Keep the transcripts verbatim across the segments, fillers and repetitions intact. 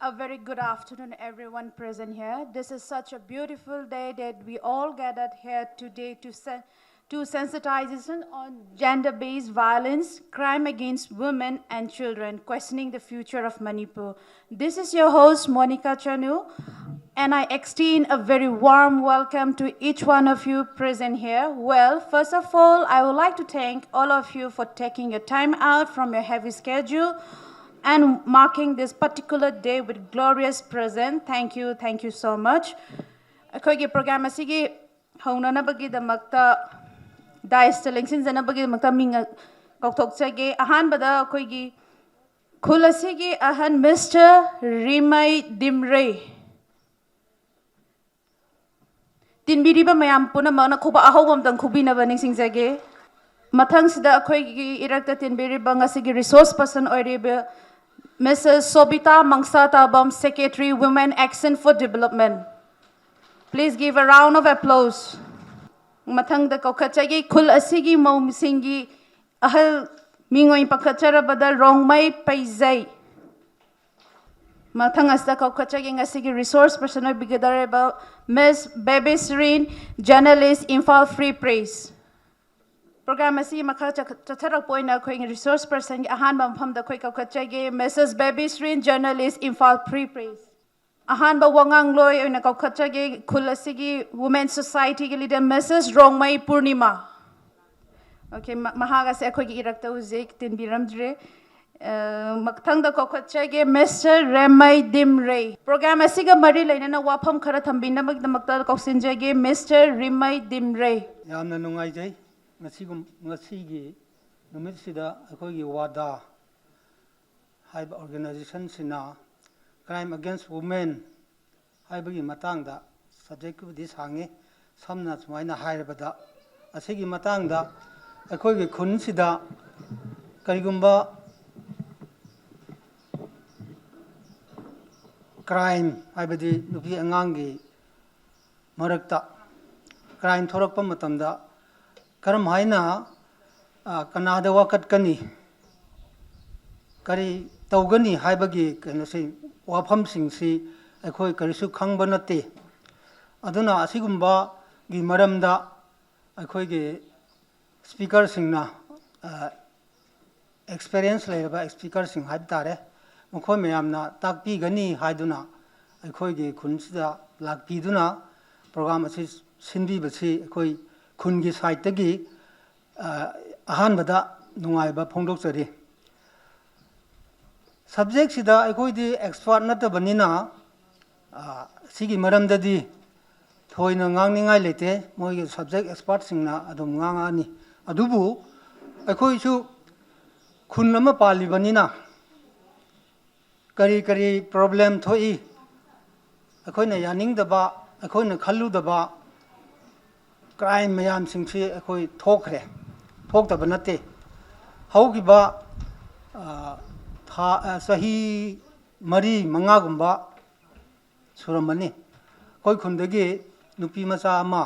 A very good afternoon, everyone present here. This is such a beautiful day that we all gathered here today to sen- to sensitization on gender-based violence, crime against women and children, questioning the future of Manipur. This is your host, Monica Chanu, and I extend a very warm welcome to each one of you present here. Well, first of all, I would like to thank all of you for taking your time out from your heavy schedule and marking this particular day with glorious present. Thank you, thank you so much. ꯑꯩꯈꯣꯏꯒꯤ program ꯑꯁꯤꯒꯤ ꯍꯧꯅꯅꯕꯒꯤꯗꯃꯛꯇ, dais ꯇ ꯂꯦꯡꯁꯤꯟꯖꯅꯕꯒꯤꯗꯃꯛꯇ ꯃꯤꯡ ꯀꯧꯊꯣꯛꯆꯒꯦ꯫ ꯑꯍꯥꯟꯕꯗ ꯑꯩꯈꯣꯏꯒꯤ ꯈꯨꯜ ꯑꯁꯤꯒꯤ ꯑꯍꯟ Mister ꯔꯤꯃꯩ ꯗꯤꯝꯔꯩ꯫ ꯇꯤꯟꯕꯤꯔꯤꯕ ꯃꯌꯥꯝ ꯄꯨꯝꯅꯃꯛꯅ ꯈꯨꯕꯥꯛ ꯑꯍꯧꯕ ꯑꯃꯇꯪ ꯈꯨꯕꯤꯅꯕ ꯅꯤꯡꯁꯤꯡꯖꯒꯦ꯫ ꯃꯊꯪꯁꯤꯗ ꯑꯩꯈꯣꯏꯒꯤ ꯏꯔꯛꯇ ꯇꯤꯟꯕꯤꯔꯤꯕ ꯉꯁꯤꯒꯤ resource person ꯑꯣꯏꯔꯤꯕ Missus ꯁꯣꯕꯤꯇꯥ ꯃꯪꯁꯥꯇꯥꯕꯝ, Secretary, Women Action for Development. Please give a round of applause. ꯃꯊꯪꯗ ꯀꯧꯈꯠꯆꯒꯦ ꯈꯨꯜ ꯑꯁꯤꯒꯤ ꯃꯧꯁꯤꯡꯒꯤ ꯑꯍꯜ ꯃꯤꯡ ꯑꯣꯏꯅ ꯄꯥꯡꯈꯠꯆꯔꯕꯗ ꯔꯣꯡꯃꯩ ꯄꯩꯖꯩ꯫ ꯃꯊꯪ ꯑꯁꯤꯗ ꯀꯧꯈꯠꯆꯒꯦ ꯉꯁꯤꯒꯤ resource person ꯑꯣꯏꯕꯤꯒꯗꯧꯔꯤꯕ Miss ꯕꯦꯕꯤꯁ꯭ꯔꯤꯟ, Journalist, Imphal Free Press꯫ Program ꯑꯁꯤ ꯃꯈꯥ ꯆꯠ- ꯆꯠꯊꯔꯛꯄ ꯑꯣꯏꯅ ꯑꯩꯈꯣꯏꯒꯤ resource person ꯒꯤ ꯑꯍꯥꯟꯕ ꯃꯐꯝꯗ ꯑꯩꯈꯣꯏ ꯀꯧꯈꯠꯆꯒꯦ Missus ꯕꯦꯕꯤꯁ꯭ꯔꯤꯟ, Journalist, Imphal Free Press꯫ ꯑꯍꯥꯟꯕ ꯋꯥꯉꯥꯡꯂꯣꯏ ꯑꯣꯏꯅ ꯀꯧꯈꯠꯆꯒꯦ ꯈꯨꯜ ꯑꯁꯤꯒꯤ Women Society ꯒꯤ leader Missus ꯔꯣꯡꯃꯩ ꯄꯨꯔꯅꯤꯃꯥ꯫ Okay, ꯃ- ꯃꯍꯥꯛ ꯑꯁꯤ ꯑꯩꯈꯣꯏꯒꯤ ꯏꯔꯛꯇ ꯍꯧꯖꯤꯛ ꯇꯤꯟꯕꯤꯔꯝꯗ꯭ꯔꯦ꯫ ꯑ, ꯃꯊꯪꯗ ꯀꯧꯈꯠꯆꯒꯦ Mister ꯔꯦꯃꯩ ꯗꯤꯝꯔꯩ꯫ Program ꯑꯁꯤꯒ ꯃꯔꯤ ꯂꯩꯅꯅ ꯋꯥꯐꯝ ꯈꯔ ꯊꯝꯕꯤꯅꯕꯒꯤꯗꯃꯛꯇ ꯀꯧꯁꯤꯟꯖꯒꯦ Mister ꯔꯤꯃꯩ ꯗꯤꯝꯔꯩ꯫ ꯌꯥꯝꯅ ꯅꯨꯡꯉꯥꯏꯖꯩ꯫ ꯉꯁꯤꯒꯨꯝ- ꯉꯁꯤꯒꯤ ꯅꯨꯃꯤꯠꯁꯤꯗ ꯑꯩꯈꯣꯏꯒꯤ ꯋꯥꯗꯥ ꯍꯥꯏꯕ organization ꯁꯤꯅ Crime Against Women ꯍꯥꯏꯕꯒꯤ ꯃꯇꯥꯡꯗ, subject ꯄꯨꯗꯤ ꯁꯥꯡꯉꯤ, ꯁꯝꯅ ꯁꯨꯃꯥꯏꯅ ꯍꯥꯏꯔꯕꯗ, ꯑꯁꯤꯒꯤ ꯃꯇꯥꯡꯗ ꯑꯩꯈꯣꯏꯒꯤ ꯈꯨꯟꯁꯤꯗ ꯀꯔꯤꯒꯨꯝꯕ crime, ꯍꯥꯏꯕꯗꯤ ꯅꯨꯄꯤ ꯑꯉꯥꯡꯒꯤ ꯃꯔꯛꯇ crime ꯊꯣꯛꯂꯛꯄ ꯃꯇꯝꯗ ꯀꯔꯝ ꯍꯥꯏꯅ, ꯑ, ꯀꯅꯥꯗ ꯋꯥꯀꯠꯀꯅꯤ, ꯀꯔꯤ ꯇꯧꯒꯅꯤ ꯍꯥꯏꯕꯒꯤ ꯀꯩꯅꯣꯁꯤ ꯋꯥꯐꯝꯁꯤꯡꯁꯤ ꯑꯩꯈꯣꯏ ꯀꯔꯤꯁꯨ ꯈꯪꯕ ꯅꯠꯇꯦ꯫ ꯑꯗꯨꯅ ꯑꯁꯤꯒꯨꯝꯕꯒꯤ ꯃꯔꯝꯗ ꯑꯩꯈꯣꯏꯒꯤ ꯁ꯭ꯄꯤꯀꯔꯁꯤꯡꯅ, ꯑ, ꯑꯦꯛꯁꯄꯤꯔꯤꯌꯦꯟꯁ ꯂꯩꯔꯕ ꯁ꯭ꯄꯤꯀꯔꯁꯤꯡ ꯍꯥꯏꯕ ꯇꯥꯔꯦ, ꯃꯈꯣꯏ ꯃꯌꯥꯝꯅ ꯇꯥꯛꯄꯤꯒꯅꯤ ꯍꯥꯏꯗꯨꯅ ꯑꯩꯈꯣꯏꯒꯤ ꯈꯨꯟꯁꯤꯗ ꯂꯥꯛꯄꯤꯗꯨꯅ ꯄ꯭ꯔꯣꯒ꯭ꯔꯥꯝ ꯑꯁꯤ ꯁꯤꯟꯕꯤꯕꯁꯤ ꯑꯩꯈꯣꯏ ꯈꯨꯟꯒꯤ ꯁꯥꯏꯠꯇꯒꯤ, ꯑ, ꯑꯍꯥꯟꯕꯗ ꯅꯨꯡꯉꯥꯏꯕ ꯐꯣꯡꯗꯣꯛꯆꯔꯤ꯫ ꯁꯕꯖꯦꯛꯁꯤꯗ ꯑꯩꯈꯣꯏꯗꯤ ꯑꯦꯛꯁꯄꯥꯔꯠ ꯅꯠꯇꯕꯅꯤꯅ, ꯑ, ꯁꯤꯒꯤ ꯃꯔꯝꯗꯗꯤ ꯊꯣꯏꯅ ꯉꯥꯡꯅꯤꯡꯉꯥꯏ ꯂꯩꯇꯦ, ꯃꯣꯏꯒꯤ ꯁꯕꯖꯦꯛ ꯑꯦꯛꯁꯄꯥꯔꯠꯁꯤꯡꯅ ꯑꯗꯨꯝ ꯉꯥꯡꯉꯛꯑꯅꯤ꯫ ꯑꯗꯨꯕꯨ ꯑꯩꯈꯣꯏꯁꯨ ꯈꯨꯟ ꯑꯃ ꯄꯥꯜꯂꯤꯕꯅꯤꯅ ꯀꯔꯤ ꯀꯔꯤ ꯄ꯭ꯔꯣꯕ꯭ꯂꯦꯝ ꯊꯣꯛꯏ, ꯑꯩꯈꯣꯏꯅ ꯌꯥꯅꯤꯡꯗꯕ, ꯑꯩꯈꯣꯏꯅ ꯈꯜꯂꯨꯗꯕ ꯀ꯭ꯔꯥꯏꯝ ꯃꯌꯥꯝꯁꯤꯡꯁꯤ ꯑꯩꯈꯣꯏ ꯊꯣꯛꯈ꯭ꯔꯦ, ꯊꯣꯛꯇꯕ ꯅꯠꯇꯦ꯫ ꯍꯧꯈꯤꯕ, ꯑ, ꯊꯥ, ꯑ, ꯆꯍꯤ ꯃꯔꯤ ꯃꯉꯥꯒꯨꯝꯕ ꯁꯨꯔꯝꯃꯅꯤ, ꯑꯩꯈꯣꯏ ꯈꯨꯟꯗꯒꯤ ꯅꯨꯄꯤ ꯃꯆꯥ ꯑꯃ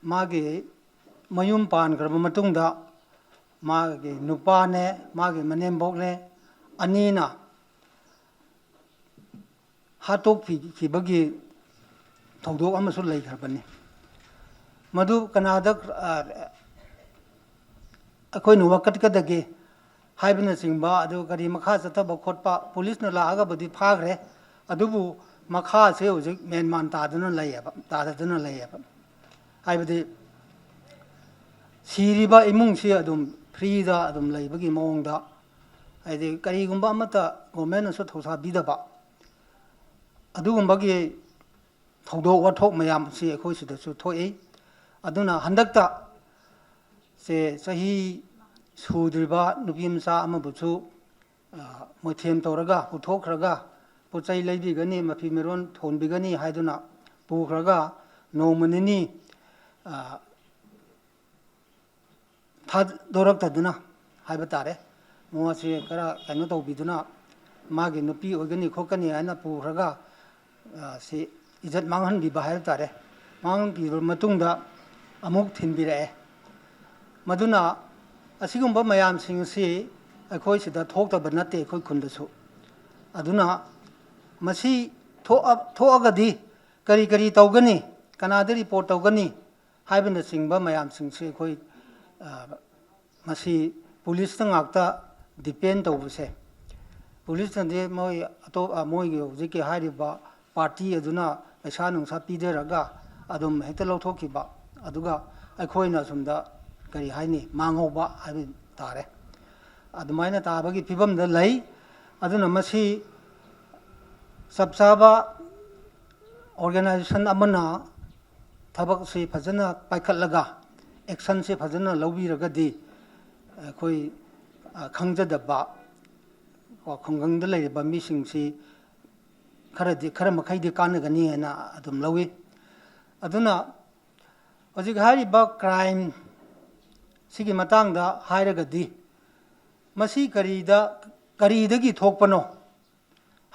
ꯃꯥꯒꯤ ꯃꯌꯨꯝ ꯄꯥꯟꯈ꯭ꯔꯕ ꯃꯇꯨꯡꯗ ꯃꯥꯒꯤ ꯅꯨꯄꯥꯅꯦ, ꯃꯥꯒꯤ ꯃꯅꯦꯝꯕꯣꯛꯅꯦ, ꯑꯅꯤꯅ ꯍꯥꯠꯇꯣꯛꯄꯤꯈꯤꯕꯒꯤ ꯊꯧꯗꯣꯛ ꯑꯃꯁꯨ ꯂꯩꯈ꯭ꯔꯕꯅꯤ꯫ ꯃꯗꯨ ꯀꯅꯥꯗ, ꯑ, ꯑꯩꯈꯣꯏꯅ ꯋꯥꯀꯠꯀꯗꯒꯦ ꯍꯥꯏꯕꯅꯆꯤꯡꯕ, ꯑꯗꯨ ꯀꯔꯤ ꯃꯈꯥ ꯆꯠꯊꯕ ꯈꯣꯠꯄ, ꯄꯨꯂꯤꯁꯅ ꯂꯥꯛꯑꯒꯕꯨꯗꯤ ꯐꯥꯈ꯭ꯔꯦ, ꯑꯗꯨꯕꯨ ꯃꯈꯥꯁꯦ ꯍꯧꯖꯤꯛ ꯃꯦꯟꯃꯥꯟ ꯇꯥꯗꯨꯅ ꯂꯩꯌꯦꯕ, ꯇꯥꯗꯗꯨꯅ ꯂꯩꯌꯦꯕ꯫ ꯍꯥꯏꯕꯗꯤ ꯁꯤꯔꯤꯕ ꯏꯃꯨꯡꯁꯤ ꯑꯗꯨꯝ ꯐ꯭ꯔꯤꯗ ꯑꯗꯨꯝ ꯂꯩꯕꯒꯤ ꯃꯑꯣꯡꯗ, ꯍꯥꯏꯗꯤ ꯀꯔꯤꯒꯨꯝꯕ ꯑꯃꯠꯇ ꯒꯣꯔꯃꯦꯟꯅꯁꯨ ꯊꯧꯁꯥꯕꯤꯗꯕ, ꯑꯗꯨꯒꯨꯝꯕꯒꯤ ꯊꯧꯗꯣꯛ ꯋꯥꯊꯣꯛ ꯃꯌꯥꯝ ꯑꯁꯤ ꯑꯩꯈꯣꯏ ꯁꯤꯗꯁꯨ ꯊꯣꯛꯏ꯫ ꯑꯗꯨꯅ ꯍꯟꯗꯛꯇ ꯁꯦ ꯆꯍꯤ ꯁꯨꯗ꯭ꯔꯤꯕ ꯅꯨꯄꯤ ꯃꯆꯥ ꯑꯃꯕꯨꯁꯨ, ꯑ, ꯃꯣꯏꯊꯦꯝ ꯇꯧꯔꯒ ꯄꯨꯊꯣꯛꯈ꯭ꯔꯒ ꯄꯣꯠ ꯆꯩ ꯂꯩꯕꯤꯒꯅꯤ, ꯃꯐꯤ ꯃꯔꯣꯟ ꯊꯣꯟꯕꯤꯒꯅꯤ ꯍꯥꯏꯗꯨꯅ ꯄꯨꯈ꯭ꯔꯒ ꯅꯣꯡꯃ ꯅꯤꯅꯤ, ꯑ, ꯊꯥꯗꯣꯔꯛꯇꯗꯨꯅ ꯍꯥꯏꯕ ꯇꯥꯔꯦ, ꯃꯉꯣꯟꯁꯤ ꯈꯔ ꯀꯩꯅꯣ ꯇꯧꯕꯤꯗꯨꯅ ꯃꯥꯒꯤ ꯅꯨꯄꯤ ꯑꯣꯏꯒꯅꯤ ꯈꯣꯠꯀꯅꯤ ꯍꯥꯏꯅ ꯄꯨꯈ꯭ꯔꯒ, ꯑ, ꯁꯤ ꯏꯖꯠ ꯃꯥꯡꯍꯟꯕꯤꯕ ꯍꯥꯏꯕ ꯇꯥꯔꯦ꯫ ꯃꯥꯡꯍꯟꯕꯤꯔꯕ ꯃꯇꯨꯡꯗ ꯑꯃꯨꯛ ꯊꯤꯟꯕꯤꯔꯛꯑꯦ꯫ ꯃꯗꯨꯅ ꯑꯁꯤꯒꯨꯝꯕ ꯃꯌꯥꯝꯁꯤꯡ ꯑꯁꯤ ꯑꯩꯈꯣꯏ ꯁꯤꯗ ꯊꯣꯛꯇꯕ ꯅꯠꯇꯦ, ꯑꯩꯈꯣꯏ ꯈꯨꯟꯗꯁꯨ꯫ ꯑꯗꯨꯅ ꯃꯁꯤ ꯊꯣꯛꯑ-, ꯊꯣꯛꯑꯒꯗꯤ ꯀꯔꯤ ꯀꯔꯤ ꯇꯧꯒꯅꯤ, ꯀꯅꯥꯗ ꯔꯤꯄꯣꯔꯠ ꯇꯧꯒꯅꯤ ꯍꯥꯏꯕꯅꯆꯤꯡꯕ ꯃꯌꯥꯝꯁꯤꯡꯁꯤ ꯑꯩꯈꯣꯏ, ꯑ, ꯃꯁꯤ ꯄꯨꯂꯤꯁꯇ ꯉꯥꯛꯇ ꯗꯤꯄꯦꯟ ꯇꯧꯕꯁꯦ, ꯄꯨꯂꯤꯁꯅꯗꯤ ꯃꯣꯏ ꯑꯇꯣꯞ-, ꯑ, ꯃꯣꯏꯒꯤ ꯍꯧꯖꯤꯛꯀꯤ ꯍꯥꯏꯔꯤꯕ ꯄꯥꯔꯇꯤ ꯑꯗꯨꯅ ꯄꯩꯁꯥ ꯅꯨꯡꯁꯥ ꯄꯤꯗꯔꯒ ꯑꯗꯨꯝ ꯍꯦꯛꯇ ꯂꯧꯊꯣꯛꯈꯤꯕ, ꯑꯗꯨꯒ ꯑꯩꯈꯣꯏꯅ ꯑꯁꯣꯝꯗ ꯀꯔꯤ ꯍꯥꯏꯅꯤ, ꯃꯥꯡꯍꯧꯕ ꯍꯥꯏꯕ ꯇꯥꯔꯦ꯫ ꯑꯗꯨꯃꯥꯏꯅ ꯇꯥꯕꯒꯤ ꯐꯤꯕꯝꯗ ꯂꯩ꯫ ꯑꯗꯨꯅ ꯃꯁꯤ ꯆꯞ ꯆꯥꯕ ꯑꯣꯔꯒꯅꯥꯏꯖꯦꯁꯟ ꯑꯃꯅ ꯊꯕꯛꯁꯤ ꯐꯖꯅ ꯄꯥꯏꯈꯠꯂꯒ, ꯑꯦꯛꯁꯟꯁꯤ ꯐꯖꯅ ꯂꯧꯕꯤꯔꯒꯗꯤ, ꯑꯩꯈꯣꯏ, ꯑ, ꯈꯪꯖꯗꯕ, ꯀꯣ, ꯈꯨꯡꯒꯪꯗ ꯂꯩꯔꯤꯕ ꯃꯤꯁꯤꯡꯁꯤ ꯈꯔꯗꯤ, ꯈꯔ ꯃꯈꯩꯗꯤ ꯀꯥꯟꯅꯒꯅꯤ ꯍꯥꯏꯅ ꯑꯗꯨꯝ ꯂꯧꯏ꯫ ꯑꯗꯨꯅ ꯍꯧꯖꯤꯛ ꯍꯥꯏꯔꯤꯕ ꯀ꯭ꯔꯥꯏꯝ ꯁꯤꯒꯤ ꯃꯇꯥꯡꯗ ꯍꯥꯏꯔꯒꯗꯤ, ꯃꯁꯤ ꯀꯔꯤꯗ, ꯀꯔꯤꯗꯒꯤ ꯊꯣꯛꯄꯅꯣ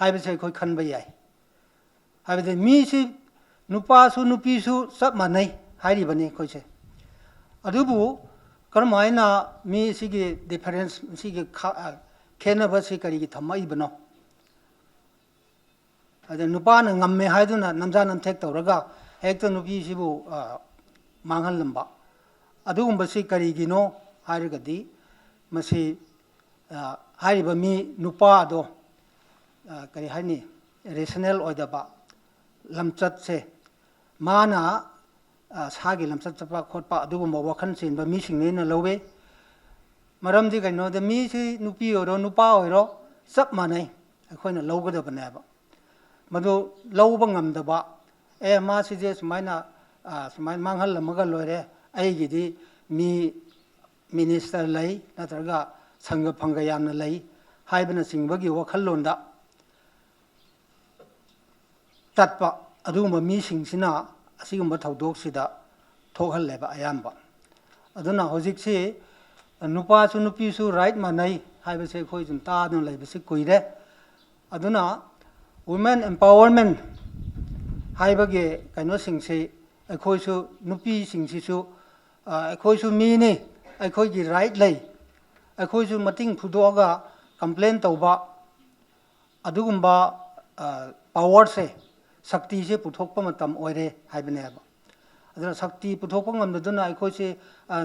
ꯍꯥꯏꯕꯁꯦ ꯑꯩꯈꯣꯏ ꯈꯟꯕ ꯌꯥꯏ꯫ ꯍꯥꯏꯕꯗꯤ ꯃꯤꯁꯤ ꯅꯨꯄꯥꯁꯨ ꯅꯨꯄꯤꯁꯨ ꯆꯞ ꯃꯥꯟꯅꯩ ꯍꯥꯏꯔꯤꯕꯅꯤ ꯑꯩꯈꯣꯏꯁꯦ꯫ ꯑꯗꯨꯕꯨ ꯀꯔꯝ ꯍꯥꯏꯅ ꯃꯤ ꯁꯤꯒꯤ ꯗꯤꯐꯔꯦꯟꯁ, ꯁꯤꯒꯤ ꯈ-, ꯑ, ꯈꯦꯠꯅꯕꯁꯤ ꯀꯔꯤꯒꯤ ꯊꯝꯃꯛꯏꯕꯅꯣ? ꯑꯗ ꯅꯨꯄꯥꯅ ꯉꯝꯃꯦ ꯍꯥꯏꯗꯨꯅ ꯅꯝꯖꯥ ꯅꯝꯊꯦꯛ ꯇꯧꯔꯒ ꯍꯦꯛꯇ ꯅꯨꯄꯤꯁꯤꯕꯨ, ꯑ, ꯃꯥꯡꯍꯜꯂꯝꯕ꯫ ꯑꯗꯨꯒꯨꯝꯕꯁꯤ ꯀꯔꯤꯒꯤꯅꯣ ꯍꯥꯏꯔꯒꯗꯤ, ꯃꯁꯤ, ꯑ, ꯍꯥꯏꯔꯤꯕ ꯃꯤ ꯅꯨꯄꯥꯗꯣ, ꯑ, ꯀꯔꯤ ꯍꯥꯏꯅꯤ, ꯔꯦꯁꯅꯦꯜ ꯑꯣꯏꯗꯕ ꯂꯝꯆꯠꯁꯦ, ꯃꯥꯅ, ꯑ, ꯁꯥꯒꯤ ꯂꯝꯆꯠ ꯆꯠꯄ ꯈꯣꯠꯄ ꯑꯗꯨꯒꯨꯝꯕ ꯋꯥꯈꯜ ꯆꯦꯟꯕ ꯃꯤꯁꯤꯡꯅꯦꯅ ꯂꯧꯋꯦ꯫ ꯃꯔꯝꯗꯤ ꯀꯩꯅꯣꯗ, ꯃꯤꯁꯤ ꯅꯨꯄꯤ ꯑꯣꯏꯔꯣ ꯅꯨꯄꯥ ꯑꯣꯏꯔꯣ ꯆꯞ ꯃꯥꯟꯅꯩ, ꯑꯩꯈꯣꯏꯅ ꯂꯧꯒꯗꯕꯅꯦꯕ꯫ ꯃꯗꯨ ꯂꯧꯕ ꯉꯝꯗꯕ, "ꯑꯦ, ꯃꯥꯁꯤꯗꯤ ꯁꯨꯃꯥꯏꯅ, ꯑ, ꯁꯨꯃꯥꯏꯅ ꯃꯥꯡꯍꯜꯂꯝꯃꯒ ꯂꯣꯏꯔꯦ, ꯑꯩꯒꯤꯗꯤ ꯃꯤ ꯃꯤꯅꯤꯁꯇꯔ ꯂꯩ, ꯅꯠꯇ꯭ꯔꯒ ꯁꯪꯒ ꯐꯪꯒ ꯌꯥꯝꯅ ꯂꯩ" ꯍꯥꯏꯕꯅꯆꯤꯡꯕꯒꯤ ꯋꯥꯈꯜꯂꯣꯟꯗ ꯆꯠꯄ ꯑꯗꯨꯒꯨꯝꯕ ꯃꯤꯁꯤꯡꯁꯤꯅ ꯑꯁꯤꯒꯨꯝꯕ ꯊꯧꯗꯣꯛꯁꯤꯗ ꯊꯣꯛꯍꯜꯂꯦꯕ ꯑꯌꯥꯝꯕ꯫ ꯑꯗꯨꯅ ꯍꯧꯖꯤꯛꯁꯤ ꯅꯨꯄꯥꯁꯨ ꯅꯨꯄꯤꯁꯨ ꯔꯥꯏꯠ ꯃꯥꯟꯅꯩ ꯍꯥꯏꯕꯁꯦ ꯑꯩꯈꯣꯏ ꯁꯨꯝ ꯇꯥꯗꯨꯅ ꯂꯩꯕꯁꯤ ꯀꯨꯏꯔꯦ꯫ ꯑꯗꯨꯅ ꯋꯨꯃꯦꯟ ꯑꯦꯝꯄꯥꯋꯔꯃꯦꯟ ꯍꯥꯏꯕꯒꯤ ꯀꯩꯅꯣꯁꯤꯡꯁꯤ, ꯑꯩꯈꯣꯏꯁꯨ ꯅꯨꯄꯤꯁꯤꯡꯁꯤꯁꯨ, ꯑ, ꯑꯩꯈꯣꯏꯁꯨ ꯃꯤꯅꯤ, ꯑꯩꯈꯣꯏꯒꯤ ꯔꯥꯏꯠ ꯂꯩ, ꯑꯩꯈꯣꯏꯁꯨ ꯃꯇꯤꯡ ꯐꯨꯗꯣꯛꯑꯒ ꯀꯝꯄ꯭ꯂꯦꯟ ꯇꯧꯕ, ꯑꯗꯨꯒꯨꯝꯕ ꯄꯥꯋꯔꯁꯦ, ꯁꯛꯇꯤꯁꯦ ꯄꯨꯊꯣꯛꯄ ꯃꯇꯝ ꯑꯣꯏꯔꯦ ꯍꯥꯏꯕꯅꯦꯕ꯫ ꯑꯗꯨꯅ ꯁꯛꯇꯤ ꯄꯨꯊꯣꯛꯄ ꯉꯝꯗꯗꯨꯅ ꯑꯩꯈꯣꯏꯁꯦ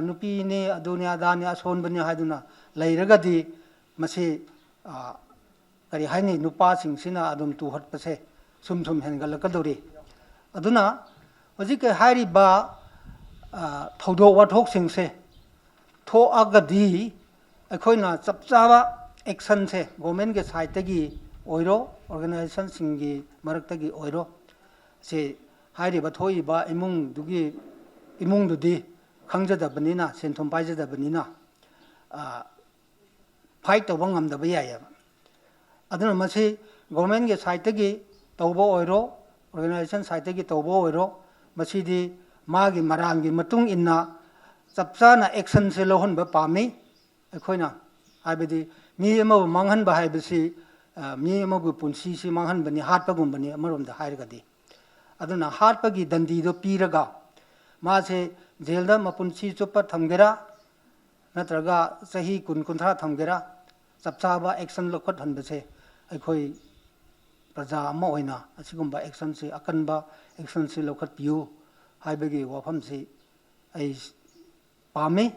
ꯅꯨꯄꯤꯅꯤ, ꯑꯗꯨꯅꯤ ꯑꯗꯥꯅꯤ, ꯑꯁꯣꯟꯕꯅꯤ ꯍꯥꯏꯗꯨꯅ ꯂꯩꯔꯒꯗꯤ ꯃꯁꯤ ꯀꯔꯤ ꯍꯥꯏꯅꯤ, ꯅꯨꯄꯥꯁꯤꯡꯁꯤꯅ ꯑꯗꯨꯝ ꯇꯨꯍꯠꯄꯁꯦ ꯁꯨꯝ ꯁꯨꯝ ꯍꯦꯟꯒꯠꯂꯛꯀꯗꯧꯔꯤ꯫ ꯑꯗꯨꯅ ꯍꯧꯖꯤꯛꯀꯤ ꯍꯥꯏꯔꯤꯕ ꯊꯧꯗꯣꯛ ꯋꯥꯊꯣꯛꯁꯤꯡꯁꯦ ꯊꯣꯛꯑꯒꯗꯤ ꯑꯩꯈꯣꯏꯅ ꯆꯞ ꯆꯥꯕ ꯑꯦꯛꯁꯟꯁꯦ ꯒꯣꯔꯃꯦꯟꯒꯤ ꯁꯥꯏꯠꯇꯒꯤ ꯑꯣꯏꯔꯣ, ꯑꯣꯔꯒꯅꯥꯏꯖꯦꯁꯟꯁꯤꯡꯒꯤ ꯃꯔꯛꯇꯒꯤ ꯑꯣꯏꯔꯣ, ꯁꯤ ꯍꯥꯏꯔꯤꯕ ꯊꯣꯛꯏꯕ ꯏꯃꯨꯡꯗꯨꯒꯤ, ꯏꯃꯨꯡꯗꯨꯗꯤ ꯈꯪꯖꯗꯕꯅꯤꯅ, ꯁꯦꯟ ꯊꯨꯝ ꯄꯥꯏꯖꯗꯕꯅꯤꯅ, ꯐꯥꯏꯠ ꯇꯧꯕ ꯉꯝꯗꯕ ꯌꯥꯏꯑꯕ꯫ ꯑꯗꯨꯅ ꯃꯁꯤ ꯒꯣꯔꯃꯦꯟꯒꯤ ꯁꯥꯏꯠꯇꯒꯤ ꯇꯧꯕ ꯑꯣꯏꯔꯣ, ꯑꯣꯔꯒꯅꯥꯏꯖꯦꯁꯟ ꯁꯥꯏꯠꯇꯒꯤ ꯇꯧꯕ ꯑꯣꯏꯔꯣ, ꯃꯁꯤꯗꯤ ꯃꯥꯒꯤ ꯃꯔꯥꯡꯒꯤ ꯃꯇꯨꯡ ꯏꯟꯅ ꯆꯞ ꯆꯥꯅ ꯑꯦꯛꯁꯟꯁꯦ ꯂꯧꯍꯟꯕ ꯄꯥꯝꯃꯤ꯫ ꯑꯩꯈꯣꯏꯅ ꯍꯥꯏꯕꯗꯤ ꯃꯤ ꯑꯃꯕꯨ ꯃꯥꯡꯍꯟꯕ ꯍꯥꯏꯕꯁꯤ ꯃꯤ ꯑꯃꯒꯤ ꯄꯨꯟꯁꯤꯁꯤ ꯃꯥꯡꯍꯟꯕꯅꯤ, ꯍꯥꯠꯄꯒꯨꯝꯕꯅꯤ ꯑꯃꯔꯣꯝꯗ ꯍꯥꯏꯔꯒꯗꯤ꯫ ꯑꯗꯨꯅ ꯍꯥꯠꯄꯒꯤ ꯗꯟꯗꯤꯗꯣ ꯄꯤꯔꯒ ꯃꯥꯁꯦ ꯖꯦꯜꯗ ꯃꯄꯨꯟꯁꯤ ꯆꯨꯞꯄ ꯊꯝꯒꯦꯔꯥ, ꯅꯠꯇ꯭ꯔꯒ ꯆꯍꯤ ꯀꯨꯟ, ꯀꯨꯟꯊ꯭ꯔꯥ ꯊꯝꯒꯦꯔꯥ, ꯆꯞ ꯆꯥꯕ ꯑꯦꯛꯁꯟ ꯂꯧꯈꯠꯍꯟꯕꯁꯦ ꯑꯩꯈꯣꯏ ꯄ꯭ꯔꯖꯥ ꯑꯃ ꯑꯣꯏꯅ ꯑꯁꯤꯒꯨꯝꯕ ꯑꯦꯛꯁꯟꯁꯤ, ꯑꯀꯟꯕ ꯑꯦꯛꯁꯟꯁꯤ ꯂꯧꯈꯠꯄꯤꯌꯨ ꯍꯥꯏꯕꯒꯤ ꯋꯥꯐꯝꯁꯤ ꯑꯩ ꯄꯥꯝꯃꯤ꯫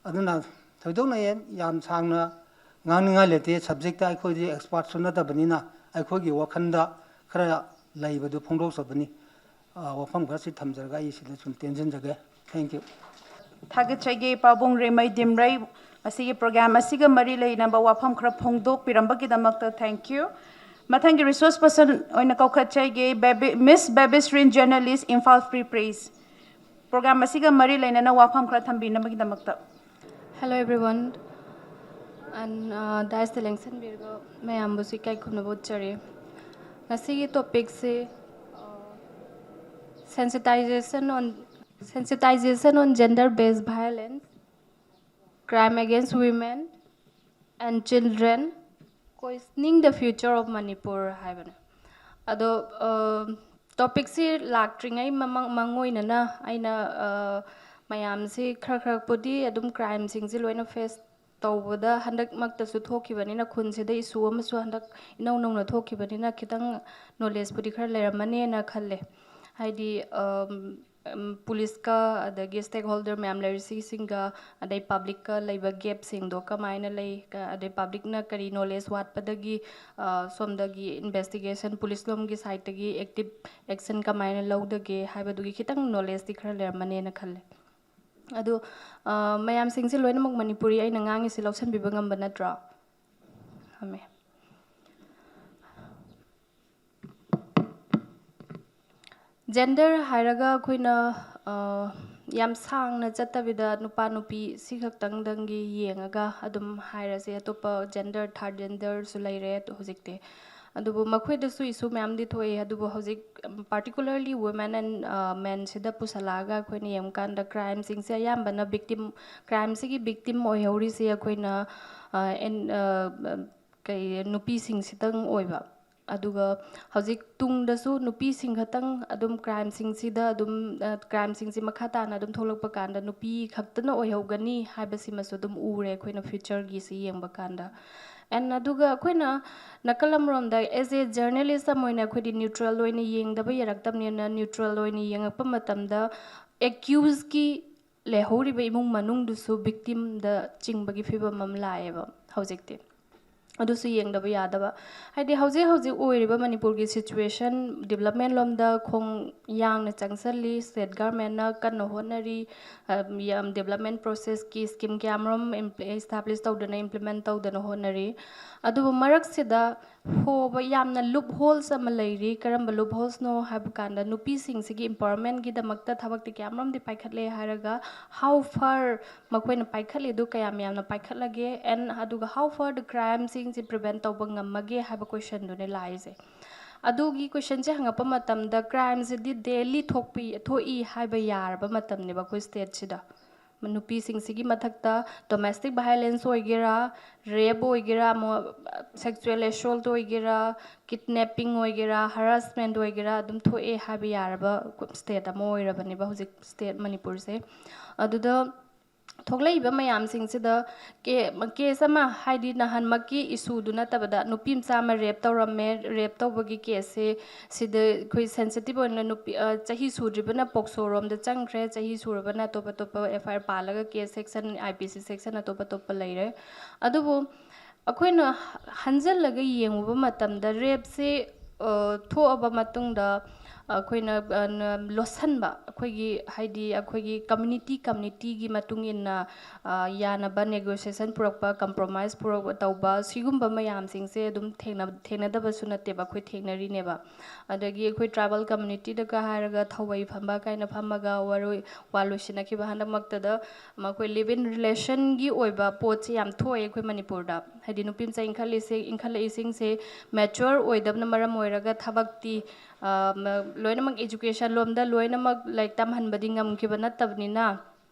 ꯑꯗꯨꯅ ꯊꯣꯏꯗꯣꯛꯅ ꯌꯥꯝ ꯁꯥꯡꯅ ꯉꯥꯡꯅꯤꯡꯉꯥꯏ ꯂꯩꯇꯦ꯫ ꯁꯕꯖꯦꯛꯇ ꯑꯩꯈꯣꯏꯗꯤ ꯑꯦꯛꯁꯄꯥꯔꯠꯁꯨ ꯅꯠꯇꯕꯅꯤꯅ ꯑꯩꯈꯣꯏꯒꯤ ꯋꯥꯈꯜꯗ ꯈꯔ ꯂꯩꯕꯗꯨ ꯐꯣꯡꯗꯣꯛꯆꯕꯅꯤ꯫ ꯋꯥꯐꯝ ꯈꯔꯁꯤ ꯊꯝꯖꯔꯒ ꯑꯩ ꯁꯤꯗ ꯁꯨꯝ ꯇꯦꯟꯁꯤꯟꯖꯒꯦ꯫ Thank you꯫ ꯊꯥꯒꯠꯆꯒꯦ ꯄꯥꯕꯨꯡ ꯔꯦꯃꯩ ꯗꯤꯝꯔꯩ, ꯃꯁꯤꯒꯤ ꯄ꯭ꯔꯣꯒ꯭ꯔꯥꯝ ꯑꯁꯤꯒ ꯃꯔꯤ ꯂꯩꯅꯕ ꯋꯥꯐꯝ ꯈꯔ ꯐꯣꯡꯗꯣꯛꯄꯤꯔꯝꯕꯒꯤꯗꯃꯛꯇ thank you꯫ ꯃꯊꯪꯒꯤ ꯔꯤꯁꯣꯔꯁ ꯄꯔꯁꯟ ꯑꯣꯏꯅ ꯀꯧꯈꯠꯆꯒꯦ ꯕꯦꯕꯤ-, miss Bebisrin, journalist, Imphal free press. Program ꯑꯁꯤꯒ ꯃꯔꯤ ꯂꯩꯅꯅ ꯋꯥꯐꯝ ꯈꯔ ꯊꯝꯕꯤꯅꯕꯒꯤꯗꯃꯛꯇ꯫ Hello everyone, and, uh, ꯗꯥꯏꯁꯇ ꯂꯦꯡꯁꯟꯕꯤꯔꯤꯕ ꯃꯌꯥꯝꯕꯨꯁꯨ ꯏꯀꯥꯏ ꯈꯨꯝꯅꯕ ꯎꯠꯆꯔꯤ꯫ ꯉꯁꯤꯒꯤ ꯇꯣꯄꯤꯛꯁꯤ, uh, sensitization on, sensitization on gender based violence, crime against women and children, questioning the future of Manipur ꯍꯥꯏꯕꯅꯦ꯫ ꯑꯗꯣ, ꯑ, ꯇꯣꯄꯤꯛꯁꯤ ꯂꯥꯛꯇ꯭ꯔꯤꯉꯩ ꯃꯃꯥꯡ, ꯃꯥꯡꯑꯣꯏꯅꯅ ꯑꯩꯅ, ꯑ, ꯃꯌꯥꯝꯁꯤ ꯈꯔ ꯈꯔꯄꯨꯗꯤ ꯑꯗꯨꯝ ꯀ꯭ꯔꯥꯏꯝꯁꯤꯡꯁꯤ ꯂꯣꯏꯅ ꯐꯦꯁ ꯇꯧꯕꯗ ꯍꯟꯗꯛꯃꯛꯇꯁꯨ ꯊꯣꯛꯈꯤꯕꯅꯤꯅ, ꯈꯨꯟꯁꯤꯗ ꯏꯁꯨ ꯑꯃꯁꯨ ꯍꯟꯗꯛ ꯏꯅꯧ ꯅꯧꯅ ꯊꯣꯛꯈꯤꯕꯅꯤꯅ, ꯈꯤꯇꯪ ꯅꯣꯂꯦꯖꯄꯨꯗꯤ ꯈꯔ ꯂꯩꯔꯝꯃꯅꯦꯅ ꯈꯜꯂꯦ꯫ ꯍꯥꯏꯗꯤ, ꯑꯝ, ꯑꯝ, ꯄꯨꯂꯤꯁꯀ ꯑꯗꯒꯤ ꯁ꯭ꯇꯦꯛ ꯍꯣꯜꯗꯔ ꯃꯌꯥꯝ ꯂꯩꯔꯤꯁꯤꯡꯒ, ꯑꯗꯩ ꯄꯕ꯭ꯂꯤꯛꯀ ꯂꯩꯕ ꯒꯦꯞꯁꯤꯡꯗꯣ ꯀꯃꯥꯏꯅ ꯂꯩ, ꯀ-, ꯑꯗꯩ ꯄꯕ꯭ꯂꯤꯛꯅ ꯀꯔꯤ ꯅꯣꯂꯦꯖ ꯋꯥꯠꯄꯗꯒꯤ, ꯑ, ꯁꯣꯝꯗꯒꯤ ꯏꯟꯚꯦꯁꯇꯤꯒꯦꯁꯟ, ꯄꯨꯂꯤꯁ ꯂꯣꯝꯒꯤ ꯁꯥꯏꯠꯇꯒꯤ ꯑꯦꯛꯇꯤꯞ ꯑꯦꯛꯁꯟ ꯀꯃꯥꯏꯅ ꯂꯧꯗꯒꯦ ꯍꯥꯏꯕꯗꯨꯒꯤ ꯈꯤꯇꯪ ꯅꯣꯂꯦꯖꯇꯤ ꯈꯔ ꯂꯩꯔꯝꯃꯅꯦꯅ ꯈꯜꯂꯦ꯫ ꯑꯗꯨ, ꯑ, ꯃꯌꯥꯝꯁꯤꯡꯁꯦ ꯂꯣꯏꯅꯃꯛ ꯃꯅꯤꯄꯨꯔꯤ ꯑꯩꯅ ꯉꯥꯡꯉꯤꯁꯤ ꯂꯧꯁꯤꯟꯕꯤꯕ ꯉꯝꯕ ꯅꯠꯇ꯭ꯔꯣ? ꯊꯝꯃꯦ꯫ ꯖꯦꯟꯗꯔ ꯍꯥꯏꯔꯒ ꯑꯩꯈꯣꯏꯅ, ꯑ, ꯌꯥꯝ ꯁꯥꯡꯅ ꯆꯠꯇꯕꯤꯗ ꯅꯨꯄꯥ ꯅꯨꯄꯤ ꯁꯤ ꯈꯛꯇꯪꯗꯪꯒꯤ ꯌꯦꯡꯉꯒ ꯑꯗꯨꯝ ꯍꯥꯏꯔꯁꯦ꯫ ꯑꯇꯣꯞꯄ ꯖꯦꯟꯗꯔ, ꯊꯥꯔꯠ ꯖꯦꯟꯗꯔꯁꯨ ꯂꯩꯔꯦ ꯍꯧꯖꯤꯛꯇꯤ꯫ ꯑꯗꯨꯕꯨ ꯃꯈꯣꯏꯗꯁꯨ ꯏꯁꯨ ꯃꯌꯥꯝꯗꯤ ꯊꯣꯛꯑꯦ꯫ ꯑꯗꯨꯕꯨ ꯍꯧꯖꯤꯛ, ꯎꯝ, particularly women and, ꯑ, menꯁꯤꯗ ꯄꯨꯁꯜꯂꯛꯑꯒ ꯑꯩꯈꯣꯏꯅ ꯌꯦꯡꯕꯀꯥꯟꯗ, crimeꯁꯤꯡꯁꯦ ꯑꯌꯥꯝꯕꯅ victim, crimeꯁꯤꯒꯤ victim ꯑꯣꯏꯍꯧꯔꯤꯁꯦ ꯑꯩꯈꯣꯏꯅ, ꯑ, ꯑꯦꯟ-, ꯑ, ꯀꯩ, ꯅꯨꯄꯤꯁꯤꯡꯁꯤꯇꯪ ꯑꯣꯏꯕ꯫ ꯑꯗꯨꯒ ꯍꯧꯖꯤꯛ ꯇꯨꯡꯗꯁꯨ ꯅꯨꯄꯤꯁꯤꯡ ꯈꯛꯇꯪ ꯑꯗꯨꯝ crimeꯁꯤꯡꯁꯤꯗ ꯑꯗꯨꯝ, ꯑ, crimeꯁꯤꯡꯁꯤ ꯃꯈꯥ ꯇꯥꯅ ꯑꯗꯨꯝ ꯊꯣꯛꯂꯛꯄ ꯀꯥꯟꯗ ꯅꯨꯄꯤ ꯈꯛꯇꯅ ꯑꯣꯏꯍꯧꯒꯅꯤ ꯍꯥꯏꯕꯁꯤꯃꯁꯨ ꯑꯗꯨꯝ ꯎꯔꯦ ꯑꯩꯈꯣꯏꯅ futureꯒꯤꯁꯤ ꯌꯦꯡꯕ ꯀꯥꯟꯗ꯫ And ꯑꯗꯨꯒ ꯑꯩꯈꯣꯏꯅ ꯅꯥꯀꯜ ꯑꯃꯔꯣꯝꯗ as a journalist ꯑꯃ ꯑꯣꯏꯅ ꯑꯩꯈꯣꯏꯗꯤ neutral ꯑꯣꯏꯅ ꯌꯦꯡꯗꯕ ꯌꯥꯔꯛꯇꯕꯅꯤꯅ, neutral ꯑꯣꯏꯅ ꯌꯦꯡꯉꯛꯄ ꯃꯇꯝꯗ accusedꯀꯤ ꯂꯩꯍꯧꯔꯤꯕ ꯏꯃꯨꯡ ꯃꯅꯨꯡꯗꯨꯁꯨ victimꯗ ꯆꯤꯡꯕꯒꯤ ꯐꯤꯕꯝ ꯑꯃ ꯂꯥꯛꯑꯦꯕ ꯍꯧꯖꯤꯛꯇꯤ꯫ ꯑꯗꯨꯁꯨ ꯌꯦꯡꯗꯕ ꯌꯥꯗꯕ꯫ ꯍꯥꯏꯗꯤ ꯍꯧꯖꯤꯛ ꯍꯧꯖꯤꯛ ꯑꯣꯏꯔꯤꯕ ꯃꯅꯤꯄꯨꯔꯒꯤ situation development ꯂꯣꯝꯗ ꯈꯣꯡ ꯌꯥꯡꯅ ꯆꯪꯁꯤꯜꯂꯤ꯫ State governmentꯅ ꯀꯟꯅ ꯍꯣꯠꯅꯔꯤ꯫ ꯑ, ꯌꯥꯝ development processꯀꯤ scheme ꯀꯌꯥꯃꯔꯨꯝ ꯏꯝꯄ꯭ꯂꯤ-, establish ꯇꯧꯗꯅ, implement ꯇꯧꯗꯅ ꯍꯣꯠꯅꯔꯤ꯫ ꯑꯗꯨꯕꯨ ꯃꯔꯛꯁꯤꯗ ꯍꯣꯕ ꯌꯥꯝꯅ loopholes ꯑꯃ ꯂꯩꯔꯤ꯫ ꯀꯔꯝꯕ loopholesꯅꯣ ꯍꯥꯏꯕ ꯀꯥꯟꯗ, ꯅꯨꯄꯤꯁꯤꯡꯁꯤꯒꯤ empowermentꯒꯤꯗꯃꯛꯇ ꯊꯕꯛꯇꯤ ꯀꯌꯥꯃꯔꯨꯝꯗꯤ ꯄꯥꯏꯈꯠꯂꯦ ꯍꯥꯏꯔꯒ, how far ꯃꯈꯣꯏꯅ ꯄꯥꯏꯈꯠꯂꯤꯗꯨ ꯀꯌꯥꯝ ꯌꯥꯝꯅ ꯄꯥꯏꯈꯠꯂꯒꯦ, and ꯑꯗꯨꯒ how far the crimeꯁꯤꯡꯁꯤ prevent ꯇꯧꯕ ꯉꯝꯃꯒꯦ ꯍꯥꯏꯕ questionꯗꯨꯅꯦ ꯂꯥꯛꯏꯁꯦ꯫ ꯑꯗꯨꯒꯤ questionꯁꯦ ꯍꯪꯉꯛꯄ ꯃꯇꯝꯗ, crimeꯁꯤꯗꯤ daily ꯊꯣꯛꯄꯤ, ꯊꯣꯛꯏ ꯍꯥꯏꯕ ꯌꯥꯔꯕ ꯃꯇꯝꯅꯦꯕ ꯑꯩꯈꯣꯏ stateꯁꯤꯗ꯫ ꯅꯨꯄꯤꯁꯤꯡꯁꯤꯒꯤ ꯃꯊꯛꯇ domestic violence ꯑꯣꯏꯒꯦꯔꯥ, rape ꯑꯣꯏꯒꯦꯔꯥ, ꯃꯣ-, sexual assault ꯑꯣꯏꯒꯦꯔꯥ, kidnapping ꯑꯣꯏꯒꯦꯔꯥ, harassment ꯑꯣꯏꯒꯦꯔꯥ, ꯑꯗꯨꯝ ꯊꯣꯛꯑꯦ ꯍꯥꯏꯕ ꯌꯥꯔꯕ state ꯑꯃ ꯑꯣꯏꯔꯕꯅꯦꯕ ꯍꯧꯖꯤꯛ state ꯃꯅꯤꯄꯨꯔꯁꯦ꯫ ꯑꯗꯨꯗ ꯊꯣꯛꯂꯛꯏꯕ ꯃꯌꯥꯝꯁꯤꯡꯁꯤꯗ ꯀꯦ ꯀꯦꯁ ꯑꯃ, ꯍꯥꯏꯗꯤ ꯅꯍꯥꯟꯃꯛꯀꯤ ꯏꯁꯨꯗꯨ ꯅꯠꯇꯕꯗ ꯅꯨꯄꯤ ꯃꯆꯥ ꯑꯃ ꯔꯦꯞ ꯇꯧꯔꯝꯃꯦ꯫ ꯔꯦꯞ ꯇꯧꯕꯒꯤ ꯀꯦꯁꯁꯦ ꯁꯤꯗ ꯑꯩꯈꯣꯏ ꯁꯦꯟꯁꯤꯇꯤꯞ ꯑꯣꯏꯅ ꯅꯨꯄꯤ ꯆꯍꯤ ꯁꯨꯗ꯭ꯔꯤꯕꯅ ꯄꯣꯛꯁꯣꯔꯣꯝꯗ ꯆꯪꯈ꯭ꯔꯦ, ꯆꯍꯤ ꯁꯨꯔꯕꯅ ꯑꯇꯣꯞ ꯑꯇꯣꯞꯄ ꯑꯦꯐ ꯑꯥꯏ ꯑꯥꯔ ꯄꯥꯜꯂꯒ ꯀꯦꯁ ꯁꯦꯛꯁꯟ, ꯑꯥꯏ ꯄꯤ ꯁꯤ ꯁꯦꯛꯁꯟ ꯑꯇꯣꯞ ꯑꯇꯣꯞꯄ ꯂꯩꯔꯦ꯫ ꯑꯗꯨꯕꯨ ꯑꯩꯈꯣꯏꯅ ꯍꯟꯖꯜꯂꯒ ꯌꯦꯡꯉꯨꯕ ꯃꯇꯝꯗ ꯔꯦꯞꯁꯦ ꯊꯣꯛꯑꯕ ꯃꯇꯨꯡꯗ ꯑꯩꯈꯣꯏꯅ ꯂꯣꯠꯁꯟꯕ, ꯑꯩꯈꯣꯏꯒꯤ ꯍꯥꯏꯗꯤ ꯑꯩꯈꯣꯏꯒꯤ ꯀꯝꯃ꯭ꯌꯨꯅꯤꯇꯤ ꯀꯝꯃ꯭ꯌꯨꯅꯤꯇꯤꯒꯤ ꯃꯇꯨꯡ ꯏꯟꯅ ꯌꯥꯅꯕ ꯅꯦꯒꯣꯁꯤꯌꯦꯁꯟ ꯄꯨꯔꯛꯄ, ꯀꯝꯄ꯭ꯔꯣꯃꯥꯏꯁ ꯄꯨꯔꯛꯄ ꯇꯧꯕ, ꯁꯤꯒꯨꯝꯕ ꯃꯌꯥꯝꯁꯤꯡꯁꯦ ꯑꯗꯨꯝ ꯊꯦꯡꯅ ꯊꯦꯡꯅꯗꯕꯁꯨ ꯅꯠꯇꯦꯕ, ꯑꯩꯈꯣꯏ ꯊꯦꯡꯅꯔꯤꯅꯦꯕ꯫ ꯑꯗꯒꯤ ꯑꯩꯈꯣꯏ ꯇ꯭ꯔꯥꯏꯕꯦꯜ ꯀꯝꯃ꯭ꯌꯨꯅꯤꯇꯤꯗꯒ ꯍꯥꯏꯔꯒ ꯊꯧꯋꯩ ꯐꯝꯕ ꯀꯥꯏꯅ ꯐꯝꯃꯒ ꯋꯥꯔꯣꯏ ꯋꯥ ꯂꯣꯏꯁꯤꯟꯅꯈꯤꯕ ꯍꯟꯗꯛꯃꯛꯇꯗ ꯃꯈꯣꯏ ꯂꯤꯚ ꯏꯟ ꯔꯤꯂꯦꯁꯟꯒꯤ ꯑꯣꯏꯕ ꯄꯣꯠꯁꯤ ꯌꯥꯝ ꯊꯣꯛꯑꯦ ꯑꯩꯈꯣꯏ ꯃꯅꯤꯄꯨꯔꯗ꯫ ꯍꯥꯏꯗꯤ ꯅꯨꯄꯤ ꯃꯆꯥ ꯏꯟꯈꯠꯂꯤꯁꯦ ꯏꯟꯈꯠꯂꯛꯏꯁꯤꯡꯁꯦ ꯃꯦꯆꯣꯔ ꯑꯣꯏꯗꯕꯅ ꯃꯔꯝ ꯑꯣꯏꯔꯒ ꯊꯕꯛꯇꯤ ꯂꯣꯏꯅꯃꯛ ꯏꯖꯨꯀꯦꯁꯟ ꯂꯣꯝꯗ ꯂꯣꯏꯅꯃꯛ ꯂꯥꯏꯔꯤꯛ ꯇꯝꯍꯟꯕꯗꯤ ꯉꯝꯈꯤꯕ ꯅꯠꯇꯕꯅꯤꯅ,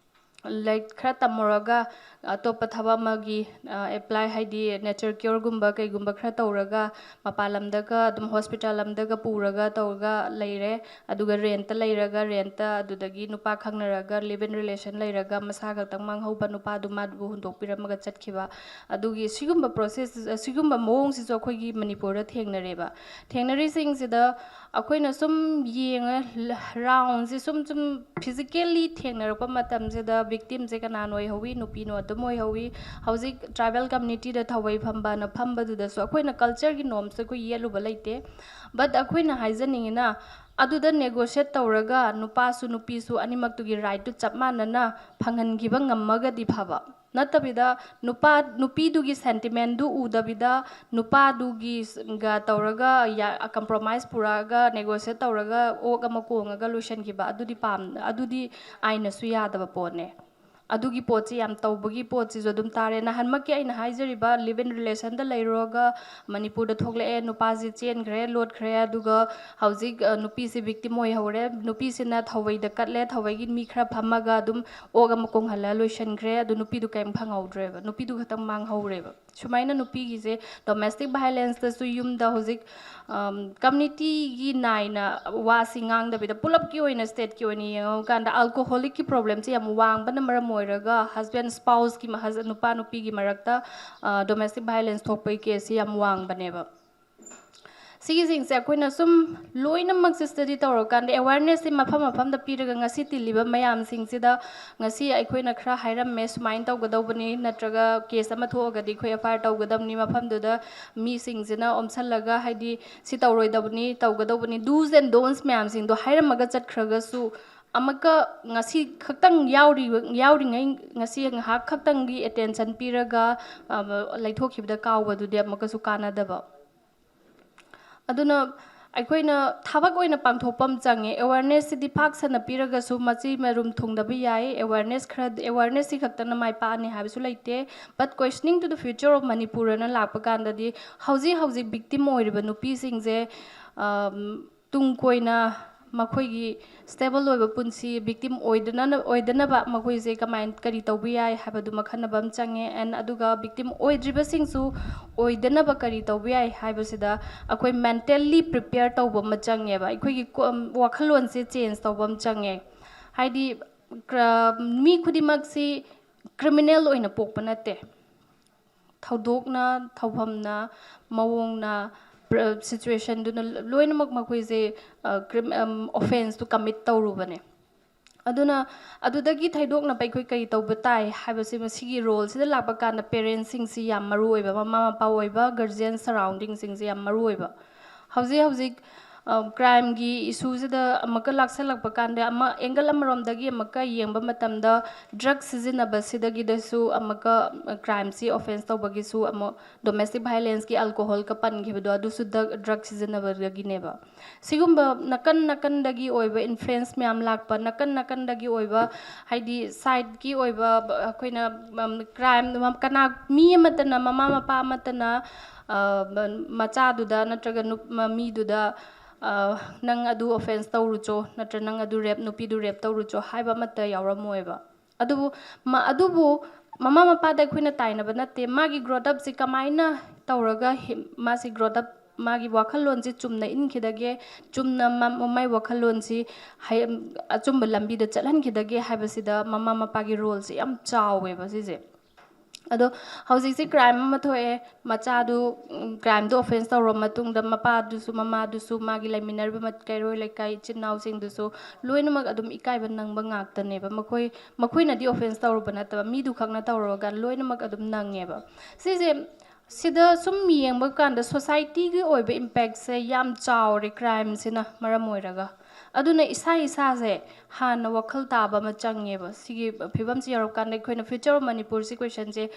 ꯂꯥꯏꯔꯤꯛ ꯈꯔ ꯇꯝꯃꯨꯔꯒ ꯑꯇꯣꯞꯄ ꯊꯕꯛ ꯑꯃꯒꯤ ꯑꯦꯄ꯭ꯂꯥꯏ, ꯍꯥꯏꯗꯤ ꯅꯦꯆꯔ ꯀ꯭ꯌꯣꯔꯒꯨꯝꯕ ꯀꯩꯒꯨꯝꯕ ꯈꯔ ꯇꯧꯔꯒ ꯃꯄꯥꯟ ꯂꯝꯗꯒ ꯑꯗꯨꯝ ꯍꯣꯁꯄꯤꯇꯥꯜ ꯑꯝꯗꯒ ꯄꯨꯔꯒ ꯇꯧꯔꯒ ꯂꯩꯔꯦ꯫ ꯑꯗꯨꯒ ꯔꯦꯟꯠꯇ ꯂꯩꯔꯒ, ꯔꯦꯟꯠꯇ ꯑꯗꯨꯗꯒꯤ ꯅꯨꯄꯥ ꯈꯪꯅꯔꯒ ꯂꯤꯚ ꯏꯟ ꯔꯤꯂꯦꯁꯟ ꯂꯩꯔꯒ ꯃꯁꯥ ꯈꯛꯇꯪ ꯃꯥꯡꯍꯧꯕ, ꯅꯨꯄꯥꯗꯨ ꯃꯥꯕꯨ ꯍꯨꯟꯗꯣꯛꯄꯤꯔꯝꯃꯒ ꯆꯠꯈꯤꯕ꯫ ꯑꯗꯨꯒꯤ ꯁꯤꯒꯨꯝꯕ ꯄ꯭ꯔꯣꯁꯦꯁ, ꯁꯤꯒꯨꯝꯕ ꯃꯑꯣꯡꯁꯤꯁꯨ ꯑꯩꯈꯣꯏꯒꯤ ꯃꯅꯤꯄꯨꯔꯗ ꯊꯦꯡꯅꯔꯦꯕ꯫ ꯊꯦꯡꯅꯔꯤꯁꯤꯡꯁꯤꯗ ꯑꯩꯈꯣꯏꯅ ꯁꯨꯝ ꯌꯦꯡꯉ, ꯔꯥꯎꯟꯁꯦ ꯁꯨꯝ ꯁꯨꯝ ꯐꯤꯖꯤꯀꯦꯜꯂꯤ ꯊꯦꯡꯅꯔꯛꯄ ꯃꯇꯝꯁꯤꯗ ꯚꯤꯛꯇꯤꯝꯁꯦ ꯀꯅꯥꯅ ꯑꯣꯏꯍꯧꯋꯤ? ꯅꯨꯄꯤꯅ ꯑꯗꯨꯝ ꯑꯣꯏꯍꯧꯋꯤ꯫ ꯍꯧꯖꯤꯛ ꯇ꯭ꯔꯥꯏꯕꯦꯜ ꯀꯝꯃ꯭ꯌꯨꯅꯤꯇꯤꯗ ꯊꯧꯋꯩ ꯐꯝꯕꯅ ꯐꯝꯕꯗꯨꯗꯁꯨ ꯑꯩꯈꯣꯏꯅ ꯀꯜꯆꯔꯒꯤ ꯅꯣꯔꯝꯁꯦ ꯑꯩꯈꯣꯏ ꯌꯦꯠꯂꯨꯕ ꯂꯩꯇꯦ꯫ ꯕꯠ ꯑꯩꯈꯣꯏꯅ ꯍꯥꯏꯖꯅꯤꯡꯉꯤꯅ, ꯑꯗꯨꯗ ꯅꯦꯒꯣꯁꯤꯌꯦꯠ ꯇꯧꯔꯒ ꯅꯨꯄꯥꯁꯨ ꯅꯨꯄꯤꯁꯨ ꯑꯅꯤꯃꯛꯇꯨꯒꯤ ꯔꯥꯏꯠꯇꯨ ꯆꯞ ꯃꯥꯟꯅꯅ ꯐꯪꯍꯟꯈꯤꯕ ꯉꯝꯃꯒꯗꯤ ꯐꯕ꯫ ꯅꯠꯇꯕꯤꯗ ꯅꯨꯄꯥ, ꯅꯨꯄꯤꯗꯨꯒꯤ ꯁꯦꯟꯇꯤꯃꯦꯟꯗꯨ ꯎꯗꯕꯤꯗ ꯅꯨꯄꯥꯗꯨꯒꯤ ꯒ ꯇꯧꯔꯒ ꯀꯝꯄ꯭ꯔꯣꯃꯥꯏꯁ ꯄꯨꯔꯛꯑꯒ ꯅꯦꯒꯣꯁꯤꯌꯦꯠ ꯇꯧꯔꯒ ꯑꯣꯛ ꯑꯃ ꯀꯣꯡꯉꯒ ꯂꯣꯏꯁꯤꯟꯈꯤꯕ, ꯑꯗꯨꯗꯤ ꯄꯥꯝ-, ꯑꯗꯨꯗꯤ ꯑꯥꯏꯟꯅꯁꯨ ꯌꯥꯗꯕ ꯄꯣꯠꯅꯦ꯫ ꯑꯗꯨꯒꯤ ꯄꯣꯠꯁꯤ ꯌꯥꯝ ꯇꯧꯕꯒꯤ ꯄꯣꯠꯁꯤꯁꯨ ꯑꯗꯨꯝ ꯇꯥꯔꯦ꯫ ꯅꯍꯥꯟꯃꯛꯀꯤ ꯑꯩꯅ ꯍꯥꯏꯖꯔꯤꯕ ꯂꯤꯚ ꯏꯟ ꯔꯤꯂꯦꯁꯟꯗ ꯂꯩꯔꯨꯔꯒ ꯃꯅꯤꯄꯨꯔꯗ ꯊꯣꯛꯂꯛꯑꯦ, ꯅꯨꯄꯥꯁꯤ ꯆꯦꯟꯈ꯭ꯔꯦ, ꯂꯣꯠꯈ꯭ꯔꯦ, ꯑꯗꯨꯒ ꯍꯧꯖꯤꯛ, ꯑ, ꯅꯨꯄꯤꯁꯤ ꯚꯤꯛꯇꯤꯝ ꯑꯣꯏꯍꯧꯔꯦ꯫ ꯅꯨꯄꯤꯁꯤꯅ ꯊꯧꯋꯩꯗ ꯀꯠꯂꯦ, ꯊꯧꯋꯩꯒꯤ ꯃꯤ ꯈꯔ ꯐꯝꯃꯒ ꯑꯗꯨꯝ ꯑꯣꯛ ꯑꯃ ꯀꯣꯡꯍꯜꯂ ꯂꯣꯏꯁꯤꯟꯈ꯭ꯔꯦ꯫ ꯑꯗꯨ ꯅꯨꯄꯤꯗꯨ ꯀꯔꯤꯝ ꯐꯪꯍꯧꯗ꯭ꯔꯦꯕ, ꯅꯨꯄꯤꯗꯨ ꯈꯛꯇꯪ ꯃꯥꯡꯍꯧꯔꯦꯕ꯫ ꯁꯨꯃꯥꯏꯅ ꯅꯨꯄꯤꯒꯤꯁꯦ ꯗꯣꯃꯦꯁꯇꯤꯛ ꯚꯥꯏꯂꯦꯟꯁꯇꯁꯨ ꯌꯨꯝꯗ ꯍꯧꯖꯤꯛ ꯀꯝꯃ꯭ꯌꯨꯅꯤꯇꯤꯒꯤ ꯅꯥꯏꯅ ꯋꯥꯁꯤ ꯉꯥꯡꯗꯕꯤꯗ, ꯄꯨꯂꯞꯀꯤ ꯑꯣꯏꯅ, ꯁ꯭ꯇꯦꯠꯀꯤ ꯑꯣꯏꯅ ꯌꯦꯡꯉꯀꯥꯟꯗ, ꯑꯜꯀꯣꯍꯣꯂꯤꯛꯀꯤ ꯄ꯭ꯔꯣꯕ꯭ꯂꯦꯝꯁꯦ ꯌꯥꯝ ꯋꯥꯡꯕꯅ ꯃꯔꯝ ꯑꯣꯏꯔꯒ ꯍꯁꯕꯦꯟ ꯁ꯭ꯄꯥꯎꯁꯀꯤ, ꯅꯨꯄꯥ ꯅꯨꯄꯤꯒꯤ ꯃꯔꯛꯇ ꯗꯣꯃꯦꯁꯇꯤꯛ ꯚꯥꯏꯂꯦꯟꯁ ꯊꯣꯛꯄꯒꯤ ꯀꯦꯁꯁꯤ ꯌꯥꯝ ꯋꯥꯡꯕꯅꯦꯕ꯫ ꯁꯤꯒꯤꯁꯤꯡꯁꯦ ꯑꯩꯈꯣꯏꯅ ꯁꯨꯝ ꯂꯣꯏꯅꯃꯛꯁꯦ ꯁ꯭ꯇꯗꯤ ꯇꯧꯔꯀꯥꯟꯗ, ꯑꯦꯋꯥꯔꯅꯦꯁꯁꯦ ꯃꯐꯝ ꯃꯐꯝꯗ ꯄꯤꯔꯒ, ꯉꯁꯤ ꯇꯤꯜꯂꯤꯕ ꯃꯌꯥꯝꯁꯤꯡꯁꯤꯗ ꯉꯁꯤ ꯑꯩꯈꯣꯏꯅ ꯈꯔ ꯍꯥꯏꯔꯝꯃꯦ, ꯁꯨꯃꯥꯏꯅ ꯇꯧꯒꯗꯧꯕꯅꯤ, ꯅꯠꯇ꯭ꯔꯒ ꯀꯦꯁ ꯑꯃ ꯊꯣꯛꯑꯒꯗꯤ ꯑꯩꯈꯣꯏ ꯑꯦꯐ ꯑꯥꯏ ꯑꯥꯔ ꯇꯧꯒꯗꯕꯅꯤ, ꯃꯐꯝꯗꯨꯗ ꯃꯤꯁꯤꯡꯁꯤꯅ ꯑꯣꯝꯁꯜꯂꯒ, ꯍꯥꯏꯗꯤ, ꯁꯤ ꯇꯧꯔꯣꯏꯗꯕꯅꯤ, ꯇꯧꯒꯗꯧꯕꯅꯤ, ꯗꯨꯁ ꯑꯦꯟ ꯗꯣꯟꯁ ꯃꯌꯥꯝꯁꯤꯡꯗꯣ ꯍꯥꯏꯔꯝꯃꯒ ꯆꯠꯈ꯭ꯔꯒꯁꯨ, ꯑꯃꯨꯛꯀ ꯉꯁꯤ ꯈꯛꯇꯪ ꯌꯥꯎꯔꯤ-, ꯌꯥꯎꯔꯤꯉꯩ, ꯉꯁꯤ ꯉꯥꯏꯍꯥꯛ ꯈꯛꯇꯪꯒꯤ ꯑꯦꯇꯦꯟꯁꯟ ꯄꯤꯔꯒ, ꯑ, ꯂꯩꯊꯣꯛꯈꯤꯕꯗ ꯀꯥꯎꯕꯗꯨꯗꯤ ꯑꯃꯨꯛꯀꯁꯨ ꯀꯥꯟꯅꯗꯕ꯫ ꯑꯗꯨꯅ ꯑꯩꯈꯣꯏꯅ ꯊꯕꯛ ꯑꯣꯏꯅ ꯄꯥꯡꯊꯣꯛꯄ ꯑꯃ ꯆꯪꯉꯦ꯫ ꯑꯦꯋꯥꯔꯅꯦꯁꯁꯤꯗꯤ ꯄꯥꯛ ꯁꯟꯅ ꯄꯤꯔꯒꯁꯨ ꯃꯆꯤ ꯃꯔꯨꯝ ꯊꯨꯡꯗꯕ ꯌꯥꯏ꯫ ꯑꯦꯋꯥꯔꯅꯦꯁ ꯈꯔ, ꯑꯦꯋꯥꯔꯅꯦꯁꯁꯤ ꯈꯛꯇꯅ ꯃꯥꯏ ꯄꯥꯛꯑꯅꯤ ꯍꯥꯏꯕꯁꯨ ꯂꯩꯇꯦ꯫ But questioning to the future of Manipur ꯑꯅ ꯂꯥꯛꯄ ꯀꯥꯟꯗꯗꯤ, ꯍꯧꯖꯤꯛ ꯍꯧꯖꯤꯛ ꯚꯤꯛꯇꯤꯝ ꯑꯣꯏꯔꯤꯕ ꯅꯨꯄꯤꯁꯤꯡꯁꯦ, ꯑꯝ, ꯇꯨꯡ ꯀꯣꯏꯅ ꯃꯈꯣꯏꯒꯤ ꯁ꯭ꯇꯦꯕꯜ ꯑꯣꯏꯕ ꯄꯨꯟꯁꯤ, ꯚꯤꯛꯇꯤꯝ ꯑꯣꯏꯗꯅ-, ꯑꯣꯏꯗꯅꯕ ꯃꯈꯣꯏꯁꯦ ꯀꯃꯥꯏꯅ, ꯀꯔꯤ ꯇꯧꯕ ꯌꯥꯏ ꯍꯥꯏꯕꯗꯨꯃ ꯈꯟꯅꯕ ꯑꯃ ꯆꯪꯉꯦ꯫ And ꯑꯗꯨꯒ ꯚꯤꯛꯇꯤꯝ ꯑꯣꯏꯗ꯭ꯔꯤꯕꯁꯤꯡꯁꯨ ꯑꯣꯏꯗꯅꯕ ꯀꯔꯤ ꯇꯧꯕ ꯌꯥꯏ ꯍꯥꯏꯕꯁꯤꯗ ꯑꯩꯈꯣꯏ ꯃꯦꯟꯇꯦꯜꯂꯤ ꯄ꯭ꯔꯤꯄꯦꯌꯔ ꯇꯧꯕ ꯑꯃ ꯆꯪꯉꯦꯕ꯫ ꯑꯩꯈꯣꯏꯒꯤ ꯀꯣ-, ꯋꯥꯈꯜꯂꯣꯟꯁꯦ ꯆꯦꯟꯖ ꯇꯧꯕ ꯑꯃ ꯆꯪꯉꯦ꯫ ꯍꯥꯏꯗꯤ, ꯀ꯭ꯔ-, ꯃꯤ ꯈꯨꯗꯤꯡꯃꯛꯁꯤ ꯀ꯭ꯔꯤꯃꯤꯅꯦꯜ ꯑꯣꯏꯅ ꯄꯣꯛꯄ ꯅꯠꯇꯦ꯫ ꯊꯧꯗꯣꯛꯅ, ꯊꯧꯐꯝꯅ, ꯃꯑꯣꯡꯅ, ꯄ꯭ꯔ-, ꯁꯤꯆꯨꯋꯦꯁꯟꯗꯨꯅ ꯂꯣꯏꯅꯃꯛ ꯃꯈꯣꯏꯁꯦ, ꯑ, ꯀ꯭ꯔꯤꯝ-, ꯑꯝ, ꯑꯣꯐꯦꯟꯁꯇꯨ ꯀꯃꯤꯠ ꯇꯧꯔꯨꯕꯅꯦ꯫ ꯑꯗꯨꯅ ꯑꯗꯨꯗꯒꯤ ꯊꯩꯗꯣꯛꯅꯕ ꯑꯩꯈꯣꯏ ꯀꯔꯤ ꯇꯧꯕ ꯇꯥꯏ ꯍꯥꯏꯕꯁꯤ, ꯃꯁꯤꯒꯤ ꯔꯣꯜꯁꯤꯗ ꯂꯥꯛꯄ ꯀꯥꯟꯗ ꯄꯦꯔꯦꯟꯁꯁꯤꯡꯁꯤ ꯌꯥꯝ ꯃꯔꯨ ꯑꯣꯏꯕ, ꯃꯃꯥ ꯃꯄꯥ ꯑꯣꯏꯕ, ꯒꯥꯔꯖꯤꯌꯟ ꯁꯔꯥꯎꯟꯗꯤꯡꯁꯤꯡꯁꯤ ꯌꯥꯝ ꯃꯔꯨ ꯑꯣꯏꯕ꯫ ꯍꯧꯖꯤꯛ ꯍꯧꯖꯤꯛ, ꯑ, ꯀ꯭ꯔꯥꯏꯝꯒꯤ ꯏꯁꯨꯁꯤꯗ ꯑꯃꯨꯛꯀ ꯂꯥꯛꯁꯜꯂꯛꯄ ꯀꯥꯟꯗ, ꯑꯃ, ꯑꯦꯡꯒꯜ ꯑꯃꯔꯣꯝꯗꯒꯤ ꯑꯃꯨꯛꯀ ꯌꯦꯡꯕ ꯃꯇꯝꯗ, ꯗ꯭ꯔꯒ ꯁꯤꯖꯤꯟꯅꯕꯁꯤꯗꯒꯤꯗꯁꯨ ꯑꯃꯨꯛꯀ, ꯑ, ꯀ꯭ꯔꯥꯏꯝꯁꯤ, ꯑꯣꯐꯦꯟꯁ ꯇꯧꯕꯒꯤꯁꯨ ꯑꯃꯨꯛ, ꯗꯣꯃꯦꯁꯇꯤꯛ ꯚꯥꯏꯂꯦꯟꯁꯀꯤ ꯑꯜꯀꯣꯍꯣꯜꯒ ꯄꯟꯈꯤꯕꯗꯣ, ꯑꯗꯨꯁꯨ ꯗ-, ꯗ꯭ꯔꯒ ꯁꯤꯖꯤꯟꯅꯕꯗꯒꯤꯅꯦꯕ꯫ ꯁꯤꯒꯨꯝꯕ ꯅꯥꯀꯟ ꯅꯥꯀꯟꯗꯒꯤ ꯑꯣꯏꯕ ꯏꯟꯐ꯭ꯂꯨꯌꯦꯟꯁ ꯃꯌꯥꯝ ꯂꯥꯛꯄ, ꯅꯥꯀꯟ ꯅꯥꯀꯟꯗꯒꯤ ꯑꯣꯏꯕ, ꯍꯥꯏꯗꯤ, ꯁꯥꯏꯠꯀꯤ ꯑꯣꯏꯕ, ꯑꯩꯈꯣꯏꯅ, ꯎꯝ, ꯀ꯭ꯔꯥꯏꯝ, ꯀꯅꯥ, ꯃꯤ ꯑꯃꯠꯇꯅ, ꯃꯃꯥ ꯃꯄꯥ ꯑꯃꯠꯇꯅ, ꯑ, ꯃꯆꯥꯗꯨꯗ ꯅꯠꯇ꯭ꯔꯒ ꯅꯨꯞ-, ꯃ-, ꯃꯤꯗꯨꯗ, ꯑ, "ꯅꯪ ꯑꯗꯨ ꯑꯣꯐꯦꯟꯁ ꯇꯧꯔꯨꯆꯣ", ꯅꯠꯇ꯭ꯔ "ꯅꯪ ꯑꯗꯨ ꯔꯦꯞ, ꯅꯨꯄꯤꯗꯨ ꯔꯦꯞ ꯇꯧꯔꯨꯆꯣ" ꯍꯥꯏꯕ ꯑꯃꯠꯇ ꯌꯥꯎꯔꯝꯃꯣꯏꯕ꯫ ꯑꯗꯨꯕꯨ ꯃ-, ꯑꯗꯨꯕꯨ ꯃꯃꯥ ꯃꯄꯥꯗ ꯑꯩꯈꯣꯏꯅ ꯇꯥꯏꯅꯕ ꯅꯠꯇꯦ꯫ ꯃꯥꯒꯤ growth up ꯁꯤ ꯀꯃꯥꯏꯅ ꯇꯧꯔꯒ ꯍꯤ-, ꯃꯥꯁꯤ growth up, ꯃꯥꯒꯤ ꯋꯥꯈꯜꯂꯣꯟꯁꯤ ꯆꯨꯝꯅ ꯏꯟꯈꯤꯗꯒꯦ, ꯆꯨꯝꯅ ꯃ-, ꯃꯥꯏ ꯋꯥꯈꯜꯂꯣꯟꯁꯤ ꯍꯩ-, ꯑꯆꯨꯝꯕ ꯂꯝꯕꯤꯗ ꯆꯠꯍꯟꯈꯤꯗꯒꯦ ꯍꯥꯏꯕꯁꯤꯗ ꯃꯃꯥ ꯃꯄꯥꯒꯤ role ꯁꯤ ꯌꯥꯝ ꯆꯥꯎꯋꯦꯕ ꯁꯤꯁꯦ꯫ ꯑꯗꯣ ꯍꯧꯖꯤꯛꯁꯤ crime ꯑꯃ ꯊꯣꯛꯑꯦ, ꯃꯆꯥꯗꯨ, ꯎꯝ, crime ꯗꯨ offence ꯇꯧꯔꯕ ꯃꯇꯨꯡꯗ ꯃꯄꯥꯗꯨꯁꯨ ꯃꯃꯥꯗꯨꯁꯨ ꯃꯥꯒꯤ ꯂꯩꯃꯤꯟꯅꯔꯤꯕ ꯃ-, ꯀꯩꯔꯣꯏ ꯂꯩꯀꯥꯏ ꯏꯆꯤꯟ ꯏꯅꯥꯎꯁꯤꯡꯗꯨꯁꯨ ꯂꯣꯏꯅꯃꯛ ꯑꯗꯨꯝ ꯏꯀꯥꯏꯕ ꯅꯪꯕ ꯉꯥꯛꯇꯅꯦꯕ꯫ ꯃꯈꯣꯏ, ꯃꯈꯣꯏꯅꯗꯤ offence ꯇꯧꯔꯨꯕ ꯅꯠꯇꯕ, ꯃꯤꯗꯨ ꯈꯛꯅ ꯇꯧꯔꯨꯔꯒ ꯂꯣꯏꯅꯃꯛ ꯑꯗꯨꯝ ꯅꯪꯉꯦꯕ꯫ ꯁꯤꯁꯦ, ꯁꯤꯗ ꯁꯨꯝ ꯌꯦꯡꯕ ꯀꯥꯟꯗ society ꯒꯤ ꯑꯣꯏꯕ impact ꯁꯦ ꯌꯥꯝ ꯆꯥꯎꯔꯦ crime ꯁꯤꯅ ꯃꯔꯝ ꯑꯣꯏꯔꯒ꯫ ꯑꯗꯨꯅ ꯏꯁꯥ ꯏꯁꯥꯁꯦ ꯍꯥꯟꯅ ꯋꯥꯈꯜ ꯇꯥꯕ ꯑꯃ ꯆꯪꯉꯦꯕ꯫ ꯁꯤꯒꯤ ꯐꯤꯕꯝꯁꯤ ꯌꯧꯔꯀꯥꯟꯗ ꯑꯩꯈꯣꯏꯅ future of ꯃꯅꯤꯄꯨꯔꯁꯤ question ꯁꯦ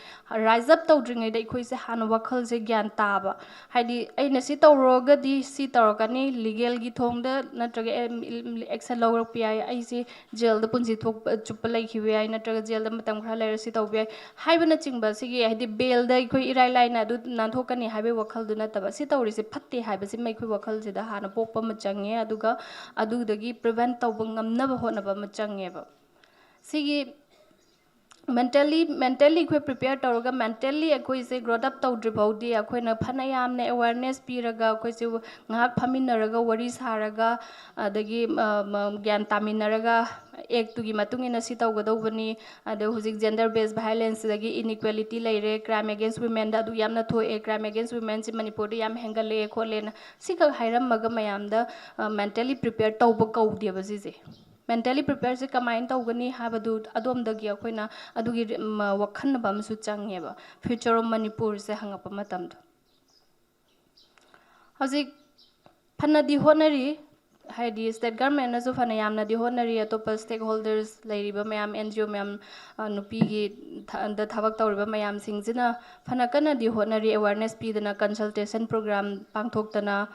rise up ꯇꯧꯗ꯭ꯔꯤꯉꯩꯗ ꯑꯩꯈꯣꯏꯁꯦ ꯍꯥꯟꯅ ꯋꯥꯈꯜꯁꯦ ꯒ꯭ꯌꯥꯟ ꯇꯥꯕ꯫ ꯍꯥꯏꯗꯤ ꯑꯩꯅ ꯁꯤ ꯇꯧꯔꯨꯔꯒꯗꯤ ꯁꯤ ꯇꯧꯔꯛꯀꯅꯤ, legal ꯒꯤ ꯊꯣꯡꯗ ꯅꯠꯇ꯭ꯔꯒ action ꯂꯧꯔꯛꯄ ꯌꯥꯏ, ꯑꯩꯁꯤ jail ꯗ ꯄꯨꯟꯁꯤ ꯊꯣꯛꯄ, ꯆꯨꯞꯄ ꯂꯩꯈꯤꯕ ꯌꯥꯏ, ꯅꯠꯇ꯭ꯔꯒ jail ꯗ ꯃꯇꯝ ꯈꯔ ꯂꯩꯔ ꯁꯤ ꯇꯧꯕ ꯌꯥꯏ ꯍꯥꯏꯕꯅꯆꯤꯡꯕ꯫ ꯁꯤꯒꯤ ꯍꯥꯏꯗꯤ bail ꯗ ꯑꯩꯈꯣꯏ ꯏꯔꯥꯏ ꯂꯥꯏꯅ ꯑꯗꯨ ꯅꯥꯟꯊꯣꯛꯀꯅꯤ ꯍꯥꯏꯕꯒꯤ ꯋꯥꯈꯜꯗꯨ ꯅꯠꯇꯕ, ꯁꯤ ꯇꯧꯔꯤꯁꯦ ꯐꯠꯇꯦ ꯍꯥꯏꯕꯁꯤꯃ ꯑꯩꯈꯣꯏ ꯋꯥꯈꯜꯁꯤꯗ ꯍꯥꯟꯅ ꯄꯣꯛꯄ ꯑꯃ ꯆꯪꯉꯦ꯫ ꯑꯗꯨꯒ ꯑꯗꯨꯗꯒꯤ prevent ꯇꯧꯕ ꯉꯝꯅꯕ ꯍꯣꯠꯅꯕ ꯑꯃ ꯆꯪꯉꯦꯕ꯫ ꯁꯤꯒꯤ mentally, mentally ꯑꯩꯈꯣꯏ prepare ꯇꯧꯔꯒ mentally ꯑꯩꯈꯣꯏꯁꯦ growth up ꯇꯧꯗ꯭ꯔꯤ ꯐꯥꯎꯗꯤ ꯑꯩꯈꯣꯏꯅ ꯐꯅ ꯌꯥꯝꯅ awareness ꯄꯤꯔꯒ ꯑꯩꯈꯣꯏꯁꯦ ꯉꯥꯏꯍꯥꯛ ꯐꯝꯃꯤꯟꯅꯔꯒ ꯋꯥꯔꯤ ꯁꯥꯔꯒ ꯑꯗꯒꯤ, ꯑ, ꯃ-, ꯒ꯭ꯌꯥꯟ ꯇꯥꯃꯤꯟꯅꯔꯒ act ꯇꯨꯒꯤ ꯃꯇꯨꯡ ꯏꯟꯅ ꯁꯤ ꯇꯧꯒꯗꯧꯕꯅꯤ, ꯑꯗ ꯍꯧꯖꯤꯛ gender based violence ꯗꯒꯤ inequality ꯂꯩꯔꯦ, crime against women ꯗ ꯑꯗꯨ ꯌꯥꯝꯅ ꯊꯣꯛꯑꯦ, crime against women ꯁꯤ ꯃꯅꯤꯄꯨꯔꯗ ꯌꯥꯝ ꯍꯦꯟꯒꯠꯂꯛꯑꯦ ꯈꯣꯠꯂꯦꯅ ꯁꯤꯈꯛ ꯍꯥꯏꯔꯝꯃꯒ ꯃꯌꯥꯝꯗ, ꯑ, mentally prepare ꯇꯧꯕ ꯀꯧꯗꯦꯕ ꯁꯤꯁꯦ꯫ Mentally prepare ꯁꯦ ꯀꯃꯥꯏꯅ ꯇꯧꯒꯅꯤ ꯍꯥꯏꯕꯗꯨ ꯑꯗꯣꯝꯗꯒꯤ ꯑꯩꯈꯣꯏꯅ ꯑꯗꯨꯒꯤ ꯔꯤ-, ꯃ-, ꯋꯥꯈꯟꯅꯕ ꯑꯃꯁꯨ ꯆꯪꯉꯦꯕ, future of ꯃꯅꯤꯄꯨꯔꯁꯦ ꯍꯪꯉꯛꯄ ꯃꯇꯝꯗ꯫ ꯍꯧꯖꯤꯛ ꯐꯅꯗꯤ ꯍꯣꯠꯅꯔꯤ, ꯍꯥꯏꯗꯤ state government ꯅꯁꯨ ꯐꯅ ꯌꯥꯝꯅꯗꯤ ꯍꯣꯠꯅꯔꯤ, ꯑꯇꯣꯞꯄ stakeholders ꯂꯩꯔꯤꯕ ꯃꯌꯥꯝ, N G O ꯃꯌꯥꯝ, ꯑ, ꯅꯨꯄꯤꯒꯤ ꯊ-, ꯗ ꯊꯕꯛ ꯇꯧꯔꯤꯕ ꯃꯌꯥꯝꯁꯤꯡꯁꯤꯅ ꯐꯅ ꯀꯟꯅꯗꯤ ꯍꯣꯠꯅꯔꯤ, awareness ꯄꯤꯗꯅ, consultation program ꯄꯥꯡꯊꯣꯛꯇꯅ,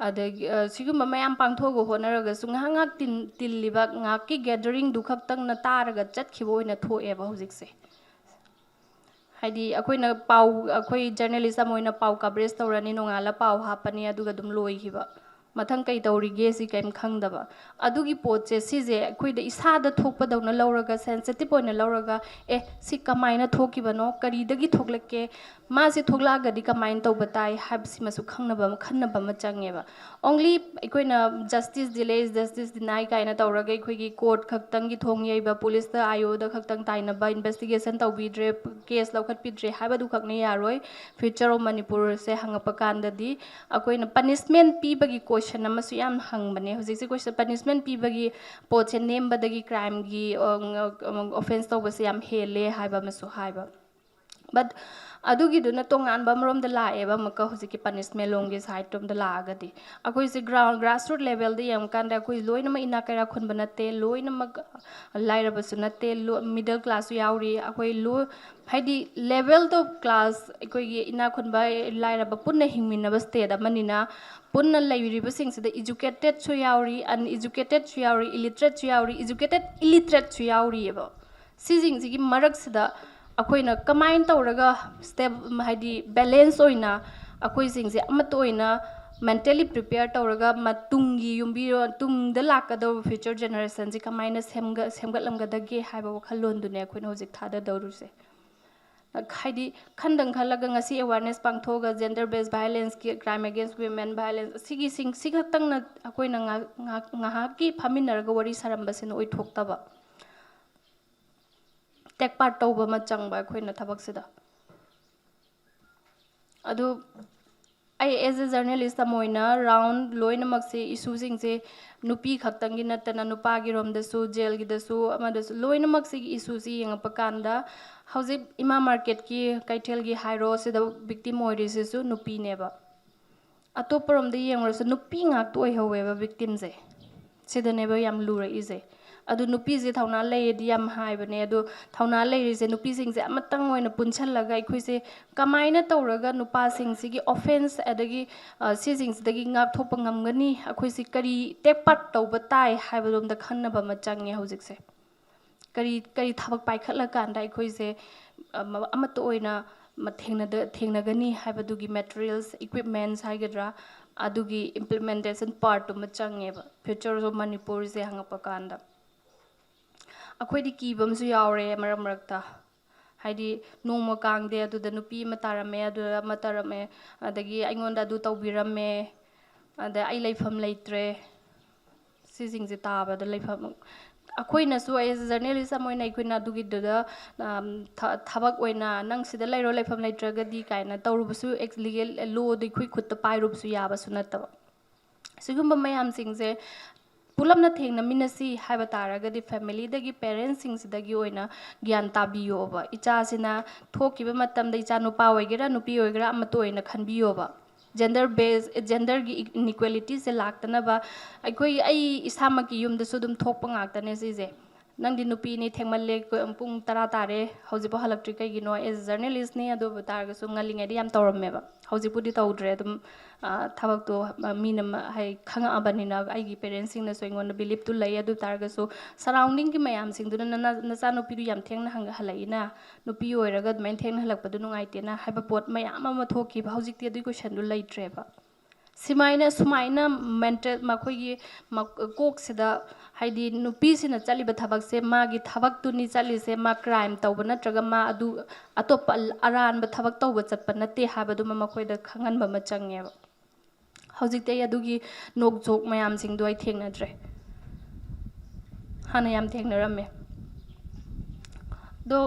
ꯑꯗꯒꯤ, ꯑ, ꯁꯤꯒꯨꯝꯕ ꯃꯌꯥꯝ ꯄꯥꯡꯊꯣꯛꯑꯒ ꯍꯣꯠꯅꯔꯒꯁꯨ ꯉꯥꯏꯍꯥꯛ ꯉꯥꯏꯍꯥꯛ ꯇꯤꯟ-, ꯇꯤꯜꯂꯤꯕ ꯉꯥꯏꯍꯥꯛꯀꯤ gathering ꯗꯨ ꯈꯛꯇꯪꯅ ꯇꯥꯔꯒ ꯆꯠꯈꯤꯕ ꯑꯣꯏꯅ ꯊꯣꯛꯑꯦꯕ ꯍꯧꯖꯤꯛꯁꯦ꯫ ꯍꯥꯏꯗꯤ ꯑꯩꯈꯣꯏꯅ ꯄꯥꯎ, ꯑꯩꯈꯣꯏ journalist ꯑꯃ ꯑꯣꯏꯅ ꯄꯥꯎ coverage ꯇꯧꯔꯅꯤ, ꯅꯣꯡꯉꯥꯜꯂ ꯄꯥꯎ ꯍꯥꯞꯄꯅꯤ, ꯑꯗꯨꯒ ꯑꯗꯨꯝ ꯂꯣꯏꯈꯤꯕ꯫ ꯃꯊꯪ ꯀꯩ ꯇꯧꯔꯤꯒꯦ ꯁꯤ ꯀꯔꯤꯝ ꯈꯪꯗꯕ꯫ ꯑꯗꯨꯒꯤ ꯄꯣꯠꯁꯦ, ꯁꯤꯁꯦ ꯑꯩꯈꯣꯏꯗ ꯏꯁꯥꯗ ꯊꯣꯛꯄꯗꯧꯅ ꯂꯧꯔꯒ, ꯁꯦꯟꯁꯤꯇꯤꯞ ꯑꯣꯏꯅ ꯂꯧꯔꯒ, ꯑꯦ, ꯁꯤ ꯀꯃꯥꯏꯅ ꯊꯣꯛꯈꯤꯕꯅꯣ, ꯀꯔꯤꯗꯒꯤ ꯊꯣꯛꯂꯛꯀꯦ, ꯃꯥꯁꯦ ꯊꯣꯛꯂꯛꯑꯒꯗꯤ ꯀꯃꯥꯏꯅ ꯇꯧꯕ ꯇꯥꯏ ꯍꯥꯏꯕꯁꯤꯃꯁꯨ ꯈꯪꯅꯕ ꯑꯃ, ꯈꯟꯅꯕ ꯑꯃ ꯆꯪꯉꯦꯕ꯫ Only ꯑꯩꯈꯣꯏꯅ justice delay is justice deny ꯀꯥꯏꯅ ꯇꯧꯔꯒ ꯑꯩꯈꯣꯏꯒꯤ ꯀꯣꯔꯠ ꯈꯛꯇꯪꯒꯤ ꯊꯣꯡ ꯌꯩꯕ, ꯄꯨꯂꯤꯁꯇ, ꯑꯥꯏ ꯑꯣꯗ ꯈꯛꯇꯪ ꯇꯥꯏꯅꯕ, ꯏꯟꯚꯦꯁꯇꯤꯒꯦꯁꯟ ꯇꯧꯕꯤꯗ꯭ꯔꯦ, ꯀꯦꯁ ꯂꯧꯈꯠꯄꯤꯗ꯭ꯔꯦ ꯍꯥꯏꯕꯗꯨ ꯈꯛꯅ ꯌꯥꯔꯣꯏ꯫ Future of ꯃꯅꯤꯄꯨꯔꯁꯦ ꯍꯪꯉꯛꯄ ꯀꯥꯟꯗꯗꯤ ꯑꯩꯈꯣꯏꯅ ꯄꯅꯤꯁꯃꯦꯟ ꯄꯤꯕꯒꯤ ꯀꯣꯏꯁꯟ ꯑꯃꯁꯨ ꯌꯥꯝ ꯍꯪꯕꯅꯦ꯫ ꯍꯧꯖꯤꯛꯁꯦ ꯀꯣꯏꯁꯟ, ꯄꯅꯤꯁꯃꯦꯟ ꯄꯤꯕꯒꯤ ꯄꯣꯠꯁꯦ ꯅꯦꯝꯕꯗꯒꯤ ꯀ꯭ꯔꯥꯏꯝꯒꯤ ꯑꯣꯐꯦꯟꯁ ꯇꯧꯕꯁꯦ ꯌꯥꯝ ꯍꯦꯜꯂꯦ ꯍꯥꯏꯕ ꯑꯃꯁꯨ ꯍꯥꯏꯕ꯫ ꯕꯠ ꯑꯗꯨꯒꯤꯗꯨꯅ ꯇꯣꯉꯥꯟꯕ ꯑꯃꯔꯣꯝꯗ ꯂꯥꯛꯑꯦꯕ꯫ ꯑꯃꯨꯛꯀ ꯍꯧꯖꯤꯛꯀꯤ ꯄꯅꯤꯁꯃꯦꯟ ꯂꯣꯝꯒꯤ ꯁꯥꯏꯠ ꯔꯣꯝꯗ ꯂꯥꯛꯑꯒꯗꯤ, ꯑꯩꯈꯣꯏꯁꯦ ꯒ꯭ꯔꯥꯎꯟ, ꯒ꯭ꯔꯥꯁꯔꯨꯠ ꯂꯦꯚꯦꯜꯗ ꯌꯦꯡꯉꯀꯥꯟꯗ ꯑꯩꯈꯣꯏ ꯂꯣꯏꯅꯃꯛ ꯏꯅꯥꯛ ꯀꯩꯔꯥꯛ ꯈꯨꯟꯕ ꯅꯠꯇꯦ, ꯂꯣꯏꯅꯃꯛ ꯂꯥꯏꯔꯕꯁꯨ ꯅꯠꯇꯦ, ꯃꯤꯗꯜ ꯀ꯭ꯂꯥꯁꯁꯨ ꯌꯥꯎꯔꯤ꯫ ꯑꯩꯈꯣꯏ ꯂꯣ, ꯍꯥꯏꯗꯤ level of class, ꯑꯩꯈꯣꯏꯒꯤ ꯏꯅꯥꯛ ꯈꯨꯟꯕ, ꯂꯥꯏꯔꯕ ꯄꯨꯟꯅ ꯍꯤꯡꯃꯤꯟꯅꯕ ꯁ꯭ꯇꯦꯠ ꯑꯃꯅꯤꯅ, ꯄꯨꯟꯅ ꯂꯩꯔꯤꯕꯁꯤꯡꯁꯤꯗ ꯏꯖꯨꯀꯦꯇꯦꯠꯁꯨ ꯌꯥꯎꯔꯤ, ꯑꯟꯏꯖꯨꯀꯦꯇꯦꯠꯁꯨ ꯌꯥꯎꯔꯤ, ꯏꯂꯤꯇ꯭ꯔꯦꯠꯁꯨ ꯌꯥꯎꯔꯤ, ꯏꯖꯨꯀꯦꯇꯦꯠ ꯏꯂꯤꯇ꯭ꯔꯦꯠꯁꯨ ꯌꯥꯎꯔꯤꯑꯕ꯫ ꯁꯤꯁꯤꯡꯁꯤꯒꯤ ꯃꯔꯛꯁꯤꯗ ꯑꯩꯈꯣꯏꯅ ꯀꯃꯥꯏꯅ ꯇꯧꯔꯒ ꯁ꯭ꯇꯦꯞ, ꯍꯥꯏꯗꯤ ꯕꯦꯂꯦꯟꯁ ꯑꯣꯏꯅ ꯑꯩꯈꯣꯏꯁꯤꯡꯁꯦ ꯑꯃꯠꯇ ꯑꯣꯏꯅ ꯃꯦꯟꯇꯦꯜꯂꯤ ꯄ꯭ꯔꯤꯄꯦꯌꯔ ꯇꯧꯔꯒ ꯃꯇꯨꯡꯒꯤ ꯌꯨꯝꯕꯤꯔꯣꯟ, ꯇꯨꯡꯗ ꯂꯥꯛꯀꯗꯧꯕ ꯐ꯭ꯌꯨꯆꯔ ꯖꯦꯅꯦꯔꯦꯁꯟꯁꯦ ꯀꯃꯥꯏꯅ ꯁꯦꯝꯒ-, ꯁꯦꯝꯒꯠꯂꯝꯒꯗꯒꯦ ꯍꯥꯏꯕ ꯋꯥꯈꯜꯂꯣꯟꯗꯨꯅꯦ ꯑꯩꯈꯣꯏꯅ ꯍꯧꯖꯤꯛ ꯊꯥꯗꯗꯧꯔꯤꯁꯦ꯫ ꯍꯥꯏꯗꯤ ꯈꯟꯗꯪ ꯈꯜꯂꯒ ꯉꯁꯤ ꯑꯦꯋꯥꯔꯅꯦꯁ ꯄꯥꯡꯊꯣꯛꯑꯒ gender based violence ꯀꯤ, crime against women violence ꯁꯤꯒꯤꯁꯤꯡ, ꯁꯤ ꯈꯛꯇꯪꯅ ꯑꯩꯈꯣꯏꯅ ꯉꯥꯏꯍꯥꯛ, ꯉꯥꯏꯍꯥꯛ, ꯉꯥꯏꯍꯥꯛꯀꯤ ꯐꯝꯃꯤꯟꯅꯔꯒ ꯋꯥꯔꯤ ꯁꯥꯔꯝꯕꯁꯤꯅ ꯑꯣꯏꯊꯣꯛꯇꯕ꯫ Take part ꯇꯧꯕ ꯑꯃ ꯆꯪꯕ ꯑꯩꯈꯣꯏꯅ ꯊꯕꯛꯁꯤꯗ꯫ ꯑꯗꯨ ꯑꯩ as a journalist ꯑꯃ ꯑꯣꯏꯅ ꯔꯥꯎꯟ ꯂꯣꯏꯅꯃꯛꯁꯦ, ꯏꯁꯨꯁꯤꯡꯁꯦ ꯅꯨꯄꯤ ꯈꯛꯇꯪꯒꯤ ꯅꯠꯇꯅ ꯅꯨꯄꯥꯒꯤꯔꯣꯝꯗꯁꯨ, ꯖꯦꯜꯒꯤꯗꯁꯨ, ꯑꯃꯗꯁꯨ, ꯂꯣꯏꯅꯃꯛꯁꯤꯒꯤ ꯏꯁꯨꯁꯤ ꯌꯦꯡꯉꯛꯄ ꯀꯥꯟꯗ ꯍꯧꯖꯤꯛ ꯏꯃꯥ ꯃꯥꯔꯀꯦꯠꯀꯤ, ꯀꯩꯊꯦꯜꯒꯤ ꯍꯥꯏꯔꯣ, ꯁꯤꯗ ꯕꯤꯛꯇꯤꯝ ꯑꯣꯏꯔꯤꯁꯤꯁꯨ ꯅꯨꯄꯤꯅꯦꯕ꯫ ꯑꯇꯣꯞꯄꯔꯣꯝꯗ ꯌꯦꯡꯉꯨꯔꯁꯨ ꯅꯨꯄꯤ ꯉꯥꯛꯇ ꯑꯣꯏꯍꯧꯋꯦꯕ ꯕꯤꯛꯇꯤꯝꯁꯦ꯫ ꯁꯤꯗꯅꯦꯕ ꯌꯥꯝ ꯂꯨꯔꯛꯏꯁꯦ꯫ ꯑꯗꯨ ꯅꯨꯄꯤꯁꯦ ꯊꯧꯅꯥ ꯂꯩꯌꯦꯗꯤ ꯌꯥꯝ ꯍꯥꯏꯕꯅꯦ, ꯑꯗꯣ ꯊꯧꯅꯥ ꯂꯩꯔꯤꯁꯦ ꯅꯨꯄꯤꯁꯤꯡꯁꯦ ꯑꯃꯇꯪ ꯑꯣꯏꯅ ꯄꯨꯟꯁꯜꯂꯒ ꯑꯩꯈꯣꯏꯁꯦ ꯀꯃꯥꯏꯅ ꯇꯧꯔꯒ ꯅꯨꯄꯥꯁꯤꯡꯁꯤꯒꯤ ꯑꯣꯐꯦꯟꯁ ꯑꯗꯒꯤ, ꯑ, ꯁꯤꯁꯤꯡꯁꯤꯗꯒꯤ ꯉꯥꯛꯊꯣꯛꯄ ꯉꯝꯒꯅꯤ, ꯑꯩꯈꯣꯏꯁꯤ ꯀꯔꯤ take part ꯇꯧꯕ ꯇꯥꯏ ꯍꯥꯏꯕꯔꯣꯝꯗ ꯈꯟꯅꯕ ꯑꯃ ꯆꯪꯉꯦ ꯍꯧꯖꯤꯛꯁꯦ꯫ ꯀꯔꯤ, ꯀꯔꯤ ꯊꯕꯛ ꯄꯥꯏꯈꯠꯂꯀꯥꯟꯗ ꯑꯩꯈꯣꯏꯁꯦ, ꯑ, ꯃ-, ꯑꯃꯠꯇ ꯑꯣꯏꯅ ꯃ-, ꯊꯦꯡꯅꯗ-, ꯊꯦꯡꯅꯒꯅꯤ ꯍꯥꯏꯕꯗꯨꯒꯤ materials, equipments ꯍꯥꯏꯒꯗ꯭ꯔꯥ, ꯑꯗꯨꯒꯤ implementation part ꯇꯨꯃ ꯆꯪꯉꯦꯕ, Future of Manipur ꯁꯦ ꯍꯪꯉꯛꯄ ꯀꯥꯟꯗ꯫ ꯑꯩꯈꯣꯏꯗꯤ ꯀꯤꯕ ꯑꯃꯁꯨ ꯌꯥꯎꯔꯦ ꯃꯔꯛ ꯃꯔꯛꯇ, ꯍꯥꯏꯗꯤ ꯅꯣꯡꯃ ꯀꯥꯡꯗꯦ ꯑꯗꯨꯗ ꯅꯨꯄꯤ ꯑꯃ ꯇꯥꯔꯝꯃꯦ, ꯑꯗꯨꯗ ꯑꯃ ꯇꯧꯔꯝꯃꯦ, ꯑꯗꯒꯤ ꯑꯩꯉꯣꯟꯗ ꯑꯗꯨ ꯇꯧꯕꯤꯔꯝꯃꯦ, ꯑꯗ ꯑꯩ ꯂꯩꯐꯝ ꯂꯩꯇ꯭ꯔꯦ꯫ ꯁꯤꯁꯤꯡꯁꯦ ꯇꯥꯕꯗ ꯂꯩꯐꯝ, ꯑꯩꯈꯣꯏꯅꯁꯨ as a journalist ꯑꯃ ꯑꯣꯏꯅ ꯑꯩꯈꯣꯏꯅ ꯑꯗꯨꯒꯤꯗꯨꯗ, ꯑꯝ, ꯊ-, ꯊꯕꯛ ꯑꯣꯏꯅ "ꯅꯪ ꯁꯤꯗ ꯂꯩꯔꯣ, ꯂꯩꯐꯝ ꯂꯩꯇ꯭ꯔꯒꯗꯤ" ꯀꯥꯏꯅ ꯇꯧꯔꯨꯕꯁꯨ, ex-, legal law ꯗꯣ ꯑꯩꯈꯣꯏ ꯈꯨꯠꯇ ꯄꯥꯏꯔꯨꯕꯁꯨ ꯌꯥꯕꯁꯨ ꯅꯠꯇꯕ꯫ ꯁꯤꯒꯨꯝꯕ ꯃꯌꯥꯝꯁꯤꯡꯁꯦ ꯄꯨꯂꯞꯅ ꯊꯦꯡꯅꯃꯤꯟꯅꯁꯤ ꯍꯥꯏꯕ ꯇꯥꯔꯒꯗꯤ, family ꯗꯒꯤ, parents ꯁꯤꯡꯁꯤꯗꯒꯤ ꯑꯣꯏꯅ ꯒ꯭ꯌꯥꯟ ꯇꯥꯕꯤꯌꯣꯕ꯫ ꯏꯆꯥꯁꯤꯅ ꯊꯣꯛꯈꯤꯕ ꯃꯇꯝꯗ ꯏꯆꯥ ꯅꯨꯄꯥ ꯑꯣꯏꯒꯦꯔꯥ ꯅꯨꯄꯤ ꯑꯣꯏꯒꯦꯔꯥ ꯑꯃꯠꯇ ꯑꯣꯏꯅ ꯈꯟꯕꯤꯌꯣꯕ꯫ Gender base, gender ꯒꯤ inequality ꯁꯦ ꯂꯥꯛꯇꯅꯕ ꯑꯩꯈꯣꯏ, ꯑꯩ ꯏꯁꯥꯃꯛꯀꯤ ꯌꯨꯝꯗꯁꯨ ꯑꯗꯨꯝ ꯊꯣꯛꯄ ꯉꯥꯛꯇꯅꯦ ꯁꯤꯁꯦ꯫ "ꯅꯪꯗꯤ ꯅꯨꯄꯤꯅꯤ, ꯊꯦꯡꯃꯜꯂꯦ, ꯀ-, ꯄꯨꯡ ꯇꯔꯥ ꯇꯥꯔꯦ, ꯍꯧꯖꯤꯛꯐꯥꯎ ꯍꯜꯂꯛꯇ꯭ꯔꯤ ꯀꯩꯒꯤꯅꯣ?" As a journalist ꯅꯤ, ꯑꯗꯨ ꯑꯣꯏꯕ ꯇꯥꯔꯒꯁꯨ ꯉꯜꯂꯤꯉꯩꯗ ꯌꯥꯝ ꯇꯧꯔꯝꯃꯦꯕ꯫ ꯍꯧꯖꯤꯛꯄꯨꯗꯤ ꯇꯧꯗ꯭ꯔꯦ, ꯑꯗꯨꯝ, ꯑ, ꯊꯕꯛꯇꯣ, ꯑ, ꯃꯤꯅ ꯃ-, ꯍꯥꯏ, ꯈꯪꯉꯛꯑꯕꯅꯤꯅ ꯑꯩꯒꯤ parents ꯁꯤꯡꯅꯁꯨ ꯑꯩꯉꯣꯟꯗ belief ꯇꯨ ꯂꯩ꯫ ꯑꯗꯨ ꯑꯣꯏ ꯇꯥꯔꯒꯁꯨ surrounding ꯒꯤ ꯃꯌꯥꯝꯁꯤꯡꯗꯨꯅ "ꯅꯅ-, ꯅꯆꯥꯅꯨꯄꯤꯗꯨ ꯌꯥꯝ ꯊꯦꯡꯅ ꯍꯪ-, ꯍꯜꯂꯛꯏꯅ, ꯅꯨꯄꯤ ꯑꯣꯏꯔꯒ ꯑꯗꯨꯃꯥꯏꯅ ꯊꯦꯡꯅ ꯍꯜꯂꯛꯄꯗꯨ ꯅꯨꯡꯉꯥꯏꯇꯦꯅ" ꯍꯥꯏꯕ ꯄꯣꯠ ꯃꯌꯥꯝ ꯑꯃ ꯊꯣꯛꯈꯤꯕ꯫ ꯍꯧꯖꯤꯛꯇꯤ ꯑꯗꯨꯒꯤ question ꯗꯨ ꯂꯩꯇ꯭ꯔꯦꯕ꯫ ꯁꯨꯃꯥꯏꯅ, ꯁꯨꯃꯥꯏꯅ mental, ꯃꯈꯣꯏꯒꯤ ꯃꯛ-, ꯀꯣꯛꯁꯤꯗ, ꯍꯥꯏꯗꯤ ꯅꯨꯄꯤꯁꯤꯅ ꯆꯠꯂꯤꯕ ꯊꯕꯛꯁꯦ ꯃꯥꯒꯤ ꯊꯕꯛꯇꯨꯅꯤ ꯆꯠꯂꯤꯁꯦ, ꯃꯥ crime ꯇꯧꯕ ꯅꯠꯇ꯭ꯔꯒ ꯃꯥ ꯑꯗꯨ ꯑꯇꯣꯞꯄ ꯑꯔꯥꯟꯕ ꯊꯕꯛ ꯇꯧꯕ ꯆꯠꯄ ꯅꯠꯇꯦ ꯍꯥꯏꯕꯗꯨꯃ ꯃꯈꯣꯏꯗ ꯈꯪꯍꯟꯕ ꯑꯃ ꯆꯪꯉꯦꯕ꯫ ꯍꯧꯖꯤꯛꯇꯤ ꯑꯩ ꯑꯗꯨꯒꯤ ꯅꯣꯛ ꯖꯣꯛ ꯃꯌꯥꯝꯁꯤꯡꯗꯣ ꯑꯩ ꯊꯦꯡꯅꯗ꯭ꯔꯦ꯫ ꯍꯥꯟꯅ ꯌꯥꯝ ꯊꯦꯡꯅꯔꯝꯃꯦ꯫ ꯑꯗꯣ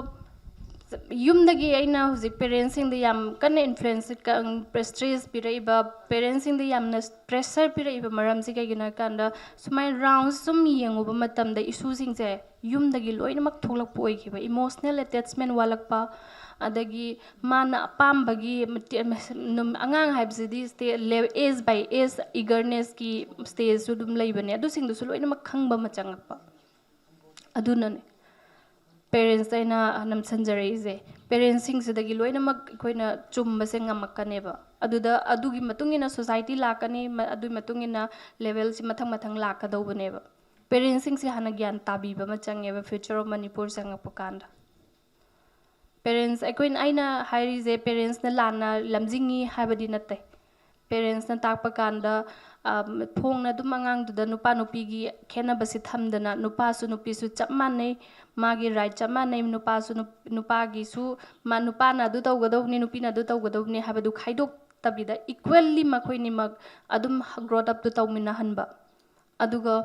ꯌꯨꯝꯗꯒꯤ ꯑꯩꯅ ꯍꯧꯖꯤꯛ parents ꯁꯤꯡꯗ ꯌꯥꯝ ꯀꯟꯅ influence, ꯀ-, stress ꯄꯤꯔꯛꯏꯕ, parents ꯁꯤꯡꯗ ꯌꯥꯝꯅ pressure ꯄꯤꯔꯛꯏꯕ ꯃꯔꯝꯁꯤ ꯀꯩꯒꯤꯅꯣ ꯍꯥꯏ ꯀꯥꯟꯗ, ꯁꯨꯃꯥꯏꯅ round ꯁꯨꯝ ꯌꯦꯡꯉꯨꯕ ꯃꯇꯝꯗ issue ꯁꯤꯡꯁꯦ ꯌꯨꯝꯗꯒꯤ ꯂꯣꯏꯅꯃꯛ ꯊꯣꯛꯂꯛꯄ ꯑꯣꯏꯈꯤꯕ꯫ Emotional attachment ꯋꯥꯠꯂꯛꯄ, ꯑꯗꯒꯤ ꯃꯥꯅ ꯑꯄꯥꯝꯕꯒꯤ ꯃꯇꯦ-, ꯅꯨꯝ-, ꯑꯉꯥꯡ ꯍꯥꯏꯕꯁꯤꯗꯤ sta-, le-, age by age eagerness ꯀꯤ stage ꯁꯨ ꯑꯗꯨꯝ ꯂꯩꯕꯅꯦ꯫ ꯑꯗꯨꯁꯤꯡꯗꯨꯁꯨ ꯂꯣꯏꯅꯃꯛ ꯈꯪꯕ ꯑꯃ ꯆꯪꯉꯛꯄ꯫ ꯑꯗꯨꯅꯅꯦ parents ꯑꯩꯅ ꯅꯝꯁꯤꯟꯖꯔꯛꯏꯁꯦ꯫ Parents ꯁꯤꯡꯁꯤꯗꯒꯤ ꯂꯣꯏꯅꯃꯛ ꯑꯩꯈꯣꯏꯅ ꯆꯨꯝꯕꯁꯦ ꯉꯝꯃꯛꯀꯅꯦꯕ꯫ ꯑꯗꯨꯗ ꯑꯗꯨꯒꯤ ꯃꯇꯨꯡ ꯏꯟꯅ society ꯂꯥꯛꯀꯅꯤ, ꯃ-, ꯑꯗꯨꯒꯤ ꯃꯇꯨꯡ ꯏꯟꯅ level ꯁꯤ ꯃꯊꯪ ꯃꯊꯪ ꯂꯥꯛꯀꯗꯧꯕꯅꯦꯕ꯫ Parents ꯁꯤꯡꯁꯦ ꯍꯥꯟꯅ ꯒ꯭ꯌꯥꯟ ꯇꯥꯕꯤꯕ ꯑꯃ ꯆꯪꯉꯦꯕ Future of Manipur ꯆꯪꯉꯛꯄ ꯀꯥꯟꯗ꯫ Parents, ꯑꯩꯈꯣꯏꯅ, ꯑꯩꯅ ꯍꯥꯏꯔꯤꯁꯦ parents ꯅ ꯂꯥꯟꯅ ꯂꯝꯖꯤꯡꯉꯤ ꯍꯥꯏꯕꯗꯤ ꯅꯠꯇꯦ꯫ ꯄꯦꯔꯦꯟꯁꯅ ꯇꯥꯛꯄ ꯀꯥꯟꯗ, ꯑ, ꯐꯣꯡꯅ ꯑꯗꯨꯝ ꯑꯉꯥꯡꯗꯨꯗ ꯅꯨꯄꯥ ꯅꯨꯄꯤꯒꯤ ꯈꯦꯠꯅꯕꯁꯤ ꯊꯝꯗꯅ, ꯅꯨꯄꯥꯁꯨ ꯅꯨꯄꯤꯁꯨ ꯆꯞ ꯃꯥꯟꯅꯩ, ꯃꯥꯒꯤ ꯔꯥꯏꯠ ꯆꯞ ꯃꯥꯟꯅꯩ, ꯅꯨꯄꯥꯁꯨ ꯅꯨꯞ- ꯅꯨꯄꯥꯒꯤꯁꯨ, ꯃꯥ, ꯅꯨꯄꯥꯅ ꯑꯗꯨ ꯇꯧꯒꯗꯧꯕꯅꯤ, ꯅꯨꯄꯤꯅ ꯑꯗꯨ ꯇꯧꯒꯗꯧꯕꯅꯤ ꯍꯥꯏꯕꯗꯨ ꯈꯥꯏꯗꯣꯛꯇꯕꯤꯗ, ꯏꯀ꯭ꯋꯦꯜꯂꯤ ꯃꯈꯣꯏꯅꯤꯃꯛ ꯑꯗꯨꯝ ꯒ꯭ꯔꯣꯠ ꯑꯞꯇꯨ ꯇꯧꯃꯤꯟꯅꯍꯟꯕ꯫ ꯑꯗꯨꯒ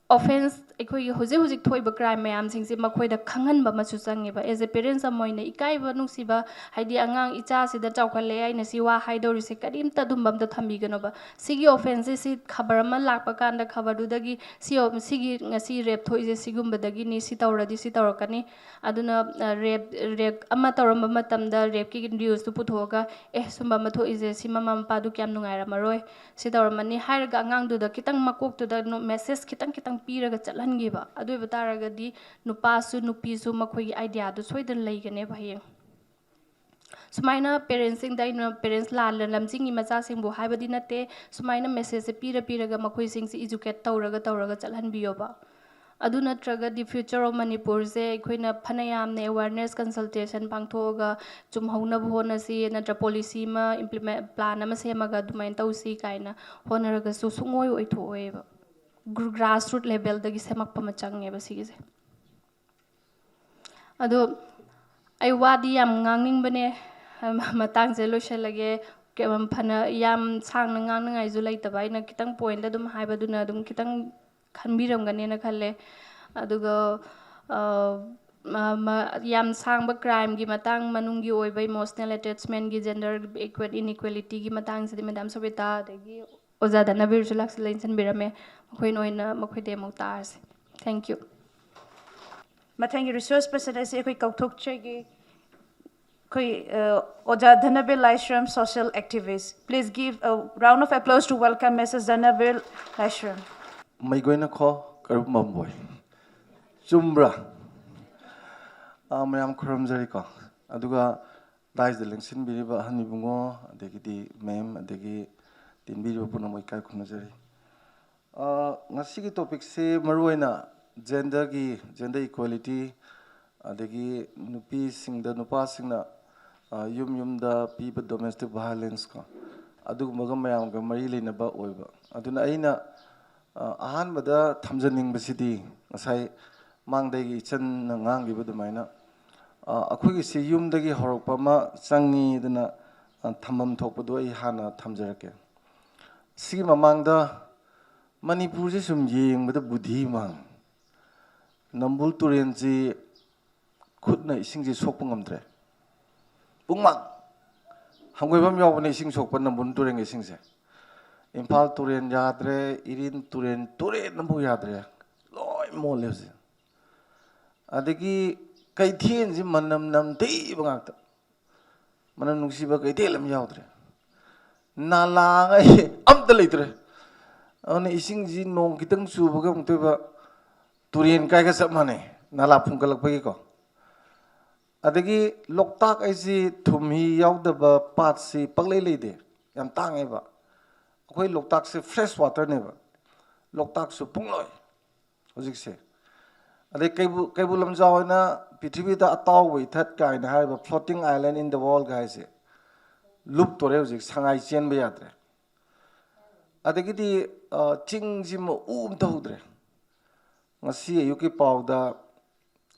ꯑꯣꯐꯦꯟꯁ, ꯑꯩꯈꯣꯏꯒꯤ ꯍꯧꯖꯤꯛ ꯍꯧꯖꯤꯛ ꯊꯣꯛꯏꯕ ꯀ꯭ꯔꯥꯏꯝ ꯃꯌꯥꯝꯁꯤꯡꯁꯦ ꯃꯈꯣꯏꯗ ꯈꯪꯍꯟꯕ ꯑꯃꯁꯨ ꯆꯪꯉꯦꯕ꯫ ꯑꯦꯖ ꯑꯦ ꯄꯦꯔꯦꯟꯁ ꯑꯃ ꯑꯣꯏꯅ ꯏꯀꯥꯏꯕ ꯅꯨꯡꯁꯤꯕ, ꯍꯥꯏꯗꯤ ꯑꯉꯥꯡ ꯏꯆꯥꯁꯤꯗ ꯆꯥꯎꯈꯠꯂꯛꯑꯦ, ꯑꯩꯅ ꯁꯤ ꯋꯥ ꯍꯥꯏꯗꯧꯔꯤꯁꯦ ꯀꯔꯤꯝꯇ ꯑꯗꯨꯝꯕ ꯑꯝꯇ ꯊꯝꯕꯤꯒꯅꯣꯕ꯫ ꯁꯤꯒꯤ ꯑꯣꯐꯦꯟꯁꯁꯦ, ꯁꯤ ꯈꯕꯔ ꯑꯃ ꯂꯥꯛꯄ ꯀꯥꯟꯗ ꯈꯕꯔꯗꯨꯗꯒꯤ ꯁꯤ ꯑꯣ-, ꯁꯤꯒꯤ ꯉꯁꯤ ꯔꯦꯞ ꯊꯣꯛꯏꯁꯦ ꯁꯤꯒꯨꯝꯕꯗꯒꯤꯅꯤ, ꯁꯤ ꯇꯧꯔꯗꯤ ꯁꯤ ꯇꯧꯔꯛꯀꯅꯤ, ꯑꯗꯨꯅ, ꯑ, ꯔꯦꯞ, ꯔꯦꯞ ꯑꯃ ꯇꯧꯔꯝꯕ ꯃꯇꯝꯗ ꯔꯦꯞꯀꯤ ꯅ꯭ꯌꯨꯁꯇꯨ ꯄꯨꯊꯣꯛꯑꯒ, "ꯑꯦ, ꯁꯨꯝꯕ ꯑꯃ ꯊꯣꯛꯏꯁꯦ, ꯁꯤ ꯃꯃꯥ ꯃꯄꯥꯗꯨ ꯀꯌꯥꯝ ꯅꯨꯡꯉꯥꯏꯔꯝꯃꯔꯣꯏ, ꯁꯤ ꯇꯧꯔꯝꯃꯅꯤ" ꯍꯥꯏꯔꯒ ꯑꯉꯥꯡꯗꯨꯗ ꯈꯤꯇꯪ ꯃꯀꯣꯛꯇꯨꯗ ꯅꯣ-, ꯃꯦꯁꯦꯖ ꯈꯤꯇꯪ ꯈꯤꯇꯪ ꯄꯤꯔꯒ ꯆꯠꯍꯟꯈꯤꯕ꯫ ꯑꯗꯨ ꯑꯣꯏꯕ ꯇꯥꯔꯒꯗꯤ ꯅꯨꯄꯥꯁꯨ ꯅꯨꯄꯤꯁꯨ ꯃꯈꯣꯏꯒꯤ ꯑꯥꯏꯗꯤꯌꯥꯗꯨ ꯁꯣꯏꯗꯅ ꯂꯩꯒꯅꯦꯕ ꯍꯌꯦꯡ꯫ ꯁꯨꯃꯥꯏꯅ ꯄꯦꯔꯦꯟꯁꯁꯤꯡꯗ ꯑꯩꯅ ꯄꯦꯔꯦꯟꯁ ꯂꯥꯟꯅ ꯂꯝꯖꯤꯡꯉꯤ ꯃꯆꯥꯁꯤꯡꯕꯨ ꯍꯥꯏꯕꯗꯤ ꯅꯠꯇꯦ, ꯁꯨꯃꯥꯏꯅ ꯃꯦꯁꯦꯖꯁꯦ ꯄꯤꯔ ꯄꯤꯔꯒ ꯃꯈꯣꯏꯁꯤꯡꯁꯦ ꯏꯖꯨꯀꯦꯠ ꯇꯧꯔꯒ ꯇꯧꯔꯒ ꯆꯠꯍꯟꯕꯤꯌꯣꯕ꯫ ꯑꯗꯨ ꯅꯠꯇ꯭ꯔꯒꯗꯤ ꯐ꯭ꯌꯨꯆꯔ ꯑꯣꯐ ꯃꯅꯤꯄꯨꯔꯁꯦ ꯑꯩꯈꯣꯏꯅ ꯐꯅ ꯌꯥꯝꯅ ꯑꯦꯋꯥꯔꯅꯦꯁ ꯀꯟꯁꯜꯇꯦꯁꯟ ꯄꯥꯡꯊꯣꯛꯑꯒ ꯆꯨꯝꯍꯧꯅꯕ ꯍꯣꯠꯅꯁꯤ, ꯅꯠꯇ꯭ꯔ ꯄꯣꯂꯤꯁꯤ ꯑꯃ ꯏꯝꯄ꯭ꯂꯤꯃꯦꯟ, ꯄ꯭ꯂꯥꯟ ꯑꯃ ꯁꯦꯝꯃꯒ ꯑꯗꯨꯃꯥꯏꯅ ꯇꯧꯁꯤ ꯀꯥꯏꯅ ꯍꯣꯠꯅꯔꯒꯁꯨ ꯁꯨꯡꯑꯣꯏ ꯑꯣꯏꯊꯣꯛꯑꯣꯏꯕ꯫ ꯒ꯭ꯔꯥꯁ ꯔꯨꯠ ꯂꯦꯚꯦꯜꯗꯒꯤ ꯁꯦꯝꯃꯛꯄ ꯑꯃ ꯆꯪꯉꯦꯕ ꯁꯤꯒꯤꯁꯦ꯫ ꯑꯗꯣ ꯑꯩ ꯋꯥꯗꯤ ꯌꯥꯝ ꯉꯥꯡꯅꯤꯡꯕꯅꯦ, ꯃꯇꯥꯡꯁꯦ ꯂꯣꯏꯁꯤꯜꯂꯒꯦ꯫ ꯀ-, ꯐꯅ ꯌꯥꯝ ꯁꯥꯡꯅ ꯉꯥꯡꯅꯉꯥꯏꯁꯨ ꯂꯩꯇꯕ, ꯑꯩꯅ ꯈꯤꯇꯪ ꯄꯣꯏꯟꯗ ꯑꯗꯨꯝ ꯍꯥꯏꯕꯗꯨꯅ ꯑꯗꯨꯝ ꯈꯤꯇꯪ ꯈꯟꯕꯤꯔꯝꯒꯅꯦꯅ ꯈꯜꯂꯦ꯫ ꯑꯗꯨꯒ, ꯑ, ꯃ-, ꯃ-, ꯌꯥꯝ ꯁꯥꯡꯕ ꯀ꯭ꯔꯥꯏꯝꯒꯤ ꯃꯇꯥꯡ, ꯃꯅꯨꯡꯒꯤ ꯑꯣꯏꯕ ꯏꯃꯣꯁꯅꯦꯜ ꯑꯦꯇꯦꯆꯃꯦꯟꯒꯤ, ꯖꯦꯟꯗꯔ ꯏꯀ꯭ꯋꯦꯠ ꯏꯟꯏꯀ꯭ꯋꯦꯂꯤꯇꯤꯒꯤ ꯃꯇꯥꯡꯁꯤꯗꯤ ꯃꯦꯗꯥꯝ ꯁꯣꯕꯤꯇꯥ ꯑꯗꯒꯤ ꯑꯣꯖꯥ ꯙꯅꯕꯤꯔꯁꯨ ꯂꯥꯛꯁꯤꯜꯂ ꯏꯟꯁꯤꯟꯕꯤꯔꯝꯃꯦ꯫ ꯃꯈꯣꯏꯅ ꯑꯣꯏꯅ ꯃꯈꯣꯏꯗꯩ ꯑꯃꯨꯛ ꯇꯥꯔꯁꯦ꯫ Thank you꯫ ꯃꯊꯪꯒꯤ ꯔꯤꯁꯣꯔꯁ ꯄꯔꯁꯟ ꯑꯁꯤ ꯑꯩꯈꯣꯏ ꯀꯧꯊꯣꯛꯆꯒꯦ꯫ ꯑꯩꯈꯣꯏ, ꯑ, ꯑꯣꯖꯥ ꯙꯅꯕꯤꯔ ꯂꯥꯏꯁ꯭ꯔꯝ, social activist. Please give a round of applause to welcome Missus ꯙꯅꯕꯤꯔ ꯂꯥꯏꯁ꯭ꯔꯝ꯫ ꯃꯩꯒꯣꯏꯅ ꯈꯣ ꯀꯔꯨꯝꯕꯝꯕꯣꯏ꯫ ꯆꯨꯝꯕ꯭ꯔꯥ? ꯑꯥ, ꯃꯌꯥꯝ ꯈꯨꯔꯨꯝꯖꯔꯤꯀꯣ꯫ ꯑꯗꯨꯒ ꯗꯥꯏꯁꯇ ꯂꯦꯡꯁꯤꯟꯕꯤꯔꯤꯕ ꯑꯍꯟ ꯏꯕꯨꯡꯉꯣ, ꯑꯗꯒꯤꯗꯤ ꯃꯦꯝ, ꯑꯗꯒꯤ ꯇꯤꯟꯕꯤꯔꯤꯕ ꯄꯨꯝꯅꯃꯛ ꯏꯀꯥꯏ ꯈꯨꯝꯅꯖꯔꯤ꯫ ꯑꯥ, ꯉꯁꯤꯒꯤ ꯇꯣꯄꯤꯛꯁꯤ ꯃꯔꯨꯑꯣꯏꯅ ꯖꯦꯟꯗꯔꯒꯤ, ꯖꯦꯟꯗꯔ ꯏꯀ꯭ꯋꯦꯂꯤꯇꯤ, ꯑꯗꯒꯤ ꯅꯨꯄꯤꯁꯤꯡꯗ ꯅꯨꯄꯥꯁꯤꯡꯅ, ꯑꯥ, ꯌꯨꯝ ꯌꯨꯝꯗ ꯄꯤꯕ ꯗꯣꯃꯦꯁꯇꯤꯛ ꯚꯥꯏꯑꯣꯂꯦꯟꯁ ꯀꯣ, ꯑꯗꯨꯒꯨꯝꯕꯒ ꯃꯌꯥꯝꯒ ꯃꯔꯤ ꯂꯩꯅꯕ ꯑꯣꯏꯕ꯫ ꯑꯗꯨꯅ ꯑꯩꯅ, ꯑ, ꯑꯍꯥꯟꯕꯗ ꯊꯝꯖꯅꯤꯡꯕꯁꯤꯗꯤ ꯉꯁꯥꯏ ꯃꯥꯡꯗꯒꯤ ꯏꯆꯟꯅ ꯉꯥꯡꯈꯤꯕ ꯑꯗꯨꯃꯥꯏꯅ, ꯑ, ꯑꯩꯈꯣꯏꯒꯤꯁꯤ ꯌꯨꯝꯗꯒꯤ ꯍꯧꯔꯛꯄ ꯑꯃ ꯆꯪꯉꯤ꯫ ꯑꯗꯨꯅ, ꯑ, ꯊꯝꯐꯝ ꯊꯣꯛꯄꯗꯣ ꯑꯩ ꯍꯥꯟꯅ ꯊꯝꯖꯔꯛꯀꯦ꯫ ꯁꯤꯒꯤ ꯃꯃꯥꯡꯗ ꯃꯅꯤꯄꯨꯔꯁꯦ ꯁꯨꯝ ꯌꯦꯡꯕꯗ ꯕꯨꯙꯤ ꯃꯥꯡ꯫ ꯅꯝꯕꯨꯜ ꯇꯨꯔꯦꯜꯁꯤ ꯈꯨꯠꯅ ꯏꯁꯤꯡꯁꯤ ꯁꯣꯛꯄ ꯉꯝꯗ꯭ꯔꯦ꯫ ꯄꯨꯡꯃꯥꯡ ꯍꯪꯒꯣꯏꯕ ꯑꯃ ꯌꯥꯎꯕꯅꯦ ꯏꯁꯤꯡ ꯁꯣꯛꯄ ꯅꯝꯕꯨꯜ ꯇꯨꯔꯦꯜꯒꯤ ꯏꯁꯤꯡꯁꯦ꯫ ꯏꯝꯐꯥꯜ ꯇꯨꯔꯦꯜ ꯌꯥꯗ꯭ꯔꯦ, ꯏꯔꯤꯜ ꯇꯨꯔꯦꯜ, ꯇꯨꯔꯦꯜ ꯑꯃꯐꯥꯎ ꯌꯥꯗ꯭ꯔꯦ, ꯂꯣꯏ ꯃꯣꯠꯂꯦ ꯍꯧꯖꯤꯛ꯫ ꯑꯗꯒꯤ ꯀꯩꯊꯦꯜꯁꯤ ꯃꯅꯝ ꯅꯝꯊꯤꯕ ꯉꯥꯛꯇ, ꯃꯅꯝ ꯅꯨꯡꯁꯤꯕ ꯀꯩꯊꯦꯜ ꯑꯃ ꯌꯥꯎꯗ꯭ꯔꯦ, ꯅꯥꯂꯥꯉꯩ ꯑꯝꯇ ꯂꯩꯇ꯭ꯔꯦ꯫ ꯑꯗꯨꯅ ꯏꯁꯤꯡꯁꯤ ꯅꯣꯡ ꯈꯤꯇꯪ ꯆꯨꯕꯒ ꯑꯃꯨꯛꯇꯣꯏꯕ ꯇꯨꯔꯦꯜ ꯀꯥꯏꯒ ꯆꯞ ꯃꯥꯟꯅꯩ, ꯅꯥꯂꯥ ꯐꯨꯝꯒꯠꯂꯛꯄꯒꯤꯀꯣ꯫ ꯑꯗꯒꯤ ꯂꯣꯛꯇꯥꯛ ꯍꯥꯏꯁꯤ ꯊꯨꯝ ꯍꯤ ꯌꯥꯎꯗꯕ ꯄꯥꯠꯁꯤ ꯄꯪꯂꯩ ꯂꯩꯇꯦ, ꯌꯥꯝ ꯇꯥꯡꯉꯦꯕ꯫ ꯑꯩꯈꯣꯏ ꯂꯣꯛꯇꯥꯛꯁꯦ fresh waterꯅꯦꯕ, ꯂꯣꯛꯇꯥꯛꯁꯨ ꯄꯨꯡꯂꯣꯏ ꯍꯧꯖꯤꯛꯁꯦ꯫ ꯑꯗꯩ ꯀꯩꯕꯨ-, ꯀꯩꯕꯨꯜ ꯂꯝꯖꯥꯎ ꯍꯥꯏꯅ ꯄ꯭ꯔꯤꯊꯤꯕꯤꯗ ꯑꯇꯥꯎꯕ ꯏꯊꯠ ꯀꯥꯏꯅ ꯍꯥꯏꯔꯤꯕ floating island in the world ꯍꯥꯏꯁꯦ ꯂꯨꯞꯇꯣꯔꯦ ꯍꯧꯖꯤꯛ, ꯁꯉꯥꯏ ꯆꯦꯟꯕ ꯌꯥꯗ꯭ꯔꯦ꯫ ꯑꯗꯒꯤꯗꯤ, ꯑ, ꯆꯤꯡꯁꯤꯃ ꯎ ꯑꯝꯇ ꯍꯧꯗ꯭ꯔꯦ꯫ ꯉꯁꯤ ꯑꯌꯨꯛꯀꯤ ꯄꯥꯎꯗ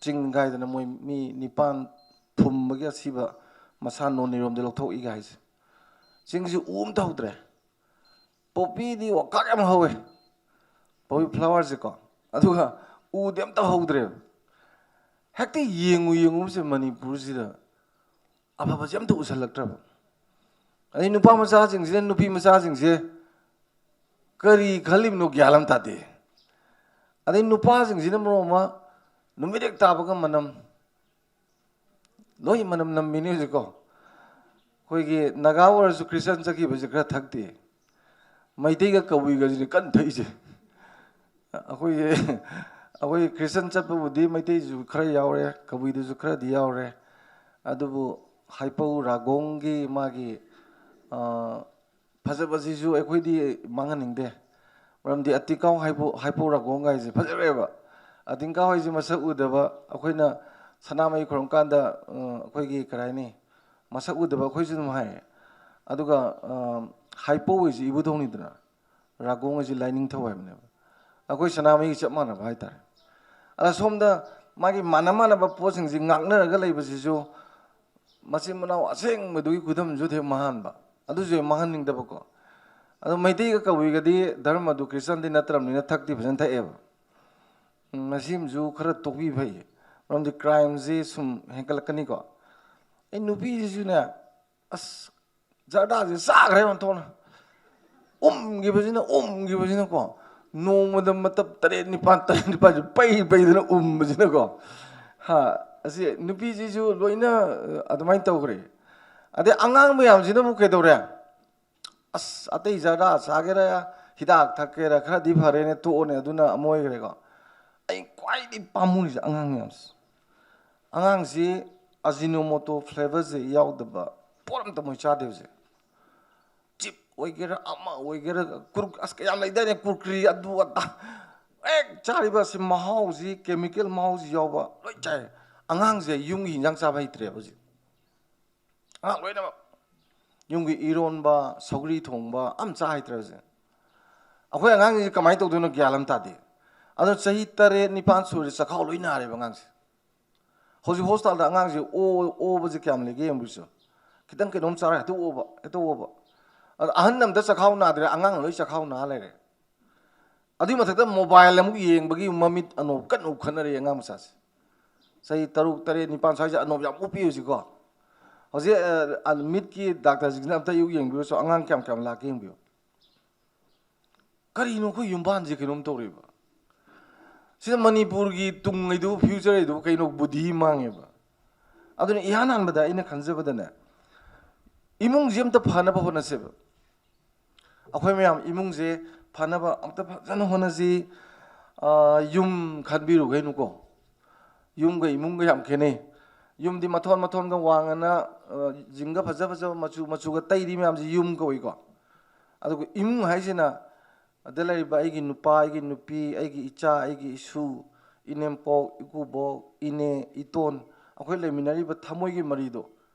ꯆꯤꯡ ꯀꯥꯏꯗꯅ ꯃꯣꯏ ꯃꯤ ꯅꯤꯄꯥꯟ ꯐꯨꯝꯕꯒꯤ ꯑꯁꯤꯕ ꯃꯁꯥ ꯅꯣꯅꯦꯔꯣꯝꯗ ꯂꯧꯊꯣꯛꯏꯒ ꯍꯥꯏꯁꯦ꯫ ꯆꯤꯡꯁꯤ ꯎ ꯑꯝꯇ ꯍꯧꯗ꯭ꯔꯦ꯫ ꯄꯣꯄꯤꯗꯤ ꯋꯥꯀꯥꯛ ꯌꯥꯝ ꯍꯧꯋꯦ, ꯄꯣꯄꯤ flowerꯁꯦꯀꯣ, ꯑꯗꯨꯒ ꯎꯗꯤ ꯑꯝꯇ ꯍꯧꯗ꯭ꯔꯦꯕ꯫ ꯍꯦꯛꯇ ꯌꯦꯡꯉꯨ ꯌꯦꯡꯉꯨꯕꯁꯦ ꯃꯅꯤꯄꯨꯔꯁꯤꯗ ꯑꯐꯕꯁꯦ ꯑꯝꯇ ꯎꯁꯜꯂꯛꯇ꯭ꯔꯕ꯫ ꯑꯗꯩ ꯅꯨꯄꯥ ꯃꯆꯥꯁꯤꯡꯁꯤꯅ ꯅꯨꯄꯤ ꯃꯆꯥꯁꯤꯡꯁꯦ ꯀꯔꯤ ꯈꯜꯂꯤꯕꯅꯣ ꯒ꯭ꯌꯥꯟ ꯑꯃ ꯇꯥꯗꯦ꯫ ꯑꯗꯩ ꯅꯨꯄꯥꯁꯤꯡꯁꯤꯅ ꯃꯔꯣꯜ ꯑꯃ ꯅꯨꯃꯤꯠ ꯍꯦꯛ ꯇꯥꯕꯒ ꯃꯅꯝ, ꯂꯣꯏ ꯃꯅꯝ ꯅꯝꯃꯤꯅꯤ ꯍꯧꯖꯤꯛꯀꯣ꯫ ꯑꯩꯈꯣꯏꯒꯤ ꯅꯥꯒꯥ ꯑꯣꯏꯔꯁꯨ ꯈ꯭ꯔꯤꯁꯇꯟ ꯆꯠꯈꯤꯕꯁꯦ ꯈꯔ ꯊꯛꯇꯦ꯫ ꯃꯩꯇꯩꯒ ꯀꯕꯨꯏꯒꯁꯤꯅꯤ ꯀꯟꯅ ꯊꯛꯏꯁꯦ꯫ ꯑꯩꯈꯣꯏꯒꯤ, ꯑꯩꯈꯣꯏ ꯈ꯭ꯔꯤꯁꯇꯟ ꯆꯠꯄꯕꯨꯗꯤ ꯃꯩꯇꯩꯁꯨ ꯈꯔ ꯌꯥꯎꯔꯦ, ꯀꯕꯨꯏꯗꯁꯨ ꯈꯔꯗꯤ ꯌꯥꯎꯔꯦ꯫ ꯑꯗꯨꯕꯨ ꯍꯩꯄꯧ ꯔꯥꯒꯣꯡꯒꯤ ꯃꯥꯒꯤ, ꯑ, ꯐꯖꯕꯁꯤꯁꯨ ꯑꯩꯈꯣꯏꯗꯤ ꯃꯥꯡꯍꯟꯅꯤꯡꯗꯦ꯫ ꯃꯔꯝꯗꯤ ꯑꯇꯤꯀꯥꯎ ꯍꯩꯄꯧ, ꯍꯩꯄꯧ ꯔꯥꯒꯣꯡ ꯍꯥꯏꯁꯦ ꯐꯖꯔꯦꯕ꯫ ꯑꯇꯤꯀꯥꯎ ꯍꯥꯏꯁꯦ ꯃꯁꯛ ꯎꯗꯕ, ꯑꯩꯈꯣꯏꯅ ꯁꯅꯥꯃꯍꯤ ꯈꯨꯔꯨꯝ ꯀꯥꯟꯗ, ꯑ, ꯑꯩꯈꯣꯏꯒꯤ ꯀꯔꯤ ꯍꯥꯏꯅꯤ, ꯃꯁꯛ ꯎꯗꯕ ꯑꯩꯈꯣꯏꯁꯨ ꯑꯗꯨꯝ ꯍꯥꯏꯌꯦ꯫ ꯑꯗꯨꯒ, ꯑ, ꯍꯥꯏꯄꯧ ꯍꯥꯏꯁꯤ ꯏꯕꯨꯙꯧꯅꯤꯗꯅ, ꯔꯥꯒꯣꯡ ꯍꯥꯏꯁꯤ ꯂꯥꯏꯅꯤꯡꯊꯧ ꯍꯥꯏꯕꯅꯦꯕ꯫ ꯑꯩꯈꯣꯏ ꯁꯅꯥꯃꯍꯤꯒ ꯆꯞ ꯃꯥꯟꯅꯕ ꯍꯥꯏꯇꯥꯔꯦ꯫ ꯑꯗ ꯁꯣꯝꯗ ꯃꯥꯒꯤ ꯃꯥꯟꯅ ꯃꯥꯟꯅꯕ ꯄꯣꯠꯁꯤꯡꯁꯤ ꯉꯥꯛꯅꯔꯒ ꯂꯩꯕꯁꯤꯁꯨ ꯃꯆꯤꯟ ꯃꯅꯥꯎ ꯑꯁꯦꯡꯕꯗꯨꯒꯤ ꯈꯨꯗꯝꯁꯨ ꯍꯦꯛ ꯃꯥꯡꯍꯟꯕ, ꯑꯗꯨꯁꯨ ꯍꯦꯛ ꯃꯥꯡꯍꯟꯅꯤꯡꯗꯕꯀꯣ꯫ ꯑꯗꯣ ꯃꯩꯇꯩꯒ ꯀꯕꯨꯏꯒꯗꯤ ꯙꯔꯃꯗꯨ ꯈ꯭ꯔꯤꯁꯇꯥꯟꯗꯤ ꯅꯠꯇ꯭ꯔꯕꯅꯤꯅ ꯊꯛꯇꯤ ꯐꯖꯅ ꯊꯛꯑꯦꯕ꯫ ꯎꯝ, ꯃꯁꯤꯃꯁꯨ ꯈꯔ ꯇꯣꯛꯄꯤ ꯐꯩ, ꯃꯔꯝꯗꯤ ꯀ꯭ꯔꯥꯏꯝꯁꯤ ꯁꯨꯝ ꯍꯦꯟꯒꯠꯂꯛꯀꯅꯤꯀꯣ꯫ ꯑꯩ ꯅꯨꯄꯤꯁꯤꯁꯨꯅꯦ, ꯑꯁ, ꯖꯔꯗꯥꯁꯦ ꯆꯥꯈ꯭ꯔꯦ ꯑꯣꯟꯊꯣꯛꯅ꯫ ꯎꯝꯈꯤꯕꯁꯤꯅ, ꯎꯝꯈꯤꯕꯁꯤꯅꯀꯣ, ꯅꯣꯡꯃꯗ ꯃꯇꯞ ꯇꯔꯦꯠ ꯅꯤꯄꯥꯜ, ꯇꯔꯦꯠ ꯅꯤꯄꯥꯜꯁꯦ ꯄꯩ ꯄꯩꯗꯅ ꯎꯝꯕꯁꯤꯅꯀꯣ꯫ ꯍꯥ, ꯑꯁꯤ ꯅꯨꯄꯤꯁꯤꯁꯨ ꯂꯣꯏꯅ, ꯑ, ꯑꯗꯨꯃꯥꯏꯅ ꯇꯧꯈ꯭ꯔꯦ꯫ ꯑꯗꯩ ꯑꯉꯥꯡ ꯃꯌꯥꯝꯁꯤꯅ ꯑꯃꯨꯛ ꯀꯩꯗꯧꯔꯦ? ꯑꯁ, ꯑꯇꯩ ꯖꯔꯗꯥ ꯆꯥꯒꯦꯔꯥ, ꯍꯤꯗꯥꯛ ꯊꯛꯀꯦꯔꯥ, ꯈꯔꯗꯤ ꯐꯔꯦꯅꯦ, ꯇꯣꯛꯑꯣꯅꯦ, ꯑꯗꯨꯅ ꯑꯃ ꯑꯣꯏꯈ꯭ꯔꯦꯀꯣ꯫ ꯑꯩ ꯈ꯭ꯋꯥꯏꯗꯒꯤ ꯄꯥꯝꯃꯨꯔꯤꯁꯦ ꯑꯉꯥꯡ ꯃꯌꯥꯝꯁꯦ꯫ ꯑꯉꯥꯡꯁꯤ ꯑꯖꯤꯅꯣꯃꯣꯇꯣ ꯐ꯭ꯂꯦꯕꯔꯁꯦ ꯌꯥꯎꯗꯕ ꯄꯣꯠ ꯑꯝꯇ ꯃꯣꯏ ꯆꯥꯗꯦ ꯍꯧꯖꯤꯛ꯫ ꯆꯤꯞ ꯑꯣꯏꯒꯦꯔꯥ, ꯑꯃ ꯑꯣꯏꯒꯦꯔꯥ, ꯀꯨꯔ-, ꯑꯁ, ꯀꯌꯥꯝ ꯂꯩꯗꯥꯏꯅꯦ, ꯀꯨꯔꯀꯨꯔꯤ, ꯑꯗꯨ ꯑꯗꯥ꯫ ꯍꯦꯛ ꯆꯥꯔꯤꯕ ꯑꯁꯤ ꯃꯍꯥꯎꯁꯤ, ꯀꯦꯃꯤꯀꯦꯜ ꯃꯍꯥꯎꯁꯤ ꯌꯥꯎꯕ ꯂꯣꯏ ꯆꯥꯏ꯫ ꯑꯉꯥꯡꯁꯦ ꯌꯨꯝꯒꯤ ꯍꯤꯟꯖꯥꯡ ꯆꯥꯕ ꯍꯩꯇ꯭ꯔꯦꯕ ꯍꯧꯖꯤꯛ꯫ ꯑꯉꯥꯡ ꯂꯣꯏꯅꯃꯛ ꯌꯨꯝꯒꯤ ꯏꯔꯣꯟꯕ, ꯁꯧꯒ꯭ꯔꯤ ꯊꯣꯡꯕ ꯑꯝ ꯆꯥ ꯍꯩꯇ꯭ꯔꯦ ꯍꯧꯖꯤꯛ꯫ ꯑꯩꯈꯣꯏ ꯑꯉꯥꯡꯁꯤꯡꯁꯦ ꯀꯃꯥꯏꯅ ꯇꯧꯗꯣꯏꯅꯣ ꯒ꯭ꯌꯥꯟ ꯑꯃ ꯇꯥꯗꯦ꯫ ꯑꯗꯣ ꯆꯍꯤ ꯇꯔꯦꯠ, ꯅꯤꯄꯥꯟ ꯁꯨꯔꯗꯤ ꯆꯈꯥꯎ ꯂꯣꯏ ꯅꯥꯔꯦꯕ ꯑꯉꯥꯡꯁꯦ꯫ ꯍꯧꯖꯤꯛ ꯍꯣꯁꯄꯤꯇꯥꯜꯗ ꯑꯉꯥꯡꯁꯦ ꯑꯣ-, ꯑꯣꯕꯁꯦ ꯀꯌꯥꯝ ꯂꯩꯒꯦ ꯌꯦꯡꯕꯤꯁꯨ꯫ ꯈꯤꯇꯪ ꯀꯩꯅꯣꯝ ꯆꯥꯔ ꯍꯦꯛꯇ ꯑꯣꯕ, ꯍꯦꯛꯇ ꯑꯣꯕ꯫ ꯑꯗ ꯑꯍꯟ ꯑꯝꯇ ꯆꯈꯥꯎ ꯅꯥꯗ꯭ꯔꯦ, ꯑꯉꯥꯡ ꯂꯣꯏ ꯆꯈꯥꯎ ꯅꯥ ꯂꯩꯔꯦ꯫ ꯑꯗꯨꯒꯤ ꯃꯊꯛꯇ ꯃꯣꯕꯥꯏꯜ ꯑꯃꯨꯛ ꯌꯦꯡꯕꯒꯤ ꯃꯃꯤꯠ ꯑꯅꯣꯞ ꯀꯟꯅ ꯎꯞꯈꯠꯅꯔꯦ ꯑꯉꯥꯡ ꯃꯆꯥꯁꯦ꯫ ꯆꯍꯤ ꯇꯔꯨꯛ, ꯇꯔꯦꯠ, ꯅꯤꯄꯥꯟ ꯁ꯭ꯋꯥꯏꯁꯦ ꯑꯅꯣꯞ ꯌꯥꯝ ꯎꯞꯄꯤ ꯍꯧꯖꯤꯛꯀꯣ꯫ ꯍꯧꯖꯤꯛ, ꯑ, ꯑ, ꯃꯤꯠꯀꯤ ꯗꯥꯛꯇꯔꯁꯤꯡꯁꯤꯅ ꯑꯝꯇ ꯑꯌꯨꯛ ꯌꯦꯡꯕꯤꯔꯨꯁꯨ, ꯑꯉꯥꯡ ꯀꯌꯥꯝ ꯀꯌꯥꯝ ꯂꯥꯛꯀꯦ ꯌꯦꯡꯕꯤꯌꯨ꯫ ꯀꯔꯤꯅꯣ ꯑꯩꯈꯣꯏ ꯌꯨꯝꯕꯥꯟꯁꯦ ꯀꯩꯅꯣꯝ ꯇꯧꯔꯤꯕ? ꯁꯤꯗ ꯃꯅꯤꯄꯨꯔꯒꯤ ꯇꯨꯡꯉꯩꯗꯨꯕꯨ, ꯐ꯭ꯌꯨꯆꯔ ꯍꯥꯏꯗꯨꯕꯨ ꯀꯩꯅꯣ ꯕꯨꯙꯤ ꯃꯥꯡꯉꯦꯕ꯫ ꯑꯗꯨꯅ ꯏꯍꯥꯟ ꯍꯥꯟꯕꯗ ꯑꯩꯅ ꯈꯟꯖꯕꯗꯅꯦ, ꯏꯃꯨꯡꯁꯤ ꯑꯝꯇ ꯐꯅꯕ ꯍꯣꯠꯅꯁꯦꯕ꯫ ꯑꯩꯈꯣꯏ ꯃꯌꯥꯝ ꯏꯃꯨꯡꯁꯦ ꯐꯅꯕ ꯑꯝꯇ ꯐꯖꯅ ꯍꯣꯠꯅꯁꯤ꯫ ꯑꯥ, ꯌꯨꯝ ꯈꯟꯕꯤꯔꯨ ꯀꯩꯅꯣꯀꯣ꯫ ꯌꯨꯝꯒ ꯏꯃꯨꯡꯒ ꯌꯥꯝ ꯈꯦꯠꯅꯩ꯫ ꯌꯨꯝꯗꯤ ꯃꯊꯣꯟ ꯃꯊꯣꯟꯒ ꯋꯥꯡꯉꯅ, ꯑ, ꯖꯤꯡꯒ ꯐꯖ ꯐꯖꯕ ꯃꯆꯨ ꯃꯆꯨꯒ ꯇꯩꯔꯤ ꯃꯌꯥꯝꯁꯤ ꯌꯨꯝ ꯀꯧꯏꯀꯣ꯫ ꯑꯗꯨꯒ ꯏꯃꯨꯡ ꯍꯥꯏꯁꯤꯅ ꯑꯗ ꯂꯩꯔꯤꯕ ꯑꯩꯒꯤ ꯅꯨꯄꯥ, ꯑꯩꯒꯤ ꯅꯨꯄꯤ, ꯑꯩꯒꯤ ꯏꯆꯥ, ꯑꯩꯒꯤ ꯏꯁꯨ, ꯏꯅꯦꯝꯄꯣꯛ, ꯏꯀꯨꯕꯣꯛ, ꯏꯅꯦ, ꯏꯇꯣꯟ, ꯑꯩꯈꯣꯏ ꯂꯩꯃꯤꯟꯅꯔꯤꯕ ꯊꯃꯣꯏꯒꯤ ꯃꯔꯤꯗꯣ,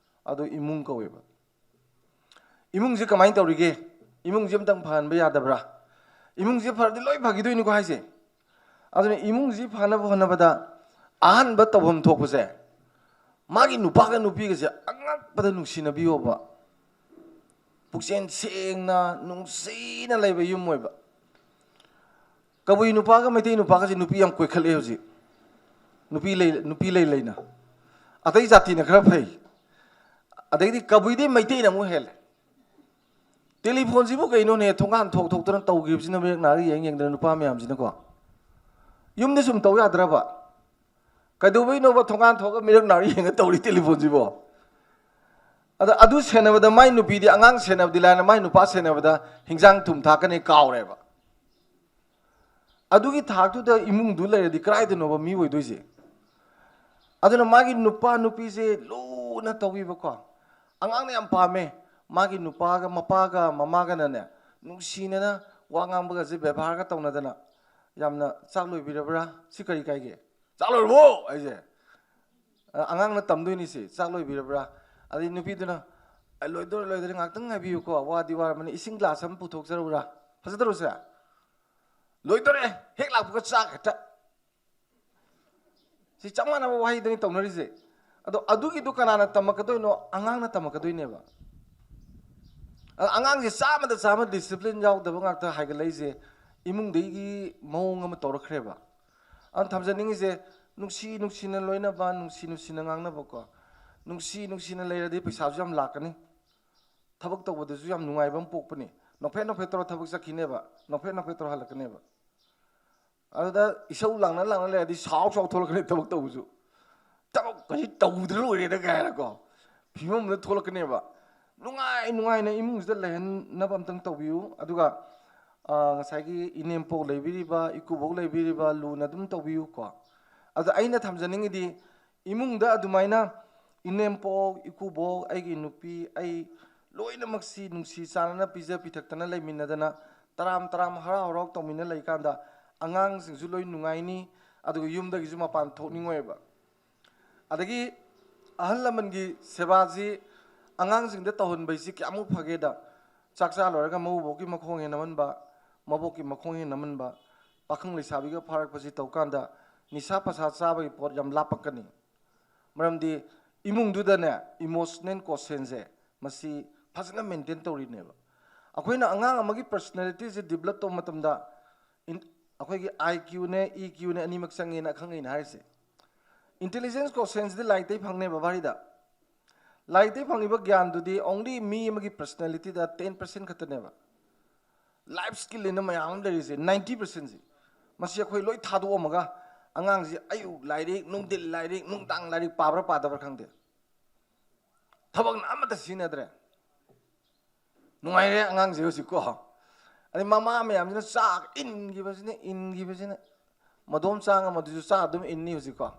ꯑꯗꯨ ꯏꯃꯨꯡ ꯀꯧꯋꯦꯕ꯫ ꯏꯃꯨꯡꯁꯦ ꯀꯃꯥꯏꯅ ꯇꯧꯔꯤꯒꯦ? ꯏꯃꯨꯡꯁꯦ ꯑꯝꯇꯪ ꯐꯍꯟꯕ ꯌꯥꯗꯕ꯭ꯔꯥ? ꯏꯃꯨꯡꯁꯦ ꯐꯔꯗꯤ ꯂꯣꯏ ꯐꯈꯤꯗꯣꯏꯅꯤꯀꯣ ꯍꯥꯏꯁꯦ꯫ ꯑꯗꯨꯅ ꯏꯃꯨꯡꯁꯤ ꯐꯅꯕ ꯍꯣꯠꯅꯕꯗ ꯑꯍꯥꯟꯕ ꯇꯧꯐꯝ ꯊꯣꯛꯄꯁꯦ, ꯃꯥꯒꯤ ꯅꯨꯄꯥꯒ ꯅꯨꯄꯤꯒꯁꯦ ꯑꯉꯛꯄꯗ ꯅꯨꯡꯁꯤꯅꯕꯤꯌꯣꯕ꯫ ꯄꯨꯛꯆꯦꯜ ꯁꯦꯡꯅ ꯅꯨꯡꯁꯤꯅ ꯂꯩꯕ ꯌꯨꯝ ꯑꯣꯏꯕ꯫ ꯀꯕꯨꯏ ꯅꯨꯄꯥꯒ ꯃꯩꯇꯩ ꯅꯨꯄꯥꯒꯁꯦ ꯅꯨꯄꯤ ꯌꯥꯝ ꯀꯣꯏꯈꯠꯂꯛꯑꯦ ꯍꯧꯖꯤꯛ꯫ ꯅꯨꯄꯤ ꯂꯩ, ꯅꯨꯄꯤ ꯂꯩ ꯂꯩꯅ꯫ ꯑꯇꯩ ꯖꯥꯇꯤꯅ ꯈꯔ ꯐꯩ꯫ ꯑꯗꯩꯗꯤ ꯀꯕꯨꯏꯗꯤ ꯃꯩꯇꯩꯅ ꯑꯃꯨꯛ ꯍꯦꯜꯂꯦ꯫ ꯇꯦꯂꯤꯐꯣꯟꯁꯤꯕꯨ ꯀꯩꯅꯣꯅꯦ, ꯊꯣꯡꯒꯥꯟ ꯊꯣꯛ ꯊꯣꯛꯇꯅ ꯇꯧꯈꯤꯕꯁꯤꯅ, ꯃꯌꯦꯛ ꯅꯥꯔ ꯌꯦꯡ ꯌꯦꯡꯗꯅ ꯅꯨꯄꯥ ꯃꯌꯥꯝꯁꯤꯅꯀꯣ꯫ ꯌꯨꯝꯗ ꯁꯨꯝ ꯇꯧ ꯌꯥꯗ꯭ꯔꯕ? ꯀꯩꯗꯧꯕꯩꯅꯣꯕ ꯊꯣꯡꯒꯥꯟ ꯊꯣꯛꯑꯒ ꯃꯤꯔꯛ ꯅꯥꯔ ꯌꯦꯡꯉ ꯇꯧꯔꯤ ꯇꯦꯂꯤꯐꯣꯟꯁꯤꯕꯣ? ꯑꯗ ꯑꯗꯨ ꯁꯦꯟꯅꯕꯗ ꯃꯥꯏ ꯅꯨꯄꯤꯗꯤ, ꯑꯉꯥꯡ ꯁꯦꯟꯅꯕꯗꯤ ꯂꯥꯏꯅ, ꯃꯥꯏ ꯅꯨꯄꯥ ꯁꯦꯟꯅꯕꯗ ꯍꯤꯟꯖꯥꯡ ꯊꯨꯝ ꯊꯥꯛꯀꯅꯤ ꯀꯥꯎꯔꯦꯕ꯫ ꯑꯗꯨꯒꯤ ꯊꯥꯛꯇꯨꯗ ꯏꯃꯨꯡꯗꯨ ꯂꯩꯔꯗꯤ ꯀꯗꯥꯏꯗꯅꯣꯕ ꯃꯤ ꯑꯣꯏꯗꯣꯏꯁꯦ? ꯑꯗꯨꯅ ꯃꯥꯒꯤ ꯅꯨꯄꯥ ꯅꯨꯄꯤꯁꯦ ꯂꯨꯅ ꯇꯧꯕꯤꯕꯀꯣ꯫ ꯑꯉꯥꯡꯅ ꯌꯥꯝ ꯄꯥꯝꯃꯦ꯫ ꯃꯥꯒꯤ ꯅꯨꯄꯥꯒ, ꯃꯄꯥꯒ ꯃꯃꯥꯒꯅꯅꯦ, ꯅꯨꯡꯁꯤꯅꯅ ꯋꯥ ꯉꯥꯡꯕꯒꯁꯦ, ꯕꯦꯕꯥꯔꯒ ꯇꯧꯅꯗꯅ, ꯌꯥꯝꯅ, "ꯆꯥꯛ ꯂꯣꯏꯕꯤꯔꯕ꯭ꯔꯥ? ꯁꯤ ꯀꯔꯤ ꯀꯥꯏꯒꯦ? ꯆꯥꯛ ꯂꯣꯏꯔꯕꯣ?" ꯍꯥꯏꯁꯦ꯫ ꯑ, ꯑꯉꯥꯡꯅ ꯇꯝꯗꯣꯏꯅꯤꯁꯦ, "ꯆꯥꯛ ꯂꯣꯏꯕꯤꯔꯕ꯭ꯔꯥ?" ꯑꯗꯩ ꯅꯨꯄꯤꯗꯨꯅ, "ꯑ, ꯂꯣꯏꯗꯣꯔꯦ, ꯂꯣꯏꯗꯣꯔꯦ, ꯉꯥꯛꯇꯪ ꯉꯥꯏꯕꯤꯌꯨꯀꯣ, ꯋꯥꯗꯤ ꯋꯥꯔꯕꯅꯤ, ꯏꯁꯤꯡ ꯒ꯭ꯂꯥꯁ ꯑꯃ ꯄꯨꯊꯣꯛꯆꯔꯧꯔꯥ?" ꯐꯖꯗ꯭ꯔꯣ ꯁꯦ? "ꯂꯣꯏꯗꯣꯔꯦ, ꯍꯦꯛ ꯂꯥꯛꯄꯒ ꯆꯥꯛ ꯍꯦꯛꯇ"꯫ ꯁꯤ ꯆꯞ ꯃꯥꯟꯅꯕ ꯋꯥꯍꯩꯗꯅꯤ ꯇꯧꯅꯔꯤꯁꯦ꯫ ꯑꯗꯣ ꯑꯗꯨꯒꯤꯗꯣ ꯀꯅꯥꯅ ꯇꯝꯃꯛꯀꯗꯣꯏꯅꯣ? ꯑꯉꯥꯡꯅ ꯇꯝꯃꯛꯀꯗꯣꯏꯅꯦꯕ꯫ ꯑꯗꯣ ꯑꯉꯥꯡꯁꯦ ꯆꯥꯝꯃꯗ ꯆꯥꯝꯃ ꯗꯤꯁꯤꯄ꯭ꯂꯤꯟ ꯌꯥꯎꯗꯕ ꯉꯥꯛꯇ ꯍꯥꯏꯒꯠꯂꯛꯏꯁꯦ ꯏꯃꯨꯡꯗꯒꯤ ꯃꯑꯣꯡ ꯑꯃ ꯇꯧꯔꯛꯈ꯭ꯔꯦꯕ꯫ ꯑꯗꯨꯅ ꯊꯝꯖꯅꯤꯡꯉꯤꯁꯦ, ꯅꯨꯡꯁꯤ ꯅꯨꯡꯁꯤꯅ ꯂꯣꯏꯅꯕ, ꯅꯨꯡꯁꯤ ꯅꯨꯡꯁꯤꯅ ꯉꯥꯡꯅꯕꯀꯣ꯫ ꯅꯨꯡꯁꯤ ꯅꯨꯡꯁꯤꯅ ꯂꯩꯔꯗꯤ ꯄꯩꯁꯥꯁꯨ ꯌꯥꯝ ꯂꯥꯛꯀꯅꯤ꯫ ꯊꯕꯛ ꯇꯧꯕꯗꯁꯨ ꯌꯥꯝ ꯅꯨꯡꯉꯥꯏꯕ ꯑꯃ ꯄꯣꯛꯄꯅꯤ꯫ ꯅꯣꯛꯐꯦꯠ ꯅꯣꯛꯐꯦꯠ ꯇꯧꯔ ꯊꯕꯛ ꯆꯠꯈꯤꯅꯦꯕ, ꯅꯣꯛꯐꯦꯠ ꯅꯣꯛꯐꯦꯠ ꯇꯧꯔ ꯍꯜꯂꯛꯀꯅꯦꯕ꯫ ꯑꯗꯨꯗ ꯏꯁꯧ ꯂꯥꯡꯅ ꯂꯥꯡꯅ ꯂꯩꯔꯗꯤ ꯁꯥꯎ ꯁꯥꯎ ꯊꯣꯛꯂꯛꯀꯅꯤ ꯊꯕꯛ ꯇꯧꯕꯁꯨ꯫ "ꯊꯕꯛ ꯀꯁꯤ ꯇꯧꯗ꯭ꯔ ꯂꯣꯏꯔꯦꯗ" ꯀꯥꯏꯅꯀꯣ, ꯐꯤꯕꯝ ꯑꯃꯗ ꯊꯣꯛꯂꯛꯀꯅꯦꯕ꯫ ꯅꯨꯡꯉꯥꯏ ꯅꯨꯡꯉꯥꯏꯅ ꯏꯃꯨꯡꯁꯤꯗ ꯂꯩꯍꯟꯅꯕ ꯑꯝꯇꯪ ꯇꯧꯕꯤꯌꯨ꯫ ꯑꯗꯨꯒ, ꯑ, ꯉꯁꯥꯏꯒꯤ ꯏꯅꯦꯝꯄꯣꯛ ꯂꯩꯕꯤꯔꯤꯕ, ꯏꯀꯨꯕꯣꯛ ꯂꯩꯕꯤꯔꯤꯕ, ꯂꯨꯅ ꯑꯗꯨꯝ ꯇꯧꯕꯤꯌꯨꯀꯣ꯫ ꯑꯗ ꯑꯩꯅ ꯊꯝꯖꯅꯤꯡꯉꯤꯗꯤ, ꯏꯃꯨꯡꯗ ꯑꯗꯨꯃꯥꯏꯅ ꯏꯅꯦꯝꯄꯣꯛ, ꯏꯀꯨꯕꯣꯛ, ꯑꯩꯒꯤ ꯅꯨꯄꯤ, ꯑꯩ ꯂꯣꯏꯅꯃꯛꯁꯤ ꯅꯨꯡꯁꯤ ꯆꯥꯟꯅꯅ ꯄꯤꯖ ꯄꯤꯊꯛꯇꯅ ꯂꯩꯃꯤꯟꯅꯗꯅ, ꯇꯔꯥꯝ ꯇꯔꯥꯝ ꯍꯔꯥꯎ ꯍꯔꯥꯎ ꯇꯧꯃꯤꯟꯅ ꯂꯩꯀꯥꯟꯗ, ꯑꯉꯥꯡꯁꯤꯡꯁꯨ ꯂꯣꯏ ꯅꯨꯡꯉꯥꯏꯅꯤ, ꯑꯗꯨꯒ ꯌꯨꯝꯗꯒꯤꯁꯨ ꯃꯄꯥꯟ ꯊꯣꯛꯅꯤꯡꯉꯣꯏꯕ꯫ ꯑꯗꯒꯤ ꯑꯍꯜ ꯂꯃꯟꯒꯤ ꯁꯦꯕꯥꯁꯤ ꯑꯉꯥꯡꯁꯤꯡꯗ ꯇꯧꯍꯟꯕꯩꯁꯤ ꯀꯌꯥꯃꯨꯛ ꯐꯒꯦꯗ, ꯆꯥꯛ ꯆꯥ ꯂꯣꯏꯔꯒ ꯃꯧꯕꯣꯛꯀꯤ ꯃꯈꯣꯡ ꯍꯦꯟꯅ ꯅꯝꯍꯟꯕ, ꯃꯕꯣꯛꯀꯤ ꯃꯈꯣꯡ ꯍꯦꯟꯅ ꯅꯝꯍꯟꯕ, ꯄꯥꯈꯪ ꯂꯩꯁꯥꯕꯤꯒ ꯐꯥꯔꯛꯄꯁꯤ ꯇꯧꯀꯥꯟꯗ ꯅꯤꯁꯥ ꯄꯁꯥ ꯆꯥꯕꯒꯤ ꯄꯣꯠ ꯌꯥꯝ ꯂꯥꯞꯄꯛꯀꯅꯤ꯫ ꯃꯔꯝꯗꯤ ꯏꯃꯨꯡꯗꯨꯗꯅꯦ, emotional quotientꯁꯦ ꯃꯁꯤ ꯐꯖꯅ maintain ꯇꯧꯔꯤꯅꯦꯕ꯫ ꯑꯩꯈꯣꯏꯅ ꯑꯉꯥꯡ ꯑꯃꯒꯤ personalityꯁꯦ develop ꯇꯧꯕ ꯃꯇꯝꯗ, in- ꯑꯩꯈꯣꯏꯒꯤ IQꯅꯦ, EQꯅꯦ, ꯑꯅꯤꯃꯛ ꯆꯪꯉꯦꯅ ꯑꯈꯪ ꯑꯩꯅ ꯍꯥꯏꯔꯤꯁꯦ꯫ Intelligence quotientꯁꯤꯗꯤ ꯂꯥꯏꯔꯤꯛꯇꯩ ꯐꯪꯅꯦꯕ ꯚꯥꯔꯤꯗ꯫ ꯂꯥꯏꯔꯤꯛꯇꯩ ꯐꯪꯉꯤꯕ ꯒ꯭ꯌꯥꯟꯗꯨꯗꯤ only ꯃꯤ ꯑꯃꯒꯤ personalityꯗ ten percent ꯈꯛꯇꯅꯦꯕ꯫ Life skillꯅ ꯃꯌꯥꯝ ꯑꯃ ꯂꯩꯔꯤꯁꯦ, ninety percentꯁꯤ꯫ ꯃꯁꯤ ꯑꯩꯈꯣꯏ ꯂꯣꯏ ꯊꯥꯗꯣꯛꯑꯝꯃꯒ ꯑꯉꯥꯡꯁꯤ ꯑꯌꯨꯛ ꯂꯥꯏꯔꯤꯛ, ꯅꯨꯡꯊꯤꯜ ꯂꯥꯏꯔꯤꯛ, ꯅꯨꯡꯗꯥꯡ ꯂꯥꯏꯔꯤꯛ ꯄꯥꯕ꯭ꯔꯥ ꯄꯥꯗꯕ꯭ꯔꯥ ꯈꯪꯗꯦ꯫ ꯊꯕꯛꯅ ꯑꯃꯠꯇ ꯁꯤꯖꯤꯟꯅꯗ꯭ꯔꯦ꯫ ꯅꯨꯡꯉꯥꯏꯔꯦ ꯑꯉꯥꯡꯁꯦ ꯍꯧꯖꯤꯛꯀꯣ꯫ ꯑꯗꯩ ꯃꯃꯥ ꯃꯌꯥꯝꯁꯤꯅ ꯆꯥꯛ ꯏꯟꯈꯤꯕꯁꯤꯅ, ꯏꯟꯈꯤꯕꯁꯤꯅ꯫ ꯃꯗꯣꯝ ꯆꯥꯡ ꯑꯃꯗꯨꯁꯨ ꯆꯥꯛ ꯑꯗꯨꯝ ꯏꯟꯅꯤ ꯍꯧꯖꯤꯛꯀꯣ꯫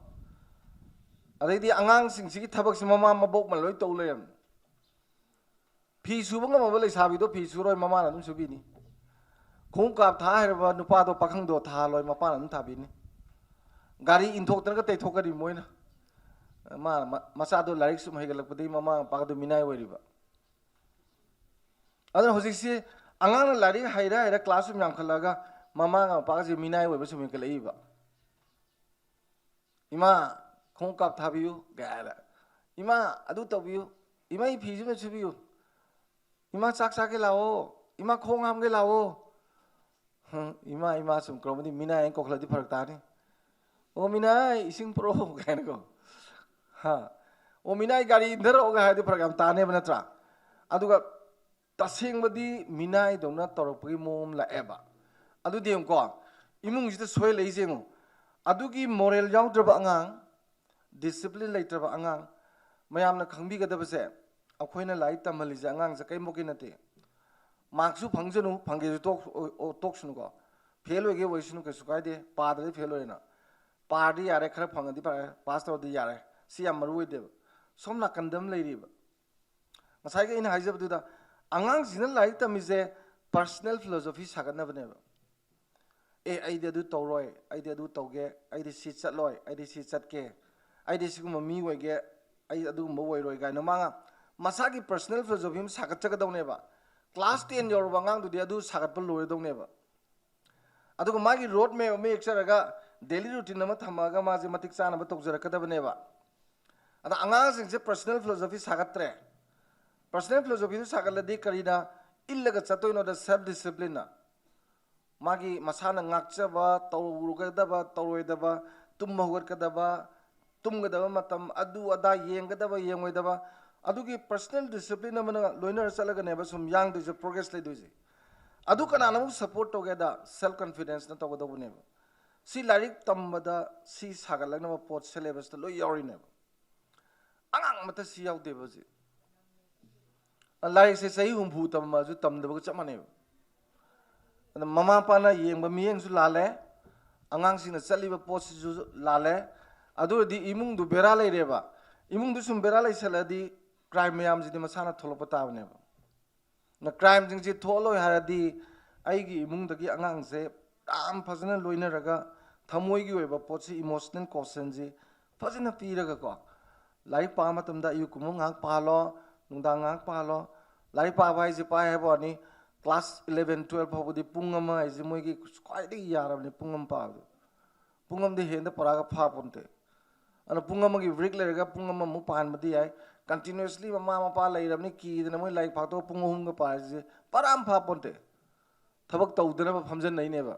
ꯑꯗꯩꯗꯤ ꯑꯉꯥꯡꯁꯤꯡꯁꯤꯒꯤ ꯊꯕꯛꯁꯤ ꯃꯃꯥ ꯃꯕꯣꯛꯅ ꯂꯣꯏ ꯇꯧ ꯂꯩꯔꯝꯃꯤ꯫ ꯐꯤ ꯁꯨꯕ ꯉꯝꯃꯕ ꯂꯩꯁꯥꯕꯤꯗꯣ ꯐꯤ ꯁꯨꯔꯣꯏ, ꯃꯃꯥꯅ ꯑꯗꯨꯝ ꯁꯨꯕꯤꯅꯤ꯫ ꯈꯣꯡꯎꯞ ꯀꯥꯞ ꯊꯥ ꯍꯩꯔꯕ ꯅꯨꯄꯥꯗꯣ, ꯄꯥꯈꯪꯗꯣ ꯊꯥꯍꯜꯂꯣꯏ, ꯃꯄꯥꯅ ꯑꯗꯨꯝ ꯊꯥꯕꯤꯅꯤ꯫ ꯒꯥꯔꯤ ꯏꯟꯊꯣꯛꯇꯅꯒ ꯇꯩꯊꯣꯛꯀꯅꯤ ꯃꯣꯏꯅ꯫ ꯃꯥ-, ꯃ-, ꯃꯆꯥꯗꯣ ꯂꯥꯏꯔꯤꯛ ꯁꯨꯝ ꯍꯩꯒꯠꯂꯛꯄꯗꯒꯤ ꯃꯃꯥ ꯃꯄꯥꯒꯗꯣ ꯃꯤꯅꯥꯏ ꯑꯣꯏꯔꯤꯕ꯫ ꯑꯗꯨꯅ ꯍꯧꯖꯤꯛꯁꯤ ꯑꯉꯥꯡꯅ ꯂꯥꯏꯔꯤꯛ ꯍꯩꯔ ꯍꯩꯔ class ꯁꯨꯝ ꯌꯥꯝꯈꯠꯂꯛꯑꯒ ꯃꯃꯥꯒ ꯃꯄꯥꯒꯁꯦ ꯃꯤꯅꯥꯏ ꯑꯣꯏꯕ ꯁꯨꯝ ꯍꯦꯟꯒꯠꯂꯛꯏꯕ꯫ "ꯏꯃꯥ, ꯈꯣꯡꯎꯞ ꯀꯥꯞ ꯊꯥꯕꯤꯌꯨ" ꯀꯥꯏꯅ, "ꯏꯃꯥ, ꯑꯗꯨ ꯇꯧꯕꯤꯌꯨ, ꯏꯃꯥ, ꯑꯩ ꯐꯤꯁꯤꯃ ꯁꯨꯕꯤꯌꯨ, ꯏꯃꯥ, ꯆꯥꯛ ꯆꯥꯒꯦ ꯂꯥꯛꯑꯣ, ꯏꯃꯥ, ꯈꯣꯡ ꯍꯥꯝꯒꯦ ꯂꯥꯛꯑꯣ"꯫ ꯍꯝ, ꯏꯃꯥ, ꯏꯃꯥ ꯁꯨꯝ ꯀꯧꯔꯝꯃꯗꯤ ꯃꯤꯅꯥꯏ ꯍꯥꯏꯅ ꯀꯧꯈꯠꯂꯗꯤ ꯐꯔꯛ ꯇꯥꯅꯤ꯫ "ꯑꯣ ꯃꯤꯅꯥꯏ, ꯏꯁꯤꯡ ꯄꯨꯔꯛꯑꯣ" ꯀꯥꯏꯅꯀꯣ꯫ ꯍꯥ? "ꯑꯣ ꯃꯤꯅꯥꯏ, ꯒꯥꯔꯤ ꯏꯟꯊꯔꯛꯑꯣꯒ" ꯍꯥꯏꯔꯗꯤ ꯐꯔꯛ ꯌꯥꯝ ꯇꯥꯅꯦꯕ, ꯅꯠꯇ꯭ꯔꯥ? ꯑꯗꯨꯒ ꯇꯁꯦꯡꯕꯗꯤ ꯃꯤꯅꯥꯏꯗꯧꯅ ꯇꯧꯔꯛꯄꯒꯤ ꯃꯑꯣꯡ ꯑꯃ ꯂꯥꯛꯑꯦꯕ꯫ ꯑꯗꯨꯗꯤ ꯌꯦꯡꯉꯨꯀꯣ, ꯏꯃꯨꯡꯁꯤꯗ ꯁꯣꯏꯍꯜꯂꯛꯏꯁꯦ ꯌꯦꯡꯉꯨ꯫ ꯑꯗꯨꯒꯤ moral ꯌꯥꯎꯗ꯭ꯔꯕ ꯑꯉꯥꯡ, discipline ꯂꯩꯇ꯭ꯔꯕ ꯑꯉꯥꯡ, ꯃꯌꯥꯝꯅ ꯈꯪꯕꯤꯒꯗꯕꯁꯦ, ꯑꯩꯈꯣꯏꯅ ꯂꯥꯏꯔꯤꯛ ꯇꯝꯍꯜꯂꯤꯁꯦ ꯑꯉꯥꯡꯁꯦ ꯀꯔꯤꯝꯐꯥꯎꯀꯤ ꯅꯠꯇꯦ꯫ ꯃꯥꯔꯛꯁꯨ ꯐꯪꯖꯅꯨ, ꯐꯪꯒꯦꯁꯨ ꯇꯣꯛ-, ꯑꯣ-, ꯑꯣ-, ꯇꯣꯛꯁꯅꯨꯀꯣ꯫ ꯐꯦꯜ ꯑꯣꯏꯒꯦ ꯑꯣꯏꯁꯅꯨ, ꯀꯩꯁꯨ ꯀꯥꯏꯗꯦ, ꯄꯥꯗ꯭ꯔꯗꯤ ꯐꯦꯜ ꯑꯣꯏꯔꯦꯅ꯫ ꯄꯥꯔꯗꯤ ꯌꯥꯔꯦ, ꯈꯔ ꯐꯪꯉꯗꯤ ꯐꯔꯦ, ꯄꯥꯁ ꯇꯧꯔꯗꯤ ꯌꯥꯔꯦ, ꯁꯤ ꯌꯥꯝ ꯃꯔꯨ ꯑꯣꯏꯗꯦꯕ꯫ ꯁꯣꯝ ꯅꯥꯀꯟꯗ ꯑꯃ ꯂꯩꯔꯤꯕ꯫ ꯉꯁꯥꯏꯒꯤ ꯑꯩꯅ ꯍꯥꯏꯖꯕꯗꯨꯗ, ꯑꯉꯥꯡꯁꯤꯡꯅ ꯂꯥꯏꯔꯤꯛ ꯇꯝꯃꯤꯁꯦ personal philosophy ꯁꯥꯒꯠꯅꯕꯅꯦꯕ꯫ "ꯑꯦ, ꯑꯩꯗꯤ ꯑꯗꯨ ꯇꯧꯔꯣꯏ, ꯑꯩꯗꯤ ꯑꯗꯨ ꯇꯧꯒꯦ, ꯑꯩꯗꯤ ꯁꯤ ꯆꯠꯂꯣꯏ, ꯑꯩꯗꯤ ꯁꯤ ꯆꯠꯀꯦ, ꯑꯩꯗꯤ ꯁꯤꯒꯨꯝꯕ ꯃꯤ ꯑꯣꯏꯒꯦ, ꯑꯩ ꯑꯗꯨꯒꯨꯝꯕ ꯑꯣꯏꯔꯣꯏ" ꯀꯥꯏꯅ ꯃꯥꯅ ꯃꯁꯥꯒꯤ personal philosophy ꯑꯃ ꯁꯥꯒꯠꯆꯒꯗꯧꯅꯦꯕ꯫ Class ten ꯌꯧꯔꯕ ꯑꯉꯥꯡꯗꯨꯗꯤ ꯑꯗꯨ ꯁꯥꯒꯠꯄ ꯂꯣꯏꯔꯗꯧꯅꯦꯕ꯫ ꯑꯗꯨꯒ ꯃꯥꯒꯤ road map ꯑꯃ ꯌꯦꯛꯆꯔꯒ daily routine ꯑꯃ ꯊꯝꯃꯒ ꯃꯥꯁꯦ ꯃꯇꯤꯛ ꯆꯥꯅꯕ ꯇꯧꯖꯔꯛꯀꯗꯕꯅꯦꯕ꯫ ꯑꯗ ꯑꯉꯥꯡꯁꯤꯡꯁꯦ personal philosophy ꯁꯥꯒꯠꯇ꯭ꯔꯦ꯫ Personal philosophyꯗꯨ ꯁꯥꯒꯠꯂꯗꯤ ꯀꯔꯤꯅ ꯏꯜꯂꯒ ꯆꯠꯇꯣꯏꯅꯣꯗ self disciplineꯅ꯫ ꯃꯥꯒꯤ ꯃꯁꯥꯅ ꯉꯥꯛꯆꯕ, ꯇꯧꯔꯒꯗꯕ, ꯇꯧꯔꯣꯏꯗꯕ, ꯇꯨꯝꯕ ꯍꯧꯒꯠꯀꯗꯕ, ꯇꯨꯝꯒꯗꯕ ꯃꯇꯝ, ꯑꯗꯨ ꯑꯗꯥ ꯌꯦꯡꯒꯗꯕ, ꯌꯦꯡꯉꯣꯏꯗꯕ, ꯑꯗꯨꯒꯤ personal discipline ꯑꯃꯅ ꯂꯣꯏꯅꯔ ꯆꯠꯂꯒꯅꯦꯕ ꯁꯨꯝ ꯌꯥꯡꯗꯣꯏꯁꯦ, progress ꯂꯩꯗꯣꯏꯁꯦ꯫ ꯑꯗꯨ ꯀꯅꯥꯅ ꯑꯃꯨꯛ support ꯇꯧꯒꯦꯗ? Self confidenceꯅ ꯇꯧꯒꯗꯧꯕꯅꯦꯕ꯫ ꯁꯤ ꯂꯥꯏꯔꯤꯛ ꯇꯝꯕꯗ ꯁꯤ ꯁꯥꯒꯠꯂꯛꯅꯕ ꯄꯣꯠ syllabusꯇ ꯂꯣꯏ ꯌꯥꯎꯔꯤꯅꯦꯕ꯫ ꯑꯉꯥꯡ ꯑꯃꯠꯇ ꯁꯤ ꯌꯥꯎꯗꯦꯕ ꯍꯧꯖꯤꯛ꯫ ꯂꯥꯏꯔꯤꯛꯁꯦ ꯆꯍꯤ ꯍꯨꯝꯐꯨ ꯇꯝꯃꯁꯨ ꯇꯝꯗꯕꯒ ꯆꯞ ꯃꯥꯟꯅꯩꯕ꯫ ꯑꯗ ꯃꯃꯥ ꯃꯄꯥꯅ ꯌꯦꯡꯕ ꯃꯤꯠꯌꯦꯡꯁꯨ ꯂꯥꯜꯂꯦ, ꯑꯉꯥꯡꯁꯤꯡꯅ ꯆꯠꯂꯤꯕ ꯄꯣꯠꯁꯤꯁꯨ ꯂꯥꯜꯂꯦ꯫ ꯑꯗꯨ ꯑꯣꯏꯔꯗꯤ ꯏꯃꯨꯡꯗꯨ ꯕꯦꯔꯥ ꯂꯩꯔꯦꯕ꯫ ꯏꯃꯨꯡꯗꯨ ꯁꯨꯝ ꯕꯦꯔꯥ ꯂꯩꯁꯜꯂꯛꯑꯗꯤ crime ꯃꯌꯥꯝꯁꯤꯗꯤ ꯃꯁꯥꯅ ꯊꯣꯛꯂꯛꯄ ꯇꯥꯕꯅꯦꯕ꯫ ꯅ crimeꯁꯤꯡꯁꯤ ꯊꯣꯛꯍꯜꯂꯣꯏ ꯍꯥꯏꯔꯗꯤ ꯑꯩꯒꯤ ꯏꯃꯨꯡꯗꯒꯤ ꯑꯉꯥꯡꯁꯦ ꯌꯥꯝ ꯐꯖꯅ ꯂꯣꯏꯅꯔꯒ ꯊꯃꯣꯏꯒꯤ ꯑꯣꯏꯕ ꯄꯣꯠꯁꯤ, emotional quotientꯁꯤ ꯐꯖꯅ ꯄꯤꯔꯒꯀꯣ, ꯂꯥꯏꯔꯤꯛ ꯄꯥꯕ ꯃꯇꯝꯗ ꯑꯌꯨꯛꯀꯨꯝꯕ ꯉꯥꯏꯍꯥꯛ ꯄꯥꯍꯜꯂꯣ, ꯅꯨꯡꯗꯥꯡ ꯉꯥꯏꯍꯥꯛ ꯄꯥꯍꯜꯂꯣ꯫ ꯂꯥꯏꯔꯤꯛ ꯄꯥꯕ ꯍꯥꯏꯁꯦ ꯄꯥꯏ ꯍꯥꯏꯕ ꯋꯥꯅꯤ, class eleven, twelve ꯐꯥꯎꯕꯗꯤ ꯄꯨꯡ ꯑꯃ ꯍꯥꯏꯁꯦ ꯃꯣꯏꯒꯤ ꯈ꯭ꯋꯥꯏꯗꯒꯤ ꯌꯥꯔꯕꯅꯤ, ꯄꯨꯡ ꯑꯃ ꯄꯥꯕꯗꯣ꯫ ꯄꯨꯡ ꯑꯃꯗꯤ ꯍꯦꯟꯗ ꯄꯨꯔꯥꯒ ꯐꯥꯄꯣꯟꯇꯦ꯫ ꯑꯗꯨꯅ ꯄꯨꯡ ꯑꯃꯒꯤ break ꯂꯩꯔꯒ ꯄꯨꯡ ꯑꯃꯃꯨꯛ ꯄꯥꯍꯟꯕꯗꯤ ꯌꯥꯏ꯫ Continuously ꯃꯃꯥ ꯃꯄꯥ ꯂꯩꯔꯕꯅꯤ ꯀꯤꯗꯅ ꯃꯣꯏ ꯂꯥꯏꯔꯤꯛ ꯐꯥꯛꯇꯣꯛꯑ ꯄꯨꯡ ꯑꯍꯨꯝꯒ ꯄꯥꯔꯤꯁꯦ ꯄꯔꯥ ꯑꯃ ꯐꯥꯄꯣꯟꯇꯦ꯫ ꯊꯕꯛ ꯇꯧꯗꯅꯕ ꯐꯝꯖꯟꯅꯩꯅꯦꯕ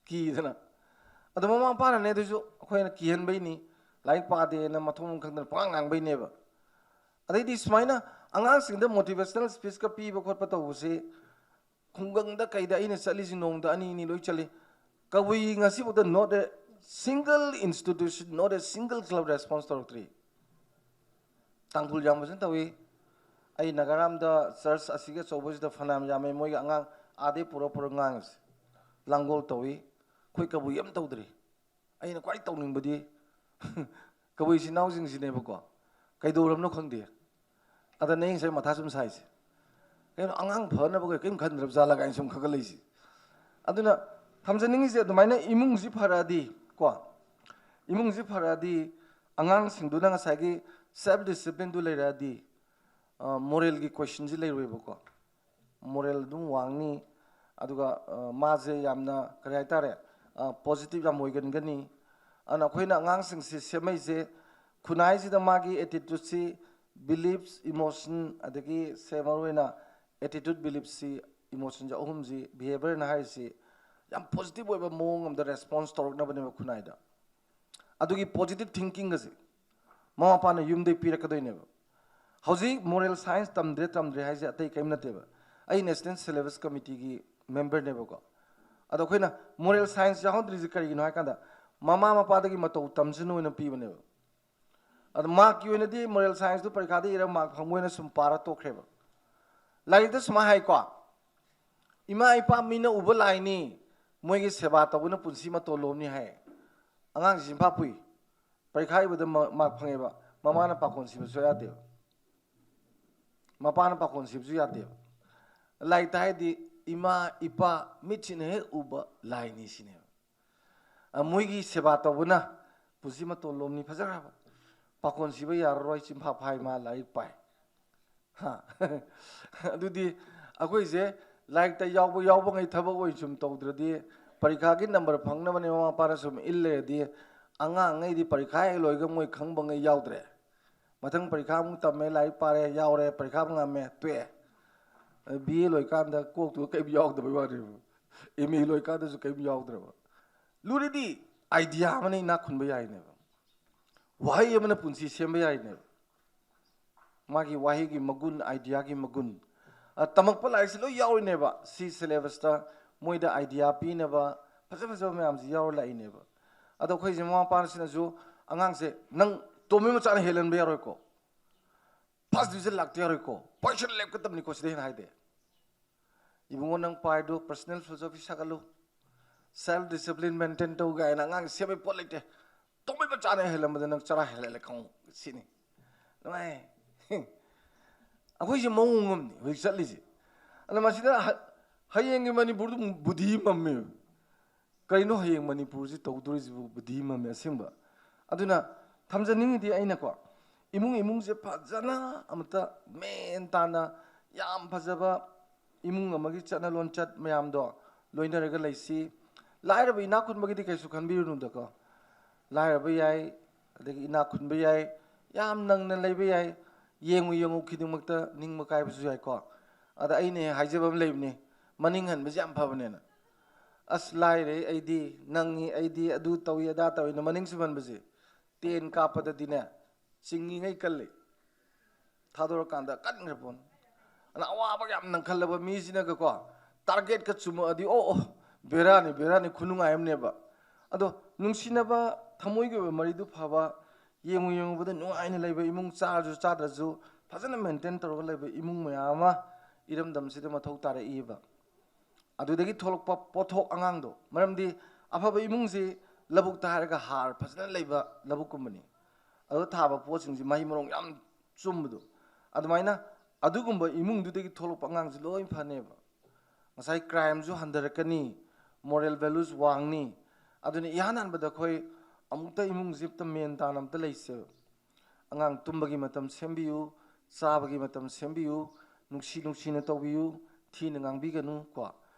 ꯀꯤꯗꯅ꯫ ꯑꯗꯣ ꯃꯃꯥ ꯃꯄꯥꯅꯅꯦ ꯑꯗꯨꯁꯨ ꯑꯩꯈꯣꯏꯅ ꯀꯤꯍꯟꯕꯩꯅꯤ, ꯂꯥꯏꯔꯤꯛ ꯄꯥꯗꯦꯅ ꯃꯊꯣꯡ ꯃꯔꯝ ꯈꯪꯗꯅ ꯄꯉꯥꯡ ꯉꯥꯡꯕꯩꯅꯦꯕ꯫ ꯑꯗꯩꯗꯤ ꯁꯨꯃꯥꯏꯅ ꯑꯉꯥꯡꯁꯤꯡꯗ motivational speechꯀ ꯄꯤꯕ ꯈꯣꯠꯄ ꯇꯧꯕꯁꯤ ꯈꯨꯡꯒꯪꯗ ꯀꯩꯗ ꯑꯩꯅ ꯆꯠꯂꯤꯁꯤ ꯅꯣꯡꯃꯗ ꯑꯅꯤ ꯑꯅꯤ ꯂꯣꯏ ꯆꯠꯂꯤ꯫ ꯀꯕꯨꯏ ꯉꯁꯤꯐꯥꯎꯗ not a single institution, not a single club response ꯇꯧꯔꯛꯇ꯭ꯔꯤ꯫ ꯇꯥꯡꯈꯨꯜ ꯌꯥꯝ ꯐꯖꯅ ꯇꯧꯏ꯫ ꯑꯩ ꯅꯥꯒꯥꯔꯥꯝꯗ church ꯑꯁꯤꯒꯤ ꯑꯆꯧꯕꯁꯤꯗ ꯐꯅꯌꯥꯝ ꯌꯥꯝꯃꯦ, ꯃꯣꯏꯒꯤ ꯑꯉꯥꯡ ꯑꯥꯗꯩ ꯄꯨꯔ ꯄꯨꯔ ꯉꯥꯡꯉꯤꯁꯦ꯫ ꯂꯥꯡꯒꯣꯜ ꯇꯧꯏ꯫ ꯑꯩꯈꯣꯏ ꯀꯕꯨꯏ ꯑꯃ ꯇꯧꯗ꯭ꯔꯤ꯫ ꯑꯩꯅ ꯈ꯭ꯋꯥꯏ ꯇꯧꯅꯤꯡꯕꯗꯤ ꯀꯕꯨꯏ ꯏꯆꯤꯟ ꯏꯅꯥꯎꯁꯤꯡꯁꯤꯅꯦꯕꯀꯣ, ꯀꯩꯗꯧꯔꯕꯅꯣ ꯈꯪꯗꯦ꯫ ꯑꯗꯅꯦ ꯑꯩ ꯉꯁꯥꯏ ꯃꯊꯥ ꯁꯨꯝ ꯁꯥꯏꯁꯦ꯫ ꯀꯩꯅꯣ, ꯑꯉꯥꯡ ꯐꯅꯕ ꯀꯩ-, ꯀꯔꯤꯝ ꯈꯟꯗ꯭ꯔꯕ ꯖꯥꯠꯂ ꯀꯥꯏꯅ ꯁꯨꯝ ꯈꯟꯒꯠꯂꯛꯏꯁꯦ꯫ ꯑꯗꯨꯅ ꯊꯝꯖꯅꯤꯡꯉꯤꯁꯦ, ꯑꯗꯨꯃꯥꯏꯅ ꯏꯃꯨꯡꯁꯤ ꯐꯔꯛꯑꯗꯤ ꯀꯣ, ꯏꯃꯨꯡꯁꯤ ꯐꯔꯛꯑꯗꯤ, ꯑꯉꯥꯡꯁꯤꯡꯗꯨꯅ ꯉꯁꯥꯏꯒꯤ self disciplineꯗꯨ ꯂꯩꯔꯛꯑꯗꯤ, ꯃꯣꯔꯦꯜꯒꯤ ꯀꯣꯏꯁꯟꯁꯤ ꯂꯩꯔꯣꯏꯕꯀꯣ꯫ ꯃꯣꯔꯦꯜ ꯑꯗꯨꯝ ꯋꯥꯡꯅꯤ꯫ ꯑꯗꯨꯒ ꯃꯥꯁꯦ ꯌꯥꯝꯅ ꯀꯔꯤ ꯍꯥꯏꯇꯥꯔꯦ, ꯄꯣꯖꯤꯇꯤꯚ ꯌꯥꯝ ꯑꯣꯏꯒꯟꯒꯅꯤ꯫ ꯑꯗꯨꯅ ꯑꯩꯈꯣꯏꯅ ꯑꯉꯥꯡꯁꯤꯡꯁꯤ ꯁꯦꯝꯃꯛꯏꯁꯦ ꯈꯨꯟꯅꯥꯏꯁꯤꯗ ꯃꯥꯒꯤ ꯑꯦꯇꯤꯇ꯭ꯌꯨꯠꯁꯤ, ꯕꯤꯂꯤꯐꯁ, ꯏꯃꯣꯁꯟ, ꯑꯗꯒꯤ ꯁꯦ ꯃꯔꯨꯑꯣꯏꯅ ꯑꯦꯇꯤꯇ꯭ꯌꯨꯠ, ꯕꯤꯂꯤꯐꯁꯤ, ꯏꯃꯣꯁꯟꯁꯦ ꯑꯍꯨꯝꯁꯤ, ꯕꯤꯍꯦꯕꯤꯌꯔꯅ ꯍꯥꯏꯔꯤꯁꯤ ꯌꯥꯝ ꯄꯣꯖꯤꯇꯤꯚ ꯑꯣꯏꯕ ꯃꯑꯣꯡ ꯑꯃꯗ ꯔꯦꯁꯄꯣꯟꯁ ꯇꯧꯔꯛꯅꯕꯅꯦꯕ ꯈꯨꯟꯅꯥꯏꯗ꯫ ꯑꯗꯨꯒꯤ ꯄꯣꯖꯤꯇꯤꯚ ꯊꯤꯡꯀꯤꯡ ꯑꯁꯦ ꯃꯃꯥ ꯃꯄꯥꯅ ꯌꯨꯝꯗꯒꯤ ꯄꯤꯔꯛꯀꯗꯣꯏꯅꯦꯕ꯫ ꯍꯧꯖꯤꯛ ꯃꯣꯔꯦꯜ ꯁꯥꯏꯟꯁ ꯇꯝꯗ꯭ꯔꯦ ꯇꯝꯗ꯭ꯔꯦ ꯍꯥꯏꯁꯦ ꯑꯇꯩ ꯀꯔꯤꯝ ꯅꯠꯇꯦꯕ꯫ ꯑꯩ ꯅꯦꯁꯅꯦꯜ ꯁꯤꯂꯦꯕꯁ ꯀꯃꯤꯇꯤꯒꯤ ꯃꯦꯝꯕꯔꯅꯦꯕꯀꯣ꯫ ꯑꯗꯣ ꯑꯩꯈꯣꯏꯅ ꯃꯣꯔꯦꯜ ꯁꯥꯏꯟꯁ ꯌꯥꯎꯍꯟꯗ꯭ꯔꯤꯁꯦ ꯀꯔꯤꯒꯤꯅꯣ ꯍꯥꯏ ꯀꯥꯟꯗ, ꯃꯃꯥ ꯃꯄꯥꯗꯒꯤ ꯃꯇꯧ ꯇꯝꯁꯅꯨ ꯍꯥꯏꯅ ꯄꯤꯕꯅꯦꯕ꯫ ꯑꯗꯣ ꯃꯥꯔꯛꯀꯤ ꯑꯣꯏꯅꯗꯤ ꯃꯣꯔꯦꯜ ꯁꯥꯏꯟꯁꯇꯨ ꯄꯔꯤꯈꯥꯗ ꯏꯔꯒ ꯃꯥꯔꯛ ꯐꯪꯕ ꯑꯣꯏꯅ ꯁꯨꯝ ꯄꯥꯔ ꯇꯣꯛꯈ꯭ꯔꯦꯕ꯫ ꯂꯥꯏꯔꯤꯛꯇ ꯁꯨꯃꯥꯏꯅ ꯍꯥꯏꯀꯣ, "ꯏꯃꯥ ꯏꯄꯥ ꯃꯤꯅ ꯎꯕ ꯂꯥꯏꯅꯤ, ꯃꯣꯏꯒꯤ ꯁꯦꯕꯥ ꯇꯧꯕꯅ ꯄꯨꯟꯁꯤ ꯃꯇꯣꯟ ꯂꯣꯝꯅꯤ" ꯍꯥꯏ꯫ ꯑꯉꯥꯡꯁꯤ ꯆꯤꯟꯐꯥ ꯄꯨꯏ꯫ ꯄꯔꯤꯈꯥ ꯏꯕꯗ ꯃ-, ꯃꯥꯔꯛ ꯐꯪꯉꯦꯕ, ꯃꯃꯥꯅ ꯄꯥꯈꯣꯟ ꯁꯤꯕꯁꯨ ꯌꯥꯗꯦꯕ꯫ ꯃꯄꯥꯅ ꯄꯥꯈꯣꯟ ꯁꯤꯕꯁꯨ ꯌꯥꯗꯦꯕ꯫ ꯂꯥꯏꯔꯤꯛꯇ ꯍꯥꯏꯗꯤ ꯏꯃꯥ ꯏꯄꯥ ꯃꯤꯠꯁꯤꯅ ꯍꯦꯛ ꯎꯕ ꯂꯥꯏꯅꯤ ꯁꯤꯅꯦꯕ꯫ ꯑ, ꯃꯣꯏꯒꯤ ꯁꯦꯕꯥ ꯇꯧꯕꯅ ꯄꯨꯟꯁꯤ ꯃꯇꯣꯟ ꯂꯣꯝꯅꯤ꯫ ꯐꯖꯈ꯭ꯔꯕ꯫ ꯄꯥꯈꯣꯟ ꯁꯤꯕ ꯌꯥꯔꯔꯣꯏ, ꯆꯤꯟꯐꯥ ꯐꯥꯏ ꯃꯥ ꯂꯥꯏꯔꯤꯛ ꯄꯥꯏ꯫ ꯍꯥ? ꯑꯗꯨꯗꯤ ꯑꯩꯈꯣꯏꯁꯦ ꯂꯥꯏꯔꯤꯛꯇ ꯌꯥꯎꯕ ꯌꯥꯎꯕꯉꯩ ꯊꯕꯛ ꯑꯣꯏꯅ ꯁꯨꯝ ꯇꯧꯗ꯭ꯔꯗꯤ, ꯄꯔꯤꯈꯥꯒꯤ ꯅꯝꯕꯔ ꯐꯪꯅꯕꯅꯦ ꯃꯃꯥ ꯃꯄꯥꯅ ꯁꯨꯝ ꯏꯜ ꯂꯩꯔꯗꯤ, ꯑꯉꯥꯡꯉꯩꯗꯤ ꯄꯔꯤꯈꯥ ꯍꯦꯛ ꯂꯣꯏꯔꯒ ꯃꯣꯏ ꯈꯪꯕꯉꯩ ꯌꯥꯎꯗ꯭ꯔꯦ꯫ ꯃꯊꯪ ꯄꯔꯤꯈꯥ ꯑꯃꯨꯛ ꯇꯝꯃꯦ, ꯂꯥꯏꯔꯤꯛ ꯄꯥꯔꯦ, ꯌꯥꯎꯔꯦ, ꯄꯔꯤꯈꯥ ꯑꯃꯨꯛ ꯉꯝꯃꯦ, ꯇꯣꯛꯑꯦ꯫ ꯕꯤ ꯑꯦ ꯂꯣꯏꯀꯥꯟꯗ ꯀꯣꯛꯇꯨ ꯀꯔꯤꯝ ꯌꯥꯎꯗꯕꯩ ꯋꯥꯅꯦꯕ꯫ ꯑꯦꯝ ꯑꯦ ꯂꯣꯏꯀꯥꯟꯗꯁꯨ ꯀꯔꯤꯝ ꯌꯥꯎꯗ꯭ꯔꯕ꯫ ꯂꯨꯔꯤꯗꯤ ꯑꯥꯏꯗꯤꯌꯥ ꯑꯃꯅ ꯏꯅꯥꯛ ꯈꯨꯟꯕ ꯌꯥꯏꯅꯦꯕ꯫ ꯋꯥꯍꯩ ꯑꯃꯅ ꯄꯨꯟꯁꯤ ꯁꯦꯝꯕ ꯌꯥꯏꯅꯦꯕ꯫ ꯃꯥꯒꯤ ꯋꯥꯍꯩꯒꯤ ꯃꯒꯨꯟ, ꯑꯥꯏꯗꯤꯌꯥꯒꯤ ꯃꯒꯨꯟ꯫ ꯑ, ꯇꯝꯃꯛꯄ ꯂꯥꯏꯔꯤꯛꯁꯤ ꯂꯣꯏ ꯌꯥꯎꯔꯤꯅꯦꯕ꯫ ꯁꯤ ꯁꯤꯂꯦꯕꯁꯇ ꯃꯣꯏꯗ ꯑꯥꯏꯗꯤꯌꯥ ꯄꯤꯅꯕ ꯐꯖ ꯐꯖꯕ ꯃꯌꯥꯝꯁꯤ ꯌꯥꯎꯔ ꯂꯥꯛꯏꯅꯦꯕ꯫ ꯑꯗꯣ ꯑꯩꯈꯣꯏꯁꯦ ꯃꯃꯥ ꯃꯄꯥꯁꯤꯅꯁꯨ ꯑꯉꯥꯡꯁꯦ ꯅꯪ ꯇꯣꯝꯕꯤ ꯃꯆꯥꯅ ꯍꯦꯜꯍꯟꯕ ꯌꯥꯔꯣꯏꯀꯣ, ꯐꯥꯔꯁ ꯗꯤꯕꯤꯖꯟ ꯂꯥꯛꯇ ꯌꯥꯔꯣꯏꯀꯣ, ꯄꯣꯖꯤꯁꯟ ꯂꯦꯞꯀꯗꯕꯅꯤꯀꯣ, ꯁꯤꯗ ꯍꯦꯟꯅ ꯍꯥꯏꯗꯦ꯫ ꯏꯕꯨꯡꯉꯣ, ꯅꯪ ꯄꯥꯏꯗꯣ ꯄꯔꯁꯅꯦꯜ ꯐꯤꯂꯣꯁꯣꯐꯤ ꯁꯥꯒꯠꯂꯨ, ꯁꯦꯜꯐ ꯗꯤꯁꯤꯄ꯭ꯂꯤꯟ ꯃꯦꯟꯇꯦꯟ ꯇꯧ ꯀꯥꯏꯅ ꯑꯉꯥꯡ ꯁꯦꯝꯕꯩ ꯄꯣꯠ ꯂꯩꯇꯦ꯫ ꯇꯣꯝꯕꯤ ꯃꯆꯥꯅ ꯍꯦꯜꯂꯝꯕꯗ ꯅꯪ ꯆꯔꯥ ꯍꯦꯜꯂꯦ ꯈꯪꯉꯨ ꯁꯤꯅꯤ꯫ ꯅꯨꯡꯉꯥꯏ꯫ ꯑꯩꯈꯣꯏꯁꯦ ꯃꯑꯣꯡ ꯑꯃꯅꯤ ꯍꯧꯖꯤꯛ ꯆꯠꯂꯤꯁꯦ꯫ ꯑꯗ ꯃꯁꯤꯗ ꯍ-, ꯍꯌꯦꯡꯒꯤ ꯃꯅꯤꯄꯨꯔꯗꯨ ꯕꯨꯙꯤ ꯃꯝꯃꯦꯕ꯫ ꯀꯩꯅꯣ ꯍꯌꯦꯡ ꯃꯅꯤꯄꯨꯔꯁꯤ ꯇꯧꯗꯣꯔꯤꯁꯤꯕꯨ? ꯕꯨꯙꯤ ꯃꯝꯃꯦ ꯑꯁꯦꯡꯕ꯫ ꯑꯗꯨꯅ ꯊꯝꯖꯅꯤꯡꯉꯤꯗꯤ ꯑꯩꯅꯀꯣ, ꯏꯃꯨꯡ ꯏꯃꯨꯡꯁꯦ ꯐꯖꯅ ꯑꯃꯇ ꯃꯦꯟ ꯇꯥꯅ ꯌꯥꯝ ꯐꯖꯕ ꯏꯃꯨꯡ ꯑꯃꯒꯤ ꯆꯠꯅ ꯂꯣꯟꯆꯠ ꯃꯌꯥꯝꯗꯣ ꯂꯣꯏꯅꯔꯒ ꯂꯩꯁꯤ꯫ ꯂꯥꯏꯔꯕ ꯏꯅꯥꯛ ꯈꯨꯟꯕꯒꯤꯗꯤ ꯀꯩꯁꯨ ꯈꯟꯕꯤꯔꯨꯅꯨꯗꯀꯣ꯫ ꯂꯥꯏꯔꯕ ꯌꯥꯏ, ꯑꯗꯒꯤ ꯏꯅꯥꯛ ꯈꯨꯟꯕ ꯌꯥꯏ, ꯌꯥꯝ ꯅꯪꯅ ꯂꯩꯕ ꯌꯥꯏ, ꯌꯦꯡꯉꯨ ꯌꯦꯡꯉꯨ ꯈꯨꯗꯤꯡꯃꯛꯇ ꯅꯤꯡꯕ ꯀꯥꯏꯕꯁꯨ ꯌꯥꯏꯀꯣ꯫ ꯑꯗ ꯑꯩꯅ ꯍꯦꯛ ꯍꯥꯏꯖꯕ ꯑꯃ ꯂꯩꯕꯅꯤ, ꯃꯅꯤꯡ ꯍꯟꯕꯁꯦ ꯌꯥꯝ ꯐꯕꯅꯦꯅ꯫ "ꯑꯁ, ꯂꯥꯏꯔꯦ ꯑꯩꯗꯤ, ꯅꯪꯉꯤ ꯑꯩꯗꯤ, ꯑꯗꯨ ꯇꯧꯏ ꯑꯗꯥ ꯇꯧꯏꯅ" ꯃꯅꯤꯡ ꯁꯨꯝꯍꯟꯕꯁꯦ ꯇꯦꯟ ꯀꯥꯞꯄꯗꯗꯤꯅꯦ, ꯆꯤꯡꯉꯤꯉꯩ ꯀꯜꯂꯤ, ꯊꯥꯗꯣꯔꯀꯥꯟꯗ ꯀꯟꯈ꯭ꯔ ꯄꯣꯠꯅꯤ꯫ ꯑꯗꯨꯅ ꯑꯋꯥꯕ ꯌꯥꯝ ꯅꯪꯈꯜꯂꯕ ꯃꯤꯁꯤꯅꯒꯀꯣ, ꯇꯥꯔꯒꯦꯠꯀ ꯆꯨꯝꯃꯛꯑꯗꯤ, "ꯑꯣ ꯑꯣ, ꯕꯦꯔꯥꯅꯤ ꯕꯦꯔꯥꯅꯤ" ꯈꯨꯅꯨꯡꯉꯥꯏ ꯑꯃꯅꯦꯕ꯫ ꯑꯗꯣ ꯅꯨꯡꯁꯤꯅꯕ, ꯊꯃꯣꯏꯒꯤ ꯑꯣꯏꯕ ꯃꯔꯤꯗꯨ ꯐꯕ, ꯌꯦꯡꯉꯨ ꯌꯦꯡꯉꯨꯕꯗ ꯅꯨꯡꯉꯥꯏꯅ ꯂꯩꯕ ꯏꯃꯨꯡ, ꯆꯥꯔꯁꯨ ꯆꯥꯗ꯭ꯔꯁꯨ ꯐꯖꯅ ꯃꯦꯟꯇꯦꯟ ꯇꯧꯔꯒ ꯂꯩꯕ ꯏꯃꯨꯡ ꯃꯌꯥꯝ ꯑꯃ ꯏꯔꯝꯗꯝꯁꯤꯗ ꯃꯊꯧ ꯇꯥꯔꯛꯏꯕ꯫ ꯑꯗꯨꯗꯒꯤ ꯊꯣꯛꯂꯛꯄ ꯄꯣꯠꯊꯣꯛ ꯑꯉꯥꯡꯗꯣ, ꯃꯔꯝꯗꯤ ꯑꯐꯕ ꯏꯃꯨꯡꯁꯤ ꯂꯧꯕꯨꯛꯇ ꯍꯥꯏꯔꯒ ꯍꯥꯔ ꯐꯖꯅ ꯂꯩꯕ ꯂꯧꯕꯨꯛꯀꯨꯝꯕꯅꯤ꯫ ꯑꯗꯨ ꯊꯥꯕ ꯄꯣꯠꯁꯤꯡꯁꯤ ꯃꯍꯩ ꯃꯔꯣꯡ ꯌꯥꯝ ꯆꯨꯝꯕꯗꯣ, ꯑꯗꯨꯃꯥꯏꯅ ꯑꯗꯨꯒꯨꯝꯕ ꯏꯃꯨꯡꯗꯨꯗꯒꯤ ꯊꯣꯛꯂꯛꯄ ꯑꯉꯥꯡꯁꯤ ꯂꯣꯏ ꯐꯅꯦꯕ꯫ ꯉꯁꯥꯏ ꯀ꯭ꯔꯥꯏꯝꯁꯨ ꯍꯟꯊꯔꯛꯀꯅꯤ, ꯃꯣꯔꯦꯜ ꯚꯦꯂꯨꯁ ꯋꯥꯡꯅꯤ꯫ ꯑꯗꯨꯅ ꯏꯍꯥꯟ ꯍꯥꯟꯕꯗ ꯑꯩꯈꯣꯏ ꯑꯃꯨꯛꯇ ꯏꯃꯨꯡꯁꯤ ꯑꯝꯇ ꯃꯦꯟ ꯇꯥꯅ ꯑꯝꯇ ꯂꯩꯁꯦꯕ꯫ ꯑꯉꯥꯡ ꯇꯨꯝꯕꯒꯤ ꯃꯇꯝ ꯁꯦꯝꯕꯤꯌꯨ, ꯆꯥꯕꯒꯤ ꯃꯇꯝ ꯁꯦꯝꯕꯤꯌꯨ, ꯅꯨꯡꯁꯤ ꯅꯨꯡꯁꯤꯅ ꯇꯧꯕꯤꯌꯨ, ꯊꯤꯅ ꯉꯥꯡꯕꯤꯒꯅꯨ ꯀꯣ꯫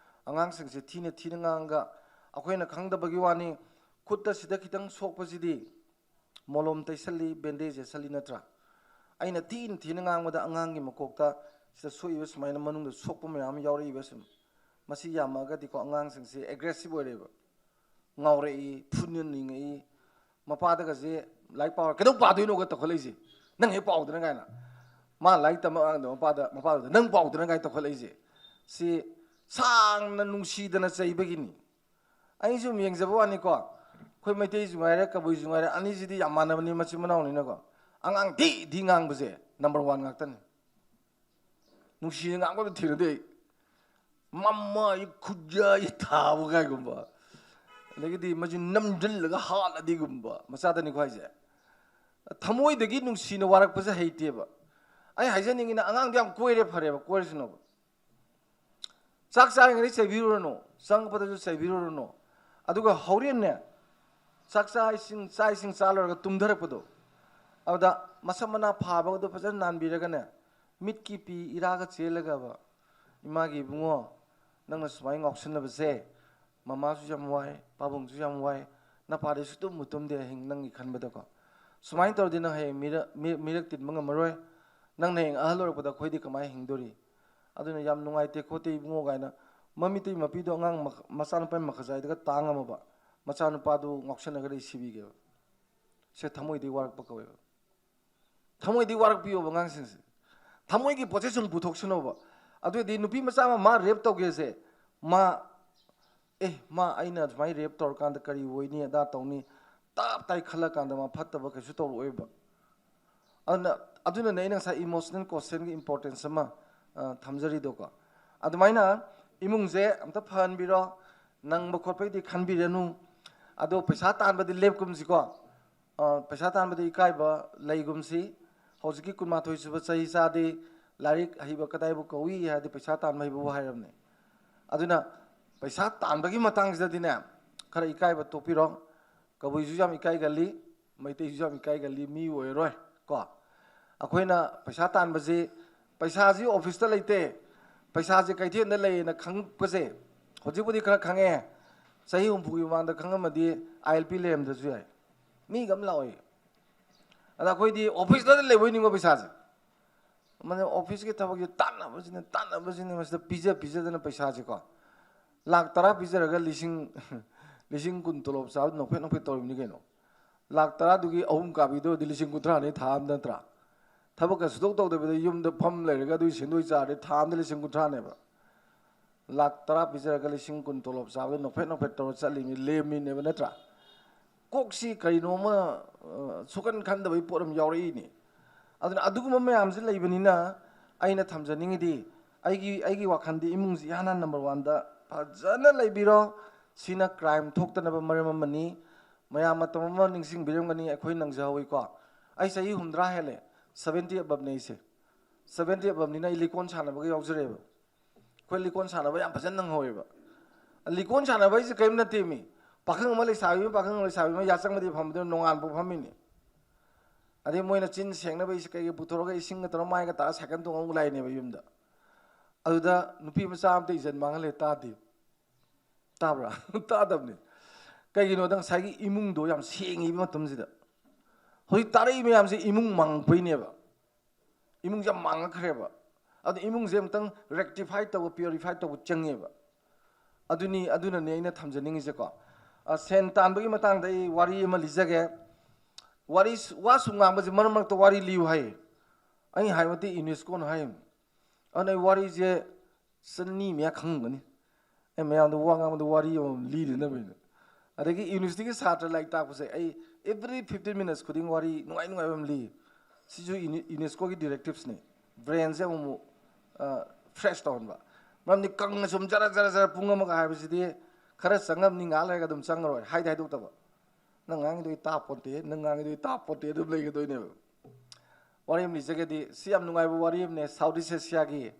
ꯑꯉꯥꯡꯁꯤꯡꯁꯦ ꯊꯤꯅ ꯊꯤꯅ ꯉꯥꯡꯉꯒ ꯑꯩꯈꯣꯏꯅ ꯈꯪꯗꯕꯒꯤ ꯋꯥꯅꯤ, ꯈꯨꯠꯇ ꯁꯤꯗ ꯈꯤꯇꯪ ꯁꯣꯛꯄꯁꯤꯗꯤ ꯃꯣꯂꯣꯝ ꯇꯩꯁꯜꯂꯤ, ꯕꯦꯟꯗꯦꯖ ꯌꯦꯠꯁꯜꯂꯤ ꯅꯠꯇ꯭ꯔꯥ? ꯑꯩꯅ ꯊꯤꯅ ꯊꯤꯅ ꯉꯥꯡꯕꯗ ꯑꯉꯥꯡꯒꯤ ꯃꯀꯣꯛꯇ ꯁꯤꯗ ꯁꯣꯛꯏꯕ ꯁꯨꯃꯥꯏꯅ ꯃꯅꯨꯡꯗ ꯁꯣꯛꯄ ꯃꯌꯥꯝ ꯑꯃ ꯌꯥꯎꯔꯛꯏꯕ ꯁꯨꯝ꯫ ꯃꯁꯤ ꯌꯥꯝꯃꯛꯑꯒꯗꯤꯀꯣ ꯑꯉꯥꯡꯁꯤꯡꯁꯤ ꯑꯦꯒ꯭ꯔꯦꯁꯤꯞ ꯑꯣꯏꯔꯦꯕ, ꯉꯥꯎꯔꯛꯏ, ꯐꯨꯅꯅꯤꯡꯉꯛꯏ꯫ ꯃꯄꯥꯗꯒꯁꯦ ꯂꯥꯏꯔꯤꯛ ꯄꯥꯎ, "ꯀꯩꯗꯧ ꯄꯥꯗꯣꯏꯅꯣꯒ?" ꯇꯧꯈꯠꯂꯛꯏꯁꯦ, "ꯅꯪ ꯍꯦꯛ ꯄꯥꯎꯗꯅ" ꯀꯥꯏꯅ꯫ ꯃꯥ ꯂꯥꯏꯔꯤꯛ ꯇꯝꯕ ꯑꯉꯥꯡꯗꯣ ꯃꯄꯥꯗ, ꯃꯄꯥꯗꯨꯗ "ꯅꯪ ꯄꯥꯎꯗꯅ" ꯀꯥꯏꯅ ꯇꯧꯈꯠꯂꯛꯏꯁꯦ, ꯁꯤ ꯁꯥꯡꯅ ꯅꯨꯡꯁꯤꯗꯅ ꯆꯩꯕꯒꯤꯅꯤ꯫ ꯑꯩ ꯁꯨꯝ ꯌꯦꯡꯖꯕ ꯋꯥꯅꯤꯀꯣ, ꯑꯩꯈꯣꯏ ꯃꯩꯇꯩꯁꯨ ꯉꯥꯏꯔꯦ, ꯀꯕꯨꯏꯁꯨ ꯉꯥꯏꯔꯦ, ꯑꯅꯤꯁꯤꯗꯤ ꯌꯥꯝ ꯃꯥꯟꯅꯕꯅꯤ, ꯃꯆꯤꯟ ꯃꯅꯥꯎꯅꯤꯅꯀꯣ꯫ ꯑꯉꯥꯡ ꯊꯤ ꯊꯤ ꯉꯥꯡꯕꯁꯦ ꯅꯝꯕꯔ ꯋꯥꯟ ꯉꯥꯛꯇꯅꯤ꯫ ꯅꯨꯡꯁꯤꯅ ꯉꯥꯡꯕꯗ ꯊꯦꯡꯅꯗꯦ ꯑꯩ꯫ ꯃꯃꯥꯏ ꯈꯨꯠꯌꯥꯏ ꯊꯥꯕ ꯀꯥꯏꯒꯨꯝꯕ, ꯑꯗꯒꯤꯗꯤ ꯃꯁꯤ ꯅꯝꯁꯤꯜꯂꯒ ꯍꯥꯠꯂꯗꯤꯒꯨꯝꯕ, ꯃꯆꯥꯗꯅꯤꯀꯣ ꯍꯥꯏꯁꯦ꯫ ꯊꯃꯣꯏꯗꯒꯤ ꯅꯨꯡꯁꯤꯅ ꯋꯥꯔꯛꯄꯁꯦ ꯍꯩꯇꯦꯕ꯫ ꯑꯩ ꯍꯥꯏꯖꯅꯤꯡꯉꯤꯅ, ꯑꯉꯥꯡꯗꯤ ꯌꯥꯝ ꯀꯣꯏꯔꯦ, ꯐꯔꯦꯕ, ꯀꯣꯏꯔꯁꯅꯣꯕ꯫ ꯆꯥꯛ ꯆꯥꯔꯤꯉꯩꯗ ꯆꯩꯕꯤꯔꯨꯔꯅꯨ, ꯆꯪꯉꯛꯄꯗꯁꯨ ꯆꯩꯕꯤꯔꯨꯔꯅꯨ꯫ ꯑꯗꯨꯒ ꯍꯣꯔꯦꯟꯅꯦ, ꯆꯥꯛ ꯆꯥ ꯏꯁꯤꯡ, ꯆꯥꯛ ꯏꯁꯤꯡ ꯆꯥ ꯂꯣꯏꯔꯒ ꯇꯨꯝꯊꯔꯛꯄꯗꯣ, ꯑꯗꯨꯗ ꯃꯁꯝ ꯃꯅꯥ ꯐꯥꯕꯒꯗꯣ ꯐꯖꯅ ꯅꯥꯟꯕꯤꯔꯒꯅꯦ, ꯃꯤꯠꯀꯤ ꯄꯤ ꯏꯔꯥꯒ ꯆꯦꯜꯂꯒꯕ, "ꯏꯃꯥꯒꯤ ꯏꯕꯨꯡꯉꯣ, ꯅꯪꯅ ꯁꯨꯃꯥꯏꯅ ꯉꯥꯎꯁꯤꯟꯅꯕꯁꯦ ꯃꯃꯥꯁꯨ ꯌꯥꯝ ꯋꯥꯏ, ꯄꯥꯕꯨꯡꯁꯨ ꯌꯥꯝ ꯋꯥꯏ, ꯅꯄꯥꯗꯤ ꯁꯨꯇꯨꯝꯕꯨ ꯇꯨꯝꯗꯦ ꯑꯍꯤꯡ ꯅꯪꯒꯤ ꯈꯟꯕꯗꯀꯣ꯫ ꯁꯨꯃꯥꯏꯅ ꯇꯧꯔꯗꯤ ꯅꯪ ꯍꯌꯦꯡ ꯃꯤꯔꯛ, ꯃꯤ-, ꯃꯤꯔꯛ ꯇꯤꯟꯕ ꯉꯝꯃꯔꯣꯏ꯫ ꯅꯪꯅ ꯍꯌꯦꯡ ꯑꯍꯜ ꯑꯣꯏꯔꯛꯄꯗ ꯑꯩꯈꯣꯏꯗꯤ ꯀꯃꯥꯏꯅ ꯍꯤꯡꯗꯣꯔꯤ? ꯑꯗꯨꯅ ꯌꯥꯝ ꯅꯨꯡꯉꯥꯏꯇꯦ ꯈꯣꯠꯇꯦ ꯏꯕꯨꯡꯉꯣ" ꯀꯥꯏꯅ ꯃꯃꯤꯠꯇꯩ ꯃꯄꯤꯗꯣ ꯑꯉꯥꯡ ꯃꯈ-, ꯃꯆꯥꯅꯨꯄꯥ ꯃꯈꯖꯥꯏꯗꯒ ꯇꯥꯡꯉꯝꯃꯕ, ꯃꯆꯥꯅꯨꯄꯥꯗꯨ ꯉꯥꯎꯁꯟꯅꯒꯗꯤ ꯁꯤꯕꯤꯒꯦꯕ꯫ ꯁꯦ ꯊꯃꯣꯏꯗꯒꯤ ꯋꯥꯔꯛꯄ ꯀꯧꯋꯦꯕ꯫ ꯊꯃꯣꯏꯗꯒꯤ ꯋꯥꯔꯛꯄꯤꯌꯣꯕ ꯑꯉꯥꯡꯁꯤꯡꯁꯦ꯫ ꯊꯃꯣꯏꯒꯤ ꯄꯣꯠꯁꯦ ꯁꯨꯝ ꯄꯨꯊꯣꯛꯁꯅꯣꯕ꯫ ꯑꯗꯨꯑꯣꯏꯗꯤ ꯅꯨꯄꯤ ꯃꯆꯥ ꯑꯃ ꯃꯥ ꯔꯦꯞ ꯇꯧꯒꯦꯁꯦ, ꯃꯥ, "ꯑꯦ, ꯃꯥ ꯑꯩꯅ ꯁꯨꯃꯥꯏꯅ ꯔꯦꯞ ꯇꯧꯔꯀꯥꯟꯗ ꯀꯔꯤ ꯑꯣꯏꯅꯤ ꯑꯗꯥ ꯇꯧꯅꯤ", ꯇꯞ ꯇꯥꯏ ꯈꯜꯂꯀꯥꯟꯗ ꯃꯥ ꯐꯠꯇꯕ ꯀꯩꯁꯨ ꯇꯧꯔꯛꯑꯣꯏꯕ꯫ ꯑꯗꯨꯅ, ꯑꯗꯨꯅꯅꯦ ꯑꯩꯅ ꯉꯁꯥꯏ ꯏꯃꯣꯁꯅꯦꯜ ꯀꯣꯁꯦꯟꯒꯤ ꯏꯝꯄꯣꯔꯇꯦꯟꯁ ꯑꯃ, ꯑ, ꯊꯝꯖꯔꯤꯗꯣꯀꯣ꯫ ꯑꯗꯨꯃꯥꯏꯅ ꯏꯃꯨꯡꯁꯦ ꯑꯝꯇ ꯐꯍꯟꯕꯤꯔꯣ, ꯅꯪꯕ ꯈꯣꯠꯄꯒꯤꯗꯤ ꯈꯟꯕꯤꯔꯅꯨ꯫ ꯑꯗꯣ ꯄꯩꯁꯥ ꯇꯥꯟꯕꯗꯤ ꯂꯦꯞꯀꯨꯝꯁꯤꯀꯣ꯫ ꯑ, ꯄꯩꯁꯥ ꯇꯥꯟꯕꯗ ꯏꯀꯥꯏꯕ ꯂꯩꯒꯨꯝꯁꯤ꯫ ꯍꯧꯖꯤꯛꯀꯤ ꯀꯨꯟꯃꯥꯊꯣꯏ ꯁꯨꯕ ꯆꯍꯤ ꯆꯥꯗꯤ ꯂꯥꯏꯔꯤꯛ ꯍꯩꯕ ꯀꯗꯥꯏꯕꯨ ꯀꯧꯏ ꯍꯥꯏꯔꯗꯤ ꯄꯩꯁꯥ ꯇꯥꯟꯕ ꯍꯩꯕꯕꯨ ꯍꯥꯏꯔꯕꯅꯦ꯫ ꯑꯗꯨꯅ ꯄꯩꯁꯥ ꯇꯥꯟꯕꯒꯤ ꯃꯇꯥꯡꯁꯤꯗꯗꯤꯅꯦ, ꯈꯔ ꯏꯀꯥꯏꯕ ꯇꯣꯛꯄꯤꯔꯣ꯫ ꯀꯕꯨꯏꯁꯨ ꯌꯥꯝ ꯏꯀꯥꯏꯒꯜꯂꯤ, ꯃꯩꯇꯩꯁꯨ ꯌꯥꯝ ꯏꯀꯥꯏꯒꯜꯂꯤ, ꯃꯤ ꯑꯣꯏꯔꯣꯏ ꯀꯣ꯫ ꯑꯩꯈꯣꯏꯅ ꯄꯩꯁꯥ ꯇꯥꯟꯕꯁꯤ, ꯄꯩꯁꯥꯁꯤ ꯑꯣꯐꯤꯁꯇ ꯂꯩꯇꯦ, ꯄꯩꯁꯥꯁꯦ ꯀꯩꯊꯦꯜꯗ ꯂꯩꯌꯦꯅ ꯈꯪꯕꯁꯦ ꯍꯧꯖꯤꯛꯄꯨꯗꯤ ꯈꯔ ꯈꯪꯉꯦ꯫ ꯆꯍꯤ ꯍꯨꯝꯐꯨꯒꯤ ꯃꯃꯥꯡꯗ ꯈꯪꯉꯝꯃꯗꯤ ꯑꯥꯏ ꯑꯦꯜ ꯄꯤ ꯂꯩꯔꯝꯗꯁꯨ ꯌꯥꯏ, ꯃꯤꯒ ꯑꯃ ꯂꯥꯛꯑꯣꯏ꯫ ꯑꯗ ꯑꯩꯈꯣꯏꯗꯤ ꯑꯣꯐꯤꯁꯇ ꯂꯩꯕꯣꯏ ꯅꯤꯡꯕ ꯄꯩꯁꯥꯁꯦ, ꯃꯅꯦ ꯑꯣꯐꯤꯁꯀꯤ ꯊꯕꯛꯁꯦ ꯇꯥꯟꯅꯕꯁꯤꯅ, ꯇꯥꯟꯅꯕꯁꯤꯅ ꯃꯁꯤꯗ ꯄꯤꯖ ꯄꯤꯖꯗꯅ ꯄꯩꯁꯥꯁꯦꯀꯣ, ꯂꯥꯛ ꯇꯔꯥ ꯄꯤꯖꯔꯒ ꯂꯤꯁꯤꯡ, ꯂꯤꯁꯤꯡ ꯀꯨꯟ ꯇꯣꯂꯣꯞ ꯆꯥꯕ ꯅꯣꯛꯐꯦꯠ ꯅꯣꯛꯐꯦꯠ ꯇꯧꯔꯤꯕꯅꯤ ꯀꯩꯅꯣ꯫ ꯂꯥꯛ ꯇꯔꯥꯗꯨꯒꯤ ꯑꯍꯨꯝ ꯀꯥꯕꯤꯗꯣ ꯑꯣꯏꯔꯗꯤ ꯂꯤꯁꯤꯡ ꯀꯨꯟꯊ꯭ꯔꯥꯅꯤ ꯊꯥ ꯑꯃꯗ ꯅꯠꯇ꯭ꯔꯥ? ꯊꯕꯛꯀ ꯁꯨꯗꯣꯛ ꯇꯧꯗꯕꯤꯗ ꯌꯨꯝꯗ ꯐꯝ ꯂꯩꯔꯒ ꯑꯗꯨꯒꯤ ꯁꯦꯟꯗꯣꯏ ꯆꯥꯔꯗꯤ ꯊꯥ ꯑꯃꯗ ꯂꯤꯁꯤꯡ ꯀꯨꯟꯊ꯭ꯔꯥꯅꯦꯕ꯫ ꯂꯥꯛ ꯇꯔꯥ ꯄꯤꯖꯔꯒ ꯂꯤꯁꯤꯡ ꯀꯨꯟ ꯇꯣꯂꯣꯞ ꯆꯥꯕꯗ ꯅꯣꯛꯐꯦꯠ ꯅꯣꯛꯐꯦꯠ ꯇꯧꯔ ꯆꯠꯂꯤꯃꯤ, ꯂꯦꯝꯃꯤꯅꯦꯕ ꯅꯠꯇ꯭ꯔꯥ? ꯀꯣꯛꯁꯤ ꯀꯔꯤꯅꯣꯃ, ꯑ, ꯁꯨꯛꯈꯟ ꯈꯟꯗꯕꯒꯤ ꯄꯣꯠ ꯑꯃ ꯌꯥꯎꯔꯛꯏꯅꯦ꯫ ꯑꯗꯨꯅ ꯑꯗꯨꯒꯨꯝꯕ ꯃꯌꯥꯝꯁꯤ ꯂꯩꯕꯅꯤꯅ ꯑꯩꯅ ꯊꯝꯖꯅꯤꯡꯉꯤꯗꯤ, ꯑꯩꯒꯤ, ꯑꯩꯒꯤ ꯋꯥꯈꯜꯗꯤ ꯏꯃꯨꯡꯁꯤ ꯏꯍꯥꯟ ꯍꯥꯟ ꯅꯝꯕꯔ ꯋꯥꯟꯗ ꯐꯖꯅ ꯂꯩꯕꯤꯔꯣ꯫ ꯁꯤꯅ ꯀ꯭ꯔꯥꯏꯝ ꯊꯣꯛꯇꯅꯕ ꯃꯔꯝ ꯑꯃꯅꯤ꯫ ꯃꯌꯥꯝ ꯃꯇꯝ ꯑꯃ ꯅꯤꯡꯁꯤꯡꯕꯤꯔꯝꯒꯅꯤ, ꯑꯩꯈꯣꯏ ꯅꯪꯖꯍꯧꯋꯤꯀꯣ꯫ ꯑꯩ ꯆꯍꯤ ꯍꯨꯝꯗ꯭ꯔꯥ ꯍꯦꯜꯂꯦ, ꯁꯕꯦꯟꯇꯤ ꯑꯕꯞꯅꯦ ꯑꯩꯁꯦ꯫ ꯁꯕꯦꯟꯇꯤ ꯑꯕꯞꯅꯤꯅ ꯑꯩ ꯂꯤꯀꯣꯟ ꯁꯥꯟꯅꯕꯒ ꯌꯥꯎꯖꯔꯦꯕ꯫ ꯑꯩꯈꯣꯏ ꯂꯤꯀꯣꯟ ꯁꯥꯟꯅꯕ ꯌꯥꯝ ꯐꯖꯅ ꯅꯪꯍꯧꯋꯦꯕ꯫ ꯂꯤꯀꯣꯟ ꯁꯥꯟꯅꯕ ꯍꯥꯏꯁꯦ ꯀꯔꯤꯝ ꯅꯠꯇꯦ ꯃꯤ꯫ ꯄꯥꯈꯪ ꯑꯃ ꯂꯩꯁꯥꯕꯤ ꯑꯃ, ꯄꯥꯈꯪ ꯑꯃ ꯂꯩꯁꯥꯕꯤ ꯑꯃ ꯌꯥꯆꯪꯕꯗꯤ ꯐꯝꯕꯗꯨꯅ ꯅꯣꯡꯉꯥꯟꯕ ꯐꯝꯃꯤꯅꯤ꯫ ꯑꯗꯩ ꯃꯣꯏꯅ ꯆꯤꯟ ꯁꯦꯡꯅꯕ ꯏꯁ-, ꯀꯩꯀꯩ ꯄꯨꯊꯣꯔꯒ ꯏꯁꯤꯡꯒ ꯇꯧꯔꯒ ꯃꯥꯏꯒ ꯇꯥꯔ ꯁꯥꯏꯀꯜ ꯇꯣꯡꯉ ꯑꯃꯨꯛ ꯂꯥꯛꯏꯅꯦꯕ ꯌꯨꯝꯗ꯫ ꯑꯗꯨꯗ ꯅꯨꯄꯤ ꯃꯆꯥ ꯑꯝꯇ ꯏꯖꯠ ꯃꯥꯡꯍꯜꯂꯦ ꯇꯥꯗꯦ꯫ ꯇꯥꯕ꯭ꯔꯥ? ꯇꯥꯗꯕꯅꯤ꯫ ꯀꯩꯒꯤꯅꯣꯗ ꯉꯁꯥꯏꯒꯤ ꯏꯃꯨꯡꯗꯣ ꯌꯥꯝ ꯁꯦꯡꯉꯤꯕ ꯃꯇꯝꯁꯤꯗ꯫ ꯍꯧꯖꯤꯛ ꯇꯥꯔꯛꯏ ꯃꯌꯥꯝꯁꯦ ꯏꯃꯨꯡ ꯃꯥꯡꯉꯛꯄꯩꯅꯦꯕ꯫ ꯏꯃꯨꯡꯁꯦ ꯌꯥꯝ ꯃꯥꯡꯉꯛꯈ꯭ꯔꯦꯕ꯫ ꯑꯗꯨ ꯏꯃꯨꯡꯁꯦ ꯑꯃꯨꯛꯇꯪ rectify ꯇꯧꯕ, purify ꯇꯧꯕ ꯆꯪꯉꯦꯕ꯫ ꯑꯗꯨꯅꯤ, ꯑꯗꯨꯅꯅꯦ ꯑꯩꯅ ꯊꯝꯖꯅꯤꯡꯉꯤꯁꯦꯀꯣ꯫ ꯑ, ꯁꯦꯟ ꯇꯥꯟꯕꯒꯤ ꯃꯇꯥꯡꯗ ꯑꯩ ꯋꯥꯔꯤ ꯑꯃ ꯂꯤꯖꯒꯦ꯫ ꯋꯥꯔꯤ ꯁ-, ꯋꯥ ꯁꯨꯝ ꯉꯥꯡꯕꯁꯦ ꯃꯔꯛ ꯃꯔꯛꯇ ꯋꯥꯔꯤ ꯂꯤꯌꯨ ꯍꯥꯏꯌꯦ꯫ ꯑꯩ ꯍꯥꯏꯕꯗꯤ UNESCOꯅ ꯍꯥꯏꯌꯦ꯫ ꯑꯗꯨꯅ ꯑꯩ ꯋꯥꯔꯤꯁꯦ ꯆꯅꯤ ꯃꯌꯥ ꯈꯪꯉꯝꯒꯅꯤ꯫ ꯑꯩ ꯃꯌꯥꯝꯗ ꯋꯥ ꯉꯥꯡꯕꯗ ꯋꯥꯔꯤ ꯑꯃꯃꯝ ꯂꯤꯔꯤꯅꯕꯅ꯫ ꯑꯗꯒꯤ UNESCOꯒꯤ ꯁꯥꯇ꯭ꯔ ꯂꯥꯏꯔꯤꯛ ꯇꯥꯛꯄꯁꯦ ꯑꯩ every fifteen minutes ꯈꯨꯗꯤꯡ ꯋꯥꯔꯤ ꯅꯨꯡꯉꯥꯏ ꯅꯨꯡꯉꯥꯏꯕ ꯑꯃ ꯂꯤ꯫ ꯁꯤꯁꯨ ꯏꯅꯤ-, UNESCOꯒꯤ directivesꯅꯤ꯫ Brainꯁꯦ ꯑꯃꯨꯛ, ꯑꯃꯨꯛ, ꯑ, fresh ꯇꯧꯍꯟꯕ꯫ ꯃꯔꯝꯗꯤ ꯀꯪꯅ ꯁꯨꯝ ꯖꯔ ꯖꯔ ꯖꯔ ꯄꯨꯡ ꯑꯃꯒ ꯍꯥꯏꯕꯁꯤꯗꯤ ꯈꯔ ꯆꯪꯉꯝꯅꯤ, ꯉꯥꯏꯍꯥꯛ ꯂꯩꯔꯒ ꯑꯗꯨꯝ ꯆꯪꯉꯔꯣꯏ꯫ ꯍꯥꯏꯗꯤ ꯍꯥꯏꯗꯣꯛꯇꯕ꯫ ꯅꯪ ꯉꯥꯡꯉꯤꯗꯣ ꯑꯩ ꯇꯥꯄꯣꯟꯇꯦ, ꯅꯪ ꯉꯥꯡꯉꯤꯗꯣ ꯑꯩ ꯇꯥꯄꯣꯟꯇꯦ ꯑꯗꯨꯝ ꯂꯩꯒꯗꯣꯏꯅꯦꯕ꯫ ꯋꯥꯔꯤ ꯑꯃ ꯂꯤꯖꯒꯦꯗꯤ, ꯁꯤ ꯌꯥꯝ ꯅꯨꯡꯉꯥꯏꯕ ꯋꯥꯔꯤ ꯑꯃꯅꯦ, South East Asiaꯒꯤ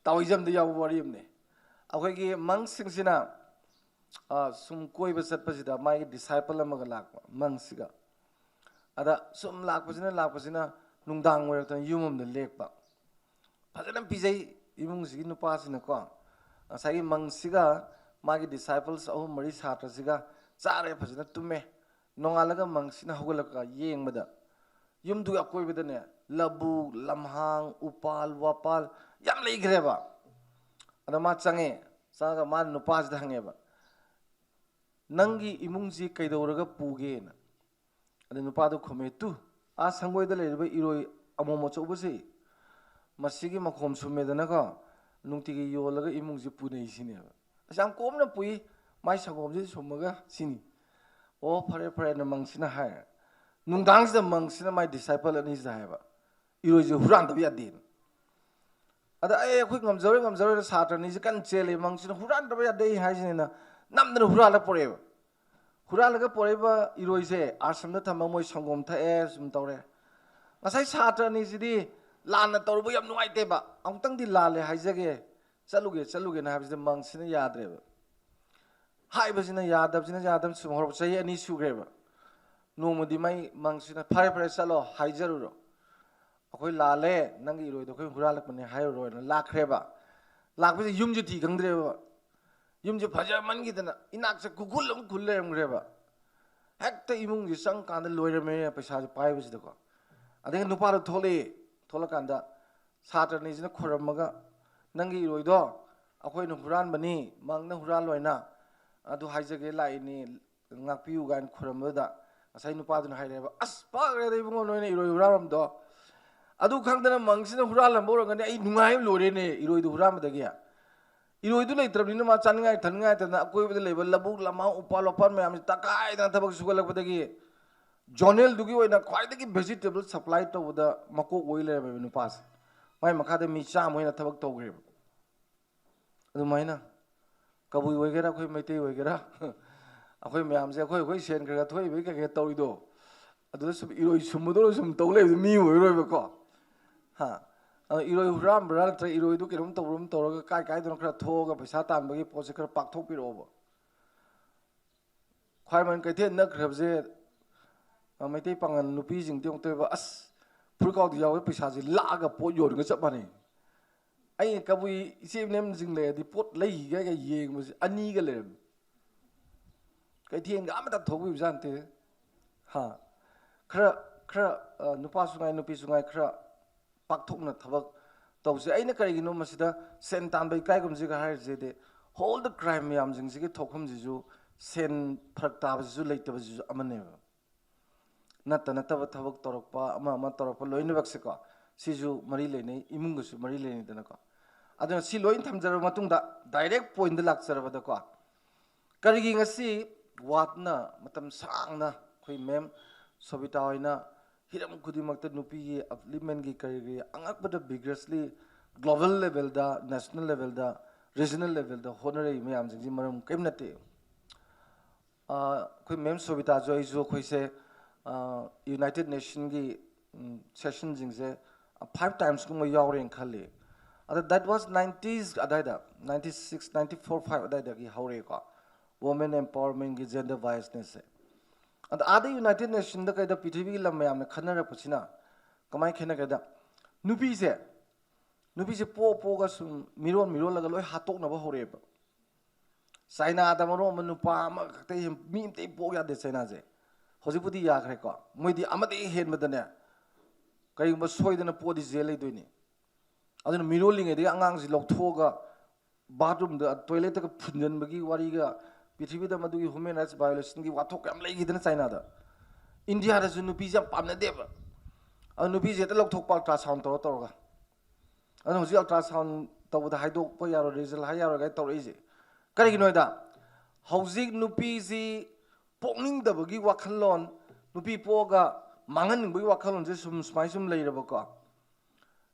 Taoismꯗ ꯌꯥꯎꯕ ꯋꯥꯔꯤ ꯑꯃꯅꯦ꯫ ꯑꯩꯈꯣꯏꯒꯤ monkꯁꯤꯡꯁꯤꯅ, ꯑ, ꯁꯨꯝ ꯀꯣꯏꯕ ꯆꯠꯄꯁꯤꯗ ꯃꯥꯒꯤ disciple ꯑꯃꯒ ꯂꯥꯛꯄ, monkꯁꯤꯒ꯫ ꯑꯗ ꯁꯨꯝ ꯂꯥꯛꯄꯁꯤꯅ, ꯂꯥꯛꯄꯁꯤꯅ ꯅꯨꯡꯗꯥꯡ ꯑꯣꯏꯔꯛꯇꯅ ꯌꯨꯝ ꯑꯃꯗ ꯂꯦꯛꯄ꯫ ꯐꯖꯅ ꯄꯤꯖꯩ ꯏꯃꯨꯡꯁꯤꯒꯤ ꯅꯨꯄꯥꯁꯤꯅꯀꯣ꯫ ꯉꯁꯥꯏꯒꯤ monkꯁꯤꯒ ꯃꯥꯒꯤ disciples ꯑꯍꯨꯝ ꯃꯔꯤ ꯁꯥꯇ꯭ꯔꯁꯤꯒ ꯆꯥꯔꯦ, ꯐꯖꯅ ꯇꯨꯝꯃꯦ꯫ ꯅꯣꯡꯉꯥꯜꯂꯒ monkꯁꯤꯅ ꯍꯧꯒꯠꯂꯛꯄ ꯌꯦꯡꯕꯗ ꯌꯨꯝꯗꯨꯒꯤ ꯑꯀꯣꯏꯕꯗꯅꯦ ꯂꯧꯕꯨꯛ, ꯂꯝꯍꯥꯡ, ꯎꯄꯥꯜ, ꯋꯥꯄꯥꯜ ꯌꯥꯝ ꯂꯩꯈ꯭ꯔꯦꯕ꯫ ꯑꯗ ꯃꯥ ꯆꯪꯉꯦ, ꯆꯪꯉꯒ ꯃꯥꯅ ꯅꯨꯄꯥꯁꯤꯗ ꯍꯪꯉꯦꯕ, "ꯅꯪꯒꯤ ꯏꯃꯨꯡꯁꯤ ꯀꯩꯗꯧꯔꯒ ꯄꯨꯒꯦꯅ?" ꯑꯗ ꯅꯨꯄꯥꯗꯣ ꯈꯨꯝꯃꯦ, "ꯇꯨ, ꯑꯥ ꯁꯪꯒꯣꯏꯗ ꯂꯩꯔꯤꯕ ꯏꯔꯣꯏ ꯑꯃꯣꯝ ꯑꯆꯧꯕꯁꯤ, ꯃꯁꯤꯒꯤ ꯃꯈꯣꯝ ꯁꯨꯝꯃꯦꯗꯅꯀꯣ, ꯅꯨꯡꯇꯤꯒꯤ ꯌꯣꯜꯂꯒ ꯏꯃꯨꯡꯁꯤ ꯄꯨꯅꯩ ꯁꯤꯅꯦꯕ꯫ ꯑꯁ, ꯌꯥꯝ ꯀꯣꯝꯅ ꯄꯨꯏ, ꯃꯥꯏ ꯁꯪꯒꯣꯝꯁꯤ ꯁꯨꯝꯃꯒ ꯁꯤꯅꯤ"꯫ "ꯑꯣ, ꯐꯔꯦ, ꯐꯔꯦꯅ" monkꯁꯤꯅ ꯍꯥꯏꯔꯦ꯫ ꯅꯨꯡꯗꯥꯡꯁꯤꯗ monkꯁꯤꯅ ꯃꯥꯏ disciple ꯑꯅꯤꯁꯤꯗ ꯍꯥꯏꯕ, "ꯏꯔꯣꯏꯁꯦ ꯍꯨꯔꯥꯟꯗꯕ ꯌꯥꯗꯦꯅ"꯫ ꯑꯗ "ꯑꯦ, ꯑꯩꯈꯣꯏ ꯉꯝꯖꯔꯣꯏ, ꯉꯝꯖꯔꯣꯏꯅ" ꯁꯥꯇ꯭ꯔ ꯑꯅꯤꯁꯦ ꯀꯟꯅ ꯆꯦꯜꯂꯦ, monkꯁꯤꯅ "ꯍꯨꯔꯥꯟꯗꯕ ꯌꯥꯗꯦ" ꯍꯥꯏꯁꯤꯅꯦꯅ ꯅꯝꯗꯅ ꯍꯨꯔꯥꯜꯂ ꯄꯨꯔꯛꯑꯦꯕ꯫ ꯍꯨꯔꯥꯜꯂꯒ ꯄꯨꯔꯛꯏꯕ ꯏꯔꯣꯏꯁꯦ ꯑꯥꯁ꯭ꯔꯝꯗ ꯊꯝꯃ ꯃꯣꯏ ꯁꯪꯒꯣꯝ ꯊꯛꯑꯦ, ꯁꯨꯝ ꯇꯧꯔꯦ꯫ ꯉꯁꯥꯏ ꯁꯥꯇ꯭ꯔ ꯑꯅꯤꯁꯤꯗꯤ ꯂꯥꯟꯅ ꯇꯧꯔꯨꯕ ꯌꯥꯝ ꯅꯨꯡꯉꯥꯏꯇꯦꯕ, "ꯑꯃꯨꯛꯇꯪꯗꯤ ꯂꯥꯜꯂꯦ ꯍꯥꯏꯖꯒꯦ, ꯆꯠꯂꯨꯒꯦ, ꯆꯠꯂꯨꯒꯦꯅ" ꯍꯥꯏꯕꯁꯤꯗ monkꯁꯤꯅ ꯌꯥꯗ꯭ꯔꯦꯕ꯫ ꯍꯥꯏꯕꯁꯤꯅ ꯌꯥꯗꯕꯁꯤꯅ ꯌꯥꯗꯕ, ꯁꯨꯝ ꯍꯧꯔꯛꯄ ꯆꯍꯤ ꯑꯅꯤ ꯁꯨꯈ꯭ꯔꯦꯕ꯫ ꯅꯣꯡꯃꯗꯤ ꯃꯥꯏ ꯃꯪꯁꯤꯅ, "ꯐꯔꯦ ꯐꯔꯦ, ꯆꯠꯂꯣ, ꯍꯥꯏꯖꯔꯨꯔꯣ, ꯑꯩꯈꯣꯏ ꯂꯥꯜꯂꯦ, ꯅꯪꯒꯤ ꯏꯔꯣꯏꯗꯣ ꯑꯩꯈꯣꯏ ꯍꯨꯔꯥꯜꯂꯛꯄꯅꯦ" ꯍꯥꯏꯔꯨꯔꯣꯅ ꯂꯥꯛꯈ꯭ꯔꯦꯕ꯫ ꯂꯥꯛꯄꯁꯦ ꯌꯨꯝꯁꯦ ꯊꯤ ꯈꯪꯗ꯭ꯔꯦꯕ꯫ ꯌꯨꯝꯁꯦ ꯐꯖꯃꯟꯈꯤꯗꯅ ꯏꯅꯥꯛꯁꯦ ꯈꯨꯈꯨꯜ ꯑꯃ ꯈꯨꯜ ꯂꯩꯔꯝꯈ꯭ꯔꯦꯕ꯫ ꯍꯦꯛꯇ ꯏꯃꯨꯡꯁꯦ ꯆꯪꯀꯥꯟꯗ ꯂꯣꯏꯔꯝꯃꯦ ꯄꯩꯁꯥꯁꯦ ꯄꯥꯏꯕꯁꯤꯗꯀꯣ꯫ ꯑꯗꯒꯤ ꯅꯨꯄꯥꯗꯣ ꯊꯣꯛꯂꯛꯑꯦ꯫ ꯊꯣꯛꯂꯀꯥꯟꯗ ꯁꯥꯇ꯭ꯔꯅꯤꯁꯤꯅ ꯈꯨꯔꯝꯃꯒ, "ꯅꯪꯒꯤ ꯏꯔꯣꯏꯗꯣ ꯑꯩꯈꯣꯏꯅ ꯍꯨꯔꯥꯟꯕꯅꯤ, ꯃꯪꯅ ꯍꯨꯔꯥꯜꯂꯣꯏꯅ, ꯑꯗꯨ ꯍꯥꯏꯖꯒꯦ ꯂꯥꯛꯏꯅꯤ, ꯉꯥꯛꯄꯤꯌꯨ" ꯀꯥꯏꯅ ꯈꯨꯔꯝꯕꯗꯨꯗ ꯉꯁꯥꯏ ꯅꯨꯄꯥꯗꯨꯅ ꯍꯥꯏꯔꯛꯑꯦꯕ, "ꯑꯁ, ꯄꯥꯛꯈ꯭ꯔꯦꯗ ꯏꯕꯨꯡꯉꯣ, ꯅꯣꯏꯅ ꯏꯔꯣꯏ ꯍꯨꯔꯥꯜꯂꯝꯗꯣ꯫ ꯑꯗꯨ ꯈꯪꯗꯅ ꯃꯪꯁꯤꯅ ꯍꯨꯔꯥꯜꯂꯝꯕ ꯑꯣꯏꯔꯝꯒꯅꯤ, ꯑꯩ ꯅꯨꯡꯉꯥꯏ ꯑꯃ ꯂꯣꯏꯔꯦꯅꯦ ꯏꯔꯣꯏꯗꯨ ꯍꯨꯔꯥꯟꯕꯗꯒꯤ"꯫ ꯏꯔꯣꯏꯗꯨ ꯂꯩꯇ꯭ꯔꯕꯅꯤꯅ ꯃꯥ ꯆꯥꯅꯤꯡꯉꯥꯏ ꯊꯛꯅꯤꯡꯉꯥꯏ ꯂꯩꯇꯗꯅ ꯑꯀꯣꯏꯕꯗ ꯂꯩꯕ ꯂꯧꯕꯨꯛ ꯂꯝꯍꯥꯡ ꯎꯄꯥꯜ ꯋꯥꯄꯥꯜ ꯃꯌꯥꯝꯁꯤ ꯇꯛꯈꯥꯏꯗꯅ ꯊꯕꯛ ꯁꯨꯒꯠꯂꯛꯄꯗꯒꯤ ꯖꯣꯅꯦꯜꯗꯨꯒꯤ ꯑꯣꯏꯅ ꯈ꯭ꯋꯥꯏꯗꯒꯤ vegetable supply ꯇꯧꯕꯗ ꯃꯀꯣꯛ ꯑꯣꯏ ꯂꯩꯔꯝꯃꯦꯕ ꯅꯨꯄꯥꯁꯦ꯫ ꯃꯥꯏ ꯃꯈꯥꯗ ꯃꯤ ꯆꯥꯝꯃ ꯍꯦꯟꯅ ꯊꯕꯛ ꯇꯧꯈ꯭ꯔꯦꯕ꯫ ꯑꯗꯨꯃꯥꯏꯅ ꯀꯕꯨꯏ ꯑꯣꯏꯒꯦꯔꯥ, ꯑꯩꯈꯣꯏ ꯃꯩꯇꯩ ꯑꯣꯏꯒꯦꯔꯥ, ꯑꯩꯈꯣꯏ ꯃꯌꯥꯝꯁꯦ ꯑꯩꯈꯣꯏ ꯑꯩꯈꯣꯏ ꯁꯦꯟ ꯈꯔ ꯈꯔ ꯊꯣꯛꯏꯕꯒꯤ ꯀꯩ ꯀꯩ ꯇꯧꯔꯤꯗꯣ, ꯑꯗꯨꯗ ꯁꯨꯝ ꯏꯔꯣꯏ ꯁꯨꯝꯕꯗꯧꯅ ꯁꯨꯝ ꯇꯧ ꯂꯩꯕꯗꯤ ꯃꯤ ꯑꯣꯏꯔꯣꯏꯕꯀꯣ꯫ ꯍꯥ? ꯑꯗꯣ ꯏꯔꯣꯏ ꯍꯨꯔꯥꯟꯕ꯭ꯔꯥ ꯅꯠꯇ꯭ꯔꯒ ꯏꯔꯣꯏꯗꯨ ꯀꯩꯅꯣꯝ ꯇꯧꯕ꯭ꯔꯥ ꯑꯃ ꯇꯧꯔꯒ ꯀꯥꯏ ꯀꯥꯏꯗꯅꯣ ꯈꯔ ꯊꯣꯛꯑꯒ ꯄꯩꯁꯥ ꯇꯥꯟꯕꯒꯤ ꯄꯣꯠꯁꯦ ꯈꯔ ꯄꯥꯛꯊꯣꯛꯄꯤꯔꯛꯑꯣꯕ꯫ ꯈ꯭ꯋꯥꯏꯔꯝꯕꯟ ꯀꯩꯊꯦꯜ ꯅꯛꯈ꯭ꯔꯕꯁꯦ, ꯑ, ꯃꯩꯇꯩ ꯄꯥꯉꯜ ꯅꯨꯄꯤꯁꯤꯡꯗꯤ ꯑꯃꯨꯛꯇꯣꯏꯕ, "ꯑꯁ, ꯐꯨꯔꯤꯠꯈꯥꯎꯗ ꯌꯥꯎꯕ ꯄꯩꯁꯥꯁꯦ ꯂꯥꯛꯑꯒ ꯄꯣꯠ ꯌꯣꯟꯒ ꯆꯞ ꯃꯥꯟꯅꯩ"꯫ ꯑꯩꯅ ꯀꯕꯨꯏ ꯏꯆꯦ ꯏꯅꯦꯝꯁꯤꯡ ꯂꯩꯔꯗꯤ ꯄꯣꯠ ꯂꯩꯈꯤꯒꯦꯒ ꯌꯦꯡꯕꯁꯦ ꯑꯅꯤꯒ ꯂꯩꯔꯝꯃꯤ꯫ ꯀꯩꯊꯦꯜꯒ ꯑꯃꯇ ꯊꯣꯛꯄꯤꯕꯖꯥꯠ ꯅꯠꯇꯦ꯫ ꯍꯥ? ꯈꯔ, ꯈꯔ, ꯑ, ꯅꯨꯄꯥꯁꯨ ꯉꯥꯏ, ꯅꯨꯄꯤꯁꯨ ꯉꯥꯏ, ꯈꯔ ꯄꯥꯛꯊꯣꯛꯅ ꯊꯕꯛ ꯇꯧꯁꯦ꯫ ꯑꯩꯅ ꯀꯔꯤꯒꯤꯅꯣ ꯃꯁꯤꯗ ꯁꯦꯟ ꯇꯥꯟꯕ ꯏꯀꯥꯏꯒꯨꯝꯁꯤꯒ ꯍꯥꯏꯔꯤꯁꯤꯗꯤ, all the crime ꯃꯌꯥꯝꯁꯤꯡꯁꯤꯒꯤ ꯊꯣꯛꯐꯝꯁꯤꯁꯨ ꯁꯦꯟ ꯐꯔꯛ ꯇꯥꯕꯁꯤꯁꯨ ꯂꯩꯇꯕꯁꯤꯁꯨ ꯑꯃꯅꯦꯕ꯫ ꯅꯠꯇ ꯅꯠꯇꯕ ꯊꯕꯛ ꯇꯧꯔꯛꯄ, ꯑꯃ ꯑꯃ ꯇꯧꯔꯛꯄ ꯂꯣꯏꯅꯃꯛꯁꯦꯀꯣ, ꯁꯤꯁꯨ ꯃꯔꯤ ꯂꯩꯅꯩ, ꯏꯃꯨꯡꯒꯁꯨ ꯃꯔꯤ ꯂꯩꯅꯩꯗꯅꯀꯣ꯫ ꯑꯗꯨꯅ ꯁꯤ ꯂꯣꯏ ꯊꯝꯖꯔꯕ ꯃꯇꯨꯡꯗ direct pointꯗ ꯂꯥꯛꯆꯔꯕꯗꯀꯣ, ꯀꯔꯤꯒꯤ ꯉꯁꯤ ꯋꯥꯠꯅ ꯃꯇꯝ ꯁꯥꯡꯅ ꯑꯩꯈꯣꯏ ꯃꯦꯝ ꯁꯣꯕꯤꯇꯥ ꯍꯣꯏꯅ ꯍꯤꯔꯝ ꯈꯨꯗꯤꯡꯃꯛꯇ ꯅꯨꯄꯤꯒꯤ upliftmentꯀꯤ ꯀꯔꯤꯒꯤ ꯑꯉꯛꯄꯗ vigorously global levelꯗ, national levelꯗ, regional levelꯗ ꯍꯣꯠꯅꯔꯛꯏ ꯃꯌꯥꯝꯁꯤꯡꯁꯤ ꯃꯔꯝ ꯀꯔꯤꯝ ꯅꯠꯇꯦ꯫ ꯑ, ꯑꯩꯈꯣꯏ ꯃꯦꯝ ꯁꯣꯕꯤꯇꯥꯁꯨ ꯑꯩꯁꯨ ꯑꯩꯈꯣꯏꯁꯦ, ꯑ, United Nationꯒꯤ, ꯎꯝ, sessionꯁꯤꯡꯁꯦ five timesꯀꯨꯝꯕ ꯌꯥꯎꯔꯦꯅ ꯈꯜꯂꯤ꯫ ꯑꯗ that was nineties ꯑꯗꯥꯏꯗ, ninety six, ninety four, five ꯑꯗꯥꯏꯗꯒꯤ ꯍꯧꯔꯛꯑꯦꯀꯣ, women empowermentꯀꯤ, gender biasnessꯁꯦ꯫ ꯑꯗ ꯑꯥꯗ ꯌꯨꯅꯥꯏꯇꯦꯠ ꯅꯦꯁꯟꯗ ꯀꯩꯗ ꯄ꯭ꯔꯤꯊꯤꯕꯤꯒꯤ ꯂꯝ ꯃꯌꯥꯝꯅ ꯈꯟꯅꯔꯛꯄꯁꯤꯅ ꯀꯃꯥꯏꯅ ꯈꯦꯠꯅꯒꯦꯗ, ꯅꯨꯄꯤꯁꯦ ꯅꯨꯄꯤꯁꯦ ꯄꯣꯛ ꯄꯣꯛꯑꯒ ꯁꯨꯝ ꯃꯤꯔꯣꯟ ꯃꯤꯔꯣꯜꯂꯒ ꯂꯣꯏ ꯍꯥꯠꯇꯣꯛꯅꯕ ꯍꯧꯔꯛꯑꯦꯕ꯫ ꯆꯥꯏꯅꯥꯗ ꯃꯔꯣꯟ ꯑꯃ ꯅꯨꯄꯥ ꯑꯃꯈꯛꯇ ꯍꯦꯟ-, ꯃꯤ ꯑꯝꯇ ꯄꯣꯛ ꯌꯥꯗꯦ ꯆꯥꯏꯅꯥꯁꯦ꯫ ꯍꯧꯖꯤꯛꯄꯨꯗꯤ ꯌꯥꯈ꯭ꯔꯦꯀꯣ, ꯃꯣꯏꯗꯤ ꯑꯃꯗꯒꯤ ꯍꯦꯟꯕꯗꯅꯦ, ꯀꯔꯤꯒꯨꯝꯕ ꯁꯣꯏꯗꯅ ꯄꯣꯛꯑꯗꯤ ꯖꯦꯜ ꯂꯩꯗꯣꯏꯅꯤ꯫ ꯑꯗꯨꯅ ꯃꯤꯔꯣꯜꯂꯤꯉꯩꯗꯒꯤ ꯑꯉꯥꯡꯁꯤ ꯂꯧꯊꯣꯛꯑꯒ ꯕꯥꯠꯔꯨꯝꯗ, ꯇꯣꯏꯂꯦꯠꯇꯒ ꯐꯨꯟꯖꯟꯕꯒꯤ ꯋꯥꯔꯤꯒ, ꯄ꯭ꯔꯤꯊꯤꯕꯤꯗ ꯃꯗꯨꯒꯤ ꯍ꯭ꯌꯨꯃꯦꯟ ꯔꯥꯏꯠꯁ ꯚꯥꯏꯑꯣꯂꯦꯁꯟꯒꯤ ꯋꯥꯊꯣꯛ ꯌꯥꯝ ꯂꯩꯈꯤꯗꯅ ꯆꯥꯏꯅꯥꯗ꯫ ꯏꯟꯗꯤꯌꯥꯗꯁꯨ ꯅꯨꯄꯤꯁꯦ ꯌꯥꯝ ꯄꯥꯝꯅꯗꯦꯕ꯫ ꯑꯗꯨ ꯅꯨꯄꯤꯁꯦ ꯍꯦꯛꯇ ꯂꯧꯊꯣꯛꯄ, ꯑꯜꯇ꯭ꯔꯥꯁꯥꯎꯟ ꯇꯧꯔ ꯇꯧꯔꯒ꯫ ꯑꯗꯨꯅ ꯍꯧꯖꯤꯛ ꯑꯜꯇ꯭ꯔꯥꯁꯥꯎꯟ ꯇꯧꯕꯗ ꯍꯥꯏꯗꯣꯛꯄ ꯌꯥꯔꯣꯏ, ꯔꯤꯖꯜ ꯍꯥꯏ ꯌꯥꯔꯣꯏ ꯀꯥꯏꯅ ꯇꯧꯔꯛꯏꯁꯦ꯫ ꯀꯔꯤꯒꯤꯅꯣ ꯍꯥꯏꯗ, ꯍꯧꯖꯤꯛ ꯅꯨꯄꯤꯁꯤ ꯄꯣꯛꯅꯤꯡꯗꯕꯒꯤ ꯋꯥꯈꯜꯂꯣꯟ, ꯅꯨꯄꯤ ꯄꯣꯛꯑꯒ ꯃꯥꯡꯍꯟꯅꯤꯡꯕꯒꯤ ꯋꯥꯈꯜꯂꯣꯟꯁꯦ ꯁꯨꯝ ꯁꯨꯃꯥꯏ ꯁꯨꯝ ꯂꯩꯔꯕꯀꯣ꯫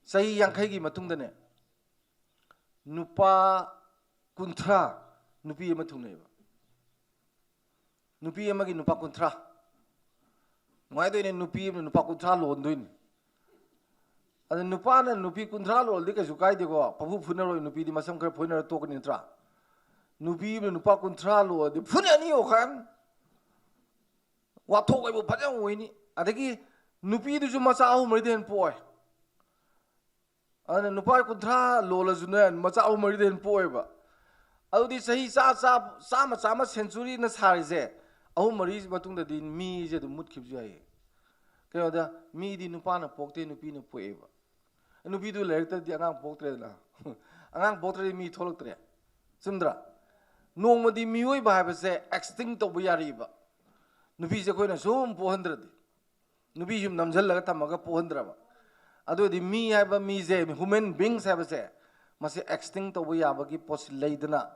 ꯆꯍꯤ ꯌꯥꯡꯈꯩꯒꯤ ꯃꯇꯨꯡꯗꯅꯦ, ꯅꯨꯄꯥ ꯀꯨꯟꯊ꯭ꯔꯥ ꯅꯨꯄꯤ ꯑꯃ ꯊꯨꯡꯅꯩꯕ꯫ ꯅꯨꯄꯤ ꯑꯃꯒꯤ ꯅꯨꯄꯥ ꯀꯨꯟꯊ꯭ꯔꯥ꯫ ꯅꯨꯡꯉꯥꯏꯗꯣꯏꯅꯦ, ꯅꯨꯄꯤ ꯑꯃꯅ ꯅꯨꯄꯥ ꯀꯨꯟꯊ꯭ꯔꯥ ꯂꯣꯟꯗꯣꯏꯅꯤ꯫ ꯑꯗ ꯅꯨꯄꯥꯅ ꯅꯨꯄꯤ ꯀꯨꯟꯊ꯭ꯔꯥ ꯂꯣꯜꯂꯗꯤ ꯀꯩꯁꯨ ꯀꯥꯏꯗꯦꯀꯣ, ꯄꯪꯐꯨ ꯐꯨꯅꯔꯣꯏ, ꯅꯨꯄꯤꯗꯤ ꯃꯁꯝ ꯈꯔ ꯐꯣꯏꯅꯔ ꯇꯣꯛꯀꯅꯤ ꯅꯠꯇ꯭ꯔꯥ? ꯅꯨꯄꯤ ꯑꯃꯅ ꯅꯨꯄꯥ ꯀꯨꯟꯊ꯭ꯔꯥ ꯂꯣꯜꯂꯗꯤ ꯐꯨꯅꯅꯤ ꯋꯥꯈꯜ꯫ ꯋꯥꯊꯣꯛ ꯍꯥꯏꯕꯨ ꯐꯖꯅ ꯑꯣꯏꯅꯤ꯫ ꯑꯗꯒꯤ ꯅꯨꯄꯤꯗꯨꯁꯨ ꯃꯆꯥ ꯑꯍꯨꯝ ꯃꯔꯤꯗ ꯍꯦꯟꯅ ꯄꯣꯛꯑꯣꯏ꯫ ꯑꯗꯨꯅ ꯅꯨꯄꯥ ꯀꯨꯟꯊ꯭ꯔꯥ ꯂꯣꯜꯂꯁꯨꯅꯦ, ꯃꯆꯥ ꯑꯍꯨꯝ ꯃꯔꯤꯗ ꯍꯦꯟꯅ ꯄꯣꯛꯑꯣꯏꯕ꯫ ꯑꯗꯨꯗꯤ ꯆꯍꯤ ꯆꯥ-, ꯆꯥ-, ꯆꯥꯝꯃ, ꯆꯥꯝꯃ ꯁꯦꯟꯆꯨꯔꯤꯅ ꯁꯥꯔꯤꯁꯦ, ꯑꯍꯨꯝ ꯃꯔꯤ ꯃꯇꯨꯡꯗꯗꯤ ꯃꯤꯁꯦ ꯑꯗꯨꯝ ꯃꯨꯠꯈꯤꯕꯁꯨ ꯌꯥꯏꯌꯦ꯫ ꯀꯩꯅꯣꯗ, ꯃꯤꯗꯤ ꯅꯨꯄꯥꯅ ꯄꯣꯛꯇꯦ, ꯅꯨꯄꯤꯅ ꯄꯣꯛꯑꯦꯕ꯫ ꯅꯨꯄꯤꯗꯨ ꯂꯩꯔꯛꯇꯗꯤ ꯑꯉꯥꯡ ꯄꯣꯛꯇ꯭ꯔꯦꯗꯅ꯫ ꯑꯉꯥꯡ ꯄꯣꯛꯇ꯭ꯔꯗꯤ ꯃꯤ ꯊꯣꯛꯂꯛꯇ꯭ꯔꯦ꯫ ꯆꯨꯝꯗ꯭ꯔꯥ? ꯅꯣꯡꯃꯗꯤ ꯃꯤꯑꯣꯏꯕ ꯍꯥꯏꯕꯁꯦ ꯑꯦꯛꯁꯇꯤꯡ ꯇꯧꯕ ꯌꯥꯔꯤꯕ꯫ ꯅꯨꯄꯤꯁꯦ ꯑꯩꯈꯣꯏꯅ ꯁꯨꯝ ꯄꯣꯛꯍꯟꯗ꯭ꯔꯗꯤ, ꯅꯨꯄꯤ ꯁꯨꯝ ꯅꯝꯁꯤꯜꯂꯒ ꯊꯝꯃꯒ ꯄꯣꯛꯍꯟꯗ꯭ꯔꯕ, ꯑꯗꯨ ꯑꯣꯏꯔꯗꯤ ꯃꯤ ꯍꯥꯏꯕ ꯃꯤꯁꯦ, ꯍ꯭ꯌꯨꯃꯦꯟ ꯕꯤꯡꯁ ꯍꯥꯏꯕꯁꯦ, ꯃꯁꯤ ꯑꯦꯛꯁꯇꯤꯡ ꯇꯧꯕ ꯌꯥꯕꯒꯤ ꯄꯣꯠꯁꯤ ꯂꯩꯗꯅ,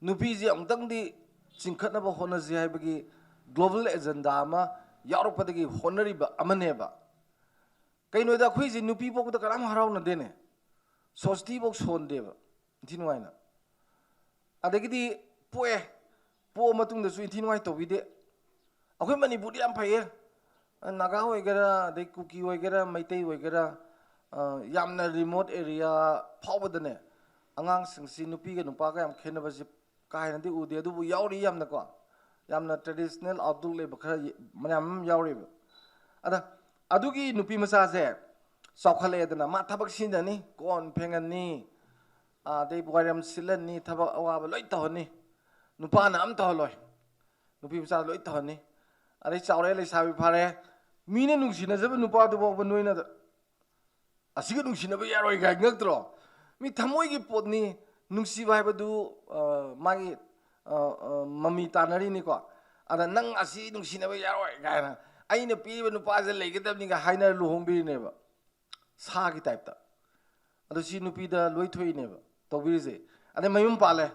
ꯅꯨꯄꯤꯁꯦ ꯑꯃꯨꯛꯇꯪꯗꯤ ꯆꯤꯡꯈꯠꯅꯕ ꯍꯣꯠꯅꯁꯤ ꯍꯥꯏꯕꯒꯤ ꯒ꯭ꯂꯣꯕꯦꯜ ꯑꯦꯖꯦꯟꯗꯥ ꯑꯃ ꯌꯥꯎꯔꯛꯄꯗꯒꯤ ꯍꯣꯠꯅꯔꯤꯕ ꯑꯃꯅꯦꯕ꯫ ꯀꯩꯅꯣꯗ ꯑꯩꯈꯣꯏꯁꯦ ꯅꯨꯄꯤ ꯄꯣꯛꯄꯗ ꯀꯅꯥꯝ ꯍꯔꯥꯎꯅꯗꯦꯅꯦ, ꯁꯣꯁꯇꯤꯐꯥꯎ ꯁꯣꯟꯗꯦꯕ ꯏꯟꯊꯤ ꯅꯨꯡꯉꯥꯏꯅ꯫ ꯑꯗꯒꯤꯗꯤ ꯄꯣꯛꯑꯦ, ꯄꯣꯛꯑ ꯃꯇꯨꯡꯗꯁꯨ ꯏꯟꯊꯤ ꯅꯨꯡꯉꯥꯏ ꯇꯧꯕꯤꯗꯦ꯫ ꯑꯩꯈꯣꯏ ꯃꯅꯤꯄꯨꯔꯗꯤ ꯌꯥꯝ ꯐꯩꯌꯦ, ꯅꯥꯒꯥ ꯑꯣꯏꯒꯦꯔꯥ, ꯑꯗꯩ ꯀꯨꯀꯤ ꯑꯣꯏꯒꯦꯔꯥ, ꯃꯩꯇꯩ ꯑꯣꯏꯒꯦꯔꯥ, ꯑ, ꯌꯥꯝꯅ ꯔꯤꯃꯣꯠ ꯑꯦꯔꯤꯌꯥ ꯐꯥꯎꯕꯗꯅꯦ, ꯑꯉꯥꯡꯁꯤꯡꯁꯤ ꯅꯨꯄꯤꯒ ꯅꯨꯄꯥꯒ ꯌꯥꯝ ꯈꯦꯠꯅꯕꯁꯤ ꯀꯥ ꯍꯦꯟꯅꯗꯤ ꯎꯗꯦ, ꯑꯗꯨꯕꯨ ꯌꯥꯎꯔꯤ ꯌꯥꯝꯅꯀꯣ꯫ ꯌꯥꯝꯅ traditional outlook ꯂꯩꯕ ꯈꯔ ꯃꯌꯥꯝ ꯑꯃ ꯌꯥꯎꯔꯤꯕ꯫ ꯑꯗ ꯑꯗꯨꯒꯤ ꯅꯨꯄꯤ ꯃꯆꯥꯁꯦ ꯆꯥꯎꯈꯠꯂꯛꯑꯦꯗꯅ, ꯃꯥ ꯊꯕꯛ ꯁꯤꯖꯤꯟꯅꯅꯤ, ꯀꯣꯟ ꯐꯦꯡꯍꯟꯅꯤ, ꯑꯗꯩ ꯋꯥꯏꯔꯝ ꯁꯤꯠꯍꯟꯅꯤ, ꯊꯕꯛ ꯑꯋꯥꯕ ꯂꯣꯏ ꯇꯧꯍꯟꯅꯤ, ꯅꯨꯄꯥꯅ ꯑꯝ ꯇꯧꯍꯜꯂꯣꯏ, ꯅꯨꯄꯤ ꯃꯆꯥ ꯂꯣꯏ ꯇꯧꯍꯟꯅꯤ꯫ ꯑꯗꯩ ꯆꯥꯎꯔꯦ, ꯂꯩꯁꯥꯕꯤ ꯐꯥꯔꯦ, ꯃꯤꯅ ꯅꯨꯡꯁꯤꯅꯖꯕ ꯅꯨꯄꯥꯗꯨ ꯐꯥꯎꯕ ꯅꯣꯏꯅ ꯑꯁꯤꯒ ꯅꯨꯡꯁꯤꯅꯕ ꯌꯥꯔꯣꯏ ꯀꯥꯏ ꯉꯛꯇ꯭ꯔꯣ? ꯃꯤ ꯊꯃꯣꯏꯒꯤ ꯄꯣꯠꯅꯤ, ꯅꯨꯡꯁꯤꯕ ꯍꯥꯏꯕꯗꯨ ꯃꯥꯒꯤ ꯃꯃꯤ ꯇꯥꯟꯅꯔꯤꯅꯤꯀꯣ꯫ ꯑꯗ ꯅꯪ ꯑꯁꯤ ꯅꯨꯡꯁꯤꯅꯕ ꯌꯥꯔꯣꯏ ꯀꯥꯏꯅ, ꯑꯩꯅ ꯄꯤꯔꯤꯕ ꯅꯨꯄꯥꯁꯦ ꯂꯩꯒꯗꯕꯅꯤꯒ ꯍꯥꯏꯅꯔ ꯂꯨꯍꯣꯡꯕꯤꯔꯤꯅꯦꯕ, ꯁꯥꯒꯤ ꯇꯥꯏꯞꯇ꯫ ꯑꯗꯣ ꯁꯤ ꯅꯨꯄꯤꯗ ꯂꯣꯏ ꯊꯣꯛꯏꯅꯦꯕ ꯇꯧꯕꯤꯔꯤꯁꯦ꯫ ꯑꯗꯩ ꯃꯌꯨꯝ ꯄꯥꯜꯂꯦ,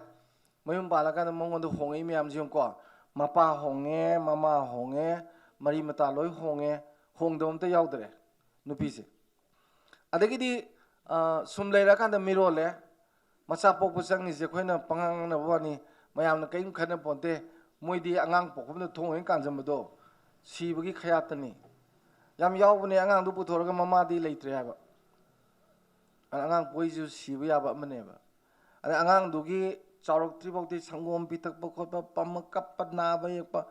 ꯃꯌꯨꯝ ꯄꯥꯜꯂꯀꯥꯟꯗ ꯃꯉꯣꯟꯗ ꯍꯣꯡꯉꯛꯏ ꯃꯌꯥꯝꯁꯦ ꯌꯦꯡꯉꯨꯀꯣ꯫ ꯃꯄꯥ ꯍꯣꯡꯉꯦ, ꯃꯃꯥ ꯍꯣꯡꯉꯦ, ꯃꯔꯤ ꯃꯇꯥ ꯂꯣꯏ ꯍꯣꯡꯉꯦ, ꯍꯣꯡꯗꯕ ꯑꯝꯇ ꯌꯥꯎꯗ꯭ꯔꯦ ꯅꯨꯄꯤꯁꯦ꯫ ꯑꯗꯒꯤꯗꯤ ꯁꯨꯝ ꯂꯩꯔꯀꯥꯟꯗ ꯃꯤꯔꯣꯜꯂꯦ꯫ ꯃꯆꯥ ꯄꯣꯛꯄ ꯆꯪꯉꯤꯁꯦ ꯑꯩꯈꯣꯏꯅ ꯄꯉꯥꯡ ꯉꯥꯡꯅꯕ ꯋꯥꯅꯤ, ꯃꯌꯥꯝꯅ ꯀꯔꯤꯝ ꯈꯟꯅ ꯄꯣꯟꯇꯦ꯫ ꯃꯣꯏꯗꯤ ꯑꯉꯥꯡ ꯄꯣꯛꯐꯝꯗ ꯊꯣꯡ ꯍꯦꯛ ꯀꯥꯟꯁꯤꯟꯕꯗꯣ ꯁꯤꯕꯒꯤ ꯈꯌꯥꯠꯇꯅꯤ꯫ ꯌꯥꯝ ꯌꯥꯎꯕꯅꯦ, ꯑꯉꯥꯡꯗꯨ ꯄꯨꯊꯣꯔꯒ ꯃꯃꯥꯗꯤ ꯂꯩꯇ꯭ꯔꯦ ꯍꯥꯏꯕ꯫ ꯑꯉꯥꯡ ꯄꯣꯛꯏꯁꯨ ꯁꯤꯕ ꯌꯥꯕ ꯑꯃꯅꯦꯕ꯫ ꯑꯗꯩ ꯑꯉꯥꯡꯗꯨꯒꯤ ꯆꯥꯎꯔꯛꯇ꯭ꯔꯤꯐꯥꯎꯗꯤ ꯁꯪꯒꯣꯝ ꯄꯤꯊꯛꯄ ꯈꯣꯠꯄ, ꯄꯝꯃ ꯀꯞꯄ, ꯅꯥꯕ ꯌꯦꯛꯄ,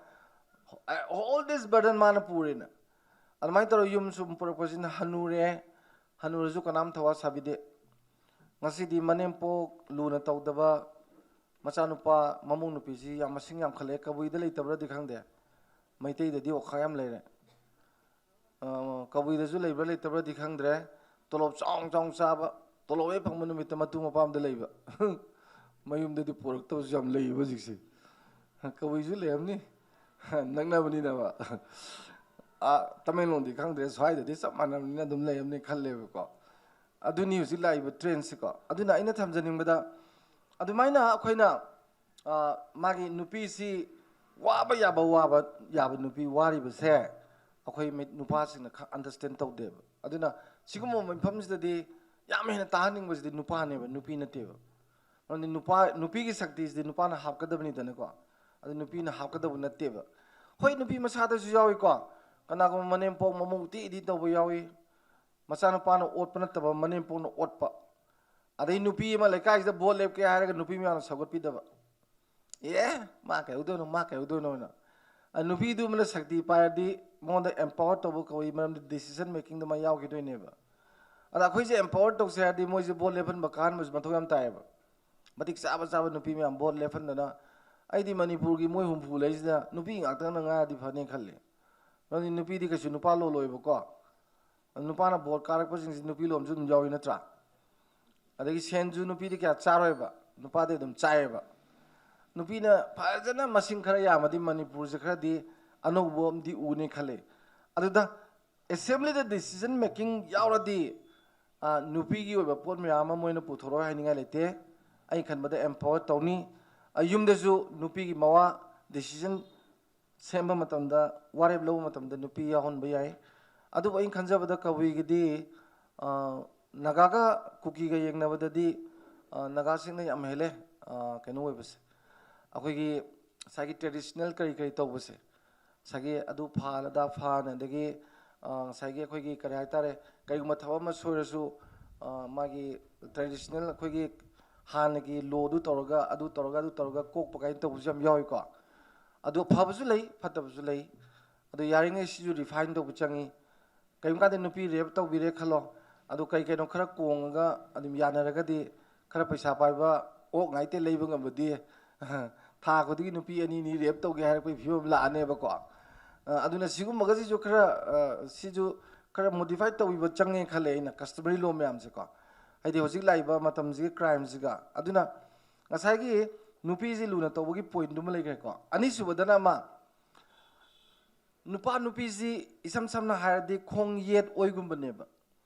all this burden ꯃꯥꯅ ꯄꯨꯔꯦꯅ꯫ ꯑꯗꯨꯃꯥꯏꯅ ꯇꯧꯔꯒ ꯌꯨꯝ ꯁꯨꯝ ꯄꯨꯔꯛꯄꯁꯤꯅ ꯍꯅꯨꯔꯦ, ꯍꯅꯨꯔꯁꯨ ꯀꯅꯥꯝ ꯊꯋꯥ ꯁꯥꯕꯤꯗꯦ꯫ ꯉꯁꯤꯗꯤ ꯃꯅꯦꯝꯄꯣꯛ ꯂꯨꯅ ꯇꯧꯗꯕ ꯃꯆꯥꯅꯨꯄꯥ, ꯃꯃꯧ ꯅꯨꯄꯤꯁꯤ ꯌꯥꯝ ꯃꯁꯤꯡ ꯌꯥꯝꯈꯠꯂꯛꯑꯦ, ꯀꯕꯨꯏꯗ ꯂꯩꯇꯕ꯭ꯔꯗꯤ ꯈꯪꯗꯦ, ꯃꯩꯇꯩꯗꯗꯤ ꯑꯣꯈꯥꯛ ꯌꯥꯝ ꯂꯩꯔꯦ꯫ ꯀꯕꯨꯏꯗꯁꯨ ꯂꯩꯕ꯭ꯔꯥ ꯂꯩꯇꯕ꯭ꯔꯗꯤ ꯈꯪꯗ꯭ꯔꯦ꯫ ꯇꯣꯂꯣꯞ ꯆꯥꯎꯅ ꯆꯥꯎꯅ ꯆꯥꯕ, ꯇꯣꯂꯣꯞ ꯍꯦꯛ ꯐꯪꯕ ꯅꯨꯃꯤꯠꯇ ꯃꯇꯨ ꯃꯄꯥꯝꯗ ꯂꯩꯕ꯫ ꯃꯌꯨꯝꯗꯗꯤ ꯄꯨꯔꯛꯇꯕꯁꯨ ꯌꯥꯝ ꯂꯩꯌꯦꯕ ꯍꯧꯖꯤꯛꯁꯦ꯫ ꯀꯕꯨꯏꯁꯨ ꯂꯩꯔꯝꯅꯤ, ꯅꯛꯅꯕꯅꯤꯅꯕ꯫ ꯑꯥ, ꯇꯃꯦꯡꯂꯣꯡꯗꯤ ꯈꯪꯗ꯭ꯔꯦ, ꯁ꯭ꯋꯥꯏꯗꯗꯤ ꯆꯞ ꯃꯥꯟꯅꯕꯅꯤꯅ ꯑꯗꯨꯝ ꯂꯩꯔꯝꯅꯤ ꯈꯜꯂꯦꯕꯀꯣ꯫ ꯑꯗꯨꯅꯤ ꯍꯧꯖꯤꯛ ꯂꯥꯛꯏꯕ trendꯁꯤꯀꯣ꯫ ꯑꯗꯨꯅ ꯑꯩꯅ ꯊꯝꯖꯅꯤꯡꯕꯗ, ꯑꯗꯨꯃꯥꯏꯅ ꯑꯩꯈꯣꯏꯅ ꯃꯥꯒꯤ ꯅꯨꯄꯤꯁꯤ ꯋꯥꯕ ꯌꯥꯕ, ꯋꯥꯕ ꯌꯥꯕ ꯅꯨꯄꯤ ꯋꯥꯔꯤꯕꯁꯦ ꯑꯩꯈꯣꯏ ꯅꯨꯄꯥꯁꯤꯡꯅ ꯈꯔ understand ꯇꯧꯗꯦꯕ꯫ ꯑꯗꯨꯅ ꯁꯤꯒꯨꯝꯕ ꯃꯐꯝꯁꯤꯗꯗꯤ ꯌꯥꯝ ꯍꯦꯟꯅ ꯇꯥꯍꯟꯅꯤꯡꯕꯁꯤꯗꯤ ꯅꯨꯄꯥꯅꯦꯕ, ꯅꯨꯄꯤ ꯅꯠꯇꯦꯕ꯫ ꯃꯔꯝꯗꯤ ꯅꯨꯄꯥ, ꯅꯨꯄꯤꯒꯤ ꯁꯛꯇꯤꯁꯤꯗꯤ ꯅꯨꯄꯥꯅ ꯍꯥꯞꯀꯗꯕꯅꯤꯗꯅꯀꯣ꯫ ꯑꯗꯨ ꯅꯨꯄꯤꯅ ꯍꯥꯞꯀꯗꯕ ꯅꯠꯇꯦꯕ꯫ ꯍꯣꯏ, ꯅꯨꯄꯤ ꯃꯁꯥꯗꯁꯨ ꯌꯥꯎꯏꯀꯣ, ꯀꯅꯥꯒꯨꯝꯕ ꯃꯅꯦꯝꯄꯣꯛ ꯃꯃꯧ ꯇꯤꯛ ꯏꯗꯤꯛ ꯇꯧꯕ ꯌꯥꯎꯏ, ꯃꯆꯥꯅꯨꯄꯥꯅ ꯑꯣꯠꯄ ꯅꯠꯇꯕ ꯃꯅꯦꯝꯄꯣꯛꯅ ꯑꯣꯠꯄ꯫ ꯑꯗꯩ ꯅꯨꯄꯤ ꯑꯃ ꯂꯩꯀꯥꯏꯁꯤꯗ vote ꯂꯦꯞꯀꯦ ꯍꯥꯏꯔꯒ ꯅꯨꯄꯤ ꯃꯌꯥꯝꯅ ꯁꯧꯒꯠꯄꯤꯗꯕ꯫ ꯑꯦ, ꯃꯥ ꯀꯩꯗꯧꯗꯣꯏꯅꯣ, ꯃꯥ ꯀꯩꯗꯧꯗꯣꯏꯅꯣꯅ꯫ ꯑ, ꯅꯨꯄꯤꯗꯨ ꯑꯃꯅ ꯁꯛꯇꯤ ꯄꯥꯏꯔꯗꯤ ꯃꯉꯣꯟꯗ ꯑꯦꯝꯄꯥꯋꯔ ꯇꯧꯕ ꯀꯧꯏ, ꯃꯔꯝꯗꯤ ꯗꯤꯁꯤꯖꯟ ꯃꯦꯀꯤꯡꯗ ꯃꯥ ꯌꯥꯎꯈꯤꯗꯣꯏꯅꯦꯕ꯫ ꯑꯗ ꯑꯩꯈꯣꯏꯁꯦ ꯑꯦꯝꯄꯥꯋꯔ ꯇꯧꯁꯦ ꯍꯥꯏꯔꯗꯤ ꯃꯣꯏꯁꯦ ꯚꯣꯠ ꯂꯦꯞꯍꯟꯕ ꯀꯥꯍꯟꯕꯁꯨ ꯃꯊꯧ ꯌꯥꯝ ꯇꯥꯏꯌꯦꯕ꯫ ꯃꯇꯤꯛ ꯆꯥꯕ ꯆꯥꯕ ꯅꯨꯄꯤ ꯃꯌꯥꯝ ꯚꯣꯠ ꯂꯦꯞꯍꯟꯗꯅ, ꯑꯩꯗꯤ ꯃꯅꯤꯄꯨꯔꯒꯤ ꯃꯣꯏ ꯍꯨꯝꯐꯨ ꯂꯩꯁꯤꯗ ꯅꯨꯄꯤ ꯉꯥꯛꯇꯅ ꯉꯥꯏꯔꯗꯤ ꯐꯅꯤ ꯈꯜꯂꯤ꯫ ꯃꯔꯝꯗꯤ ꯅꯨꯄꯤꯗꯤ ꯀꯩꯁꯨ ꯅꯨꯄꯥ ꯂꯣꯜꯂꯣꯏꯕꯀꯣ꯫ ꯅꯨꯄꯥꯅ ꯚꯣꯠ ꯀꯥꯔꯛꯄꯁꯤꯡꯁꯤ ꯅꯨꯄꯤ ꯂꯣꯝꯁꯨ ꯑꯗꯨꯝ ꯌꯥꯎꯏ ꯅꯠꯇ꯭ꯔꯥ? ꯑꯗꯒꯤ ꯁꯦꯟꯁꯨ ꯅꯨꯄꯤꯗꯤ ꯀꯌꯥ ꯆꯥꯔꯣꯏꯕ, ꯅꯨꯄꯥꯗꯤ ꯑꯗꯨꯝ ꯆꯥꯏꯌꯦꯕ꯫ ꯅꯨꯄꯤꯅ ꯐꯖꯅ ꯃꯁꯤꯡ ꯈꯔ ꯌꯥꯝꯃꯗꯤ ꯃꯅꯤꯄꯨꯔꯁꯦ ꯈꯔꯗꯤ ꯑꯅꯧꯕ ꯑꯃꯗꯤ ꯎꯅꯤ ꯈꯜꯂꯤ꯫ ꯑꯗꯨꯗ ꯑꯦꯁꯦꯝꯕ꯭ꯂꯤꯗ ꯗꯤꯁꯤꯖꯟ ꯃꯦꯀꯤꯡ ꯌꯥꯎꯔꯗꯤ, ꯑ, ꯅꯨꯄꯤꯒꯤ ꯑꯣꯏꯕ ꯄꯣꯠ ꯃꯌꯥꯝ ꯑꯃ ꯃꯣꯏꯅ ꯄꯨꯊꯣꯔꯛꯑꯣꯏ ꯍꯥꯏꯅꯤꯡꯉꯥꯏ ꯂꯩꯇꯦ꯫ ꯑꯩ ꯈꯟꯕꯗ ꯑꯦꯝꯄꯥꯋꯔ ꯇꯧꯅꯤ꯫ ꯑ, ꯌꯨꯝꯗꯁꯨ ꯅꯨꯄꯤꯒꯤ ꯃꯋꯥ ꯗꯤꯁꯤꯖꯟ ꯁꯦꯝꯕ ꯃꯇꯝꯗ, ꯋꯥꯔꯦꯞ ꯂꯧꯕ ꯃꯇꯝꯗ ꯅꯨꯄꯤ ꯌꯥꯎꯍꯟꯕ ꯌꯥꯏ꯫ ꯑꯗꯨꯕꯨ ꯑꯩꯅ ꯈꯟꯖꯕꯗ ꯀꯕꯨꯏꯒꯤꯗꯤ, ꯑ, ꯅꯥꯒꯥꯒ ꯀꯨꯀꯤꯒ ꯌꯦꯡꯅꯕꯗꯗꯤ, ꯑ, ꯅꯥꯒꯥꯁꯤꯡꯅ ꯌꯥꯝ ꯍꯦꯜꯂꯦ, ꯑ, ꯀꯩꯅꯣ ꯑꯣꯏꯕꯁꯦ꯫ ꯑꯩꯈꯣꯏꯒꯤ ꯉꯁꯥꯏꯒꯤ ꯇ꯭ꯔꯦꯗꯤꯁꯅꯦꯜ ꯀꯔꯤ ꯀꯔꯤ ꯇꯧꯕꯁꯦ, ꯉꯁꯥꯏꯒꯤ ꯑꯗꯨ ꯐꯥꯜ ꯑꯗꯥ ꯐꯥꯜ, ꯑꯗꯒꯤ, ꯑ, ꯉꯁꯥꯏꯒꯤ ꯑꯩꯈꯣꯏꯒꯤ ꯀꯔꯤ ꯍꯥꯏꯇꯥꯔꯦ, ꯀꯔꯤꯒꯨꯝꯕ ꯊꯕꯛ ꯑꯃ ꯁꯣꯏꯔꯁꯨ, ꯑ, ꯃꯥꯒꯤ ꯇ꯭ꯔꯦꯗꯤꯁꯅꯦꯜ ꯑꯩꯈꯣꯏꯒꯤ ꯍꯥꯟꯅꯒꯤ ꯂꯣꯗꯨ ꯇꯧꯔꯒ, ꯑꯗꯨ ꯇꯧꯔꯒ, ꯑꯗꯨ ꯇꯧꯔꯒ ꯀꯣꯛꯄ ꯀꯥꯏꯅ ꯇꯧꯕꯁꯨ ꯌꯥꯝ ꯌꯥꯎꯏꯀꯣ꯫ ꯑꯗꯨ ꯐꯕꯁꯨ ꯂꯩ, ꯐꯠꯇꯕꯁꯨ ꯂꯩ꯫ ꯑꯗꯨ ꯌꯥꯔꯤꯉꯩ ꯁꯤꯁꯨ ꯔꯤꯐꯥꯏꯟ ꯇꯧꯕ ꯆꯪꯉꯤ꯫ ꯀꯔꯤꯒꯨꯝꯕ ꯀꯥꯟꯗ ꯅꯨꯄꯤ ꯔꯦꯞ ꯇꯧꯕꯤꯔꯦ ꯈꯜꯂꯣ, ꯑꯗꯨ ꯀꯩ ꯀꯩꯅꯣ ꯈꯔ ꯀꯣꯡꯉꯒ ꯑꯗꯨꯝ ꯌꯥꯅꯔꯒꯗꯤ, ꯈꯔ ꯄꯩꯁꯥ ꯄꯥꯏꯕ ꯑꯣꯛ ꯉꯥꯏꯇ ꯂꯩꯕ ꯉꯝꯕꯗꯤ, ꯊꯥ ꯈꯨꯗꯤꯡꯒꯤ ꯅꯨꯄꯤ ꯑꯅꯤ ꯑꯅꯤ ꯔꯦꯞ ꯇꯧꯒꯦ ꯍꯥꯏꯔꯛꯄꯒꯤ ꯐꯤꯕꯝ ꯂꯥꯛꯑꯅꯦꯕꯀꯣ꯫ ꯑ, ꯑꯗꯨꯅ ꯁꯤꯒꯨꯝꯕꯒꯁꯤꯁꯨ ꯈꯔ, ꯑ, ꯁꯤꯁꯨ ꯈꯔ ꯃꯣꯗꯤꯐꯥꯏ ꯇꯧꯕꯤꯕ ꯆꯪꯉꯦ ꯈꯜꯂꯦ ꯑꯩꯅ, ꯀꯁꯇꯃꯔꯤ ꯂꯣ ꯃꯌꯥꯝꯁꯦꯀꯣ꯫ ꯍꯥꯏꯗꯤ ꯍꯧꯖꯤꯛ ꯂꯥꯛꯏꯕ ꯃꯇꯝꯁꯤꯒꯤ ꯀ꯭ꯔꯥꯏꯝꯁꯤꯒ꯫ ꯑꯗꯨꯅ ꯉꯁꯥꯏꯒꯤ ꯅꯨꯄꯤꯁꯤ ꯂꯨꯅ ꯇꯧꯕꯒꯤ ꯄꯣꯏꯟꯗꯨꯃ ꯂꯩꯈ꯭ꯔꯦꯀꯣ꯫ ꯑꯅꯤꯁꯨꯕꯗꯅ ꯑꯃ, ꯅꯨꯄꯥ ꯅꯨꯄꯤꯁꯤ ꯏꯁꯝ ꯁꯝꯅ ꯍꯥꯏꯔꯗꯤ ꯈꯣꯡ ꯌꯦꯠ ꯑꯣꯏꯒꯨꯝꯕꯅꯦꯕ꯫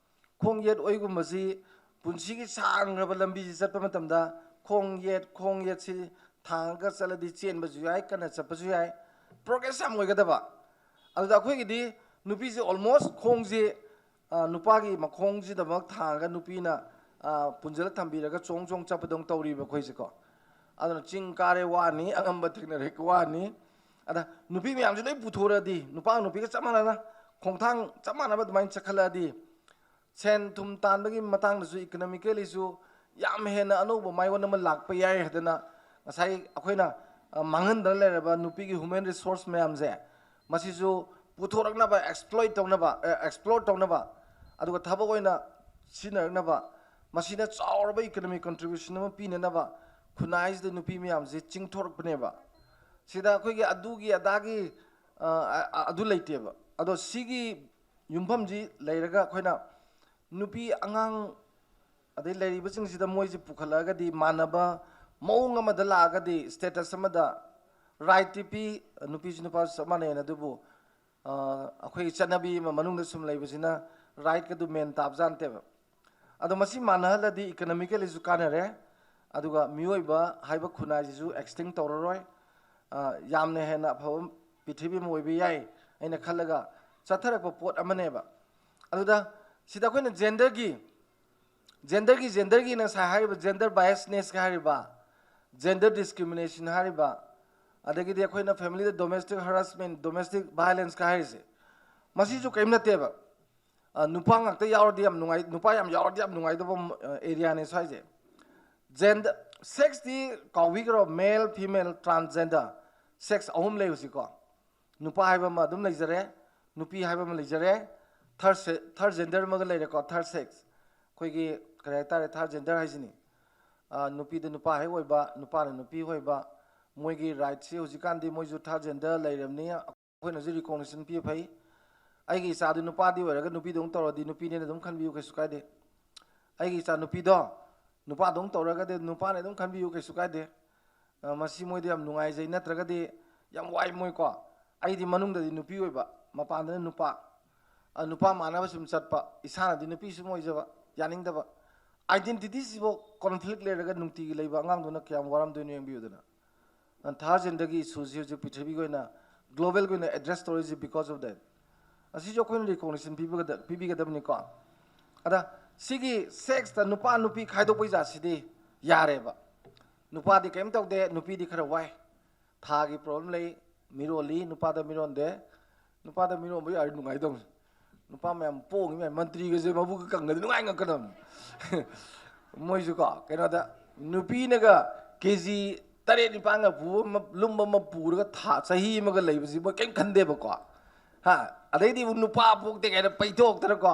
ꯈꯣꯡ ꯌꯦꯠ ꯑꯣꯏꯒꯨꯝꯕꯁꯤ ꯄꯨꯟꯁꯤꯒꯤ ꯁꯥꯡꯈ꯭ꯔꯕ ꯂꯝꯕꯤꯁꯤ ꯆꯠꯄ ꯃꯇꯝꯗ ꯈꯣꯡ ꯌꯦꯠ, ꯈꯣꯡ ꯌꯦꯠꯁꯤ ꯊꯥꯡꯉꯒ ꯆꯠꯂꯗꯤ ꯆꯦꯟꯕꯁꯨ ꯌꯥꯏ, ꯀꯟꯅ ꯆꯠꯄꯁꯨ ꯌꯥꯏ, ꯄ꯭ꯔꯣꯒ꯭ꯔꯦꯁ ꯌꯥꯝ ꯑꯣꯏꯒꯗꯕ꯫ ꯑꯗꯨꯗ ꯑꯩꯈꯣꯏꯒꯤꯗꯤ ꯅꯨꯄꯤꯁꯤ ꯑꯣꯜꯃꯣꯁ ꯈꯣꯡꯁꯤ, ꯑ, ꯅꯨꯄꯥꯒꯤ ꯃꯈꯣꯡꯁꯤꯗꯃꯛ ꯊꯥꯡꯉꯒ ꯅꯨꯄꯤꯅ, ꯑ, ꯄꯨꯟꯁꯤꯜꯂ ꯊꯝꯕꯤꯔꯒ ꯆꯣꯡ ꯆꯣꯡ ꯆꯠꯄꯗꯧꯅ ꯇꯧꯔꯤꯕ ꯑꯩꯈꯣꯏꯁꯦꯀꯣ꯫ ꯑꯗꯨꯅ ꯆꯤꯡ ꯀꯥꯔꯦ ꯋꯥꯅꯤ, ꯑꯉꯝꯕ ꯊꯦꯡꯅꯔꯦ ꯋꯥꯅꯤ꯫ ꯑꯗ ꯅꯨꯄꯤ ꯃꯌꯥꯝꯁꯦ ꯂꯣꯏ ꯄꯨꯊꯣꯔꯛꯑꯗꯤ, ꯅꯨꯄꯥ ꯅꯨꯄꯤꯒ ꯆꯞ ꯃꯥꯟꯅꯅ, ꯈꯣꯡꯊꯥꯡ ꯆꯞ ꯃꯥꯟꯅꯕ ꯑꯗꯨꯃꯥꯏꯅ ꯆꯠꯈꯠꯂꯛꯑꯗꯤ, ꯁꯦꯟ ꯊꯨꯝ ꯇꯥꯟꯕꯒꯤ ꯃꯇꯥꯡꯗꯁꯨ, ꯏꯀꯣꯅꯣꯃꯤꯀꯦꯂꯤꯁꯨ ꯌꯥꯝ ꯍꯦꯟꯅ ꯑꯅꯧꯕ ꯃꯥꯏꯑꯣꯟ ꯑꯃ ꯂꯥꯛꯄ ꯌꯥꯏ ꯍꯥꯏꯗꯅ ꯉꯁꯥꯏ ꯑꯩꯈꯣꯏꯅ ꯑ, ꯃꯥꯡꯍꯟꯗꯅ ꯂꯩꯔꯕ ꯅꯨꯄꯤꯒꯤ human resource ꯃꯌꯥꯝꯁꯦ, ꯃꯁꯤꯁꯨ ꯄꯨꯊꯣꯔꯛꯅꯕ, exploit ꯇꯧꯅꯕ, ꯑꯦ, explore ꯇꯧꯅꯕ, ꯑꯗꯨꯒ ꯊꯕꯛ ꯑꯣꯏꯅ ꯁꯤꯖꯤꯟꯅꯔꯛꯅꯕ, ꯃꯁꯤꯅ ꯆꯥꯎꯔꯕ economic contribution ꯑꯃ ꯄꯤꯅꯅꯕ ꯈꯨꯟꯅꯥꯏꯁꯤꯗ ꯅꯨꯄꯤ ꯃꯌꯥꯝꯁꯦ ꯆꯤꯡꯊꯣꯔꯛꯄꯅꯦꯕ꯫ ꯁꯤꯗ ꯑꯩꯈꯣꯏꯒꯤ ꯑꯗꯨꯒꯤ ꯑꯗꯥꯒꯤ, ꯑ, ꯑ, ꯑꯗꯨ ꯂꯩꯇꯦꯕ꯫ ꯑꯗꯣ ꯁꯤꯒꯤ ꯌꯨꯝꯐꯝꯁꯤ ꯂꯩꯔꯒ ꯑꯩꯈꯣꯏꯅ ꯅꯨꯄꯤ ꯑꯉꯥꯡ ꯑꯗꯩ ꯂꯩꯔꯤꯕꯁꯤꯡꯁꯤꯗ ꯃꯣꯏꯁꯤ ꯄꯨꯈꯠꯂꯛꯑꯒꯗꯤ, ꯃꯥꯟꯅꯕ ꯃꯑꯣꯡ ꯑꯃꯗ ꯂꯥꯛꯑꯒꯗꯤ, status ꯑꯃꯗ right ꯇꯤ ꯄꯤ, ꯅꯨꯄꯤꯁꯨ ꯅꯨꯄꯥꯁꯨ ꯆꯞ ꯃꯥꯟꯅꯩꯅ꯫ ꯑꯗꯨꯕꯨ, ꯑ, ꯑꯩꯈꯣꯏꯒꯤ ꯆꯠꯅꯕꯤ ꯑꯃ ꯃꯅꯨꯡꯗ ꯁꯨꯝ ꯂꯩꯕꯁꯤꯅ right ꯀꯗꯨ ꯃꯦꯟ ꯇꯥꯕꯖꯥꯠ ꯅꯠꯇꯦꯕ꯫ ꯑꯗꯣ ꯃꯁꯤ ꯃꯥꯟꯅꯍꯜꯂꯗꯤ economically ꯁꯨ ꯀꯥꯟꯅꯔꯦ, ꯑꯗꯨꯒ ꯃꯤꯑꯣꯏꯕ ꯍꯥꯏꯕ ꯈꯨꯟꯅꯥꯏꯁꯤꯁꯨ extinct ꯇꯧꯔꯔꯣꯏ꯫ ꯑ, ꯌꯥꯝꯅ ꯍꯦꯟꯅ ꯑꯐꯕ ꯄ꯭ꯔꯤꯊꯤꯕꯤ ꯑꯃ ꯑꯣꯏꯕ ꯌꯥꯏ ꯍꯥꯏꯅ ꯈꯜꯂꯒ ꯆꯠꯊꯔꯛꯄ ꯄꯣꯠ ꯑꯃꯅꯦꯕ꯫ ꯑꯗꯨꯗ ꯁꯤꯗ ꯑꯩꯈꯣꯏꯅ gender ꯒꯤ, gender ꯒꯤ, gender ꯒꯤꯅ ꯉꯁꯥꯏ ꯍꯥꯏꯔꯤꯕ gender biasness ꯀ ꯍꯥꯏꯔꯤꯕ, gender discrimination ꯍꯥꯏꯔꯤꯕ, ꯑꯗꯒꯤꯗꯤ ꯑꯩꯈꯣꯏꯅ family ꯗ domestic harassment, domestic violence ꯀ ꯍꯥꯏꯔꯤꯁꯦ, ꯃꯁꯤꯁꯨ ꯀꯔꯤꯝ ꯅꯠꯇꯦꯕ꯫ ꯑ, ꯅꯨꯄꯥ ꯉꯥꯛꯇ ꯌꯥꯎꯔꯗꯤ ꯌꯥꯝ ꯅꯨꯡꯉꯥꯏ, ꯅꯨꯄꯥ ꯌꯥꯝ ꯌꯥꯎꯔꯗꯤ ꯌꯥꯝ ꯅꯨꯡꯉꯥꯏꯗꯧꯕ, ꯑ, area ꯅꯦ ꯁ꯭ꯋꯥꯏꯁꯦ꯫ Gender, sex ꯇꯤ ꯀꯥꯎꯕꯤꯈ꯭ꯔꯣ, male, female, transgender, sex ꯑꯍꯨꯝ ꯂꯩꯕꯁꯤꯀꯣ꯫ ꯅꯨꯄꯥ ꯍꯥꯏꯕ ꯑꯃ ꯑꯗꯨꯝ ꯂꯩꯖꯔꯦ, ꯅꯨꯄꯤ ꯍꯥꯏꯕ ꯑꯃ ꯂꯩꯖꯔꯦ, third se-, third gender ꯑꯃꯒ ꯂꯩꯔꯦꯀꯣ, third sex꯫ ꯑꯩꯈꯣꯏꯒꯤ ꯀꯔꯤ ꯍꯥꯏꯇꯥꯔꯦ, third gender ꯍꯥꯏꯁꯤꯅꯤ꯫ ꯑ, ꯅꯨꯄꯤꯗ ꯅꯨꯄꯥ ꯍꯦꯛ ꯑꯣꯏꯕ, ꯅꯨꯄꯥꯅ ꯅꯨꯄꯤ ꯑꯣꯏꯕ, ꯃꯣꯏꯒꯤ right ꯁꯤ ꯍꯧꯖꯤꯛꯀꯥꯟꯗꯤ ꯃꯣꯏꯁꯨ third gender ꯂꯩꯔꯕꯅꯤ꯫ ꯑꯩꯈꯣꯏꯅꯁꯨ recognition ꯄꯤꯕ ꯐꯩ꯫ ꯑꯩꯒꯤ ꯏꯆꯥꯗꯨ ꯅꯨꯄꯥꯗꯤ ꯑꯣꯏꯔꯒ ꯅꯨꯄꯤꯗꯧꯅ ꯇꯧꯔꯗꯤ ꯅꯨꯄꯤꯅꯦꯅ ꯑꯗꯨꯝ ꯈꯟꯕꯤꯌꯨ, ꯀꯩꯁꯨ ꯀꯥꯏꯗꯦ꯫ ꯑꯩꯒꯤ ꯏꯆꯥ ꯅꯨꯄꯤꯗꯣ ꯅꯨꯄꯥꯗꯧꯅ ꯇꯧꯔꯒꯗꯤ ꯅꯨꯄꯥꯅꯦ ꯑꯗꯨꯝ ꯈꯟꯕꯤꯌꯨ, ꯀꯩꯁꯨ ꯀꯥꯏꯗꯦ꯫ ꯑ, ꯃꯁꯤ ꯃꯣꯏꯗꯤ ꯌꯥꯝ ꯅꯨꯡꯉꯥꯏꯖꯩ, ꯅꯠꯇ꯭ꯔꯒꯗꯤ ꯌꯥꯝ ꯋꯥꯏ ꯃꯣꯏꯀꯣ꯫ ꯑꯩꯗꯤ ꯃꯅꯨꯡꯗꯗꯤ ꯅꯨꯄꯤ ꯑꯣꯏꯕ, ꯃꯄꯥꯟꯗꯅ ꯅꯨꯄꯥ꯫ ꯑ, ꯅꯨꯄꯥ ꯃꯥꯟꯅꯕ ꯁꯨꯝ ꯆꯠꯄ, ꯏꯁꯥꯅꯗꯤ ꯅꯨꯄꯤ ꯁꯨꯝ ꯑꯣꯏꯖꯕ, ꯌꯥꯅꯤꯡꯗꯕ꯫ Identity ꯁꯤꯐꯥꯎ conflict ꯂꯩꯔꯒ ꯅꯨꯡꯇꯤꯒꯤ ꯂꯩꯕ ꯑꯉꯥꯡꯗꯨꯅ ꯀꯌꯥꯝ ꯋꯥꯔꯝꯗꯣꯏꯅꯣ ꯌꯦꯡꯕꯤꯌꯨꯗꯅ꯫ ꯑ, third gender ꯒꯤ issue ꯁꯤ ꯍꯧꯖꯤꯛ ꯄ꯭ꯔꯤꯊꯤꯕꯤꯒꯤ ꯑꯣꯏꯅ, global ꯒꯤ ꯑꯣꯏꯅ address ꯇꯧꯔꯤꯁꯤ because of that꯫ ꯑꯁꯤꯁꯨ ꯑꯩꯈꯣꯏꯅ recognition ꯄꯤꯕꯒꯗ-, ꯄꯤꯕꯤꯒꯗꯕꯅꯤꯀꯣ꯫ ꯑꯗ ꯁꯤꯒꯤ sex ꯇ ꯅꯨꯄꯥ ꯅꯨꯄꯤ ꯈꯥꯏꯗꯣꯛꯄꯩ ꯖꯥꯠꯁꯤꯗꯤ ꯌꯥꯔꯦꯕ꯫ ꯅꯨꯄꯥꯗꯤ ꯀꯔꯤꯝ ꯇꯧꯗꯦ, ꯅꯨꯄꯤꯗꯤ ꯈꯔ ꯋꯥꯏ꯫ ꯊꯥꯒꯤ problem ꯂꯩ, ꯃꯤꯔꯣꯜꯂꯤ, ꯅꯨꯄꯥꯗ ꯃꯤꯔꯣꯟꯗꯦ꯫ ꯅꯨꯄꯥꯗ ꯃꯤꯔꯣꯟꯕ ꯌꯥꯔꯗꯤ ꯅꯨꯡꯉꯥꯏꯗꯧꯅꯤ꯫ ꯅꯨꯄꯥ ꯃꯌꯥꯝ ꯄꯣꯡꯉꯤ ꯃꯌꯥꯝ, ꯃꯟꯇ꯭ꯔꯤꯒꯁꯦ ꯃꯕꯨꯛꯀ ꯀꯪꯉꯗꯤ ꯅꯨꯡꯉꯥꯏ ꯉꯛꯀꯗꯕꯅꯤ꯫ ꯃꯣꯏꯁꯨꯀꯣ, ꯀꯩꯅꯣꯗ, ꯅꯨꯄꯤꯅꯒ ꯀꯦ ꯖꯤ ꯇꯔꯦꯠ ꯅꯤꯄꯥꯟꯒ ꯄꯨꯕ ꯑꯃ, ꯂꯨꯝꯕ ꯑꯃ ꯄꯨꯔꯒ ꯊꯥ ꯆꯍꯤ ꯑꯃꯒ ꯂꯩꯕꯁꯤ ꯃꯣꯏ ꯀꯔꯤꯝ ꯈꯟꯗꯦꯕꯀꯣ꯫ ꯍꯥ? ꯑꯗꯩꯗꯤ ꯑꯃꯨꯛ ꯅꯨꯄꯥ ꯄꯣꯛꯇꯦ ꯀꯥꯏꯅ ꯄꯩꯊꯣꯛꯇꯅꯀꯣ꯫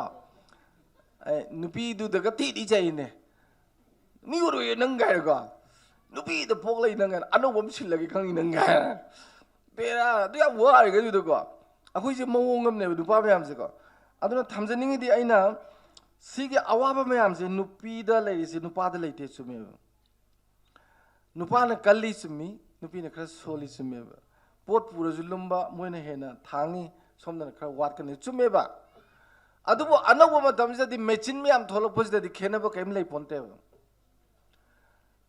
ꯑꯦ, ꯅꯨꯄꯤꯗꯨꯗꯒ ꯊꯤꯗꯤ ꯆꯩꯅꯦ꯫ "ꯃꯤ ꯑꯣꯏꯔꯣꯏꯌꯦ ꯅꯪ" ꯀꯥꯏꯅꯀꯣ꯫ "ꯅꯨꯄꯤꯗ ꯄꯣꯛ ꯂꯩ ꯅꯪ" ꯀꯥꯏꯅ, "ꯑꯅꯧꯕ ꯑꯃ ꯁꯤꯜꯂꯒꯦ ꯈꯪꯉꯤ ꯅꯪ" ꯀꯥꯏꯅ꯫ ꯕꯦꯔꯥ, ꯑꯗꯨ ꯌꯥꯝ ꯋꯥꯔꯤꯉꯩꯗꯨꯗꯀꯣ꯫ ꯑꯩꯈꯣꯏꯁꯦ ꯃꯑꯣꯡ ꯑꯃꯅꯦꯕ ꯅꯨꯄꯥ ꯃꯌꯥꯝꯁꯦꯀꯣ꯫ ꯑꯗꯨꯅ ꯊꯝꯖꯅꯤꯡꯉꯤꯗꯤ ꯑꯩꯅ, ꯁꯤꯒꯤ ꯑꯋꯥꯕ ꯃꯌꯥꯝꯁꯦ ꯅꯨꯄꯤꯗ ꯂꯩꯔꯤꯁꯦ ꯅꯨꯄꯥꯗ ꯂꯩꯇꯦ, ꯆꯨꯝꯃꯦꯕ꯫ ꯅꯨꯄꯥꯅ ꯀꯜꯂꯤ ꯆꯨꯝꯃꯤ, ꯅꯨꯄꯤꯅ ꯈꯔ ꯁꯣꯜꯂꯤ ꯆꯨꯝꯃꯦꯕ꯫ ꯄꯣꯠ ꯄꯨꯔꯁꯨ ꯂꯨꯝꯕ ꯃꯣꯏꯅ ꯍꯦꯟꯅ ꯊꯥꯡꯉꯤ, ꯁꯣꯝꯗꯅ ꯈꯔ ꯋꯥꯠꯀꯅꯤ ꯆꯨꯝꯃꯦꯕ꯫ ꯑꯗꯨꯕꯨ ꯑꯅꯧꯕ ꯃꯇꯝꯁꯤꯗꯗꯤ ꯃꯦꯆꯤꯟ ꯃꯌꯥꯝ ꯊꯣꯛꯂꯛꯄꯁꯤꯗꯗꯤ ꯈꯦꯠꯅꯕ ꯀꯔꯤꯝ ꯂꯩ ꯄꯣꯟꯇꯦꯕ꯫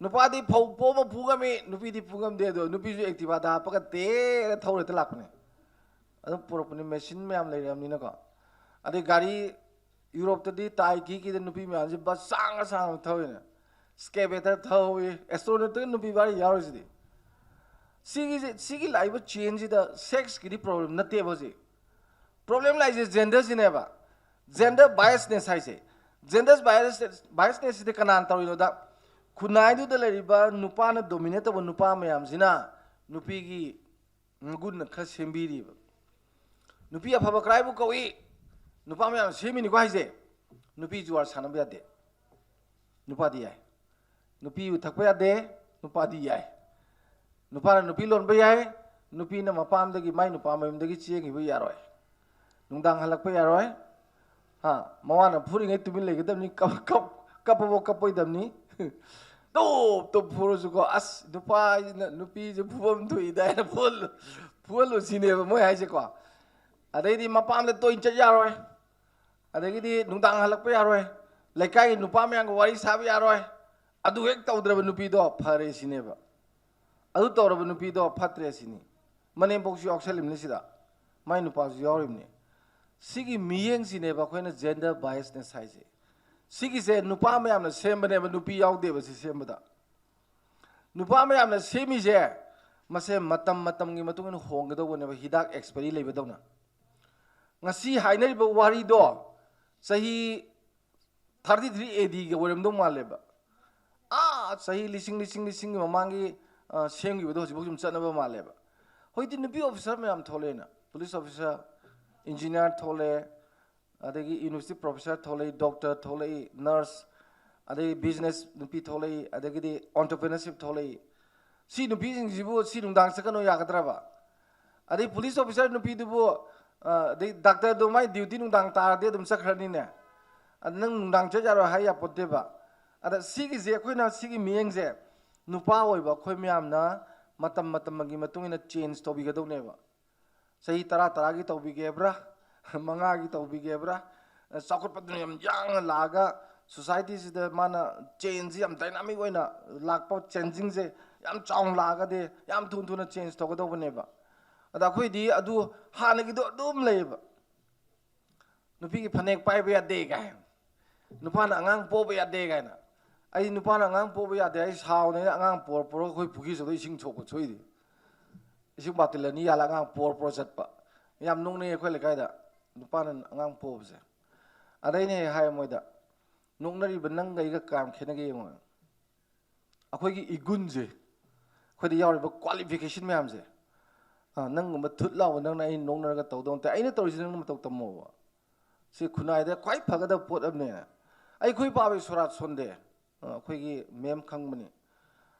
ꯅꯨꯄꯥꯗꯤ ꯐꯧ ꯄꯣꯝ ꯑꯃ ꯄꯨ ꯉꯝꯃꯤ, ꯅꯨꯄꯤꯗꯤ ꯄꯨ ꯉꯝꯗꯦ꯫ ꯑꯗꯣ ꯅꯨꯄꯤꯁꯨ ꯑꯦꯛꯇꯤꯚꯥꯗ ꯍꯥꯞꯄꯒ ꯇꯦꯔ ꯊꯧꯔ ꯍꯦꯛꯇ ꯂꯥꯛꯄꯅꯦ꯫ ꯑꯗꯨꯝ ꯄꯨꯔꯛꯄꯅꯤ, ꯃꯦꯆꯤꯟ ꯃꯌꯥꯝ ꯂꯩꯔꯕꯅꯤꯅꯀꯣ꯫ ꯑꯗꯩ ꯒꯥꯔꯤ, ꯌꯨꯔꯣꯞꯇꯗꯤ ꯇꯥꯏ ꯀꯤ ꯀꯤꯗ ꯅꯨꯄꯤ ꯃꯌꯥꯝꯁꯦ ꯕꯁ ꯁꯥꯡꯅ ꯁꯥꯡꯅ ꯊꯧꯏꯅꯦ꯫ ꯁ꯭ꯀꯦꯕꯦꯇꯔ ꯊꯧꯏ, ꯑꯦꯁꯇ꯭ꯔꯣꯅꯣꯠꯇꯒ ꯅꯨꯄꯤ ꯒꯥꯔꯤ ꯌꯥꯎꯔꯤꯁꯤꯗꯤ꯫ ꯁꯤꯒꯤꯁꯦ, ꯁꯤꯒꯤ ꯂꯥꯛꯏꯕ ꯆꯦꯟꯖꯁꯤꯗ ꯁꯦꯛꯁꯀꯤꯗꯤ ꯄ꯭ꯔꯣꯕ꯭ꯂꯦꯝ ꯅꯠꯇꯦꯕ ꯍꯧꯖꯤꯛ꯫ ꯄ꯭ꯔꯣꯕ꯭ꯂꯦꯝ ꯂꯥꯛꯏꯁꯦ ꯖꯦꯟꯗꯔꯁꯤꯅꯦꯕ꯫ ꯖꯦꯟꯗꯔ ꯕꯥꯏꯁꯅꯦꯁ ꯍꯥꯏꯁꯦ꯫ ꯖꯦꯟꯗꯔ ꯕꯥꯏꯁꯅꯦꯁ, ꯕꯥꯏꯁꯅꯦꯁꯁꯤꯗꯤ ꯀꯅꯥꯅ ꯇꯧꯔꯤꯅꯣꯗ, ꯈꯨꯟꯅꯥꯏꯗꯨꯗ ꯂꯩꯔꯤꯕ ꯅꯨꯄꯥꯅ ꯗꯣꯃꯤꯅꯦꯠ ꯇꯧꯕ ꯅꯨꯄꯥ ꯃꯌꯥꯝꯁꯤꯅ ꯅꯨꯄꯤꯒꯤ ꯃꯒꯨꯟꯅ ꯈꯔ ꯁꯦꯝꯕꯤꯔꯤꯕ꯫ ꯅꯨꯄꯤ ꯑꯐꯕ ꯀꯔꯥꯏꯕꯨ ꯀꯧꯏ? ꯅꯨꯄꯥ ꯃꯌꯥꯝ ꯁꯦꯝꯃꯤꯅꯤꯀꯣ ꯍꯥꯏꯁꯦ꯫ ꯅꯨꯄꯤ ꯖꯨꯋꯥꯔ ꯁꯥꯟꯅꯕ ꯌꯥꯗꯦ, ꯅꯨꯄꯥꯗꯤ ꯌꯥꯏ꯫ ꯅꯨꯄꯤ ꯌꯨ ꯊꯛꯄ ꯌꯥꯗꯦ, ꯅꯨꯄꯥꯗꯤ ꯌꯥꯏ꯫ ꯅꯨꯄꯥꯅ ꯅꯨꯄꯤ ꯂꯣꯟꯕ ꯌꯥꯏ, ꯅꯨꯄꯤꯅ ꯃꯄꯥꯝꯗꯒꯤ, ꯃꯥꯏ ꯅꯨꯄꯥ ꯃꯌꯨꯝꯗꯒꯤ ꯆꯦꯟꯈꯤꯕ ꯌꯥꯔꯣꯏ꯫ ꯅꯨꯡꯗꯥꯡ ꯍꯜꯂꯛꯄ ꯌꯥꯔꯣꯏ꯫ ꯍꯥ, ꯃꯋꯥꯅ ꯐꯨꯔꯤꯉꯩ ꯇꯨꯃꯤꯟ ꯂꯩꯒꯗꯕꯅꯤ, ꯀꯞ-, ꯀꯞ-, ꯀꯞꯄꯕꯣ ꯀꯞꯄꯣꯏꯗꯕꯅꯤ꯫ ꯇꯣꯞ ꯇꯣꯞ ꯐꯨꯔꯁꯨꯀꯣ, "ꯑꯁ, ꯅꯨꯄꯥꯁꯤꯅ ꯅꯨꯄꯤꯁꯦ ꯐꯨꯐꯝ ꯊꯣꯛꯏꯗ" ꯍꯥꯏꯅ ꯐꯨꯍꯜꯂꯨ-, ꯐꯨꯍꯜꯂꯨ ꯁꯤꯅꯦꯕ ꯃꯣꯏ ꯍꯥꯏꯁꯦꯀꯣ꯫ ꯑꯗꯩꯗꯤ ꯃꯄꯥꯝꯗ ꯇꯣꯏꯅ ꯆꯠ ꯌꯥꯔꯣꯏ, ꯑꯗꯒꯤꯗꯤ ꯅꯨꯡꯗꯥꯡ ꯍꯜꯂꯛꯄ ꯌꯥꯔꯣꯏ, ꯂꯩꯀꯥꯏꯒꯤ ꯅꯨꯄꯥ ꯃꯌꯥꯝꯒ ꯋꯥꯔꯤ ꯁꯥꯕ ꯌꯥꯔꯣꯏ꯫ ꯑꯗꯨ ꯍꯦꯛ ꯇꯧꯗ꯭ꯔꯕ ꯅꯨꯄꯤꯗꯣ ꯐꯔꯦ ꯁꯤꯅꯦꯕ꯫ ꯑꯗꯨ ꯇꯧꯔꯕ ꯅꯨꯄꯤꯗꯣ ꯐꯠꯇ꯭ꯔꯦ ꯁꯤꯅꯤ꯫ ꯃꯅꯦꯝꯄꯣꯛꯁꯨ ꯌꯥꯎꯁꯜꯂꯤꯕꯅꯤ ꯁꯤꯗ, ꯃꯥꯏ ꯅꯨꯄꯥꯁꯨ ꯌꯥꯎꯔꯤꯕꯅꯤ꯫ ꯁꯤꯒꯤ ꯃꯤꯠꯌꯦꯡꯁꯤꯅꯦꯕ ꯑꯩꯈꯣꯏꯅ ꯖꯦꯟꯗꯔ ꯕꯥꯏꯁꯅꯦꯁ ꯍꯥꯏꯁꯦ꯫ ꯁꯤꯒꯤꯁꯦ ꯅꯨꯄꯥ ꯃꯌꯥꯝꯅ ꯁꯦꯝꯕꯅꯦꯕ, ꯅꯨꯄꯤ ꯌꯥꯎꯗꯦꯕ ꯁꯤ ꯁꯦꯝꯕꯗ꯫ ꯅꯨꯄꯥ ꯃꯌꯥꯝꯅ ꯁꯦꯝꯃꯤꯁꯦ, ꯃꯁꯦ ꯃꯇꯝ ꯃꯇꯝꯒꯤ ꯃꯇꯨꯡ ꯏꯟꯅ ꯍꯣꯡꯒꯗꯧꯕꯅꯦꯕ, ꯍꯤꯗꯥꯛ ꯑꯦꯛꯁꯄꯥꯏꯔꯤ ꯂꯩꯕꯗꯧꯅ꯫ ꯉꯁꯤ ꯍꯥꯏꯅꯔꯤꯕ ꯋꯥꯔꯤꯗꯣ ꯆꯍꯤ ꯊꯥꯔꯇꯤ ꯊ꯭ꯔꯤ ꯑꯦ ꯗꯤꯒ ꯑꯣꯏꯔꯝꯗꯧ ꯃꯥꯜꯂꯦꯕ꯫ ꯑꯥ, ꯆꯍꯤ ꯂꯤꯁꯤꯡ, ꯂꯤꯁꯤꯡ, ꯂꯤꯁꯤꯡꯒꯤ ꯃꯃꯥꯡꯒꯤ, ꯑ, ꯁꯦꯝꯈꯤꯕꯗꯣ ꯍꯧꯖꯤꯛꯐꯥꯎ ꯁꯨꯝ ꯆꯠꯅꯕ ꯃꯥꯜꯂꯦꯕ꯫ ꯍꯧꯖꯤꯛꯇꯤ ꯅꯨꯄꯤ officer ꯃꯌꯥꯝ ꯊꯣꯛꯂꯛꯑꯦꯅ, police officer, engineer ꯊꯣꯛꯂꯛꯑꯦ, ꯑꯗꯒꯤ university professor ꯊꯣꯛꯂꯛꯏ, doctor ꯊꯣꯛꯂꯛꯏ, nurse, ꯑꯗꯒꯤ business ꯅꯨꯄꯤ ꯊꯣꯛꯂꯛꯏ, ꯑꯗꯒꯤꯗꯤ entrepreneurship ꯊꯣꯛꯂꯛꯏ꯫ ꯁꯤ ꯅꯨꯄꯤꯁꯤꯡꯁꯤꯕꯨ ꯁꯤ ꯅꯨꯡꯗꯥꯡ ꯆꯠꯀꯅꯨ ꯌꯥꯒꯗ꯭ꯔꯕ? ꯑꯗꯩ police officer ꯅꯨꯄꯤꯗꯨꯕꯨ, ꯑ, ꯑꯗꯩ doctorꯗꯨ ꯃꯥꯏ duty ꯅꯨꯡꯗꯥꯡ ꯇꯥꯔꯗꯤ ꯑꯗꯨꯝ ꯆꯠꯈ꯭ꯔꯅꯤꯅꯦ꯫ ꯑꯗ ꯅꯪ ꯅꯨꯡꯗꯥꯡ ꯆꯠ ꯌꯥꯔꯣꯏ ꯍꯥꯏ ꯌꯥꯄꯣꯠꯇꯦꯕ꯫ ꯑꯗ ꯁꯤꯒꯤꯁꯦ, ꯑꯩꯈꯣꯏꯅ ꯁꯤꯒꯤ ꯃꯤꯠꯌꯦꯡꯁꯦ ꯅꯨꯄꯥ ꯑꯣꯏꯕ ꯑꯩꯈꯣꯏ ꯃꯌꯥꯝꯅ ꯃꯇꯝ ꯃꯇꯝꯒꯤ ꯃꯇꯨꯡ ꯏꯟꯅ change ꯇꯧꯕꯤꯒꯗꯧꯅꯦꯕ꯫ ꯆꯍꯤ ꯇꯔꯥ ꯇꯔꯥꯒꯤ ꯇꯧꯕꯤꯒꯦꯕ꯭ꯔꯥ, ꯃꯉꯥꯒꯤ ꯇꯧꯕꯤꯒꯦꯕ꯭ꯔꯥ, ꯆꯥꯎꯈꯠꯄꯗꯨꯅ ꯌꯥꯝ ꯌꯥꯡꯅ ꯂꯥꯛꯑꯒ societyꯁꯤꯗ ꯃꯥꯅ changeꯁꯤ ꯌꯥꯝ dynamic ꯑꯣꯏꯅ ꯂꯥꯛꯄ, changingꯁꯦ ꯌꯥꯝ ꯆꯥꯎꯅ ꯂꯥꯛꯑꯒꯗꯤ ꯌꯥꯝ ꯊꯨ ꯊꯨꯅ change ꯇꯧꯒꯗꯧꯕꯅꯦꯕ꯫ ꯑꯗ ꯑꯩꯈꯣꯏꯗꯤ ꯑꯗꯨ ꯍꯥꯟꯅꯒꯤꯗꯣ ꯑꯗꯨꯝ ꯂꯩꯌꯦꯕ꯫ ꯅꯨꯄꯤꯒꯤ ꯐꯅꯦꯛ ꯄꯥꯏꯕ ꯌꯥꯗꯦ ꯀꯥꯏꯅ, ꯅꯨꯄꯥꯅ ꯑꯉꯥꯡ ꯄꯣꯕ ꯌꯥꯗꯦ ꯀꯥꯏꯅ꯫ ꯑꯩ ꯅꯨꯄꯥꯅ ꯑꯉꯥꯡ ꯄꯣꯕ ꯌꯥꯗꯦ, ꯑꯩ ꯁꯥꯎꯅ ꯑꯩꯅ ꯑꯉꯥꯡ ꯄꯣꯔ ꯄꯣꯔꯒ ꯑꯩꯈꯣꯏ ꯄꯨꯈ꯭ꯔꯤ ꯆꯠꯂ ꯏꯁꯤꯡ ꯁꯣꯛꯄ ꯁꯣꯏꯗꯦ꯫ ꯏꯁꯤꯡ ꯕꯥꯇꯤꯜ ꯑꯅꯤ ꯌꯥꯜꯂ ꯑꯉꯥꯡ ꯄꯣꯔ ꯄꯣꯔ ꯆꯠꯄ꯫ ꯌꯥꯝ ꯅꯣꯛꯅꯩ ꯑꯩꯈꯣꯏ ꯂꯩꯀꯥꯏꯗ ꯅꯨꯄꯥꯅ ꯑꯉꯥꯡ ꯄꯣꯕꯁꯦ꯫ ꯑꯗ ꯑꯩꯅ ꯍꯦꯛ ꯍꯥꯏ ꯃꯣꯏꯗ, "ꯅꯣꯛꯅꯔꯤꯕ ꯅꯪꯒ ꯑꯩꯒ ꯀꯌꯥꯝ ꯈꯦꯠꯅꯒꯦ ꯌꯦꯡꯉꯣ꯫ ꯑꯩꯈꯣꯏꯒꯤ ꯏꯒꯨꯟꯁꯦ, ꯑꯩꯈꯣꯏꯗ ꯌꯥꯎꯔꯤꯕ qualification ꯃꯌꯥꯝꯁꯦ, ꯑ, ꯅꯪꯒꯨꯝꯕ ꯊꯨꯠ ꯂꯥꯎꯕ ꯅꯪꯅ ꯑꯩ ꯅꯣꯛꯅꯔꯒ ꯇꯧꯗꯧ ꯅꯠꯇꯦ, ꯑꯩꯅ ꯇꯧꯔꯤꯁꯤ ꯅꯪꯅ ꯃꯇꯧ ꯇꯝꯃꯣꯕ꯫ ꯁꯤ ꯈꯨꯟꯅꯥꯏꯗ ꯈ꯭ꯋꯥꯏ ꯐꯒꯗꯕ ꯄꯣꯠ ꯑꯃꯅꯦ꯫ ꯑꯩꯈꯣꯏ ꯄꯥꯕꯩ ꯁꯣꯔꯥꯠ ꯁꯣꯟꯗꯦ꯫ ꯑ, ꯑꯩꯈꯣꯏꯒꯤ ꯃꯦꯝ ꯈꯪꯕꯅꯤ꯫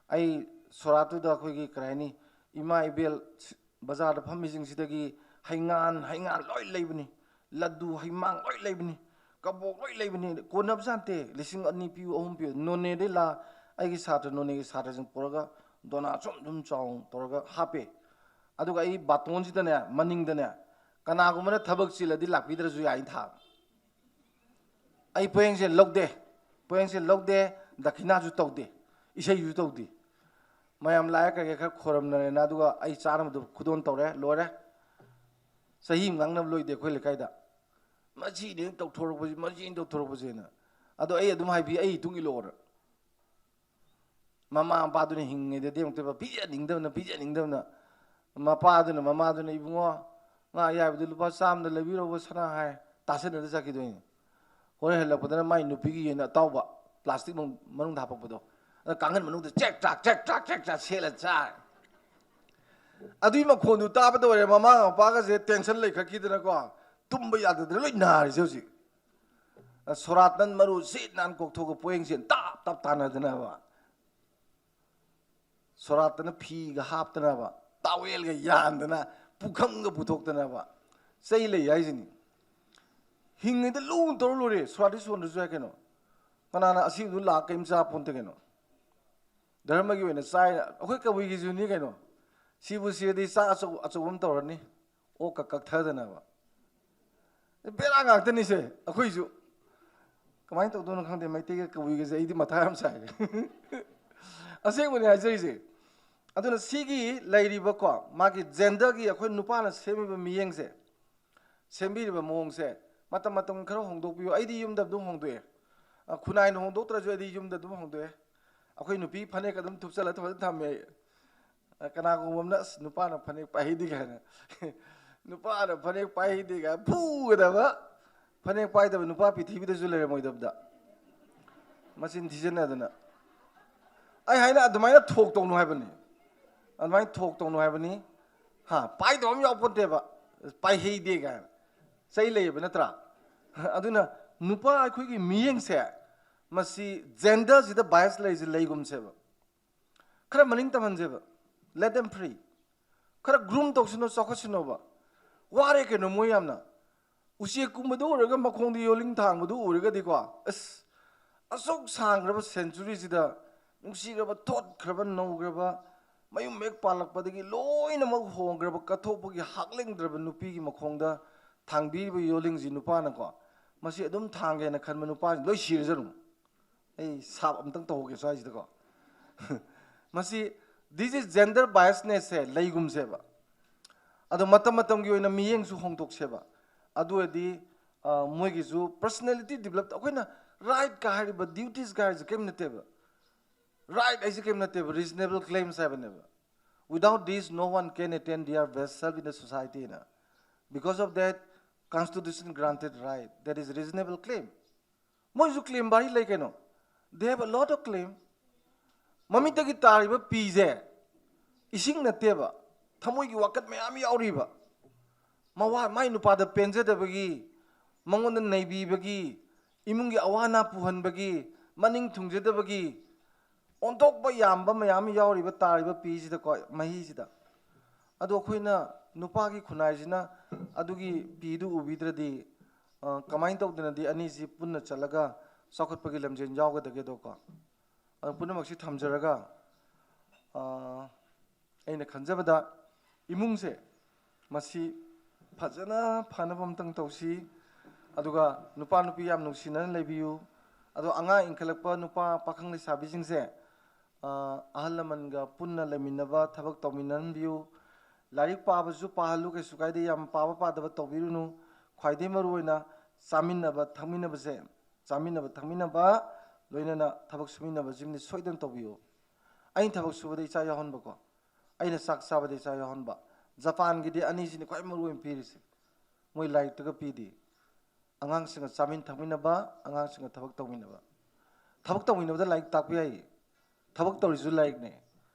ꯑꯩ ꯁꯣꯔꯥꯠꯇꯨꯗ ꯑꯩꯈꯣꯏꯒꯤ ꯀꯔꯤ ꯍꯥꯏꯅꯤ, ꯏꯃꯥ ꯏꯕꯦꯜ ꯁꯤ-, ꯕꯖꯥꯔꯗ ꯐꯝꯃꯤꯁꯤꯡꯁꯤꯗꯒꯤ ꯍꯩꯉꯥꯟ, ꯍꯩꯉꯥꯟ ꯂꯣꯏ ꯂꯩꯕꯅꯤ, ꯂꯗꯨ, ꯍꯩꯃꯥꯡ ꯂꯣꯏ ꯂꯩꯕꯅꯤ, ꯀꯕꯣꯛ ꯂꯣꯏ ꯂꯩꯕꯅꯤ, ꯀꯣꯟꯅꯕꯖꯥꯠ ꯅꯠꯇꯦ꯫ ꯂꯤꯁꯤꯡ ꯑꯅꯤ ꯄꯤꯌꯨ, ꯑꯍꯨꯝ ꯄꯤꯌꯨ, ꯅꯣꯅꯦꯗꯩ ꯂꯥ-, ꯑꯩꯒꯤ ꯁꯥꯇ꯭ꯔ ꯅꯣꯅꯦꯒꯤ ꯁꯥꯇ꯭ꯔꯁꯤꯡ ꯄꯨꯔꯒ ꯗꯣꯅꯥ ꯁꯨꯝ ꯁꯨꯝ ꯆꯥꯎꯅ ꯇꯧꯔꯒ ꯍꯥꯞꯄꯦ꯫ ꯑꯗꯨꯒ ꯑꯩ ꯕꯥꯇꯣꯟꯁꯤꯗꯅꯦ, ꯃꯅꯤꯡꯗꯅꯦ, ꯀꯅꯥꯒꯨꯝꯕꯅ ꯊꯕꯛ ꯆꯤꯜꯂꯗꯤ ꯂꯥꯛꯄꯤꯗ꯭ꯔꯁꯨ ꯌꯥꯏꯅ ꯊꯥꯕ꯫ ꯑꯩ ꯄꯣꯌꯦꯡꯁꯦ ꯂꯧꯗꯦ, ꯄꯣꯌꯦꯡꯁꯦ ꯂꯧꯗꯦ, ꯗꯈꯤꯅꯥꯁꯨ ꯇꯧꯗꯦ, ꯏꯁꯩꯁꯨ ꯇꯧꯗꯦ꯫ ꯃꯌꯥꯝ ꯂꯥꯛꯑꯦ, ꯀꯩꯀꯩ ꯈꯔ ꯈꯣꯏꯔꯝꯅꯔꯦꯅ, ꯑꯗꯨꯒ ꯑꯩ ꯆꯥꯅꯕꯗꯨ ꯈꯨꯗꯣꯟ ꯇꯧꯔꯦ, ꯂꯣꯏꯔꯦ꯫ ꯆꯍꯤ ꯑꯃ ꯉꯥꯡꯅꯕ ꯂꯣꯏꯗꯦ ꯑꯩꯈꯣꯏ ꯂꯩꯀꯥꯏꯗ꯫ ꯃꯁꯤꯅꯤ ꯇꯧꯊꯣꯔꯛꯄꯁꯤ, ꯃꯁꯤꯅꯤ ꯇꯧꯊꯣꯔꯛꯄꯁꯤꯅ꯫ ꯑꯗꯣ ꯑꯩ ꯑꯗꯨꯝ ꯍꯥꯏꯕꯤ, "ꯑꯩ ꯏꯇꯨꯡ ꯏꯜꯂꯛꯑꯣꯅ"꯫ ꯃꯃꯥ ꯃꯄꯥꯗꯨꯅ ꯍꯤꯡꯉꯤꯉꯩꯗꯗꯤ ꯑꯃꯨꯛꯇꯣꯏꯕ ꯄꯤꯖꯅꯤꯡꯗꯕꯅ, ꯄꯤꯖꯅꯤꯡꯗꯕꯅ꯫ ꯃꯄꯥꯗꯨꯅ, ꯃꯃꯥꯗꯨꯅ, "ꯏꯕꯨꯡꯉꯣ, ꯉꯥ ꯑꯌꯥꯏꯕꯗꯨ ꯂꯨꯄꯥ ꯆꯥꯝꯃꯗ ꯂꯩꯕꯤꯔꯧꯕ ꯁꯅꯥ" ꯍꯥꯏ, ꯇꯥꯁꯤꯟꯅꯗ ꯆꯠꯈꯤꯗꯣꯏꯅꯤ꯫ ꯍꯣꯔꯦꯟ ꯍꯜꯂꯛꯄꯗꯅ ꯃꯥꯏ ꯅꯨꯄꯤꯒꯤ ꯌꯦꯟ ꯑꯇꯥꯎꯕ, plastic ꯃꯅꯨꯡ-, ꯃꯅꯨꯡꯗ ꯍꯥꯞꯄꯛꯄꯗꯣ, ꯑꯗ ꯀꯥꯡꯈꯟ ꯃꯅꯨꯡꯗ ꯆꯦꯛ ꯆꯥꯛ ꯆꯦꯛ ꯆꯥꯛ ꯆꯦꯛ ꯆꯥꯛ ꯁꯦꯠꯂ ꯆꯥꯔꯦ꯫ ꯑꯗꯨꯒꯤ ꯃꯈꯣꯟꯗꯨ ꯇꯥꯕꯗ ꯑꯣꯏꯔꯦ ꯃꯃꯥ ꯃꯄꯥꯒꯁꯦ ꯇꯦꯟꯁꯟ ꯂꯩꯈꯠꯈꯤꯗꯅꯀꯣ, ꯇꯨꯝꯕ ꯌꯥꯗꯗꯅ ꯂꯣꯏ ꯅꯥꯔꯤꯁꯦ ꯍꯧꯖꯤꯛ꯫ ꯁꯣꯔꯥꯠꯇꯟ ꯃꯔꯨ ꯁꯤꯠ ꯅꯥꯟ ꯀꯣꯛꯊꯣꯛꯑꯒ ꯄꯣꯌꯦꯡꯁꯦ ꯇꯥꯞ ꯇꯥꯞ ꯇꯥꯟꯅꯗꯅꯕ, ꯁꯣꯔꯥꯠꯇꯅ ꯐꯤꯒ ꯍꯥꯞꯇꯅꯕ, ꯇꯥꯋꯦꯜꯒ ꯌꯥꯟꯗꯅ, ꯄꯨꯈꯝꯒ ꯄꯨꯊꯣꯛꯇꯅꯕ꯫ ꯆꯩ ꯂꯩ ꯍꯥꯏꯁꯤꯅꯤ꯫ ꯍꯤꯡꯉꯩꯗ ꯂꯨꯅ ꯇꯧꯔ ꯂꯣꯏꯔꯦ, ꯁꯣꯔꯥꯠꯇꯤ ꯁꯣꯟꯗ꯭ꯔꯁꯨ ꯌꯥꯏ ꯀꯩꯅꯣ꯫ ꯀꯅꯥꯅ ꯑꯁꯤꯕꯗꯨ ꯂꯥꯛ ꯀꯔꯤꯝ ꯆꯥ ꯄꯣꯟꯇꯦ ꯀꯩꯅꯣ꯫ ꯙꯔꯃꯒꯤ ꯑꯣꯏꯅ ꯆꯥꯏ, ꯑꯩꯈꯣꯏ ꯀꯕꯨꯏꯒꯤꯁꯨꯅꯤ ꯀꯩꯅꯣ꯫ ꯁꯤꯕꯨ ꯁꯤꯔꯗꯤ ꯆꯥꯛ ꯑꯆꯧ-, ꯑꯆꯧꯕ ꯑꯃ ꯇꯧꯔꯅꯤ, ꯑꯣꯛꯀ ꯀꯛꯊꯗꯅꯕ꯫ ꯕꯦꯔꯥ ꯉꯥꯛꯇꯅꯤꯁꯦ ꯑꯩꯈꯣꯏꯁꯨ꯫ ꯀꯃꯥꯏꯅ ꯇꯧꯗꯣꯏꯅꯣ ꯈꯪꯗꯦ, ꯃꯩꯇꯩꯒ ꯀꯕꯨꯏꯒꯁꯦ ꯑꯩꯗꯤ ꯃꯊꯥ ꯌꯥꯝ ꯁꯥꯏ꯫ ꯑꯁꯦꯡꯕꯅꯤ ꯍꯥꯏꯖꯔꯤꯁꯦ꯫ ꯑꯗꯨꯅ ꯁꯤꯒꯤ ꯂꯩꯔꯤꯕꯀꯣ, ꯃꯥꯒꯤ genderꯒꯤ ꯑꯩꯈꯣꯏ ꯅꯨꯄꯥꯅ ꯁꯦꯝꯃꯤꯕ ꯃꯤꯠꯌꯦꯡꯁꯦ, ꯁꯦꯝꯕꯤꯔꯤꯕ ꯃꯑꯣꯡꯁꯦ, ꯃꯇꯝ ꯃꯇꯝ ꯈꯔ ꯍꯣꯡꯗꯣꯛꯄꯤꯌꯨ꯫ ꯑꯩꯗꯤ ꯌꯨꯝꯗ ꯑꯗꯨꯝ ꯍꯣꯡꯗꯣꯛꯑꯦ꯫ ꯑ, ꯈꯨꯟꯅꯥꯏꯅ ꯍꯣꯡꯗꯣꯛꯇ꯭ꯔꯁꯨ ꯑꯩꯗꯤ ꯌꯨꯝꯗ ꯑꯗꯨꯝ ꯍꯣꯡꯗꯣꯛꯑꯦ꯫ ꯑꯩꯈꯣꯏ ꯅꯨꯄꯤ ꯐꯅꯦꯛ ꯑꯗꯨꯝ ꯊꯨꯞꯆꯜꯂ ꯐꯖꯅ ꯊꯝꯃꯦ ꯑꯩ꯫ ꯑ, ꯀꯅꯥꯒꯨꯝꯕ ꯑꯃꯅ, "ꯑꯁ, ꯅꯨꯄꯥꯅ ꯐꯅꯦꯛ ꯄꯥꯏꯍꯩꯗꯦ" ꯀꯥꯏꯅ, "ꯅꯨꯄꯥꯅ ꯐꯅꯦꯛ ꯄꯥꯏꯍꯩꯗꯦ" ꯀꯥꯏꯅ ꯐꯨꯒꯗꯕ꯫ ꯐꯅꯦꯛ ꯄꯥꯏꯗꯕ ꯅꯨꯄꯥ ꯄ꯭ꯔꯤꯊꯤꯕꯤꯗꯁꯨ ꯂꯩꯔꯝꯃꯣꯏꯗꯕꯗ꯫ ꯃꯆꯤꯟ ꯊꯤꯖꯤꯟꯅꯗꯅ꯫ ꯑꯩ ꯍꯥꯏꯅ ꯑꯗꯨꯃꯥꯏꯅ ꯊꯣꯛ ꯇꯧꯅꯨ ꯍꯥꯏꯕꯅꯤ꯫ ꯑꯗꯨꯃꯥꯏꯅ ꯊꯣꯛ ꯇꯧꯅꯨ ꯍꯥꯏꯕꯅꯤ꯫ ꯍꯥ, ꯄꯥꯏꯗꯕ ꯑꯃ ꯌꯥꯎꯄꯣꯟꯇꯦꯕ꯫ "ꯄꯥꯏꯍꯩꯗꯦ" ꯀꯥꯏꯅ꯫ ꯆꯩ ꯂꯩꯌꯦꯕ ꯅꯠꯇ꯭ꯔꯥ? ꯑꯗꯨꯅ ꯅꯨꯄꯥ ꯑꯩꯈꯣꯏꯒꯤ ꯃꯤꯠꯌꯦꯡꯁꯦ, ꯃꯁꯤ genderꯁꯤꯗ bias ꯂꯩꯔꯤꯁꯦ ꯂꯩꯒꯨꯝꯁꯦꯕ꯫ ꯈꯔ ꯃꯅꯤꯡ ꯇꯝꯍꯟꯁꯦꯕ꯫ Let them free. ꯈꯔ groom ꯇꯧꯁꯤꯅꯣ, ꯆꯥꯎꯈꯠꯁꯤꯅꯣꯕ꯫ ꯋꯥꯔꯦ ꯀꯩꯅꯣ ꯃꯣꯏ ꯌꯥꯝꯅ꯫ ꯎꯆꯦꯛꯀꯨꯝꯕꯗ ꯎꯔꯒ ꯃꯈꯣꯡꯗ ꯌꯣꯜꯂꯤꯡ ꯊꯥꯡꯕꯗꯨ ꯎꯔꯒꯗꯤꯀꯣ, ꯑꯁ, ꯑꯁꯨꯛ ꯁꯥꯡꯈ꯭ꯔꯕ centuryꯁꯤꯗ ꯅꯨꯡꯁꯤꯈ꯭ꯔꯕ, ꯊꯣꯠꯈ꯭ꯔꯕ, ꯅꯧꯈ꯭ꯔꯕ, ꯃꯌꯨꯝ ꯍꯦꯛ ꯄꯥꯜꯂꯛꯄꯗꯒꯤ ꯂꯣꯏꯅꯃꯛ ꯍꯣꯡꯈ꯭ꯔꯕ, ꯀꯠꯊꯣꯛꯄꯒꯤ ꯍꯥꯛꯂꯦꯡꯗ꯭ꯔꯕ ꯅꯨꯄꯤꯒꯤ ꯃꯈꯣꯡꯗ ꯊꯥꯡꯕꯤꯔꯤꯕ ꯌꯣꯜꯂꯤꯡꯁꯤ ꯅꯨꯄꯥꯅꯀꯣ, ꯃꯁꯤ ꯑꯗꯨꯝ ꯊꯥꯡꯒꯦꯅ ꯈꯟꯕ ꯅꯨꯄꯥꯁꯤ ꯂꯣꯏ ꯁꯤꯔꯖꯅꯨ꯫ ꯑꯩ ꯁꯥꯞ ꯑꯝꯇꯪ ꯇꯧꯍꯧꯒꯦ ꯁ꯭ꯋꯥꯏꯁꯤꯗꯀꯣ꯫ ꯃꯁꯤ, this is gender biasnessꯁꯦ ꯂꯩꯒꯨꯝꯁꯦꯕ꯫ ꯑꯗꯣ ꯃꯇꯝ ꯃꯇꯝꯒꯤ ꯑꯣꯏꯅ ꯃꯤꯠꯌꯦꯡꯁꯨ ꯍꯣꯡꯗꯣꯛꯁꯦꯕ꯫ ꯑꯗꯨ ꯑꯣꯏꯔꯗꯤ, ꯑ, ꯃꯣꯏꯒꯤꯁꯨ personality develop, ꯑꯩꯈꯣꯏꯅ rightꯀ ꯍꯥꯏꯔꯤꯕ, dutiesꯀ ꯍꯥꯏꯔꯤꯁꯦ ꯀꯔꯤꯝ ꯅꯠꯇꯦꯕ꯫ Right ꯍꯥꯏꯁꯦ ꯀꯔꯤꯝ ꯅꯠꯇꯦꯕ, reasonable claims ꯍꯥꯏꯕꯅꯦꯕ꯫ Without these, no one can attain their best self in the society ꯅ꯫ Because of that, constitution granted right, that is reasonable claim. ꯃꯣꯏꯁꯨ claim ꯚꯥꯔꯤ ꯂꯩ ꯀꯩꯅꯣ꯫ They have a lot of claim. ꯃꯃꯤꯠꯇꯒꯤ ꯇꯥꯔꯤꯕ ꯄꯤꯁꯦ ꯏꯁꯤꯡ ꯅꯠꯇꯦꯕ, ꯊꯃꯣꯏꯒꯤ ꯋꯥꯀꯠ ꯃꯌꯥꯝ ꯌꯥꯎꯔꯤꯕ꯫ ꯃꯋꯥ ꯃꯥꯏ ꯅꯨꯄꯥꯗ ꯄꯦꯟꯖꯗꯕꯒꯤ, ꯃꯉꯣꯟꯗ ꯅꯩꯕꯤꯕꯒꯤ, ꯏꯃꯨꯡꯒꯤ ꯑꯋꯥ ꯑꯅꯥ ꯄꯨꯍꯟꯕꯒꯤ, ꯃꯅꯤꯡ ꯊꯨꯡꯖꯗꯕꯒꯤ ꯑꯣꯟꯊꯣꯛꯄ ꯌꯥꯝꯕ ꯃꯌꯥꯝ ꯌꯥꯎꯔꯤꯕ ꯇꯥꯔꯤꯕ ꯄꯤꯁꯤꯗꯀꯣ, ꯃꯍꯤꯁꯤꯗ꯫ ꯑꯗꯣ ꯑꯩꯈꯣꯏꯅ ꯅꯨꯄꯥꯒꯤ ꯈꯨꯟꯅꯥꯏꯁꯤꯅ ꯑꯗꯨꯒꯤ ꯄꯤꯗꯨ ꯎꯕꯤꯗ꯭ꯔꯗꯤ, ꯑ, ꯀꯃꯥꯏꯅ ꯇꯧꯗꯅꯗꯤ ꯑꯅꯤꯁꯤ ꯄꯨꯟꯅ ꯆꯠꯂꯒ ꯆꯥꯎꯈꯠꯄꯒꯤ ꯂꯝꯖꯦꯜ ꯌꯥꯎꯒꯗꯒꯦꯗꯣꯀꯣ? ꯑꯗꯣ ꯄꯨꯝꯅꯃꯛꯁꯤ ꯊꯝꯖꯔꯒ, ꯑ, ꯑꯩꯅ ꯈꯟꯖꯕꯗ ꯏꯃꯨꯡꯁꯦ ꯃꯁꯤ ꯐꯖꯅ ꯐꯅꯕ ꯑꯝꯇꯪ ꯇꯧꯁꯤ꯫ ꯑꯗꯨꯒ ꯅꯨꯄꯥ ꯅꯨꯄꯤ ꯌꯥꯝ ꯅꯨꯡꯁꯤꯅꯅ ꯂꯩꯕꯤꯌꯨ꯫ ꯑꯗꯣ ꯑꯉꯥꯡ ꯏꯟꯈꯠꯂꯛꯄ ꯅꯨꯄꯥ ꯄꯥꯈꯪ ꯂꯩꯁꯥꯕꯤꯁꯤꯡꯁꯦ, ꯑ, ꯑꯍꯜ ꯂꯃꯟꯒ ꯄꯨꯟꯅ ꯂꯩꯃꯤꯟꯅꯕ, ꯊꯕꯛ ꯇꯧꯃꯤꯟꯅꯍꯟꯕꯤꯌꯨ꯫ ꯂꯥꯏꯔꯤꯛ ꯄꯥꯕꯁꯨ ꯄꯥꯍꯜꯂꯨ, ꯀꯩꯁꯨ ꯀꯥꯏꯗꯦ, ꯌꯥꯝ ꯄꯥꯕ ꯄꯥꯗꯕ ꯇꯧꯕꯤꯔꯨꯅꯨ꯫ ꯈ꯭ꯋꯥꯏꯗꯒꯤ ꯃꯔꯨꯑꯣꯏꯅ ꯆꯥꯃꯤꯟꯅꯕ ꯊꯛꯃꯤꯟꯅꯕꯁꯦ, ꯆꯥꯃꯤꯟꯅꯕ ꯊꯛꯃꯤꯟꯅꯕ, ꯂꯣꯏꯅꯅ ꯊꯕꯛ ꯁꯨꯃꯤꯟꯅꯕꯁꯤꯃꯗꯤ ꯁꯣꯏꯗꯅ ꯇꯧꯕꯤꯌꯨ꯫ ꯑꯩꯅ ꯊꯕꯛ ꯁꯨꯕꯗ ꯏꯆꯥ ꯌꯥꯎꯍꯟꯕꯀꯣ, ꯑꯩꯅ ꯆꯥꯛ ꯆꯥꯕꯗ ꯏꯆꯥ ꯌꯥꯎꯍꯟꯕ꯫ ꯖꯄꯥꯟꯒꯤꯗꯤ ꯑꯅꯤꯁꯤꯅꯤ ꯈ꯭ꯋꯥꯏ ꯃꯔꯨ ꯑꯣꯏꯅ ꯄꯤꯔꯤꯁꯦ꯫ ꯃꯣꯏ ꯂꯥꯏꯔꯤꯛꯇꯒ ꯄꯤꯗꯦ꯫ ꯑꯉꯥꯡꯁꯤꯡꯒ ꯆꯥꯃꯤꯟ ꯊꯛꯃꯤꯟꯅꯕ, ꯑꯉꯥꯡꯁꯤꯡꯒ ꯊꯕꯛ ꯇꯧꯃꯤꯟꯅꯕ꯫ ꯊꯕꯛ ꯇꯧꯃꯤꯟꯅꯕꯗ ꯂꯥꯏꯔꯤꯛ ꯇꯥꯛꯄ ꯌꯥꯏꯌꯦ꯫ ꯊꯕꯛ ꯇꯧꯔꯤꯁꯨ ꯂꯥꯏꯔꯤꯛꯅꯦ꯫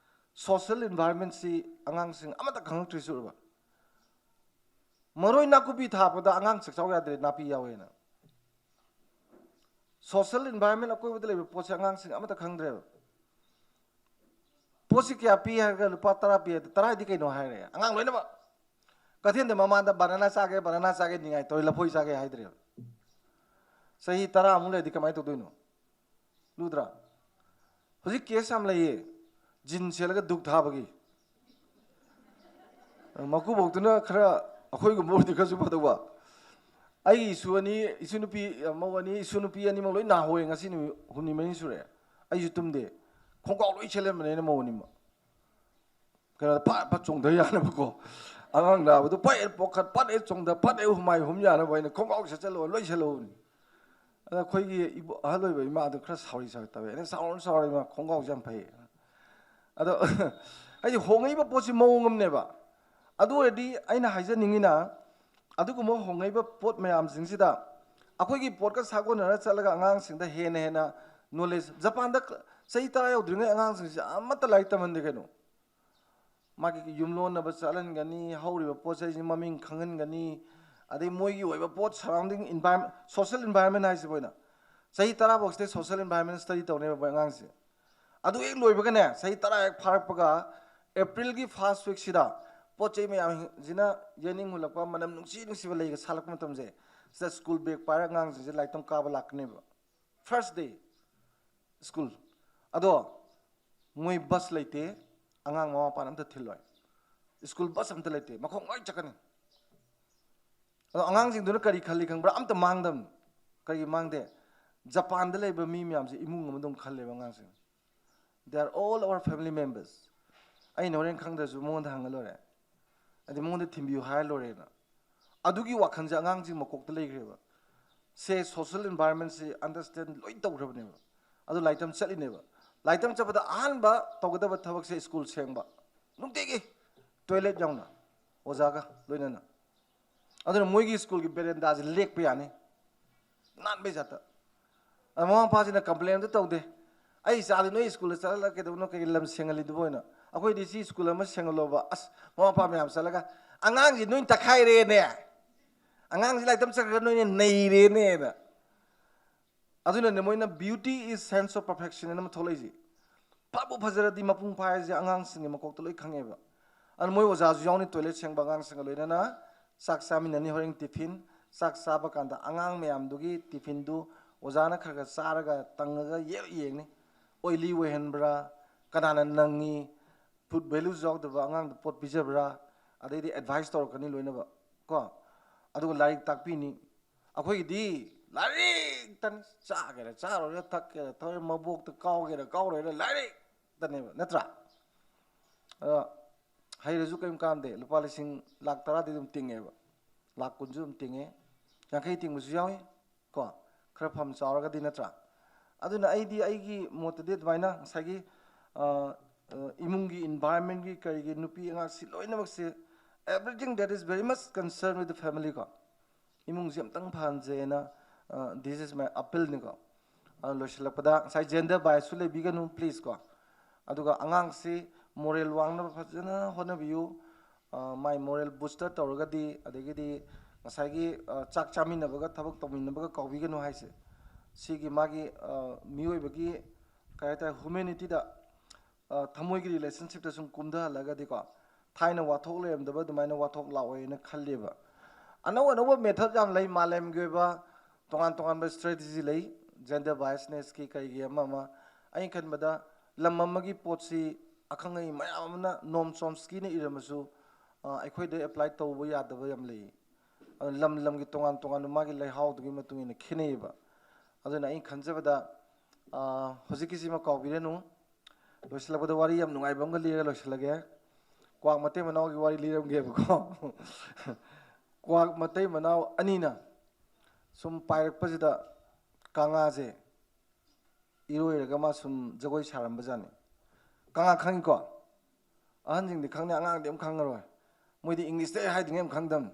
Social environment ꯁꯤ ꯑꯉꯥꯡꯁꯤꯡ ꯑꯃꯠꯇ ꯈꯪꯉꯛꯇ꯭ꯔꯤꯁꯨ ꯎꯔꯕ? ꯃꯔꯣꯏ ꯅꯥꯀꯨꯞꯄꯤ ꯊꯥꯕꯗ ꯑꯉꯥꯡ ꯆꯥꯛꯆꯥꯎ ꯌꯥꯗ꯭ꯔꯦ, ꯅꯥꯄꯤ ꯌꯥꯎꯋꯦꯅ꯫ Social environment ꯑꯀꯣꯏꯕꯗ ꯂꯩꯕ ꯄꯣꯠꯁꯦ ꯑꯉꯥꯡꯁꯤꯡ ꯑꯃꯠꯇ ꯈꯪꯗ꯭ꯔꯦꯕ꯫ ꯄꯣꯠꯁꯤ ꯀꯌꯥ ꯄꯤ ꯍꯥꯏꯔꯒ ꯂꯨꯄꯥ ꯇꯔꯥ ꯄꯤ ꯍꯥꯏꯗꯤ, "ꯇꯔꯥꯗꯤ ꯀꯩꯅꯣ?" ꯍꯥꯏꯔꯦ꯫ ꯑꯉꯥꯡ ꯂꯣꯏꯅꯃꯛ ꯀꯩꯊꯦꯜꯗ ꯃꯃꯥꯗ banana ꯆꯥꯒꯦ, banana ꯆꯥꯒꯦ ꯅꯤꯡꯉꯥꯏ ꯇꯧꯔꯦ, ꯂꯐꯣꯏ ꯆꯥꯒꯦ ꯍꯥꯏꯗ꯭ꯔꯦꯕ꯫ ꯆꯍꯤ ꯇꯔꯥꯃꯨꯛ ꯂꯩꯔꯗꯤ ꯀꯃꯥꯏꯅ ꯇꯧꯗꯣꯏꯅꯣ? ꯂꯨꯗ꯭ꯔꯥ? ꯍꯧꯖꯤꯛ case ꯌꯥꯝ ꯂꯩꯌꯦ, jean ꯁꯦꯠꯂꯒ ꯙꯨꯛ ꯊꯥꯕꯒꯤ꯫ ꯃꯀꯨꯕꯣꯛꯇꯨꯅ ꯈꯔ ꯑꯩꯈꯣꯏꯒꯨꯝꯕ ꯑꯣꯏꯔꯗꯤ ꯈꯔꯁꯨ ꯐꯗꯧꯕ꯫ ꯑꯩꯒꯤ ꯏꯁꯨ ꯑꯅꯤ, ꯏꯁꯨ ꯅꯨꯄꯤ, ꯃꯧ ꯑꯅꯤ, ꯏꯁꯨ ꯅꯨꯄꯤ ꯑꯅꯤꯃꯛ ꯂꯣꯏ ꯅꯥꯍꯧꯋꯦ ꯉꯁꯤ ꯅꯨꯃꯤꯠ ꯍꯨꯝꯅꯤ ꯃꯔꯤꯅꯤ ꯁꯨꯔꯦ꯫ ꯑꯩꯁꯨ ꯇꯨꯝꯗꯦ꯫ ꯈꯣꯡꯒ꯭ꯔꯥꯎ ꯂꯣꯏ ꯁꯦꯠꯍꯟꯕꯅꯦ ꯑꯩꯅ ꯃꯧ ꯑꯅꯤꯃꯛ꯫ ꯀꯩꯅꯣꯗ ꯐꯠ ꯐꯠ ꯆꯣꯡꯊ ꯌꯥꯅꯕꯀꯣ꯫ ꯑꯉꯥꯡ ꯅꯥꯕꯗꯣ ꯄꯠ ꯍꯦꯛ ꯄꯣꯛꯈꯠ, ꯄꯠ ꯍꯦꯛ ꯆꯣꯡꯊ, ꯄꯠ ꯍꯦꯛ ꯍꯨꯃꯥꯏ ꯍꯨꯝ ꯌꯥꯅꯕ ꯑꯩꯅ ꯈꯣꯡꯒ꯭ꯔꯥꯎ ꯁꯦꯠꯆꯜꯂꯣ, ꯂꯣꯏ ꯁꯦꯠꯂꯛꯎꯕꯅꯤ꯫ ꯑꯗ ꯑꯩꯈꯣꯏꯒꯤ ꯏꯕꯣ-, ꯑꯍꯜ ꯑꯣꯏꯕ ꯏꯃꯥꯗꯣ ꯈꯔ ꯁꯥꯎꯔꯤ ꯁꯥꯎꯔꯤ ꯇꯧꯋꯦ꯫ ꯑꯩꯅ, "ꯁꯥꯎꯔꯅꯨ, ꯁꯥꯎꯔꯅꯨ, ꯏꯃꯥ, ꯈꯣꯡꯒ꯭ꯔꯥꯎꯁꯦ ꯌꯥꯝ ꯐꯩ"꯫ ꯑꯗꯣ ꯍꯥꯏꯗꯤ ꯍꯣꯡꯉꯛꯏꯕ ꯄꯣꯠꯁꯤ ꯃꯑꯣꯡ ꯑꯃꯅꯦꯕ꯫ ꯑꯗꯨ ꯑꯣꯏꯔꯗꯤ ꯑꯩꯅ ꯍꯥꯏꯖꯅꯤꯡꯉꯤꯅ, ꯑꯗꯨꯒꯨꯝꯕ ꯍꯣꯡꯉꯛꯏꯕ ꯄꯣꯠ ꯃꯌꯥꯝꯁꯤꯡꯁꯤꯗ ꯑꯩꯈꯣꯏꯒꯤ ꯄꯣꯠꯀ ꯁꯥꯒꯣꯟꯅꯔ ꯆꯠꯂꯒ ꯑꯉꯥꯡꯁꯤꯡꯗ ꯍꯦꯟꯅ ꯍꯦꯟꯅ knowledge, ꯖꯄꯥꯟꯗ ꯀ-, ꯆꯍꯤ ꯇꯔꯥ ꯌꯧꯗ꯭ꯔꯤꯉꯩ ꯑꯉꯥꯡꯁꯤꯡꯁꯦ ꯑꯃꯠꯇ ꯂꯥꯏꯔꯤꯛ ꯇꯝꯍꯟꯗꯦ ꯀꯩꯅꯣ꯫ ꯃꯥꯒꯤ ꯌꯨꯝꯂꯣꯟꯅꯕ ꯆꯠꯍꯟꯒꯅꯤ, ꯍꯧꯔꯤꯕ ꯄꯣꯠ ꯆꯩꯁꯤ ꯃꯃꯤꯡ ꯈꯪꯍꯟꯒꯅꯤ, ꯑꯗꯩ ꯃꯣꯏꯒꯤ ꯑꯣꯏꯕ ꯄꯣꯠ surrounding environment, social environment ꯍꯥꯏꯁꯤꯕꯨ ꯑꯣꯏꯅ ꯆꯍꯤ ꯇꯔꯥ ꯐꯥꯎꯁꯤꯗ social environment study ꯇꯧꯅꯦꯕ ꯃꯣꯏ ꯑꯉꯥꯡꯁꯦ꯫ ꯑꯗꯨ ꯍꯦꯛ ꯂꯣꯏꯕꯒꯅꯦ, ꯆꯍꯤ ꯇꯔꯥ ꯍꯦꯛ ꯐꯥꯔꯛꯄꯒ April ꯒꯤ first week ꯁꯤꯗ ꯄꯣꯠ ꯆꯩ ꯃꯌꯥꯝꯁꯤꯅ ꯌꯦꯅꯤꯡ ꯍꯨꯜꯂꯛꯄ, ꯃꯅꯝ ꯅꯨꯡꯁꯤ ꯅꯨꯡꯁꯤꯕ ꯂꯩꯒ ꯁꯥꯠꯂꯛꯄ ꯃꯇꯝꯁꯦ, ꯁꯤꯗ school bag ꯄꯥꯏꯔꯒ ꯑꯉꯥꯡꯁꯤꯡꯁꯦ ꯂꯥꯏꯔꯤꯛ ꯇꯝ ꯀꯥꯕ ꯂꯥꯛꯀꯅꯦꯕ꯫ First day school꯫ ꯑꯗꯣ ꯃꯣꯏ bus ꯂꯩꯇꯦ, ꯑꯉꯥꯡ ꯃꯃꯥ ꯃꯄꯥꯅ ꯑꯝꯇ ꯊꯤꯜꯂꯣꯏ꯫ School bus ꯑꯝꯇ ꯂꯩꯇꯦ, ꯃꯈꯣꯡ ꯂꯣꯏ ꯆꯠꯀꯅꯤ꯫ ꯑꯗꯣ ꯑꯉꯥꯡꯁꯤꯡꯗꯨꯅ ꯀꯔꯤ ꯈꯜꯂꯤ ꯈꯪꯕ꯭ꯔꯥ? ꯑꯝꯇ ꯃꯥꯡꯗꯕꯅꯤ꯫ ꯀꯔꯤꯒꯤ ꯃꯥꯡꯗꯦ? ꯖꯄꯥꯟꯗ ꯂꯩꯕ ꯃꯤ ꯃꯌꯥꯝꯁꯦ ꯏꯃꯨꯡ ꯑꯃꯗꯧ ꯈꯜꯂꯦꯕ ꯑꯉꯥꯡꯁꯤꯡ꯫ They are all our family members꯫ ꯑꯩꯅ ꯍꯣꯔꯦꯟ ꯈꯪꯗ꯭ꯔꯁꯨ ꯃꯉꯣꯟꯗ ꯍꯪꯉ ꯂꯣꯏꯔꯦ, ꯑꯗꯩ ꯃꯉꯣꯟꯗ ꯊꯤꯟꯕꯤꯌꯨ ꯍꯥꯏꯔ ꯂꯣꯏꯔꯦꯅ꯫ ꯑꯗꯨꯒꯤ ꯋꯥꯈꯜꯁꯦ ꯑꯉꯥꯡꯁꯤꯡ ꯃꯀꯣꯛꯇ ꯂꯩꯈ꯭ꯔꯦꯕ꯫ ꯁꯦ social environment ꯁꯤ understand ꯂꯣꯏ ꯇꯧꯈ꯭ꯔꯕꯅꯦꯕ꯫ ꯑꯗꯨ ꯂꯥꯏꯔꯤꯛ ꯇꯝ ꯆꯠꯂꯤꯅꯦꯕ꯫ ꯂꯥꯏꯔꯤꯛ ꯇꯝ ꯆꯠꯄꯗ ꯑꯍꯥꯟꯕ ꯇꯧꯒꯗꯕ ꯊꯕꯛꯁꯦ school ꯁꯦꯡꯕ, ꯅꯨꯡꯇꯤꯒꯤ toilet ꯌꯥꯎꯅ, ꯑꯣꯖꯥꯒ ꯂꯣꯏꯅꯅ꯫ ꯑꯗꯨꯅ ꯃꯣꯏꯒꯤ school ꯒꯤ veranda ꯁꯦ ꯂꯦꯛꯄ ꯌꯥꯅꯤ, ꯅꯥꯟꯕꯩ ꯖꯥꯠꯇ꯫ ꯑꯗ ꯃꯃꯥ ꯃꯄꯥꯁꯤꯅ complain ꯑꯝꯇ ꯇꯧꯗꯦ꯫ "ꯑꯩ ꯏꯆꯥꯗꯤ ꯅꯣꯏ school ꯗ ꯆꯠꯍꯜꯂꯒ ꯀꯩꯗꯧꯕꯅꯣ, ꯀꯩꯒꯤ ꯂꯝ ꯁꯦꯡꯍꯜꯂꯤꯗꯨꯕꯨ?" ꯑꯣꯏꯅ꯫ ꯑꯩꯈꯣꯏꯗꯤ ꯁꯤ school ꯑꯃ ꯁꯦꯡꯍꯜꯂꯣꯕ, ꯑꯁ, ꯃꯃꯥ ꯃꯄꯥ ꯃꯌꯥꯝ ꯆꯠꯂꯒ, "ꯑꯉꯥꯡꯁꯤ ꯅꯣꯏꯅ ꯇꯛꯈꯥꯏꯔꯦꯅꯦ, ꯑꯉꯥꯡꯁꯤ ꯂꯥꯏꯔꯤꯛ ꯇꯝ ꯆꯠꯈ꯭ꯔꯒ ꯅꯣꯏꯅ ꯅꯩꯔꯦꯅꯦꯅ"꯫ ꯑꯗꯨꯅꯅꯦ ꯃꯣꯏꯅ beauty is sense of perfection ꯑꯅ ꯑꯃ ꯊꯣꯛꯂꯛꯏꯁꯦ꯫ ꯐꯕꯨ ꯐꯖꯔꯗꯤ ꯃꯄꯨꯡ ꯐꯥꯏ ꯍꯥꯏꯁꯦ ꯑꯉꯥꯡꯁꯤꯡꯒꯤ ꯃꯀꯣꯛꯇ ꯂꯣꯏ ꯈꯪꯉꯦꯕ꯫ ꯑꯗꯨꯅ ꯃꯣꯏ ꯑꯣꯖꯥꯁꯨ ꯌꯥꯎꯅꯤ, toilet ꯁꯦꯡꯕ ꯑꯉꯥꯡꯁꯤꯡꯒ ꯂꯣꯏꯅꯅ ꯆꯥꯛ ꯆꯥꯃꯤꯟꯅꯅꯤ ꯍꯣꯔꯦꯟ tiffin꯫ ꯆꯥꯛ ꯆꯥꯕ ꯀꯥꯟꯗ ꯑꯉꯥꯡ ꯃꯌꯥꯝꯗꯨꯒꯤ tiffin ꯗꯨ ꯑꯣꯖꯥꯅ ꯈꯔ ꯈꯔ ꯆꯥꯔꯒ ꯇꯪꯉꯒ ꯌꯦ-, ꯌꯦꯡꯅꯤ꯫ Oily ꯑꯣꯏꯍꯟꯕ꯭ꯔꯥ, ꯀꯅꯥꯅ ꯅꯪꯉꯤ, food values ꯌꯥꯎꯗꯕ ꯑꯉꯥꯡꯗ ꯄꯣꯠ ꯄꯤꯖꯕ꯭ꯔꯥ, ꯑꯗꯩꯗꯤ advice ꯇꯧꯔꯛꯀꯅꯤ ꯂꯣꯏꯅꯃꯛ ꯀꯣ꯫ ꯑꯗꯨꯒ ꯂꯥꯏꯔꯤꯛ ꯇꯥꯛꯄꯤꯅꯤ꯫ ꯑꯩꯈꯣꯏꯒꯤꯗꯤ ꯂꯥꯏꯔꯤꯛꯇꯅꯤ, ꯆꯥꯒꯦꯔꯥ ꯆꯥꯔꯣꯏꯔꯥ, ꯊꯛꯀꯦꯔꯥ ꯊꯛꯑꯣꯏꯔꯥ, ꯃꯕꯣꯛꯇ ꯀꯥꯎꯒꯦꯔꯥ ꯀꯥꯎꯔꯣꯏꯔꯥ, ꯂꯥꯏꯔꯤꯛꯇꯅꯦꯕ, ꯅꯠꯇ꯭ꯔꯥ? ꯑꯗꯣ ꯍꯩꯔꯁꯨ ꯀꯔꯤꯝ ꯀꯥꯟꯗꯦ, ꯂꯨꯄꯥ ꯂꯤꯁꯤꯡ ꯂꯥꯛ ꯇꯔꯥꯗꯤ ꯑꯗꯨꯝ ꯇꯤꯡꯉꯦꯕ, ꯂꯥꯛ ꯀꯨꯟꯁꯨ ꯑꯗꯨꯝ ꯇꯤꯡꯉꯦ, ꯌꯥꯡꯈꯩ ꯇꯤꯡꯕꯁꯨ ꯌꯥꯎꯏ ꯀꯣ, ꯈꯔ ꯐꯝ ꯆꯥꯎꯔꯒꯗꯤ, ꯅꯠꯇ꯭ꯔꯥ? ꯑꯗꯨꯅ ꯑꯩꯗꯤ, ꯑꯩꯒꯤ ꯃꯣꯠꯇꯗꯤ ꯑꯗꯨꯃꯥꯏꯅ ꯉꯁꯥꯏꯒꯤ, ꯑ, ꯑ, ꯏꯃꯨꯡꯒꯤ environment ꯀꯤ, ꯀꯔꯤꯒꯤ, ꯅꯨꯄꯤ ꯑꯉꯥꯡꯁꯤ ꯂꯣꯏꯅꯃꯛꯁꯦ, everything that is very much concerned with the family ꯀꯣ, ꯏꯃꯨꯡꯁꯤ ꯑꯝꯇꯪ ꯐꯍꯟꯁꯦꯅ, ꯑ, this is my appeal ꯅꯤꯀꯣ꯫ ꯑꯗꯨ ꯂꯣꯏꯁꯤꯜꯂꯛꯄꯗ ꯉꯁꯥꯏ gender biasꯁꯨ ꯂꯩꯕꯤꯒꯅꯨ please ꯀꯣ꯫ ꯑꯗꯨꯒ ꯑꯉꯥꯡꯁꯤ moral ꯋꯥꯡꯅꯕ ꯐꯖꯅ ꯍꯣꯠꯅꯕꯤꯌꯨ꯫ ꯑ, ꯃꯥꯏ moral booster ꯇꯧꯔꯒꯗꯤ, ꯑꯗꯒꯤꯗꯤ ꯉꯁꯥꯏꯒꯤ, ꯑ, ꯆꯥꯛ ꯆꯥꯃꯤꯟꯅꯕꯒ ꯊꯕꯛ ꯇꯧꯃꯤꯟꯅꯕꯒ ꯀꯥꯎꯕꯤꯒꯅꯨ ꯍꯥꯏꯁꯦ꯫ ꯁꯤꯒꯤ ꯃꯥꯒꯤ, ꯑ, ꯃꯤꯑꯣꯏꯕꯒꯤ ꯀꯩ ꯍꯥꯏꯇꯥꯔꯦ, humanityꯗ, ꯑ, ꯊꯃꯣꯏꯒꯤ relationshipꯇ ꯁꯨꯝ ꯀꯨꯝꯊꯍꯜꯂꯒꯗꯤꯀꯣ, ꯊꯥꯏꯅ ꯋꯥꯊꯣꯛ ꯂꯩꯔꯝꯗꯕ ꯑꯗꯨꯃꯥꯏꯅ ꯋꯥꯊꯣꯛ ꯂꯥꯛꯑꯣꯏꯅ ꯈꯜꯂꯦꯕ꯫ ꯑꯅꯧ ꯑꯅꯧꯕ method ꯌꯥꯝ ꯂꯩ, ꯃꯥꯂꯦꯝꯒꯤ ꯑꯣꯏꯕ ꯇꯣꯉꯥꯟ ꯇꯣꯉꯥꯟꯕ strategy ꯂꯩ꯫ Gender biasnessꯀꯤ ꯀꯩꯒꯤ ꯑꯃ ꯑꯃ꯫ ꯑꯩꯅ ꯈꯟꯕꯗ ꯂꯝ ꯑꯃꯒꯤ ꯄꯣꯠꯁꯤ ꯑꯈꯪ ꯑꯍꯩ ꯃꯌꯥꯝ ꯑꯃꯅ, Noam Chomskyꯅ ꯏꯔꯝꯃꯁꯨ, ꯑ, ꯑꯩꯈꯣꯏꯗ apply ꯇꯧꯕ ꯌꯥꯗꯕ ꯌꯥꯝ ꯂꯩ꯫ ꯑꯗꯨ ꯂꯝ ꯂꯝꯒꯤ ꯇꯣꯉꯥꯟ ꯇꯣꯉꯥꯟꯕ ꯃꯥꯒꯤ ꯂꯩꯍꯥꯎꯗꯨꯒꯤ ꯃꯇꯨꯡ ꯏꯟꯅ ꯈꯦꯠꯅꯩꯌꯦꯕ꯫ ꯑꯗꯨꯅ ꯑꯩꯅ ꯈꯟꯖꯕꯗ, ꯑ, ꯍꯧꯖꯤꯛꯀꯤꯁꯤꯃ ꯀꯥꯎꯕꯤꯔꯅꯨ꯫ ꯂꯣꯏꯁꯤꯜꯂꯛꯄꯗ ꯋꯥꯔꯤ ꯌꯥꯝ ꯅꯨꯡꯉꯥꯏꯕ ꯑꯃꯒ ꯂꯤꯔꯒ ꯂꯣꯏꯁꯤꯜꯂꯒꯦ꯫ ꯀ꯭ꯋꯥꯛ ꯃꯇꯩ ꯃꯅꯥꯎꯒꯤ ꯋꯥꯔꯤ ꯂꯤꯔꯝꯒꯦꯕꯀꯣ꯫ ꯀ꯭ꯋꯥꯛ ꯃꯇꯩ ꯃꯅꯥꯎ ꯑꯅꯤꯅ ꯁꯨꯝ ꯄꯥꯏꯔꯛꯄꯁꯤꯗ ꯀꯪꯉꯥꯁꯦ ꯏꯔꯣꯏꯔꯒ ꯃꯥ ꯁꯨꯝ ꯖꯒꯣꯏ ꯁꯥꯔꯝꯕꯖꯥꯠꯅꯤ꯫ ꯀꯪꯉꯥ ꯈꯪꯉꯤꯀꯣ? ꯑꯍꯟꯁꯤꯡꯗꯤ ꯈꯪꯅꯤ, ꯑꯉꯥꯡꯗꯤ ꯑꯃ ꯈꯪꯉꯔꯣꯏ꯫ ꯃꯣꯏꯗꯤ Englishꯇ ꯍꯥꯏꯗ꯭ꯔꯤꯉꯩ ꯑꯃ ꯈꯪꯗꯝ꯫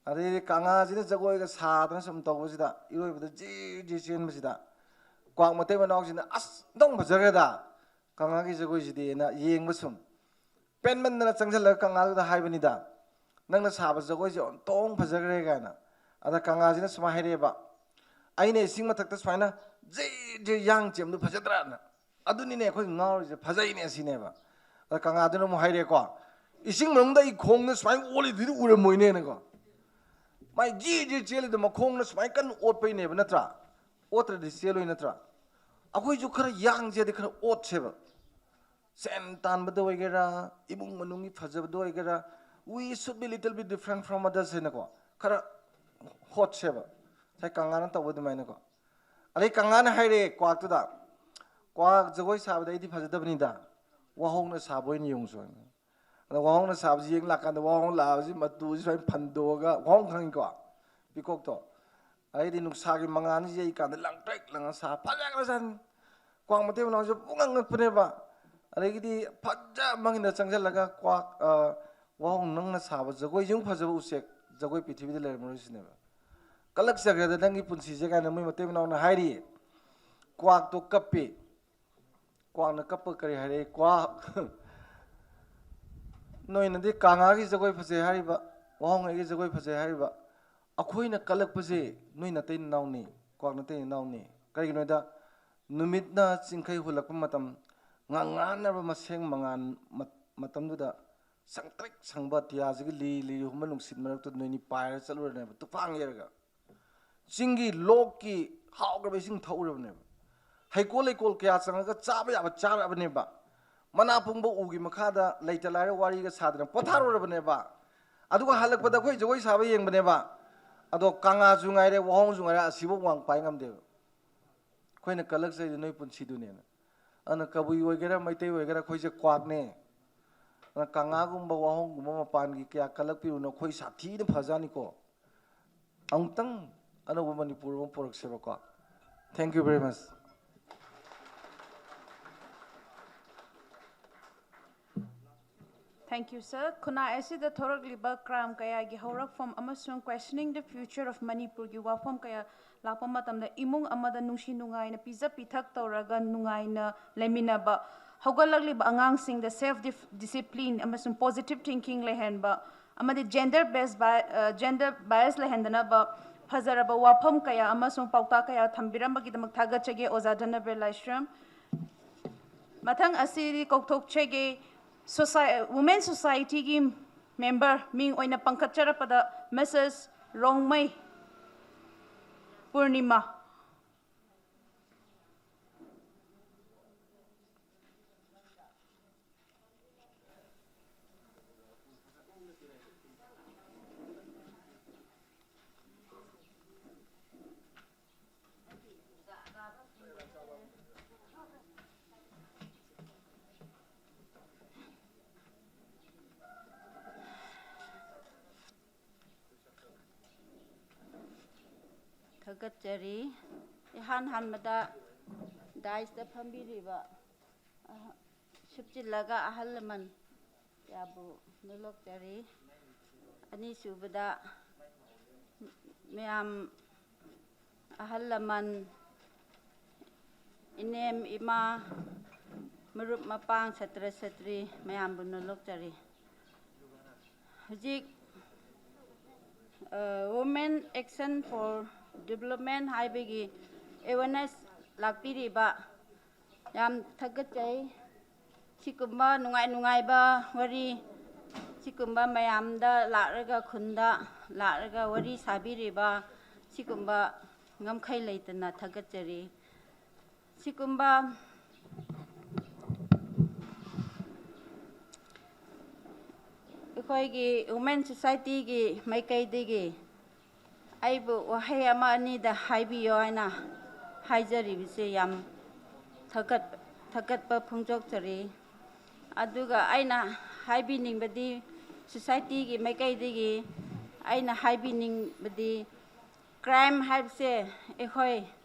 ꯑꯗꯩꯗꯤ ꯀꯪꯉꯥꯁꯤꯅ ꯖꯒꯣꯏꯒ ꯁꯥꯗꯅ ꯁꯨꯝ ꯇꯧꯕꯁꯤꯗ, ꯏꯔꯣꯏꯕꯗ ꯖꯤ ꯖꯤ ꯆꯦꯟꯕꯁꯤꯗ, ꯀ꯭ꯋꯥꯛ ꯃꯇꯩ ꯃꯅꯥꯎꯁꯤꯅ "ꯑꯁ, ꯑꯣꯟꯊꯣꯛ ꯐꯖꯈ꯭ꯔꯦꯗ ꯀꯪꯉꯥꯒꯤ ꯖꯒꯣꯏꯁꯤꯗꯤꯅ" ꯌꯦꯡꯕ ꯁꯨꯝ ꯄꯦꯟꯃꯟꯗꯅ ꯆꯪꯁꯤꯜꯂꯒ ꯀꯪꯉꯥꯗꯨꯗ ꯍꯥꯏꯕꯅꯤꯗ, "ꯅꯪꯅ ꯁꯥꯕ ꯖꯒꯣꯏꯁꯦ ꯑꯣꯟꯊꯣꯛ ꯐꯖꯈ꯭ꯔꯦ" ꯀꯥꯏꯅ꯫ ꯑꯗ ꯀꯪꯉꯥꯁꯤꯅ ꯁꯨꯃꯥꯏꯅ ꯍꯥꯏꯔꯛꯑꯦꯕ, "ꯑꯩꯅ ꯏꯁꯤꯡ ꯃꯊꯛꯇ ꯁꯨꯃꯥꯏꯅ ꯖꯤ ꯖꯤ ꯌꯥꯡ ꯆꯦꯟꯕꯗꯨ ꯐꯖꯗ꯭ꯔꯥꯅ?" "ꯑꯗꯨꯅꯤꯅꯦ ꯑꯩꯈꯣꯏ ꯉꯥꯎꯔꯤꯁꯦ, ꯐꯖꯩꯅꯦ" ꯁꯤꯅꯦꯕ꯫ ꯑꯗ ꯀꯪꯉꯥꯗꯨꯅ ꯑꯃꯨꯛ ꯍꯥꯏꯔꯛꯑꯦꯀꯣ, "ꯏꯁꯤꯡ ꯃꯅꯨꯡꯗ ꯑꯩ ꯈꯣꯡꯅ ꯁꯨꯃꯥꯏꯅ ꯑꯣꯜꯂꯤꯗꯨꯗꯤ ꯎꯔꯝꯃꯣꯏꯅꯦꯅꯀꯣ꯫ ꯃꯥꯏ ꯖꯤ ꯖꯤ ꯆꯦꯜꯂꯤꯗꯣ ꯃꯈꯣꯡꯅ ꯁꯨꯃꯥꯏꯅ ꯀꯟꯅ ꯑꯣꯠꯄꯩꯅꯦꯕ, ꯅꯠꯇ꯭ꯔꯥ? ꯑꯣꯠꯇ꯭ꯔꯗꯤ ꯆꯦꯜꯂꯣꯏ, ꯅꯠꯇ꯭ꯔꯥ? ꯑꯩꯈꯣꯏꯁꯨ ꯈꯔ ꯌꯥꯡꯁꯦꯗꯤ ꯈꯔ ꯑꯣꯠꯁꯦꯕ꯫ ꯁꯦꯟ ꯇꯥꯟꯕꯗ ꯑꯣꯏꯒꯦꯔꯥ, ꯏꯃꯨꯡ ꯃꯅꯨꯡꯒꯤ ꯐꯖꯕꯗ ꯑꯣꯏꯒꯦꯔꯥ, "We should be little bit different from others" ꯍꯥꯏꯅꯀꯣ, ꯈꯔ ꯍꯣꯠꯁꯦꯕ꯫ ꯉꯁꯥꯏ ꯀꯪꯉꯥꯅ ꯇꯧꯕ ꯑꯗꯨꯃꯥꯏꯅꯀꯣ꯫ ꯑꯗꯩ ꯀꯪꯉꯥꯅ ꯍꯥꯏꯔꯛꯑꯦ ꯀ꯭ꯋꯥꯛꯇꯨꯗ, "ꯀ꯭ꯋꯥꯛ, ꯖꯒꯣꯏ ꯁꯥꯕꯗ ꯑꯩꯗꯤ ꯐꯖꯗꯕꯅꯤꯗ, ꯋꯥꯍꯣꯡꯅ ꯁꯥꯕ ꯑꯣꯏꯅ ꯌꯦꯡꯉꯨꯁꯨ" ꯍꯥꯏꯅ꯫ ꯑꯗ ꯋꯥꯍꯣꯡꯅ ꯁꯥꯕꯁꯤ ꯌꯦꯡ ꯂꯥꯛꯀꯥꯟꯗ ꯋꯥꯍꯣꯡ ꯂꯥꯛꯑꯕꯁꯤ ꯃꯇꯨꯁꯤ ꯁꯨꯃꯥꯏꯅ ꯐꯟꯗꯣꯛꯑꯒ, ꯋꯥꯍꯣꯡ ꯈꯪꯉꯤꯀꯣ? ꯄꯤꯀꯣꯛꯇꯣ꯫ ꯑꯗꯩꯗꯤ ꯅꯨꯡꯁꯥꯒꯤ ꯃꯉꯥꯜꯅ ꯌꯩꯀꯥꯟꯗ ꯂꯪꯇ꯭ꯔꯤꯛ ꯂꯪꯉ ꯁꯥ ꯐꯖꯈ꯭ꯔꯖꯥꯠꯅꯤ꯫ ꯀ꯭ꯋꯥꯛ ꯃꯇꯩ ꯃꯅꯥꯎꯁꯦ ꯄꯨꯡꯉꯛ ꯉꯛꯄꯅꯦꯕ꯫ ꯑꯗꯒꯤꯗꯤ ꯐꯖ ꯃꯪꯒꯤꯗ ꯆꯪꯁꯤꯜꯂꯒ ꯀ꯭ꯋꯥꯛ, ꯑ, "ꯋꯥꯍꯣꯡ, ꯅꯪꯅ ꯁꯥꯕ ꯖꯒꯣꯏꯁꯤꯃꯨꯛ ꯐꯖꯕ ꯎꯆꯦꯛ, ꯖꯒꯣꯏ ꯄ꯭ꯔꯤꯊꯤꯕꯤꯗ ꯂꯩꯔꯝꯃꯔꯣꯏ" ꯁꯤꯅꯦꯕ꯫ "ꯀꯜꯂꯛꯆꯈ꯭ꯔꯦꯗ ꯅꯪꯒꯤ ꯄꯨꯟꯁꯤꯁꯦ" ꯀꯥꯏꯅ ꯃꯣꯏ ꯃꯇꯩ ꯃꯅꯥꯎꯅ ꯍꯥꯏꯔꯤꯌꯦ꯫ ꯀ꯭ꯋꯥꯛꯇꯣ ꯀꯞꯄꯤ꯫ ꯀ꯭ꯋꯥꯛꯅ ꯀꯞꯄ ꯀꯔꯤ ꯍꯥꯏꯔꯛꯏ? "ꯀ꯭ꯋꯥꯛ, ꯅꯣꯏꯅꯗꯤ ꯀꯪꯉꯥꯒꯤ ꯖꯒꯣꯏ ꯐꯖꯩ ꯍꯥꯏꯔꯤꯕ, ꯋꯥꯍꯣꯡꯉꯩꯒꯤ ꯖꯒꯣꯏ ꯐꯖꯩ ꯍꯥꯏꯔꯤꯕ, ꯑꯩꯈꯣꯏꯅ ꯀꯜꯂꯛꯄꯁꯦ ꯅꯣꯏ ꯅꯇꯩ ꯅꯅꯥꯎꯅꯤ, ꯀ꯭ꯋꯥꯛ ꯅꯇꯩ ꯅꯅꯥꯎꯅꯤ꯫ ꯀꯔꯤꯒꯤꯅꯣꯗ ꯅꯨꯃꯤꯠꯅ ꯆꯤꯡꯈꯩ ꯍꯨꯜꯂꯛꯄ ꯃꯇꯝ, ꯉꯥꯡꯉꯥꯟꯅꯕ ꯃꯁꯦꯡ ꯃꯉꯥꯟ ꯃ-, ꯃꯇꯝꯗꯨꯗ ꯁꯪꯇ꯭ꯔꯤꯛ ꯁꯪꯕ ꯑꯇꯤꯌꯥꯁꯤꯒꯤ ꯂꯤ ꯂꯤ ꯍꯨꯝꯕ ꯅꯨꯡꯁꯤꯠ ꯃꯔꯛꯇ ꯅꯣꯏꯅꯤ ꯄꯥꯏꯔ ꯆꯠꯂꯨꯔꯅꯦꯕ, ꯇꯨꯐꯥꯡ ꯌꯩꯔꯒ꯫ ꯆꯤꯡꯒꯤ ꯂꯣꯛꯀꯤ ꯍꯥꯎꯈ꯭ꯔꯕ ꯏꯁꯤꯡ ꯊꯛꯎꯔꯕꯅꯦꯕ꯫ ꯍꯩꯀꯣꯜ ꯂꯩꯀꯣꯜ ꯀꯌꯥ ꯆꯪꯉꯒ ꯆꯥꯕ ꯌꯥꯕ ꯆꯥꯔꯛꯑꯕꯅꯦꯕ꯫ ꯃꯅꯥ ꯄꯨꯡꯕ ꯎꯒꯤ ꯃꯈꯥꯗ ꯂꯩꯇ ꯂꯥꯏꯔ ꯋꯥꯔꯤꯒ ꯁꯥꯗꯅ ꯄꯣꯊꯥꯔꯨꯔꯕꯅꯦꯕ꯫ ꯑꯗꯨꯒ ꯍꯜꯂꯛꯄꯗ ꯑꯩꯈꯣꯏ ꯖꯒꯣꯏ ꯁꯥꯕ ꯌꯦꯡꯕꯅꯦꯕ꯫ ꯑꯗꯣ ꯀꯪꯉꯥꯁꯨ ꯉꯥꯏꯔꯦ, ꯋꯥꯍꯣꯡꯁꯨ ꯉꯥꯏꯔꯦ, ꯑꯁꯤꯐꯥꯎ ꯋꯥꯡ ꯄꯥꯏ ꯉꯝꯗꯦꯕ꯫ ꯑꯩꯈꯣꯏꯅ ꯀꯜꯂꯛꯆꯩꯗꯤ ꯅꯣꯏ ꯄꯨꯟꯁꯤꯗꯨꯅꯦꯅ꯫ ꯑꯗꯨꯅ ꯀꯕꯨꯏ ꯑꯣꯏꯒꯦꯔꯥ, ꯃꯩꯇꯩ ꯑꯣꯏꯒꯦꯔꯥ, ꯑꯩꯈꯣꯏꯁꯦ ꯀ꯭ꯋꯥꯛꯅꯦ꯫ ꯑꯗꯨꯅ ꯀꯪꯉꯥꯒꯨꯝꯕ, ꯋꯥꯍꯣꯡꯒꯨꯝꯕ ꯃꯄꯥꯟꯒꯤ ꯀꯌꯥ ꯀꯜꯂꯛꯄꯤꯔꯨꯅꯨ, ꯑꯩꯈꯣꯏ ꯁꯥꯊꯤꯅ ꯐꯖꯅꯤꯀꯣ꯫ ꯑꯃꯨꯛꯇꯪ ꯑꯅꯧꯕ ꯃꯅꯤꯄꯨꯔ ꯑꯃ ꯄꯨꯔꯛꯁꯦꯕꯀꯣ꯫ Thank you very much. Thank you, sir. ꯈꯨꯟꯅꯥꯏ ꯑꯁꯤꯗ ꯊꯣꯔꯛꯂꯤꯕ crime ꯀꯌꯥꯒꯤ ꯍꯧꯔꯛꯐꯝ ꯑꯃꯁꯨꯡ Questioning the Future of ꯃꯅꯤꯄꯨꯔꯒꯤ ꯋꯥꯐꯝ ꯀꯌꯥ ꯂꯥꯛꯄ ꯃꯇꯝꯗ ꯏꯃꯨꯡ ꯑꯃꯗ ꯅꯨꯡꯁꯤ ꯅꯨꯡꯉꯥꯏꯅ ꯄꯤꯖ ꯄꯤꯊꯛ ꯇꯧꯔꯒ ꯅꯨꯡꯉꯥꯏꯅ ꯂꯩꯃꯤꯟꯅꯕ, ꯍꯧꯒꯠꯂꯛꯂꯤꯕ ꯑꯉꯥꯡꯁꯤꯡꯗ self discipline ꯑꯃꯁꯨꯡ positive thinking ꯂꯩꯍꯟꯕ, ꯑꯃꯗꯤ gender based bi-, ꯑ, gender bias ꯂꯩꯍꯟꯗꯅꯕ ꯐꯖꯔꯕ ꯋꯥꯐꯝ ꯀꯌꯥ ꯑꯃꯁꯨꯡ ꯄꯥꯎꯇꯥꯛ ꯀꯌꯥ ꯊꯝꯕꯤꯔꯝꯕꯒꯤꯗꯃꯛ ꯊꯥꯒꯠꯆꯒꯦ ꯑꯣꯖꯥ ꯙꯅꯕꯤꯔ ꯂꯥꯏꯁ꯭ꯔꯝ꯫ ꯃꯊꯪ ꯑꯁꯤꯗꯤ ꯀꯧꯊꯣꯛꯆꯒꯦ, ꯁꯣꯁꯥꯏ-, Women Society ꯒꯤ member ꯃꯤꯡ ꯑꯣꯏꯅ ꯄꯥꯡꯈꯠꯆꯔꯛꯄꯗ Mrs ꯔꯣꯡꯃꯩ ꯄꯨꯔꯅꯤꯃꯥ꯫ ꯊꯥꯒꯠꯆꯔꯤ꯫ ꯏꯍꯥꯟ ꯍꯥꯟꯕꯗ dais ꯇ ꯐꯝꯕꯤꯔꯤꯕ, ꯑꯍ, ꯁꯨꯞꯆꯤꯜꯂꯒ ꯑꯍꯜ ꯂꯃꯟ ꯀꯌꯥꯕꯨ ꯅꯣꯂꯣꯛꯆꯔꯤ꯫ ꯑꯅꯤꯁꯨꯕꯗ ꯃꯌꯥꯝ ꯑꯍꯜ ꯂꯃꯟ ꯏꯅꯦꯝ, ꯏꯃꯥ, ꯃꯔꯨꯞ ꯃꯄꯥꯡ, ꯁꯥꯇ꯭ꯔ ꯁꯥꯇ꯭ꯔꯤ ꯃꯌꯥꯝꯕꯨ ꯅꯣꯂꯣꯛꯆꯔꯤ꯫ ꯍꯧꯖꯤꯛ, ꯑ, Women Action for Development ꯍꯥꯏꯕꯒꯤ awareness ꯂꯥꯛꯄꯤꯔꯤꯕ ꯌꯥꯝ ꯊꯥꯒꯠꯆꯩ꯫ ꯁꯤꯒꯨꯝꯕ ꯅꯨꯡꯉꯥꯏ ꯅꯨꯡꯉꯥꯏꯕ ꯋꯥꯔꯤ, ꯁꯤꯒꯨꯝꯕ ꯃꯌꯥꯝꯗ ꯂꯥꯛꯂꯒ, ꯈꯨꯟꯗ ꯂꯥꯛꯂꯒ ꯋꯥꯔꯤ ꯁꯥꯕꯤꯔꯤꯕ ꯁꯤꯒꯨꯝꯕ ꯉꯝꯈꯩ ꯂꯩꯇꯅ ꯊꯥꯒꯠꯆꯔꯤ꯫ ꯁꯤꯒꯨꯝꯕ ꯑꯩꯈꯣꯏꯒꯤ Women Societyꯒꯤ ꯃꯥꯏꯀꯩꯗꯒꯤ ꯑꯩꯕꯨ ꯋꯥꯍꯩ ꯑꯃ ꯑꯅꯤꯗ ꯍꯥꯏꯕꯤꯌꯣ ꯍꯥꯏꯅ ꯍꯥꯏꯖꯔꯤꯕꯁꯦ ꯌꯥꯝ ꯊꯥꯒꯠ-, ꯊꯥꯒꯠꯄ ꯐꯣꯡꯗꯣꯛꯆꯔꯤ꯫ ꯑꯗꯨꯒ ꯑꯩꯅ ꯍꯥꯏꯕꯤꯅꯤꯡꯕꯗꯤ, societyꯒꯤ ꯃꯥꯏꯀꯩꯗꯒꯤ ꯑꯩꯅ ꯍꯥꯏꯕꯤꯅꯤꯡꯕꯗꯤ, crime ꯍꯥꯏꯕꯁꯦ ꯑꯩꯈꯣꯏ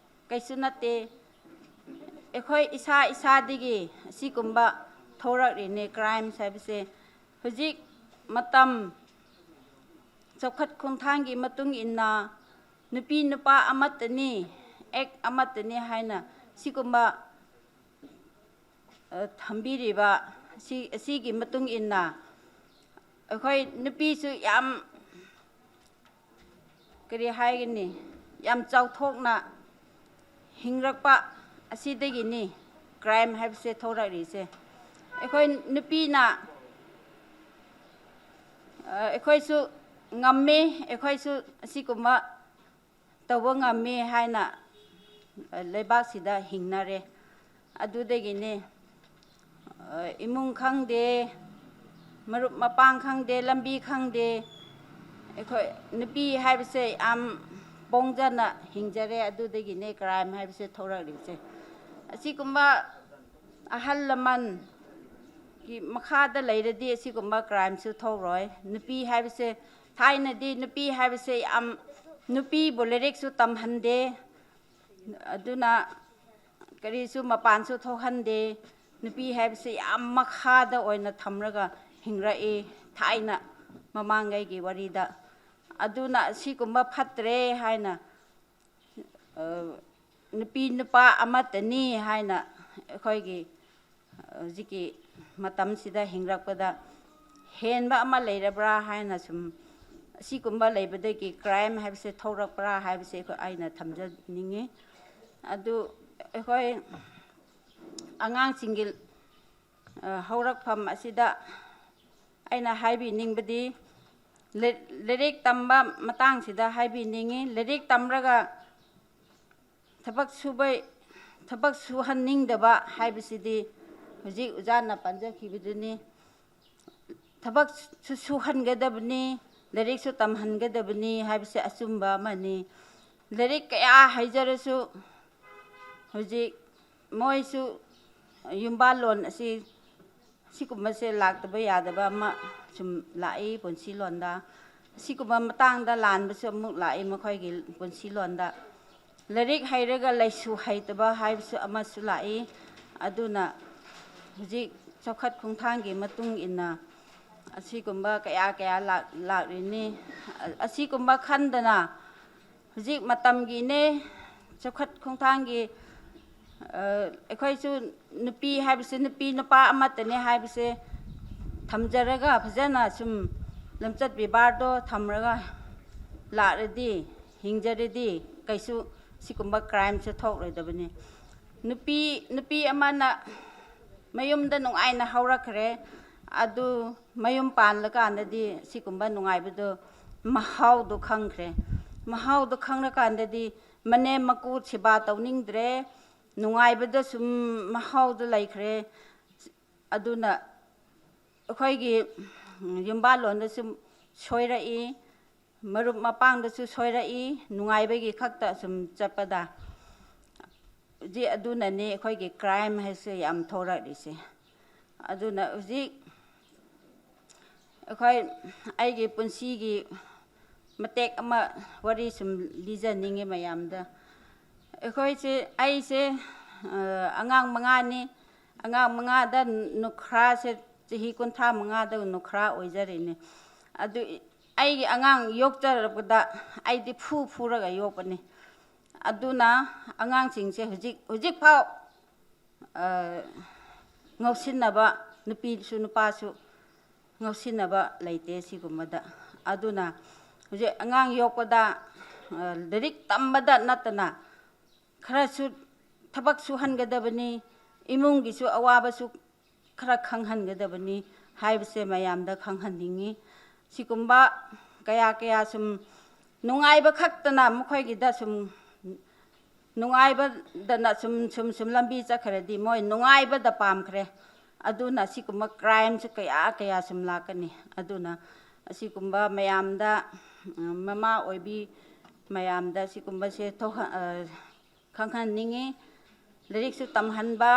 ꯀꯩꯁꯨ ꯅꯠꯇꯦ꯫ ꯑꯩꯈꯣꯏ ꯏꯁꯥ ꯏꯁꯥꯗꯒꯤ ꯑꯁꯤꯒꯨꯝꯕ ꯊꯣꯔꯛꯂꯤꯅꯦ, crimes ꯍꯥꯏꯕꯁꯦ꯫ ꯍꯧꯖꯤꯛ ꯃꯇꯝ ꯆꯥꯎꯈꯠ ꯈꯣꯡꯊꯥꯡꯒꯤ ꯃꯇꯨꯡ ꯏꯟꯅ ꯅꯨꯄꯤ ꯅꯨꯄꯥ ꯑꯃꯠꯇꯅꯤ, act ꯑꯃꯠꯇꯅꯤ ꯍꯥꯏꯅ ꯁꯤꯒꯨꯝꯕ, ꯑ, ꯊꯝꯕꯤꯔꯤꯕ ꯑꯁꯤ, ꯑꯁꯤꯒꯤ ꯃꯇꯨꯡ ꯏꯟꯅ ꯑꯩꯈꯣꯏ ꯅꯨꯄꯤꯁꯨ ꯌꯥꯝ, ꯀꯔꯤ ꯍꯥꯏꯒꯅꯤ, ꯌꯥꯝ ꯆꯥꯎꯊꯣꯛꯅ ꯍꯤꯡꯔꯛꯄ ꯑꯁꯤꯗꯒꯤꯅꯤ crime ꯍꯥꯏꯕꯁꯦ ꯊꯣꯔꯛꯂꯤꯁꯦ꯫ ꯑꯩꯈꯣꯏ ꯅꯨꯄꯤꯅ, ꯑ, ꯑꯩꯈꯣꯏꯁꯨ ꯉꯝꯃꯤ, ꯑꯩꯈꯣꯏꯁꯨ ꯑꯁꯤꯒꯨꯝꯕ ꯇꯧꯕ ꯉꯝꯃꯤ ꯍꯥꯏꯅ, ꯑ, ꯂꯩꯕꯥꯛꯁꯤꯗ ꯍꯤꯡꯅꯔꯦ꯫ ꯑꯗꯨꯗꯒꯤꯅꯤ, ꯑ, ꯏꯃꯨꯡ ꯈꯪꯗꯦ, ꯃꯔꯨꯞ ꯃꯄꯥꯡ ꯈꯪꯗꯦ, ꯂꯝꯕꯤ ꯈꯪꯗꯦ꯫ ꯑꯩꯈꯣꯏ ꯅꯨꯄꯤ ꯍꯥꯏꯕꯁꯦ ꯌꯥꯝ ꯄꯣꯡꯖꯅ ꯍꯤꯡꯖꯔꯦ, ꯑꯗꯨꯗꯒꯤꯅꯦ crime ꯍꯥꯏꯕꯁꯦ ꯊꯣꯔꯛꯂꯤꯕꯁꯦ꯫ ꯑꯁꯤꯒꯨꯝꯕ ꯑꯍꯜ ꯂꯃꯟꯒꯤ ꯃꯈꯥꯗ ꯂꯩꯔꯗꯤ ꯑꯁꯤꯒꯨꯝꯕ crimeꯁꯨ ꯊꯣꯛꯔꯣꯏ꯫ ꯅꯨꯄꯤ ꯍꯥꯏꯕꯁꯦ, ꯊꯥꯏꯅꯗꯤ ꯅꯨꯄꯤ ꯍꯥꯏꯕꯁꯦ ꯌꯥꯝ, ꯅꯨꯄꯤꯕꯨ ꯂꯥꯏꯔꯤꯛꯁꯨ ꯇꯝꯍꯟꯗꯦ, ꯑꯗꯨꯅ ꯀꯔꯤꯁꯨ ꯃꯄꯥꯟꯁꯨ ꯊꯣꯛꯍꯟꯗꯦ꯫ ꯅꯨꯄꯤ ꯍꯥꯏꯕꯁꯦ ꯌꯥꯝ ꯃꯈꯥꯗ ꯑꯣꯏꯅ ꯊꯝꯔꯒ ꯍꯤꯡꯔꯛꯏ ꯊꯥꯏꯅ ꯃꯃꯥꯡꯉꯩꯒꯤ ꯋꯥꯔꯤꯗ꯫ ꯑꯗꯨꯅ ꯑꯁꯤꯒꯨꯝꯕ ꯐꯠꯇ꯭ꯔꯦ ꯍꯥꯏꯅ, ꯑ, ꯅꯨꯄꯤ ꯅꯨꯄꯥ ꯑꯃꯠꯇꯅꯤ ꯍꯥꯏꯅ ꯑꯩꯈꯣꯏꯒꯤ ꯍꯧꯖꯤꯛꯀꯤ ꯃꯇꯝꯁꯤꯗ ꯍꯤꯡꯔꯛꯄꯗ ꯍꯦꯟꯕ ꯑꯃ ꯂꯩꯔꯕ꯭ꯔꯥ ꯍꯥꯏꯅ ꯁꯨꯝ ꯑꯁꯤꯒꯨꯝꯕ ꯂꯩꯕꯗꯒꯤ ꯀ꯭ꯔꯥꯏꯝ ꯍꯥꯏꯕꯁꯦ ꯊꯣꯛꯂꯛꯄ꯭ꯔꯥ ꯍꯥꯏꯕꯁꯦ ꯑꯩꯈꯣꯏ, ꯑꯩꯅ ꯊꯝꯖꯅꯤꯡꯉꯤ꯫ ꯑꯗꯨ ꯑꯩꯈꯣꯏ ꯑꯉꯥꯡꯁꯤꯡꯒꯤ ꯍꯧꯔꯛꯐꯝ ꯑꯁꯤꯗ ꯑꯩꯅ ꯍꯥꯏꯕꯤꯅꯤꯡꯕꯗꯤ, ꯂꯥꯏꯔꯤꯛ ꯇꯝꯕ ꯃꯇꯥꯡꯁꯤꯗ ꯍꯥꯏꯕꯤꯅꯤꯡꯉꯤ꯫ ꯂꯥꯏꯔꯤꯛ ꯇꯝꯂꯒ ꯊꯕꯛ ꯁꯨꯕ, ꯊꯕꯛ ꯁꯨꯍꯟꯅꯤꯡꯗꯕ ꯍꯥꯏꯕꯁꯤꯗꯤ ꯍꯧꯖꯤꯛ ꯑꯣꯖꯥꯅ ꯄꯟꯖꯈꯤꯕꯗꯨꯅꯤ꯫ ꯊꯕꯛꯁꯨ ꯁꯨꯍꯟꯒꯗꯕꯅꯤ, ꯂꯥꯏꯔꯤꯛꯁꯨ ꯇꯝꯍꯟꯒꯗꯕꯅꯤ ꯍꯥꯏꯕꯁꯦ ꯑꯆꯨꯝꯕ ꯑꯃꯅꯤ꯫ ꯂꯥꯏꯔꯤꯛ ꯀꯌꯥ ꯍꯩꯖꯔꯁꯨ ꯍꯧꯖꯤꯛ ꯃꯣꯏꯁꯨ ꯌꯨꯝꯕꯥꯜꯂꯣꯟ ꯑꯁꯤ ꯁꯤꯒꯨꯝꯕꯁꯦ ꯂꯥꯛꯇꯕ ꯌꯥꯗꯕ ꯑꯃ ꯁꯨꯝ ꯂꯥꯛꯏ ꯄꯨꯟꯁꯤꯂꯣꯟꯗ꯫ ꯁꯤꯒꯨꯝꯕ ꯃꯇꯥꯡꯗ ꯂꯥꯟꯕꯁꯨ ꯑꯃꯨꯛ ꯂꯥꯛꯏ ꯃꯈꯣꯏꯒꯤ ꯄꯨꯟꯁꯤꯂꯣꯟꯗ꯫ ꯂꯥꯏꯔꯤꯛ ꯍꯩꯔꯒ ꯂꯥꯏꯁꯨ ꯍꯩꯇꯕ ꯍꯥꯏꯕꯁꯨ ꯑꯃꯁꯨ ꯂꯥꯛꯏ꯫ ꯑꯗꯨꯅ ꯍꯧꯖꯤꯛ ꯆꯥꯎꯈꯠ ꯈꯣꯡꯊꯥꯡꯒꯤ ꯃꯇꯨꯡ ꯏꯟꯅ ꯑꯁꯤꯒꯨꯝꯕ ꯀꯌꯥ ꯀꯌꯥ ꯂꯥꯛ-, ꯂꯥꯛꯂꯤꯅꯤ꯫ ꯑꯁꯤꯒꯨꯝꯕ ꯈꯟꯗꯅ ꯍꯧꯖꯤꯛ ꯃꯇꯝꯒꯤꯅꯦ, ꯆꯥꯎꯈꯠ ꯈꯣꯡꯊꯥꯡꯒꯤ ꯑꯩꯈꯣꯏꯁꯨ ꯅꯨꯄꯤ ꯍꯥꯏꯕꯁꯦ ꯅꯨꯄꯤ ꯅꯨꯄꯥ ꯑꯃꯠꯇꯅꯦ ꯍꯥꯏꯕꯁꯦ ꯊꯝꯖꯔꯒ ꯐꯖꯅ ꯁꯨꯝ ꯂꯝꯆꯠ ꯕꯦꯕꯥꯔꯗꯣ ꯊꯝꯂꯒ ꯂꯥꯛꯂꯗꯤ, ꯍꯤꯡꯖꯔꯗꯤ ꯀꯩꯁꯨ ꯁꯤꯒꯨꯝꯕ ꯀ꯭ꯔꯥꯏꯝꯁꯦ ꯊꯣꯛꯂꯣꯏꯗꯕꯅꯤ꯫ ꯅꯨꯄꯤ, ꯅꯨꯄꯤ ꯑꯃꯅ ꯃꯌꯨꯝꯗ ꯅꯨꯡꯉꯥꯏꯅ ꯍꯧꯔꯛꯈ꯭ꯔꯦ, ꯑꯗꯨ ꯃꯌꯨꯝ ꯄꯥꯜꯂꯀꯥꯟꯗꯗꯤ ꯁꯤꯒꯨꯝꯕ ꯅꯨꯡꯉꯥꯏꯕꯗꯣ ꯃꯍꯥꯎꯗꯣ ꯈꯪꯈ꯭ꯔꯦ꯫ ꯃꯍꯥꯎꯗꯣ ꯈꯪꯂꯀꯥꯟꯗꯗꯤ ꯃꯅꯦꯝ ꯃꯀꯨ ꯁꯦꯕꯥ ꯇꯧꯅꯤꯡꯗ꯭ꯔꯦ, ꯅꯨꯡꯉꯥꯏꯕꯗ ꯁꯨꯝ ꯃꯍꯥꯎꯗ ꯂꯩꯈ꯭ꯔꯦ꯫ ꯑꯗꯨꯅ ꯑꯩꯈꯣꯏꯒꯤ ꯌꯨꯝꯕꯥꯜꯂꯣꯟꯗꯁꯨ ꯁꯣꯏꯔꯛꯏ, ꯃꯔꯨꯞ ꯃꯄꯥꯡꯗꯁꯨ ꯁꯣꯏꯔꯛꯏ, ꯅꯨꯡꯉꯥꯏꯕꯒꯤ ꯈꯛꯇ ꯁꯨꯝ ꯆꯠꯄꯗ꯫ ꯍꯧꯖꯤꯛ ꯑꯗꯨꯅꯅꯤ ꯑꯩꯈꯣꯏꯒꯤ ꯀ꯭ꯔꯥꯏꯝ ꯍꯥꯏꯁꯦ ꯌꯥꯝ ꯊꯣꯔꯛꯂꯤꯁꯦ꯫ ꯑꯗꯨꯅ ꯍꯧꯖꯤꯛ ꯑꯩꯈꯣꯏ, ꯑꯩꯒꯤ ꯄꯨꯟꯁꯤꯒꯤ ꯃꯇꯦꯛ ꯑꯃ ꯋꯥꯔꯤ ꯁꯨꯝ ꯂꯤꯖꯅꯤꯡꯉꯤ ꯃꯌꯥꯝꯗ꯫ ꯑꯩꯈꯣꯏꯁꯦ, ꯑꯩꯁꯦ ꯑꯉꯥꯡ ꯃꯉꯥꯅꯤ꯫ ꯑꯉꯥꯡ ꯃꯉꯥꯗ ꯅꯨꯈ꯭ꯔꯥꯁꯦ, ꯆꯍꯤ ꯀꯨꯟꯊ꯭ꯔꯥ ꯃꯉꯥꯗ ꯅꯨꯈ꯭ꯔꯥ ꯑꯣꯏꯖꯔꯤꯅꯤ꯫ ꯑꯗꯨ ꯑꯩꯒꯤ ꯑꯉꯥꯡ ꯌꯣꯛꯆꯔꯛꯄꯗ ꯑꯩꯗꯤ ꯐꯨ ꯐꯨꯔꯒ ꯌꯣꯛꯄꯅꯤ꯫ ꯑꯗꯨꯅ ꯑꯉꯥꯡꯁꯤꯡꯁꯦ ꯍꯧꯖꯤꯛ ꯍꯧꯖꯤꯛꯐꯥꯎ ꯉꯥꯎꯁꯤꯟꯅꯕ, ꯅꯨꯄꯤꯁꯨ ꯅꯨꯄꯥꯁꯨ ꯉꯥꯎꯁꯤꯟꯅꯕ ꯂꯩꯇꯦ ꯁꯤꯒꯨꯝꯕꯗ꯫ ꯑꯗꯨꯅ ꯍꯧꯖꯤꯛ ꯑꯉꯥꯡ ꯌꯣꯛꯄꯗ ꯂꯥꯏꯔꯤꯛ ꯇꯝꯕꯗ ꯅꯠꯇꯅ ꯈꯔꯁꯨ ꯊꯕꯛ ꯁꯨꯍꯟꯒꯗꯕꯅꯤ, ꯏꯃꯨꯡꯒꯤꯁꯨ ꯑꯋꯥꯕꯁꯨ ꯈꯔ ꯈꯪꯍꯟꯒꯗꯕꯅꯤ ꯍꯥꯏꯕꯁꯦ ꯃꯌꯥꯝꯗ ꯈꯪꯍꯟꯅꯤꯡꯉꯤ꯫ ꯁꯤꯒꯨꯝꯕ ꯀꯌꯥ ꯀꯌꯥ ꯁꯨꯝ ꯅꯨꯡꯉꯥꯏꯕ ꯈꯛꯇꯅ ꯃꯈꯣꯏꯒꯤꯗ ꯁꯨꯝ ꯅꯨꯡꯉꯥꯏꯕꯗꯅ ꯁꯨꯝ ꯁꯨꯝ ꯁꯨꯝ ꯂꯝꯕꯤ ꯆꯠꯈ꯭ꯔꯗꯤ ꯃꯣꯏ ꯅꯨꯡꯉꯥꯏꯕꯗ ꯄꯥꯝꯈ꯭ꯔꯦ꯫ ꯑꯗꯨꯅ ꯁꯤꯒꯨꯝꯕ crimeꯁꯨ ꯀꯌꯥ ꯀꯌꯥ ꯁꯨꯝ ꯂꯥꯛꯀꯅꯤ꯫ ꯑꯗꯨꯅ ꯑꯁꯤꯒꯨꯝꯕ ꯃꯌꯥꯝꯗ, ꯃꯃꯥ ꯑꯣꯏꯕꯤ ꯃꯌꯥꯝꯗ ꯁꯤꯒꯨꯝꯕꯁꯦ ꯊꯣꯛꯍ-, ꯈꯪꯍꯟꯅꯤꯡꯉꯤ꯫ ꯂꯥꯏꯔꯤꯛꯁꯨ ꯇꯝꯍꯟꯕ,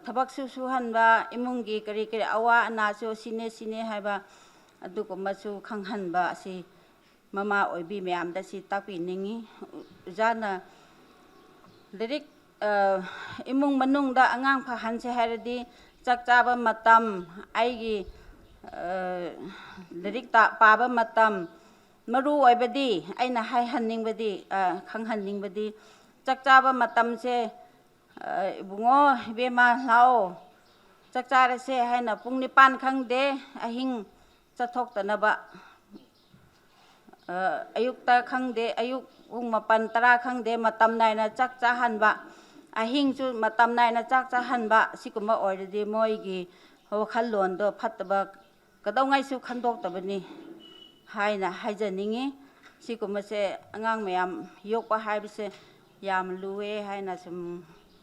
ꯊꯕꯛꯁꯨ ꯁꯨꯍꯟꯕ, ꯏꯃꯨꯡꯒꯤ ꯀꯔꯤ ꯀꯔꯤ ꯑꯋꯥ ꯑꯅꯥꯁꯨ ꯁꯤꯅꯦ ꯁꯤꯅꯦ ꯍꯥꯏꯕ ꯑꯗꯨꯒꯨꯝꯕꯁꯨ ꯈꯪꯍꯟꯕ ꯑꯁꯤ ꯃꯃꯥ ꯑꯣꯏꯕꯤ ꯃꯌꯥꯝꯗ ꯁꯤ ꯇꯥꯛꯄꯤꯅꯤꯡꯉꯤ꯫ ꯑꯣꯖꯥꯅ ꯂꯥꯏꯔꯤꯛ, ꯏꯃꯨꯡ ꯃꯅꯨꯡꯗ ꯑꯉꯥꯡ ꯐꯍꯟꯁꯦ ꯍꯥꯏꯔꯗꯤ ꯆꯥꯛ ꯆꯥꯕ ꯃꯇꯝ, ꯑꯩꯒꯤ ꯂꯥꯏꯔꯤꯛ ꯄꯥꯕ ꯃꯇꯝ, ꯃꯔꯨ ꯑꯣꯏꯕꯗꯤ ꯑꯩꯅ ꯍꯥꯏꯍꯟꯅꯤꯡꯕꯗꯤ, ꯈꯪꯍꯟꯅꯤꯡꯕꯗꯤ, ꯆꯥꯛ ꯆꯥꯕ ꯃꯇꯝꯁꯦ, "ꯏꯕꯨꯡꯉꯣ, ꯏꯕꯦꯝꯃ, ꯂꯥꯛꯑꯣ, ꯆꯥꯛ ꯆꯥꯔꯁꯦ" ꯍꯥꯏꯅ ꯄꯨꯡ ꯅꯤꯄꯥꯟ ꯈꯪꯗꯦ, ꯑꯍꯤꯡ ꯆꯠꯊꯣꯛꯇꯅꯕ, ꯑꯌꯨꯛꯇ ꯈꯪꯗꯦ, ꯑꯌꯨꯛ ꯄꯨꯡ ꯃꯥꯄꯟ, ꯇꯔꯥ ꯈꯪꯗꯦ, ꯃꯇꯝ ꯅꯥꯏꯅ ꯆꯥꯛ ꯆꯥꯍꯟꯕ, ꯑꯍꯤꯡꯁꯨ ꯃꯇꯝ ꯅꯥꯏꯅ ꯆꯥꯛ ꯆꯥꯍꯟꯕ, ꯁꯤꯒꯨꯝꯕ ꯑꯣꯏꯔꯗꯤ ꯃꯣꯏꯒꯤ ꯋꯥꯈꯜꯂꯣꯟꯗꯣ ꯐꯠꯇꯕ ꯀꯩꯗꯧꯉꯩꯁꯨ ꯈꯟꯗꯣꯛꯇꯕꯅꯤ ꯍꯥꯏꯅ ꯍꯥꯏꯖꯅꯤꯡꯉꯤ꯫ ꯁꯤꯒꯨꯝꯕꯁꯦ, ꯑꯉꯥꯡ ꯃꯌꯥꯝ ꯌꯣꯛꯄ ꯍꯥꯏꯕꯁꯦ ꯌꯥꯝ ꯂꯨꯑꯦ ꯍꯥꯏꯅ ꯁꯨꯝ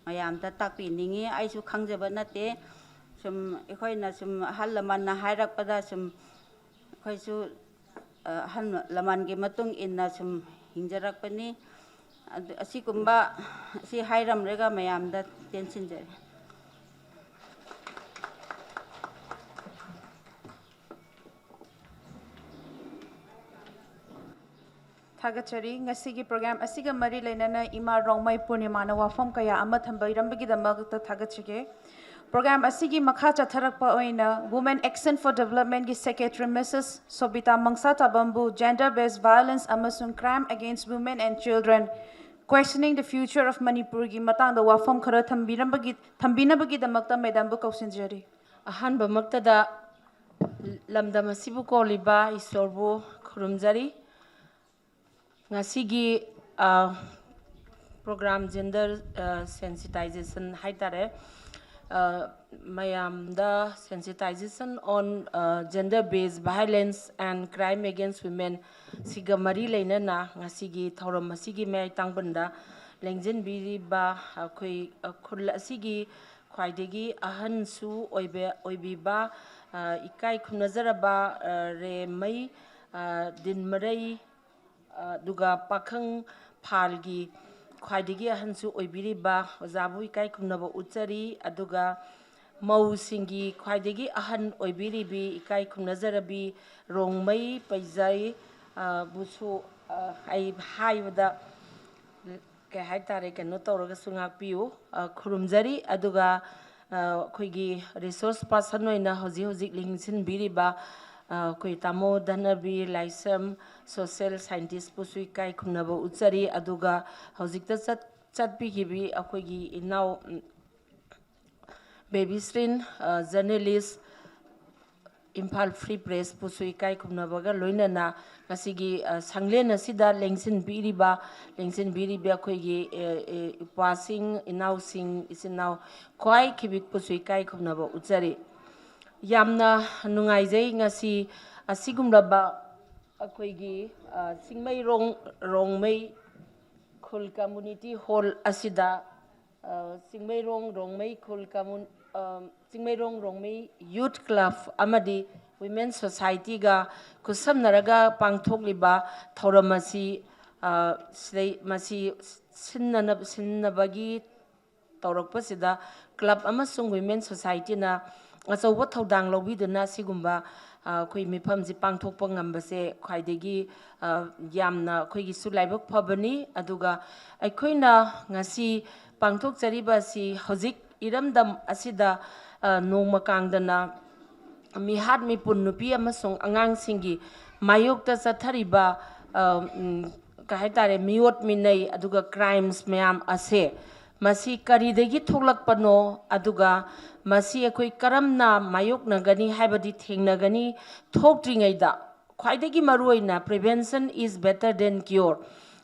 ꯃꯌꯥꯝꯗ ꯇꯥꯛꯄꯤꯅꯤꯡꯉꯤ꯫ ꯑꯩꯁꯨ ꯈꯪꯖꯕ ꯅꯠꯇꯦ꯫ ꯁꯨꯝ ꯑꯩꯈꯣꯏꯅ ꯁꯨꯝ ꯑꯍꯜ ꯂꯃꯟꯅ ꯍꯥꯏꯔꯛꯄꯗ ꯁꯨꯝ ꯑꯩꯈꯣꯏꯁꯨ, ꯑ, ꯑꯍꯜ ꯂꯃꯟꯒꯤ ꯃꯇꯨꯡ ꯏꯟꯅ ꯁꯨꯝ ꯍꯤꯡꯖꯔꯛꯄꯅꯤ꯫ ꯑꯗꯨ, ꯑꯁꯤꯒꯨꯝꯕ ꯑꯁꯤ ꯍꯥꯏꯔꯝꯂꯒ ꯃꯌꯥꯝꯗ ꯇꯦꯟꯁꯤꯟꯖꯔꯤ꯫ ꯊꯥꯒꯠꯆꯔꯤ꯫ ꯉꯁꯤꯒꯤ program ꯑꯁꯤꯒ ꯃꯔꯤ ꯂꯩꯅꯅ ꯏꯃꯥ ꯔꯣꯡꯃꯩ ꯄꯨꯔꯅꯤꯃꯥꯅ ꯋꯥꯐꯝ ꯀꯌꯥ ꯑꯃ ꯊꯝꯕꯤꯔꯝꯕꯒꯤꯗꯃꯛꯇ ꯊꯥꯒꯠꯆꯒꯦ꯫ ꯄ꯭ꯔꯣꯒ꯭ꯔꯥꯝ ꯑꯁꯤꯒꯤ ꯃꯈꯥ ꯆꯠꯊꯔꯛꯄ ꯑꯣꯏꯅ Women Action for Developmentꯀꯤ Secretary Missus ꯁꯣꯕꯤꯇꯥ ꯃꯪꯁꯥ ꯇꯥꯕꯝꯕꯨ Gender Based Violence ꯑꯃꯁꯨꯡ Crime Against Women and Children, Questioning the Future of Manipurꯒꯤ ꯃꯇꯥꯡꯗ ꯋꯥꯐꯝ ꯈꯔ ꯊꯝꯕꯤꯔꯝꯕꯒꯤ ꯊꯝꯕꯤꯅꯕꯒꯤꯗꯃꯛꯇ ꯃꯦꯗꯥꯝꯕꯨ ꯀꯧꯁꯤꯟꯖꯔꯤ꯫ ꯑꯍꯥꯟꯕꯃꯛꯇꯗ ꯂꯝꯗꯝ ꯑꯁꯤꯕꯨ ꯀꯣꯜꯂꯤꯕ ꯏꯁꯣꯔꯕꯨ ꯈꯨꯔꯨꯝꯖꯔꯤ꯫ ꯉꯁꯤꯒꯤ ꯄ꯭ꯔꯣꯒ꯭ꯔꯥꯝ ꯖꯦꯟꯗꯔ ꯁꯦꯟꯁꯤꯇꯥꯏꯖꯦꯁꯟ ꯍꯥꯏꯇꯥꯔꯦ, ꯃꯌꯥꯝꯗ Sensitization on Gender Based Violence and Crime Against Women ꯁꯤꯒ ꯃꯔꯤ ꯂꯩꯅꯅ ꯉꯁꯤꯒꯤ ꯊꯧꯔꯝ ꯑꯁꯤꯒꯤ ꯃꯌꯥꯏ ꯇꯥꯡꯕꯟꯗ ꯂꯦꯡꯁꯤꯟꯕꯤꯔꯤꯕ ꯑꯩꯈꯣꯏ ꯈꯨꯜ ꯑꯁꯤꯒꯤ ꯈ꯭ꯋꯥꯏꯗꯒꯤ ꯑꯍꯟꯁꯨ ꯑꯣꯏꯕ ꯑꯣꯏꯕꯤꯕ ꯏꯀꯥꯏ ꯈꯨꯝꯅꯖꯔꯕ ꯔꯦꯝꯃꯩ ꯗꯤꯟꯃꯔꯩ ꯑꯗꯨꯒ ꯄꯥꯈꯪ ꯐꯥꯜꯒꯤ ꯈ꯭ꯋꯥꯏꯗꯒꯤ ꯑꯍꯟꯁꯨ ꯑꯣꯏꯕꯤꯔꯤꯕ ꯑꯣꯖꯥꯕꯨ ꯏꯀꯥꯏ ꯈꯨꯝꯅꯕ ꯎꯠꯆꯔꯤ꯫ ꯑꯗꯨꯒ ꯃꯧꯁꯤꯡꯒꯤ ꯈ꯭ꯋꯥꯏꯗꯒꯤ ꯑꯍꯟ ꯑꯣꯏꯕꯤꯔꯤꯕꯤ ꯏꯀꯥꯏ ꯈꯨꯝꯅꯖꯔꯕꯤ ꯔꯣꯡꯃꯩ ꯄꯩꯖꯩ ꯕꯨꯁꯨ ꯑꯩ ꯍꯥꯏꯕꯗ ꯀꯩ ꯍꯥꯏꯇꯥꯔꯦ, ꯀꯩꯅꯣ ꯇꯧꯔꯒꯁꯨ ꯉꯥꯛꯄꯤꯌꯨ, ꯈꯨꯔꯨꯝꯖꯔꯤ꯫ ꯑꯗꯨꯒ ꯑꯩꯈꯣꯏꯒꯤ ꯔꯤꯁꯣꯔꯁ ꯄꯥꯔꯁꯟ ꯑꯣꯏꯅ ꯍꯧꯖꯤꯛ ꯍꯧꯖꯤꯛ ꯂꯤꯡꯁꯤꯟꯕꯤꯔꯤꯕ ꯑꯩꯈꯣꯏ ꯇꯥꯃꯣ ꯙꯅꯕꯤꯔ ꯂꯥꯏꯁ꯭ꯔꯝ, ꯁꯣꯁꯤꯌꯦꯜ ꯁꯥꯏꯟꯇꯤꯁꯄꯨꯁꯨ ꯏꯀꯥꯏ ꯈꯨꯝꯅꯕ ꯎꯠꯆꯔꯤ꯫ ꯑꯗꯨꯒ ꯍꯧꯖꯤꯛꯇ ꯆꯠ ꯆꯠꯄꯤꯈꯤꯕꯤ ꯑꯩꯈꯣꯏꯒꯤ ꯏꯅꯥꯎ ꯕꯦꯕꯤꯁ꯭ꯔꯤꯟ, ꯖꯔꯅꯦꯂꯤꯁ, ꯏꯝꯐꯥꯜ ꯐ꯭ꯔꯤ ꯄ꯭ꯔꯦꯁꯄꯨꯁꯨ ꯏꯀꯥꯏ ꯈꯨꯝꯅꯕꯒ ꯂꯣꯏꯅꯅ ꯉꯁꯤꯒꯤ ꯁꯪꯂꯦꯟ ꯑꯁꯤꯗ ꯂꯦꯡꯁꯤꯟꯕꯤꯔꯤꯕ ꯂꯦꯡꯁꯤꯟꯕꯤꯔꯤꯕ ꯑꯩꯈꯣꯏꯒꯤ ꯏꯄ꯭ꯋꯥꯁꯤꯡ, ꯏꯅꯥꯎꯁꯤꯡ, ꯏꯆꯤꯟ ꯏꯅꯥꯎ ꯈ꯭ꯋꯥꯏ ꯈꯤꯕꯤꯛꯄꯨꯁꯨ ꯏꯀꯥꯏ ꯈꯨꯝꯅꯕ ꯎꯠꯆꯔꯤ꯫ ꯌꯥꯝꯅ ꯅꯨꯡꯉꯥꯏꯖꯩ ꯉꯁꯤ ꯑꯁꯤꯒꯨꯝꯂꯕ ꯑꯩꯈꯣꯏꯒꯤ ꯆꯤꯡꯃꯩꯔꯣꯡ ꯔꯣꯡꯃꯩ ꯈꯨꯜ ꯀꯝꯃꯨꯅꯤꯇꯤ ꯍꯣꯜ ꯑꯁꯤꯗ ꯆꯤꯡꯃꯩꯔꯣꯡ ꯔꯣꯡꯃꯩ ꯈꯨꯜ ꯀꯝꯃꯨꯟ ꯆꯤꯡꯃꯩꯔꯣꯡ ꯔꯣꯡꯃꯩ ꯌꯨꯠ ꯀ꯭ꯂꯕ ꯑꯃꯗꯤ ꯋꯤꯃꯦꯟ ꯁꯣꯁꯥꯏꯇꯤꯒ ꯈꯨꯠꯁꯝꯅꯔꯒ ꯄꯥꯡꯊꯣꯛꯂꯤꯕ ꯊꯧꯔꯝ ꯑꯁꯤ ꯁꯤꯗꯩ ꯃꯁꯤ ꯁꯤꯟꯅꯅꯕ ꯁꯤꯟꯅꯕꯒꯤ ꯇꯧꯔꯛꯄꯁꯤꯗ ꯀ꯭ꯂꯕ ꯑꯃꯁꯨꯡ ꯋꯤꯃꯦꯟ ꯁꯣꯁꯥꯏꯇꯤꯅ ꯑꯆꯧꯕ ꯊꯧꯗꯥꯡ ꯂꯧꯕꯤꯗꯨꯅ ꯑꯁꯤꯒꯨꯝꯕ ꯑꯩꯈꯣꯏ ꯃꯤꯐꯝꯁꯤ ꯄꯥꯡꯊꯣꯛꯄ ꯉꯝꯕꯁꯦ ꯈ꯭ꯋꯥꯏꯗꯒꯤ ꯌꯥꯝꯅ ꯑꯩꯈꯣꯏꯒꯤꯁꯨ ꯂꯥꯏꯕꯛ ꯐꯕꯅꯤ꯫ ꯑꯗꯨꯒ ꯑꯩꯈꯣꯏꯅ ꯉꯁꯤ ꯄꯥꯡꯊꯣꯛꯆꯔꯤꯕ ꯑꯁꯤ ꯍꯧꯖꯤꯛ ꯏꯔꯝꯗꯝ ꯑꯁꯤꯗ, ꯑ, ꯅꯣꯡꯃ ꯀꯥꯡꯗꯅ ꯃꯤꯍꯥꯠ ꯃꯤꯄꯨꯟ ꯅꯨꯄꯤ ꯑꯃꯁꯨꯡ ꯑꯉꯥꯡꯁꯤꯡꯒꯤ ꯃꯥꯌꯣꯛꯇ ꯆꯠꯊꯔꯤꯕ, ꯑ, ꯎꯝ, ꯀꯩ ꯍꯥꯏꯇꯥꯔꯦ, ꯃꯤꯑꯣꯠ ꯃꯤꯅꯩ, ꯑꯗꯨꯒ crimes ꯃꯌꯥꯝ ꯑꯁꯦ, ꯃꯁꯤ ꯀꯔꯤꯗꯒꯤ ꯊꯣꯛꯂꯛꯄꯅꯣ, ꯑꯗꯨꯒ ꯃꯁꯤ ꯑꯩꯈꯣꯏ ꯀꯔꯝꯅ ꯃꯥꯌꯣꯛꯅꯒꯅꯤ ꯍꯥꯏꯕꯗꯤ ꯊꯦꯡꯅꯒꯅꯤ, ꯊꯣꯛꯇ꯭ꯔꯤꯉꯩꯗ ꯈ꯭ꯋꯥꯏꯗꯒꯤ ꯃꯔꯨꯑꯣꯏꯅ prevention is better than cure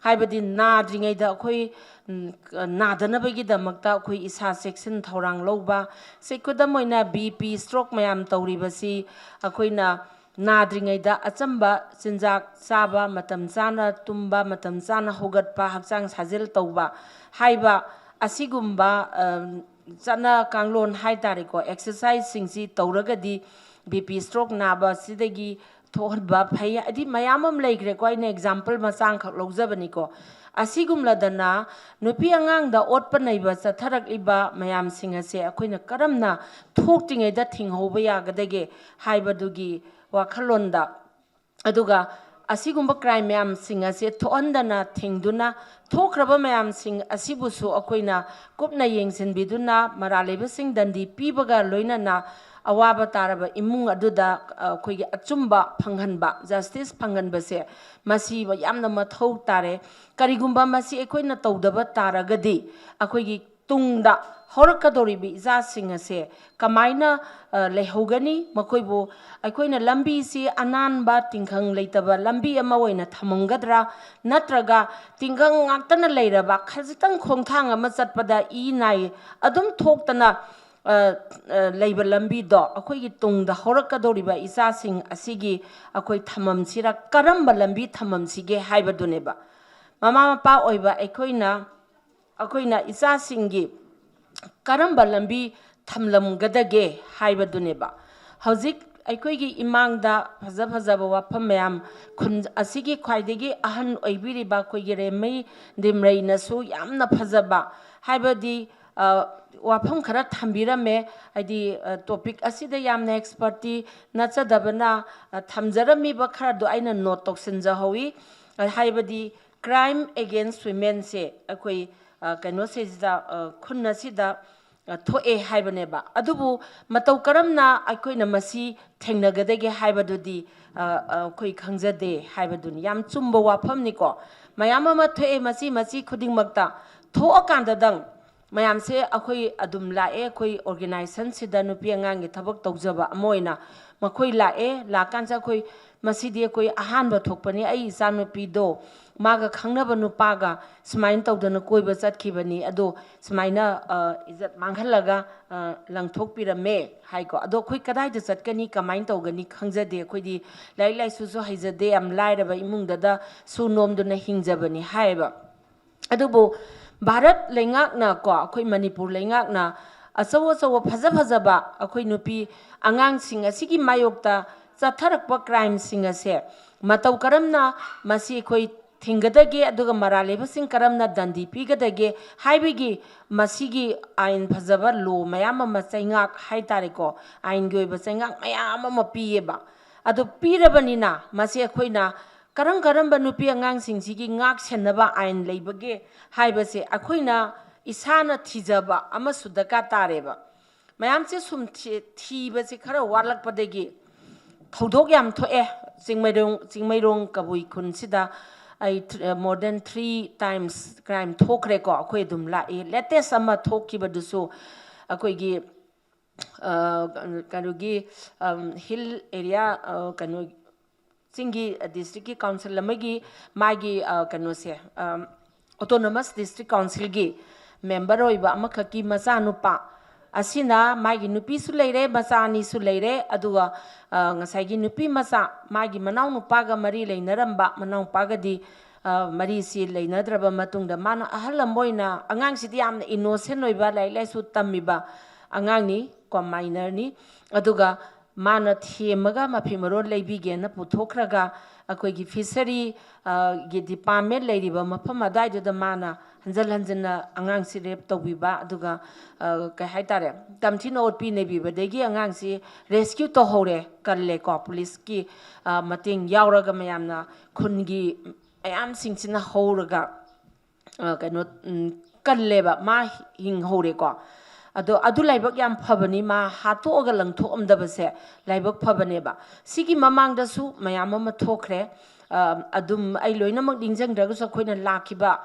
ꯍꯥꯏꯕꯗꯤ ꯅꯥꯗ꯭ꯔꯤꯉꯩꯗ ꯑꯩꯈꯣꯏ, ꯎꯝ, ꯅꯥꯗꯅꯕꯒꯤꯗꯃꯛꯇ ꯑꯩꯈꯣꯏ ꯏꯁꯥ ꯆꯦꯛꯁꯤꯟ ꯊꯧꯔꯥꯡ ꯂꯧꯕ꯫ ꯁꯤ ꯈꯨꯗꯝ ꯑꯣꯏꯅ BP, stroke ꯃꯌꯥꯝ ꯇꯧꯔꯤꯕꯁꯤ ꯑꯩꯈꯣꯏꯅ ꯅꯥꯗ꯭ꯔꯤꯉꯩꯗ ꯑꯆꯝꯕ ꯆꯤꯟꯖꯥꯛ ꯆꯥꯕ, ꯃꯇꯝ ꯆꯥꯅ ꯇꯨꯝꯕ, ꯃꯇꯝ ꯆꯥꯅ ꯍꯧꯒꯠꯄ, ꯍꯛꯆꯥꯡ ꯁꯥꯖꯦꯜ ꯇꯧꯕ ꯍꯥꯏꯕ ꯑꯁꯤꯒꯨꯝꯕ, ꯑ, ꯆꯠꯅ ꯀꯥꯡꯂꯣꯟ ꯍꯥꯏ ꯇꯥꯔꯦꯀꯣ, exerciseꯁꯤꯡꯁꯤ ꯇꯧꯔꯒꯗꯤ BP, stroke ꯅꯥꯕ ꯑꯁꯤꯗꯒꯤ ꯊꯣꯛꯍꯟꯕ ꯐꯩ꯫ ꯍꯥꯏꯗꯤ ꯃꯌꯥꯝ ꯑꯃ ꯂꯩꯈ꯭ꯔꯦꯀꯣ, ꯑꯩꯅ example ꯃꯆꯥ ꯑꯃꯈꯛ ꯂꯧꯖꯕꯅꯤꯀꯣ꯫ ꯑꯁꯤꯒꯨꯝꯂꯗꯅ ꯅꯨꯄꯤ ꯑꯉꯥꯡꯗ ꯑꯣꯠꯄ ꯅꯩꯕ ꯆꯠꯊꯔꯛꯂꯤꯕ ꯃꯌꯥꯝꯁꯤꯡ ꯑꯁꯦ ꯑꯩꯈꯣꯏꯅ ꯀꯔꯝꯅ ꯊꯣꯛꯇ꯭ꯔꯤꯉꯩꯗ ꯊꯤꯡꯍꯧꯕ ꯌꯥꯒꯗꯒꯦ ꯍꯥꯏꯕꯗꯨꯒꯤ ꯋꯥꯈꯜꯂꯣꯟꯗ, ꯑꯗꯨꯒ ꯑꯁꯤꯒꯨꯝꯕ crime ꯃꯌꯥꯝꯁꯤꯡ ꯑꯁꯦ ꯊꯣꯛꯍꯟꯗꯅ ꯊꯤꯡꯗꯨꯅ, ꯊꯣꯛꯈ꯭ꯔꯕ ꯃꯌꯥꯝꯁꯤꯡ ꯑꯁꯤꯕꯨꯁꯨ ꯑꯩꯈꯣꯏꯅ ꯀꯨꯞꯅ ꯌꯦꯡꯁꯤꯟꯕꯤꯗꯨꯅ, ꯃꯔꯥꯜ ꯂꯩꯕꯁꯤꯡ ꯗꯟꯗꯤ ꯄꯤꯕꯒ ꯂꯣꯏꯅꯅ ꯑꯋꯥꯕ ꯇꯥꯔꯕ ꯏꯃꯨꯡ ꯑꯗꯨꯗ, ꯑ, ꯑꯩꯈꯣꯏꯒꯤ ꯑꯆꯨꯝꯕ ꯐꯪꯍꯟꯕ, justice ꯐꯪꯍꯟꯕꯁꯦ ꯃꯁꯤ ꯌꯥꯝꯅ ꯃꯊꯧ ꯇꯥꯔꯦ꯫ ꯀꯔꯤꯒꯨꯝꯕ ꯃꯁꯤ ꯑꯩꯈꯣꯏꯅ ꯇꯧꯗꯕ ꯇꯥꯔꯒꯗꯤ ꯑꯩꯈꯣꯏꯒꯤ ꯇꯨꯡꯗ ꯍꯧꯔꯛꯀꯗꯧꯔꯤꯕ ꯏꯆꯥꯁꯤꯡ ꯑꯁꯦ ꯀꯃꯥꯏꯅ, ꯑ, ꯂꯩꯍꯧꯒꯅꯤ? ꯃꯈꯣꯏꯕꯨ ꯑꯩꯈꯣꯏꯅ ꯂꯝꯕꯤꯁꯤ ꯑꯅꯥꯟꯕ, ꯇꯤꯡꯈꯪ ꯂꯩꯇꯕ ꯂꯝꯕꯤ ꯑꯃ ꯑꯣꯏꯅ ꯊꯝꯃꯝꯒꯗ꯭ꯔꯥ? ꯅꯠꯇ꯭ꯔꯒ ꯇꯤꯡꯈꯪ ꯉꯥꯛꯇꯅ ꯂꯩꯔꯕ, ꯈꯖꯤꯛꯇꯪ ꯈꯣꯡꯊꯥꯡ ꯑꯃ ꯆꯠꯄꯗ ꯏ ꯅꯥꯏ ꯑꯗꯨꯝ ꯊꯣꯛꯇꯅ, ꯑ, ꯑ, ꯂꯩꯕ ꯂꯝꯕꯤꯗꯣ ꯑꯩꯈꯣꯏꯒꯤ ꯇꯨꯡꯗ ꯍꯧꯔꯛꯀꯗꯧꯔꯤꯕ ꯏꯆꯥꯁꯤꯡ ꯑꯁꯤꯒꯤ ꯑꯩꯈꯣꯏ ꯊꯝꯃꯝꯁꯤꯔ, ꯀꯔꯝꯕ ꯂꯝꯕꯤ ꯊꯝꯃꯝꯁꯤꯒꯦ ꯍꯥꯏꯕꯗꯨꯅꯦꯕ꯫ ꯃꯃꯥ ꯃꯄꯥ ꯑꯣꯏꯕ ꯑꯩꯈꯣꯏꯅ, ꯑꯩꯈꯣꯏꯅ ꯏꯆꯥꯁꯤꯡꯒꯤ ꯀꯔꯝꯕ ꯂꯝꯕꯤ ꯊꯝꯂꯝꯒꯗꯒꯦ ꯍꯥꯏꯕꯗꯨꯅꯦꯕ꯫ ꯍꯧꯖꯤꯛ ꯑꯩꯈꯣꯏꯒꯤ ꯏꯃꯥꯡꯗ ꯐꯖ ꯐꯖꯕ ꯋꯥꯐꯝ ꯃꯌꯥꯝ, ꯈꯨꯟ ꯑꯁꯤꯒꯤ ꯈ꯭ꯋꯥꯏꯗꯒꯤ ꯑꯍꯟ ꯑꯣꯏꯕꯤꯔꯤꯕ ꯑꯩꯈꯣꯏꯒꯤ ꯔꯦꯝꯃꯩ ꯗꯤꯝꯔꯩꯅꯁꯨ ꯌꯥꯝꯅ ꯐꯖꯕ, ꯍꯥꯏꯕꯗꯤ, ꯑ, ꯋꯥꯐꯝ ꯈꯔ ꯊꯝꯕꯤꯔꯝꯃꯦ꯫ ꯍꯥꯏꯗꯤ, ꯑ, topic ꯑꯁꯤꯗ ꯌꯥꯝꯅ expertꯤ ꯅꯠꯆꯗꯕꯅ, ꯑ, ꯊꯝꯖꯔꯝꯃꯤꯕ ꯈꯔꯗꯣ ꯑꯩꯅ note ꯇꯧꯁꯤꯟꯖꯍꯧꯋꯤ꯫ ꯑ, ꯍꯥꯏꯕꯗꯤ crime against womenꯁꯦ ꯑꯩꯈꯣꯏ, ꯑ, ꯀꯩꯅꯣꯁꯤꯗ, ꯑ, ꯈꯨꯟ ꯑꯁꯤꯗ ꯑ, ꯊꯣꯛꯑꯦ ꯍꯥꯏꯕꯅꯦꯕ꯫ ꯑꯗꯨꯕꯨ ꯃꯇꯧ ꯀꯔꯝꯅ ꯑꯩꯈꯣꯏꯅ ꯃꯁꯤ ꯊꯦꯡꯅꯒꯗꯒꯦ ꯍꯥꯏꯕꯗꯨꯗꯤ, ꯑ, ꯑ, ꯑꯩꯈꯣꯏ ꯈꯪꯖꯗꯦ ꯍꯥꯏꯕꯗꯨꯅꯤ꯫ ꯌꯥꯝ ꯆꯨꯝꯕ ꯋꯥꯐꯝꯅꯤꯀꯣ꯫ ꯃꯌꯥꯝ ꯑꯃ ꯊꯣꯛꯑꯦ, ꯃꯆꯤ ꯃꯆꯤ ꯈꯨꯗꯤꯡꯃꯛꯇ ꯊꯣꯛꯑꯀꯥꯟꯗꯗꯪ ꯃꯌꯥꯝꯁꯦ ꯑꯩꯈꯣꯏ ꯑꯗꯨꯝ ꯂꯥꯛꯑꯦ꯫ ꯑꯩꯈꯣꯏ organizationꯁꯤꯗ ꯅꯨꯄꯤ ꯑꯉꯥꯡꯒꯤ ꯊꯕꯛ ꯇꯧꯖꯕ ꯑꯃ ꯑꯣꯏꯅ ꯃꯈꯣꯏ ꯂꯥꯛꯑꯦ꯫ ꯂꯥꯛꯀꯥꯟꯁꯤꯗ ꯑꯩꯈꯣꯏ, "ꯃꯁꯤꯗꯤ ꯑꯩꯈꯣꯏ ꯑꯍꯥꯟꯕ ꯊꯣꯛꯄꯅꯤ, ꯑꯩ ꯏꯆꯥꯅꯨꯄꯤꯗꯣ ꯃꯥꯒ ꯈꯪꯅꯕ ꯅꯨꯄꯥꯒ ꯁꯨꯃꯥꯏꯅ ꯇꯧꯗꯅ ꯀꯣꯏꯕ ꯆꯠꯈꯤꯕꯅꯤ, ꯑꯗꯣ ꯁꯨꯃꯥꯏꯅ, ꯑ, ꯏꯖꯠ ꯃꯥꯡꯍꯜꯂꯒ, ꯑ, ꯂꯪꯊꯣꯛꯄꯤꯔꯝꯃꯦ" ꯍꯥꯏꯀꯣ꯫ ꯑꯗꯣ ꯑꯩꯈꯣꯏ ꯀꯗꯥꯏꯗ ꯆꯠꯀꯅꯤ, ꯀꯃꯥꯏꯅ ꯇꯧꯒꯅꯤ ꯈꯪꯖꯗꯦ꯫ ꯑꯩꯈꯣꯏꯗꯤ ꯂꯥꯏꯔꯤꯛ ꯂꯥꯏꯁꯨꯁꯨ ꯍꯩꯖꯗꯦ, ꯌꯥꯝ ꯂꯥꯏꯔꯕ ꯏꯃꯨꯡꯗꯗ ꯁꯨ ꯅꯣꯝꯗꯨꯅ ꯍꯤꯡꯖꯕꯅꯤ ꯍꯥꯏꯌꯦꯕ꯫ ꯑꯗꯨꯕꯨ ꯚꯥꯔꯠ ꯂꯩꯉꯥꯛꯅ ꯀꯣ, ꯑꯩꯈꯣꯏ ꯃꯅꯤꯄꯨꯔ ꯂꯩꯉꯥꯛꯅ ꯑꯆꯧ ꯑꯆꯧꯕ ꯐꯖ ꯐꯖꯕ ꯑꯩꯈꯣꯏ ꯅꯨꯄꯤ ꯑꯉꯥꯡꯁꯤꯡ ꯑꯁꯤꯒꯤ ꯃꯥꯌꯣꯛꯇ ꯆꯠꯊꯔꯛꯄ crimeꯁꯤꯡ ꯑꯁꯦ ꯃꯇꯧ ꯀꯔꯝꯅ ꯃꯁꯤ ꯑꯩꯈꯣꯏ ꯊꯤꯡꯒꯗꯒꯦ, ꯑꯗꯨꯒ ꯃꯔꯥꯜ ꯂꯩꯕꯁꯤꯡ ꯀꯔꯝꯅ ꯗꯟꯗꯤ ꯄꯤꯒꯗꯒꯦ ꯍꯥꯏꯕꯒꯤ ꯃꯁꯤꯒꯤ ꯑꯥꯏꯟ ꯐꯖꯕ law ꯃꯌꯥꯝ ꯑꯃ, ꯆꯩꯉꯥꯛ ꯍꯥꯏꯇꯥꯔꯦꯀꯣ, ꯑꯥꯏꯟꯒꯤ ꯑꯣꯏꯕ ꯆꯩꯉꯥꯛ ꯃꯌꯥꯝ ꯑꯃ ꯄꯤꯌꯦꯕ꯫ ꯑꯗꯨ ꯄꯤꯔꯕꯅꯤꯅ ꯃꯁꯤ ꯑꯩꯈꯣꯏꯅ ꯀꯔꯝ ꯀꯔꯝꯕ ꯅꯨꯄꯤ ꯑꯉꯥꯡꯁꯤꯡꯁꯤꯒꯤ ꯉꯥꯛ ꯁꯦꯟꯅꯕ ꯑꯥꯏꯟ ꯂꯩꯕꯒꯦ ꯍꯥꯏꯕꯁꯦ ꯑꯩꯈꯣꯏꯅ ꯏꯁꯥꯅ ꯊꯤꯖꯕ ꯑꯃꯁꯨ ꯗꯔꯀꯥꯔ ꯇꯥꯔꯦꯕ꯫ ꯃꯌꯥꯝꯁꯦ ꯁꯨꯝ ꯊꯤ-, ꯊꯤꯕꯁꯦ ꯈꯔ ꯋꯥꯠꯂꯛꯄꯗꯒꯤ ꯊꯧꯗꯣꯛ ꯌꯥꯝ ꯊꯣꯛꯑꯦ꯫ ꯆꯤꯡꯃꯩꯔꯣꯡ, ꯆꯤꯡꯃꯩꯔꯣꯡ ꯀꯕꯨꯏ ꯈꯨꯟꯁꯤꯗ ꯑꯩ th-, more than three times crime ꯊꯣꯛꯈ꯭ꯔꯦꯀꯣ꯫ ꯑꯩꯈꯣꯏ ꯑꯗꯨꯝ ꯂꯥꯛꯏ꯫ Latest ꯑꯃ ꯊꯣꯛꯈꯤꯕꯗꯨꯁꯨ ꯑꯩꯈꯣꯏꯒꯤ, ꯑ, ꯀꯩꯅꯣꯒꯤ, ꯑꯝ, hill area, ꯑ, ꯀꯩꯅꯣ, ꯆꯤꯡꯒꯤ districtꯀꯤ council ꯑꯃꯒꯤ ꯃꯥꯒꯤ, ꯑ, ꯀꯩꯅꯣꯁꯦ, ꯑꯝ, autonomous district councilꯒꯤ member ꯑꯣꯏꯕ ꯑꯃꯈꯛꯀꯤ ꯃꯆꯥꯅꯨꯄꯥ ꯑꯁꯤꯅ, ꯃꯥꯒꯤ ꯅꯨꯄꯤꯁꯨ ꯂꯩꯔꯦ, ꯃꯆꯥ ꯑꯅꯤꯁꯨ ꯂꯩꯔꯦ, ꯑꯗꯨꯒ, ꯑ, ꯉꯁꯥꯏꯒꯤ ꯅꯨꯄꯤ ꯃꯆꯥ, ꯃꯥꯒꯤ ꯃꯅꯥꯎꯅꯨꯄꯥꯒ ꯃꯔꯤ ꯂꯩꯅꯔꯝꯕ, ꯃꯅꯥꯎꯅꯨꯄꯥꯒꯗꯤ, ꯑ, ꯃꯔꯤꯁꯤ ꯂꯩꯅꯗ꯭ꯔꯕ ꯃꯇꯨꯡꯗ ꯃꯥꯅ ꯑꯍꯜ ꯑꯃ ꯑꯣꯏꯅ, ꯑꯉꯥꯡꯁꯤꯗꯤ ꯌꯥꯝꯅ innocent ꯑꯣꯏꯕ, ꯂꯥꯏꯔꯤꯛ ꯂꯥꯏꯁꯨ ꯇꯝꯃꯤꯕ ꯑꯉꯥꯡꯅꯤ ꯀꯣ, minorꯅꯤ꯫ ꯑꯗꯨꯒ ꯃꯥꯅ ꯊꯦꯝꯃꯒ ꯃꯐꯤ ꯃꯔꯣꯟ ꯂꯩꯕꯤꯒꯦꯅ ꯄꯨꯊꯣꯛꯈ꯭ꯔꯒ ꯑꯩꯈꯣꯏꯒꯤ fishery, ꯑ, ꯒꯤ department ꯂꯩꯔꯤꯕ ꯃꯐꯝ ꯑꯗꯨꯋꯥꯏꯗꯨꯗ ꯃꯥꯅ ꯍꯟꯖꯤꯟ ꯍꯟꯖꯤꯟꯅ ꯑꯉꯥꯡꯁꯤ rape ꯇꯧꯕꯤꯕ, ꯑꯗꯨꯒ, ꯑ, ꯀꯩ ꯍꯥꯏꯇꯥꯔꯦ, ꯇꯝꯊꯤꯅ ꯑꯣꯠꯄꯤ ꯅꯩꯕꯤꯕꯗꯒꯤ ꯑꯉꯥꯡꯁꯤ rescue ꯇꯧꯍꯧꯔꯦ, ꯀꯜꯂꯦꯀꯣ꯫ Policeꯀꯤ, ꯑ, ꯃꯇꯦꯡ ꯌꯥꯎꯔꯒ ꯃꯌꯥꯝꯅ, ꯈꯨꯟꯒꯤ ꯃꯌꯥꯝꯁꯤꯡꯁꯤꯅ ꯍꯧꯔꯒ, ꯑ, ꯀꯩꯅꯣ, ꯎꯝ, ꯀꯜꯂꯦꯕ, ꯃꯥ ꯍꯤꯡꯍꯧꯔꯦꯀꯣ꯫ ꯑꯗꯣ ꯑꯗꯨ ꯂꯥꯏꯕꯛ ꯌꯥꯝ ꯐꯕꯅꯤ, ꯃꯥ ꯍꯥꯠꯇꯣꯛꯑꯒ ꯂꯪꯊꯣꯛꯑꯝꯗꯕꯁꯦ ꯂꯥꯏꯕꯛ ꯐꯕꯅꯦꯕ꯫ ꯁꯤꯒꯤ ꯃꯃꯥꯡꯗꯁꯨ ꯃꯌꯥꯝ ꯑꯃ ꯊꯣꯛꯈ꯭ꯔꯦ꯫ ꯑ, ꯑꯗꯨꯝ ꯑꯩ ꯂꯣꯏꯅꯃꯛ ꯅꯤꯡꯁꯤꯡꯗ꯭ꯔꯒꯁꯨ ꯑꯩꯈꯣꯏꯅ ꯂꯥꯛꯈꯤꯕ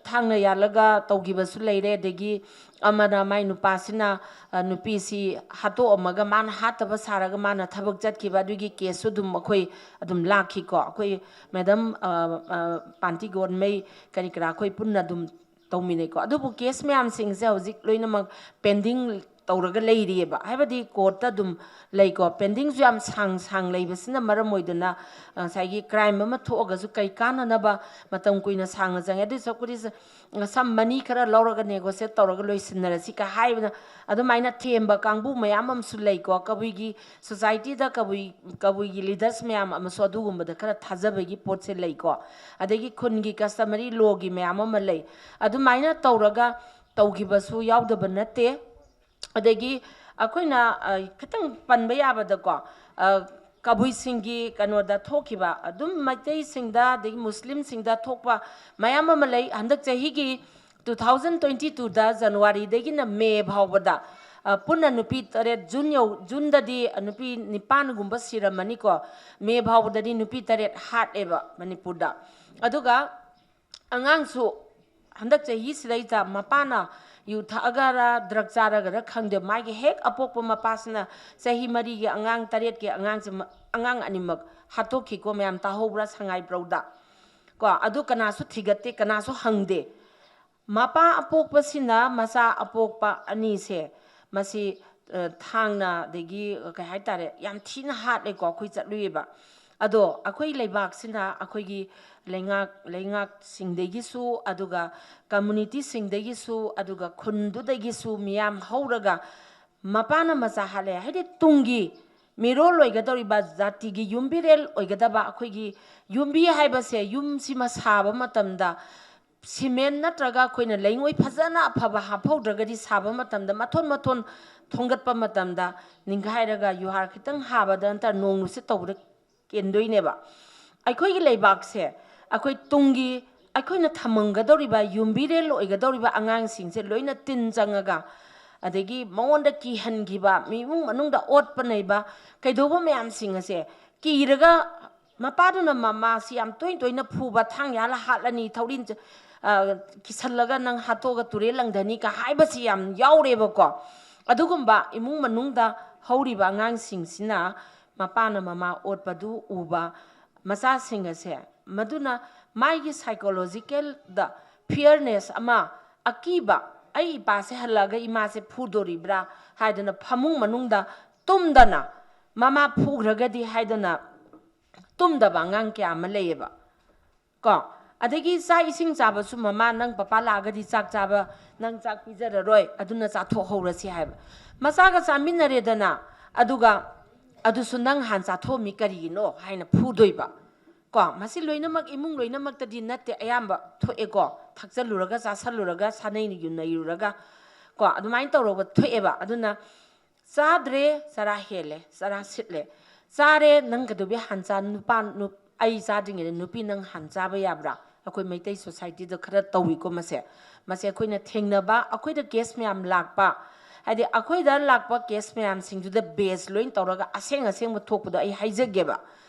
ꯊꯥꯡꯅ ꯌꯥꯜꯂꯒ ꯇꯧꯈꯤꯕꯁꯨ ꯂꯩꯔꯦ꯫ ꯑꯗꯒꯤ ꯑꯃꯅ ꯃꯥꯏ ꯅꯨꯄꯥꯁꯤꯅ, ꯑ, ꯅꯨꯄꯤꯁꯤ ꯍꯥꯠꯇꯣꯛꯑꯝꯃꯒ ꯃꯥꯅ ꯍꯥꯠꯇꯕ ꯁꯥꯔꯒ ꯃꯥꯅ ꯊꯕꯛ ꯆꯠꯈꯤꯕ, ꯑꯗꯨꯒꯤ ꯀꯦꯁꯁꯨ ꯑꯗꯨꯝ ꯑꯩꯈꯣꯏ ꯑꯗꯨꯝ ꯂꯥꯛꯈꯤꯀꯣ꯫ ꯑꯩꯈꯣꯏ ꯃꯦꯗꯝ, ꯑ, ꯑ, ꯄꯥꯟꯇꯤ ꯒꯣꯟꯃꯩ ꯀꯔꯤ ꯀꯔꯥ ꯑꯩꯈꯣꯏ ꯄꯨꯟꯅ ꯑꯗꯨꯝ ꯇꯧꯃꯤꯟꯅꯩꯀꯣ꯫ ꯑꯗꯨꯕꯨ ꯀꯦꯁ ꯃꯌꯥꯝꯁꯤꯡꯁꯦ ꯍꯧꯖꯤꯛ ꯂꯣꯏꯅꯃꯛ ꯄꯦꯟꯗꯤꯡ ꯇꯧꯔꯒ ꯂꯩꯔꯤꯑꯕ, ꯍꯥꯏꯕꯗꯤ ꯀꯣꯔꯠꯇ ꯑꯗꯨꯝ ꯂꯩꯀꯣ꯫ ꯄꯦꯟꯗꯤꯡꯁꯨ ꯌꯥꯝ ꯁꯥꯡ ꯁꯥꯡ ꯂꯩꯕꯁꯤꯅ ꯃꯔꯝ ꯑꯣꯏꯗꯨꯅ, ꯑ, ꯉꯁꯥꯏꯒꯤ ꯀ꯭ꯔꯥꯏꯝ ꯑꯃ ꯊꯣꯛꯑꯒꯁꯨ ꯀꯩ ꯀꯥꯟꯅꯅꯕ ꯃꯇꯝ ꯀꯨꯏꯅ ꯁꯥꯡꯅ ꯆꯪꯉꯦ꯫ ꯑꯗꯨꯏ ꯁꯔꯨꯛꯄꯨꯗꯤ ꯁ-, ꯁꯝ ꯃꯅꯤ ꯈꯔ ꯂꯧꯔꯒ ꯅꯦꯒꯣꯁꯤꯌꯦꯠ ꯇꯧꯔꯒ ꯂꯣꯏꯁꯤꯟꯅꯔꯁꯤ ꯀ ꯍꯥꯏꯕꯅ ꯑꯗꯨꯃꯥꯏꯅ ꯊꯦꯝꯕ ꯀꯥꯡꯕꯨ ꯃꯌꯥꯝ ꯑꯃꯁꯨ ꯂꯩꯀꯣ꯫ ꯀꯕꯨꯏꯒꯤ ꯁꯣꯁꯥꯏꯇꯤꯗ ꯀꯕꯨꯏ, ꯀꯕꯨꯏꯒꯤ ꯂꯤꯗꯔꯁ ꯃꯌꯥꯝ ꯑꯃꯁꯨ ꯑꯗꯨꯒꯨꯝꯕꯗ ꯈꯔ ꯊꯥꯖꯕꯒꯤ ꯄꯣꯠꯁꯦ ꯂꯩꯀꯣ꯫ ꯑꯗꯒꯤ ꯈꯨꯟꯒꯤ ꯀꯁꯇꯃꯔꯤ ꯂꯣꯒꯤ ꯃꯌꯥꯝ ꯑꯃ ꯂꯩ꯫ ꯑꯗꯨꯃꯥꯏꯅ ꯇꯧꯔꯒ ꯇꯧꯈꯤꯕꯁꯨ ꯌꯥꯎꯗꯕ ꯅꯠꯇꯦ꯫ ꯑꯗꯒꯤ ꯑꯩꯈꯣꯏꯅ, ꯑ, ꯈꯤꯇꯪ ꯄꯟꯕ ꯌꯥꯕꯗꯀꯣ, ꯑ, ꯀꯕꯨꯏꯁꯤꯡꯒꯤ ꯀꯩꯅꯣꯗ ꯊꯣꯛꯈꯤꯕ, ꯑꯗꯨꯝ ꯃꯩꯇꯩꯁꯤꯡꯗ ꯑꯗꯒꯤ ꯃꯨꯁꯂꯤꯝꯁꯤꯡꯗ ꯊꯣꯛꯄ ꯃꯌꯥꯝ ꯑꯃ ꯂꯩ꯫ ꯍꯟꯗꯛ ꯆꯍꯤꯒꯤ two thousand twenty twoꯗ ꯖꯅꯋꯥꯔꯤꯗꯒꯤꯅ ꯃꯦ ꯐꯥꯎꯕꯗ, ꯑ, ꯄꯨꯟꯅ ꯅꯨꯄꯤ ꯇꯔꯦꯠ, ꯖꯨꯟ ꯌꯧ-, ꯖꯨꯟꯗꯗꯤ ꯅꯨꯄꯤ ꯅꯤꯄꯥꯟꯒꯨꯝꯕ ꯁꯤꯔꯝꯃꯅꯤꯀꯣ꯫ ꯃꯦ ꯐꯥꯎꯕꯗꯗꯤ ꯅꯨꯄꯤ ꯇꯔꯦꯠ ꯍꯥꯠꯂꯦꯕ ꯃꯅꯤꯄꯨꯔꯗ꯫ ꯑꯗꯨꯒ ꯑꯉꯥꯡꯁꯨ ꯍꯟꯗꯛ ꯆꯍꯤꯁꯤꯗꯩꯗ ꯃꯄꯥꯅ ꯌꯨ ꯊꯛꯑꯒꯔ ꯗ꯭ꯔꯒ ꯆꯥꯔꯒꯔ ꯈꯪꯗꯦ, ꯃꯥꯒꯤ ꯍꯦꯛ ꯑꯄꯣꯛꯄ ꯃꯄꯥꯁꯤꯅ ꯆꯍꯤ ꯃꯔꯤꯒꯤ ꯑꯉꯥꯡ, ꯇꯔꯦꯠꯀꯤ ꯑꯉꯥꯡꯁꯦ ꯃ-, ꯑꯉꯥꯡ ꯑꯅꯤꯃꯛ ꯍꯥꯠꯇꯣꯛꯈꯤꯀꯣ꯫ ꯃꯌꯥꯝ ꯇꯥꯍꯧꯕ꯭ꯔꯥ ꯁꯉꯥꯏꯄ꯭ꯔꯧꯗ? ꯀꯣ, ꯑꯗꯨ ꯀꯅꯥꯁꯨ ꯊꯤꯒꯠꯇꯦ, ꯀꯅꯥꯁꯨ ꯍꯪꯗꯦ꯫ ꯃꯄꯥ ꯑꯄꯣꯛꯄꯁꯤꯅ ꯃꯆꯥ ꯑꯄꯣꯛꯄ ꯑꯅꯤꯁꯦ, ꯃꯁꯤ, ꯑ, ꯊꯥꯡꯅ, ꯑꯗꯒꯤ, ꯑ, ꯀꯩ ꯍꯥꯏꯇꯥꯔꯦ, ꯌꯥꯝ ꯊꯤꯅ ꯍꯥꯠꯂꯦꯀꯣ꯫ ꯑꯩꯈꯣꯏ ꯆꯠꯂꯨꯏꯌꯦꯕ꯫ ꯑꯗꯣ ꯑꯩꯈꯣꯏ ꯂꯩꯕꯥꯛꯁꯤꯅ ꯑꯩꯈꯣꯏꯒꯤ ꯂꯩꯉꯥꯛ, ꯂꯩꯉꯥꯛꯁꯤꯡꯗꯒꯤꯁꯨ, ꯑꯗꯨꯒ ꯀꯝꯃꯨꯅꯤꯇꯤꯁꯤꯡꯗꯒꯤꯁꯨ, ꯑꯗꯨꯒ ꯈꯨꯟꯗꯨꯗꯒꯤꯁꯨ ꯃꯤꯌꯥꯝ ꯍꯧꯔꯒ ꯃꯄꯥꯅ ꯃꯆꯥ ꯍꯥꯠꯂꯦ ꯍꯥꯏꯗꯤ ꯇꯨꯡꯒꯤ ꯃꯤꯔꯣꯜ ꯑꯣꯏꯒꯗꯧꯔꯤꯕ, ꯖꯥꯇꯤꯒꯤ ꯌꯨꯝꯕꯤꯔꯦꯜ ꯑꯣꯏꯒꯗꯕ ꯑꯩꯈꯣꯏꯒꯤ ꯌꯨꯝꯕꯤ ꯍꯥꯏꯕꯁꯦ, ꯌꯨꯝꯁꯤꯃ ꯁꯥꯕ ꯃꯇꯝꯗ ꯁꯤꯃꯦꯟ ꯅꯠꯇ꯭ꯔꯒ ꯑꯩꯈꯣꯏꯅ ꯂꯩꯉꯣꯏ ꯐꯖꯅ ꯑꯐꯕ ꯍꯥꯞꯍꯧꯗ꯭ꯔꯒꯗꯤ ꯁꯥꯕ ꯃꯇꯝꯗ ꯃꯊꯣꯟ ꯃꯊꯣꯟ ꯊꯣꯡꯒꯠꯄ ꯃꯇꯝꯗ ꯅꯤꯡꯈꯥꯏꯔꯒ ꯌꯨꯍꯥꯔ ꯈꯤꯇꯪ ꯍꯥꯕꯗ ꯅꯠꯇ꯭ꯔ ꯅꯣꯡ ꯅꯨꯡꯁꯤꯠ ꯇꯧꯕꯗ ꯀꯦꯟꯗꯣꯏꯅꯦꯕ꯫ ꯑꯩꯈꯣꯏꯒꯤ ꯂꯩꯕꯥꯛꯁꯦ ꯑꯩꯈꯣꯏ ꯇꯨꯡꯒꯤ ꯑꯩꯈꯣꯏꯅ ꯊꯝꯃꯝꯒꯗꯧꯔꯤꯕ ꯌꯨꯝꯕꯤꯔꯦꯜ ꯑꯣꯏꯒꯗꯧꯔꯤꯕ ꯑꯉꯥꯡꯁꯤꯡꯁꯦ ꯂꯣꯏꯅ ꯇꯤꯟ ꯆꯪꯉꯒ ꯑꯗꯒꯤ ꯃꯉꯣꯟꯗ ꯀꯤꯍꯟꯈꯤꯕ, ꯃꯤ ꯏꯃꯨꯡ ꯃꯅꯨꯡꯗ ꯑꯣꯠꯄ ꯅꯩꯕ, ꯀꯩꯗꯧꯕ ꯃꯌꯥꯝꯁꯤꯡ ꯑꯁꯦ ꯀꯤꯔꯒ ꯃꯄꯥꯗꯨꯅ ꯃꯃꯥꯁꯤ ꯌꯥꯝ ꯇꯣꯏ ꯇꯣꯏꯅ ꯐꯨꯕ, ꯊꯥꯡ ꯌꯥꯜꯂ ꯍꯥꯠꯂꯅꯤ, ꯊꯧꯔꯤꯟ ꯆ-, ꯑ, ꯀꯤꯁꯜꯂꯒ ꯅꯪ ꯍꯥꯠꯇꯣꯛꯑꯒ ꯇꯨꯔꯦꯜ ꯂꯪꯊꯅꯤ ꯀ ꯍꯥꯏꯕꯁꯤ ꯌꯥꯝ ꯌꯥꯎꯔꯦꯕꯀꯣ꯫ ꯑꯗꯨꯒꯨꯝꯕ ꯏꯃꯨꯡ ꯃꯅꯨꯡꯗ ꯍꯧꯔꯤꯕ ꯑꯉꯥꯡꯁꯤꯡꯁꯤꯅ ꯃꯄꯥꯅ ꯃꯃꯥ ꯑꯣꯠꯄꯗꯨ ꯎꯕ ꯃꯆꯥꯁꯤꯡ ꯑꯁꯦ, ꯃꯗꯨꯅ ꯃꯥꯒꯤ psychological ꯗ fearness ꯑꯃ, ꯑꯀꯤꯕ, "ꯑꯩ ꯏꯄꯥꯁꯦ ꯍꯜꯂꯛꯑꯒ ꯏꯃꯥꯁꯦ ꯐꯨꯗꯣꯔꯤꯕ꯭ꯔꯥ?" ꯍꯥꯏꯗꯅ ꯐꯃꯨꯡ ꯃꯅꯨꯡꯗ ꯇꯨꯝꯗꯅ, ꯃꯃꯥ ꯐꯨꯈ꯭ꯔꯒꯗꯤ ꯍꯥꯏꯗꯅ ꯇꯨꯝꯗꯕ ꯑꯉꯥꯡ ꯀꯌꯥ ꯑꯃ ꯂꯩꯌꯦꯕ꯫ ꯀꯣ, ꯑꯗꯒꯤ ꯆꯥꯛ ꯏꯁꯤꯡ ꯆꯥꯕꯁꯨ, "ꯃꯃꯥ, ꯅꯪ ꯄꯄꯥ ꯂꯥꯛꯑꯒꯗꯤ ꯆꯥꯛ ꯆꯥꯕ, ꯅꯪ ꯆꯥꯛ ꯄꯤꯖꯔꯔꯣꯏ, ꯑꯗꯨꯅ ꯆꯥꯊꯣꯛꯍꯧꯔꯁꯤ" ꯍꯥꯏꯕ꯫ ꯃꯆꯥꯒ ꯆꯥꯃꯤꯟꯅꯔꯦꯗꯅ, ꯑꯗꯨꯒ "ꯑꯗꯨꯁꯨ ꯅꯪ ꯍꯥꯟꯅ ꯆꯥꯊꯣꯛꯑꯝꯃꯤ ꯀꯔꯤꯒꯤꯅꯣ?" ꯍꯥꯏꯅ ꯐꯨꯗꯣꯏꯕ꯫ ꯀꯣ, ꯃꯁꯤ ꯂꯣꯏꯅꯃꯛ ꯏꯃꯨꯡ ꯂꯣꯏꯅꯃꯛꯇꯗꯤ ꯅꯠꯇꯦ, ꯑꯌꯥꯝꯕ ꯊꯣꯛꯑꯦꯀꯣ, ꯊꯛꯆꯜꯂꯨꯔꯒ, ꯆꯥꯁꯜꯂꯨꯔꯒ, ꯁꯥꯅꯩ ꯌꯨꯅꯩꯔꯨꯔꯒ, ꯀꯣ, ꯑꯗꯨꯃꯥꯏꯅ ꯇꯧꯔꯒ ꯊꯣꯛꯑꯦꯕ꯫ ꯑꯗꯨꯅ ꯆꯥꯗ꯭ꯔꯦ, ꯆꯔꯥ ꯍꯦꯜꯂꯦ, ꯆꯔꯥ ꯁꯤꯠꯂꯦ꯫ ꯆꯥꯔꯦ, ꯅꯪ ꯀꯩꯗꯧꯕꯩ ꯍꯥꯟ ꯆꯥ-, ꯅꯨꯄꯥ, ꯅꯨ-, ꯑꯩ ꯆꯥꯗ꯭ꯔꯤꯉꯩꯗ ꯅꯨꯄꯤ ꯅꯪ ꯍꯥꯟ ꯆꯥꯕ ꯌꯥꯕ꯭ꯔꯥ? ꯑꯩꯈꯣꯏ ꯃꯩꯇꯩ society ꯗ ꯈꯔ ꯇꯧꯏꯀꯣ ꯃꯁꯦ꯫ ꯃꯁꯦ ꯑꯩꯈꯣꯏꯅ ꯊꯦꯡꯅꯕ, ꯑꯩꯈꯣꯏꯗ case ꯃꯌꯥꯝ ꯂꯥꯛꯄ, ꯍꯥꯏꯗꯤ ꯑꯩꯈꯣꯏꯗ ꯂꯥꯛꯄ case ꯃꯌꯥꯝꯁꯤꯡꯗꯨꯗ base ꯂꯣꯏ ꯇꯧꯔꯒ ꯑꯁꯦꯡ ꯑꯁꯦꯡꯕ ꯊꯣꯛꯄꯗꯣ ꯑꯩ ꯍꯥꯏꯖꯒꯦꯕ꯫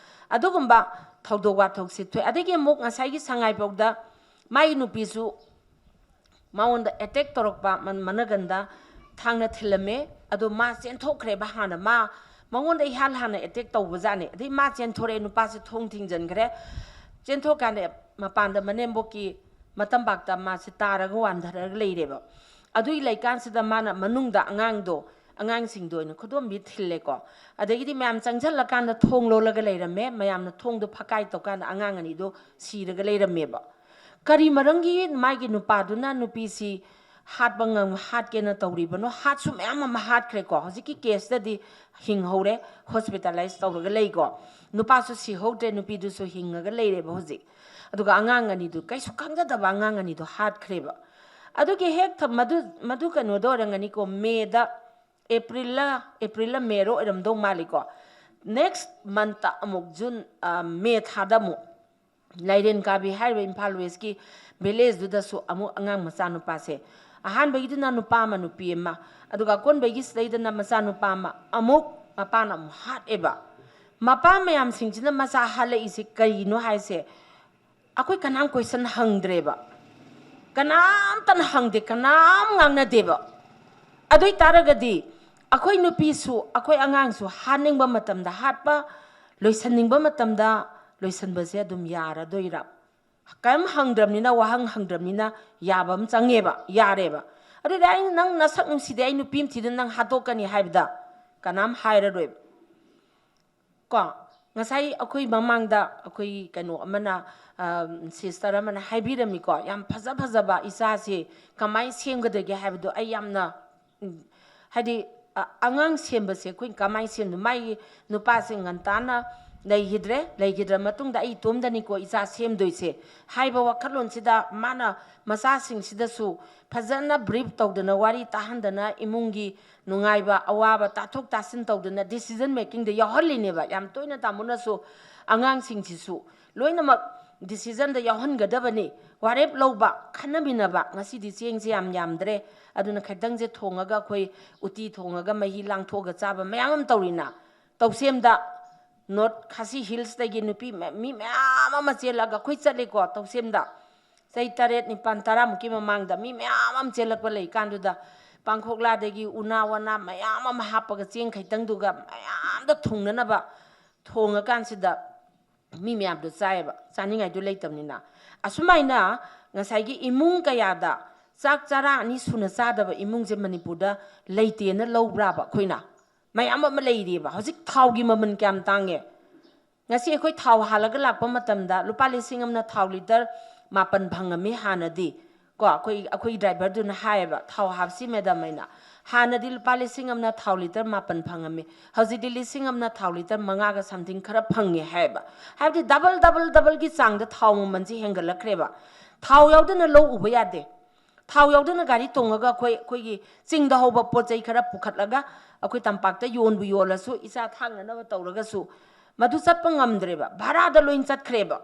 ꯑꯗꯨꯒꯨꯝꯕ ꯊꯧꯗꯣꯛ ꯋꯥꯊꯣꯛꯁꯤ ꯊꯣꯛꯑꯦ꯫ ꯑꯗꯒꯤ ꯑꯃꯨꯛ ꯉꯁꯥꯏꯒꯤ ꯁꯉꯥꯏꯄ꯭ꯔꯧꯗ ꯃꯥꯒꯤ ꯅꯨꯄꯤꯁꯨ ꯃꯉꯣꯟꯗ attack ꯇꯧꯔꯛꯄ, ꯃꯟ-, ꯃꯅꯒꯟꯗ ꯊꯥꯡꯅ ꯊꯤꯜꯂꯝꯃꯦ꯫ ꯑꯗꯣ ꯃꯥ ꯆꯦꯟꯊꯣꯛꯈ꯭ꯔꯦꯕ ꯍꯥꯟꯅ꯫ ꯃꯥ, ꯃꯉꯣꯟꯗ ꯏꯍꯥꯟ ꯍꯥꯟꯅ attack ꯇꯧꯕꯖꯥꯠꯅꯦ꯫ ꯑꯗꯩ ꯃꯥ ꯆꯦꯟꯊꯣꯔꯛꯑꯦ, ꯅꯨꯄꯥꯁꯦ ꯊꯣꯡ ꯊꯤꯡꯖꯤꯟꯈ꯭ꯔꯦ꯫ ꯆꯦꯟꯊꯣꯛꯀꯥꯟꯗ ꯃꯄꯥꯟꯗ ꯃꯅꯦꯝꯕꯣꯛꯀꯤ ꯃꯇꯝꯄꯥꯛꯇ ꯃꯥꯁꯦ ꯇꯥꯔꯒ ꯋꯥꯟꯊꯔꯒ ꯂꯩꯔꯦꯕ꯫ ꯑꯗꯨꯒꯤ ꯂꯩꯀꯥꯟꯁꯤꯗ ꯃꯥꯅ ꯃꯅꯨꯡꯗ ꯑꯉꯥꯡꯗꯣ, ꯑꯉꯥꯡꯁꯤꯡꯗꯣ ꯑꯣꯏꯅ ꯈꯨꯗꯣꯝꯕꯤ ꯊꯤꯜꯂꯦꯀꯣ꯫ ꯑꯗꯒꯤꯗꯤ ꯃꯌꯥꯝ ꯆꯪꯁꯤꯜꯂꯀꯥꯟꯗ ꯊꯣꯡ ꯂꯣꯜꯂꯒ ꯂꯩꯔꯝꯃꯦ꯫ ꯃꯌꯥꯝꯅ ꯊꯣꯡꯗꯣ ꯐꯛꯀꯥꯏ ꯇꯧꯀꯥꯟꯗ ꯑꯉꯥꯡ ꯑꯅꯤꯗꯣ ꯁꯤꯔꯒ ꯂꯩꯔꯝꯃꯦꯕ꯫ ꯀꯔꯤ ꯃꯔꯝꯒꯤ ꯃꯥꯒꯤ ꯅꯨꯄꯥꯗꯨꯅ ꯅꯨꯄꯤꯁꯤ ꯍꯥꯠꯄ ꯉꯝ-, ꯍꯥꯠꯀꯦꯅ ꯇꯧꯔꯤꯕꯅꯣ? ꯍꯥꯠꯁꯨ ꯃꯌꯥꯝ ꯑꯃ ꯍꯥꯠꯈ꯭ꯔꯦꯀꯣ꯫ ꯍꯧꯖꯤꯛꯀꯤ case ꯇꯗꯤ ꯍꯤꯡꯍꯧꯔꯦ, hospitalize ꯇꯧꯔꯒ ꯂꯩꯀꯣ꯫ ꯅꯨꯄꯥꯁꯨ ꯁꯤꯍꯧꯗ꯭ꯔꯦ, ꯅꯨꯄꯤꯗꯨꯁꯨ ꯍꯤꯡꯉꯒ ꯂꯩꯔꯦꯕ ꯍꯧꯖꯤꯛ꯫ ꯑꯗꯨꯒ ꯑꯉꯥꯡ ꯑꯅꯤꯗꯨ ꯀꯩꯁꯨ ꯈꯪꯖꯗꯕ ꯑꯉꯥꯡ ꯑꯅꯤꯗꯨ ꯍꯥꯠꯈ꯭ꯔꯦꯕ꯫ ꯑꯗꯨꯒꯤ ꯍꯦꯛ ꯊ-, ꯃꯗꯨ, ꯃꯗꯨ ꯀꯩꯅꯣꯗ ꯑꯣꯏꯔꯝꯒꯅꯤꯀꯣ, May ꯗ, April ꯂ, April ꯂ May ꯔ ꯑꯣꯏꯔꯝꯗꯧ ꯃꯥꯜꯂꯤꯀꯣ꯫ Next month ꯇ ꯑꯃꯨꯛ, June, ꯑ, May ꯊꯥꯗ ꯑꯃꯨꯛ ꯂꯥꯏꯔꯦꯟ ꯀꯥꯕꯤ ꯍꯥꯏꯔꯤꯕ ꯏꯝꯐꯥꯜ West ꯀꯤ village ꯗꯨꯗꯁꯨ ꯑꯃꯨꯛ ꯑꯉꯥꯡ ꯃꯆꯥ ꯅꯨꯄꯥꯁꯦ ꯑꯍꯥꯟꯕꯒꯤꯗꯨꯅ ꯅꯨꯄꯥ ꯑꯃ ꯅꯨꯄꯤ ꯑꯃ, ꯑꯗꯨꯒ ꯑꯀꯣꯟꯕꯒꯤ ꯁꯤꯗꯩꯗꯅ ꯃꯆꯥꯅꯨꯄꯥ ꯑꯃ, ꯑꯃꯨꯛ ꯃꯄꯥꯅ ꯑꯃꯨꯛ ꯍꯥꯠꯂꯦꯕ꯫ ꯃꯄꯥ ꯃꯌꯥꯝꯁꯤꯡꯁꯤꯅ ꯃꯆꯥ ꯍꯥꯠꯂꯛꯏꯁꯦ ꯀꯔꯤꯅꯣ ꯍꯥꯏꯁꯦ, ꯑꯩꯈꯣꯏ ꯀꯅꯥꯝ ꯀꯣꯏꯁꯟ ꯍꯪꯗ꯭ꯔꯦꯕ, ꯀꯅꯥꯝꯇꯅ ꯍꯪꯗꯦ, ꯀꯅꯥꯝ ꯉꯥꯡꯅꯗꯦꯕ꯫ ꯑꯗꯨ ꯑꯣꯏ ꯇꯥꯔꯒꯗꯤ ꯑꯩꯈꯣꯏ ꯅꯨꯄꯤꯁꯨ ꯑꯩꯈꯣꯏ ꯑꯉꯥꯡꯁꯨ ꯍꯥꯠꯅꯤꯡꯕ ꯃꯇꯝꯗ ꯍꯥꯠꯄ, ꯂꯣꯏꯁꯟꯅꯤꯡꯕ ꯃꯇꯝꯗ ꯂꯣꯏꯁꯟꯕꯁꯦ ꯑꯗꯨꯝ ꯌꯥꯔꯗꯣꯏꯔꯥ? ꯀꯔꯤꯝ ꯍꯪꯗ꯭ꯔꯕꯅꯤꯅ, ꯋꯥꯍꯪ ꯍꯪꯗ꯭ꯔꯕꯅꯤꯅ ꯌꯥꯕ ꯑꯃ ꯆꯪꯉꯦꯕ, ꯌꯥꯔꯦꯕ꯫ ꯑꯗꯨꯗꯤ ꯑꯩꯅ ꯅꯪ ꯅꯁꯛ ꯅꯨꯡꯁꯤꯗꯦ, ꯑꯩ ꯅꯨꯄꯤ ꯑꯃ ꯊꯤꯗꯅ ꯅꯪ ꯍꯥꯠꯇꯣꯛꯀꯅꯤ ꯍꯥꯏꯕꯗ ꯀꯅꯥꯝ ꯍꯥꯏꯔꯔꯣꯏꯕ꯫ ꯀꯣ, ꯉꯁꯥꯏ ꯑꯩꯈꯣꯏ ꯃꯃꯥꯡꯗ ꯑꯩꯈꯣꯏ ꯀꯩꯅꯣ ꯑꯃꯅ, ꯁꯤꯁꯇꯔ ꯑꯃꯅ ꯍꯥꯏꯕꯤꯔꯝꯃꯤꯀꯣ, ꯌꯥꯝ ꯐꯖ ꯐꯖꯕ ꯏꯆꯥꯁꯦ ꯀꯃꯥꯏꯅ ꯁꯦꯝꯒꯗꯒꯦ ꯍꯥꯏꯕꯗꯣ ꯑꯩ ꯌꯥꯝꯅ, ꯎꯝ, ꯍꯥꯏꯗꯤ, ꯑ, ꯑꯉꯥꯡ ꯁꯦꯝꯕꯁꯦ ꯑꯩꯈꯣꯏ ꯀꯃꯥꯏꯅ ꯁꯦꯝꯗꯣꯏꯅꯣ? ꯃꯥꯒꯤ ꯅꯨꯄꯥꯁꯦ ꯉꯟꯇꯥꯅ ꯂꯩꯈꯤꯗ꯭ꯔꯦ, ꯂꯩꯈꯤꯗ꯭ꯔ ꯃꯇꯨꯡꯗ ꯑꯩ ꯏꯇꯣꯝꯗꯅꯤꯀꯣ ꯏꯆꯥ ꯁꯦꯝꯗꯣꯏꯁꯦ ꯍꯥꯏꯕ ꯋꯥꯈꯜꯂꯣꯟꯁꯤꯗ ꯃꯥꯅ ꯃꯆꯥꯁꯤꯡꯁꯤꯗꯁꯨ ꯐꯖꯅ ꯕ꯭ꯔꯤꯐ ꯇꯧꯗꯅ, ꯋꯥꯔꯤ ꯇꯥꯍꯟꯗꯅ, ꯏꯃꯨꯡꯒꯤ ꯅꯨꯡꯉꯥꯏꯕ ꯑꯋꯥꯕ ꯇꯥꯊꯣꯛ ꯇꯥꯁꯤꯟ ꯇꯧꯗꯅ ꯗꯤꯁꯤꯖꯟ ꯃꯦꯀꯤꯡꯗ ꯌꯥꯎꯍꯜꯂꯤꯅꯦꯕ꯫ ꯌꯥꯝ ꯇꯣꯏꯅ ꯇꯥꯃꯣꯅꯁꯨ ꯑꯉꯥꯡꯁꯤꯡꯁꯤꯁꯨ ꯂꯣꯏꯅꯃꯛ ꯗꯤꯁꯤꯖꯟꯗ ꯌꯥꯎꯍꯟꯒꯗꯕꯅꯤ꯫ ꯋꯥꯔꯦꯞ ꯂꯧꯕ, ꯈꯟꯅꯃꯤꯟꯅꯕ꯫ ꯉꯁꯤꯗꯤ ꯆꯦꯡꯁꯦ ꯌꯥꯝ ꯌꯥꯝꯗ꯭ꯔꯦ, ꯑꯗꯨꯅ ꯈꯤꯇꯪꯁꯦ ꯊꯣꯡꯉꯒ ꯑꯩꯈꯣꯏ ꯎꯇꯤ ꯊꯣꯡꯉꯒ ꯃꯍꯤ ꯂꯥꯡꯊꯣꯛꯑꯒ ꯆꯥꯕ ꯃꯌꯥꯝ ꯑꯃ ꯇꯧꯔꯤꯅ꯫ ꯇꯧꯁꯦꯝꯗ ꯅꯣꯔꯠ ꯈꯥꯁꯤ ꯍꯤꯜꯁꯇꯒꯤ ꯅꯨꯄꯤ ꯃ-, ꯃꯤ ꯃꯌꯥꯝ ꯑꯃ ꯆꯦꯜꯂꯒ ꯑꯩꯈꯣꯏ ꯆꯠꯂꯦꯀꯣ ꯇꯧꯁꯦꯝꯗ꯫ ꯆꯍꯤ ꯇꯔꯦꯠ, ꯅꯤꯄꯥꯜ, ꯇꯔꯥꯃꯨꯛꯀꯤ ꯃꯃꯥꯡꯗ ꯃꯤ ꯃꯌꯥꯝ ꯑꯃ ꯆꯦꯜꯂꯛꯄ ꯂꯩꯀꯥꯟꯗꯨꯗ ꯄꯥꯡꯈꯣꯛꯂꯥꯗꯒꯤ ꯎꯅꯥ ꯋꯥꯅꯥ ꯃꯌꯥꯝ ꯑꯃ ꯍꯥꯞꯄꯒ ꯆꯦꯡ ꯈꯩꯇꯪꯗꯨꯒ ꯃꯌꯥꯝꯗ ꯊꯨꯡꯅꯅꯕ ꯊꯣꯡꯉꯀꯥꯟꯁꯤꯗ ꯃꯤ ꯃꯌꯥꯝꯗꯣ ꯆꯥꯏꯌꯦꯕ, ꯆꯥꯅꯤꯡꯉꯥꯏꯗꯣ ꯂꯩꯇꯕꯅꯤꯅ꯫ ꯑꯁꯨꯃꯥꯏꯅ ꯉꯁꯥꯏꯒꯤ ꯏꯃꯨꯡ ꯀꯌꯥꯗ ꯆꯥꯛ ꯆꯔꯥ ꯑꯅꯤ ꯁꯨꯅ ꯆꯥꯗꯕ ꯏꯃꯨꯡꯁꯦ ꯃꯅꯤꯄꯨꯔꯗ ꯂꯩꯇꯦꯅ ꯂꯧꯕ꯭ꯔꯥꯕ ꯑꯩꯈꯣꯏꯅ? ꯃꯌꯥꯝ ꯑꯃ ꯂꯩꯔꯤꯕ꯫ ꯍꯧꯖꯤꯛ ꯊꯥꯎꯒꯤ ꯃꯃꯜ ꯀꯌꯥꯝ ꯇꯥꯡꯉꯦ? ꯉꯁꯤ ꯑꯩꯈꯣꯏ ꯊꯥꯎ ꯍꯥꯜꯂꯒ ꯂꯥꯛꯄ ꯃꯇꯝꯗ ꯂꯨꯄꯥ ꯂꯤꯁꯤꯡ ꯑꯃꯅ ꯊꯥꯎ ꯂꯤꯇꯔ ꯃꯥꯄꯟ ꯐꯪꯉꯝꯃꯤ ꯍꯥꯟꯅꯗꯤ꯫ ꯀꯣ, ꯑꯩꯈꯣꯏ, ꯑꯩꯈꯣꯏ ꯗ꯭ꯔꯥꯏꯚꯔꯗꯨꯅ ꯍꯥꯏꯌꯦꯕ, "ꯊꯥꯎ ꯍꯥꯞꯁꯤ ꯃꯦꯗꯝ" ꯍꯥꯏꯅ꯫ ꯍꯥꯟꯅꯗꯤ ꯂꯨꯄꯥ ꯂꯤꯁꯤꯡ ꯑꯃꯅ ꯊꯥꯎ ꯂꯤꯇꯔ ꯃꯥꯄꯟ ꯐꯪꯉꯝꯃꯤ, ꯍꯧꯖꯤꯛꯇꯤ ꯂꯤꯁꯤꯡ ꯑꯃꯅ ꯊꯥꯎ ꯂꯤꯇꯔ ꯃꯉꯥꯒ something ꯈꯔ ꯐꯪꯉꯦ ꯍꯥꯏꯌꯦꯕ꯫ ꯍꯥꯏꯕꯗꯤ ꯗꯕꯜ, ꯗꯕꯜ, ꯗꯕꯜꯒꯤ ꯆꯥꯡꯗ ꯊꯥꯎ ꯃꯃꯜꯁꯦ ꯍꯦꯟꯒꯠꯂꯛꯈ꯭ꯔꯦꯕ꯫ ꯊꯥꯎ ꯌꯥꯎꯗꯅ ꯂꯧ ꯎꯕ ꯌꯥꯗꯦ꯫ ꯊꯥꯎ ꯌꯥꯎꯗꯅ ꯒꯥꯔꯤ ꯇꯣꯡꯉꯒ ꯑꯩꯈꯣꯏ, ꯑꯩꯈꯣꯏꯒꯤ ꯆꯤꯡꯗ ꯍꯧꯕ ꯄꯣꯠ ꯆꯩ ꯈꯔ ꯄꯨꯈꯠꯂꯒ ꯑꯩꯈꯣꯏ ꯇꯝꯄꯥꯛꯇ ꯌꯣꯟꯕꯨ ꯌꯣꯜꯂꯁꯨ, ꯏꯆꯥ ꯊꯥꯛꯅꯅꯕ ꯇꯧꯔꯒꯁꯨ, ꯃꯗꯨ ꯆꯠꯄ ꯉꯝꯗ꯭ꯔꯦꯕ, ꯚꯔꯥꯗ ꯂꯣꯏ ꯆꯠꯈ꯭ꯔꯦꯕ꯫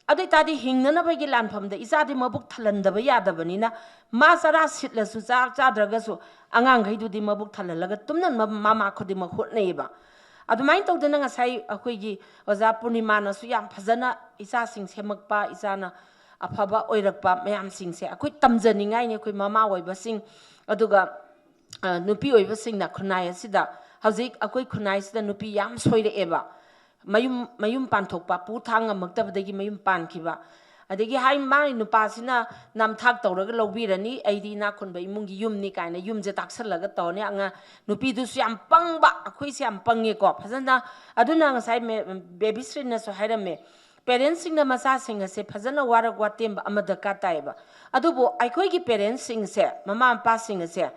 ꯑꯗꯨ ꯑꯣꯏꯇꯥꯔꯗꯤ ꯍꯤꯡꯅꯅꯕꯒꯤ ꯂꯥꯟꯐꯝꯗ ꯏꯆꯥꯗꯤ ꯃꯕꯨꯛ ꯊꯜꯍꯟꯗꯕ ꯌꯥꯗꯕꯅꯤꯅ, ꯃꯥ ꯆꯔꯥ ꯁꯤꯠꯂꯁꯨ, ꯆꯥꯛ ꯆꯥꯗ꯭ꯔꯒꯁꯨ, ꯑꯉꯥꯡꯈꯩꯗꯨꯗꯤ ꯃꯕꯨꯛ ꯊꯜꯍꯜꯂꯒ ꯇꯨꯝꯅꯅꯕ ꯃꯃꯥ ꯈꯨꯗꯤꯡꯃꯛ ꯍꯣꯠꯅꯩꯌꯦꯕ꯫ ꯑꯗꯨꯃꯥꯏꯅ ꯇꯧꯗꯅ ꯉꯁꯥꯏ ꯑꯩꯈꯣꯏꯒꯤ ꯑꯣꯖꯥ ꯄꯨꯔꯅꯤꯃꯥꯅꯁꯨ ꯌꯥꯝ ꯐꯖꯅ ꯏꯆꯥꯁꯤꯡ ꯁꯦꯝꯃꯛꯄ, ꯏꯆꯥꯅ ꯑꯐꯕ ꯑꯣꯏꯔꯛꯄ ꯃꯌꯥꯝꯁꯤꯡꯁꯦ ꯑꯩꯈꯣꯏ ꯇꯝꯖꯅꯤꯡꯉꯥꯏꯅꯤ꯫ ꯑꯩꯈꯣꯏ ꯃꯃꯥ ꯑꯣꯏꯕꯁꯤꯡ, ꯑꯗꯨꯒ ꯑ, ꯅꯨꯄꯤ ꯑꯣꯏꯕꯁꯤꯡꯅ ꯈꯨꯟꯅꯥꯏ ꯑꯁꯤꯗ, ꯍꯧꯖꯤꯛ ꯑꯩꯈꯣꯏ ꯈꯨꯟꯅꯥꯏꯁꯤꯗ ꯅꯨꯄꯤ ꯌꯥꯝ ꯁꯣꯏꯔꯛꯑꯦꯕ꯫ ꯃꯌꯨꯝ, ꯃꯌꯨꯝ ꯄꯥꯟꯊꯣꯛꯄ, ꯄꯨ ꯊꯥꯡ ꯉꯝꯃꯛꯇꯕꯗꯒꯤ ꯃꯌꯨꯝ ꯄꯥꯟꯈꯤꯕ꯫ ꯑꯗꯒꯤ ꯍꯥꯏ, ꯃꯥꯒꯤ ꯅꯨꯄꯥꯁꯤꯅ ꯅꯝꯊꯥꯛ ꯇꯧꯔꯒ ꯂꯧꯕꯤꯔꯅꯤ, "ꯑꯩꯗꯤ ꯏꯅꯥꯛ ꯈꯨꯟꯕ ꯏꯃꯨꯡꯒꯤ ꯌꯨꯝꯅꯤ" ꯀꯥꯏꯅ ꯌꯨꯝꯁꯦ ꯇꯥꯛꯁꯜꯂꯒ ꯇꯧꯔꯅꯤ꯫ ꯑꯉꯥꯡ ꯅꯨꯄꯤꯗꯨꯁꯨ ꯌꯥꯝ ꯄꯪꯕ, ꯑꯩꯈꯣꯏꯁꯦ ꯌꯥꯝ ꯄꯪꯉꯦꯀꯣ ꯐꯖꯅ꯫ ꯑꯗꯨꯅ ꯉꯁꯥꯏ ꯃꯦ-, ꯕꯦꯕꯤꯁ꯭ꯔꯤꯅꯁꯨ ꯍꯥꯏꯔꯝꯃꯦ, ꯄꯦꯔꯦꯟꯁꯁꯤꯡꯅ ꯃꯆꯥꯁꯤꯡ ꯑꯁꯦ ꯐꯖꯅ ꯋꯥꯔꯛ ꯋꯥꯇꯦꯝꯕ ꯑꯃ ꯗꯔꯀꯥꯔ ꯇꯥꯏꯌꯦꯕ꯫ ꯑꯗꯨꯕꯨ ꯑꯩꯈꯣꯏꯒꯤ ꯄꯦꯔꯦꯟꯁꯁꯤꯡꯁꯦ, ꯃꯃꯥ ꯃꯄꯥꯁꯤꯡ ꯑꯁꯦ,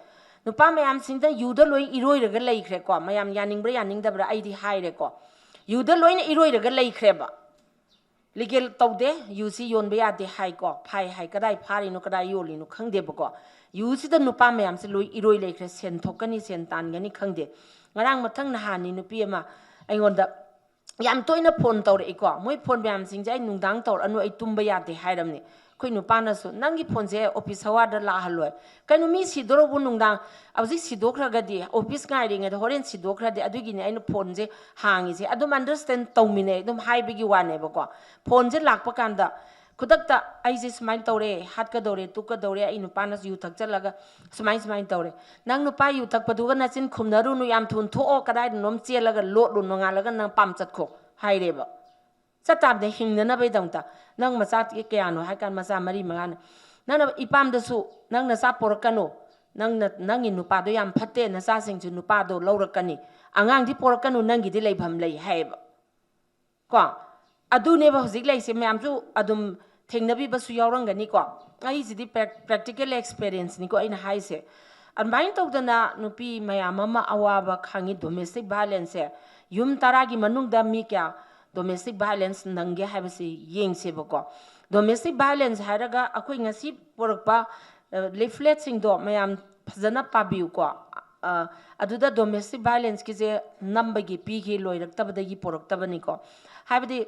ꯅꯨꯄꯥ ꯃꯌꯥꯝꯁꯤꯡꯗ ꯌꯨꯗ ꯂꯣꯏ ꯏꯔꯣꯏꯔꯒ ꯂꯩꯈ꯭ꯔꯦꯀꯣ, ꯃꯌꯥꯝ ꯌꯥꯅꯤꯡꯕ꯭ꯔꯥ ꯌꯥꯅꯤꯡꯗꯕ꯭ꯔꯥ ꯑꯩꯗꯤ ꯍꯥꯏꯔꯦꯀꯣ, ꯌꯨꯗ ꯂꯣꯏꯅ ꯏꯔꯣꯏꯔꯒ ꯂꯩꯈ꯭ꯔꯦꯕ꯫ ꯂꯤꯒꯦꯜ ꯇꯧꯗꯦ, ꯌꯨꯁꯤ ꯌꯣꯟꯕ ꯌꯥꯗꯦ ꯍꯥꯏꯀꯣ, ꯐꯥꯏ ꯍꯥꯏ, ꯀꯗꯥꯏ ꯐꯥꯔꯤꯅꯣ, ꯀꯗꯥꯏ ꯌꯣꯜꯂꯤꯅꯣ ꯈꯪꯗꯦꯕꯀꯣ꯫ ꯌꯨꯁꯤꯗ ꯅꯨꯄꯥ ꯃꯌꯥꯝꯁꯦ ꯂꯣꯏ ꯏꯔꯣꯏ ꯂꯩꯈ꯭ꯔꯦ, ꯁꯦꯟ ꯊꯣꯛꯀꯅꯤ, ꯁꯦꯟ ꯇꯥꯟꯒꯅꯤ ꯈꯪꯗꯦ꯫ ꯉꯔꯥꯡ ꯃꯊꯪ ꯅꯍꯥꯟꯅꯤ ꯅꯨꯄꯤ ꯑꯃ ꯑꯩꯉꯣꯟꯗ ꯌꯥꯝ ꯇꯣꯏꯅ ꯐꯣꯟ ꯇꯧꯔꯛꯏꯀꯣ꯫ ꯃꯣꯏ ꯐꯣꯟ ꯃꯌꯥꯝꯁꯤꯡꯁꯦ ꯑꯩ ꯅꯨꯡꯗꯥꯡ ꯇꯧꯔꯛꯑꯅꯨ, ꯑꯩ ꯇꯨꯝꯕ ꯌꯥꯗꯦ ꯍꯥꯏꯔꯝꯅꯤ꯫ ꯑꯩꯈꯣꯏ ꯅꯨꯄꯥꯅꯁꯨ, "ꯅꯪꯒꯤ ꯐꯣꯟꯁꯦ ꯑꯣꯐꯤꯁ ꯑꯋꯥꯔꯗ ꯂꯥꯛꯍꯜꯂꯣꯏ"꯫ ꯀꯩꯅꯣ, ꯃꯤ ꯁꯤꯗꯣꯔꯕꯨ ꯅꯨꯡꯗꯥꯡ, ꯍꯧꯖꯤꯛ ꯁꯤꯗꯣꯛꯈ꯭ꯔꯒꯗꯤ, ꯑꯣꯐꯤꯁ ꯉꯥꯏꯔꯤꯉꯩꯗ ꯍꯣꯔꯦꯟ ꯁꯤꯗꯣꯛꯈ꯭ꯔꯗꯤ, ꯑꯗꯨꯒꯤꯅꯦ ꯑꯩꯅ ꯐꯣꯟꯁꯦ ꯍꯥꯡꯉꯤꯁꯦ꯫ ꯑꯗꯨꯝ ꯑꯟꯗꯔꯁꯇꯦꯟ ꯇꯧꯃꯤꯟꯅꯩ, ꯑꯗꯨꯝ ꯍꯥꯏꯕꯒꯤ ꯋꯥꯅꯦꯕꯀꯣ꯫ ꯐꯣꯟꯁꯦ ꯂꯥꯛꯄ ꯀꯥꯟꯗ ꯈꯨꯗꯛꯇ ꯑꯩꯁꯦ ꯁꯨꯃꯥꯏꯅ ꯇꯧꯔꯦ, ꯍꯥꯠꯀꯗꯧꯔꯦ, ꯇꯨꯛꯀꯗꯧꯔꯦ, ꯑꯩ ꯅꯨꯄꯥꯅꯁꯨ ꯌꯨ ꯊꯛꯆꯜꯂꯒ ꯁꯨꯃꯥꯏ ꯁꯨꯃꯥꯏꯅ ꯇꯧꯔꯦ꯫ "ꯅꯪ ꯅꯨꯄꯥ ꯌꯨ ꯊꯛꯄꯗꯨꯒ ꯅꯆꯤꯟ ꯈꯨꯝꯅꯔꯨꯅꯨ, ꯌꯥꯝ ꯊꯨꯅ ꯊꯣꯛꯑꯣ, ꯀꯗꯥꯏꯗꯅꯣꯝ ꯆꯦꯜꯂꯒ ꯂꯣꯠꯂꯨ, ꯅꯣꯡꯉꯥꯜꯂꯒ ꯅꯪ ꯄꯥꯝ ꯆꯠꯈꯣ" ꯍꯥꯏꯔꯦꯕ꯫ ꯆꯠꯇꯥꯕꯅꯦ, ꯍꯤꯡꯅꯅꯕꯒꯤꯗꯃꯛꯇ꯫ "ꯅꯪ ꯃꯆꯥ ꯀꯌꯥꯅꯣ?" ꯍꯥꯏ ꯀꯥꯟꯗ, "ꯃꯆꯥ ꯃꯔꯤ ꯃꯉꯥꯅꯤ"꯫ "ꯅꯪꯅ ꯏꯄꯥꯝꯗꯁꯨ ꯅꯪ ꯅꯆꯥ ꯄꯣꯔꯛꯀꯅꯨ, ꯅꯪꯅ, ꯅꯪꯒꯤ ꯅꯨꯄꯥꯗꯣ ꯌꯥꯝ ꯐꯠꯇꯦ, ꯅꯆꯥꯁꯤꯡꯁꯨ ꯅꯨꯄꯥꯗꯣ ꯂꯧꯔꯛꯀꯅꯤ, ꯑꯉꯥꯡꯗꯤ ꯄꯣꯔꯛꯀꯅꯨ, ꯅꯪꯒꯤꯗꯤ ꯂꯩꯐꯝ ꯂꯩ" ꯍꯥꯏꯌꯦꯕ꯫ ꯀꯣ? ꯑꯗꯨꯅꯦꯕ ꯍꯧꯖꯤꯛ ꯂꯩꯔꯤꯁꯦ꯫ ꯃꯌꯥꯝꯁꯨ ꯑꯗꯨꯝ ꯊꯦꯡꯅꯕꯤꯕꯁꯨ ꯌꯥꯎꯔꯝꯒꯅꯤꯀꯣ꯫ ꯑꯩꯁꯤꯗꯤ ꯄ꯭ꯔꯦꯛ-, ꯄ꯭ꯔꯦꯛꯇꯤꯀꯦꯜ ꯑꯦꯛꯁꯄꯤꯔꯤꯌꯦꯟꯁꯅꯤꯀꯣ ꯑꯩꯅ ꯍꯥꯏꯁꯦ꯫ ꯑꯗꯨꯃꯥꯏꯅ ꯇꯧꯗꯅ ꯅꯨꯄꯤ ꯃꯌꯥꯝ ꯑꯃ ꯑꯋꯥꯕ ꯈꯥꯡꯉꯤ꯫ ꯗꯣꯃꯦꯁꯇꯤꯛ ꯚꯥꯏꯂꯦꯟꯁꯁꯦ ꯌꯨꯝ ꯇꯔꯥꯒꯤ ꯃꯅꯨꯡꯗ ꯃꯤ ꯀꯌꯥ ꯗꯣꯃꯦꯁꯇꯤꯛ ꯚꯥꯏꯂꯦꯟꯁ ꯅꯪꯒꯦ ꯍꯥꯏꯕꯁꯤ ꯌꯦꯡꯁꯦꯕꯀꯣ꯫ ꯗꯣꯃꯦꯁꯇꯤꯛ ꯚꯥꯏꯂꯦꯟꯁ ꯍꯥꯏꯔꯒ ꯑꯩꯈꯣꯏ ꯉꯁꯤ ꯄꯨꯔꯛꯄ, ꯑ, ꯂꯤꯐꯂꯦꯠꯁꯤꯡꯗꯣ ꯃꯌꯥꯝ ꯐꯖꯅ ꯄꯥꯕꯤꯌꯨꯀꯣ꯫ ꯑ, ꯑꯗꯨꯗ ꯗꯣꯃꯦꯁꯇꯤꯛ ꯚꯥꯏꯂꯦꯟꯁꯀꯤꯁꯦ ꯅꯝꯕꯒꯤ ꯄꯤꯈꯤ, ꯂꯣꯏꯔꯛꯇꯕꯗꯒꯤ ꯄꯨꯔꯛꯇꯕꯅꯤꯀꯣ꯫ ꯍꯥꯏꯕꯗꯤ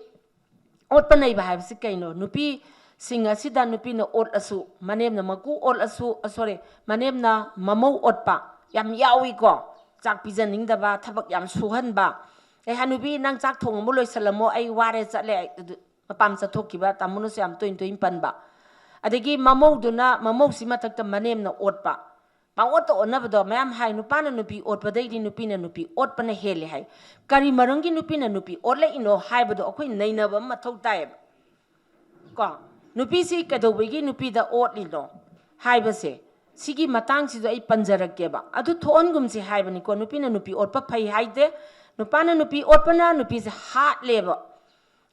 ꯑꯣꯠꯄ ꯅꯩꯕ ꯍꯥꯏꯕꯁꯤ ꯀꯩꯅꯣ? ꯅꯨꯄꯤꯁꯤꯡ ꯑꯁꯤꯗ ꯅꯨꯄꯤꯅ ꯑꯣꯠꯂꯁꯨ, ꯃꯅꯦꯝꯅ ꯃꯀꯨ ꯑꯣꯠꯂꯁꯨ, ꯑ, sorry, ꯃꯅꯦꯝꯅ ꯃꯃꯧ ꯑꯣꯠꯄ ꯌꯥꯝ ꯌꯥꯎꯏꯀꯣ꯫ ꯆꯥꯛ ꯄꯤꯖꯅꯤꯡꯗꯕ, ꯊꯕꯛ ꯌꯥꯝ ꯁꯨꯍꯟꯕ꯫ "ꯑꯦ, ꯍꯅꯨꯕꯤ, ꯅꯪ ꯆꯥꯛ ꯊꯣꯡꯉꯝꯃꯨ, ꯂꯣꯏꯁꯜꯂꯝꯃꯣ, ꯑꯩ ꯋꯥꯔꯦ, ꯆꯠꯂꯦ", ꯑꯩ ꯑꯗꯨ ꯃꯄꯥꯝ ꯆꯠꯊꯣꯛꯈꯤꯕ, ꯇꯥꯃꯣꯅꯁꯨ ꯌꯥꯝ ꯇꯣꯏꯅ ꯇꯣꯏꯅ ꯄꯟꯕ꯫ ꯑꯗꯒꯤ ꯃꯃꯧꯗꯨꯅ, ꯃꯃꯧꯁꯤ ꯃꯊꯛꯇ ꯃꯅꯦꯝꯅ ꯑꯣꯠꯄ, ꯄꯪꯑꯣꯠꯇ ꯑꯣꯠꯅꯕꯗꯣ ꯃꯌꯥꯝ ꯍꯥꯏ, "ꯅꯨꯄꯥꯅ ꯅꯨꯄꯤ ꯑꯣꯠꯄꯗꯩꯗꯤ ꯅꯨꯄꯤꯅ ꯅꯨꯄꯤ ꯑꯣꯠꯄꯅ ꯍꯦꯜꯂꯤ" ꯍꯥꯏ꯫ ꯀꯔꯤ ꯃꯔꯝꯒꯤ ꯅꯨꯄꯤꯅ ꯅꯨꯄꯤ ꯑꯣꯠꯂꯛꯏꯅꯣ ꯍꯥꯏꯕꯗꯣ ꯑꯩꯈꯣꯏ ꯅꯩꯅꯕ ꯑꯃ ꯃꯊꯧ ꯇꯥꯏꯌꯦꯕ꯫ ꯀꯣ, ꯅꯨꯄꯤꯁꯤ ꯀꯩꯗꯧꯕꯒꯤ ꯅꯨꯄꯤꯗ ꯑꯣꯠꯂꯤꯅꯣ ꯍꯥꯏꯕꯁꯦ, ꯁꯤꯒꯤ ꯃꯇꯥꯡꯁꯤꯁꯨ ꯑꯩ ꯄꯟꯖꯔꯛꯀꯦꯕ꯫ ꯑꯗꯨ ꯊꯣꯛꯍꯟꯒꯨꯝꯁꯤ ꯍꯥꯏꯕꯅꯤꯀꯣ, ꯅꯨꯄꯤꯅ ꯅꯨꯄꯤ ꯑꯣꯠꯄ ꯐꯩ ꯍꯥꯏꯗꯦ꯫ ꯅꯨꯄꯥꯅ ꯅꯨꯄꯤ ꯑꯣꯠꯄꯅ ꯅꯨꯄꯤꯁꯦ ꯍꯥꯠꯂꯦꯕ꯫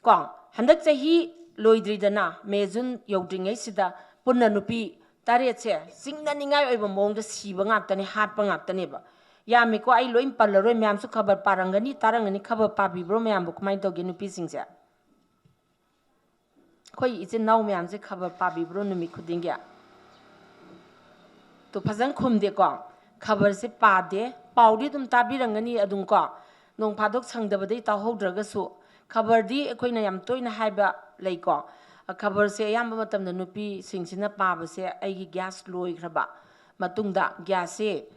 ꯀꯣ, ꯍꯟꯗꯛ ꯆꯍꯤ ꯂꯣꯏꯗ꯭ꯔꯤꯗꯅ, ꯃꯦ, ꯖꯨꯟ ꯌꯧꯗ꯭ꯔꯤꯉꯩꯁꯤꯗ ꯄꯨꯟꯅ ꯅꯨꯄꯤ ꯇꯔꯦꯠꯁꯦ ꯆꯤꯡꯅꯅꯤꯡꯉꯥꯏ ꯑꯣꯏꯕ ꯃꯑꯣꯡꯗ ꯁꯤꯕ ꯉꯥꯛꯇꯅꯦ, ꯍꯥꯠꯄ ꯉꯥꯛꯇꯅꯦꯕ꯫ ꯌꯥꯝꯃꯤꯀꯣ, ꯑꯩ ꯂꯣꯏ ꯄꯜꯂꯔꯣꯏ, ꯃꯌꯥꯝꯁꯨ ꯈꯕꯔ ꯄꯥꯔꯝꯒꯅꯤ, ꯇꯥꯔꯝꯒꯅꯤ꯫ ꯈꯕꯔ ꯄꯥꯕꯤꯕ꯭ꯔꯣ ꯃꯌꯥꯝꯕꯨ? ꯀꯃꯥꯏꯅ ꯇꯧꯒꯦ ꯅꯨꯄꯤꯁꯤꯡꯁꯦ? ꯑꯩꯈꯣꯏ ꯏꯆꯤꯟ ꯏꯅꯥꯎ ꯃꯌꯥꯝꯁꯦ ꯈꯕꯔ ꯄꯥꯕꯤꯕ꯭ꯔꯣ ꯅꯨꯃꯤꯠ ꯈꯨꯗꯤꯡꯒꯤ? ꯇꯨ ꯐꯖꯅ ꯈꯨꯝꯗꯦꯀꯣ꯫ ꯈꯕꯔꯁꯦ ꯄꯥꯗꯦ꯫ ꯄꯥꯎꯗꯤ ꯑꯗꯨꯝ ꯇꯥꯕꯤꯔꯝꯒꯅꯤ ꯑꯗꯨꯝ ꯀꯣ, ꯅꯣꯡ ꯐꯥꯗꯣꯛ ꯁꯪꯗꯕꯗꯩ ꯇꯥꯍꯧꯗ꯭ꯔꯒꯁꯨ꯫ ꯈꯕꯔꯗꯤ ꯑꯩꯈꯣꯏꯅ ꯌꯥꯝ ꯇꯣꯏꯅ ꯍꯥꯏꯕ ꯂꯩꯀꯣ꯫ ꯑ, ꯈꯕꯔꯁꯦ ꯑꯌꯥꯝꯕ ꯃꯇꯝꯗ ꯅꯨꯄꯤꯁꯤꯡꯁꯤꯅ ꯄꯥꯕꯁꯦ ꯑꯩꯒꯤ ꯒ꯭ꯌꯥꯁ ꯂꯣꯏꯈ꯭ꯔꯕ ꯃꯇꯨꯡꯗ, "ꯒ꯭ꯌꯥꯁꯁꯦ,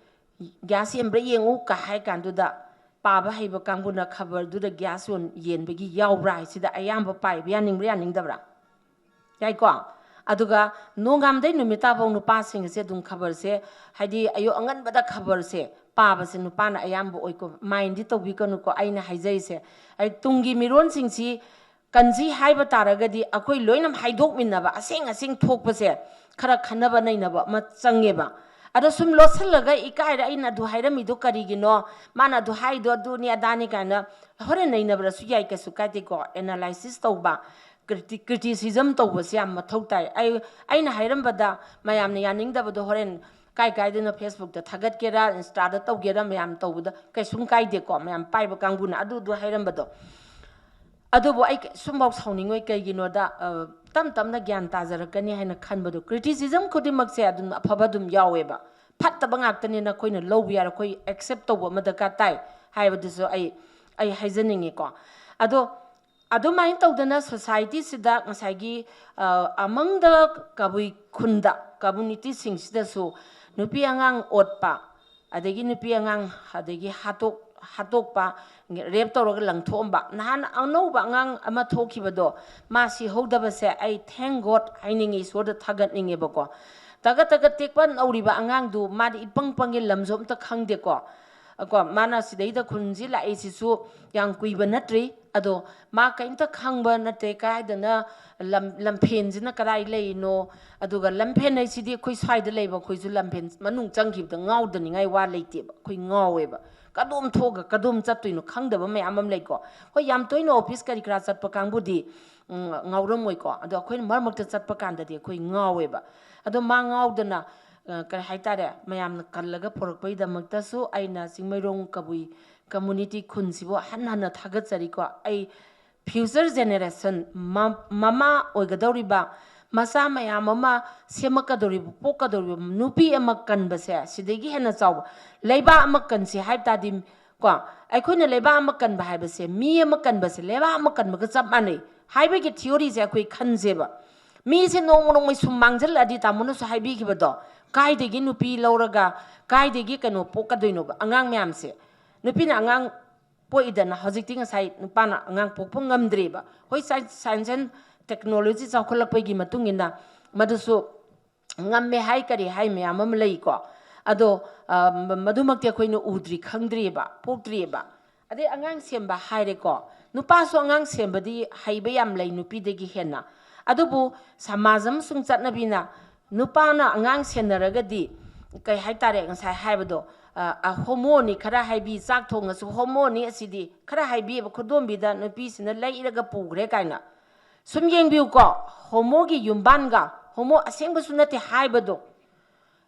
ꯒ꯭ꯌꯥꯁ ꯌꯦꯟꯕ꯭ꯔꯥ ꯌꯦꯡꯉꯨ" ꯀ ꯍꯥꯏ ꯀꯥꯟꯗꯨꯗ, ꯄꯥꯕ ꯍꯩꯕ ꯀꯥꯡꯕꯨꯅ ꯈꯕꯔꯗꯨꯗ ꯒ꯭ꯌꯥꯁ ꯌꯣꯟ-, ꯌꯦꯟꯕꯒꯤ ꯌꯥꯎꯕ꯭ꯔꯥ ꯍꯥꯏꯁꯤꯗ ꯑꯌꯥꯝꯕ ꯄꯥꯏꯕ, ꯌꯥꯅꯤꯡꯕ꯭ꯔꯥ ꯌꯥꯅꯤꯡꯗꯕ꯭ꯔꯥ? ꯌꯥꯏꯀꯣ? ꯑꯗꯨꯒ ꯅꯣꯡꯉꯥꯟꯕꯗꯩ ꯅꯨꯃꯤꯠ ꯇꯥꯐꯥꯎ ꯅꯨꯄꯥꯁꯤꯡ ꯑꯁꯦ ꯑꯗꯨꯝ ꯈꯕꯔꯁꯦ, ꯍꯥꯏꯗꯤ ꯑꯌꯨꯛ ꯑꯉꯟꯕꯗ ꯈꯕꯔꯁꯦ ꯄꯥꯕꯁꯦ ꯅꯨꯄꯥꯅ ꯑꯌꯥꯝꯕ ꯑꯣꯏꯀꯣ꯫ ꯃꯥꯏꯟꯗꯤ ꯇꯧꯕꯤꯒꯅꯨꯀꯣ ꯑꯩꯅ ꯍꯥꯏꯖꯔꯤꯁꯦ꯫ ꯑꯩ ꯇꯨꯡꯒꯤ ꯃꯤꯔꯣꯟꯁꯤꯡꯁꯤ ꯀꯟꯁꯤ ꯍꯥꯏꯕ ꯇꯥꯔꯒꯗꯤ ꯑꯩꯈꯣꯏ ꯂꯣꯏꯅ ꯍꯥꯏꯗꯣꯛꯃꯤꯟꯅꯕ, ꯑꯁꯦꯡ ꯑꯁꯦꯡ ꯊꯣꯛꯄꯁꯦ ꯈꯔ ꯈꯟꯅꯕ ꯅꯩꯅꯕ ꯑꯃ ꯆꯪꯉꯦꯕ꯫ ꯑꯗꯣ ꯁꯨꯝ ꯂꯣꯠꯁꯤꯜꯂꯒ, "ꯏꯀꯥꯏꯔꯦ, ꯑꯩꯅ ꯑꯗꯨ ꯍꯥꯏꯔꯝꯃꯤꯗꯣ ꯀꯔꯤꯒꯤꯅꯣ? ꯃꯥꯅ ꯑꯗꯨ ꯍꯥꯏꯗꯣ ꯑꯗꯨꯅꯤ ꯑꯗꯥꯅꯤ" ꯀꯥꯏꯅ ꯍꯣꯔꯦꯟ ꯅꯩꯅꯕ꯭ꯔꯁꯨ ꯌꯥꯏ, ꯀꯩꯁꯨ ꯀꯥꯏꯗꯦꯀꯣ꯫ ꯑꯦꯅꯥꯂꯥꯏꯁꯤꯁ ꯇꯧꯕ, ꯀ꯭ꯔꯤꯇꯤ-, ꯀ꯭ꯔꯤꯇꯤꯁꯤꯖꯝ ꯇꯧꯕꯁꯦ ꯌꯥꯝ ꯃꯊꯧ ꯇꯥꯏ꯫ ꯑꯩ, ꯑꯩꯅ ꯍꯥꯏꯔꯝꯕꯗ ꯃꯌꯥꯝꯅ ꯌꯥꯅꯤꯡꯗꯕꯗꯣ ꯍꯣꯔꯦꯟ ꯀꯥꯏ ꯀꯥꯏꯗꯅꯣ Facebookꯇ ꯊꯥꯒꯠꯀꯦꯔꯥ, Instaꯗ ꯇꯧꯒꯦꯔꯥ, ꯃꯌꯥꯝ ꯇꯧꯕꯗ ꯀꯩꯁꯨꯝ ꯀꯥꯏꯗꯦꯀꯣ, ꯃꯌꯥꯝ ꯄꯥꯏꯕ ꯀꯥꯡꯕꯨꯅ ꯑꯗꯨꯗꯨ ꯍꯥꯏꯔꯝꯕꯗꯣ꯫ ꯑꯗꯨꯕꯨ ꯑꯩ ꯀꯩꯁꯨꯝꯐꯥꯎ ꯁꯥꯎꯅꯤꯡꯉꯣꯏ, ꯀꯩꯒꯤꯅꯣꯗ, ꯑ, ꯇꯞ ꯇꯞꯅ ꯒ꯭ꯌꯥꯟ ꯇꯥꯖꯔꯛꯀꯅꯤ ꯍꯥꯏꯅ ꯈꯟꯕꯗꯣ꯫ ꯀ꯭ꯔꯤꯇꯤꯁꯤꯖꯝ ꯈꯨꯗꯤꯡꯃꯛꯁꯦ ꯑꯗꯨꯝ ꯑꯐꯕ ꯑꯗꯨꯝ ꯌꯥꯎꯋꯦꯕ, ꯐꯠꯇꯕ ꯉꯥꯛꯇꯅꯦ ꯅꯈꯣꯏꯅ ꯂꯧꯕ ꯌꯥꯔꯣꯏ, ꯑꯩꯈꯣꯏ ꯑꯦꯛꯁꯦꯞ ꯇꯧꯕ ꯑꯃ ꯗꯔꯀꯥꯔ ꯇꯥꯏ ꯍꯥꯏꯕꯗꯨꯁꯨ ꯑꯩ, ꯑꯩ ꯍꯥꯏꯖꯅꯤꯡꯉꯤꯀꯣ꯫ ꯑꯗꯣ ꯑꯗꯨꯃꯥꯏꯅ ꯇꯧꯗꯅ ꯁꯣꯁꯥꯏꯇꯤꯁꯤꯗ ꯉꯁꯥꯏꯒꯤ ꯑꯃꯪꯗ ꯀꯕꯨꯏ ꯈꯨꯟꯗ ꯀꯝꯃ꯭ꯌꯨꯅꯤꯇꯤꯁꯤꯡꯁꯤꯗꯁꯨ ꯅꯨꯄꯤ ꯑꯉꯥꯡ ꯑꯣꯠꯄ, ꯑꯗꯒꯤ ꯅꯨꯄꯤ ꯑꯉꯥꯡ ꯑꯗꯒꯤ ꯍꯥꯠꯇꯣꯛ ꯍꯥꯠꯇꯣꯛꯄ, ꯔꯦꯞ ꯇꯧꯔꯒ ꯂꯪꯊꯣꯛꯑꯝꯕ꯫ ꯅꯍꯥꯟ ꯑꯅꯧꯕ ꯑꯉꯥꯡ ꯑꯃ ꯊꯣꯛꯈꯤꯕꯗꯣ, ꯃꯥ ꯁꯤꯍꯧꯗꯕꯁꯦ ꯑꯩ thank God ꯍꯥꯏꯅꯤꯡꯉꯤ, ꯏꯁꯣꯔꯗ ꯊꯥꯒꯠꯅꯤꯡꯉꯦꯕꯀꯣ꯫ ꯇꯒꯠ ꯇꯒꯠ ꯇꯦꯛꯄ ꯅꯧꯔꯤꯕ ꯑꯉꯥꯡꯗꯨ ꯃꯥꯗꯤ ꯏꯄꯪ ꯄꯪꯉꯦ, ꯂꯝꯁꯨ ꯑꯝꯇ ꯈꯪꯗꯦꯀꯣ꯫ ꯀꯣ, ꯃꯥꯅ ꯁꯤꯗꯩꯗ ꯈꯨꯟꯁꯤ ꯂꯥꯛꯏꯁꯤꯁꯨ ꯌꯥꯝ ꯀꯨꯏꯕ ꯅꯠꯇ꯭ꯔꯤ꯫ ꯑꯗꯣ ꯃꯥ ꯀꯔꯤꯝꯇ ꯈꯪꯕ ꯅꯠꯇꯦ, ꯀꯗꯥꯏꯗꯅ ꯂꯝ ꯂꯝꯐꯦꯟꯁꯤꯅ ꯀꯗꯥꯏ ꯂꯩꯔꯤꯅꯣ꯫ ꯑꯗꯨꯒ ꯂꯝꯐꯦꯟ ꯍꯥꯏꯁꯤꯗꯤ ꯑꯩꯈꯣꯏ ꯁ꯭ꯋꯥꯏꯗ ꯂꯩꯕ ꯑꯩꯈꯣꯏꯁꯨ ꯂꯝꯐꯦꯟ ꯃꯅꯨꯡ ꯆꯪꯈꯤꯕꯗ ꯉꯥꯎꯗꯅꯤꯡꯉꯥꯏ ꯋꯥ ꯂꯩꯇꯦꯕ, ꯑꯩꯈꯣꯏ ꯉꯥꯎꯋꯦꯕ꯫ ꯀꯗꯣꯝ ꯊꯣꯛꯑꯒ ꯀꯗꯣꯝ ꯆꯠꯇꯣꯏꯅꯣ ꯈꯪꯗꯕ ꯃꯌꯥꯝ ꯑꯃ ꯂꯩꯀꯣ꯫ ꯍꯣꯏ, ꯌꯥꯝ ꯇꯣꯏꯅ ꯑꯣꯐꯤꯁ ꯀꯔꯤ ꯀꯔꯥ ꯆꯠꯄ ꯀꯥꯡꯕꯨꯗꯤ ꯎꯝ, ꯉꯥꯎꯔꯝꯃꯣꯏꯀꯣ꯫ ꯑꯗꯣ ꯑꯩꯈꯣꯏꯅ ꯃꯔꯛ ꯃꯔꯛꯇ ꯆꯠꯄ ꯀꯥꯟꯗꯗꯤ ꯑꯩꯈꯣꯏ ꯉꯥꯎꯋꯦꯕ꯫ ꯑꯗꯣ ꯃꯥ ꯉꯥꯎꯗꯅ ꯑ, ꯀꯔꯤ ꯍꯥꯏꯇꯥꯔꯦ, ꯃꯌꯥꯝꯅ ꯀꯜꯂꯒ ꯄꯨꯔꯛꯄꯒꯤꯗꯃꯛꯇꯁꯨ ꯑꯩꯅ ꯆꯤꯡꯃꯩꯔꯣꯡ ꯀꯕꯨꯏ ꯀꯝꯃ꯭ꯌꯨꯅꯤꯇꯤ ꯈꯨꯟꯁꯤꯕꯨ ꯍꯟꯅ ꯍꯟꯅ ꯊꯥꯒꯠꯆꯔꯤꯀꯣ꯫ ꯑꯩ ꯐ꯭ꯌꯨꯆꯔ ꯖꯦꯅꯦꯔꯦꯁꯟ, ꯃ- ꯃꯃꯥ ꯑꯣꯏꯒꯗꯧꯔꯤꯕ ꯃꯆꯥ ꯃꯌꯥꯝ ꯑꯃ ꯁꯦꯝꯃꯛꯀꯗꯧꯔꯤꯕ, ꯄꯣꯛꯀꯗꯧꯔꯤꯕ ꯅꯨꯄꯤ ꯑꯃ ꯀꯟꯕꯁꯦ ꯁꯤꯗꯒꯤ ꯍꯦꯟꯅ ꯆꯥꯎꯕ ꯂꯩꯕꯥꯛ ꯑꯃ ꯀꯟꯁꯤ ꯍꯥꯏꯕ ꯇꯥꯔꯗꯤ, ꯀꯣ, ꯑꯩꯈꯣꯏꯅ ꯂꯩꯕꯥꯛ ꯑꯃ ꯀꯟꯕ ꯍꯥꯏꯕꯁꯦ ꯃꯤ ꯑꯃ ꯀꯟꯕꯁꯦ ꯂꯩꯕꯥꯛ ꯑꯃ ꯀꯟꯕꯒ ꯆꯞ ꯃꯥꯟꯅꯩ ꯍꯥꯏꯕꯒꯤ ꯊꯤꯑꯣꯔꯤꯁꯦ ꯑꯩꯈꯣꯏ ꯈꯟꯁꯦꯕ꯫ ꯃꯤꯁꯦ ꯅꯣꯡꯃ ꯅꯣꯡꯃꯒꯤ ꯁꯨꯝ ꯃꯥꯡꯁꯤꯜꯂꯛꯑꯗꯤ, ꯇꯥꯃꯣꯅꯁꯨ ꯍꯥꯏꯕꯤꯈꯤꯕꯗꯣ, ꯀꯥꯏꯗꯒꯤ ꯅꯨꯄꯤ ꯂꯧꯔꯒ ꯀꯥꯏꯗꯒꯤ ꯀꯩꯅꯣ ꯄꯣꯛꯀꯗꯣꯏꯅꯣꯕ? ꯑꯉꯥꯡ ꯃꯌꯥꯝꯁꯦ, ꯅꯨꯄꯤꯅ ꯑꯉꯥꯡ ꯄꯣꯛꯏꯗꯅ, ꯍꯧꯖꯤꯛꯇꯤ ꯉꯁꯥꯏ ꯅꯨꯄꯥꯅ ꯑꯉꯥꯡ ꯄꯣꯛꯄ ꯉꯝꯗ꯭ꯔꯦꯕ꯫ ꯍꯣꯏ, ꯁꯥꯏꯟꯁ ꯑꯦꯟ ꯇꯦꯛꯅꯣꯂꯣꯖꯤ ꯆꯥꯎꯈꯠꯂꯛꯄꯒꯤ ꯃꯇꯨꯡ ꯏꯟꯅ ꯃꯗꯨꯁꯨ ꯉꯝꯃꯦ ꯍꯥꯏ ꯀꯔꯤ ꯍꯥꯏ ꯃꯌꯥꯝ ꯑꯃ ꯂꯩꯀꯣ꯫ ꯑꯗꯣ ꯑ, ꯃ- ꯃꯗꯨꯃꯛꯇꯤ ꯑꯩꯈꯣꯏꯅ ꯎꯗ꯭ꯔꯤ, ꯈꯪꯗ꯭ꯔꯤꯑꯕ, ꯄꯣꯛꯇ꯭ꯔꯤꯑꯕ꯫ ꯑꯗꯩ ꯑꯉꯥꯡ ꯁꯦꯝꯕ ꯍꯥꯏꯔꯦꯀꯣ, ꯅꯨꯄꯥꯁꯨ ꯑꯉꯥꯡ ꯁꯦꯝꯕꯗꯤ ꯍꯩꯕ ꯌꯥꯝ ꯂꯩ ꯅꯨꯄꯤꯗꯒꯤ ꯍꯦꯟꯅ꯫ ꯑꯗꯨꯕꯨ ꯁꯃꯥꯖ ꯑꯃꯁꯨꯡ ꯆꯠꯅꯕꯤꯅ ꯅꯨꯄꯥꯅ ꯑꯉꯥꯡ ꯁꯦꯟꯅꯔꯒꯗꯤ, ꯀꯩ ꯍꯥꯏꯇꯥꯔꯦ, ꯉꯁꯥꯏ ꯍꯥꯏꯕꯗꯣ, ꯑ, ꯑ, ꯍꯣꯃꯣꯅꯤ ꯈꯔ ꯍꯥꯏꯕꯤ, ꯆꯥꯛ ꯊꯣꯡꯉꯁꯨ ꯍꯣꯃꯣꯅꯤ, ꯑꯁꯤꯗꯤ ꯈꯔ ꯍꯥꯏꯕꯤꯑꯕ ꯈꯨꯗꯣꯝꯕꯤꯗ ꯅꯨꯄꯤꯁꯤꯅ ꯂꯩꯔꯒ ꯄꯨꯈ꯭ꯔꯦ ꯀꯥꯏꯅ꯫ ꯁꯨꯝ ꯌꯦꯡꯕꯤꯌꯨꯀꯣ, ꯍꯣꯃꯣꯒꯤ ꯌꯨꯝꯕꯥꯟꯒ ꯍꯣꯃꯣ ꯑꯁꯦꯡꯕꯁꯨ ꯅꯠꯇꯦ ꯍꯥꯏꯕꯗꯣ,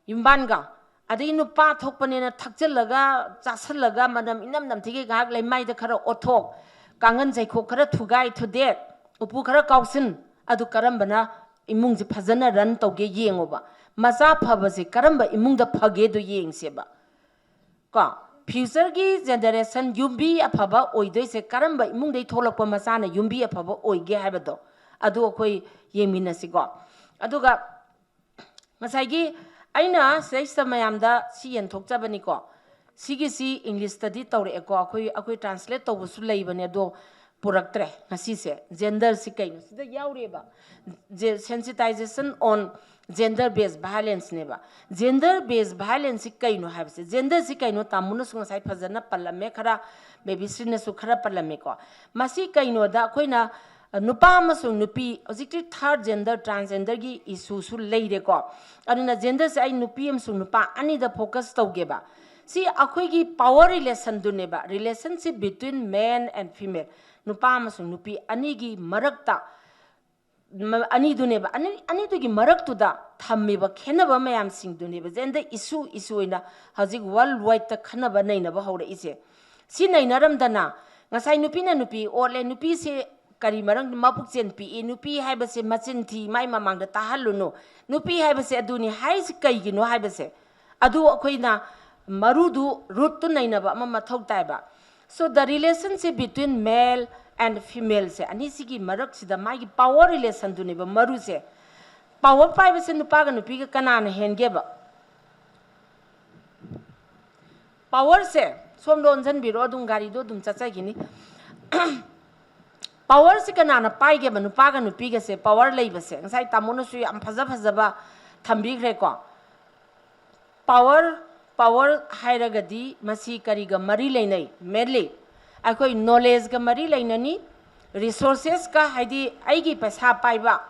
ꯌꯨꯝꯕꯥꯟꯒ, ꯑꯗꯩ ꯅꯨꯄꯥ ꯊꯣꯛꯄꯅꯦꯅ ꯊꯛꯆꯤꯜꯂꯒ ꯆꯥꯁꯤꯜꯂꯒ ꯃꯅꯝ ꯏꯅꯝ ꯅꯝꯊꯤꯒꯩ ꯉꯥꯏꯍꯥꯛ ꯂꯩꯃꯥꯏꯗ ꯈꯔ ꯑꯣꯠꯊꯣꯛ, ꯀꯥꯡꯒꯟ ꯆꯩꯈꯣꯛ ꯈꯔ ꯊꯨꯒꯥꯏ ꯊꯨꯗꯦꯛ, ꯎꯄꯨ ꯈꯔ ꯀꯥꯎꯁꯤꯟ, ꯑꯗꯨ ꯀꯔꯝꯕꯅ ꯏꯃꯨꯡꯁꯦ ꯐꯖꯅ ꯔꯟ ꯇꯧꯒꯦ ꯌꯦꯡꯉꯣꯕ꯫ ꯃꯆꯥ ꯐꯕꯁꯦ ꯀꯔꯝꯕ ꯏꯃꯨꯡꯗ ꯐꯒꯦꯗꯣ ꯌꯦꯡꯁꯦꯕ꯫ ꯀꯣ, ꯐ꯭ꯌꯨꯆꯔꯒꯤ ꯖꯦꯅꯦꯔꯦꯁꯟ ꯌꯨꯝꯕꯤ ꯑꯐꯕ ꯑꯣꯏꯗꯣꯏꯁꯦ ꯀꯔꯝꯕ ꯏꯃꯨꯡꯗꯒꯤ ꯊꯣꯛꯂꯛꯄ ꯃꯆꯥꯅ ꯌꯨꯝꯕꯤ ꯑꯐꯕ ꯑꯣꯏꯒꯦ ꯍꯥꯏꯕꯗꯣ, ꯑꯗꯨ ꯑꯩꯈꯣꯏ ꯌꯦꯡꯃꯤꯟꯅꯁꯤꯀꯣ꯫ ꯑꯗꯨꯒ ꯉꯁꯥꯏꯒꯤ ꯑꯩꯅ ꯁꯤꯗꯩꯁꯤꯗ ꯃꯌꯥꯝꯗ ꯁꯤ ꯌꯦꯟꯊꯣꯛꯆꯕꯅꯤꯀꯣ꯫ ꯁꯤꯒꯤꯁꯤ ꯏꯪꯂꯤꯁꯇꯗꯤ ꯇꯧꯔꯛꯑꯦꯀꯣ, ꯑꯩꯈꯣꯏ, ꯑꯩꯈꯣꯏ ꯇ꯭ꯔꯥꯟꯁꯂꯦꯠ ꯇꯧꯕꯁꯨ ꯂꯩꯕꯅꯦ, ꯑꯗꯣ ꯄꯨꯔꯛꯇ꯭ꯔꯦ ꯉꯁꯤꯁꯦ꯫ ꯖꯦꯟꯗꯔꯁꯤ ꯀꯩꯅꯣ ꯁꯤꯗ ꯌꯥꯎꯔꯤꯑꯕ, sensitization on gender based violenceꯅꯦꯕ꯫ ꯖꯦꯟꯗꯔ ꯕꯦꯁ ꯚꯥꯏꯂꯦꯟꯁꯁꯤ ꯀꯩꯅꯣ ꯍꯥꯏꯕꯁꯦ, ꯖꯦꯟꯗꯔꯁꯤ ꯀꯩꯅꯣ ꯇꯥꯃꯣꯅꯁꯨ ꯉꯁꯥꯏ ꯐꯖꯅ ꯄꯜꯂꯝꯃꯦ, ꯈꯔ ꯕꯦꯕꯤꯁ꯭ꯔꯤꯅꯁꯨ ꯈꯔ ꯄꯜꯂꯝꯃꯦꯀꯣ꯫ ꯃꯁꯤ ꯀꯩꯅꯣꯗ ꯑꯩꯈꯣꯏꯅ ꯅꯨꯄꯥ ꯑꯃꯁꯨꯡ ꯅꯨꯄꯤ, ꯍꯧꯖꯤꯛꯇꯤ ꯊꯥꯔꯠ ꯖꯦꯟꯗꯔ, ꯇ꯭ꯔꯥꯟꯁꯖꯦꯟꯗꯔꯒꯤ ꯏꯁꯨꯁꯨ ꯂꯩꯔꯦꯀꯣ꯫ ꯑꯗꯨꯅ ꯖꯦꯟꯗꯔꯁꯦ ꯑꯩ ꯅꯨꯄꯤ ꯑꯃꯁꯨꯡ ꯅꯨꯄꯥ ꯑꯅꯤꯗ ꯐꯣꯀꯁ ꯇꯧꯒꯦꯕ꯫ ꯁꯤ ꯑꯩꯈꯣꯏꯒꯤ power ꯔꯤꯂꯦꯁꯟꯗꯨꯅꯦꯕ, relationship between man and female, ꯅꯨꯄꯥ ꯑꯃꯁꯨꯡ ꯅꯨꯄꯤ ꯑꯅꯤꯒꯤ ꯃꯔꯛꯇ, ꯃ-, ꯑꯅꯤꯗꯨꯅꯦꯕ, ꯑꯅꯤ, ꯑꯅꯤꯗꯨꯒꯤ ꯃꯔꯛꯇꯨꯗ ꯊꯝꯃꯤꯕ ꯈꯦꯠꯅꯕ ꯃꯌꯥꯝꯁꯤꯡꯗꯨꯅꯦꯕ ꯖꯦꯟꯗꯔ ꯏꯁꯨ, ꯏꯁꯨ ꯑꯣꯏꯅ ꯍꯧꯖꯤꯛ ꯋꯥꯔꯜ ꯋꯥꯏꯗꯇ ꯈꯟꯅꯕ ꯅꯩꯅꯕ ꯍꯧꯔꯛꯏꯁꯦ꯫ ꯁꯤ ꯅꯩꯅꯔꯝꯗꯅ ꯉꯁꯥꯏ ꯅꯨꯄꯤꯅ ꯅꯨꯄꯤ ꯑꯣꯠꯂꯦ, ꯅꯨꯄꯤꯁꯦ ꯀꯔꯤ ꯃꯔꯝ ꯃꯕꯨꯛ ꯆꯦꯟ ꯄꯤꯛꯏ, ꯅꯨꯄꯤ ꯍꯥꯏꯕꯁꯦ ꯃꯆꯤꯟ ꯊꯤ, ꯃꯥꯏ ꯃꯃꯥꯡꯗ ꯇꯥꯍꯜꯂꯨꯅꯨ, ꯅꯨꯄꯤ ꯍꯥꯏꯕꯁꯦ ꯑꯗꯨꯅꯤ ꯍꯥꯏꯔꯤꯁꯤ ꯀꯩꯒꯤꯅꯣ ꯍꯥꯏꯕꯁꯦ, ꯑꯗꯨ ꯑꯩꯈꯣꯏꯅ ꯃꯔꯨꯗꯨ, ꯔꯨꯠꯇꯨ ꯅꯩꯅꯕ ꯑꯃ ꯃꯊꯧ ꯇꯥꯏꯕ꯫ So the relationship between male and femaleꯁꯦ, ꯑꯅꯤꯁꯤꯒꯤ ꯃꯔꯛꯁꯤꯗ ꯃꯥꯒꯤ ꯄꯥꯋꯔ ꯔꯤꯂꯦꯁꯟꯗꯨꯅꯦꯕ ꯃꯔꯨꯁꯦ꯫ ꯄꯥꯋꯔ ꯄꯥꯏꯕꯁꯦ ꯅꯨꯄꯥꯒ ꯅꯨꯄꯤꯒ ꯀꯅꯥꯅ ꯍꯦꯟꯒꯦꯕ? ꯄꯥꯋꯔꯁꯦ ꯁꯣꯝꯗ ꯑꯣꯟꯁꯤꯟꯕꯤꯔꯣ, ꯑꯗꯨꯝ ꯒꯥꯔꯤꯗꯣ ꯑꯗꯨꯝ ꯆꯠꯆꯈꯤꯅꯤ꯫ ꯄꯥꯋꯔꯁꯦ ꯀꯅꯥꯅ ꯄꯥꯏꯒꯦꯕ? ꯅꯨꯄꯥꯒ ꯅꯨꯄꯤꯒꯁꯦ ꯄꯥꯋꯔ ꯂꯩꯕꯁꯦ, ꯉꯁꯥꯏ ꯇꯥꯃꯣꯅꯁꯨ ꯌꯥꯝ ꯐꯖ ꯐꯖꯕ ꯊꯝꯕꯤꯈ꯭ꯔꯦꯀꯣ꯫ ꯄꯥꯋꯔ, ꯄꯥꯋꯔ ꯍꯥꯏꯔꯒꯗꯤ ꯃꯁꯤ ꯀꯔꯤꯒ ꯃꯔꯤ ꯂꯩꯅꯩ? ꯃꯦꯟꯂꯤ ꯑꯩꯈꯣꯏ ꯅꯣꯂꯦꯖꯒ ꯃꯔꯤ ꯂꯩꯅꯅꯤ, ꯔꯤꯁꯣꯔꯁꯦꯁꯀ, ꯍꯥꯏꯗꯤ ꯑꯩꯒꯤ ꯄꯩꯁꯥ ꯄꯥꯏꯕ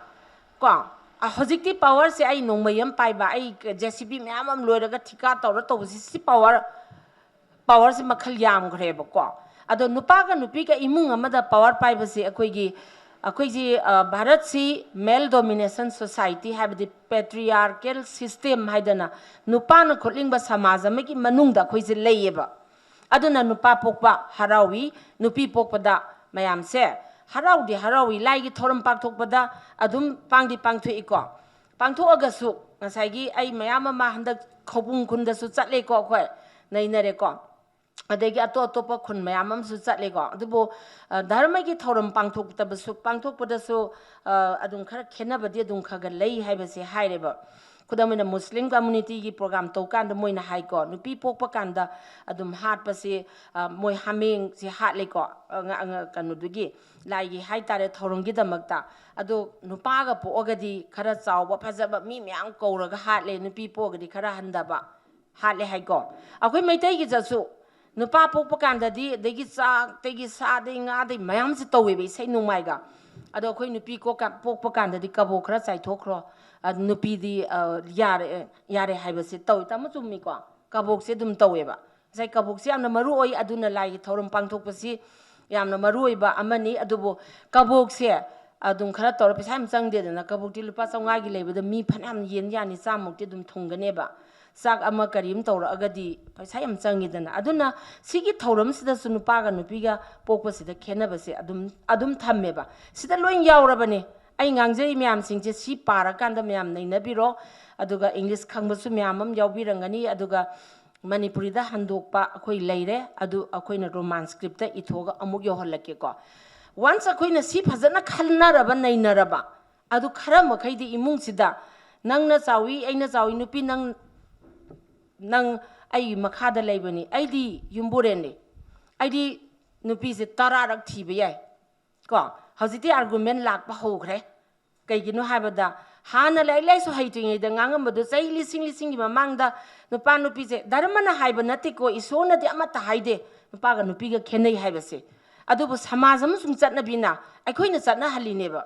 ꯀꯣ꯫ ꯑ, ꯍꯧꯖꯤꯛꯇꯤ ꯄꯥꯋꯔꯁꯦ ꯑꯩ ꯅꯣꯡꯃꯩ ꯑꯃ ꯄꯥꯏꯕ, ꯑꯩ ꯖꯦ ꯁꯤ ꯕꯤ ꯃꯌꯥꯝ ꯑꯃ ꯂꯣꯏꯔꯒ ꯊꯤꯀꯥ ꯇꯧꯔ ꯇꯧꯕꯁꯤ, ꯁꯤ ꯄꯥꯋꯔ, ꯄꯥꯋꯔꯁꯤ ꯃꯈꯜ ꯌꯥꯝꯈ꯭ꯔꯦꯕꯀꯣ꯫ ꯑꯗꯣ ꯅꯨꯄꯥꯒ ꯅꯨꯄꯤꯒ ꯏꯃꯨꯡ ꯑꯃꯗ ꯄꯥꯋꯔ ꯄꯥꯏꯕꯁꯤ ꯑꯩꯈꯣꯏꯒꯤ, ꯑꯩꯈꯣꯏꯁꯤ, ꯑ, ꯚꯥꯔꯠꯁꯤ ꯃꯦꯜ ꯗꯣꯃꯤꯅꯦꯁꯟ ꯁꯣꯁꯥꯏꯇꯤ, ꯍꯥꯏꯕꯗꯤ ꯄꯦꯇ꯭ꯔꯤꯌꯥꯔꯀꯦꯜ ꯁꯤꯁꯇꯦꯝ ꯍꯥꯏꯗꯅ ꯅꯨꯄꯥꯅ ꯈꯨꯠꯂꯤꯡꯕ ꯁꯃꯥꯖ ꯑꯃꯒꯤ ꯃꯅꯨꯡꯗ ꯑꯩꯈꯣꯏꯁꯦ ꯂꯩꯌꯦꯕ꯫ ꯑꯗꯨꯅ ꯅꯨꯄꯥ ꯄꯣꯛꯄ ꯍꯔꯥꯎꯏ, ꯅꯨꯄꯤ ꯄꯣꯛꯄꯗ ꯃꯌꯥꯝꯁꯦ ꯍꯔꯥꯎꯗꯤ ꯍꯔꯥꯎꯏ, ꯂꯥꯏꯒꯤ ꯊꯧꯔꯝ ꯄꯥꯡꯊꯣꯛꯄꯗ ꯑꯗꯨꯝ ꯄꯥꯡꯗꯤ ꯄꯥꯡꯊꯣꯛꯏꯀꯣ꯫ ꯄꯥꯡꯊꯣꯛꯑꯒꯁꯨ ꯉꯁꯥꯏꯒꯤ ꯑꯩ ꯃꯌꯥꯝ ꯑꯃ ꯍꯟꯗꯛ ꯈꯧꯄꯨꯝ ꯈꯨꯟꯗꯁꯨ ꯆꯠꯂꯦꯀꯣ, ꯑꯩꯈꯣꯏ ꯅꯩꯅꯔꯦꯀꯣ꯫ ꯑꯗꯒꯤ ꯑꯇꯣꯞ ꯑꯇꯣꯞꯄ ꯈꯨꯟ ꯃꯌꯥꯝ ꯑꯃꯁꯨ ꯆꯠꯂꯦꯀꯣ꯫ ꯑꯗꯨꯕꯨ ꯙꯔꯃꯒꯤ ꯊꯧꯔꯝ ꯄꯥꯡꯊꯣꯛꯇꯕꯁꯨ ꯄꯥꯡꯊꯣꯛꯄꯗꯁꯨ ꯑꯗꯨꯝ ꯈꯔ ꯈꯦꯠꯅꯕꯗꯤ ꯑꯗꯨꯝ ꯈꯔ ꯈꯔ ꯂꯩ ꯍꯥꯏꯕꯁꯦ ꯍꯥꯏꯔꯦꯕ꯫ ꯈꯨꯗꯝ ꯑꯣꯏꯅ ꯃꯨꯁꯂꯤꯝ ꯀꯝꯃꯨꯅꯤꯇꯤꯒꯤ ꯄ꯭ꯔꯣꯒ꯭ꯔꯥꯝ ꯇꯧꯀꯥꯟꯗ ꯃꯣꯏꯅ ꯍꯥꯏꯀꯣ, ꯅꯨꯄꯤ ꯄꯣꯛꯄ ꯀꯥꯟꯗ ꯑꯗꯨꯝ ꯍꯥꯠꯄꯁꯤ ꯃꯣꯏ ꯍꯥꯃꯦꯡꯁꯤ ꯍꯥꯠꯂꯦꯀꯣ꯫ ꯀꯩꯅꯣꯗꯨꯒꯤ ꯂꯥꯏꯒꯤ ꯍꯥꯏꯇꯥꯔꯦ ꯊꯧꯔꯝꯒꯤꯗꯃꯛꯇ꯫ ꯑꯗꯣ ꯅꯨꯄꯥꯒ ꯄꯣꯛꯑꯒꯗꯤ ꯈꯔ ꯆꯥꯎꯕ ꯐꯖꯕ ꯃꯤ ꯃꯌꯥꯝ ꯀꯧꯔꯒ ꯍꯥꯠꯂꯦ, ꯅꯨꯄꯤ ꯄꯣꯛꯑꯒꯗꯤ ꯈꯔ ꯍꯟꯊꯕ ꯍꯥꯠꯂꯦ ꯍꯥꯏꯀꯣ꯫ ꯑꯩꯈꯣꯏ ꯃꯩꯇꯩꯒꯤꯗꯁꯨ ꯅꯨꯄꯥ ꯄꯣꯛꯄ ꯀꯥꯟꯗꯗꯤ ꯑꯗꯒꯤ ꯆꯥꯛꯇꯒꯤ ꯁꯥꯗꯩ ꯉꯥꯗꯩ ꯃꯌꯥꯝꯁꯦ ꯇꯧꯋꯦꯕ ꯏꯁꯩ ꯅꯣꯡꯃꯥꯏꯒ꯫ ꯑꯗꯣ ꯑꯩꯈꯣꯏ ꯅꯨꯄꯤ ꯀꯣꯛꯀ- ꯄꯣꯛꯄ ꯀꯥꯟꯗꯗꯤ ꯀꯕꯣꯛ ꯈꯔ ꯆꯥꯏꯊꯣꯛꯈ꯭ꯔꯣ, ꯑ, ꯅꯨꯄꯤꯗꯤ ꯑ, ꯌꯥꯔꯦ ꯌꯥꯔꯦ ꯍꯥꯏꯕꯁꯦ ꯇꯧꯋꯤ꯫ ꯇꯥꯃꯣ ꯆꯨꯝꯃꯤꯀꯣ? ꯀꯕꯣꯛꯁꯦ ꯑꯗꯨꯝ ꯇꯧꯋꯦꯕ꯫ ꯉꯁꯥꯏ ꯀꯕꯣꯛꯁꯦ ꯌꯥꯝꯅ ꯃꯔꯨ ꯑꯣꯏ, ꯑꯗꯨꯅ ꯂꯥꯏꯒꯤ ꯊꯧꯔꯝ ꯄꯥꯡꯊꯣꯛꯄꯁꯤ ꯌꯥꯝꯅ ꯃꯔꯨ ꯑꯣꯏꯕ ꯑꯃꯅꯤ꯫ ꯑꯗꯨꯕꯨ ꯀꯕꯣꯛꯁꯦ ꯑꯗꯨꯝ ꯈꯔ ꯇꯧꯔ ꯄꯩꯁꯥ ꯌꯥꯝ ꯆꯪꯗꯦꯗꯅ꯫ ꯀꯕꯣꯛꯇꯤ ꯂꯨꯄꯥ ꯆꯥꯝꯃꯉꯥꯒꯤ ꯂꯩꯕꯗ ꯃꯤ ꯐꯅꯌꯥꯝ ꯌꯦꯟ ꯌꯥꯅꯤ ꯆꯥꯃꯨꯛꯇꯤ ꯑꯗꯨꯝ ꯊꯨꯡꯒꯅꯦꯕ꯫ ꯆꯥꯛ ꯑꯃ ꯀꯔꯤ ꯑꯃ ꯇꯧꯔꯛꯑꯒꯗꯤ ꯄꯩꯁꯥ ꯌꯥꯝ ꯆꯪꯉꯤꯗꯅ꯫ ꯑꯗꯨꯅ ꯁꯤꯒꯤ ꯊꯧꯔꯝꯁꯤꯗꯁꯨ ꯅꯨꯄꯥꯒ ꯅꯨꯄꯤꯒ ꯄꯣꯛꯄꯁꯤꯗ ꯈꯦꯠꯅꯕꯁꯦ ꯑꯗꯨꯝ ꯑꯗꯨꯝ ꯊꯝꯃꯦꯕ꯫ ꯁꯤꯗ ꯂꯣꯏ ꯌꯥꯎꯔꯕꯅꯦ꯫ ꯑꯩ ꯉꯥꯡꯖꯔꯤ ꯃꯌꯥꯝꯁꯤꯡꯁꯦ ꯁꯤ ꯄꯥꯔꯀꯥꯟꯗ ꯃꯌꯥꯝ ꯅꯩꯅꯕꯤꯔꯣ꯫ ꯑꯗꯨꯒ ꯏꯪꯂꯤꯁ ꯈꯪꯕꯁꯨ ꯃꯌꯥꯝ ꯑꯃ ꯌꯥꯎꯕꯤꯔꯝꯒꯅꯤ꯫ ꯑꯗꯨꯒ ꯃꯅꯤꯄꯨꯔꯤꯗ ꯍꯟꯗꯣꯛꯄ ꯑꯩꯈꯣꯏ ꯂꯩꯔꯦ, ꯑꯗꯨ ꯑꯩꯈꯣꯏꯅ ꯔꯣꯃꯥꯟ ꯁ꯭ꯀ꯭ꯔꯤꯞꯇ ꯏꯊꯣꯛꯑꯒ ꯑꯃꯨꯛ ꯌꯧꯍꯜꯂꯛꯀꯦꯀꯣ꯫ ꯋꯥꯟꯁ ꯑꯩꯈꯣꯏꯅ ꯁꯤ ꯐꯖꯅ ꯈꯟꯅꯔꯕ, ꯅꯩꯅꯔꯕ, ꯑꯗꯨ ꯈꯔ ꯃꯈꯩꯗꯤ ꯏꯃꯨꯡꯁꯤꯗ ꯅꯪꯅ ꯆꯥꯎꯏ, ꯑꯩꯅ ꯆꯥꯎꯏ, ꯅꯨꯄꯤ ꯅꯪ ꯅꯪ ꯑꯩꯒꯤ ꯃꯈꯥꯗ ꯂꯩꯕꯅꯤ, ꯑꯩꯗꯤ ꯌꯨꯝꯕꯨꯔꯦꯟꯅꯤ, ꯑꯩꯗꯤ ꯅꯨꯄꯤꯁꯦ ꯇꯔꯥꯔꯛ ꯊꯤꯕ ꯌꯥꯏ ꯀꯣ꯫ ꯍꯧꯖꯤꯛꯇꯤ ꯑꯥꯔꯒꯨꯃꯦꯟ ꯂꯥꯛꯄ ꯍꯧꯈ꯭ꯔꯦ꯫ ꯀꯩꯒꯤꯅꯣ ꯍꯥꯏꯕꯗ ꯍꯥꯟꯅ ꯂꯥꯏꯔꯤꯛ ꯂꯥꯏꯁꯨ ꯍꯩꯇ꯭ꯔꯤꯉꯩꯗ ꯉꯥꯡꯉꯝꯕꯗꯣ ꯆꯍꯤ ꯂꯤꯁꯤꯡ ꯂꯤꯁꯤꯡꯒꯤ ꯃꯃꯥꯡꯗ ꯅꯨꯄꯥ ꯅꯨꯄꯤꯁꯦ ꯙꯔꯃꯅ ꯍꯥꯏꯕ ꯅꯠꯇꯦꯀꯣ, ꯏꯁꯣꯔꯅꯗꯤ ꯑꯃꯠꯇ ꯍꯥꯏꯗꯦ ꯅꯨꯄꯥꯒ ꯅꯨꯄꯤꯒ ꯈꯦꯠꯅꯩ ꯍꯥꯏꯕꯁꯦ꯫ ꯑꯗꯨꯕꯨ ꯁꯃꯥꯖ ꯑꯃꯁꯨꯡ ꯆꯠꯅꯕꯤꯅ ꯑꯩꯈꯣꯏꯅ ꯆꯠꯅꯍꯜꯂꯤꯅꯦꯕ,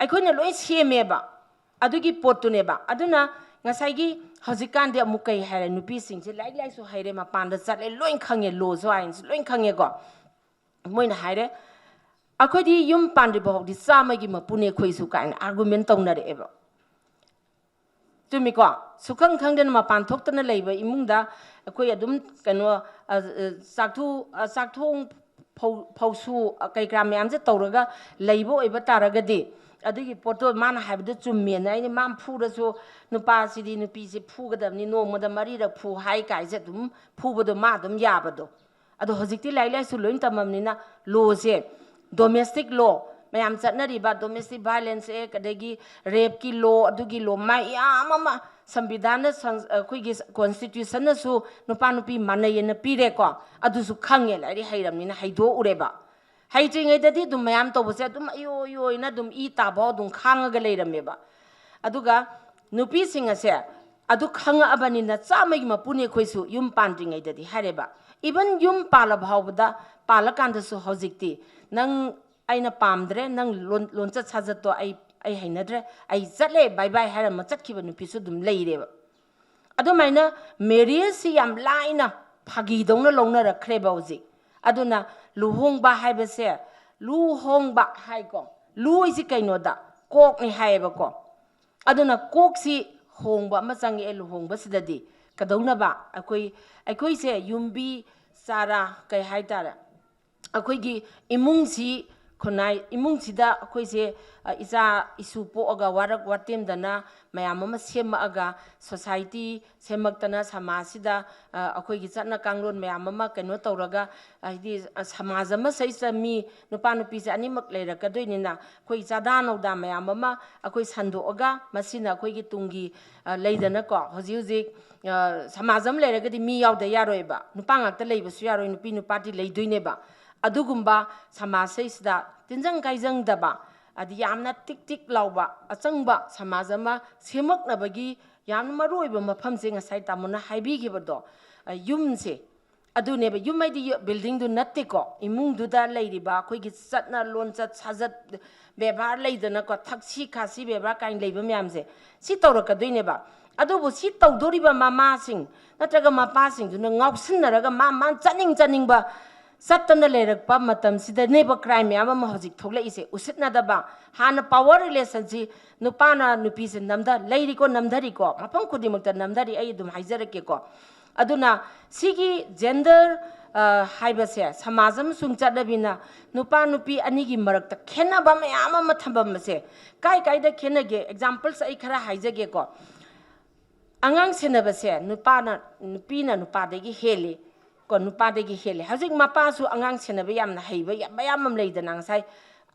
ꯑꯩꯈꯣꯏꯅ ꯂꯣꯏ ꯁꯦꯝꯃꯦꯕ꯫ ꯑꯗꯨꯒꯤ ꯄꯣꯠꯇꯨꯅꯦꯕ꯫ ꯑꯗꯨꯅ ꯉꯁꯥꯏꯒꯤ ꯍꯧꯖꯤꯛꯀꯥꯟꯗꯤ ꯑꯃꯨꯛ ꯀꯩ ꯍꯥꯏꯔꯦ, ꯅꯨꯄꯤꯁꯤꯡꯁꯦ ꯂꯥꯏꯔꯤꯛ ꯂꯥꯏꯁꯨ ꯍꯩꯔꯦ, ꯃꯄꯥꯟꯗ ꯆꯠꯂꯦ, ꯂꯣꯏ ꯈꯪꯉꯦ, ꯂꯣꯁꯨ ꯑꯥꯏꯟꯁꯨ ꯂꯣꯏ ꯈꯪꯉꯦꯀꯣ꯫ ꯃꯣꯏꯅ ꯍꯥꯏꯔꯦ, "ꯑꯩꯈꯣꯏꯗꯤ ꯌꯨꯝ ꯄꯥꯟꯗ꯭ꯔꯤ ꯐꯥꯎꯗꯤ ꯆꯥꯝꯃꯒꯤ ꯃꯄꯨꯅꯦ ꯑꯩꯈꯣꯏꯁꯨ" ꯀꯥꯏꯅ ꯑꯥꯔꯒꯨꯃꯦꯟ ꯇꯧꯅꯔꯛꯑꯦꯕ꯫ ꯆꯨꯝꯃꯤꯀꯣ? ꯁꯨꯈꯪ ꯈꯪꯗꯅ ꯃꯄꯥꯟ ꯊꯣꯛꯇꯅ ꯂꯩꯕ ꯏꯃꯨꯡꯗ ꯑꯩꯈꯣꯏ ꯑꯗꯨꯝ ꯀꯩꯅꯣ, ꯑ, ꯑ, ꯆꯥꯛꯊꯨ-, ꯑ, ꯆꯥꯛꯊꯣꯡ ꯐꯧ-, ꯐꯧꯁꯨ, ꯑ, ꯀꯩ ꯀꯔꯥ ꯃꯌꯥꯝꯁꯦ ꯇꯧꯔꯒ ꯂꯩꯕ ꯑꯣꯏꯕ ꯇꯥꯔꯒꯗꯤ, ꯑꯗꯨꯒꯤ ꯄꯣꯠꯇꯣ ꯃꯥꯅ ꯍꯥꯏꯕꯗꯣ ꯆꯨꯝꯃꯦꯅ ꯑꯩꯅ, ꯃꯥꯅ ꯐꯨꯔꯁꯨ ꯅꯨꯄꯥꯁꯤꯗꯤ ꯅꯨꯄꯤꯁꯦ ꯐꯨꯒꯗꯕꯅꯤ, ꯅꯣꯡꯃꯗ ꯃꯔꯤꯔꯛ ꯐꯨ ꯍꯥꯏ ꯀꯥꯏꯁꯦ ꯑꯗꯨꯝ ꯐꯨꯕꯗꯣ ꯃꯥ ꯑꯗꯨꯝ ꯌꯥꯕꯗꯣ꯫ ꯑꯗꯣ ꯍꯧꯖꯤꯛꯇꯤ ꯂꯥꯏꯔꯤꯛ ꯂꯥꯏꯁꯨ ꯂꯣꯏ ꯇꯝꯃꯕꯅꯤꯅ ꯂꯣꯁꯦ, domestic law, ꯃꯌꯥꯝ ꯆꯠꯅꯔꯤꯕ domestic violence act, ꯑꯗꯒꯤ ꯔꯦꯞꯀꯤ ꯂꯣ, ꯑꯗꯨꯒꯤ ꯂꯣ ꯃꯌꯥꯝ ꯑꯃ ꯁꯪꯕꯤꯙꯥꯟꯅ, ꯁꯪ-, ꯑꯩꯈꯣꯏꯒꯤ ꯀꯣꯟꯁꯇꯤꯇ꯭ꯌꯨꯁꯟꯅꯁꯨ ꯅꯨꯄꯥ ꯅꯨꯄꯤ ꯃꯥꯟꯅꯩꯌꯦꯅ ꯄꯤꯔꯦꯀꯣ꯫ ꯑꯗꯨꯁꯨ ꯈꯪꯉꯦ, ꯂꯥꯏꯔꯤꯛ ꯍꯩꯔꯕꯅꯤꯅ ꯍꯩꯗꯣꯛꯎꯔꯦꯕ꯫ ꯍꯩꯇ꯭ꯔꯤꯉꯩꯗꯗꯤ ꯑꯗꯨꯝ ꯃꯌꯥꯝ ꯇꯧꯕꯁꯦ ꯑꯗꯨꯝ ꯑꯌꯣ ꯑꯌꯣꯅ ꯑꯗꯨꯝ ꯏ ꯇꯥꯐꯥꯎ ꯑꯗꯨꯝ ꯈꯥꯡꯉꯒ ꯂꯩꯔꯝꯃꯦꯕ꯫ ꯑꯗꯨꯒ ꯅꯨꯄꯤꯁꯤꯡ ꯑꯁꯦ ꯑꯗꯨ ꯈꯪꯉꯛꯑꯕꯅꯤꯅ ꯆꯥꯝꯃꯒꯤ ꯃꯄꯨꯅꯤ ꯑꯩꯈꯣꯏꯁꯨ ꯌꯨꯝ ꯄꯥꯟꯗ꯭ꯔꯤꯉꯩꯗꯗꯤ ꯍꯥꯏꯔꯦꯕ꯫ Even ꯌꯨꯝ ꯄꯥꯜꯂ ꯐꯥꯎꯕꯗ, ꯄꯥꯜꯂꯀꯥꯟꯗꯁꯨ ꯍꯧꯖꯤꯛꯇꯤ ꯅꯪ ꯑꯩꯅ ꯄꯥꯝꯗ꯭ꯔꯦ, ꯅꯪ ꯂꯣꯟ-, ꯂꯣꯟꯆꯠ ꯁꯥꯖꯠꯇꯣ ꯑꯩ, ꯑꯩ ꯍꯩꯅꯗ꯭ꯔꯦ, ꯑꯩ ꯆꯠꯂꯦ, bye bye ꯍꯥꯏꯔꯝꯃ ꯆꯠꯈꯤꯕ ꯅꯨꯄꯤꯁꯨ ꯑꯗꯨꯝ ꯂꯩꯔꯦꯕ꯫ ꯑꯗꯨꯃꯥꯏꯅ marriageꯁꯤ ꯌꯥꯝ ꯂꯥꯏꯅ ꯐꯥꯒꯤꯗꯧꯅ ꯂꯧꯅꯔꯛꯈ꯭ꯔꯦꯕ ꯍꯧꯖꯤꯛ꯫ ꯑꯗꯨꯅ ꯂꯨꯍꯣꯡꯕ ꯍꯥꯏꯕꯁꯦ, ꯂꯨꯍꯣꯡꯕ ꯍꯥꯏꯀꯣ, ꯂꯨ ꯍꯥꯏꯁꯤ ꯀꯩꯅꯣꯗ ꯀꯣꯛꯅꯤ ꯍꯥꯏꯌꯦꯕꯀꯣ꯫ ꯑꯗꯨꯅ ꯀꯣꯛꯁꯤ ꯍꯣꯡꯕ ꯑꯃ ꯆꯪꯉꯛꯑꯦ ꯂꯨꯍꯣꯡꯕꯁꯤꯗꯗꯤ꯫ ꯀꯗꯧꯅꯕ? ꯑꯩꯈꯣꯏ, ꯑꯩꯈꯣꯏꯁꯦ ꯌꯨꯝꯕꯤ ꯆꯥꯔꯥ, ꯀꯩ ꯍꯥꯏꯇꯥꯔꯦ, ꯑꯩꯈꯣꯏꯒꯤ ꯏꯃꯨꯡꯁꯤ, ꯈꯨꯟꯅꯥꯏ ꯏꯃꯨꯡꯁꯤꯗ ꯑꯩꯈꯣꯏꯁꯦ, ꯑ, ꯏꯆꯥ ꯏꯁꯨ ꯄꯣꯛꯑꯒ ꯋꯥꯔꯛ ꯋꯥꯇꯦꯝꯗꯅ ꯃꯌꯥꯝ ꯑꯃ ꯁꯦꯝꯃꯛꯑꯒ, society ꯁꯦꯝꯃꯛꯇꯅ, ꯁꯃꯥꯖꯁꯤꯗ, ꯑ, ꯑꯩꯈꯣꯏꯒꯤ ꯆꯠꯅ ꯀꯥꯡꯂꯣꯟ ꯃꯌꯥꯝ ꯑꯃ ꯀꯩꯅꯣ ꯇꯧꯔꯒ, ꯍꯥꯏꯗꯤ, ꯑ, ꯁꯃꯥꯖ ꯑꯃ ꯁꯤꯗꯩꯁꯤꯗ ꯃꯤ ꯅꯨꯄꯥ ꯅꯨꯄꯤꯁꯦ ꯑꯅꯤꯃꯛ ꯂꯩꯔꯛꯀꯗꯣꯏꯅꯤꯅ, ꯑꯩꯈꯣꯏ ꯆꯥꯗꯥ ꯅꯧꯗꯥ ꯃꯌꯥꯝ ꯑꯃ ꯑꯩꯈꯣꯏ ꯁꯟꯗꯣꯛꯑꯒ, ꯃꯁꯤꯅ ꯑꯩꯈꯣꯏꯒꯤ ꯇꯨꯡꯒꯤ, ꯑ, ꯂꯩꯗꯅꯀꯣ, ꯍꯧꯖꯤꯛ ꯍꯧꯖꯤꯛ, ꯑ, ꯁꯃꯥꯖ ꯑꯃ ꯂꯩꯔꯒꯗꯤ ꯃꯤ ꯌꯥꯎꯗ ꯌꯥꯔꯣꯏꯕ, ꯅꯨꯄꯥ ꯉꯥꯛꯇ ꯂꯩꯕꯁꯨ ꯌꯥꯔꯣꯏ, ꯅꯨꯄꯤ ꯅꯨꯄꯥꯗꯤ ꯂꯩꯗꯣꯏꯅꯦꯕ꯫ ꯑꯗꯨꯒꯨꯝꯕ ꯁꯃꯥꯖꯁꯤꯗꯩꯁꯤꯗ ꯇꯤꯟꯖꯪ ꯀꯥꯏꯖꯪꯗꯕ, ꯑꯗꯤ ꯌꯥꯝꯅ ꯇꯤꯛ ꯇꯤꯛ ꯂꯥꯎꯕ ꯑꯆꯪꯕ ꯁꯃꯥꯖ ꯑꯃ ꯁꯦꯝꯃꯛꯅꯕꯒꯤ ꯌꯥꯝꯅ ꯃꯔꯨ ꯑꯣꯏꯕ ꯃꯐꯝꯁꯦ ꯉꯁꯥꯏ ꯇꯥꯃꯣꯅ ꯍꯥꯏꯕꯤꯈꯤꯕꯗꯣ, ꯑ, ꯌꯨꯝꯁꯦ, ꯑꯗꯨꯅꯦꯕ꯫ ꯌꯨꯝ ꯍꯥꯏꯗꯤ ꯌꯨ-, buildingꯗꯨ ꯅꯠꯇꯦꯀꯣ, ꯏꯃꯨꯡꯗꯨꯗ ꯂꯩꯔꯤꯕ ꯑꯩꯈꯣꯏꯒꯤ ꯆꯠꯅ ꯂꯣꯟꯆꯠ ꯁꯥꯖꯠ ꯕꯦꯕꯥꯔ ꯂꯩꯗꯅꯀꯣ, ꯊꯛꯁꯤ ꯈꯥꯁꯤ ꯕꯦꯕꯥꯔ ꯀꯥꯏꯅ ꯂꯩꯕ ꯃꯌꯥꯝꯁꯦ, ꯁꯤ ꯇꯧꯔꯛꯀꯗꯣꯏꯅꯦꯕ꯫ ꯑꯗꯨꯕꯨ ꯁꯤ ꯇꯧꯗꯣꯔꯤꯕ ꯃꯃꯥꯁꯤꯡ ꯅꯠꯇ꯭ꯔꯒ ꯃꯄꯥꯁꯤꯡꯗꯨꯅ ꯉꯥꯎꯁꯤꯟꯅꯔꯒ ꯃꯥ, ꯃꯥ ꯆꯠꯅꯤꯡ ꯆꯠꯅꯤꯡꯕ ꯆꯠꯇꯅ ꯂꯩꯔꯛꯄ ꯃꯇꯝꯁꯤꯗꯅꯦꯕ crime ꯃꯌꯥꯝ ꯑꯃ ꯍꯧꯖꯤꯛ ꯊꯣꯛꯂꯛꯏꯁꯦ꯫ ꯎꯁꯤꯠꯅꯗꯕ, ꯍꯥꯟꯅ power relationꯁꯤ ꯅꯨꯄꯥꯅ ꯅꯨꯄꯤꯁꯦ ꯅꯝꯗ-, ꯂꯩꯔꯤꯀꯣ, ꯅꯝꯊꯔꯤꯀꯣ, ꯃꯐꯝ ꯈꯨꯗꯤꯡꯃꯛꯇ ꯅꯝꯊꯔꯤ, ꯑꯩ ꯑꯗꯨꯝ ꯍꯥꯏꯖꯔꯛꯀꯦꯀꯣ꯫ ꯑꯗꯨꯅ ꯁꯤꯒꯤ gender ꯑ, ꯍꯥꯏꯕꯁꯦ ꯁꯃꯥꯖ ꯑꯃꯁꯨꯡ ꯆꯠꯅꯕꯤꯅ ꯅꯨꯄꯥ ꯅꯨꯄꯤ ꯑꯅꯤꯒꯤ ꯃꯔꯛꯇ ꯈꯦꯠꯅꯕ ꯃꯌꯥꯝ ꯑꯃ ꯊꯝꯕꯝꯕꯁꯦ ꯀꯥꯏ ꯀꯥꯏꯗ ꯈꯦꯠꯅꯒꯦ? Examples ꯑꯩ ꯈꯔ ꯍꯥꯏꯖꯒꯦꯀꯣ꯫ ꯑꯉꯥꯡ ꯁꯦꯟꯅꯕꯁꯦ ꯅꯨꯄꯥꯅ, ꯅꯨꯄꯤꯅ ꯅꯨꯄꯥꯗꯒꯤ ꯍꯦꯜꯂꯤ ꯀꯣ, ꯅꯨꯄꯥꯗꯒꯤ ꯍꯦꯜꯂꯤ꯫ ꯍꯧꯖꯤꯛ ꯃꯄꯥꯁꯨ ꯑꯉꯥꯡ ꯁꯦꯟꯅꯕ ꯌꯥꯝꯅ ꯍꯩꯕ ꯌꯥꯝ, ꯃꯌꯥꯝ ꯑꯃ ꯂꯩꯗꯅ, ꯉꯁꯥꯏ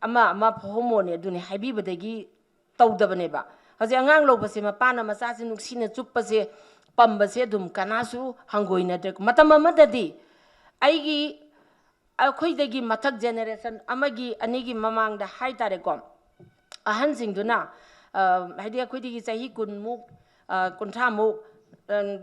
ꯑꯃ ꯑꯃ ꯐꯍꯣꯃꯣꯅꯦ ꯑꯗꯨꯅꯦ ꯍꯥꯏꯕꯤꯕꯗꯒꯤ ꯇꯧꯗꯕꯅꯦꯕ꯫ ꯍꯧꯖꯤꯛ ꯑꯉꯥꯡ ꯂꯧꯕꯁꯦ ꯃꯄꯥꯅ ꯃꯆꯥꯁꯦ ꯅꯨꯡꯁꯤꯅ ꯆꯨꯞꯄꯁꯦ, ꯄꯝꯕꯁꯦ ꯑꯗꯨꯝ ꯀꯅꯥꯁꯨ ꯍꯪꯒꯣꯏꯅꯗ꯭ꯔꯦ꯫ ꯃꯇꯝ ꯑꯃꯗꯗꯤ ꯑꯩꯒꯤ, ꯑꯩꯈꯣꯏꯗꯒꯤ ꯃꯊꯛ generation ꯑꯃꯒꯤ ꯑꯅꯤꯒꯤ ꯃꯃꯥꯡꯗ ꯍꯥꯏꯇꯥꯔꯦꯀꯣ, ꯑꯍꯟꯁꯤꯡꯗꯨꯅ, ꯑ, ꯍꯥꯏꯗꯤ ꯑꯩꯈꯣꯏꯗꯒꯤ ꯆꯍꯤ ꯀꯨꯟꯃꯨꯛ, ꯑ, ꯀꯨꯟꯊ꯭ꯔꯥꯃꯨꯛ, ꯑ,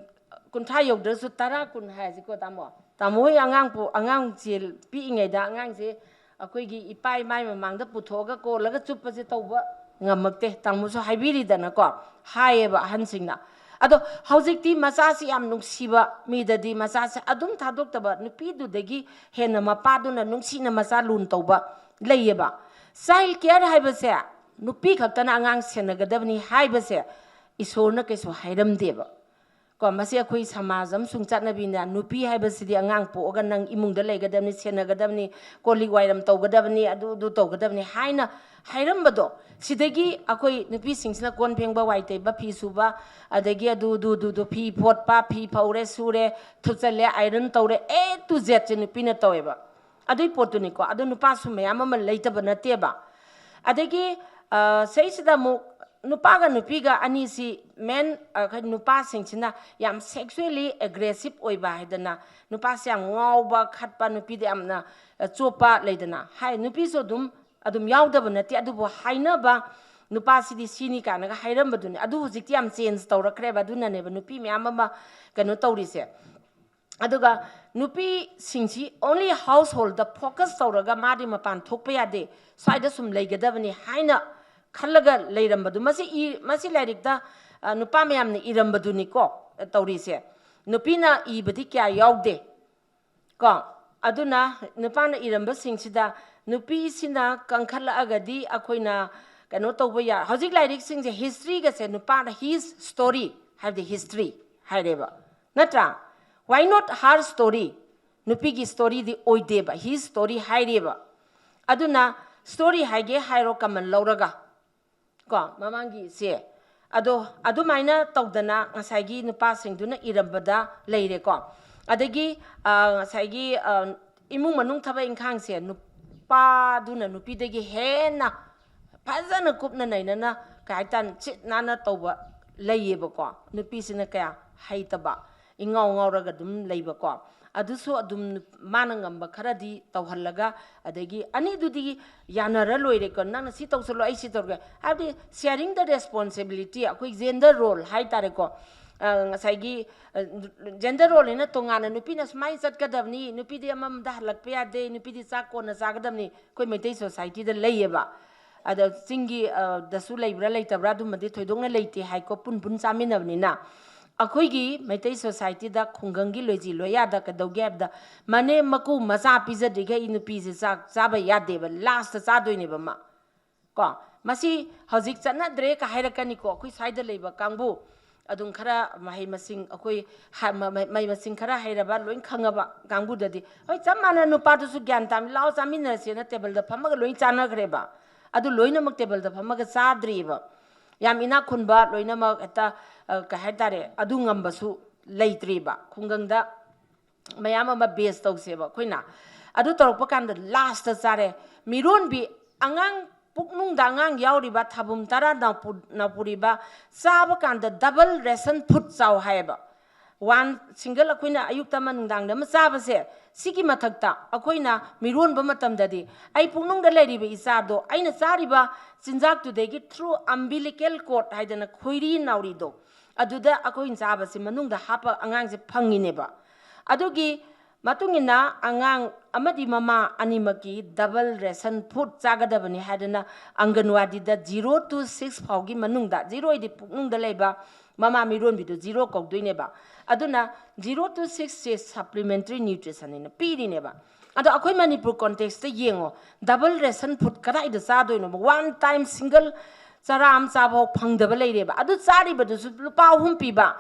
ꯀꯨꯟꯊ꯭ꯔꯥ ꯌꯧꯗ꯭ꯔꯁꯨ ꯇꯔꯥ, ꯀꯨꯟ ꯍꯥꯏꯔꯁꯤꯀꯣ, ꯇꯥꯃꯣ꯫ ꯇꯥꯃꯣ ꯍꯣꯏ ꯑꯉꯥꯡ ꯄꯣ-, ꯑꯉꯥꯡꯁꯦ ꯄꯤꯛꯏꯉꯩꯗ ꯑꯉꯥꯡꯁꯦ ꯑꯩꯈꯣꯏꯒꯤ ꯏꯄꯥ ꯏꯃꯥꯏ ꯃꯃꯥꯡꯗ ꯄꯨꯊꯣꯛꯑꯒ ꯀꯣꯜꯂꯒ ꯆꯨꯞꯄꯁꯦ ꯇꯧꯕ ꯉꯝꯃꯛꯇꯦ꯫ ꯇꯥꯃꯣꯁꯨ ꯍꯥꯏꯕꯤꯔꯤꯗꯅꯀꯣ, ꯍꯥꯏꯌꯦꯕ ꯑꯍꯟꯁꯤꯡꯅ꯫ ꯑꯗꯣ ꯍꯧꯖꯤꯛꯇꯤ ꯃꯆꯥꯁꯤ ꯌꯥꯝ ꯅꯨꯡꯁꯤꯕ ꯃꯤꯗꯗꯤ ꯃꯆꯥꯁꯦ ꯑꯗꯨꯝ ꯊꯥꯗꯣꯛꯇꯕ, ꯅꯨꯄꯤꯗꯨꯗꯒꯤ ꯍꯦꯟꯅ ꯃꯄꯥꯗꯨꯅ ꯅꯨꯡꯁꯤꯅ ꯃꯆꯥ ꯂꯨꯅ ꯇꯧꯕ ꯂꯩꯌꯦꯕ꯫ Child care ꯍꯥꯏꯕꯁꯦ ꯅꯨꯄꯤ ꯈꯛꯇꯅ ꯑꯉꯥꯡ ꯁꯦꯟꯅꯒꯗꯕꯅꯤ ꯍꯥꯏꯕꯁꯦ ꯏꯁꯣꯔꯅ ꯀꯩꯁꯨ ꯍꯥꯏꯔꯝꯗꯦꯕ꯫ ꯀꯣ, ꯃꯁꯤ ꯑꯩꯈꯣꯏ ꯁꯃꯥꯖ ꯑꯃꯁꯨꯡ ꯆꯠꯅꯕꯤꯅ, ꯅꯨꯄꯤ ꯍꯥꯏꯕꯁꯤꯗꯤ ꯑꯉꯥꯡ ꯄꯣꯛꯑꯒ ꯅꯪ ꯏꯃꯨꯡꯗ ꯂꯩꯒꯗꯕꯅꯤ, ꯁꯦꯟꯅꯒꯗꯕꯅꯤ, ꯀꯣꯜ ꯂꯤꯛ ꯋꯥꯏꯔꯝ ꯇꯧꯒꯗꯕꯅꯤ, ꯑꯗꯨ, ꯑꯗꯨ ꯇꯧꯒꯗꯕꯅꯤ ꯍꯥꯏꯅ ꯍꯥꯏꯔꯝꯕꯗꯣ, ꯁꯤꯗꯒꯤ ꯑꯩꯈꯣꯏ ꯅꯨꯄꯤꯁꯤꯡꯁꯤꯅ ꯀꯣꯟ ꯐꯦꯡꯕ, ꯋꯥꯏ ꯇꯩꯕ, ꯐꯤ ꯁꯨꯕ, ꯑꯗꯒꯤ ꯑꯗꯨ, ꯑꯗꯨ, ꯑꯗꯨ, ꯑꯗꯨ, ꯐꯤ ꯐꯣꯠꯄ, ꯐꯤ ꯐꯧꯔꯦ, ꯁꯨꯔꯦ, ꯊꯨꯞꯆꯜꯂꯦ, iron ꯇꯧꯔꯦ, A to Z ꯁꯦ ꯅꯨꯄꯤꯅ ꯇꯧꯋꯦꯕ꯫ ꯑꯗꯨꯏ ꯄꯣꯠꯇꯨꯅꯤꯀꯣ꯫ ꯑꯗꯨ ꯅꯨꯄꯥꯁꯨ ꯃꯌꯥꯝ ꯑꯃ ꯂꯩꯇꯕ ꯅꯠꯇꯦꯕ꯫ ꯑꯗꯒꯤ, ꯑ, ꯁꯤꯁꯤꯗ ꯑꯃꯨꯛ ꯅꯨꯄꯥꯒ ꯅꯨꯄꯤꯒ ꯑꯅꯤꯁꯤ men, ꯑ, ꯀꯩ-, ꯅꯨꯄꯥꯁꯤꯡꯁꯤꯅ ꯌꯥꯝ sexually aggressive ꯑꯣꯏꯕ ꯍꯥꯏꯗꯅ, ꯅꯨꯄꯥꯁꯦ ꯌꯥꯝ ꯉꯥꯎꯕ, ꯈꯠꯄ, ꯅꯨꯄꯤꯗ ꯌꯥꯝꯅ, ꯑ, ꯆꯣꯞꯄ ꯂꯩꯗꯅ, ꯍꯥꯏ, ꯅꯨꯄꯤꯁꯨ ꯑꯗꯨꯝ, ꯑꯗꯨꯝ ꯌꯥꯎꯗꯕ ꯅꯠꯇꯦ, ꯑꯗꯨꯕꯨ ꯍꯥꯏꯅꯕ, ꯅꯨꯄꯥꯁꯤꯗꯤ ꯁꯤꯅꯤ ꯀꯥꯏꯅꯒ ꯍꯥꯏꯔꯝꯕꯗꯨꯅꯤ꯫ ꯑꯗꯨ ꯍꯧꯖꯤꯛꯇꯤ ꯌꯥꯝ change ꯇꯧꯔꯛꯈ꯭ꯔꯦꯕ, ꯑꯗꯨꯅꯅꯦꯕ ꯅꯨꯄꯤ ꯃꯌꯥꯝ ꯑꯃ ꯀꯩꯅꯣ ꯇꯧꯔꯤꯁꯦ꯫ ꯑꯗꯨꯒ ꯅꯨꯄꯤꯁꯤꯡꯁꯤ only household ꯗ focus ꯇꯧꯔꯒ ꯃꯥꯗꯤ ꯃꯄꯥꯟ ꯊꯣꯛꯄ ꯌꯥꯗꯦ, ꯁ꯭ꯋꯥꯏꯗ ꯁꯨꯝ ꯂꯩꯒꯗꯕꯅꯤ ꯍꯥꯏꯅ ꯈꯜꯂꯒ ꯂꯩꯔꯝꯕꯗꯨ, ꯃꯁꯤ ꯏ-, ꯃꯁꯤ ꯂꯥꯏꯔꯤꯛꯇ, ꯑ, ꯅꯨꯄꯥ ꯃꯌꯥꯝꯅ ꯏꯔꯝꯕꯗꯨꯅꯤꯀꯣ, ꯑ, ꯇꯧꯔꯤꯁꯦ꯫ ꯅꯨꯄꯤꯅ ꯏꯕꯗꯤ ꯀꯌꯥ ꯌꯥꯎꯗꯦ꯫ ꯀꯣ? ꯑꯗꯨꯅ ꯅꯨꯄꯥꯅ ꯏꯔꯝꯕꯁꯤꯡꯁꯤꯗ ꯅꯨꯄꯤꯁꯤꯅ ꯀꯟꯈꯠꯂꯛꯑꯒꯗꯤ ꯑꯩꯈꯣꯏꯅ ꯀꯩꯅꯣ ꯇꯧꯕ ꯌꯥ-, ꯍꯧꯖꯤꯛ ꯂꯥꯏꯔꯤꯛꯁꯤꯡꯁꯦ history ꯒꯁꯦ ꯅꯨꯄꯥꯅ his story ꯍꯥꯏꯕꯗꯤ history ꯍꯥꯏꯔꯦꯕ, ꯅꯠꯇ꯭ꯔꯥ? Why not her story? ꯅꯨꯄꯤꯒꯤ ꯁ꯭ꯇꯣꯔꯤꯗꯤ ꯑꯣꯏꯗꯦꯕ, ꯍꯤ ꯁ꯭ꯇꯣꯔꯤ ꯍꯥꯏꯔꯦꯕ꯫ ꯑꯗꯨꯅ ꯁ꯭ꯇꯣꯔꯤ ꯍꯥꯏꯒꯦ ꯍꯥꯏꯔꯣ ꯀꯃꯟ ꯂꯧꯔꯒ, ꯀꯣ, ꯃꯃꯥꯡꯒꯤ ꯏꯆꯦ꯫ ꯑꯗꯣ ꯑꯗꯨꯃꯥꯏꯅ ꯇꯧꯗꯅ ꯉꯁꯥꯏꯒꯤ ꯅꯨꯄꯥꯁꯤꯡꯗꯨꯅ ꯏꯔꯝꯕꯗ ꯂꯩꯔꯦꯀꯣ꯫ ꯑꯗꯒꯤ, ꯑ, ꯉꯁꯥꯏꯒꯤ, ꯑ, ꯏꯃꯨꯡ ꯃꯅꯨꯡ ꯊꯕꯛ ꯏꯪꯈꯥꯡꯁꯦ ꯅꯨꯄꯥꯗꯨꯅ ꯅꯨꯄꯤꯗꯒꯤ ꯍꯦꯟꯅ ꯐꯖꯅ ꯀꯨꯞꯅ ꯅꯩꯅꯅ, ꯀꯩ ꯍꯥꯏꯇꯥꯔꯦ, ꯆꯤꯠ ꯅꯥꯟꯅ ꯇꯧꯕ ꯂꯩꯌꯦꯕꯀꯣ꯫ ꯅꯨꯄꯤꯁꯤꯅ ꯀꯌꯥ ꯍꯩꯇꯕ, ꯏꯉꯥꯎ ꯉꯥꯎꯔꯒ ꯑꯗꯨꯝ ꯂꯩꯕꯀꯣ꯫ ꯑꯗꯨꯁꯨ ꯑꯗꯨꯝ ꯅꯨ-, ꯃꯥꯅ ꯉꯝꯕ ꯈꯔꯗꯤ ꯇꯧꯍꯜꯂꯒ, ꯑꯗꯒꯤ ꯑꯅꯤꯗꯨꯗꯤ ꯌꯥꯅꯔ ꯂꯣꯏꯔꯦꯀꯣ, "ꯅꯪꯅ ꯁꯤ ꯇꯧꯁꯜꯂꯣ, ꯑꯩ ꯁꯤ ꯇꯧꯔꯒꯦ", ꯍꯥꯏꯕꯗꯤ sharing the responsibility, ꯑꯩꯈꯣꯏ gender role ꯍꯥꯏ ꯇꯥꯔꯦꯀꯣ꯫ ꯑ, ꯉꯁꯥꯏꯒꯤ, ꯑ, gender role ꯍꯥꯏꯅ ꯇꯣꯉꯥꯟꯅ ꯅꯨꯄꯤꯅ ꯁꯨꯃꯥꯏꯅ ꯆꯠꯀꯗꯕꯅꯤ, ꯅꯨꯄꯤꯗꯤ ꯑꯃꯃꯝꯗ ꯍꯜꯂꯛꯄ ꯌꯥꯗꯦ, ꯅꯨꯄꯤꯗꯤ ꯆꯥꯛ ꯀꯣꯟꯅ ꯆꯥꯒꯗꯕꯅꯤ, ꯑꯩꯈꯣꯏ ꯃꯩꯇꯩ society ꯗ ꯂꯩꯌꯦꯕ꯫ ꯑꯗ ꯆꯤꯡꯒꯤ, ꯑ, ꯗꯁꯨ ꯂꯩꯕ꯭ꯔꯥ ꯂꯩꯇꯕ꯭ꯔꯥ ꯑꯗꯨꯃꯗꯤ ꯊꯣꯏꯗꯣꯛꯅ ꯂꯩꯇꯦ ꯍꯥꯏꯀꯣ, ꯄꯨꯟ ꯄꯨꯟ ꯆꯥꯃꯤꯟꯅꯕꯅꯤꯅ꯫ ꯑꯩꯈꯣꯏꯒꯤ ꯃꯩꯇꯩ society ꯗ ꯈꯨꯡꯒꯪꯒꯤ ꯂꯣꯏꯖꯤ ꯂꯣꯏꯌꯥꯗ ꯀꯩꯗꯧꯒꯦ ꯍꯥꯏꯕꯗ, ꯃꯅꯦꯝ ꯃꯀꯨ ꯃꯆꯥ ꯄꯤꯖꯗ꯭ꯔꯤꯈꯩ ꯅꯨꯄꯤꯁꯦ ꯆꯥꯛ ꯆꯥꯕ ꯌꯥꯗꯦꯕ, last ꯇ ꯆꯥꯗꯣꯏꯅꯦꯕ ꯃꯥ꯫ ꯀꯣ, ꯃꯁꯤ ꯍꯧꯖꯤꯛ ꯆꯠꯅꯗ꯭ꯔꯦ ꯀ ꯍꯥꯏꯔꯛꯀꯅꯤꯀꯣ, ꯑꯩꯈꯣꯏ ꯁ꯭ꯋꯥꯏꯗ ꯂꯩꯕ ꯀꯥꯡꯕꯨ꯫ ꯑꯗꯨꯝ ꯈꯔ ꯃꯍꯩ ꯃꯁꯤꯡ, ꯑꯩꯈꯣꯏ ꯍ-, ꯃ-, ꯃ-, ꯃꯍꯩ ꯃꯁꯤꯡ ꯈꯔ ꯍꯩꯔꯕ, ꯂꯣꯏ ꯈꯪꯉꯕ ꯀꯥꯡꯕꯨꯗꯗꯤ, ꯍꯣꯏ, ꯆꯞ ꯃꯥꯟꯅ ꯅꯨꯄꯥꯗꯨꯁꯨ ꯒ꯭ꯌꯥꯟ ꯇꯥꯃꯤ, "ꯂꯥꯛꯑꯣ, ꯆꯥꯃꯤꯟꯅꯔꯁꯦꯅ" ꯇꯦꯕꯜꯗ ꯐꯝꯃꯒ ꯂꯣꯏ ꯆꯥꯅꯈ꯭ꯔꯦꯕ꯫ ꯑꯗꯨ ꯂꯣꯏꯅꯃꯛ ꯇꯦꯕꯜꯗ ꯐꯝꯃꯒ ꯆꯥꯗ꯭ꯔꯤꯕ꯫ ꯌꯥꯝ ꯏꯅꯥꯛ ꯈꯨꯟꯕ ꯂꯣꯏꯅꯃꯛ ꯍꯦꯛꯇ, ꯑ, ꯀꯩ ꯍꯥꯏꯇꯥꯔꯦ, ꯑꯗꯨ ꯉꯝꯕꯁꯨ ꯂꯩꯇ꯭ꯔꯤꯕ꯫ ꯈꯨꯡꯒꯪꯗ ꯃꯌꯥꯝ ꯑꯃ base ꯇꯧꯁꯦꯕ ꯑꯩꯈꯣꯏꯅ꯫ ꯑꯗꯨ ꯇꯧꯔꯛꯄ ꯀꯥꯟꯗ last ꯇ ꯆꯥꯔꯦ꯫ ꯃꯤꯔꯣꯟꯕꯤ, ꯑꯉꯥꯡ, ꯄꯨꯛꯅꯨꯡꯗ ꯑꯉꯥꯡ ꯌꯥꯎꯔꯤꯕ, ꯊꯥꯕꯨꯝ ꯇꯔꯥ ꯅꯥꯎꯄꯨ-, ꯅꯥꯎꯄꯨꯔꯤꯕ, ꯆꯥꯕ ꯀꯥꯟꯗ double ration food ꯆꯥꯎ ꯍꯥꯏꯌꯦꯕ꯫ One single ꯑꯩꯈꯣꯏꯅ ꯑꯌꯨꯛꯇ ꯑꯃ ꯅꯨꯡꯗꯥꯡꯗ ꯑꯃ ꯆꯥꯕꯁꯦ, ꯁꯤꯒꯤ ꯃꯊꯛꯇ ꯑꯩꯈꯣꯏꯅ ꯃꯤꯔꯣꯟꯕ ꯃꯇꯝꯗꯗꯤ, ꯑꯩ ꯄꯨꯛꯅꯨꯡꯗ ꯂꯩꯔꯤꯕ ꯏꯆꯥꯗꯣ, ꯑꯩꯅ ꯆꯥꯔꯤꯕ ꯆꯤꯟꯖꯥꯛꯇꯨꯗꯒꯤ through umbilical cord ꯍꯥꯏꯗꯅ ꯈꯣꯏꯔꯤ ꯅꯥꯎꯔꯤꯗꯣ, ꯑꯗꯨꯗ ꯑꯩꯈꯣꯏꯅ ꯆꯥꯕꯁꯤ ꯃꯅꯨꯡꯗ ꯍꯥꯞꯄ ꯑꯉꯥꯡꯁꯦ ꯐꯪꯉꯤꯅꯦꯕ꯫ ꯑꯗꯨꯒꯤ ꯃꯇꯨꯡ ꯏꯟꯅ ꯑꯉꯥꯡ ꯑꯃꯗꯤ ꯃꯃꯥ ꯑꯅꯤꯃꯛꯀꯤ double ration food ꯆꯥꯒꯗꯕꯅꯤ ꯍꯥꯏꯗꯅ ꯑꯪꯒꯟꯋꯥꯗꯤꯗ zero to six ꯐꯥꯎꯒꯤ ꯃꯅꯨꯡꯗ, zero ꯍꯥꯏꯗꯤ ꯄꯨꯛꯅꯨꯡꯗ ꯂꯩꯕ ꯃꯃꯥ ꯃꯤꯔꯣꯟꯕꯤꯗꯨ zero ꯀꯧꯗꯣꯏꯅꯦꯕ꯫ ꯑꯗꯨꯅ zero to six say supplementary nutrition ꯍꯥꯏꯅ ꯄꯤꯔꯤꯅꯦꯕ꯫ ꯑꯗꯣ ꯑꯩꯈꯣꯏ ꯃꯅꯤꯄꯨꯔ context ꯇ ꯌꯦꯡꯉꯣ, double ration food ꯀꯗꯥꯏꯗ ꯆꯥꯗꯣꯏꯅꯣꯕ? One time single ꯆꯔꯥ ꯑꯃ ꯆꯥꯕꯐꯥꯎ ꯐꯪꯗꯕ ꯂꯩꯔꯦꯕ꯫ ꯑꯗꯨ ꯆꯥꯔꯤꯕꯗꯨꯁꯨ ꯂꯨꯄꯥ ꯑꯍꯨꯝ ꯄꯤꯕ,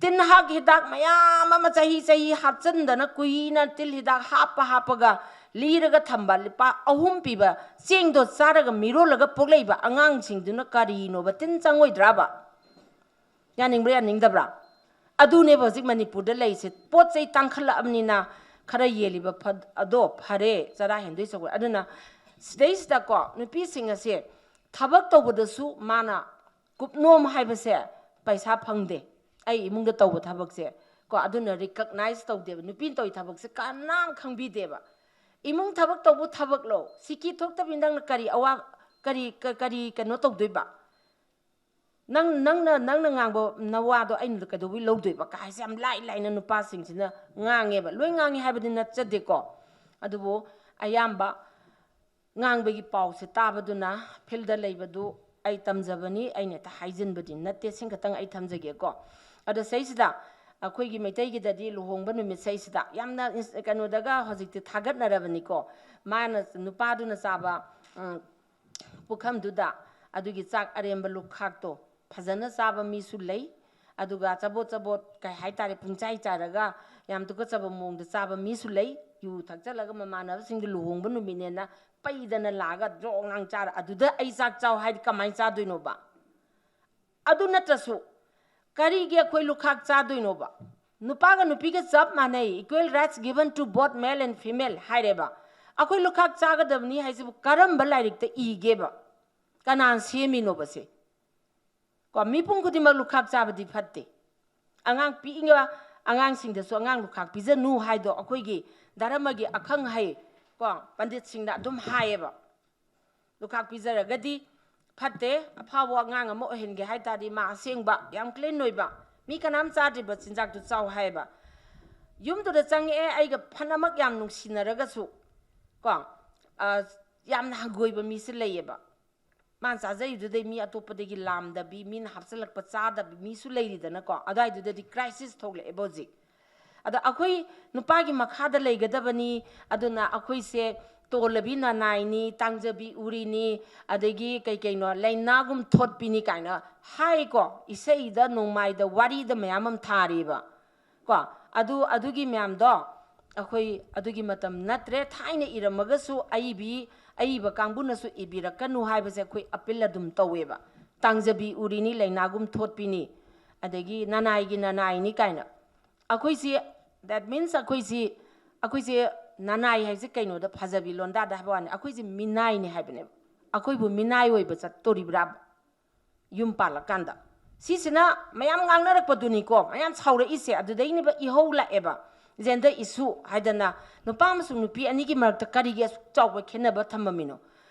ꯇꯤꯜꯍꯥꯠ ꯍꯤꯗꯥꯛ ꯃꯌꯥꯝ ꯑꯃ ꯆꯍꯤ ꯆꯍꯤ ꯍꯥꯞꯆꯤꯟꯗꯅ ꯀꯨꯏꯅ ꯇꯤꯜ ꯍꯤꯗꯥꯛ ꯍꯥꯞꯄ ꯍꯥꯞꯄꯒ ꯂꯤꯔꯒ ꯊꯝꯕ ꯂꯨꯄꯥ ꯑꯍꯨꯝ ꯄꯤꯕ ꯆꯦꯡꯗꯣ ꯆꯥꯔꯒ ꯃꯤꯔꯣꯜꯂꯒ ꯄꯣꯛꯂꯛꯏꯕ ꯑꯉꯥꯡꯁꯤꯡꯗꯨꯅ ꯀꯔꯤꯅꯣꯕ? ꯇꯤꯟ ꯆꯪꯉꯣꯏꯗ꯭ꯔꯕ? ꯌꯥꯅꯤꯡꯕ꯭ꯔꯥ ꯌꯥꯅꯤꯡꯗꯕ꯭ꯔꯥ? ꯑꯗꯨꯅꯦꯕ ꯍꯧꯖꯤꯛ ꯃꯅꯤꯄꯨꯔꯗ ꯂꯩꯔꯤꯁꯦ꯫ ꯄꯣꯠ ꯆꯩ ꯇꯥꯡꯈꯠꯂꯛꯑꯕꯅꯤꯅ ꯈꯔ ꯌꯦꯜꯂꯤꯕ ꯐ-, ꯑꯗꯣ ꯐꯔꯦ, ꯆꯔꯥ ꯍꯦꯟꯗꯣꯏ ꯁꯔꯨꯛ꯫ ꯑꯗꯨꯅ ꯁꯤꯗꯩꯁꯤꯗꯀꯣ ꯅꯨꯄꯤꯁꯤꯡ ꯑꯁꯦ ꯊꯕꯛ ꯇꯧꯕꯗꯁꯨ ꯃꯥꯅ ꯀꯨꯞꯅꯣꯝ ꯍꯥꯏꯕꯁꯦ ꯄꯩꯁꯥ ꯐꯪꯗꯦ, ꯑꯩ ꯏꯃꯨꯡꯗ ꯇꯧꯕ ꯊꯕꯛꯁꯦ ꯀꯣ, ꯑꯗꯨꯅ recognize ꯇꯧꯗꯦꯕ꯫ ꯅꯨꯄꯤꯅ ꯇꯧꯔꯤ ꯊꯕꯛꯁꯦ ꯀꯅꯥꯝ ꯈꯪꯕꯤꯗꯦꯕ꯫ ꯏꯃꯨꯡ ꯊꯕꯛ ꯇꯧꯕ ꯊꯕꯛꯂꯣ? ꯁꯤꯀꯤ ꯊꯣꯛꯇꯕꯤ ꯅꯪꯅ ꯀꯔꯤ ꯑꯋꯥ-, ꯀꯔꯤ, ꯀ-, ꯀꯔꯤ ꯀꯩꯅꯣ ꯇꯧꯗꯣꯏꯕ? ꯅꯪ, ꯅꯪꯅ, ꯅꯪꯅ ꯉꯥꯡꯕ ꯅꯋꯥꯗꯣ ꯑꯩꯅ ꯀꯩꯗꯧꯕꯩ ꯂꯧꯗꯣꯏꯕ ꯀꯥꯏꯁꯦ ꯌꯥꯝ ꯂꯥꯏ ꯂꯥꯏꯅ ꯅꯨꯄꯥꯁꯤꯡꯁꯤꯅ ꯉꯥꯡꯉꯦꯕ꯫ ꯂꯣꯏ ꯉꯥꯡꯉꯤ ꯍꯥꯏꯕꯗꯤ ꯅꯠꯆꯗꯦꯀꯣ, ꯑꯗꯨꯕꯨ ꯑꯌꯥꯝꯕ ꯉꯥꯡꯕꯒꯤ ꯄꯥꯎꯁꯦ ꯇꯥꯕꯗꯨꯅ꯫ ꯐꯤꯜꯗ ꯂꯩꯕꯗꯨ ꯑꯩ ꯇꯝꯖꯕꯅꯤ, ꯑꯩꯅ ꯍꯦꯛꯇ ꯍꯥꯏꯖꯤꯟꯕꯗꯤ ꯅꯠꯇꯦ꯫ ꯁꯤꯡ ꯈꯛꯇꯪ ꯑꯩ ꯊꯝꯖꯒꯦꯀꯣ꯫ ꯑꯗꯣ ꯁꯩꯁꯤꯗ ꯑꯩꯈꯣꯏꯒꯤ ꯃꯩꯇꯩꯒꯤꯗꯗꯤ ꯂꯨꯍꯣꯡꯕ ꯅꯨꯃꯤꯠ ꯁꯩꯁꯤꯗ ꯌꯥꯝꯅ ꯏꯟꯁ-, ꯀꯩꯅꯣꯗꯒ ꯍꯧꯖꯤꯛꯇꯤ ꯊꯥꯒꯠꯅꯔꯕꯅꯤꯀꯣ꯫ ꯃꯥꯅ, ꯅꯨꯄꯥꯗꯨꯅ ꯆꯥꯕ, ꯎꯝ, ꯄꯨꯈꯝꯗꯨꯗ ꯑꯗꯨꯒꯤ ꯆꯥꯛ ꯑꯔꯦꯝꯕ ꯂꯨꯈꯥꯛꯇꯣ ꯐꯖꯅ ꯆꯥꯕ ꯃꯤꯁꯨ ꯂꯩ꯫ ꯑꯗꯨꯒ ꯆꯕꯣꯠ ꯆꯕꯣꯠ ꯀꯩ ꯍꯥꯏꯇꯥꯔꯦ, ꯄꯨꯡꯆꯥꯏ ꯆꯥꯏꯔꯒ ꯌꯥꯝ ꯇꯨꯀꯠꯆꯕ ꯃꯑꯣꯡꯗ ꯆꯥꯕ ꯃꯤꯁꯨ ꯂꯩ꯫ ꯌꯨ ꯊꯛꯆꯜꯂꯒ ꯃꯃꯥꯟꯅꯕꯁꯤꯡꯗ ꯂꯨꯍꯣꯡꯕ ꯅꯨꯃꯤꯠꯅꯦꯅ ꯄꯩꯗꯅ ꯂꯥꯛꯑꯒ ꯖꯣꯡ ꯂꯥꯡ ꯆꯥꯔ ꯑꯗꯨꯗ ꯑꯩ ꯆꯥꯛ ꯆꯥꯎ ꯍꯥꯏꯗꯤ ꯀꯃꯥꯏꯅ ꯆꯥꯗꯣꯏꯅꯣꯕ? ꯑꯗꯨ ꯅꯠꯇ꯭ꯔꯁꯨ ꯀꯔꯤꯒꯤ ꯑꯩꯈꯣꯏ ꯂꯨꯈꯥꯛ ꯆꯥꯗꯣꯏꯅꯣꯕ? ꯅꯨꯄꯥꯒ ꯅꯨꯄꯤꯒ ꯆꯞ ꯃꯥꯟꯅꯩ, equal rights given to both male and female ꯍꯥꯏꯔꯦꯕ꯫ ꯑꯩꯈꯣꯏ ꯂꯨꯈꯥꯛ ꯆꯥꯒꯗꯕꯅꯤ ꯍꯥꯏꯁꯤꯕꯨ ꯀꯔꯝꯕ ꯂꯥꯏꯔꯤꯛꯇ ꯏꯒꯦꯕ? ꯀꯅꯥꯅ ꯁꯦꯝꯃꯤꯅꯣꯕ ꯁꯦ? ꯀꯣ, ꯃꯤꯄꯨꯝ ꯈꯨꯗꯤꯡꯃꯛ ꯂꯨꯈꯥꯛ ꯆꯥꯕꯗꯤ ꯐꯠꯇꯦ꯫ ꯑꯉꯥꯡ ꯄꯤꯛꯏꯕ ꯑꯉꯥꯡꯁꯤꯡꯗꯁꯨ ꯑꯉꯥꯡ ꯂꯨꯈꯥꯛ ꯄꯤꯖꯅꯨ ꯍꯥꯏꯗꯣ ꯑꯩꯈꯣꯏꯒꯤ ꯙꯔꯃꯒꯤ ꯑꯈꯪ ꯑꯍꯩ ꯀꯣ ꯄꯟꯗꯤꯠꯁꯤꯡꯅ ꯑꯗꯨꯝ ꯍꯥꯏꯌꯦꯕ꯫ ꯂꯨꯈꯥꯛ ꯄꯤꯖꯔꯒꯗꯤ ꯐꯠꯇꯦ꯫ ꯑꯐꯥꯎꯕ ꯑꯉꯥꯡ ꯑꯃ ꯑꯣꯏꯍꯟꯒꯦ ꯍꯥꯏ ꯇꯥꯔꯗꯤ ꯃꯥ ꯑꯁꯦꯡꯕ, ꯌꯥꯝ clean ꯑꯣꯏꯕ, ꯃꯤ ꯀꯅꯥꯝ ꯆꯥꯗ꯭ꯔꯤꯕ ꯆꯤꯟꯖꯥꯛꯇꯨ ꯆꯥꯎ ꯍꯥꯏꯌꯦꯕ꯫ ꯌꯨꯝꯗꯨꯗ ꯆꯪꯉꯛꯑꯦ, ꯑꯩꯒ ꯐꯅꯃꯛ ꯌꯥꯝ ꯅꯨꯡꯁꯤꯅꯔꯒꯁꯨ ꯀꯣ, ꯑ, ꯌꯥꯝꯅ ꯍꯪꯒꯣꯏꯕ ꯃꯤꯁꯦ ꯂꯩꯌꯦꯕ꯫ ꯃꯥꯅ ꯆꯥꯖꯔꯤꯗꯨꯗꯩ ꯃꯤ ꯑꯇꯣꯞꯄꯗꯒꯤ ꯂꯥꯝꯗꯕꯤ, ꯃꯤꯅ ꯍꯥꯞꯆꯤꯜꯂꯛꯄ ꯆꯥꯗꯕꯤ ꯃꯤꯁꯨ ꯂꯩꯔꯤꯗꯅꯀꯣ꯫ ꯑꯗꯨꯋꯥꯏꯗꯨꯗꯗꯤ crisis ꯊꯣꯛꯂꯛꯑꯦꯕ ꯍꯧꯖꯤꯛ꯫ ꯑꯗꯣ ꯑꯩꯈꯣꯏ ꯅꯨꯄꯥꯒꯤ ꯃꯈꯥꯗ ꯂꯩꯒꯗꯕꯅꯤ, ꯑꯗꯨꯅ ꯑꯩꯈꯣꯏꯁꯦ ꯇꯣꯜꯂꯕꯤ ꯅꯅꯥꯏꯅꯤ, ꯇꯥꯡꯖꯕꯤ ꯎꯔꯤꯅꯤ, ꯑꯗꯒꯤ ꯀꯩ ꯀꯩꯅꯣ, ꯂꯩꯅꯥꯒꯨꯝ ꯊꯣꯠꯄꯤꯅꯤ ꯀꯥꯏꯅ ꯍꯥꯏꯀꯣ꯫ ꯏꯁꯩꯗ, ꯅꯣꯡꯃꯥꯏꯗ, ꯋꯥꯔꯤꯗ ꯃꯌꯥꯝ ꯑꯃ ꯊꯥꯔꯤꯕ ꯀꯣ꯫ ꯑꯗꯨ, ꯑꯗꯨꯒꯤ ꯃꯌꯥꯝꯗꯣ ꯑꯩꯈꯣꯏ ꯑꯗꯨꯒꯤ ꯃꯇꯝ ꯅꯠꯇ꯭ꯔꯦ꯫ ꯊꯥꯏꯅ ꯏꯔꯝꯃꯒꯁꯨ ꯑꯏꯕꯤ, ꯑꯏꯕ ꯀꯥꯡꯕꯨꯅꯁꯨ ꯏꯕꯤꯔꯛꯀꯅꯨ ꯍꯥꯏꯕꯁꯦ ꯑꯩꯈꯣꯏ ꯑꯄꯤꯜ ꯑꯗꯨꯝ ꯇꯧꯋꯦꯕ꯫ ꯇꯥꯡꯖꯕꯤ ꯎꯔꯤꯅꯤ, ꯂꯩꯅꯥꯒꯨꯝ ꯊꯣꯠꯄꯤꯅꯤ, ꯑꯗꯒꯤ ꯅꯅꯥꯏꯒꯤ ꯅꯅꯥꯏꯅꯤ ꯀꯥꯏꯅ꯫ ꯑꯩꯈꯣꯏꯁꯤ, that means ꯑꯩꯈꯣꯏꯁꯤ, ꯑꯩꯈꯣꯏꯁꯦ ꯅꯅꯥꯏ ꯍꯥꯏꯁꯦ ꯀꯩꯅꯣꯗ ꯐꯖꯕꯤ ꯂꯣꯟꯗꯥꯗ ꯍꯥꯏꯕ ꯋꯥꯅꯤ, ꯑꯩꯈꯣꯏꯁꯦ ꯃꯤꯅꯥꯏꯅꯤ ꯍꯥꯏꯕꯅꯦꯕ꯫ ꯑꯩꯈꯣꯏꯕꯨ ꯃꯤꯅꯥꯏ ꯑꯣꯏꯕ ꯆꯠꯇꯣꯔꯤꯕ꯭ꯔꯥ ꯌꯨꯝ ꯄꯥꯜꯂꯀꯥꯟꯗ? ꯁꯤꯁꯤꯅ ꯃꯌꯥꯝ ꯉꯥꯡꯅꯔꯛꯄꯗꯨꯅꯤꯀꯣ, ꯃꯌꯥꯝ ꯁꯥꯎꯔꯛꯏꯁꯦ꯫ ꯑꯗꯨꯗꯩꯅꯦꯕ ꯏꯍꯧ ꯂꯥꯛꯑꯦꯕ꯫ Gender issue ꯍꯥꯏꯗꯅ, ꯅꯨꯄꯥ ꯑꯃꯁꯨꯡ ꯅꯨꯄꯤ ꯑꯅꯤꯒꯤ ꯃꯔꯛꯇ ꯀꯔꯤꯒꯤ ꯑꯁꯨꯛ ꯆꯥꯎꯕ ꯈꯦꯠꯅꯕ ꯊꯝꯃꯝꯃꯤꯅꯣ?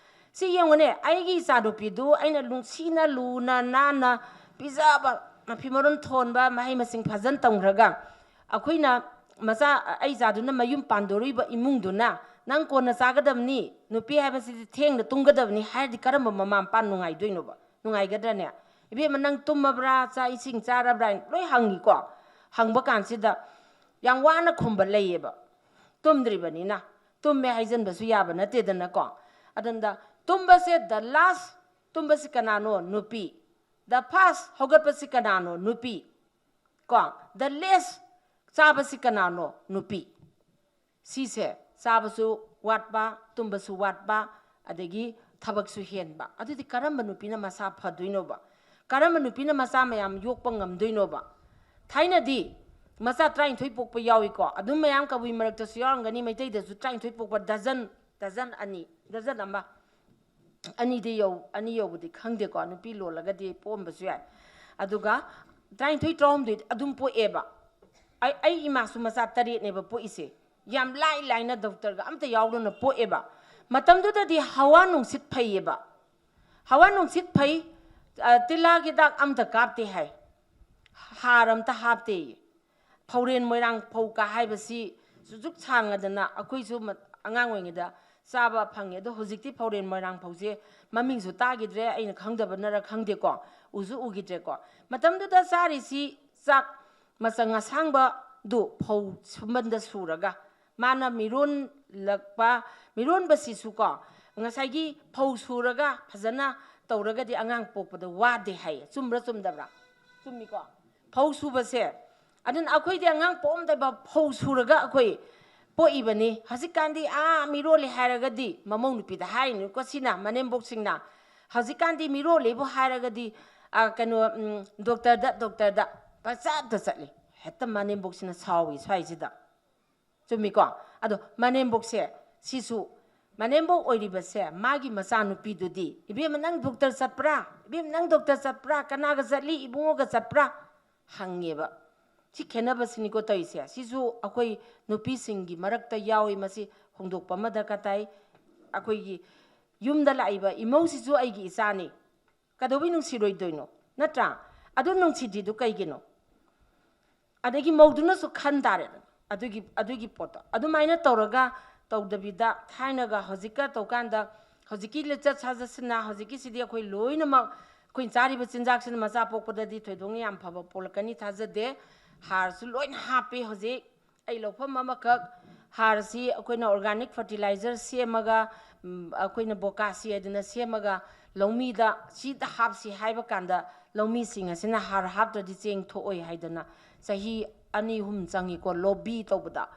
ꯁꯤ ꯌꯦꯡꯉꯨꯅꯦ, ꯑꯩꯒꯤ ꯏꯆꯥꯅꯨꯄꯤꯗꯨ ꯑꯩꯅ ꯅꯨꯡꯁꯤꯅ, ꯂꯨꯅ, ꯅꯥꯟꯅ ꯄꯤꯖꯕ, ꯃꯐꯤ ꯃꯔꯣꯟ ꯊꯣꯟꯕ, ꯃꯍꯩ ꯃꯁꯤꯡ ꯐꯖꯅ ꯇꯝꯈ꯭ꯔꯒ, ꯑꯩꯈꯣꯏꯅ ꯃꯆꯥ, ꯑꯩ ꯏꯆꯥꯗꯨꯅ ꯃꯌꯨꯝ ꯄꯥꯟꯗꯣꯔꯤꯕ ꯏꯃꯨꯡꯗꯨꯅ, "ꯅꯪ ꯀꯣꯟꯅ ꯆꯥꯒꯗꯕꯅꯤ, ꯅꯨꯄꯤ ꯍꯥꯏꯕꯁꯤꯗꯤ ꯊꯦꯡꯅ ꯇꯨꯝꯒꯗꯕꯅꯤ" ꯍꯥꯏꯔꯗꯤ ꯀꯔꯝꯕ ꯃꯃꯥ ꯃꯄꯥ ꯅꯨꯡꯉꯥꯏꯗꯣꯏꯅꯣꯕ? ꯅꯨꯡꯉꯥꯏꯒꯗ꯭ꯔꯅꯦ? "ꯏꯕꯦꯝꯃ, ꯅꯪ ꯇꯨꯝꯃꯕ꯭ꯔꯥ? ꯆꯥꯛ ꯏꯁꯤꯡ ꯆꯥꯔꯕ꯭ꯔꯥ?" ꯍꯥꯏꯅ ꯂꯣꯏ ꯍꯪꯉꯤꯀꯣ꯫ ꯍꯪꯕ ꯀꯥꯟꯁꯤꯗ ꯌꯥꯝ ꯋꯥꯅ ꯈꯨꯝꯕ ꯂꯩꯌꯦꯕ꯫ ꯇꯨꯝꯗ꯭ꯔꯤꯕꯅꯤꯅ, ꯇꯨꯝꯃꯦ ꯍꯥꯏꯖꯟꯕꯁꯨ ꯌꯥꯕ ꯅꯠꯇꯦꯗꯅꯀꯣ꯫ ꯑꯗꯨꯝꯗ ꯇꯨꯝꯕꯁꯦ, the last ꯇꯨꯝꯕꯁꯤ ꯀꯅꯥꯅꯣ? ꯅꯨꯄꯤ꯫ The first ꯍꯧꯒꯠꯄꯁꯤ ꯀꯅꯥꯅꯣ? ꯅꯨꯄꯤ꯫ ꯀꯣ, the last ꯆꯥꯕꯁꯤ ꯀꯅꯥꯅꯣ? ꯅꯨꯄꯤ꯫ ꯁꯤꯁꯦ, ꯆꯥꯕꯁꯨ ꯋꯥꯠꯄ, ꯇꯨꯝꯕꯁꯨ ꯋꯥꯠꯄ, ꯑꯗꯒꯤ ꯊꯕꯛꯁꯨ ꯍꯦꯟꯕ꯫ ꯑꯗꯨꯗꯤ ꯀꯔꯝꯕ ꯅꯨꯄꯤꯅ ꯃꯁꯥ ꯐꯗꯣꯏꯅꯣꯕ? ꯀꯔꯝꯕ ꯅꯨꯄꯤꯅ ꯃꯆꯥ ꯃꯌꯥꯝ ꯌꯣꯛꯄ ꯉꯝꯗꯣꯏꯅꯣꯕ? ꯊꯥꯏꯅꯗꯤ ꯃꯆꯥ ꯇꯔꯥꯅꯤꯊꯣꯏ ꯄꯣꯛꯄ ꯌꯥꯎꯏꯀꯣ꯫ ꯑꯗꯨꯝ ꯃꯌꯥꯝ ꯀꯕꯨꯏ ꯃꯔꯛꯇꯁꯨ ꯌꯥꯎꯔꯝꯒꯅꯤ, ꯃꯩꯇꯩꯗꯁꯨ ꯇꯔꯥꯅꯤꯊꯣꯏ ꯄꯣꯛꯄ ꯗꯖꯟ, ꯗꯖꯟ ꯑꯅꯤ, ꯗꯖꯟ ꯑꯃ꯫ ꯑꯅꯤꯗꯤ ꯌꯧ-, ꯑꯅꯤ ꯌꯧꯕꯗꯤ ꯈꯪꯗꯦꯀꯣ, ꯅꯨꯄꯤ ꯂꯣꯜꯂꯒꯗꯤ ꯄꯣꯛꯑꯝꯕꯁꯨ ꯌꯥꯏ꯫ ꯑꯗꯨꯒ ꯇꯔꯥꯅꯤꯊꯣꯏ, ꯇꯔꯥꯍꯨꯝꯗꯣꯏ ꯑꯗꯨꯝ ꯄꯣꯛꯑꯦꯕ꯫ ꯑꯩ, ꯑꯩ ꯏꯃꯥꯁꯨ ꯃꯆꯥ ꯇꯔꯦꯠꯅꯦꯕ ꯄꯣꯛꯏꯁꯦ꯫ ꯌꯥꯝ ꯂꯥꯏ ꯂꯥꯏꯅ ꯗꯣꯛꯇꯔꯒ ꯑꯝꯇ ꯌꯥꯎꯗꯅ ꯄꯣꯛꯑꯦꯕ꯫ ꯃꯇꯝꯗꯨꯗꯗꯤ ꯍꯋꯥ ꯅꯨꯡꯁꯤꯠ ꯐꯩꯌꯦꯕ꯫ ꯍꯋꯥ ꯅꯨꯡꯁꯤꯠ ꯐꯩ, ꯑ, ꯇꯤꯜꯍꯥ ꯍꯤꯗꯥꯛ ꯑꯝꯇ ꯀꯥꯞꯇꯦ ꯍꯥꯏ, ꯍꯥꯔ ꯑꯝꯇ ꯍꯥꯞꯇꯦꯌꯦ꯫ ꯐꯧꯔꯦꯟ ꯃꯣꯏꯔꯥꯡ ꯐꯧ ꯀ ꯍꯥꯏꯕꯁꯤ ꯁꯨꯖꯨꯛ ꯁꯥꯡꯉꯗꯅ ꯑꯩꯈꯣꯏꯁꯨ ꯃ-, ꯑꯉꯥꯡ ꯑꯣꯏꯔꯤꯉꯩꯗ ꯆꯥꯕ ꯐꯪꯉꯦ꯫ ꯑꯗꯣ ꯍꯧꯖꯤꯛꯇꯤ ꯐꯧꯔꯦꯟ ꯃꯣꯏꯔꯥꯡ ꯐꯧꯁꯦ ꯃꯃꯤꯡꯁꯨ ꯇꯥꯈꯤꯗ꯭ꯔꯦ, ꯑꯩꯅ ꯈꯪꯗꯕꯅꯔ ꯈꯪꯗꯦꯀꯣ, ꯎꯁꯨ ꯎꯈꯤꯗ꯭ꯔꯦꯀꯣ꯫ ꯃꯇꯝꯗꯨꯗ ꯆꯥꯔꯤꯁꯤ ꯆꯥꯛ ꯃꯆꯪ ꯑꯁꯥꯡꯕꯗꯨ ꯐꯧ ꯁꯨꯝꯕꯟꯗ ꯁꯨꯔꯒ ꯃꯥꯅ ꯃꯤꯔꯣꯜꯂꯛꯄ ꯃꯤꯔꯣꯟꯕꯁꯤꯁꯨ ꯀꯣ, ꯉꯁꯥꯏꯒꯤ ꯐꯧ ꯁꯨꯔꯒ ꯐꯖꯅ ꯇꯧꯔꯒꯗꯤ ꯑꯉꯥꯡ ꯄꯣꯛꯄꯗ ꯋꯥꯗꯦ ꯍꯥꯏꯌꯦ꯫ ꯆꯨꯝꯕ꯭ꯔꯥ ꯆꯨꯝꯗꯕ꯭ꯔꯥ? ꯆꯨꯝꯃꯤꯀꯣ? ꯐꯧ ꯁꯨꯕꯁꯦ, ꯑꯗꯨꯅ ꯑꯩꯈꯣꯏꯗꯤ ꯑꯉꯥꯡ ꯄꯣꯛꯑꯝꯗꯥꯏꯐꯥꯎ ꯐꯧ ꯁꯨꯔꯒ ꯑꯩꯈꯣꯏ ꯄꯣꯛꯏꯕꯅꯤ꯫ ꯍꯧꯖꯤꯛꯀꯥꯟꯗꯤ ꯑꯥ ꯃꯤꯔꯣꯜꯂꯤ ꯍꯥꯏꯔꯒꯗꯤ ꯃꯃꯧ ꯅꯨꯄꯤꯗ ꯍꯥꯏꯔꯤꯅꯤꯀꯣ, ꯁꯤꯅ ꯃꯅꯦꯝꯕꯣꯛꯁꯤꯡꯅ꯫ ꯍꯧꯖꯤꯛꯀꯥꯟꯗꯤ ꯃꯤꯔꯣꯜꯂꯤꯕꯨ ꯍꯥꯏꯔꯒꯗꯤ, ꯑ, ꯀꯩꯅꯣ, ꯎꯝ, ꯗꯣꯛꯇꯔꯗ, ꯗꯣꯛꯇꯔꯗ ꯄꯪꯆꯠꯇ ꯆꯠꯂꯤ꯫ ꯍꯦꯛꯇ ꯃꯅꯦꯝꯕꯣꯛꯁꯤꯅ ꯁꯥꯎꯏ ꯁ꯭ꯋꯥꯏꯁꯤꯗ꯫ ꯆꯨꯝꯃꯤꯀꯣ? ꯑꯗꯣ ꯃꯅꯦꯝꯕꯣꯛꯁꯦ, ꯁꯤꯁꯨ ꯃꯅꯦꯝꯕꯣꯛ ꯑꯣꯏꯔꯤꯕꯁꯦ, ꯃꯥꯒꯤ ꯃꯆꯥꯅꯨꯄꯤꯗꯨꯗꯤ, "ꯏꯕꯦꯝꯃ, ꯅꯪ ꯗꯣꯛꯇꯔ ꯆꯠꯄ꯭ꯔꯥ? ꯏꯕꯦꯝꯃ, ꯅꯪ ꯗꯣꯛꯇꯔ ꯆꯠꯄ꯭ꯔꯥ? ꯀꯅꯥꯒ ꯆꯠꯂꯤ? ꯏꯕꯨꯡꯉꯣꯒ ꯆꯠꯄ꯭ꯔꯥ?" ꯍꯪꯉꯦꯕ꯫ ꯁꯤ ꯈꯦꯠꯅꯕꯁꯤꯅꯤꯀꯣ ꯇꯧꯔꯤꯁꯦ꯫ ꯁꯤꯁꯨ ꯑꯩꯈꯣꯏ ꯅꯨꯄꯤꯁꯤꯡꯒꯤ ꯃꯔꯛꯇ ꯌꯥꯎꯏ꯫ ꯃꯁꯤ ꯍꯣꯡꯗꯣꯛꯄ ꯑꯃ ꯗꯔꯀꯥꯔ ꯇꯥꯏ꯫ ꯑꯩꯈꯣꯏꯒꯤ ꯌꯨꯝꯗ ꯂꯥꯛꯏꯕ ꯏꯃꯧꯁꯤꯁꯨ ꯑꯩꯒꯤ ꯏꯆꯥꯅꯤ꯫ ꯀꯩꯗꯧꯕꯩ ꯅꯨꯡꯁꯤꯔꯣꯏꯗꯣꯏꯅꯣ? ꯅꯠꯇ꯭ꯔꯥ? ꯑꯗꯨ ꯅꯨꯡꯁꯤꯗ꯭ꯔꯤꯗꯨ ꯀꯩꯒꯤꯅꯣ? ꯑꯗꯒꯤ ꯃꯧꯗꯨꯅꯁꯨ ꯈꯟ ꯇꯥꯔꯦꯗꯅ ꯑꯗꯨꯒꯤ, ꯑꯗꯨꯒꯤ ꯄꯣꯠꯇꯣ꯫ ꯑꯗꯨꯃꯥꯏꯅ ꯇꯧꯔꯒ ꯇꯧꯗꯕꯤꯗ, ꯊꯥꯏꯅꯒ ꯍꯧꯖꯤꯛꯀ ꯇꯧꯀꯥꯟꯗ, ꯍꯧꯖꯤꯛꯀꯤ ꯂꯤꯆꯠ ꯁꯥꯖꯠꯁꯤꯅ, ꯍꯧꯖꯤꯛꯀꯤꯁꯤꯗꯤ ꯑꯩꯈꯣꯏ ꯂꯣꯏꯅꯃꯛ, ꯑꯩꯈꯣꯏꯅ ꯆꯥꯔꯤꯕ ꯆꯤꯟꯖꯥꯛꯁꯤꯅ ꯃꯆꯥ ꯄꯣꯛꯄꯗꯗꯤ ꯊꯣꯏꯗꯣꯛꯅ ꯌꯥꯝ ꯐꯕ ꯄꯣꯛꯂꯛꯀꯅꯤ ꯊꯥꯖꯗꯦ꯫ ꯍꯥꯔꯁꯨ ꯂꯣꯏꯅ ꯍꯥꯞꯄꯦ ꯍꯧꯖꯤꯛ꯫ ꯑꯩ ꯂꯧꯐꯝ ꯑꯃꯈꯛ ꯍꯥꯔꯁꯤ ꯑꯩꯈꯣꯏꯅ organic fertilizer ꯁꯦꯝꯃꯒ, ꯎꯝ, ꯑꯩꯈꯣꯏꯅ ꯕꯣꯀꯥꯁꯤ ꯍꯥꯏꯗꯅ ꯁꯦꯝꯃꯒ ꯂꯧꯃꯤꯗ ꯁꯤꯗ ꯍꯥꯞꯁꯤ ꯍꯥꯏꯕ ꯀꯥꯟꯗ, ꯂꯧꯃꯤꯁꯤꯡ ꯑꯁꯤꯅ ꯍꯥꯔ ꯍꯥꯞꯇ꯭ꯔꯗꯤ ꯆꯦꯡ ꯊꯣꯛꯑꯣꯏ ꯍꯥꯏꯗꯅ ꯆꯍꯤ ꯑꯅꯤ ꯑꯍꯨꯝ ꯆꯪꯉꯤꯀꯣ, lobby ꯇꯧꯕꯗ꯫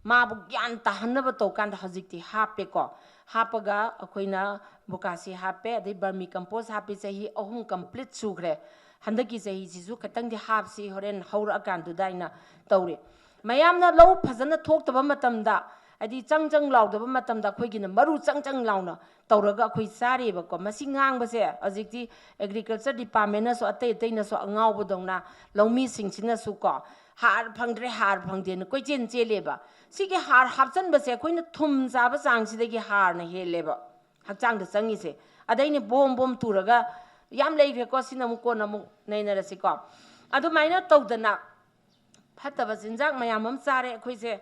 ꯃꯥꯕꯨ ꯒ꯭ꯌꯥꯟ ꯇꯥꯍꯟꯅꯕ ꯇꯧꯀꯥꯟꯗ ꯍꯧꯖꯤꯛꯇꯤ ꯍꯥꯞꯄꯦꯀꯣ꯫ ꯍꯥꯞꯄꯒ ꯑꯩꯈꯣꯏꯅ ꯕꯣꯀꯥꯁꯤ ꯍꯥꯞꯄꯦ, ꯑꯗꯩ vermi compost ꯍꯥꯞꯄꯦ, ꯆꯍꯤ ꯑꯍꯨꯝ complete ꯁꯨꯈ꯭ꯔꯦ꯫ ꯍꯟꯗꯛꯀꯤ ꯆꯍꯤꯁꯤꯁꯨ ꯈꯤꯇꯪꯗꯤ ꯍꯥꯞꯁꯤ, ꯍꯣꯔꯦꯟ ꯍꯧꯔꯛꯑꯀꯥꯟꯗꯨꯗ ꯑꯩꯅ ꯇꯧꯔꯦ꯫ ꯃꯌꯥꯝꯅ ꯂꯧ ꯐꯖꯅ ꯊꯣꯛꯇꯕ ꯃꯇꯝꯗ, ꯍꯥꯏꯗꯤ ꯆꯪ ꯆꯪ ꯂꯥꯎꯗꯕ ꯃꯇꯝꯗ, ꯑꯩꯈꯣꯏꯒꯤꯅ ꯃꯔꯨ ꯆꯪ ꯆꯪ ꯂꯥꯎꯅ ꯇꯧꯔꯒ ꯑꯩꯈꯣꯏ ꯆꯥꯔꯤꯕꯀꯣ꯫ ꯃꯁꯤ ꯉꯥꯡꯕꯁꯦ ꯍꯧꯖꯤꯛꯇꯤ agriculture department ꯅꯁꯨ, ꯑꯇꯩ ꯑꯇꯩꯅꯁꯨ ꯑꯉꯥꯎꯕꯗꯧꯅ, ꯂꯧꯃꯤꯁꯤꯡꯁꯤꯅꯁꯨ ꯀꯣ, "ꯍꯥꯔ ꯐꯪꯗ꯭ꯔꯦ, ꯍꯥꯔ ꯐꯪꯗꯦꯅ" ꯀꯣꯏꯆꯦꯟ ꯆꯦꯜꯂꯦꯕ꯫ ꯁꯤꯒꯤ ꯍꯥꯔ ꯍꯥꯞꯆꯟꯕꯁꯦ ꯑꯩꯈꯣꯏꯅ ꯊꯨꯝ ꯆꯥꯕ ꯆꯥꯡꯁꯤꯗꯒꯤ ꯍꯥꯔꯅ ꯍꯦꯜꯂꯦꯕ ꯍꯛꯆꯥꯡꯗ ꯆꯪꯉꯤꯁꯦ꯫ ꯑꯗꯩꯅꯦ ꯕꯣꯝ ꯕꯣꯝ ꯇꯨꯔꯒ ꯌꯥꯝ ꯂꯩꯈ꯭ꯔꯦꯀꯣ, ꯁꯤꯅ ꯑꯃꯨꯛ ꯀꯣꯟꯅ ꯑꯃꯨꯛ ꯅꯩꯅꯔꯁꯤꯀꯣ꯫ ꯑꯗꯨꯃꯥꯏꯅ ꯇꯧꯗꯅ ꯐꯠꯇꯕ ꯆꯤꯟꯖꯥꯛ ꯃꯌꯥꯝ ꯑꯃ ꯆꯥꯔꯦ ꯑꯩꯈꯣꯏꯁꯦ,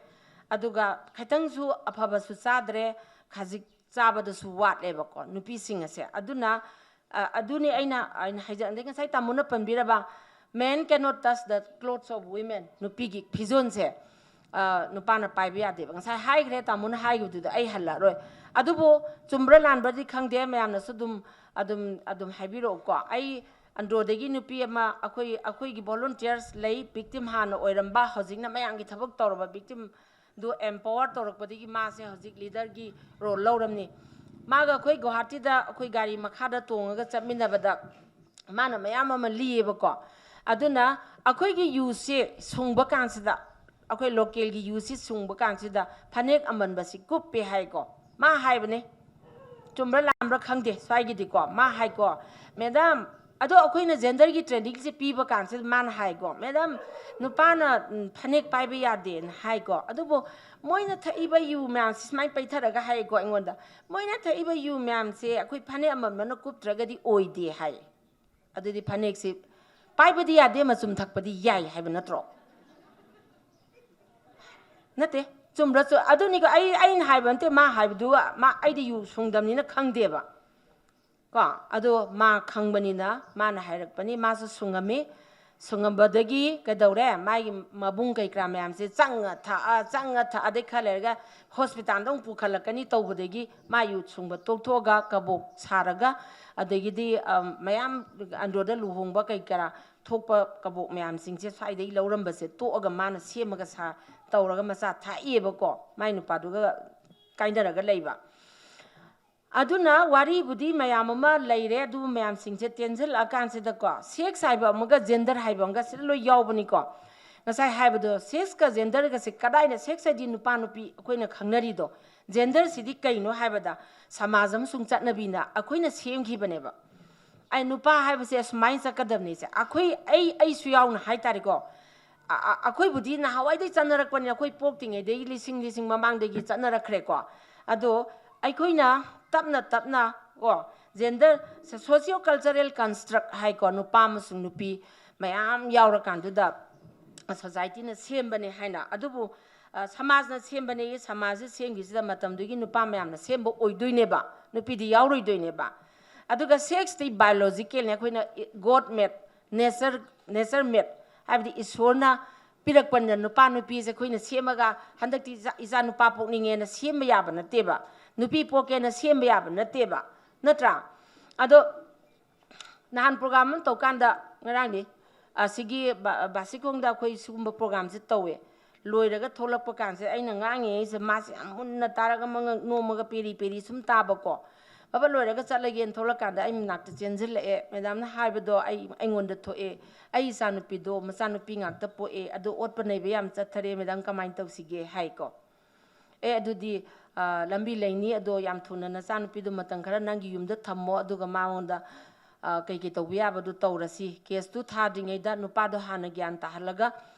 ꯑꯗꯨꯒ ꯈꯤꯇꯪꯁꯨ ꯑꯐꯕꯁꯨ ꯆꯥꯗ꯭ꯔꯦ, ꯈꯖꯤꯛ ꯆꯥꯕꯗꯁꯨ ꯋꯥꯠꯂꯦꯕꯀꯣ ꯅꯨꯄꯤꯁꯤꯡ ꯑꯁꯦ꯫ ꯑꯗꯨꯅ, ꯑ, ꯑꯗꯨꯅꯤ ꯑꯩꯅ, ꯑꯩꯅ ꯍꯥꯏꯖ-, ꯑꯗꯩ ꯉꯁꯥꯏ ꯇꯥꯃꯣꯅ ꯄꯟꯕꯤꯔꯕ, "Men cannot touch the clothes of women", ꯅꯨꯄꯤꯒꯤ ꯐꯤꯖꯣꯜꯁꯦ꯫ ꯑ, ꯅꯨꯄꯥꯅ ꯄꯥꯏꯕ ꯌꯥꯗꯦꯕ꯫ ꯉꯁꯥꯏ ꯍꯥꯏꯈ꯭ꯔꯦ, ꯇꯥꯃꯣꯅ ꯍꯥꯏꯈꯤꯕꯗꯨꯗ ꯑꯩ ꯍꯜꯂꯛꯑꯔꯣꯏ꯫ ꯑꯗꯨꯕꯨ ꯆꯨꯝꯕ꯭ꯔꯥ ꯂꯥꯟꯕ꯭ꯔꯗꯤ ꯈꯪꯗꯦ, ꯃꯌꯥꯝꯅꯁꯨ ꯑꯗꯨꯝ, ꯑꯗꯨꯝ, ꯑꯗꯨꯝ ꯍꯥꯏꯕꯤꯔꯛꯎꯀꯣ꯫ ꯑꯩ ꯑꯟꯗ꯭ꯔꯣꯗꯒꯤ ꯅꯨꯄꯤ ꯑꯃ, ꯑꯩꯈꯣꯏ, ꯑꯩꯈꯣꯏꯒꯤ volunteers ꯂꯩ, victim ꯍꯥꯟꯅ ꯑꯣꯏꯔꯝꯕ, ꯍꯧꯖꯤꯛꯅ ꯃꯌꯥꯝꯒꯤ ꯊꯕꯛ ꯇꯧꯔꯕ, victimꯗꯨ empower ꯇꯧꯔꯛꯄꯗꯒꯤ ꯃꯥꯁꯦ ꯍꯧꯖꯤꯛ leaderꯒꯤ role ꯂꯧꯔꯝꯅꯤ꯫ ꯃꯥꯒ ꯑꯩꯈꯣꯏ ꯒꯨꯋꯥꯍꯥꯇꯤꯗ ꯑꯩꯈꯣꯏ ꯒꯥꯔꯤ ꯃꯈꯥꯗ ꯇꯣꯡꯉꯒ ꯆꯠꯃꯤꯟꯅꯕꯗ ꯃꯥꯅ ꯃꯌꯥꯝ ꯑꯃ ꯂꯤꯌꯦꯕꯀꯣ꯫ ꯑꯗꯨꯅ ꯑꯩꯈꯣꯏꯒꯤ ꯌꯨꯁꯦ ꯁꯨꯡꯕ ꯀꯥꯟꯁꯤꯗ, ꯑꯩꯈꯣꯏ localꯒꯤ ꯌꯨꯁꯤ ꯁꯨꯡꯕ ꯀꯥꯟꯁꯤꯗ ꯐꯅꯦꯛ ꯑꯃꯟꯕꯁꯤ ꯀꯨꯞꯄꯦ ꯍꯥꯏꯀꯣ꯫ ꯃꯥ ꯍꯥꯏꯕꯅꯦ, ꯆꯨꯝꯕ꯭ꯔꯥ ꯂꯥꯟꯕ꯭ꯔꯥ ꯈꯪꯗꯦ, ꯁ꯭ꯋꯥꯏꯒꯤꯗꯤꯀꯣ꯫ ꯃꯥ ꯍꯥꯏꯀꯣ, "ꯃꯦꯗꯥꯝ, ꯑꯗꯣ ꯑꯩꯈꯣꯏꯅ genderꯒꯤ trainingꯁꯦ ꯄꯤꯕ ꯀꯥꯟꯁꯤꯗ ꯃꯥꯅ ꯍꯥꯏꯀꯣ, 'ꯃꯦꯗꯥꯝ, ꯅꯨꯄꯥꯅ, ꯎꯝ, ꯐꯅꯦꯛ ꯄꯥꯏꯕ ꯌꯥꯗꯦꯅ' ꯍꯥꯏꯀꯣ꯫ ꯑꯗꯨꯕꯨ ꯃꯣꯏꯅ ꯊꯛꯏꯕ ꯌꯨ ꯃꯌꯥꯝꯁꯤ ꯁꯨꯃꯥꯏꯅ ꯄꯩꯊꯔꯒ ꯍꯥꯏꯀꯣ ꯑꯩꯉꯣꯟꯗ, 'ꯃꯣꯏꯅ ꯊꯛꯏꯕ ꯌꯨ ꯃꯌꯥꯝꯁꯦ ꯑꯩꯈꯣꯏ ꯐꯅꯦꯛ ꯑꯃꯟꯕꯅ ꯀꯨꯞꯇ꯭ꯔꯒꯗꯤ ꯑꯣꯏꯗꯦ' ꯍꯥꯏ꯫ ꯑꯗꯨꯗꯤ ꯐꯅꯦꯛꯁꯤ ꯄꯥꯏꯕꯗꯤ ꯌꯥꯗꯦ, ꯃꯆꯨꯝ ꯊꯛꯄꯗꯤ ꯌꯥꯏ ꯍꯥꯏꯕ ꯅꯠꯇ꯭ꯔꯣ? ꯅꯠꯇꯦ, ꯆꯨꯝꯕ꯭ꯔꯥ? ꯆꯨ-, ꯑꯗꯨꯅꯤꯀꯣ, ꯑꯩ, ꯑꯩꯅ ꯍꯥꯏꯕ ꯅꯠꯇꯦ, ꯃꯥ ꯍꯥꯏꯕꯗꯨ, ꯃꯥ, ꯑꯩꯗꯤ ꯌꯨ ꯁꯨꯡꯗꯕꯅꯤꯅ ꯈꯪꯗꯦꯕ꯫ ꯀꯣ, ꯑꯗꯣ ꯃꯥ ꯈꯪꯕꯅꯤꯅ ꯃꯥꯅ ꯍꯥꯏꯔꯛꯄꯅꯤ, ꯃꯥꯁꯨ ꯁꯨꯡꯉꯝꯃꯤ꯫ ꯁꯨꯡꯉꯝꯕꯗꯒꯤ ꯀꯩꯗꯧꯔꯦ? ꯃꯥꯒꯤ ꯃꯕꯨꯡ ꯀꯩ ꯀꯔꯥ ꯃꯌꯥꯝꯁꯦ ꯆꯪꯉ ꯊꯛꯑ, ꯆꯪꯉ ꯊꯛꯑ, ꯑꯗꯩ ꯈꯔ ꯂꯩꯔꯒ ꯍꯣꯁꯄꯤꯇꯥꯜꯗ ꯑꯃꯨꯛ ꯄꯨꯈꯠꯂꯛꯀꯅꯤ ꯇꯧꯕꯗꯒꯤ ꯃꯥ ꯌꯨ ꯁꯨꯡꯕ ꯇꯣꯛꯊꯣꯛꯑꯒ ꯀꯕꯣꯛ ꯁꯥꯔꯒ, ꯑꯗꯒꯤꯗꯤ, ꯑꯝ, ꯃꯌꯥꯝ ꯑꯟꯗ꯭ꯔꯣꯗ ꯂꯨꯍꯣꯡꯕ ꯀꯩ ꯀꯔꯥ ꯊꯣꯛꯄ ꯀꯕꯣꯛ ꯃꯌꯥꯝꯁꯤꯡꯁꯦ ꯁ꯭ꯋꯥꯏꯗꯒꯤ ꯂꯧꯔꯝꯕꯁꯦ ꯇꯣꯛꯑꯒ ꯃꯥꯅ ꯁꯦꯝꯃꯒ ꯁꯥ-, ꯇꯧꯔꯒ ꯃꯆꯥ ꯊꯥꯛꯏꯑꯕꯀꯣ, ꯃꯥꯏ ꯅꯨꯄꯥꯗꯨꯒ ꯀꯥꯏꯅꯔꯒ ꯂꯩꯕ꯫ ꯑꯗꯨꯅ ꯋꯥꯔꯤꯕꯨꯗꯤ ꯃꯌꯥꯝ ꯑꯃ ꯂꯩꯔꯦ, ꯑꯗꯨꯕꯨ ꯃꯌꯥꯝꯁꯤꯡꯁꯦ ꯇꯦꯟꯁꯤꯜꯂꯛꯑꯀꯥꯟꯁꯤꯗꯀꯣ, sex ꯍꯥꯏꯕ ꯑꯃꯒ gender ꯍꯥꯏꯕ ꯑꯃꯒ ꯁꯤꯗ ꯂꯣꯏ ꯌꯥꯎꯕꯅꯤꯀꯣ꯫ ꯉꯁꯥꯏ ꯍꯥꯏꯕꯗꯣ, sexꯀ genderꯒꯁꯦ ꯀꯗꯥꯏꯅ, sex ꯍꯥꯏꯗꯤ ꯅꯨꯄꯥ ꯅꯨꯄꯤ ꯑꯩꯈꯣꯏꯅ ꯈꯪꯅꯔꯤꯗꯣ, genderꯁꯤꯗꯤ ꯀꯩꯅꯣ ꯍꯥꯏꯕꯗ ꯁꯃꯥꯖ ꯑꯃꯁꯨꯡ ꯆꯠꯅꯕꯤꯅ ꯑꯩꯈꯣꯏꯅ ꯁꯦꯝꯈꯤꯕꯅꯦꯕ꯫ ꯑꯩ ꯅꯨꯄꯥ ꯍꯥꯏꯕꯁꯦ ꯑꯁꯨꯃꯥꯏꯅ ꯆꯠꯀꯗꯕꯅꯤ ꯁꯦ, ꯑꯩꯈꯣꯏ, ꯑꯩ, ꯑꯩꯁꯨ ꯌꯥꯎꯅ ꯍꯥꯏꯇꯥꯔꯦꯀꯣ꯫ ꯑ-, ꯑ-, ꯑꯩꯈꯣꯏꯕꯨꯗꯤ ꯅꯍꯥꯟꯋꯥꯏꯗꯩ ꯆꯠꯅꯔꯛꯄꯅꯤ, ꯑꯩꯈꯣꯏ ꯄꯣꯛꯇ꯭ꯔꯤꯉꯩꯗꯒꯤ ꯂꯤꯁꯤꯡ ꯂꯤꯁꯤꯡ ꯃꯃꯥꯡꯗꯒꯤ ꯆꯠꯅꯔꯛꯈ꯭ꯔꯦꯀꯣ꯫ ꯑꯗꯣ ꯑꯩꯈꯣꯏꯅ ꯇꯞꯅ ꯇꯞꯅ ꯀꯣ, gender, socio cultural construct ꯍꯥꯏꯀꯣ, ꯅꯨꯄꯥ ꯑꯃꯁꯨꯡ ꯅꯨꯄꯤ ꯃꯌꯥꯝ ꯌꯥꯎꯔꯀꯥꯟꯗꯨꯗ societyꯅ ꯁꯦꯝꯕꯅꯦ ꯍꯥꯏꯅ꯫ ꯑꯗꯨꯕꯨ, ꯑ, ꯁꯃꯥꯖꯅ ꯁꯦꯝꯕꯅꯦ, ꯁꯃꯥꯖꯁꯦ ꯁꯦꯝꯈꯤꯁꯤꯗ ꯃꯇꯝꯗꯨꯒꯤ ꯅꯨꯄꯥ ꯃꯌꯥꯝꯅ ꯁꯦꯝꯕ ꯑꯣꯏꯗꯣꯏꯅꯦꯕ, ꯅꯨꯄꯤꯗꯤ ꯌꯥꯎꯔꯣꯏꯗꯣꯏꯅꯦꯕ꯫ ꯑꯗꯨꯒ sexꯇꯤ biologicalꯅꯦ, ꯑꯩꯈꯣꯏꯅ God made, nature, nature made, ꯍꯥꯏꯕꯗꯤ ꯏꯁꯣꯔꯅ ꯄꯤꯔꯛꯄꯅꯤꯅ ꯅꯨꯄꯥ ꯅꯨꯄꯤꯁꯦ ꯑꯩꯈꯣꯏꯅ ꯁꯦꯝꯃꯒ ꯍꯟꯗꯛꯇꯤ ꯏꯆꯥ ꯏꯆꯥ ꯅꯨꯄꯥ ꯄꯣꯛꯅꯤꯡꯉꯦꯅ ꯁꯦꯝꯕ ꯌꯥꯕ ꯅꯠꯇꯦꯕ, ꯅꯨꯄꯤ ꯄꯣꯛꯀꯦꯅ ꯁꯦꯝꯕ ꯌꯥꯕ ꯅꯠꯇꯦꯕ, ꯅꯠꯇ꯭ꯔꯥ? ꯑꯗꯣ ꯅꯍꯥꯟ ꯄ꯭ꯔꯣꯒ꯭ꯔꯥꯝ ꯑꯃ ꯇꯧꯀꯥꯟꯗ, ꯉꯔꯥꯡꯗꯤ ꯑꯁꯤꯒꯤ ꯕꯥ- ꯕꯥꯁꯤꯈꯣꯡꯗ ꯑꯩꯈꯣꯏ ꯁꯤꯒꯨꯝꯕ ꯄ꯭ꯔꯣꯒ꯭ꯔꯥꯝꯁꯦ ꯇꯧꯋꯦ꯫ ꯂꯣꯏꯔꯒ ꯊꯣꯛꯂꯛꯄ ꯀꯥꯟꯁꯤꯗ ꯑꯩꯅ ꯉꯥꯡꯉꯤꯉꯩꯁꯦ ꯃꯥꯁꯦ ꯌꯥꯝ ꯃꯨꯟꯅ ꯇꯥꯔꯒ ꯃꯉꯛ ꯅꯣꯝꯃꯒ ꯄꯦꯔꯤ ꯄꯦꯔꯤ ꯁꯨꯝ ꯇꯥꯕꯀꯣ꯫ ꯕꯕꯥ ꯂꯣꯏꯔꯒ ꯆꯠꯂꯒꯦꯅ ꯊꯣꯛꯂꯛꯀꯥꯟꯗ ꯑꯩ ꯃꯅꯥꯛꯇ ꯆꯦꯟꯁꯤꯜꯂꯛꯑꯦ, "ꯃꯦꯗꯥꯝꯅ ꯍꯥꯏꯕꯗꯣ ꯑꯩ ꯑꯩꯉꯣꯟꯗ ꯊꯣꯛꯑꯦ, ꯑꯩ ꯏꯆꯥꯅꯨꯄꯤꯗꯣ ꯃꯆꯥꯅꯨꯄꯤ ꯉꯥꯛꯇ ꯄꯣꯛꯑꯦ, ꯑꯗꯣ ꯑꯣꯠꯄ ꯅꯩꯕ ꯌꯥꯝ ꯆꯠꯊꯔꯦ, ꯃꯦꯗꯥꯝ ꯀꯃꯥꯏꯅ ꯇꯧꯁꯤꯒꯦ?" ꯍꯥꯏꯀꯣ꯫ "ꯑꯦ, ꯑꯗꯨꯗꯤ ꯑ, ꯂꯝꯕꯤ ꯂꯩꯅꯤ, ꯑꯗꯣ ꯌꯥꯝ ꯊꯨꯅ ꯅꯆꯥꯅꯨꯄꯤꯗꯣ ꯃꯇꯝ ꯈꯔ ꯅꯪꯒꯤ ꯌꯨꯝꯗ ꯊꯝꯃꯣ, ꯑꯗꯨꯒ ꯃꯉꯣꯟꯗ ꯑ, ꯀꯩꯀꯩ ꯇꯧꯕ ꯌꯥꯕꯗꯨ ꯇꯧꯔꯁꯤ꯫ ꯀꯦꯁꯇꯨ ꯊꯥꯗ꯭ꯔꯤꯉꯩꯗ ꯅꯨꯄꯥꯗꯣ ꯍꯥꯟꯅ ꯒ꯭ꯌꯥꯟ ꯇꯥꯍꯜꯂꯒ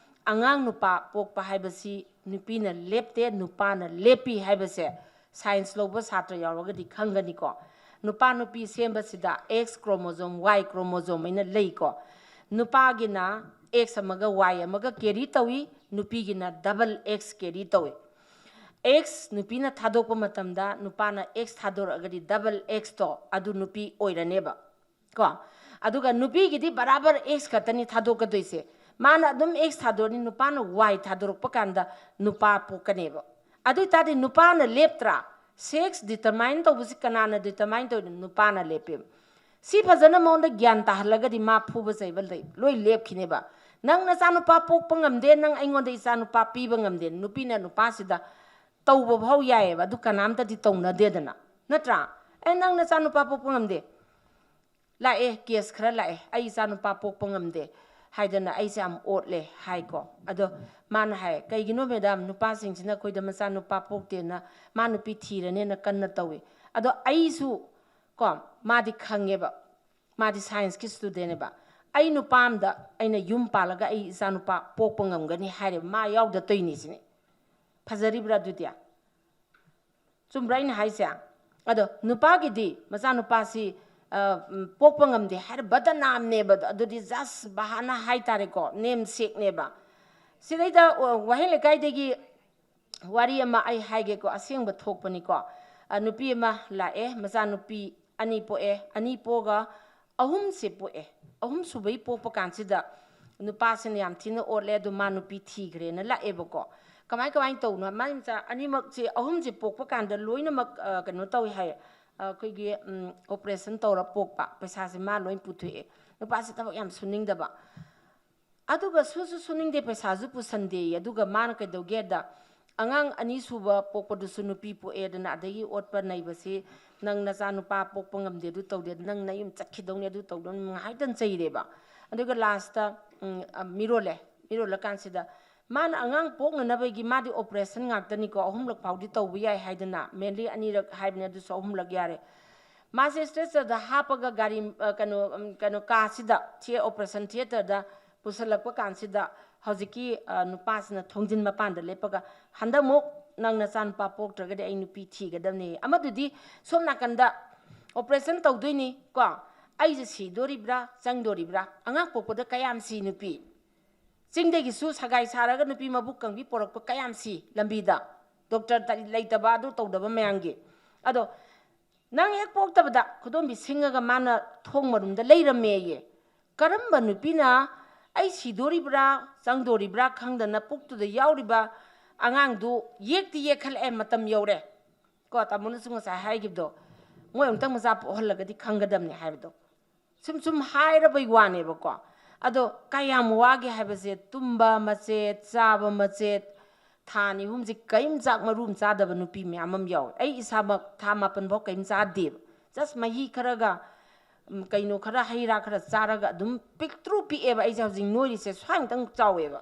ꯑꯉꯥꯡ ꯅꯨꯄꯥ ꯄꯣꯛꯄ ꯍꯥꯏꯕꯁꯤ ꯅꯨꯄꯤꯅ ꯂꯦꯞꯇꯦ, ꯅꯨꯄꯥꯅ ꯂꯦꯞꯄꯤ ꯍꯥꯏꯕꯁꯦ ꯁꯥꯏꯟꯁ ꯂꯧꯕ ꯁꯥꯇ꯭ꯔ ꯌꯥꯎꯔꯒꯗꯤ ꯈꯪꯒꯅꯤꯀꯣ꯫ ꯅꯨꯄꯥ ꯅꯨꯄꯤ ꯁꯦꯝꯕꯁꯤꯗ X chromosome, Y chromosome ꯍꯥꯏꯅ ꯂꯩꯀꯣ꯫ ꯅꯨꯄꯥꯒꯤꯅ X ꯑꯃꯒ Y ꯑꯃꯒ ꯀꯦꯔꯤ ꯇꯧꯏ, ꯅꯨꯄꯤꯒꯤꯅ ꯗꯕꯜ X ꯀꯦꯔꯤ ꯇꯧꯏ꯫ X ꯅꯨꯄꯤꯅ ꯊꯥꯗꯣꯛꯄ ꯃꯇꯝꯗ ꯅꯨꯄꯥꯅ X ꯊꯥꯗꯣꯔꯛꯑꯒꯗꯤ ꯗꯕꯜ Xꯇꯣ ꯑꯗꯨ ꯅꯨꯄꯤ ꯑꯣꯏꯔꯅꯦꯕ ꯀꯣ꯫ ꯑꯗꯨꯒ ꯅꯨꯄꯤꯒꯤꯗꯤ ꯕꯔꯥꯕꯔ X ꯈꯛꯇꯅꯤ ꯊꯥꯗꯣꯛꯀꯗꯣꯏꯁꯦ꯫ ꯃꯥꯅ ꯑꯗꯨꯝ X ꯊꯥꯗꯣꯔꯛꯑꯅꯤ, ꯅꯨꯄꯥꯅ Y ꯊꯥꯗꯣꯔꯛꯄ ꯀꯥꯟꯗ ꯅꯨꯄꯥ ꯄꯣꯛꯀꯅꯦꯕ꯫ ꯑꯗꯨ ꯑꯣꯏꯇꯥꯔꯗꯤ ꯅꯨꯄꯥꯅ ꯂꯦꯞꯇ꯭ꯔꯥ? ꯁꯦꯛꯁ ꯗꯤꯇꯔꯃꯥꯏꯟ ꯇꯧꯕꯁꯤ ꯀꯅꯥꯅ ꯗꯤꯇꯔꯃꯥꯏꯟ ꯇꯧꯔꯤꯅꯣ? ꯅꯨꯄꯥꯅ ꯂꯦꯞꯄꯦꯕ꯫ ꯁꯤ ꯐꯖꯅ ꯃꯉꯣꯟꯗ ꯒ꯭ꯌꯥꯟ ꯇꯥꯍꯜꯂꯒꯗꯤ ꯃꯥ ꯐꯨꯕ ꯆꯩꯕ ꯂꯩ ꯂꯣꯏ ꯂꯦꯞꯈꯤꯅꯦꯕ꯫ "ꯅꯪ ꯅꯆꯥꯅꯨꯄꯥ ꯄꯣꯛꯄ ꯉꯝꯗꯦ, ꯅꯪ ꯑꯩꯉꯣꯟꯗ ꯏꯆꯥꯅꯨꯄꯥ ꯄꯤꯕ ꯉꯝꯗꯦ", ꯅꯨꯄꯤꯅ ꯅꯨꯄꯥꯁꯤꯗ ꯇꯧꯕ ꯐꯥꯎ ꯌꯥꯏꯌꯦꯕ꯫ ꯑꯗꯨ ꯀꯅꯥꯝꯇꯗꯤ ꯇꯧꯅꯗꯦꯗꯅ, ꯅꯠꯇ꯭ꯔꯥ? "ꯑꯦ, ꯅꯪ ꯅꯆꯥꯅꯨꯄꯥ ꯄꯣꯛꯄ ꯉꯝꯗꯦ, ꯂꯥꯛꯑꯦ, ꯀꯦꯁ ꯈꯔ ꯂꯥꯛꯑꯦ, ꯑꯩ ꯏꯆꯥꯅꯨꯄꯥ ꯄꯣꯛꯄ ꯉꯝꯗꯦ" ꯍꯥꯏꯗꯅ ꯑꯩꯁꯦ ꯌꯥꯝ ꯑꯣꯠꯂꯦ ꯍꯥꯏꯀꯣ꯫ ꯑꯗꯣ ꯃꯥꯅ ꯍꯥꯏ, "ꯀꯩꯒꯤꯅꯣ ꯃꯦꯗꯥꯝ, ꯅꯨꯄꯥꯁꯤꯡꯁꯤꯅ ꯑꯩꯈꯣꯏꯗ ꯃꯆꯥꯅꯨꯄꯥ ꯄꯣꯛꯇꯦꯅ ꯃꯥ ꯅꯨꯄꯤ ꯊꯤꯔꯅꯦꯅ ꯀꯟꯅ ꯇꯧꯏ?" ꯑꯗꯣ ꯑꯩꯁꯨ ꯀꯣ, ꯃꯥꯗꯤ ꯈꯪꯉꯦꯕ, ꯃꯥꯗꯤ ꯁꯥꯏꯟꯁꯀꯤ ꯁ꯭ꯇꯨꯗꯦꯟꯅꯦꯕ꯫ "ꯑꯩ ꯅꯨꯄꯥ ꯑꯝꯗ ꯑꯩꯅ ꯌꯨꯝ ꯄꯥꯜꯂꯒ ꯑꯩ ꯏꯆꯥꯅꯨꯄꯥ ꯄꯣꯛꯄ ꯉꯝꯒꯅꯤ" ꯍꯥꯏꯔꯦꯕ, ꯃꯥ ꯌꯥꯎꯗ ꯇꯧꯏꯅꯤ ꯁꯤꯅꯤ꯫ ꯐꯖꯔꯤꯕ꯭ꯔꯥ ꯑꯗꯨꯗꯤ? ꯆꯨꯝꯕ꯭ꯔꯥ ꯑꯩꯅ ꯍꯥꯏꯁꯦ? ꯑꯗꯣ ꯅꯨꯄꯥꯒꯤꯗꯤ ꯃꯆꯥꯅꯨꯄꯥꯁꯤ, ꯑ, ꯎꯝ, ꯄꯣꯛꯄ ꯉꯝꯗꯦ ꯍꯥꯏꯔ ꯕꯗꯅꯥꯝꯅꯦꯕ ꯑꯗꯣ꯫ ꯑꯗꯨꯗꯤ ꯖꯁ ꯕꯍꯥꯅꯥ ꯍꯥꯏꯇꯥꯔꯦꯀꯣ, ꯅꯦꯝ ꯁꯦꯛꯅꯦꯕ꯫ ꯁꯤꯗꯩꯗ, ꯑ, ꯋꯥꯍꯦꯡ ꯂꯩꯀꯥꯏꯗꯒꯤ ꯋꯥꯔꯤ ꯑꯃ ꯑꯩ ꯍꯥꯏꯒꯦꯀꯣ, ꯑꯁꯦꯡꯕ ꯊꯣꯛꯄꯅꯤꯀꯣ꯫ ꯑ, ꯅꯨꯄꯤ ꯑꯃ ꯂꯥꯛꯑꯦ, ꯃꯆꯥꯅꯨꯄꯤ ꯑꯅꯤ ꯄꯣꯛꯑꯦ, ꯑꯅꯤ ꯄꯣꯛꯑꯒ ꯑꯍꯨꯝꯁꯦ ꯄꯣꯛꯑꯦ꯫ ꯑꯍꯨꯝ ꯁꯨꯕꯩ ꯄꯣꯛꯄ ꯀꯥꯟꯁꯤꯗ ꯅꯨꯄꯥꯁꯤꯅ ꯌꯥꯝ ꯊꯤꯅ ꯑꯣꯠꯂꯦ, ꯑꯗꯨ ꯃꯥ ꯅꯨꯄꯤ ꯊꯤꯈ꯭ꯔꯦꯅ ꯂꯥꯛꯑꯦꯕꯀꯣ꯫ ꯀꯃꯥꯏ ꯀꯃꯥꯏꯅ ꯇꯧꯅꯣ? ꯃꯥꯏ ꯃꯆꯥ ꯑꯅꯤꯃꯛꯁꯦ, ꯑꯍꯨꯝꯁꯦ ꯄꯣꯛꯄ ꯀꯥꯟꯗ ꯂꯣꯏꯅꯃꯛ, ꯑ, ꯀꯩꯅꯣ ꯇꯧꯏ ꯍꯥꯏ, ꯑ, ꯑꯩꯈꯣꯏꯒꯤ, ꯎꯝ, operation ꯇꯧꯔ ꯄꯣꯛꯄ꯫ ꯄꯩꯁꯥꯁꯦ ꯃꯥ ꯂꯣꯏ ꯄꯨꯊꯣꯛꯑꯦ꯫ ꯅꯨꯄꯥꯁꯦ ꯊꯕꯛ ꯌꯥꯝ ꯁꯨꯅꯤꯡꯗꯕ꯫ ꯑꯗꯨꯒ ꯁꯨꯁꯨ ꯁꯨꯅꯤꯡꯗꯦ, ꯄꯩꯁꯥꯁꯨ ꯄꯨꯁꯟꯗꯦꯌꯦ꯫ ꯑꯗꯨꯒ ꯃꯥꯅ ꯀꯩꯗꯧꯒꯦꯗ, ꯑꯉꯥꯡ ꯑꯅꯤꯁꯨꯕ ꯄꯣꯛꯄꯗꯨꯁꯨ ꯅꯨꯄꯤ ꯄꯣꯛꯑꯦꯗꯅ, ꯑꯗꯒꯤ ꯑꯣꯠꯄ ꯅꯩꯕꯁꯤ, "ꯅꯪ ꯅꯆꯥ ꯅꯨꯄꯥ ꯄꯣꯛꯄ ꯉꯝꯗꯦ, ꯑꯗꯨ ꯇꯧꯗꯦ, ꯅꯪ ꯅꯌꯨꯝ ꯆꯠꯈꯤꯗꯧꯅꯤ, ꯑꯗꯨ ꯇꯧꯗꯧꯅꯤ", ꯉꯥꯏꯍꯥꯛꯇꯪ ꯆꯩꯔꯦꯕ꯫ ꯑꯗꯨꯒ ꯂꯥꯁꯇ, ꯎꯝ, ꯑ, ꯃꯤꯔꯣꯜꯂꯦ꯫ ꯃꯤꯔꯣꯜꯂꯀꯥꯟꯁꯤꯗ ꯃꯥꯅ ꯑꯉꯥꯡ ꯄꯣꯛꯅꯅꯕꯒꯤ, ꯃꯥꯗꯤ operation ꯉꯥꯛꯇꯅꯤꯀꯣ, ꯑꯍꯨꯝꯂꯛ ꯐꯥꯎꯗꯤ ꯇꯧꯕ ꯌꯥꯏ ꯍꯥꯏꯗꯅ, mainly ꯑꯅꯤꯔꯛ ꯍꯥꯏꯕꯅꯦ, ꯑꯗꯨꯁꯨ ꯑꯍꯨꯝꯂꯛ ꯌꯥꯔꯦ꯫ ꯃꯥꯁꯦ stretcherꯗ ꯍꯥꯞꯄꯒ ꯒꯥꯔꯤ, ꯑ, ꯀꯩꯅꯣ, ꯎꯝ, ꯀꯩꯅꯣ ꯀꯥꯁꯤꯗ, ꯊꯤꯌꯦ-, operation theatreꯗ ꯄꯨꯁꯜꯂꯛꯄ ꯀꯥꯟꯁꯤꯗ ꯍꯧꯖꯤꯛꯀꯤ, ꯑ, ꯅꯨꯄꯥꯁꯤꯅ ꯊꯣꯡꯖꯤꯟ ꯃꯄꯥꯟꯗ ꯂꯦꯞꯄꯒ, "ꯍꯟꯗꯛꯃꯨꯛ ꯅꯪ ꯅꯆꯥꯅꯨꯄꯥ ꯄꯣꯛꯇ꯭ꯔꯒꯗꯤ ꯑꯩ ꯅꯨꯄꯤ ꯊꯤꯒꯗꯕꯅꯦ"꯫ ꯑꯃꯗꯨꯗꯤ ꯁꯣꯝ ꯅꯥꯀꯟꯗ operation ꯇꯧꯗꯣꯏꯅꯤ ꯀꯣ, "ꯑꯩꯁꯦ ꯁꯤꯗꯣꯔꯤꯕ꯭ꯔꯥ ꯆꯪꯗꯣꯔꯤꯕ꯭ꯔꯥ? ꯑꯉꯥꯡ ꯄꯣꯛꯄꯗ ꯀꯌꯥꯝ ꯁꯤ ꯅꯨꯄꯤ? ꯆꯤꯡꯗꯒꯤꯁꯨ ꯁꯒꯥꯏ ꯁꯥꯔꯒ ꯅꯨꯄꯤ ꯃꯕꯨꯛ ꯀꯪꯕꯤ ꯄꯣꯔꯛꯄ ꯀꯌꯥꯝ ꯁꯤ ꯂꯝꯕꯤꯗ, doctor ꯇ-, ꯂꯩꯇꯕ, ꯑꯗꯨ ꯇꯧꯗꯕ ꯃꯌꯥꯝꯒꯤ꯫ ꯑꯗꯣ ꯅꯪ ꯍꯦꯛ ꯄꯣꯛꯇꯕꯗ ꯈꯨꯗꯣꯝꯕꯤ ꯁꯤꯡꯉꯒ ꯃꯥꯅ ꯊꯣꯡ ꯃꯔꯨꯝꯗ ꯂꯩꯔꯝꯃꯦꯌꯦ꯫ ꯀꯔꯝꯕ ꯅꯨꯄꯤꯅ ꯑꯩ ꯁꯤꯗꯣꯔꯤꯕ꯭ꯔꯥ ꯆꯪꯗꯣꯔꯤꯕ꯭ꯔꯥ ꯈꯪꯗꯅ ꯄꯨꯛꯇꯨꯗ ꯌꯥꯎꯔꯤꯕ ꯑꯉꯥꯡꯗꯨ ꯌꯦꯛꯇꯤ ꯌꯦꯛꯈꯠꯂꯛꯑꯦ, ꯃꯇꯝ ꯌꯧꯔꯦ"? ꯀꯣ, ꯇꯥꯃꯣꯅꯁꯨ ꯉꯁꯥꯏ ꯍꯥꯏꯈꯤꯕꯗꯣ, "ꯃꯣꯏ ꯑꯃꯨꯛꯇꯪ ꯃꯆꯥ ꯄꯣꯛꯍꯜꯂꯒꯗꯤ ꯈꯪꯒꯗꯕꯅꯤ" ꯍꯥꯏꯕꯗꯣ꯫ ꯁꯨꯝ ꯁꯨꯝ ꯍꯥꯏꯔꯕꯩ ꯋꯥꯅꯦꯕꯀꯣ꯫ ꯑꯗꯣ ꯀꯌꯥꯝ ꯋꯥꯒꯦ ꯍꯥꯏꯕꯁꯦ, ꯇꯨꯝꯕ ꯃꯆꯦꯠ, ꯆꯥꯕ ꯃꯆꯦꯠ, ꯊꯥ ꯑꯅꯤ ꯑꯍꯨꯝꯁꯦ ꯀꯔꯤꯝ ꯆꯥꯛ ꯃꯔꯨ ꯑꯃ ꯆꯥꯗꯕ ꯅꯨꯄꯤ ꯃꯌꯥꯝ ꯑꯃ ꯌꯥꯎꯋꯦ꯫ ꯑꯩ ꯏꯁꯥꯃꯛ ꯊꯥ ꯃꯥꯄꯟ ꯐꯥꯎ ꯀꯔꯤꯝ ꯆꯥꯗꯦꯕ꯫ Just ꯃꯍꯤ ꯈꯔꯒ, ꯎꯝ, ꯀꯩꯅꯣ ꯈꯔ, ꯍꯩ ꯔꯥ ꯈꯔ ꯆꯥꯔꯒ ꯑꯗꯨꯝ ꯄꯤꯛꯇ꯭ꯔꯨ ꯄꯤꯛꯑꯦꯕ꯫ ꯑꯩꯁꯦ ꯍꯧꯖꯤꯛ ꯅꯣꯏꯔꯤꯁꯦ ꯁ꯭ꯋꯥꯏꯃꯨꯛꯇꯪ ꯆꯥꯎꯋꯦꯕ꯫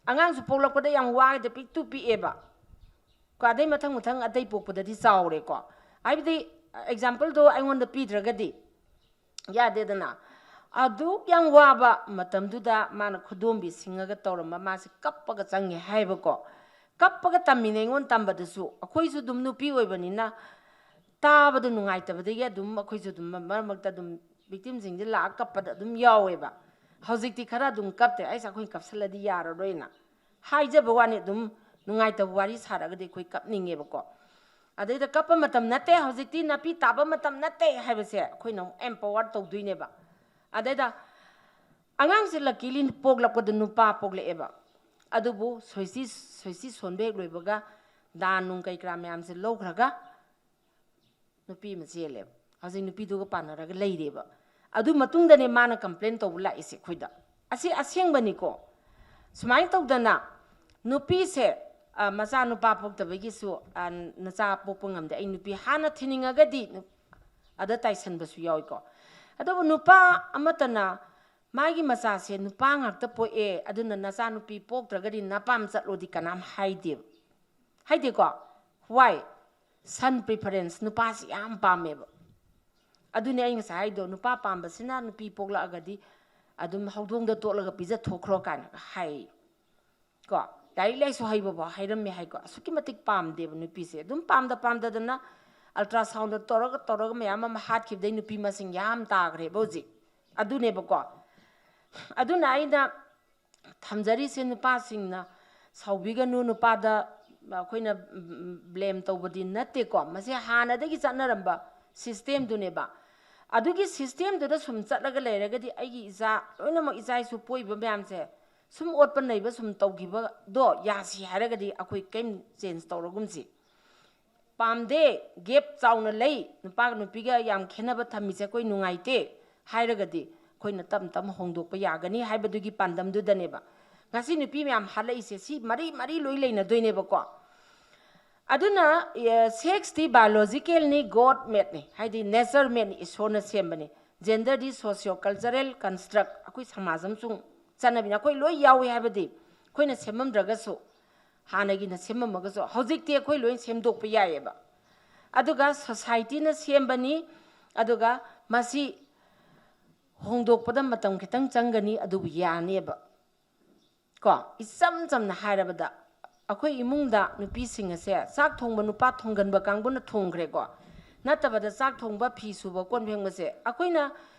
ꯑꯉꯥꯡꯁꯨ ꯄꯣꯛꯂꯛꯄꯗ ꯌꯥꯝ ꯋꯥꯒꯗ ꯄꯤꯛꯇ꯭ꯔꯨ ꯄꯤꯛꯑꯦꯕ꯫ ꯀꯣ, ꯑꯗꯩ ꯃꯊꯪ ꯃꯊꯪ ꯑꯇꯩ ꯄꯣꯛꯄꯗꯗꯤ ꯆꯥꯎꯔꯦꯀꯣ꯫ ꯍꯥꯏꯕꯗꯤ, exampleꯗꯣ ꯑꯩꯉꯣꯟꯗ ꯄꯤꯗ꯭ꯔꯒꯗꯤ ꯌꯥꯗꯦꯗꯅ꯫ ꯑꯗꯨꯛ ꯌꯥꯝ ꯋꯥꯕ ꯃꯇꯝꯗꯨꯗ ꯃꯥꯅ ꯈꯨꯗꯣꯝꯕꯤ ꯁꯤꯡꯉꯒ ꯇꯧꯔꯝꯕ, ꯃꯥꯁꯦ ꯀꯞꯄꯒ ꯆꯪꯉꯦ ꯍꯥꯏꯕꯀꯣ꯫ ꯀꯞꯄꯒ ꯇꯝꯃꯤꯅꯦ ꯑꯩꯉꯣꯟꯗ ꯇꯝꯕꯗꯁꯨ꯫ ꯑꯩꯈꯣꯏꯁꯨ ꯑꯗꯨꯝ ꯅꯨꯄꯤ ꯑꯣꯏꯕꯅꯤꯅ ꯇꯥꯕꯗ ꯅꯨꯡꯉꯥꯏꯇꯕꯗꯒꯤ ꯑꯗꯨꯝ ꯑꯩꯈꯣꯏꯁꯨ ꯑꯗꯨꯝ ꯃꯔꯛ ꯃꯔꯛꯇ ꯑꯗꯨꯝ victimꯁꯤꯡꯁꯦ ꯂꯥꯛꯑ ꯀꯞꯄꯗ ꯑꯗꯨꯝ ꯌꯥꯎꯋꯦꯕ꯫ ꯍꯧꯖꯤꯛꯇꯤ ꯈꯔ ꯑꯗꯨꯝ ꯀꯞꯇ꯭ꯔꯦ꯫ ꯑꯩꯁꯦ ꯑꯩꯈꯣꯏ ꯀꯞꯁꯜꯂꯗꯤ ꯌꯥꯔꯔꯣꯏꯅ ꯍꯥꯏꯖꯕ ꯋꯥꯅꯤ꯫ ꯑꯗꯨꯝ ꯅꯨꯡꯉꯥꯏꯇꯕ ꯋꯥꯔꯤ ꯁꯥꯔꯒꯗꯤ ꯑꯩꯈꯣꯏ ꯀꯞꯅꯤꯡꯉꯦꯕꯀꯣ꯫ ꯑꯗꯩꯗ ꯀꯞꯄ ꯃꯇꯝ ꯅꯠꯇꯦ, ꯍꯧꯖꯤꯛꯇꯤ ꯅꯥꯄꯤ ꯇꯥꯕ ꯃꯇꯝ ꯅꯠꯇꯦ ꯍꯥꯏꯕꯁꯦ ꯑꯩꯈꯣꯏꯅ ꯑꯃꯨꯛ empower ꯇꯧꯗꯣꯏꯅꯦꯕ꯫ ꯑꯗꯩꯗ ꯑꯉꯥꯡꯁꯦ luckily ꯄꯣꯛꯂꯛꯄꯗ ꯅꯨꯄꯥ ꯄꯣꯛꯂꯛꯑꯦꯕ꯫ ꯑꯗꯨꯕꯨ ꯁꯣꯏꯁꯤ ꯁꯣꯏꯁꯤ ꯁꯣꯟꯕ ꯍꯦꯛ ꯂꯣꯏꯕꯒ ꯗꯥꯟ ꯅꯨꯡ ꯀꯩ ꯀꯔꯥ ꯃꯌꯥꯝꯁꯦ ꯂꯧꯈ꯭ꯔꯒ ꯅꯨꯄꯤ ꯑꯃ ꯆꯦꯜꯂꯦꯕ꯫ ꯍꯧꯖꯤꯛ ꯅꯨꯄꯤꯗꯨꯒ ꯄꯥꯟꯅꯔꯒ ꯂꯩꯔꯦꯕ꯫ ꯑꯗꯨ ꯃꯇꯨꯡꯗꯅꯦ ꯃꯥꯅ complain ꯇꯧꯕ ꯂꯥꯛꯏꯁꯦ ꯑꯩꯈꯣꯏꯗ꯫ ꯑꯁꯤ ꯑꯁꯦꯡꯕꯅꯤꯀꯣ꯫ ꯁꯨꯃꯥꯏꯅ ꯇꯧꯗꯅ ꯅꯨꯄꯤꯁꯦ, ꯑ, ꯃꯆꯥ ꯅꯨꯄꯥ ꯄꯣꯛꯇꯕꯒꯤꯁꯨ, ꯑ, ꯅꯆꯥ ꯄꯣꯛꯄ ꯉꯝꯗꯦ, ꯑꯩ ꯅꯨꯄꯤ ꯍꯥꯟꯅ ꯊꯤꯅꯤꯡꯉꯒꯗꯤ ꯅꯨ-, ꯑꯗ ꯇꯥꯏꯁꯟꯕꯁꯨ ꯌꯥꯎꯏꯀꯣ꯫ ꯑꯗꯨꯕꯨ ꯅꯨꯄꯥ ꯑꯃꯠꯇꯅ ꯃꯥꯒꯤ ꯃꯆꯥꯁꯦ ꯅꯨꯄꯥ ꯉꯥꯛꯇ ꯄꯣꯛꯑꯦ, ꯑꯗꯨꯅ ꯅꯆꯥꯅꯨꯄꯤ ꯄꯣꯛꯇ꯭ꯔꯒꯗꯤ ꯅꯄꯥꯝ ꯆꯠꯂꯣꯗꯤ ꯀꯅꯥꯝ ꯍꯥꯏꯗꯦꯕ꯫ ꯍꯥꯏꯗꯦꯀꯣ? Why? Son preference, ꯅꯨꯄꯥꯁꯤ ꯌꯥꯝ ꯄꯥꯝꯃꯦꯕ꯫ ꯑꯗꯨꯅꯦ ꯑꯩ ꯉꯁꯥꯏ ꯍꯥꯏꯗꯣ, ꯅꯨꯄꯥ ꯄꯥꯝꯕꯁꯤꯅ ꯅꯨꯄꯤ ꯄꯣꯛꯂꯛꯑꯒꯗꯤ ꯑꯗꯨꯝ ꯍꯧꯗꯣꯡꯗ ꯇꯣꯠꯂꯒ ꯄꯤꯖꯊꯣꯛꯈ꯭ꯔꯣ ꯀꯥꯏꯅꯒ ꯍꯥꯏ꯫ ꯀꯣ, ꯂꯥꯏꯔꯤꯛ ꯂꯥꯏꯁꯨ ꯍꯩꯕꯐꯥꯎ ꯍꯩꯔꯝꯃꯦ ꯍꯥꯏꯀꯣ꯫ ꯑꯁꯨꯛꯀꯤ ꯃꯇꯤꯛ ꯄꯥꯝꯗꯦꯕ ꯅꯨꯄꯤꯁꯦ꯫ ꯑꯗꯨꯝ ꯄꯥꯝꯗ ꯄꯥꯝꯗꯗꯅ ultrasound ꯇꯧꯔꯒ ꯇꯧꯔꯒ ꯃꯌꯥꯝ ꯑꯃ ꯍꯥꯠꯈꯤꯕꯗꯩ ꯅꯨꯄꯤ ꯃꯁꯤꯡ ꯌꯥꯝ ꯇꯥꯈ꯭ꯔꯦꯕ ꯍꯧꯖꯤꯛ꯫ ꯑꯗꯨꯅꯦꯕꯀꯣ꯫ ꯑꯗꯨꯅ ꯑꯩꯅ ꯊꯝꯖꯔꯤꯁꯦ, ꯅꯨꯄꯥꯁꯤꯡꯅ ꯁꯥꯎꯕꯤꯒꯅꯨ, ꯅꯨꯄꯥꯗ ꯑꯩꯈꯣꯏꯅ blame ꯇꯧꯕꯗꯤ ꯅꯠꯇꯦꯀꯣ꯫ ꯃꯁꯤ ꯍꯥꯟꯅꯗꯒꯤ ꯆꯠꯅꯔꯝꯕ systemꯗꯨꯅꯦꯕ꯫ ꯑꯗꯨꯒꯤ systemꯗꯨꯗ ꯁꯨꯝ ꯆꯠꯂꯒ ꯂꯩꯔꯒꯗꯤ ꯑꯩꯒꯤ ꯏꯆꯥ, ꯂꯣꯏꯅꯃꯛ ꯏꯆꯥ ꯏꯁꯨ ꯄꯣꯛꯏꯕ ꯃꯌꯥꯝꯁꯦ ꯁꯨꯝ ꯑꯣꯠꯄ ꯅꯩꯕ ꯁꯨꯝ ꯇꯧꯈꯤꯕꯗꯣ ꯌꯥꯁꯤ ꯍꯥꯏꯔꯒꯗꯤ ꯑꯩꯈꯣꯏ ꯀꯩꯝ change ꯇꯧꯔꯒꯨꯝꯁꯤ꯫ ꯄꯥꯝꯗꯦ, gap ꯆꯥꯎꯅ ꯂꯩ, ꯅꯨꯄꯥꯒ ꯅꯨꯄꯤꯒ ꯌꯥꯝ ꯈꯦꯠꯅꯕ ꯊꯝꯃꯤꯁꯦ ꯑꯩꯈꯣꯏ ꯅꯨꯡꯉꯥꯏꯇꯦ ꯍꯥꯏꯔꯒꯗꯤ ꯑꯩꯈꯣꯏꯅ ꯇꯞ ꯇꯞꯅ ꯍꯣꯡꯗꯣꯛꯄ ꯌꯥꯒꯅꯤ ꯍꯥꯏꯕꯗꯨꯒꯤ ꯄꯥꯟꯗꯝꯗꯨꯗꯅꯦꯕ꯫ ꯉꯁꯤ ꯅꯨꯄꯤ ꯃꯌꯥꯝ ꯍꯥꯠꯂꯛꯏꯁꯦ ꯁꯤ ꯃꯔꯤ ꯃꯔꯤ ꯂꯣꯏ ꯂꯩꯅꯗꯣꯏꯅꯦꯕꯀꯣ꯫ ꯑꯗꯨꯅ, ꯑꯦ, sexꯇꯤ biologicalꯅꯤ, God madeꯅꯤ, ꯍꯥꯏꯗꯤ nature madeꯅꯤ, ꯏꯁꯣꯔꯅ ꯁꯦꯝꯕꯅꯤ꯫ Genderꯗꯤ socio cultural construct, ꯑꯩꯈꯣꯏ ꯁꯃꯥꯖ ꯑꯃꯁꯨꯡ ꯆꯠꯅꯕꯤꯅꯤ꯫ ꯑꯩꯈꯣꯏ ꯂꯣꯏ ꯌꯥꯎꯏ ꯍꯥꯏꯕꯗꯤ ꯑꯩꯈꯣꯏꯅ ꯁꯦꯝꯃꯝꯗ꯭ꯔꯒꯁꯨ, ꯍꯥꯟꯅꯒꯤꯅ ꯁꯦꯝꯃꯝꯃꯒꯁꯨ ꯍꯧꯖꯤꯛꯇꯤ ꯑꯩꯈꯣꯏ ꯂꯣꯏ ꯁꯦꯝꯗꯣꯛꯄ ꯌꯥꯏꯑꯕ꯫ ꯑꯗꯨꯒ societyꯅ ꯁꯦꯝꯕꯅꯤ, ꯑꯗꯨꯒ ꯃꯁꯤ ꯍꯣꯡꯗꯣꯛꯄꯗ ꯃꯇꯝ ꯈꯤꯇꯪ ꯆꯪꯒꯅꯤ, ꯑꯗꯨꯕꯨ ꯌꯥꯅꯦꯕ꯫ ꯀꯣ, ꯏꯆꯝ ꯆꯝꯅ ꯍꯥꯏꯔꯕꯗ, ꯑꯩꯈꯣꯏ ꯏꯃꯨꯡꯗ ꯅꯨꯄꯤꯁꯤꯡ ꯑꯁꯦ ꯆꯥꯛ ꯊꯣꯡꯕ ꯅꯨꯄꯥ ꯊꯣꯡꯒꯟꯕ ꯀꯥꯡꯕꯨꯅ ꯊꯣꯡꯈ꯭ꯔꯦꯀꯣ, ꯅꯠꯇꯕꯗ ꯆꯥꯛ ꯊꯣꯡꯕ, ꯐꯤ ꯁꯨꯕ, ꯀꯣꯟ ꯐꯦꯡꯕꯁꯦ ꯑꯩꯈꯣꯏꯅ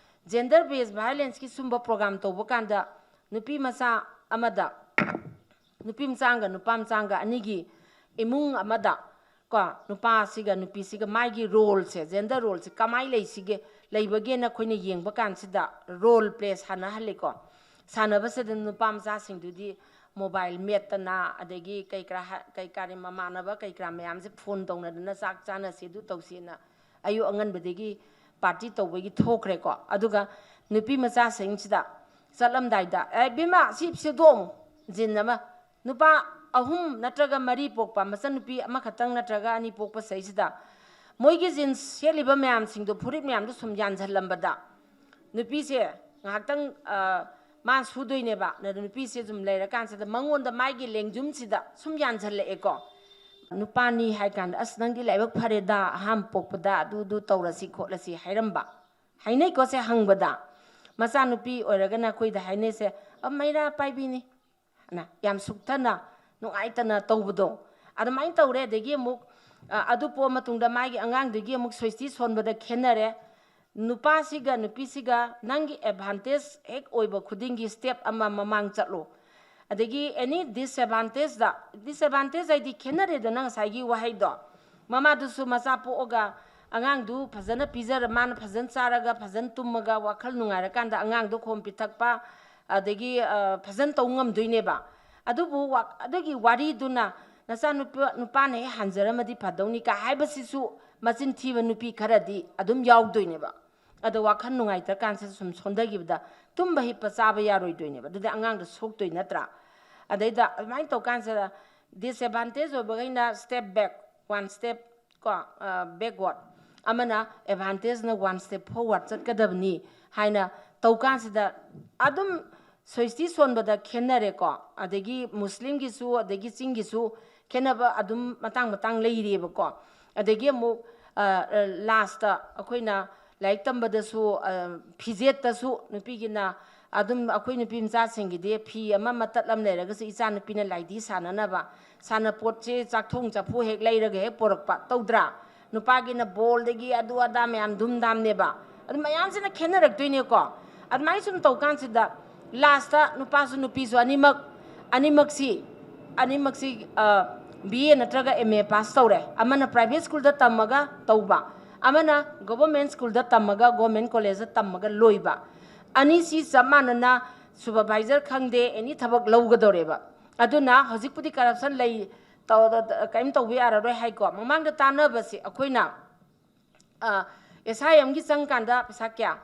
gender based violenceꯀꯤ ꯁꯨꯝꯕ program ꯇꯧꯕ ꯀꯥꯟꯗ ꯅꯨꯄꯤ ꯃꯆꯥ ꯑꯃꯗ, ꯅꯨꯄꯤ ꯃꯆꯥ ꯑꯃꯒ ꯅꯨꯄꯥ ꯃꯆꯥ ꯑꯃꯒ ꯑꯅꯤꯒꯤ ꯏꯃꯨꯡ ꯑꯃꯗ ꯀꯣ, ꯅꯨꯄꯥꯁꯤꯒ ꯅꯨꯄꯤꯁꯤꯒ ꯃꯥꯒꯤ roleꯁꯦ, gender roleꯁꯦ ꯀꯃꯥꯏꯅ ꯂꯩꯁꯤꯒꯦ, ꯂꯩꯕꯒꯦꯅ ꯑꯩꯈꯣꯏꯅ ꯌꯦꯡꯕ ꯀꯥꯟꯁꯤꯗ ꯔꯣꯜ ꯄ꯭ꯂꯦ ꯁꯥꯟꯅꯍꯜꯂꯤꯀꯣ꯫ ꯁꯥꯟꯅꯕꯁꯤꯗ ꯅꯨꯄꯥ ꯃꯆꯥꯁꯤꯡꯗꯨꯗꯤ ꯃꯣꯕꯥꯏꯜ ꯃꯦꯠꯇꯅ, ꯑꯗꯒꯤ ꯀꯩ ꯀꯔꯥ ꯍꯥ-, ꯀꯩ ꯀꯥꯔꯤ ꯃꯃꯥꯟꯅꯕ ꯀꯩ ꯀꯔꯥ ꯃꯌꯥꯝꯁꯦ ꯐꯣꯟ ꯇꯧꯅꯗꯅ ꯆꯥꯛ ꯆꯥꯅꯁꯤ, ꯑꯗꯨ ꯇꯧꯁꯤꯅ ꯑꯌꯨꯛ ꯑꯉꯟꯕꯗꯒꯤ ꯄꯥꯔꯇꯤ ꯇꯧꯕꯒꯤ ꯊꯣꯛꯈ꯭ꯔꯦꯀꯣ꯫ ꯑꯗꯨꯒ ꯅꯨꯄꯤ ꯃꯆꯥꯁꯤꯡꯁꯤꯗ ꯆꯠꯂꯝꯗꯥꯏꯗ, "ꯑꯦ ꯕꯤꯃꯥ, ꯁꯤ ꯁꯦꯡꯗꯣꯛꯑꯝꯃꯨ, ꯖꯤꯟ ꯑꯃ", ꯅꯨꯄꯥ ꯑꯍꯨꯝ ꯅꯠꯇ꯭ꯔꯒ ꯃꯔꯤ ꯄꯣꯛꯄ, ꯃꯆꯟꯅꯨꯄꯤ ꯑꯃꯈꯛꯇꯪ ꯅꯠꯇ꯭ꯔꯒ ꯑꯅꯤ ꯄꯣꯛꯄ ꯁꯩꯁꯤꯗ ꯃꯣꯏꯒꯤ ꯖꯤꯟꯁ ꯁꯦꯠꯂꯤꯕ ꯃꯌꯥꯝꯁꯤꯡꯗꯣ, ꯐꯨꯔꯤꯠ ꯃꯌꯥꯝꯗꯣ ꯁꯨꯝ ꯌꯥꯟꯁꯤꯜꯂꯝꯕꯗ, ꯅꯨꯄꯤꯁꯦ ꯉꯥꯏꯍꯥꯛꯇꯪ, ꯑ, ꯃꯥ ꯁꯨꯗꯣꯏꯅꯦꯕ꯫ ꯑꯗ ꯅꯨꯄꯤꯁꯦ ꯁꯨꯝ ꯂꯩꯔꯀꯥꯟꯁꯤꯗ ꯃꯉꯣꯟꯗ ꯃꯥꯒꯤ ꯂꯦꯡꯖꯨꯝꯁꯤꯗ ꯁꯨꯝ ꯌꯥꯟꯁꯤꯜꯂꯛꯑꯦꯀꯣ꯫ ꯅꯨꯄꯥꯅꯤ ꯍꯥꯏ ꯀꯥꯟꯗ, "ꯑꯁ, ꯅꯪꯗꯤ ꯂꯥꯏꯕꯛ ꯐꯔꯦꯗ, ꯑꯍꯥꯟꯕ ꯄꯣꯛꯄꯗ ꯑꯗꯨ, ꯑꯗꯨ ꯇꯧꯔꯁꯤ ꯈꯣꯠꯂꯁꯤ" ꯍꯥꯏꯔꯝꯕ꯫ ꯍꯥꯏꯅꯩꯀꯣ ꯁꯦ ꯍꯪꯕꯗ꯫ ꯃꯆꯥꯅꯨꯄꯤ ꯑꯣꯏꯔꯒꯅ ꯑꯩꯈꯣꯏꯗ ꯍꯥꯏꯅꯩꯁꯦ, "ꯑ, ꯃꯩꯔꯥ ꯄꯥꯏꯕꯤꯅꯤ" ꯅ ꯌꯥꯝ ꯁꯨꯛꯊꯅ, ꯅꯨꯡꯉꯥꯏꯇꯅ ꯇꯧꯕꯗꯣ ꯑꯗꯨꯃꯥꯏꯅ ꯇꯧꯔꯦ꯫ ꯑꯗꯒꯤ ꯑꯃꯨꯛ, ꯑ, ꯑꯗꯨ ꯄꯣꯛꯑ ꯃꯇꯨꯡꯗ ꯃꯥꯒꯤ ꯑꯉꯥꯡꯗꯨꯒꯤ ꯑꯃꯨꯛ ꯁꯣꯏꯁꯇꯤ ꯁꯣꯟꯕꯗ ꯈꯦꯠꯅꯔꯦ꯫ ꯅꯨꯄꯥꯁꯤꯒ ꯅꯨꯄꯤꯁꯤꯒ ꯅꯪꯒꯤ ꯑꯦꯗꯚꯥꯟꯇꯦꯖ ꯍꯦꯛ ꯑꯣꯏꯕ ꯈꯨꯗꯤꯡꯒꯤ ꯁ꯭ꯇꯦꯞ ꯑꯃ ꯃꯃꯥꯡ ꯆꯠꯂꯣ꯫ ꯑꯗꯒꯤ ꯑꯦꯅꯤ ꯗꯤꯁꯑꯦꯗꯚꯥꯟꯇꯦꯖꯇ, ꯗꯤꯁꯑꯦꯗꯚꯥꯟꯇꯦꯖ ꯍꯥꯏꯗꯤ ꯈꯦꯠꯅꯔꯦꯗꯅ ꯉꯁꯥꯏꯒꯤ ꯋꯥꯍꯩꯗꯣ꯫ ꯃꯃꯥꯗꯨꯁꯨ ꯃꯆꯥ ꯄꯣꯛꯑꯒ ꯑꯉꯥꯡꯗꯨ ꯐꯖꯅ ꯄꯤꯖꯔ, ꯃꯥꯅ ꯐꯖꯅ ꯆꯥꯔꯒ ꯐꯖꯅ ꯇꯨꯝꯃꯒ ꯋꯥꯈꯜ ꯅꯨꯡꯉꯥꯏꯔꯀꯥꯟꯗ ꯑꯉꯥꯡꯗꯣ ꯈꯣꯝ ꯄꯤꯊꯛꯄ, ꯑꯗꯒꯤ, ꯑ, ꯐꯖꯅ ꯇꯧ ꯉꯝꯗꯣꯏꯅꯦꯕ꯫ ꯑꯗꯨꯕꯨ ꯋꯥ-, ꯑꯗꯨꯒꯤ ꯋꯥꯔꯤꯗꯨꯅ ꯅꯆꯥꯅꯨꯄꯥ, ꯅꯨꯄꯥꯅ ꯍꯦꯛ ꯍꯟꯖꯔꯝꯃꯗꯤ ꯐꯗꯧꯅꯤ ꯀ ꯍꯥꯏꯕꯁꯤꯁꯨ ꯃꯆꯤꯟ ꯊꯤꯕ ꯅꯨꯄꯤ ꯈꯔꯗꯤ ꯑꯗꯨꯝ ꯌꯥꯎꯗꯣꯏꯅꯦꯕ꯫ ꯑꯗꯣ ꯋꯥꯈꯜ ꯅꯨꯡꯉꯥꯏꯇ꯭ꯔꯀꯥꯟꯁꯤꯗ ꯁꯨꯝ ꯁꯣꯟꯊꯈꯤꯕꯗ ꯇꯨꯝꯕ ꯍꯤꯞꯄ ꯆꯥꯕ ꯌꯥꯔꯣꯏꯗꯣꯏꯅꯦꯕ꯫ ꯑꯗꯨꯗꯤ ꯑꯉꯥꯡꯗꯣ ꯁꯣꯛꯇꯣꯏ ꯅꯠꯇ꯭ꯔꯥ? ꯑꯗꯩꯗ ꯑꯗꯨꯃꯥꯏꯅ ꯇꯧꯀꯥꯟꯁꯤꯗ disadvantage ꯑꯣꯏꯕꯈꯩꯅ step back, one step ꯀꯣ, ꯑ, backward, ꯑꯃꯅ ꯑꯦꯗꯚꯥꯟꯇꯦꯖꯅ one step forward ꯆꯠꯀꯗꯕꯅꯤ ꯍꯥꯏꯅ ꯇꯧꯀꯥꯟꯁꯤꯗ ꯑꯗꯨꯝ ꯁꯣꯏꯁꯇꯤ ꯁꯣꯟꯕꯗ ꯈꯦꯠꯅꯔꯦꯀꯣ꯫ ꯑꯗꯒꯤ ꯃꯨꯁꯂꯤꯝꯒꯤꯁꯨ ꯑꯗꯒꯤ ꯆꯤꯡꯒꯤꯁꯨ ꯈꯦꯠꯅꯕ ꯑꯗꯨꯝ ꯃꯇꯥꯡ ꯃꯇꯥꯡ ꯂꯩꯔꯤꯑꯕꯀꯣ꯫ ꯑꯗꯒꯤ ꯑꯃꯨꯛ, ꯑ, ꯑ, ꯂꯥꯁꯇ ꯑꯩꯈꯣꯏꯅ ꯂꯥꯏꯔꯤꯛ ꯇꯝꯕꯗꯁꯨ, ꯑ, ꯐꯤꯖꯦꯠꯇꯁꯨ ꯅꯨꯄꯤꯒꯤꯅ ꯑꯗꯨꯝ, ꯑꯩꯈꯣꯏ ꯅꯨꯄꯤ ꯃꯆꯥꯁꯤꯡꯒꯤꯗꯤ ꯐꯤ ꯑꯃ ꯃꯇꯠ ꯑꯃ ꯂꯩꯔꯒꯁꯨ ꯏꯆꯥ ꯅꯨꯄꯤꯅ ꯂꯥꯏꯙꯤ ꯁꯥꯟꯅꯅꯕ ꯁꯥꯟꯅꯄꯣꯠꯁꯦ ꯆꯥꯛꯊꯣꯡ ꯆꯐꯨ ꯍꯦꯛ ꯂꯩꯔꯒ ꯍꯦꯛ ꯄꯣꯔꯛꯄ ꯇꯧꯗ꯭ꯔꯥ? ꯅꯨꯄꯥꯒꯤꯅ ꯕꯣꯜꯗꯒꯤ ꯑꯗꯨ ꯑꯗꯥ ꯃꯌꯥꯝ ꯙꯨꯝ ꯙꯥꯝꯅꯦꯕ꯫ ꯑꯗꯨ ꯃꯌꯥꯝꯁꯤꯅ ꯈꯦꯠꯅꯔꯛꯇꯣꯏꯅꯦꯀꯣ꯫ ꯑꯗꯨꯃꯥꯏꯅ ꯁꯨꯝ ꯇꯧꯀꯥꯟꯁꯤꯗ ꯂꯥꯁꯇ ꯅꯨꯄꯥꯁꯨ ꯅꯨꯄꯤꯁꯨ ꯑꯅꯤꯃꯛ, ꯑꯅꯤꯃꯛꯁꯤ, ꯑꯅꯤꯃꯛꯁꯤ, ꯑ, ꯕꯤ ꯑꯦ ꯅꯠꯇ꯭ꯔꯒ ꯑꯦꯝ ꯑꯦ ꯄꯥꯁ ꯇꯧꯔꯦ꯫ ꯑꯃꯅ ꯄ꯭ꯔꯥꯏꯚꯦꯠ ꯁ꯭ꯀꯨꯜꯗ ꯇꯝꯃꯒ ꯇꯧꯕ, ꯑꯃꯅ ꯒꯣꯚꯔꯟꯃꯦꯟ ꯁ꯭ꯀꯨꯜꯗ ꯇꯝꯃꯒ ꯒꯣꯚꯔꯟꯃꯦꯟ ꯀꯣꯂꯦꯖꯇ ꯇꯝꯃꯒ ꯂꯣꯏꯕ, ꯑꯅꯤꯁꯤ ꯆꯞ ꯃꯥꯟꯅꯅ ꯁꯨꯄꯔꯚꯥꯏꯖꯔ ꯈꯪꯗꯦ, ꯑꯦꯅꯤ ꯊꯕꯛ ꯂꯧꯒꯗꯧꯔꯦꯕ꯫ ꯑꯗꯨꯅ ꯍꯧꯖꯤꯛꯄꯨꯗꯤ ꯀꯔꯞꯁꯟ ꯂꯩ, ꯇꯧ-, ꯀꯔꯤꯝ ꯇꯧꯕ ꯌꯥꯔꯔꯣꯏ ꯍꯥꯏꯀꯣ꯫ ꯃꯃꯥꯡꯗ ꯇꯥꯟꯅꯕꯁꯦ ꯑꯩꯈꯣꯏꯅ, ꯑꯦꯁ ꯑꯥꯏ ꯑꯦꯝꯒꯤ ꯆꯪꯀꯥꯟꯗ ꯄꯩꯁꯥ ꯀꯌꯥ,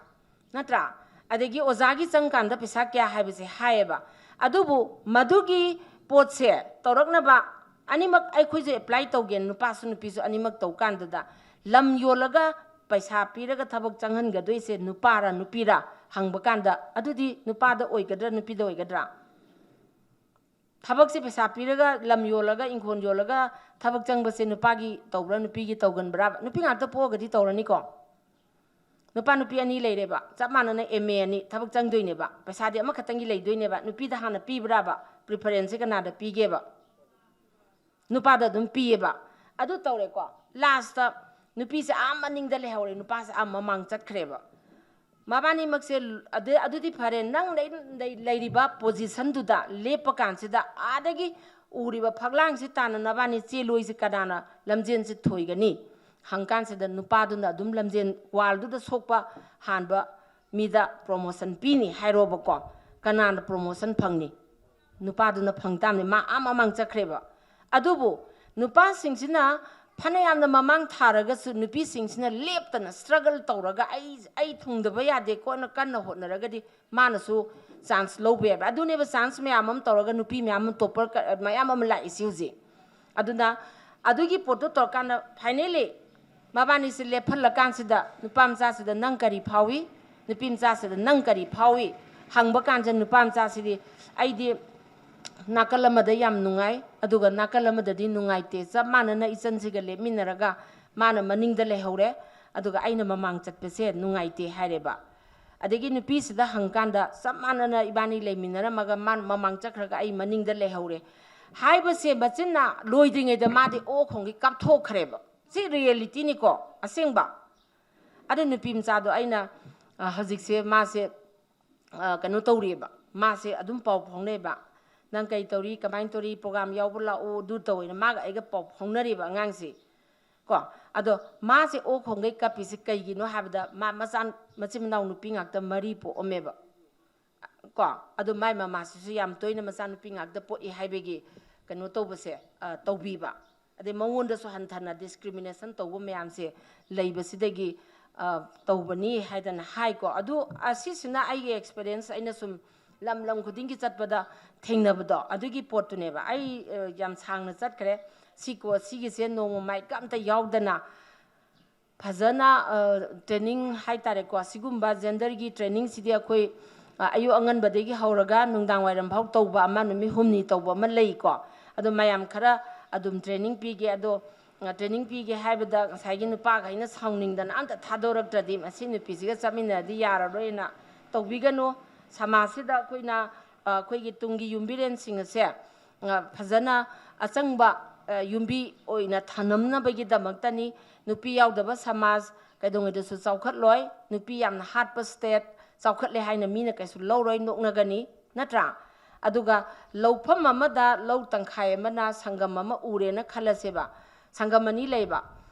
ꯅꯠꯇ꯭ꯔꯥ? ꯑꯗꯒꯤ ꯑꯣꯖꯥꯒꯤ ꯆꯪꯀꯥꯟꯗ ꯄꯩꯁꯥ ꯀꯌꯥ ꯍꯥꯏꯕꯁꯦ ꯍꯥꯏꯌꯦꯕ꯫ ꯑꯗꯨꯕꯨ ꯃꯗꯨꯒꯤ ꯄꯣꯠꯁꯦ ꯇꯧꯔꯛꯅꯕ ꯑꯅꯤꯃꯛ ꯑꯩꯈꯣꯏꯁꯨ ꯑꯦꯄ꯭ꯂꯥꯏ ꯇꯧꯒꯦ, ꯅꯨꯄꯥꯁꯨ ꯅꯨꯄꯤꯁꯨ ꯑꯅꯤꯃꯛ ꯇꯧ ꯀꯥꯟꯗꯨꯗ ꯂꯝ ꯌꯣꯜꯂꯒ ꯄꯩꯁꯥ ꯄꯤꯔꯒ ꯊꯕꯛ ꯆꯪꯍꯟꯒꯗꯣꯏꯁꯦ ꯅꯨꯄꯥꯔ ꯅꯨꯄꯤꯔ ꯍꯪꯕ ꯀꯥꯟꯗ ꯑꯗꯨꯗꯤ ꯅꯨꯄꯥꯗ ꯑꯣꯏꯒꯗ꯭ꯔꯥ ꯅꯨꯄꯤꯗ ꯑꯣꯏꯒꯗ꯭ꯔꯥ? ꯊꯕꯛꯁꯦ ꯄꯩꯁꯥ ꯄꯤꯔꯒ ꯂꯝ ꯌꯣꯜꯂꯒ ꯏꯪꯈꯣꯜ ꯌꯣꯜꯂꯒ ꯊꯕꯛ ꯆꯪꯕꯁꯦ ꯅꯨꯄꯥꯒꯤ ꯇꯧꯕ꯭ꯔꯥ ꯅꯨꯄꯤꯒꯤ ꯇꯧꯒꯟꯕ꯭ꯔꯥ? ꯅꯨꯄꯤ ꯉꯥꯛꯇ ꯄꯣꯛꯑꯒꯗꯤ ꯇꯧꯔꯅꯤꯀꯣ꯫ ꯅꯨꯄꯥ ꯅꯨꯄꯤ ꯑꯅꯤ ꯂꯩꯔꯦꯕ, ꯆꯞ ꯃꯥꯟꯅꯅ ꯑꯦꯝ ꯑꯦ ꯑꯅꯤ ꯊꯕꯛ ꯆꯪꯗꯣꯏꯅꯦꯕ, ꯄꯩꯁꯥꯗꯤ ꯑꯃꯈꯛꯇꯪꯒꯤ ꯂꯩꯗꯣꯏꯅꯦꯕ꯫ ꯅꯨꯄꯤꯗ ꯍꯥꯟꯅ ꯄꯤꯕ꯭ꯔꯥꯕ? ꯄ꯭ꯔꯤꯐꯔꯦꯟꯁꯁꯦ ꯀꯅꯥꯗ ꯄꯤꯒꯦꯕ? ꯅꯨꯄꯥꯗ ꯑꯗꯨꯝ ꯄꯤꯌꯦꯕ꯫ ꯑꯗꯨ ꯇꯧꯔꯦꯀꯣ, ꯂꯥꯁꯇ ꯅꯨꯄꯤꯁꯦ ꯑꯥ ꯃꯅꯤꯡꯗ ꯂꯩꯍꯧꯔꯦ, ꯅꯨꯄꯥꯁꯦ ꯑꯥ ꯃꯃꯥꯡ ꯆꯠꯈ꯭ꯔꯦꯕ꯫ ꯃꯕꯥꯅꯤꯃꯛꯁꯦ ꯑꯗꯨ-, ꯑꯗꯨꯗꯤ ꯐꯔꯦ, ꯅꯪ ꯂꯩ-, ꯂꯩ-, ꯂꯩꯔꯤꯕ ꯄꯣꯖꯤꯁꯟꯗꯨꯗ ꯂꯦꯞꯄ ꯀꯥꯟꯁꯤꯗ ꯑꯥꯗꯒꯤ ꯎꯔꯤꯕ ꯐꯛꯂꯥꯡꯁꯤ ꯇꯥꯟꯅ ꯅꯕꯥꯅꯤ ꯆꯦꯜꯂꯣꯏꯁꯤ ꯀꯅꯥꯅ ꯂꯝꯖꯦꯟꯁꯤ ꯊꯣꯏꯒꯅꯤ? ꯍꯪꯀꯥꯟꯁꯤꯗ ꯅꯨꯄꯥꯗꯨꯅ ꯑꯗꯨꯝ ꯂꯝꯖꯦꯟ ꯋꯥꯜꯗꯨꯗ ꯁꯣꯛꯄ ꯍꯥꯟꯕ ꯃꯤꯗ ꯄ꯭ꯔꯣꯃꯣꯁꯟ ꯄꯤꯅꯤ ꯍꯥꯏꯔꯣꯕꯀꯣ, ꯀꯅꯥꯅ ꯄ꯭ꯔꯣꯃꯣꯁꯟ ꯐꯪꯅꯤ? ꯅꯨꯄꯥꯗꯨꯅ ꯐꯪ ꯇꯥꯕꯅꯤ, ꯃꯥ ꯑꯥ ꯃꯃꯥꯡ ꯆꯠꯈ꯭ꯔꯦꯕ꯫ ꯑꯗꯨꯕꯨ ꯅꯨꯄꯥꯁꯤꯡꯁꯤꯅ ꯐꯅꯌꯥꯝꯅ ꯃꯃꯥꯡ ꯊꯥꯔꯒꯁꯨ ꯅꯨꯄꯤꯁꯤꯡꯁꯤꯅ ꯂꯦꯞꯇꯅ ꯁ꯭ꯇ꯭ꯔꯒꯜ ꯇꯧꯔꯒ ꯑꯩ, ꯑꯩ ꯊꯨꯡꯗꯕ ꯌꯥꯗꯦ ꯀꯣꯟꯅ ꯀꯟꯅ ꯍꯣꯠꯅꯔꯒꯗꯤ ꯃꯥꯅꯁꯨ ꯆꯥꯟꯁ ꯂꯧꯕ ꯌꯥꯏꯕ꯫ ꯑꯗꯨꯅꯦꯕ ꯆꯥꯟꯁ ꯃꯌꯥꯝ ꯑꯃ ꯇꯧꯔꯒ ꯅꯨꯄꯤ ꯃꯌꯥꯝ ꯑꯃ ꯇꯣꯞꯄꯔ ꯃꯌꯥꯝ ꯑꯃ ꯂꯥꯛꯏꯁꯤ ꯍꯧꯖꯤꯛ꯫ ꯑꯗꯨꯅ ꯑꯗꯨꯒꯤ ꯄꯣꯠꯇꯣ ꯇꯧꯔꯀꯥꯟꯗ ꯐꯥꯏꯅꯦꯜꯂꯤ ꯃꯕꯥꯅꯤꯁꯦ ꯂꯦꯞꯍꯜꯂꯀꯥꯟꯁꯤꯗ ꯅꯨꯄꯥ ꯃꯆꯥꯁꯤꯗ ꯅꯪ ꯀꯔꯤ ꯐꯥꯎꯏ? ꯅꯨꯄꯤ ꯃꯆꯥꯁꯤꯗ ꯅꯪ ꯀꯔꯤ ꯐꯥꯎꯏ? ꯍꯪꯕ ꯀꯥꯟꯁꯤꯗ ꯅꯨꯄꯥ ꯃꯆꯥꯁꯤꯗꯤ ꯑꯩꯗꯤ ꯅꯥꯀꯜ ꯑꯃꯗ ꯌꯥꯝ ꯅꯨꯡꯉꯥꯏ, ꯑꯗꯨꯒ ꯅꯥꯀꯜ ꯑꯃꯗꯗꯤ ꯅꯨꯡꯉꯥꯏꯇꯦ꯫ ꯆꯞ ꯃꯥꯟꯅꯅ ꯏꯆꯟꯁꯤꯒ ꯂꯦꯞꯃꯤꯟꯅꯔꯒ ꯃꯥꯅ ꯃꯅꯤꯡꯗ ꯂꯩꯍꯧꯔꯦ, ꯑꯗꯨꯒ ꯑꯩꯅ ꯃꯃꯥꯡ ꯆꯠꯄꯁꯦ ꯅꯨꯡꯉꯥꯏꯇꯦ ꯍꯥꯏꯔꯦꯕ꯫ ꯑꯗꯒꯤ ꯅꯨꯄꯤꯁꯤꯗ ꯍꯪꯀꯥꯟꯗ ꯆꯞ ꯃꯥꯟꯅꯅ ꯏꯕꯥꯅꯤ ꯂꯩꯃꯤꯟꯅꯔꯝꯃꯒ ꯃꯥꯅ ꯃꯃꯥꯡ ꯆꯠꯈ꯭ꯔꯒ ꯑꯩ ꯃꯅꯤꯡꯗ ꯂꯩꯍꯧꯔꯦ ꯍꯥꯏꯕꯁꯦ ꯃꯆꯤꯟꯅ ꯂꯣꯏꯗ꯭ꯔꯤꯉꯩꯗ ꯃꯥꯗꯤ ꯑꯣ ꯈꯣꯡꯒꯤ ꯀꯥꯞꯊꯣꯛꯈ꯭ꯔꯦꯕ꯫ ꯁꯤ ꯔꯤꯌꯦꯂꯤꯇꯤꯅꯤꯀꯣ, ꯑꯁꯦꯡꯕ꯫ ꯑꯗꯨ ꯅꯨꯄꯤ ꯃꯆꯥꯗꯣ ꯑꯩꯅ, ꯑ, ꯍꯧꯖꯤꯛꯁꯦ ꯃꯥꯁꯦ, ꯑ, ꯀꯩꯅꯣ ꯇꯧꯔꯤꯑꯕ, ꯃꯥꯁꯦ ꯑꯗꯨꯝ ꯄꯥꯎ ꯐꯥꯎꯅꯩꯑꯕ, "ꯅꯪ ꯀꯩ ꯇꯧꯔꯤ, ꯀꯃꯥꯏꯅ ꯇꯧꯔꯤ, ꯄ꯭ꯔꯣꯒꯥꯝ ꯌꯥꯎꯕ ꯂꯥꯛꯑꯣ", ꯑꯗꯨ ꯇꯧꯋꯦꯅ ꯃꯥꯒ ꯑꯩꯒ ꯄꯥꯎ ꯐꯥꯎꯅꯔꯤꯕ ꯑꯉꯥꯡꯁꯦ ꯀꯣ꯫ ꯑꯗꯣ ꯃꯥꯁꯦ ꯑꯣꯛ ꯈꯣꯡꯒꯩ ꯀꯞꯄꯤꯁꯦ ꯀꯩꯒꯤꯅꯣ ꯍꯥꯏꯕꯗ, ꯃꯥ ꯃꯆꯥ, ꯃꯆꯤꯟ ꯃꯅꯥꯎ ꯅꯨꯄꯤ ꯉꯥꯛꯇ ꯃꯔꯤ ꯄꯣꯛꯑꯝꯃꯦꯕ꯫ ꯀꯣ, ꯑꯗꯣ ꯃꯥꯏ ꯃꯃꯥꯁꯤꯁꯨ ꯌꯥꯝ ꯇꯣꯏꯅ ꯃꯆꯥꯅꯨꯄꯤ ꯉꯥꯛꯇ ꯄꯣꯛꯏ ꯍꯥꯏꯕꯒꯤ ꯀꯩꯅꯣ ꯇꯧꯕꯁꯦ, ꯑ, ꯇꯧꯕꯤꯕ, ꯑꯗꯩ ꯃꯉꯣꯟꯗꯁꯨ ꯍꯟꯊꯅ discrimination ꯇꯧꯕ ꯃꯌꯥꯝꯁꯦ ꯂꯩꯕꯁꯤꯗꯒꯤ, ꯑ, ꯇꯧꯕꯅꯤ ꯍꯥꯏꯗꯅ ꯍꯥꯏꯀꯣ꯫ ꯑꯗꯨ ꯑꯁꯤꯁꯤꯅ ꯑꯩꯒꯤ experience, ꯑꯩꯅ ꯁꯨꯝ ꯂꯝ ꯂꯝ ꯈꯨꯗꯤꯡꯒꯤ ꯆꯠꯄꯗ ꯊꯦꯡꯅꯕꯗꯣ, ꯑꯗꯨꯒꯤ ꯄꯣꯠꯇꯨꯅꯦꯕ꯫ ꯑꯩ, ꯑ, ꯌꯥꯝ ꯁꯥꯡꯅ ꯆꯠꯈ꯭ꯔꯦ꯫ ꯁꯤ ꯀꯣ-, ꯁꯤꯒꯤꯁꯦ ꯅꯣꯡꯃ ꯃꯥꯏꯛꯀ ꯑꯝꯇ ꯌꯥꯎꯗꯅ ꯐꯖꯅ, ꯑ, training ꯍꯥꯏꯇꯥꯔꯦꯀꯣ, ꯁꯤꯒꯨꯝꯕ genderꯒꯤ trainingꯁꯤꯗꯤ ꯑꯩꯈꯣꯏ, ꯑ, ꯑꯌꯨꯛ ꯑꯉꯟꯕꯗꯒꯤ ꯍꯧꯔꯒ ꯅꯨꯡꯗꯥꯡ ꯋꯥꯏꯔꯝ ꯐꯥꯎ ꯇꯧꯕ ꯑꯃ, ꯅꯨꯃꯤꯠ ꯍꯨꯝꯅꯤ ꯇꯧꯕ ꯑꯃ ꯂꯩꯀꯣ꯫ ꯑꯗꯣ ꯃꯌꯥꯝ ꯈꯔ ꯑꯗꯨꯝ training ꯄꯤꯒꯦ꯫ ꯑꯗꯣ, ꯑ, training ꯄꯤꯒꯦ ꯍꯥꯏꯕꯗ ꯉꯁꯥꯏꯒꯤ ꯅꯨꯄꯥꯈꯩꯅ ꯁꯥꯎꯅꯤꯡꯗꯅ ꯑꯝꯇ ꯊꯥꯗꯣꯔꯛꯇ꯭ꯔꯗꯤ ꯃꯁꯤ ꯅꯨꯄꯤꯁꯤꯒ ꯆꯠꯃꯤꯟꯅꯔꯗꯤ ꯌꯥꯔꯔꯣꯏꯅ ꯇꯧꯕꯤꯒꯅꯨ꯫ ꯁꯃꯥꯖꯁꯤꯗ ꯑꯩꯈꯣꯏꯅ, ꯑ, ꯑꯩꯈꯣꯏꯒꯤ ꯇꯨꯡꯒꯤ ꯌꯨꯝꯕꯤꯔꯦꯟꯁꯤꯡ ꯑꯁꯦ, ꯑ, ꯐꯖꯅ ꯑꯆꯪꯕ, ꯑ, ꯌꯨꯝꯕꯤ ꯑꯣꯏꯅ ꯊꯝꯅꯕꯒꯤꯗꯃꯛꯇꯅꯤ꯫ ꯅꯨꯄꯤ ꯌꯥꯎꯗꯕ ꯁꯃꯥꯖ ꯀꯩꯗꯧꯉꯩꯗꯁꯨ ꯆꯥꯎꯈꯠꯂꯣꯏ꯫ ꯅꯨꯄꯤ ꯌꯥꯝꯅ ꯍꯥꯠꯄ state ꯆꯥꯎꯈꯠꯂꯦ ꯍꯥꯏꯅ ꯃꯤꯅ ꯀꯩꯁꯨ ꯂꯧꯔꯣꯏ, ꯅꯣꯛꯅꯒꯅꯤ, ꯅꯠꯇ꯭ꯔꯥ? ꯑꯗꯨꯒ ꯂꯧꯐꯝ ꯑꯃꯗ ꯂꯧ ꯇꯪꯈꯥꯏ ꯑꯃꯅ ꯁꯪꯒꯝ ꯑꯃ ꯎꯔꯦꯅ ꯈꯜꯂꯁꯦꯕ꯫ ꯁꯪꯒꯝ ꯑꯅꯤ ꯂꯩꯕ꯫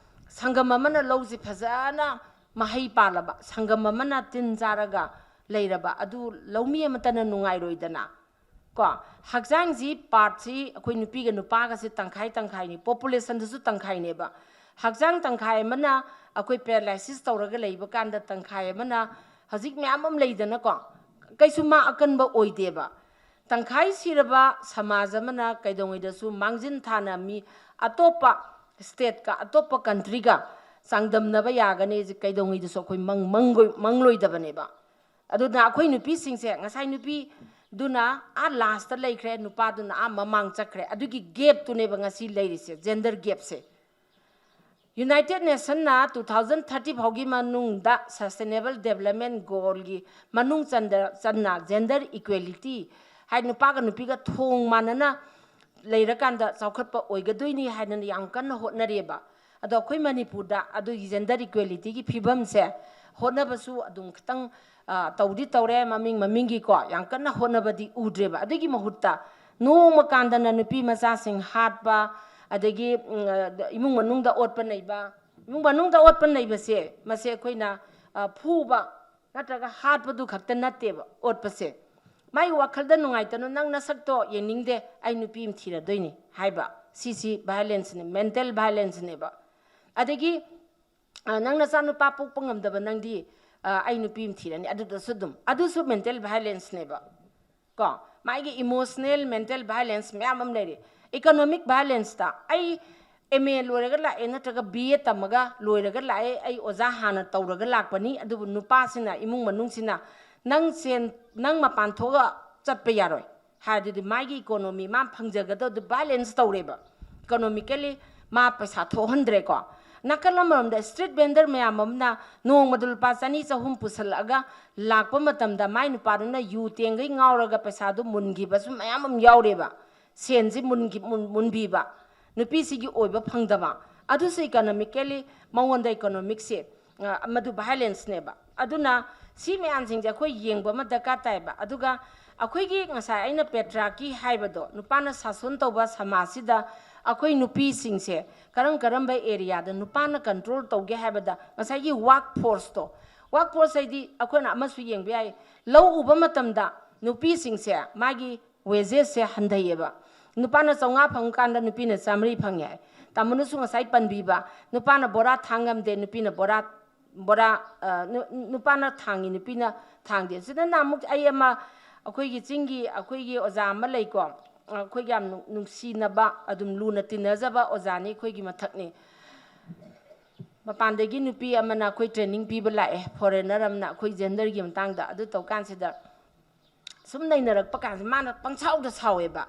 ꯁꯪꯒꯝ ꯑꯃꯅ ꯂꯧꯁꯤ ꯐꯖꯅ ꯃꯍꯩ ꯄꯥꯜꯂꯕ, ꯁꯪꯒꯝ ꯑꯃꯅ ꯇꯤꯟ ꯆꯥꯔꯒ ꯂꯩꯔꯕ, ꯑꯗꯨ ꯂꯧꯃꯤ ꯑꯃꯠꯇꯅ ꯅꯨꯡꯉꯥꯏꯔꯣꯏꯗꯅ꯫ ꯀꯣ, ꯍꯛꯆꯥꯡꯁꯤ, partꯁꯤ ꯑꯩꯈꯣꯏ ꯅꯨꯄꯤꯒ ꯅꯨꯄꯥꯒꯁꯦ ꯇꯪꯈꯥꯏ ꯇꯪꯈꯥꯏꯅꯤ, populationꯗꯁꯨ ꯇꯪꯈꯥꯏꯅꯦꯕ꯫ ꯍꯛꯆꯥꯡ ꯇꯪꯈꯥꯏ ꯑꯃꯅ ꯑꯩꯈꯣꯏ paralysis ꯇꯧꯔꯒ ꯂꯩꯕ ꯀꯥꯟꯗ, ꯇꯪꯈꯥꯏ ꯑꯃꯅ ꯍꯧꯖꯤꯛ ꯃꯌꯥꯝ ꯑꯃ ꯂꯩꯗꯅꯀꯣ, ꯀꯩꯁꯨ ꯃꯥ ꯑꯀꯟꯕ ꯑꯣꯏꯗꯦꯕ꯫ ꯇꯪꯈꯥꯏ ꯁꯤꯔꯕ ꯁꯃꯥꯖ ꯑꯃꯅ ꯀꯩꯗꯧꯉꯩꯗꯁꯨ ꯃꯥꯡꯖꯤꯟ ꯊꯥꯅ ꯃꯤ ꯑꯇꯣꯞꯄ stateꯀ, ꯑꯇꯣꯞꯄ countryꯒ ꯆꯥꯡꯗꯝꯅꯕ ꯌꯥꯒꯅꯤ, ꯀꯩꯗꯧꯉꯩꯗꯁꯨ ꯑꯩꯈꯣꯏ ꯃꯪ-, ꯃꯪꯒꯣꯏ-, ꯃꯪꯂꯣꯏꯗꯕꯅꯦꯕ꯫ ꯑꯗꯨꯅ ꯑꯩꯈꯣꯏ ꯅꯨꯄꯤꯁꯤꯡꯁꯦ, ꯉꯁꯥꯏ ꯅꯨꯄꯤꯗꯨꯅ ꯑꯥ lastꯇ ꯂꯩꯈ꯭ꯔꯦ, ꯅꯨꯄꯥꯗꯨꯅ ꯑꯥ ꯃꯃꯥꯡ ꯆꯠꯈ꯭ꯔꯦ, ꯑꯗꯨꯒꯤ gapꯇꯨꯅꯦꯕ ꯉꯁꯤ ꯂꯩꯔꯤꯁꯦ, gender gapꯁꯦ꯫ United Nationsꯅ two thousand thirty ꯐꯥꯎꯒꯤ ꯃꯅꯨꯡꯗ Sustainable Development Goalꯒꯤ ꯃꯅꯨꯡ ꯆꯟꯗ-, ꯆꯟꯅ gender equality ꯍꯥꯏ, ꯅꯨꯄꯥꯒ ꯅꯨꯄꯤꯒ ꯊꯣꯡ ꯃꯥꯟꯅꯅ ꯂꯩꯔꯀꯥꯟꯗ ꯆꯥꯎꯈꯠꯄ ꯑꯣꯏꯒꯗꯣꯏꯅꯤ ꯍꯥꯏꯗꯅ ꯌꯥꯝ ꯀꯟꯅ ꯍꯣꯠꯅꯔꯤꯑꯕ꯫ ꯑꯗꯣ ꯑꯩꯈꯣꯏ ꯃꯅꯤꯄꯨꯔꯗ ꯑꯗꯨꯒꯤ gender equalityꯒꯤ ꯐꯤꯕꯝꯁꯦ ꯍꯣꯠꯅꯕꯁꯨ ꯑꯗꯨꯝ ꯈꯤꯇꯪ, ꯑ, ꯇꯧꯗꯤ ꯇꯧꯔꯦ, ꯃꯃꯤꯡ ꯃꯃꯤꯡꯒꯤꯀꯣ, ꯌꯥꯝ ꯀꯟꯅ ꯍꯣꯠꯅꯕꯗꯤ ꯎꯗ꯭ꯔꯦꯕ꯫ ꯑꯗꯨꯒꯤ ꯃꯍꯨꯠꯇ ꯅꯣꯡꯃ ꯀꯥꯟꯗꯅ ꯅꯨꯄꯤ ꯃꯆꯥꯁꯤꯡ ꯍꯥꯠꯄ, ꯑꯗꯒꯤ, ꯎꯝ, ꯑ, ꯏꯃꯨꯡ ꯃꯅꯨꯡꯗ ꯑꯣꯠꯄ ꯅꯩꯕ, ꯏꯃꯨꯡ ꯃꯅꯨꯡꯗ ꯑꯣꯠꯄ ꯅꯩꯕꯁꯦ, ꯃꯁꯦ ꯑꯩꯈꯣꯏꯅ, ꯑ, ꯐꯨꯕ ꯅꯠꯇ꯭ꯔꯒ ꯍꯥꯠꯄꯗꯨ ꯈꯛꯇ ꯅꯠꯇꯦꯕ ꯑꯣꯠꯄꯁꯦ꯫ ꯃꯥꯒꯤ ꯋꯥꯈꯜꯗ ꯅꯨꯡꯉꯥꯏꯇꯅ, "ꯅꯪ ꯅꯁꯛꯇꯣ ꯌꯦꯡꯅꯤꯡꯗꯦ, ꯑꯩ ꯅꯨꯄꯤ ꯑꯃ ꯊꯤꯔꯗꯣꯏꯅꯤ" ꯍꯥꯏꯕ, ꯁꯤꯁꯤ violence ꯅꯦ, mental violence ꯅꯦꯕ꯫ ꯑꯗꯒꯤ, ꯑ, "ꯅꯪ ꯅꯆꯥꯅꯨꯄꯥ ꯄꯣꯛꯄ ꯉꯝꯗꯕ ꯅꯪꯗꯤ, ꯑ, ꯑꯩ ꯅꯨꯄꯤ ꯑꯃ ꯊꯤꯔꯅꯤ", ꯑꯗꯨꯗꯁꯨ ꯑꯗꯨꯝ, ꯑꯗꯨꯁꯨ mental violence ꯅꯦꯕ꯫ ꯀꯣ, ꯃꯥꯒꯤ emotional, mental violence ꯃꯌꯥꯝ ꯑꯃ ꯂꯩꯔꯤ꯫ Economic violence ꯇ ꯑꯩ M A ꯂꯣꯏꯔꯒ ꯂꯥꯛꯑꯦ, ꯅꯠꯇ꯭ꯔꯒ B A ꯇꯝꯃꯒ ꯂꯣꯏꯔꯒ ꯂꯥꯛꯑꯦ, ꯑꯩ ꯑꯣꯖꯥ ꯍꯥꯟꯅ ꯇꯧꯔꯒ ꯂꯥꯛꯄꯅꯤ, ꯑꯗꯨꯕꯨ ꯅꯨꯄꯥꯁꯤꯅ, ꯏꯃꯨꯡ ꯃꯅꯨꯡꯁꯤꯅ, "ꯅꯪ ꯁꯦꯟ, ꯅꯪ ꯃꯄꯥꯟ ꯊꯣꯛꯑꯒ ꯆꯠꯄ ꯌꯥꯔꯣꯏ" ꯍꯥꯏꯔꯗꯤ, ꯃꯥꯒꯤ economy, ꯃꯥ ꯐꯪꯖꯒꯗꯕꯗꯨ violence ꯇꯧꯔꯦꯕ꯫ Economically ꯃꯥ ꯄꯩꯁꯥ ꯊꯣꯛꯍꯟꯗ꯭ꯔꯦꯀꯣ꯫ ꯅꯥꯀꯜ ꯑꯃꯔꯣꯝꯗ street vendor ꯃꯌꯥꯝ ꯑꯃꯅ ꯅꯣꯡꯃꯗ ꯂꯨꯄꯥ ꯆꯅꯤ ꯆꯍꯨꯝ ꯄꯨꯁꯜꯂꯛꯑꯒ ꯂꯥꯛꯄ ꯃꯇꯝꯗ, ꯃꯥꯏ ꯅꯨꯄꯥꯗꯨꯅ ꯌꯨ ꯇꯦꯡꯈꯩ ꯉꯥꯎꯔꯒ ꯄꯩꯁꯥꯗꯨ ꯃꯨꯟꯈꯤꯕꯁꯨ ꯃꯌꯥꯝ ꯑꯃ ꯌꯥꯎꯔꯦꯕ꯫ ꯁꯦꯟꯁꯤ ꯃꯨꯟꯈꯤ-, ꯃꯨꯟ-, ꯃꯨꯟꯕꯤꯕ, ꯅꯨꯄꯤꯁꯤꯒꯤ ꯑꯣꯏꯕ ꯐꯪꯗꯕ, ꯑꯗꯨꯁꯨ economically ꯃꯉꯣꯟꯗ economic ꯁꯦ, ꯑ, ꯃꯗꯨ violence ꯅꯦꯕ꯫ ꯑꯗꯨꯅ ꯁꯤ ꯃꯌꯥꯝꯁꯤꯡꯁꯦ ꯑꯩꯈꯣꯏ ꯌꯦꯡꯕ ꯑꯃ ꯗꯔꯀꯥꯔ ꯇꯥꯏꯕ꯫ ꯑꯗꯨꯒ ꯑꯩꯈꯣꯏꯒꯤ ꯉꯁꯥꯏ ꯑꯩꯅ patriarchy ꯍꯥꯏꯕꯗꯣ, ꯅꯨꯄꯥꯅ ꯁꯥꯁꯣꯟ ꯇꯧꯕ ꯁꯃꯥꯖꯁꯤꯗ ꯑꯩꯈꯣꯏ ꯅꯨꯄꯤꯁꯤꯡꯁꯦ ꯀꯔꯝ ꯀꯔꯝꯕ area ꯗ ꯅꯨꯄꯥꯅ control ꯇꯧꯒꯦ ꯍꯥꯏꯕꯗ, ꯉꯁꯥꯏꯒꯤ work force ꯇꯣ, work force ꯍꯥꯏꯗꯤ ꯑꯩꯈꯣꯏꯅ ꯑꯃꯁꯨ ꯌꯦꯡꯕ ꯌꯥꯏ, ꯂꯧ ꯎꯕ ꯃꯇꯝꯗ ꯅꯨꯄꯤꯁꯤꯡꯁꯦ ꯃꯥꯒꯤ wages ꯁꯦ ꯍꯟꯊꯩꯌꯦꯕ꯫ ꯅꯨꯄꯥꯅ ꯆꯥꯝꯃꯉꯥ ꯐꯪꯀꯥꯟꯗ ꯅꯨꯄꯤꯅ ꯆꯥꯃꯔꯤ ꯐꯪꯉꯦ ꯍꯥꯏ꯫ ꯇꯥꯃꯣꯅꯁꯨ ꯉꯁꯥꯏ ꯄꯟꯕꯤꯕ, ꯅꯨꯄꯥꯅ ꯕꯣꯔꯥ ꯊꯥꯡ ꯉꯝꯗꯦ, ꯅꯨꯄꯤꯅ ꯕꯣꯔꯥ, ꯕꯣꯔꯥ, ꯑ, ꯅꯨ-, ꯅꯨꯄꯥꯅ ꯊꯥꯡꯉꯤ, ꯅꯨꯄꯤꯅ ꯊꯥꯡꯗꯦ꯫ ꯁꯤꯗ ꯅꯍꯥꯟꯃꯨꯛ ꯑꯩ ꯑꯃ, ꯑꯩꯈꯣꯏꯒꯤ ꯆꯤꯡꯒꯤ ꯑꯩꯈꯣꯏꯒꯤ ꯑꯣꯖꯥ ꯑꯃ ꯂꯩꯀꯣ, ꯑꯩꯈꯣꯏꯒꯤ ꯌꯥꯝ ꯅꯨꯡ-, ꯅꯨꯡꯁꯤꯅꯕ, ꯑꯗꯨꯝ ꯂꯨꯅ ꯇꯤꯟꯅꯖꯕ ꯑꯣꯖꯥꯅꯤ, ꯑꯩꯈꯣꯏꯒꯤ ꯃꯊꯛꯅꯤ꯫ ꯃꯄꯥꯟꯗꯒꯤ ꯅꯨꯄꯤ ꯑꯃꯅ ꯑꯩꯈꯣꯏ training ꯄꯤꯕ ꯂꯥꯛꯑꯦ, foreigner ꯑꯃꯅ, ꯑꯩꯈꯣꯏ gender ꯒꯤ ꯃꯇꯥꯡꯗ꯫ ꯑꯗꯨ ꯇꯧ ꯀꯥꯟꯁꯤꯗ ꯁꯨꯝ ꯅꯩꯅꯔꯛꯄ ꯀꯥꯟꯁꯤꯗ ꯃꯥꯅ ꯄꯪꯁꯥꯎꯗ ꯁꯥꯎꯋꯦꯕ,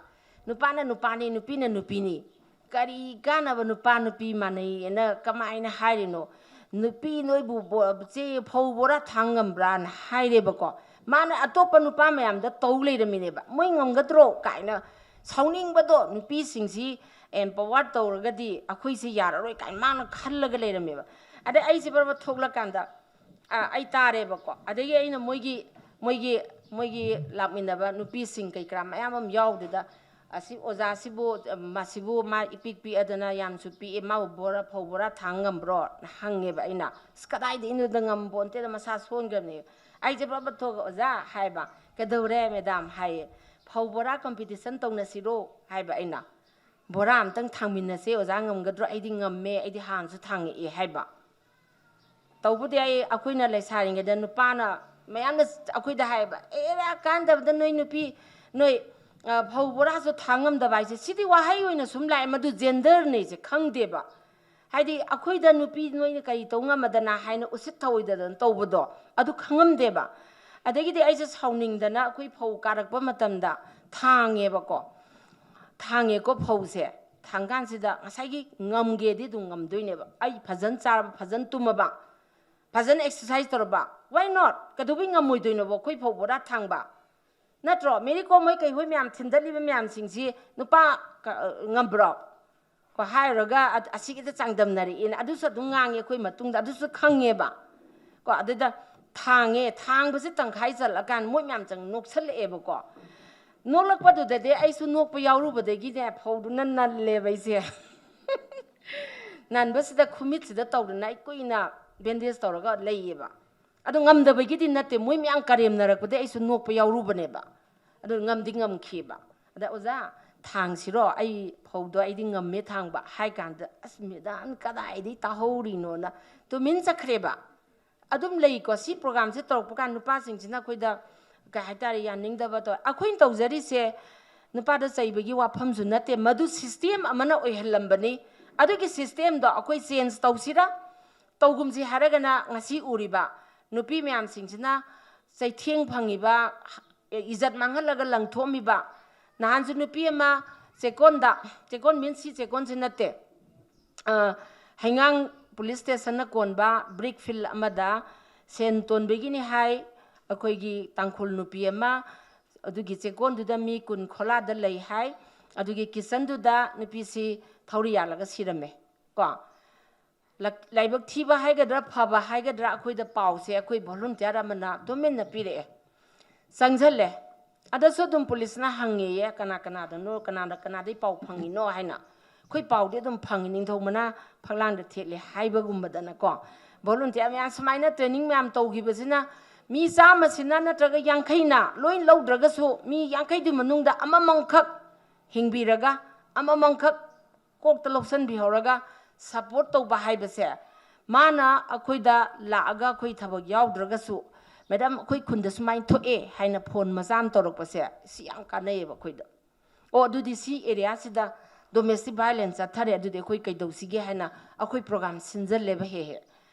"ꯅꯨꯄꯥꯅ ꯅꯨꯄꯥꯅꯤ, ꯅꯨꯄꯤꯅ ꯅꯨꯄꯤꯅꯤ, ꯀꯔꯤ ꯀꯥꯟꯅꯕ ꯅꯨꯄꯥ ꯅꯨꯄꯤ ꯃꯥꯟꯅꯩ ꯍꯥꯏꯅ ꯀꯃꯥꯏꯅ ꯍꯥꯏꯔꯤꯅꯣ? ꯅꯨꯄꯤ ꯅꯣꯏꯕꯨ ꯕꯣ-, ꯆꯦ ꯐꯧ ꯕꯣꯔꯥ ꯊꯥꯡ ꯉꯝꯕ꯭ꯔꯥꯅ?" ꯍꯥꯏꯔꯦꯕꯀꯣ꯫ ꯃꯥꯅ ꯑꯇꯣꯞꯄ ꯅꯨꯄꯥ ꯃꯌꯥꯝꯗ ꯇꯧ ꯂꯩꯔꯝꯃꯤꯅꯦꯕ, "ꯃꯣꯏ ꯉꯝꯒꯗ꯭ꯔꯣ?" ꯀꯥꯏꯅ ꯁꯥꯎꯅꯤꯡꯕꯗꯣ, ꯅꯨꯄꯤꯁꯤꯡꯁꯤ empower ꯇꯧꯔꯒꯗꯤ ꯑꯩꯈꯣꯏꯁꯤ ꯌꯥꯔꯔꯣꯏ ꯀꯥꯏꯅ ꯃꯥꯅ ꯈꯜꯂꯒ ꯂꯩꯔꯝꯃꯦꯕ꯫ ꯑꯗꯩ ꯑꯩꯁꯦ ꯕꯔꯕꯔ ꯊꯣꯛꯂꯀꯥꯟꯗ, ꯑ, ꯑꯩ ꯇꯥꯔꯦꯕꯀꯣ꯫ ꯑꯗꯒꯤ ꯑꯩꯅ ꯃꯣꯏꯒꯤ, ꯃꯣꯏꯒꯤ, ꯃꯣꯏꯒꯤ ꯂꯥꯛꯃꯤꯟꯅꯕ ꯅꯨꯄꯤꯁꯤꯡ ꯀꯩ ꯀꯔꯥ ꯃꯌꯥꯝ ꯑꯃ ꯌꯥꯎꯕꯗꯨꯗ, ꯑꯁꯤ ꯑꯣꯖꯥꯁꯤꯕꯨ, ꯃꯁꯤꯕꯨ ꯃꯥ ꯏꯄꯤꯛ ꯄꯤꯛꯑꯗꯅ ꯌꯥꯝꯁꯨ ꯄꯤꯛꯑꯦ, ꯃꯥꯕꯨ ꯕꯣꯔꯥ, ꯐꯧ ꯕꯣꯔꯥ ꯊꯥꯡ ꯉꯝꯕ꯭ꯔꯣ?" ꯍꯪꯉꯦꯕ ꯑꯩꯅ꯫ "ꯑꯁ, ꯀꯗꯥꯏꯗꯒꯤꯅꯣꯗ, ꯉꯝ ꯄꯣꯟꯇꯦꯗ, ꯃꯁꯥ ꯁꯣꯟꯈ꯭ꯔꯕꯅꯦ꯫ ꯑꯩꯁꯦ ꯕꯕ ꯊꯣꯛꯑꯒ, 'ꯑꯣꯖꯥ,' ꯍꯥꯏꯕ꯫ "ꯀꯩꯗꯧꯔꯦ ꯃꯦꯗꯥꯝ?" ꯍꯥꯏꯌꯦ꯫ "ꯐꯧ ꯕꯣꯔꯥ ꯀꯝꯄꯤꯇꯤꯁꯟ ꯇꯧꯅꯁꯤꯔꯣ?" ꯍꯥꯏꯕ ꯑꯩꯅ꯫ "ꯕꯣꯔꯥ ꯑꯝꯇꯪ ꯊꯥꯡꯃꯤꯟꯅꯁꯦ, ꯑꯣꯖꯥ ꯉꯝꯒꯗ꯭ꯔꯣ?" "ꯑꯩꯗꯤ ꯉꯝꯃꯦ, ꯑꯩꯗꯤ ꯍꯥꯟꯅꯁꯨ ꯊꯥꯡꯉꯛꯑꯦ" ꯍꯥꯏꯕ꯫ ꯇꯧꯕꯗꯤ ꯑꯩ, ꯑꯩꯈꯣꯏꯅ ꯂꯩꯁꯥꯔꯤꯉꯩꯗ ꯅꯨꯄꯥꯅ ꯃꯌꯥꯝꯅ ꯑꯩꯈꯣꯏꯗ ꯍꯥꯏꯌꯦꯕ, "ꯑꯦꯔꯥ, ꯀꯥꯟꯗꯕꯗ ꯅꯣꯏ ꯅꯨꯄꯤ, ꯅꯣꯏ, ꯑ, ꯐꯧ ꯕꯣꯔꯥꯁꯨ ꯊꯥꯡ ꯉꯝꯗꯕ ꯍꯥꯏꯁꯦ", ꯁꯤꯗꯤ ꯋꯥꯍꯩ ꯑꯣꯏꯅ ꯁꯨꯝ ꯂꯥꯛꯑꯦ, ꯃꯗꯨ ꯖꯦꯟꯗꯔꯅꯦꯁꯦ ꯈꯪꯗꯦꯕ꯫ ꯍꯥꯏꯗꯤ ꯑꯩꯈꯣꯏꯗ ꯅꯨꯄꯤ ꯅꯣꯏꯅ ꯀꯔꯤ ꯇꯧ ꯉꯝꯃꯗꯅ ꯍꯥꯏꯅ ꯎꯁꯤꯠ ꯊꯑꯣꯏꯗꯗꯅ ꯇꯧꯕꯗꯣ ꯑꯗꯨ ꯈꯪꯉꯝꯗꯦꯕ꯫ ꯑꯗꯒꯤꯗꯤ ꯑꯩꯁꯦ ꯁꯥꯎꯅꯤꯡꯗꯅ ꯑꯩꯈꯣꯏ ꯐꯧ ꯀꯥꯔꯛꯄ ꯃꯇꯝꯗ ꯊꯥꯡꯉꯦꯕꯀꯣ꯫ ꯊꯥꯡꯉꯦꯀꯣ ꯐꯧꯁꯦ꯫ ꯊꯥꯡꯀꯥꯟꯁꯤꯗ ꯉꯁꯥꯏꯒꯤ ꯉꯝꯒꯦꯗꯤ ꯑꯗꯨꯝ ꯉꯝꯗꯣꯏꯅꯦꯕ꯫ ꯑꯩ ꯐꯖꯅ ꯆꯥꯔꯕ, ꯐꯖꯅ ꯇꯨꯝꯃꯕ, ꯐꯖꯅ ꯑꯦꯛꯁꯔꯁꯥꯏꯁ ꯇꯧꯔꯕ, why not? ꯀꯩꯗꯧꯕꯩ ꯉꯝꯃꯣꯏꯗꯣꯏꯅꯣꯕ ꯑꯩꯈꯣꯏ ꯐꯧ ꯕꯣꯔꯥ ꯊꯥꯡꯕ? ꯅꯠꯇ꯭ꯔꯣ? ꯃꯦꯔꯤ ꯀꯣꯝ ꯍꯣꯏ ꯀꯩ ꯍꯣꯏ ꯃꯌꯥꯝ ꯊꯤꯟꯗꯠꯂꯤꯕ ꯃꯌꯥꯝꯁꯤꯡꯁꯤ ꯅꯨꯄꯥ ꯀ-, ꯉꯝꯕ꯭ꯔꯣ? ꯀꯣ, ꯍꯥꯏꯔꯨꯔꯒ ꯑ-, ꯑꯁꯤꯒꯤꯗ ꯆꯥꯡꯗꯝꯅꯔꯛꯑꯦꯅ ꯑꯗꯨꯁꯨ ꯑꯗꯨꯝ ꯉꯥꯡꯉꯦ ꯑꯩꯈꯣꯏ ꯃꯇꯨꯡꯗ, ꯑꯗꯨꯁꯨ ꯈꯪꯉꯦꯕ꯫ ꯀꯣ, ꯑꯗꯨꯗ ꯊꯥꯡꯉꯦ, ꯊꯥꯡꯕꯁꯦ ꯇꯪꯈꯥꯏ ꯆꯜꯂꯀꯥꯟꯗ ꯃꯣꯏ ꯃꯌꯥꯝ ꯆꯪ ꯅꯣꯛꯁꯜꯂꯛꯑꯦꯕꯀꯣ꯫ ꯅꯣꯛꯂꯛꯄꯗꯨꯗꯗꯤ ꯑꯩꯁꯨ ꯅꯣꯛꯄ ꯌꯥꯎꯔꯨꯕꯗꯒꯤꯅꯦ ꯐꯧꯗꯨꯅ ꯅꯜꯂꯦꯕ ꯑꯩꯁꯦ꯫ ꯅꯟꯕꯁꯤꯗ ꯈꯨꯃꯤꯠꯁꯤꯗ ꯇꯧꯗꯅ ꯑꯩ ꯀꯨꯏꯅ ꯕꯦꯟꯗꯦꯖ ꯇꯧꯔꯒ ꯂꯩꯌꯦꯕ꯫ ꯑꯗꯣ ꯉꯝꯗꯕꯒꯤꯗꯤ ꯅꯠꯇꯦ, ꯃꯣꯏ ꯃꯌꯥꯝ ꯀꯔꯦꯝꯅꯔꯛꯄꯗꯩ ꯑꯩꯁꯨ ꯅꯣꯛꯄ ꯌꯥꯎꯔꯨꯕꯅꯦꯕ꯫ ꯑꯗꯨ ꯉꯝꯗꯤ ꯉꯝꯈꯤꯕ꯫ ꯑꯗ, "ꯑꯣꯖꯥ, ꯊꯥꯡꯁꯤꯔꯣ? ꯑꯩ ꯐꯧꯗꯣ ꯑꯩꯗꯤ ꯉꯝꯃꯦ ꯊꯥꯡꯕ" ꯍꯥꯏ ꯀꯥꯟꯗ, "ꯑꯁ, ꯃꯦꯗꯥꯝ ꯀꯗꯥꯏꯗꯩ ꯇꯥꯍꯧꯔꯤꯅꯣꯅ" ꯇꯨꯃꯤꯟ ꯆꯠꯈ꯭ꯔꯦꯕ꯫ ꯑꯗꯨꯝ ꯂꯩꯀꯣ, ꯁꯤ ꯄ꯭ꯔꯣꯒ꯭ꯔꯥꯝꯁꯦ ꯇꯧꯔꯛꯄ ꯀꯥꯟꯗ ꯅꯨꯄꯥꯁꯤꯡꯁꯤꯅ ꯑꯩꯈꯣꯏꯗ, ꯀꯩ ꯍꯥꯏꯇꯥꯔꯦ, ꯌꯥꯅꯤꯡꯗꯕ ꯇꯧ-, ꯑꯩꯈꯣꯏꯅ ꯇꯧꯖꯔꯤꯁꯦ ꯅꯨꯄꯥꯗ ꯆꯩꯕꯒꯤ ꯋꯥꯐꯝꯁꯨ ꯅꯠꯇꯦ, ꯃꯗꯨ ꯁꯤꯁꯇꯦꯝ ꯑꯃꯅ ꯑꯣꯏꯍꯜꯂꯝꯕꯅꯤ꯫ ꯑꯗꯨꯒꯤ ꯁꯤꯁꯇꯦꯝꯗꯣ ꯑꯩꯈꯣꯏ ꯆꯦꯟꯖ ꯇꯧꯁꯤꯔꯥ? ꯇꯧꯒꯨꯝꯁꯤ ꯍꯥꯏꯔꯒꯅ ꯉꯁꯤ ꯎꯔꯤꯕ ꯅꯨꯄꯤ ꯃꯌꯥꯝꯁꯤꯡꯁꯤꯅ ꯆꯩꯊꯦꯡ ꯐꯪꯉꯤꯕ, ꯏꯖꯠ ꯃꯥꯡꯍꯜꯂꯒ ꯂꯪꯊꯣꯛꯑꯝꯃꯤꯕ꯫ ꯅꯍꯥꯟꯁꯨ ꯅꯨꯄꯤ ꯑꯃ ꯆꯦꯛꯀꯣꯟꯗ, ꯆꯦꯛꯀꯣꯟ means ꯁꯤ ꯆꯦꯛꯀꯣꯟꯁꯤ ꯅꯠꯇꯦ, ꯑ, ꯍꯩꯉꯥꯡ ꯄꯨꯂꯤꯁ ꯁ꯭ꯇꯦꯁꯟꯅ ꯀꯣꯟꯕ ꯕ꯭ꯔꯤꯛ ꯐꯤꯜ ꯑꯃꯗ ꯁꯦꯟ ꯇꯣꯟꯕꯒꯤꯅꯤ ꯍꯥꯏ, ꯑꯩꯈꯣꯏꯒꯤ ꯇꯥꯡꯈꯨꯜ ꯅꯨꯄꯤ ꯑꯃ ꯑꯗꯨꯒꯤ ꯆꯦꯛꯀꯣꯟꯗꯨꯗ ꯃꯤ ꯀꯨꯟ ꯈꯣꯂꯥꯗ ꯂꯩ ꯍꯥꯏ꯫ ꯑꯗꯨꯒꯤ ꯀꯤꯠꯆꯟꯗꯨꯗ ꯅꯨꯄꯤꯁꯤ ꯊꯧꯔꯤ ꯌꯥꯜꯂꯒ ꯁꯤꯔꯝꯃꯦ ꯀꯣ꯫ ꯂꯛ-, ꯂꯥꯏꯕꯛ ꯊꯤꯕ ꯍꯥꯏꯒꯗ꯭ꯔꯥ, ꯐꯕ ꯍꯥꯏꯒꯗ꯭ꯔꯥ, ꯑꯩꯈꯣꯏꯗ ꯄꯥꯎꯁꯦ ꯑꯩꯈꯣꯏ ꯚꯣꯂꯨꯟꯇꯤꯌꯥꯔ ꯑꯃꯅ ꯇꯨꯃꯤꯟꯅ ꯄꯤꯔꯛꯑꯦ꯫ ꯆꯪꯁꯜꯂꯦ꯫ ꯑꯗꯁꯨ ꯑꯗꯨꯝ ꯄꯨꯂꯤꯁꯅ ꯍꯪꯉꯦꯌꯦ, "ꯀꯅꯥ ꯀꯅꯥꯗꯅꯣ, ꯀꯅꯥꯗ, ꯀꯅꯥꯗꯩ ꯄꯥꯎ ꯐꯪꯉꯤꯅꯣ?" ꯍꯥꯏꯅ꯫ "ꯑꯩꯈꯣꯏ ꯄꯥꯎꯗꯤ ꯑꯗꯨꯝ ꯐꯪꯉꯤ, ꯅꯤꯡꯊꯧ ꯃꯅꯥ ꯐꯛꯂꯥꯡꯗ ꯊꯦꯠꯂꯦ" ꯍꯥꯏꯕꯒꯨꯝꯕꯗꯅꯀꯣ, ꯚꯣꯂꯨꯟꯇꯤꯌꯥꯔ ꯃꯌꯥꯝ ꯁꯨꯃꯥꯏꯅ ꯇ꯭ꯔꯦꯅꯤꯡ ꯃꯌꯥꯝ ꯇꯧꯈꯤꯕꯁꯤꯅ ꯃꯤ ꯆꯥꯝꯃꯁꯤꯅ ꯅꯠꯇ꯭ꯔꯒ ꯌꯥꯡꯈꯩꯅ ꯂꯣꯏ ꯂꯧꯗ꯭ꯔꯒꯁꯨ, ꯃꯤ ꯌꯥꯡꯈꯩꯗꯨꯒꯤ ꯃꯅꯨꯡꯗ ꯑꯃꯃꯝꯈꯛ ꯍꯤꯡꯕꯤꯔꯒ, ꯑꯃꯃꯝꯈꯛ ꯀꯣꯛꯇ ꯂꯧꯁꯟꯕꯤꯍꯧꯔꯒ ꯁꯞꯄꯣꯔꯠ ꯇꯧꯕ ꯍꯥꯏꯕꯁꯦ, ꯃꯥꯅ ꯑꯩꯈꯣꯏꯗ ꯂꯥꯛꯑꯒ ꯑꯩꯈꯣꯏ ꯊꯕꯛ ꯌꯥꯎꯗ꯭ꯔꯒꯁꯨ, "ꯃꯦꯗꯥꯝ, ꯑꯩꯈꯣꯏ ꯈꯨꯟꯗ ꯁꯨꯃꯥꯏꯅ ꯊꯣꯛꯑꯦ" ꯍꯥꯏꯅ ꯐꯣꯟ ꯃꯆꯥ ꯑꯃ ꯇꯧꯔꯛꯄꯁꯦ, ꯁꯤ ꯌꯥꯝ ꯀꯥꯟꯅꯩꯌꯦꯕ ꯑꯩꯈꯣꯏꯗ꯫ "ꯑꯣ, ꯑꯗꯨꯗꯤ ꯁꯤ ꯑꯦꯔꯤꯌꯥꯁꯤꯗ ꯗꯣꯃꯦꯁꯇꯤꯛ ꯚꯥꯏꯂꯦꯟꯁ ꯆꯠꯊꯔꯦ, ꯑꯗꯨꯗꯤ ꯑꯩꯈꯣꯏ ꯀꯩꯗꯧꯁꯤꯒꯦ?" ꯍꯥꯏꯅ ꯑꯩꯈꯣꯏ ꯄ꯭ꯔꯣꯒ꯭ꯔꯥꯝ ꯁꯤꯟꯖꯜꯂꯦꯕ ꯍꯦꯛ ꯍꯦꯛ꯫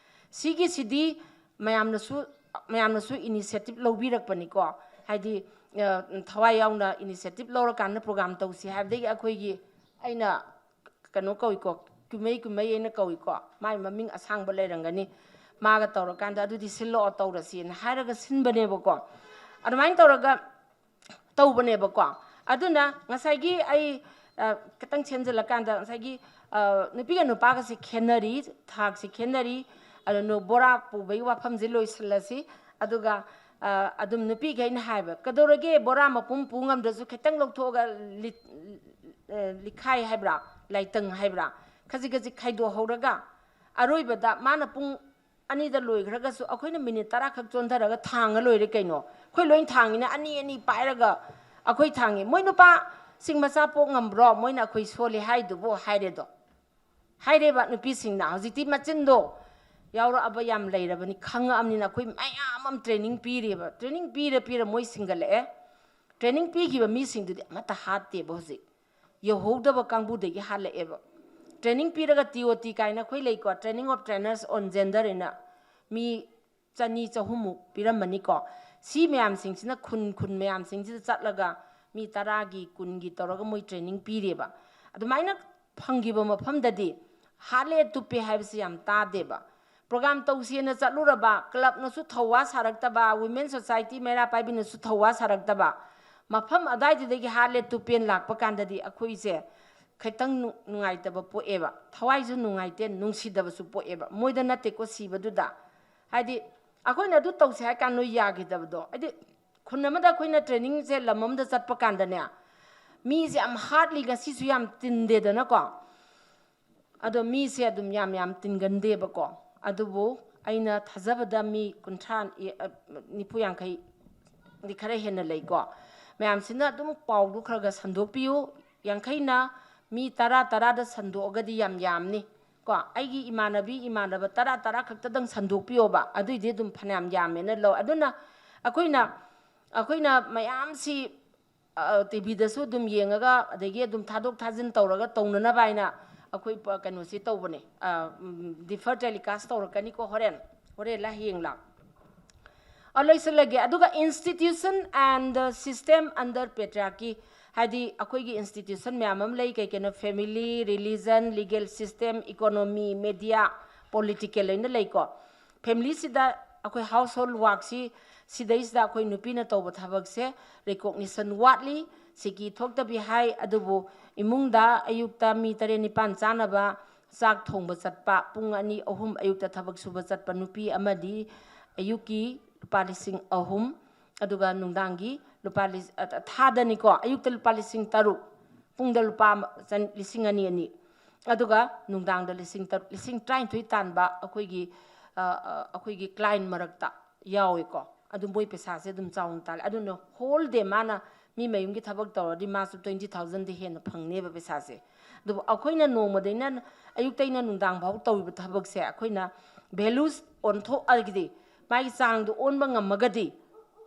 ꯁꯤꯒꯤꯁꯤꯗꯤ ꯃꯌꯥꯝꯅꯁꯨ, ꯃꯌꯥꯝꯅꯁꯨ ꯏꯅꯤꯁꯤꯌꯦꯇꯤꯞ ꯂꯧꯕꯤꯔꯛꯄꯅꯤꯀꯣ꯫ ꯍꯥꯏꯗꯤ, ꯑ, ꯊꯋꯥꯏ ꯌꯥꯎꯅ ꯏꯅꯤꯁꯤꯌꯦꯇꯤꯞ ꯂꯧꯔꯀꯥꯟꯗ ꯄ꯭ꯔꯣꯒ꯭ꯔꯥꯝ ꯇꯧꯁꯤ ꯍꯥꯏꯕꯗꯒꯤ ꯑꯩꯈꯣꯏꯒꯤ, ꯑꯩꯅ ꯀꯩꯅꯣ ꯀꯧꯏꯀꯣ, ꯀꯨꯝꯍꯩ ꯀꯨꯝꯍꯩ ꯑꯩꯅ ꯀꯧꯏꯀꯣ, ꯃꯥꯏ ꯃꯃꯤꯡ ꯑꯁꯥꯡꯕ ꯂꯩꯔꯝꯒꯅꯤ, ꯃꯥꯒ ꯇꯧꯔꯀꯥꯟꯗ "ꯑꯗꯨꯗꯤ ꯁꯤꯜꯂꯛꯑꯣ, ꯇꯧꯔꯁꯤꯅ" ꯍꯥꯏꯔꯒ ꯁꯤꯟꯕꯅꯦꯕꯀꯣ꯫ ꯑꯗꯨꯃꯥꯏꯅ ꯇꯧꯔꯒ ꯇꯧꯕꯅꯦꯕꯀꯣ꯫ ꯑꯗꯨꯅ ꯉꯁꯥꯏꯒꯤ ꯑꯩ, ꯑ, ꯈꯤꯇꯪ ꯁꯦꯝꯖꯤꯜꯂꯀꯥꯟꯗ ꯉꯁꯥꯏꯒꯤ, ꯑ, ꯅꯨꯄꯤꯒ ꯅꯨꯄꯥꯒꯁꯦ ꯈꯦꯠꯅꯔꯤ, ꯊꯥꯛꯁꯦ ꯈꯦꯠꯅꯔꯤ꯫ ꯑꯗꯨ ꯅꯨ-, ꯕꯣꯔꯥ ꯄꯨꯕꯒꯤ ꯋꯥꯐꯝꯁꯦ ꯂꯣꯏꯁꯤꯜꯂꯁꯤ꯫ ꯑꯗꯨꯒ, ꯑ, ꯑꯗꯨꯝ ꯅꯨꯄꯤꯈꯩꯅ ꯍꯥꯏꯕ, "ꯀꯩꯗꯧꯔꯒꯦ, ꯕꯣꯔꯥ ꯃꯄꯨꯝ ꯄꯨ ꯉꯝꯗ꯭ꯔꯁꯨ ꯈꯤꯇꯪ ꯂꯧꯊꯣꯛꯑꯒ ꯂꯤꯠ-, ꯑ, ꯂꯤꯈꯥꯏ ꯍꯥꯏꯕ꯭ꯔꯥ, ꯂꯥꯏꯇꯪ ꯍꯥꯏꯕ꯭ꯔꯥ, ꯈꯖꯤꯛ ꯈꯖꯤꯛ ꯈꯥꯏꯗꯣꯛꯍꯧꯔꯒ ꯑꯔꯣꯏꯕꯗ ꯃꯥꯅ ꯄꯨꯡ ꯑꯅꯤꯗ ꯂꯣꯏꯈ꯭ꯔꯒꯁꯨ ꯑꯩꯈꯣꯏꯅ ꯃꯤꯅꯤꯠ ꯇꯔꯥ ꯈꯛ ꯆꯣꯟꯊꯔꯒ ꯊꯥꯡꯉ ꯂꯣꯏꯔꯦ ꯀꯩꯅꯣ꯫ ꯑꯩꯈꯣꯏ ꯂꯣꯏ ꯊꯥꯡꯉꯤꯅ ꯑꯅꯤ ꯑꯅꯤ ꯄꯥꯏꯔꯒ ꯑꯩꯈꯣꯏ ꯊꯥꯡꯉꯤ꯫ ꯃꯣꯏ ꯅꯨꯄꯥꯁꯤꯡ ꯃꯆꯥ ꯄꯣꯛ ꯉꯝꯕ꯭ꯔꯣ? ꯃꯣꯏꯅ ꯑꯩꯈꯣꯏ ꯁꯣꯜꯂꯤ ꯍꯥꯏꯗꯨꯕꯨ?" ꯍꯥꯏꯔꯦꯗꯣ꯫ ꯍꯥꯏꯔꯦꯕ ꯅꯨꯄꯤꯁꯤꯡꯅ꯫ ꯍꯧꯖꯤꯛꯇꯤ ꯃꯆꯤꯟꯗꯣ ꯌꯥꯎꯔꯛꯑꯕ ꯌꯥꯝ ꯂꯩꯔꯕꯅꯤ, ꯈꯪꯉꯛꯑꯕꯅꯤꯅ ꯑꯩꯈꯣꯏ ꯃꯌꯥꯝ ꯑꯃ ꯇ꯭ꯔꯦꯅꯤꯡ ꯄꯤꯔꯦꯕ꯫ ꯇ꯭ꯔꯦꯅꯤꯡ ꯄꯤꯔ ꯄꯤꯔ ꯃꯣꯏ ꯁꯤꯡꯒꯠꯂꯛꯑꯦ꯫ ꯇ꯭ꯔꯦꯅꯤꯡ ꯄꯤꯈꯤꯕ ꯃꯤꯁꯤꯡꯗꯨꯗꯤ ꯑꯃꯠꯇ ꯍꯥꯠꯇꯦꯕ ꯍꯧꯖꯤꯛ꯫ ꯌꯧꯍꯧꯗꯕ ꯀꯥꯡꯕꯨꯗꯒꯤ ꯍꯥꯠꯂꯛꯑꯦꯕ꯫ ꯇ꯭ꯔꯦꯅꯤꯡ ꯄꯤꯔꯒ ꯇꯤ ꯑꯣ ꯇꯤ ꯀꯥꯏꯅ ꯑꯩꯈꯣꯏ ꯂꯩꯀꯣ, Training of Trainers on Gender ꯍꯥꯏꯅ, ꯃꯤ ꯆꯅꯤ ꯆꯍꯨꯝꯃꯨꯛ ꯄꯤꯔꯝꯃꯅꯤꯀꯣ꯫ ꯁꯤ ꯃꯌꯥꯝꯁꯤꯡꯁꯤꯅ ꯈꯨꯟ ꯈꯨꯟ ꯃꯌꯥꯝꯁꯤꯡꯁꯤꯗ ꯆꯠꯂꯒ ꯃꯤ ꯇꯔꯥꯒꯤ, ꯀꯨꯟꯒꯤ ꯇꯧꯔꯒ ꯃꯣꯏ ꯇ꯭ꯔꯦꯅꯤꯡ ꯄꯤꯔꯦꯕ꯫ ꯑꯗꯨꯃꯥꯏꯅ ꯐꯪꯈꯤꯕ ꯃꯐꯝꯗꯗꯤ ꯍꯥꯠꯂꯦ ꯇꯨꯞꯄꯦ ꯍꯥꯏꯕꯁꯤ ꯌꯥꯝ ꯇꯥꯗꯦꯕ꯫ ꯄ꯭ꯔꯣꯒ꯭ꯔꯥꯝ ꯇꯧꯁꯦꯅ ꯆꯠꯂꯨꯔꯕ, ꯀ꯭ꯂꯕꯅꯁꯨ ꯊꯧꯋꯥ ꯁꯥꯔꯛꯇꯕ, ꯋꯤꯃꯦꯟ ꯁꯣꯁꯥꯏꯇꯤ ꯃꯩꯔꯥ ꯄꯥꯏꯕꯤꯅꯁꯨ ꯊꯧꯋꯥ ꯁꯥꯔꯛꯇꯕ, ꯃꯐꯝ ꯑꯗꯥꯏꯗꯨꯗꯒꯤ ꯍꯥꯠꯂꯦ ꯇꯨꯞꯄꯦꯅ ꯂꯥꯛꯄ ꯀꯥꯟꯗꯗꯤ ꯑꯩꯈꯣꯏꯁꯦ ꯈꯤꯇꯪ ꯅꯨ-, ꯅꯨꯡꯉꯥꯏꯇꯕ ꯄꯣꯛꯑꯦꯕ꯫ ꯊꯋꯥꯏꯁꯨ ꯅꯨꯡꯉꯥꯏꯇꯦ, ꯅꯨꯡꯁꯤꯗꯕꯁꯨ ꯄꯣꯛꯑꯦꯕ꯫ ꯃꯣꯏꯗ ꯅꯠꯇꯦꯀꯣ ꯁꯤꯕꯗꯨꯗ꯫ ꯍꯥꯏꯗꯤ, ꯑꯩꯈꯣꯏꯅ ꯑꯗꯨ ꯇꯧꯁꯦ ꯍꯥꯏ ꯀꯥꯟꯗ ꯅꯣꯏ ꯌꯥꯈꯤꯗꯕꯗꯣ꯫ ꯍꯥꯏꯗꯤ, ꯈꯨꯟ ꯑꯃꯗ ꯑꯩꯈꯣꯏꯅ trainingꯁꯦ ꯂꯝ ꯑꯃꯗ ꯆꯠꯄ ꯀꯥꯟꯗꯅꯦ, ꯃꯤꯁꯦ ꯌꯥꯝ hardly, ꯉꯁꯤꯁꯨ ꯌꯥꯝ ꯇꯤꯟꯗꯦꯗꯅꯀꯣ, ꯑꯗꯣ ꯃꯤꯁꯦ ꯑꯗꯨꯝ ꯌꯥꯝ ꯌꯥꯝ ꯇꯤꯟꯒꯟꯗꯦꯕꯀꯣ꯫ ꯑꯗꯨꯕꯨ ꯑꯩꯅ ꯊꯥꯖꯕꯗ ꯃꯤ ꯀꯨꯟꯊ꯭ꯔꯥ, ꯅꯤꯐꯨ ꯌꯥꯡꯈꯩꯗꯤ ꯈꯔ ꯍꯦꯟꯅ ꯂꯩꯀꯣ꯫ ꯃꯌꯥꯝꯁꯤꯅ ꯑꯗꯨꯝ ꯄꯥꯎꯗꯨ ꯈꯔ ꯈꯔ ꯁꯟꯗꯣꯛꯄꯤꯌꯨ꯫ ꯌꯥꯡꯈꯩꯅ ꯃꯤ ꯇꯔꯥ, ꯇꯔꯥꯗ ꯁꯟꯗꯣꯛꯑꯒꯗꯤ ꯌꯥꯝ ꯌꯥꯝꯅꯤ ꯀꯣ꯫ ꯑꯩꯒꯤ ꯏꯃꯥꯟꯅꯕꯤ ꯏꯃꯥꯟꯅꯕ ꯇꯔꯥ, ꯇꯔꯥ ꯈꯛꯇꯗꯪ ꯁꯟꯗꯣꯛꯄꯤꯌꯣꯕ, ꯑꯗꯨꯏꯗꯤ ꯑꯗꯨꯝ ꯐꯅꯌꯥꯝ ꯌꯥꯝꯃꯦꯅ ꯂꯧ꯫ ꯑꯗꯨꯅ ꯑꯩꯈꯣꯏꯅ, ꯑꯩꯈꯣꯏꯅ ꯃꯌꯥꯝꯁꯤ ꯇꯤꯚꯤꯗꯁꯨ ꯑꯗꯨꯝ ꯌꯦꯡꯉꯒ, ꯑꯗꯒꯤ ꯑꯗꯨꯝ ꯊꯥꯗꯣꯛ ꯊꯥꯖꯤꯟ ꯇꯧꯔꯒ ꯇꯧꯅꯅꯕ ꯍꯥꯏꯅ ꯑꯩꯈꯣꯏ ꯄ-, ꯀꯩꯅꯣꯁꯤ ꯇꯧꯕꯅꯦ, ꯗꯤꯐꯔ ꯇꯦꯂꯤꯀꯥꯁ ꯇꯧꯔꯛꯀꯅꯤꯀꯣ ꯍꯣꯔꯦꯟ, ꯍꯣꯔꯦꯟꯂ ꯍꯌꯦꯡꯂ꯫ ꯑ, ꯂꯣꯏꯁꯤꯜꯂꯒꯦ꯫ ꯑꯗꯨꯒ institution and system under patriarchy, ꯍꯥꯏꯗꯤ ꯑꯩꯈꯣꯏꯒꯤ institution ꯃꯌꯥꯝ ꯑꯃ ꯂꯩ, ꯀꯩ ꯀꯩꯅꯣ, family, religion, legal system, economy, media, political ꯂꯣꯏꯅ ꯂꯩꯀꯣ꯫ Familyꯁꯤꯗ ꯑꯩꯈꯣꯏ household workꯁꯤ, ꯁꯤꯗꯩꯁꯤꯗ ꯑꯩꯈꯣꯏ ꯅꯨꯄꯤꯅ ꯇꯧꯕ ꯊꯕꯛꯁꯦ recognition ꯋꯥꯠꯂꯤ꯫ ꯁꯤꯀꯤ ꯊꯣꯛꯇꯕꯤ ꯍꯥꯏ, ꯑꯗꯨꯕꯨ ꯏꯃꯨꯡꯗ ꯑꯌꯨꯛꯇ ꯃꯤ ꯇꯔꯦꯠ ꯅꯤꯄꯥꯟ ꯆꯥꯅꯕ ꯆꯥꯛ ꯊꯣꯡꯕ ꯆꯠꯄ, ꯄꯨꯡ ꯑꯅꯤ ꯑꯍꯨꯝ ꯑꯌꯨꯛꯇ ꯊꯕꯛ ꯁꯨꯕ ꯆꯠꯄ ꯅꯨꯄꯤ ꯑꯃꯗꯤ ꯑꯌꯨꯛꯀꯤ ꯂꯨꯄꯥ ꯂꯤꯁꯤꯡ ꯑꯍꯨꯝ, ꯑꯗꯨꯒ ꯅꯨꯡꯗꯥꯡꯒꯤ ꯂꯨꯄꯥ ꯂꯤꯁ-, ꯑ, ꯊꯥꯗꯅꯤꯀꯣ, ꯑꯌꯨꯛꯇ ꯂꯨꯄꯥ ꯂꯤꯁꯤꯡ ꯇꯔꯨꯛ, ꯄꯨꯡꯗ ꯂꯨꯄꯥ ꯑꯃ, ꯆꯟ-, ꯂꯤꯁꯤꯡ ꯑꯅꯤ ꯑꯅꯤ, ꯑꯗꯨꯒ ꯅꯨꯡꯗꯥꯡꯗ ꯂꯤꯁꯤꯡ ꯇꯔꯨꯛ, ꯂꯤꯁꯤꯡ ꯇꯔꯥꯅꯤꯊꯣꯏ ꯇꯥꯟꯕ ꯑꯩꯈꯣꯏꯒꯤ, ꯑ, ꯑ, ꯑꯩꯈꯣꯏꯒꯤ client ꯃꯔꯛꯇ ꯌꯥꯎꯏꯀꯣ꯫ ꯑꯗꯨ ꯃꯣꯏ ꯄꯩꯁꯥꯁꯦ ꯑꯗꯨꯝ ꯆꯥꯎꯅ ꯇꯥꯜꯂꯦ꯫ ꯑꯗꯨꯅ whole day ꯃꯥꯅ ꯃꯤ ꯃꯌꯨꯝꯒꯤ ꯊꯕꯛ ꯇꯧꯔꯗꯤ ꯃꯥꯁꯨ twenty thousandꯗꯤ ꯍꯦꯟꯅ ꯐꯪꯅꯦꯕ ꯄꯩꯁꯥꯁꯦ꯫ ꯑꯗꯨꯕꯨ ꯑꯩꯈꯣꯏꯅ ꯅꯣꯡꯃꯗꯩꯅ ꯑꯌꯨꯛꯇꯩꯅ ꯅꯨꯡꯗꯥꯡ ꯐꯥꯎ ꯇꯧꯔꯤꯕ ꯊꯕꯛꯁꯦ ꯑꯩꯈꯣꯏꯅ values ꯑꯣꯟꯊꯣꯛꯑꯒꯗꯤ, ꯃꯥꯒꯤ ꯆꯥꯡꯗꯣ ꯑꯣꯟꯕ ꯉꯝꯃꯒꯗꯤ,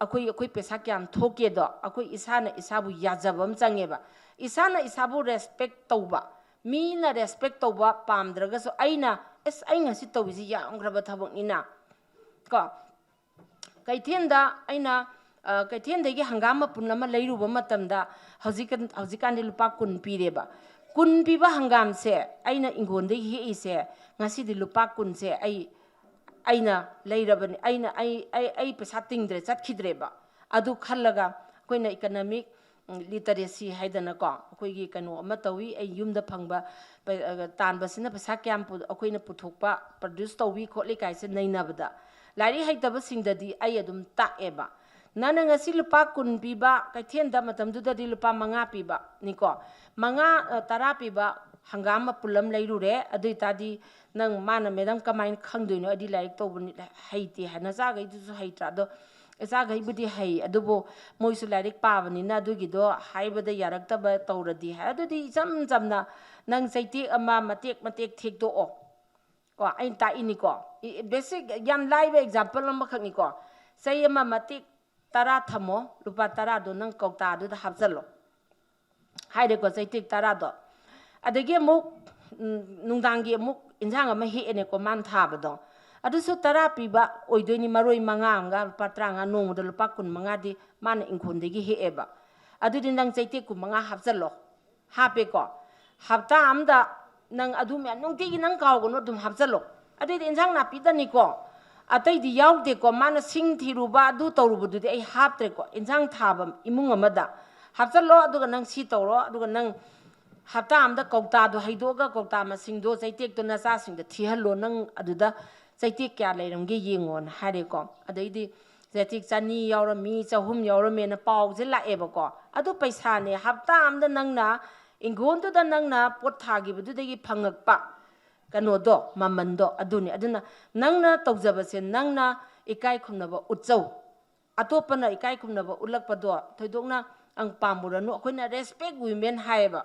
ꯑꯩꯈꯣꯏ, ꯑꯩꯈꯣꯏ ꯄꯩꯁꯥ ꯀꯌꯥꯝ ꯊꯣꯛꯀꯦꯗꯣ ꯑꯩꯈꯣꯏ ꯏꯁꯥꯅ ꯏꯁꯥꯕꯨ ꯌꯥꯖꯕ ꯑꯃ ꯆꯪꯉꯦꯕ꯫ ꯏꯁꯥꯅ ꯏꯁꯥꯕꯨ respect ꯇꯧꯕ, ꯃꯤꯅ respect ꯇꯧꯕ ꯄꯥꯝꯗ꯭ꯔꯒꯁꯨ ꯑꯩꯅ, "ꯑꯁ, ꯑꯩ ꯉꯁꯤ ꯇꯧꯔꯤꯁꯤ ꯌꯥꯝꯈ꯭ꯔꯕ ꯊꯕꯛꯅꯤꯅ", ꯀꯣ꯫ ꯀꯩꯊꯦꯜꯗ ꯑꯩꯅ, ꯑ, ꯀꯩꯊꯦꯜꯗꯒꯤ ꯍꯪꯒꯥꯝ ꯃꯄꯨꯟ ꯑꯃ ꯂꯩꯔꯨꯕ ꯃꯇꯝꯗ ꯍꯧꯖꯤꯛ, ꯍꯧꯖꯤꯛꯀꯥꯟꯗꯤ ꯂꯨꯄꯥ ꯀꯨꯟ ꯄꯤꯔꯦꯕ꯫ ꯀꯨꯟ ꯄꯤꯕ ꯍꯪꯒꯥꯝꯁꯦ ꯑꯩꯅ ꯏꯪꯒꯣꯟꯗꯒꯤ ꯍꯦꯛꯏꯁꯦ, ꯉꯁꯤꯗꯤ ꯂꯨꯄꯥ ꯀꯨꯟꯁꯦ ꯑꯩ, ꯑꯩꯅ ꯂꯩꯔꯕꯅꯤ, ꯑꯩꯅ, ꯑꯩ, ꯑꯩ, ꯑꯩ ꯄꯩꯁꯥ ꯇꯤꯡꯗ꯭ꯔꯦ, ꯆꯠꯈꯤꯗ꯭ꯔꯦꯕ꯫ ꯑꯗꯨ ꯈꯜꯂꯒ ꯑꯩꯈꯣꯏꯅ economic literacy ꯍꯥꯏꯗꯅꯀꯣ, ꯑꯩꯈꯣꯏꯒꯤ ꯀꯩꯅꯣ ꯑꯃ ꯇꯧꯏ, ꯑꯩ ꯌꯨꯝꯗ ꯐꯪꯕ ꯄ-, ꯑ, ꯇꯥꯟꯕꯁꯤꯅ ꯄꯩꯁꯥ ꯀꯌꯥꯝ ꯄꯨ-, ꯑꯩꯈꯣꯏꯅ ꯄꯨꯊꯣꯛꯄ, produce ꯇꯧꯏ ꯈꯣꯠꯂꯤ ꯀꯥꯏꯁꯦ ꯅꯩꯅꯕꯗ, ꯂꯥꯏꯔꯤꯛ ꯍꯩꯇꯕꯁꯤꯡꯗꯗꯤ ꯑꯩ ꯑꯗꯨꯝ ꯇꯥꯛꯑꯦꯕ꯫ ꯅꯪꯅ ꯉꯁꯤ ꯂꯨꯄꯥ ꯀꯨꯟ ꯄꯤꯕ, ꯀꯩꯊꯦꯜꯗ ꯃꯇꯝꯗꯨꯗꯗꯤ ꯂꯨꯄꯥ ꯃꯉꯥ ꯄꯤꯕꯅꯤꯀꯣ, ꯃꯉꯥ, ꯑ, ꯇꯔꯥ ꯄꯤꯕ ꯍꯪꯒꯥꯝ ꯃꯄꯨꯜ ꯑꯃ ꯂꯩꯔꯨꯔꯦ꯫ ꯑꯗꯨ ꯑꯣꯏꯇꯥꯔꯗꯤ ꯅꯪ, ꯃꯥꯅ, "ꯃꯦꯗꯥꯝ, ꯀꯃꯥꯏꯅ ꯈꯪꯗꯣꯏꯅꯣ? ꯑꯩꯗꯤ ꯂꯥꯏꯔꯤꯛ ꯇꯧꯕꯅꯤ, ꯍꯩꯇꯦ" ꯍꯥꯏ꯫ ꯅꯆꯥꯈꯩꯗꯨꯁꯨ ꯍꯩꯇ꯭ꯔꯥ? ꯑꯗꯣ ꯏꯆꯥꯈꯩꯕꯨꯗꯤ ꯍꯩ, ꯑꯗꯨꯕꯨ ꯃꯣꯏꯁꯨ ꯂꯥꯏꯔꯤꯛ ꯄꯥꯕꯅꯤꯅ ꯑꯗꯨꯒꯤꯗꯣ ꯍꯥꯏꯕꯗ ꯌꯥꯔꯛꯇꯕ ꯇꯧꯔꯗꯤ ꯍꯥꯏ꯫ ꯑꯗꯨꯗꯤ ꯏꯆꯝ ꯆꯝꯅ ꯅꯪ ꯆꯩꯇꯦꯛ ꯑꯃ ꯃꯇꯦꯛ ꯃꯇꯦꯛ ꯊꯦꯛꯇꯣꯛꯑꯣ꯫ ꯀꯣ, ꯑꯩꯅ ꯇꯥꯛꯏꯅꯤꯀꯣ꯫ ꯏ-, basic ꯌꯥꯝ ꯂꯥꯏꯕ example ꯑꯃꯈꯛꯅꯤꯀꯣ꯫ ꯆꯩ ꯑꯃ ꯃꯇꯦꯛ ꯇꯔꯥ ꯊꯝꯃꯣ, ꯂꯨꯄꯥ ꯇꯔꯥꯗꯣ ꯅꯪ ꯀꯧꯇꯥꯗꯨꯗ ꯍꯥꯞꯆꯜꯂꯣ꯫ ꯍꯥꯏꯔꯦꯀꯣ, ꯆꯩꯇꯦꯛ ꯇꯔꯥꯗꯣ꯫ ꯑꯗꯒꯤ ꯑꯃꯨꯛ, ꯎꯝ, ꯅꯨꯡꯗꯥꯡꯒꯤ ꯑꯃꯨꯛ ꯏꯟꯁꯥꯡ ꯑꯃ ꯍꯦꯛꯑꯦꯅꯦꯀꯣ, ꯃꯥꯅ ꯊꯥꯕꯗꯣ꯫ ꯑꯗꯨꯁꯨ ꯇꯔꯥ ꯄꯤꯕ ꯑꯣꯏꯗꯣꯏꯅꯤ, ꯃꯔꯣꯏ ꯃꯉꯥ ꯑꯃꯒ ꯂꯨꯄꯥ ꯇꯔꯥꯃꯉꯥ, ꯅꯣꯡꯃꯗ ꯂꯨꯄꯥ ꯀꯨꯟ ꯃꯉꯥꯗꯤ ꯃꯥꯅ ꯏꯪꯈꯣꯜꯗꯒꯤ ꯍꯦꯛꯑꯦꯕ꯫ ꯑꯗꯨꯗꯤ ꯅꯪ ꯆꯩꯇꯦꯛ ꯀꯨꯟ ꯃꯉꯥ ꯍꯥꯞꯆꯜꯂꯣ꯫ ꯍꯥꯞꯄꯦꯀꯣ꯫ ꯍꯞꯇꯥ ꯑꯝꯗ ꯅꯪ ꯑꯗꯨ ꯃꯌꯥꯝ ꯅꯨꯡꯇꯤꯒꯤ ꯅꯪ ꯀꯥꯎꯒꯅꯨ, ꯑꯗꯨꯝ ꯍꯥꯞꯆꯜꯂꯣ꯫ ꯑꯗꯨꯏꯗꯤ ꯏꯟꯁꯥꯡ ꯅꯥꯄꯤꯗꯅꯤꯀꯣ, ꯑꯇꯩꯗꯤ ꯌꯥꯎꯗꯦꯀꯣ꯫ ꯃꯥꯅ ꯁꯤꯡ ꯊꯤꯔꯨꯕ, ꯑꯗꯨ ꯇꯧꯔꯨꯕꯗꯨꯗꯤ ꯑꯩ ꯍꯥꯞꯇ꯭ꯔꯦꯀꯣ꯫ ꯏꯟꯁꯥꯡ ꯊꯥꯕ ꯏꯃꯨꯡ ꯑꯃꯗ ꯍꯥꯞꯆꯜꯂꯣ, ꯑꯗꯨꯒ ꯅꯪ ꯁꯤ ꯇꯧꯔꯣ, ꯑꯗꯨꯒ ꯅꯪ ꯍꯞꯇꯥ ꯑꯃꯗ ꯀꯧꯇꯥꯗꯣ ꯍꯩꯗꯣꯛꯑꯒ ꯀꯧꯇꯥ ꯃꯁꯤꯡꯗꯣ ꯆꯩꯇꯦꯛꯇꯣ ꯅꯆꯥꯁꯤꯡꯗ ꯊꯤꯍꯜꯂꯣ꯫ ꯅꯪ ꯑꯗꯨꯗ ꯆꯩꯇꯦꯛ ꯀꯌꯥ ꯂꯩꯔꯝꯒꯦ ꯌꯦꯡꯉꯣꯅ ꯍꯥꯏꯔꯦꯀꯣ꯫ ꯑꯗꯩꯗꯤ ꯆꯩꯇꯦꯛ ꯆꯅꯤ ꯌꯥꯎꯔꯝꯃꯤ, ꯆꯍꯨꯝ ꯌꯥꯎꯔꯝꯃꯦꯅ ꯄꯥꯎꯁꯦ ꯂꯥꯛꯑꯦꯕꯀꯣ꯫ ꯑꯗꯨ ꯄꯩꯁꯥꯅꯦ, ꯍꯞꯇꯥ ꯑꯃꯗ ꯅꯪꯅ ꯏꯪꯈꯣꯜꯗꯨꯗ ꯅꯪꯅ ꯄꯣꯠ ꯊꯥꯈꯤꯕꯗꯨꯗꯒꯤ ꯐꯪꯉꯛꯄ ꯀꯩꯅꯣꯗꯣ, ꯃꯃꯟꯗꯣ ꯑꯗꯨꯅꯤ꯫ ꯑꯗꯨꯅ ꯅꯪꯅ ꯇꯧꯖꯕꯁꯦ ꯅꯪꯅ ꯏꯀꯥꯏ ꯈꯨꯝꯅꯕ ꯎꯠꯆꯧ꯫ ꯑꯇꯣꯞꯄꯅ ꯏꯀꯥꯏ ꯈꯨꯝꯅꯕ ꯎꯠꯂꯛꯄꯗꯣ ꯊꯣꯏꯗꯣꯛꯅ ꯑꯪ ꯄꯥꯝꯃꯨꯔꯅꯨ꯫ ꯑꯩꯈꯣꯏꯅ respect women ꯍꯥꯏꯌꯦꯕ꯫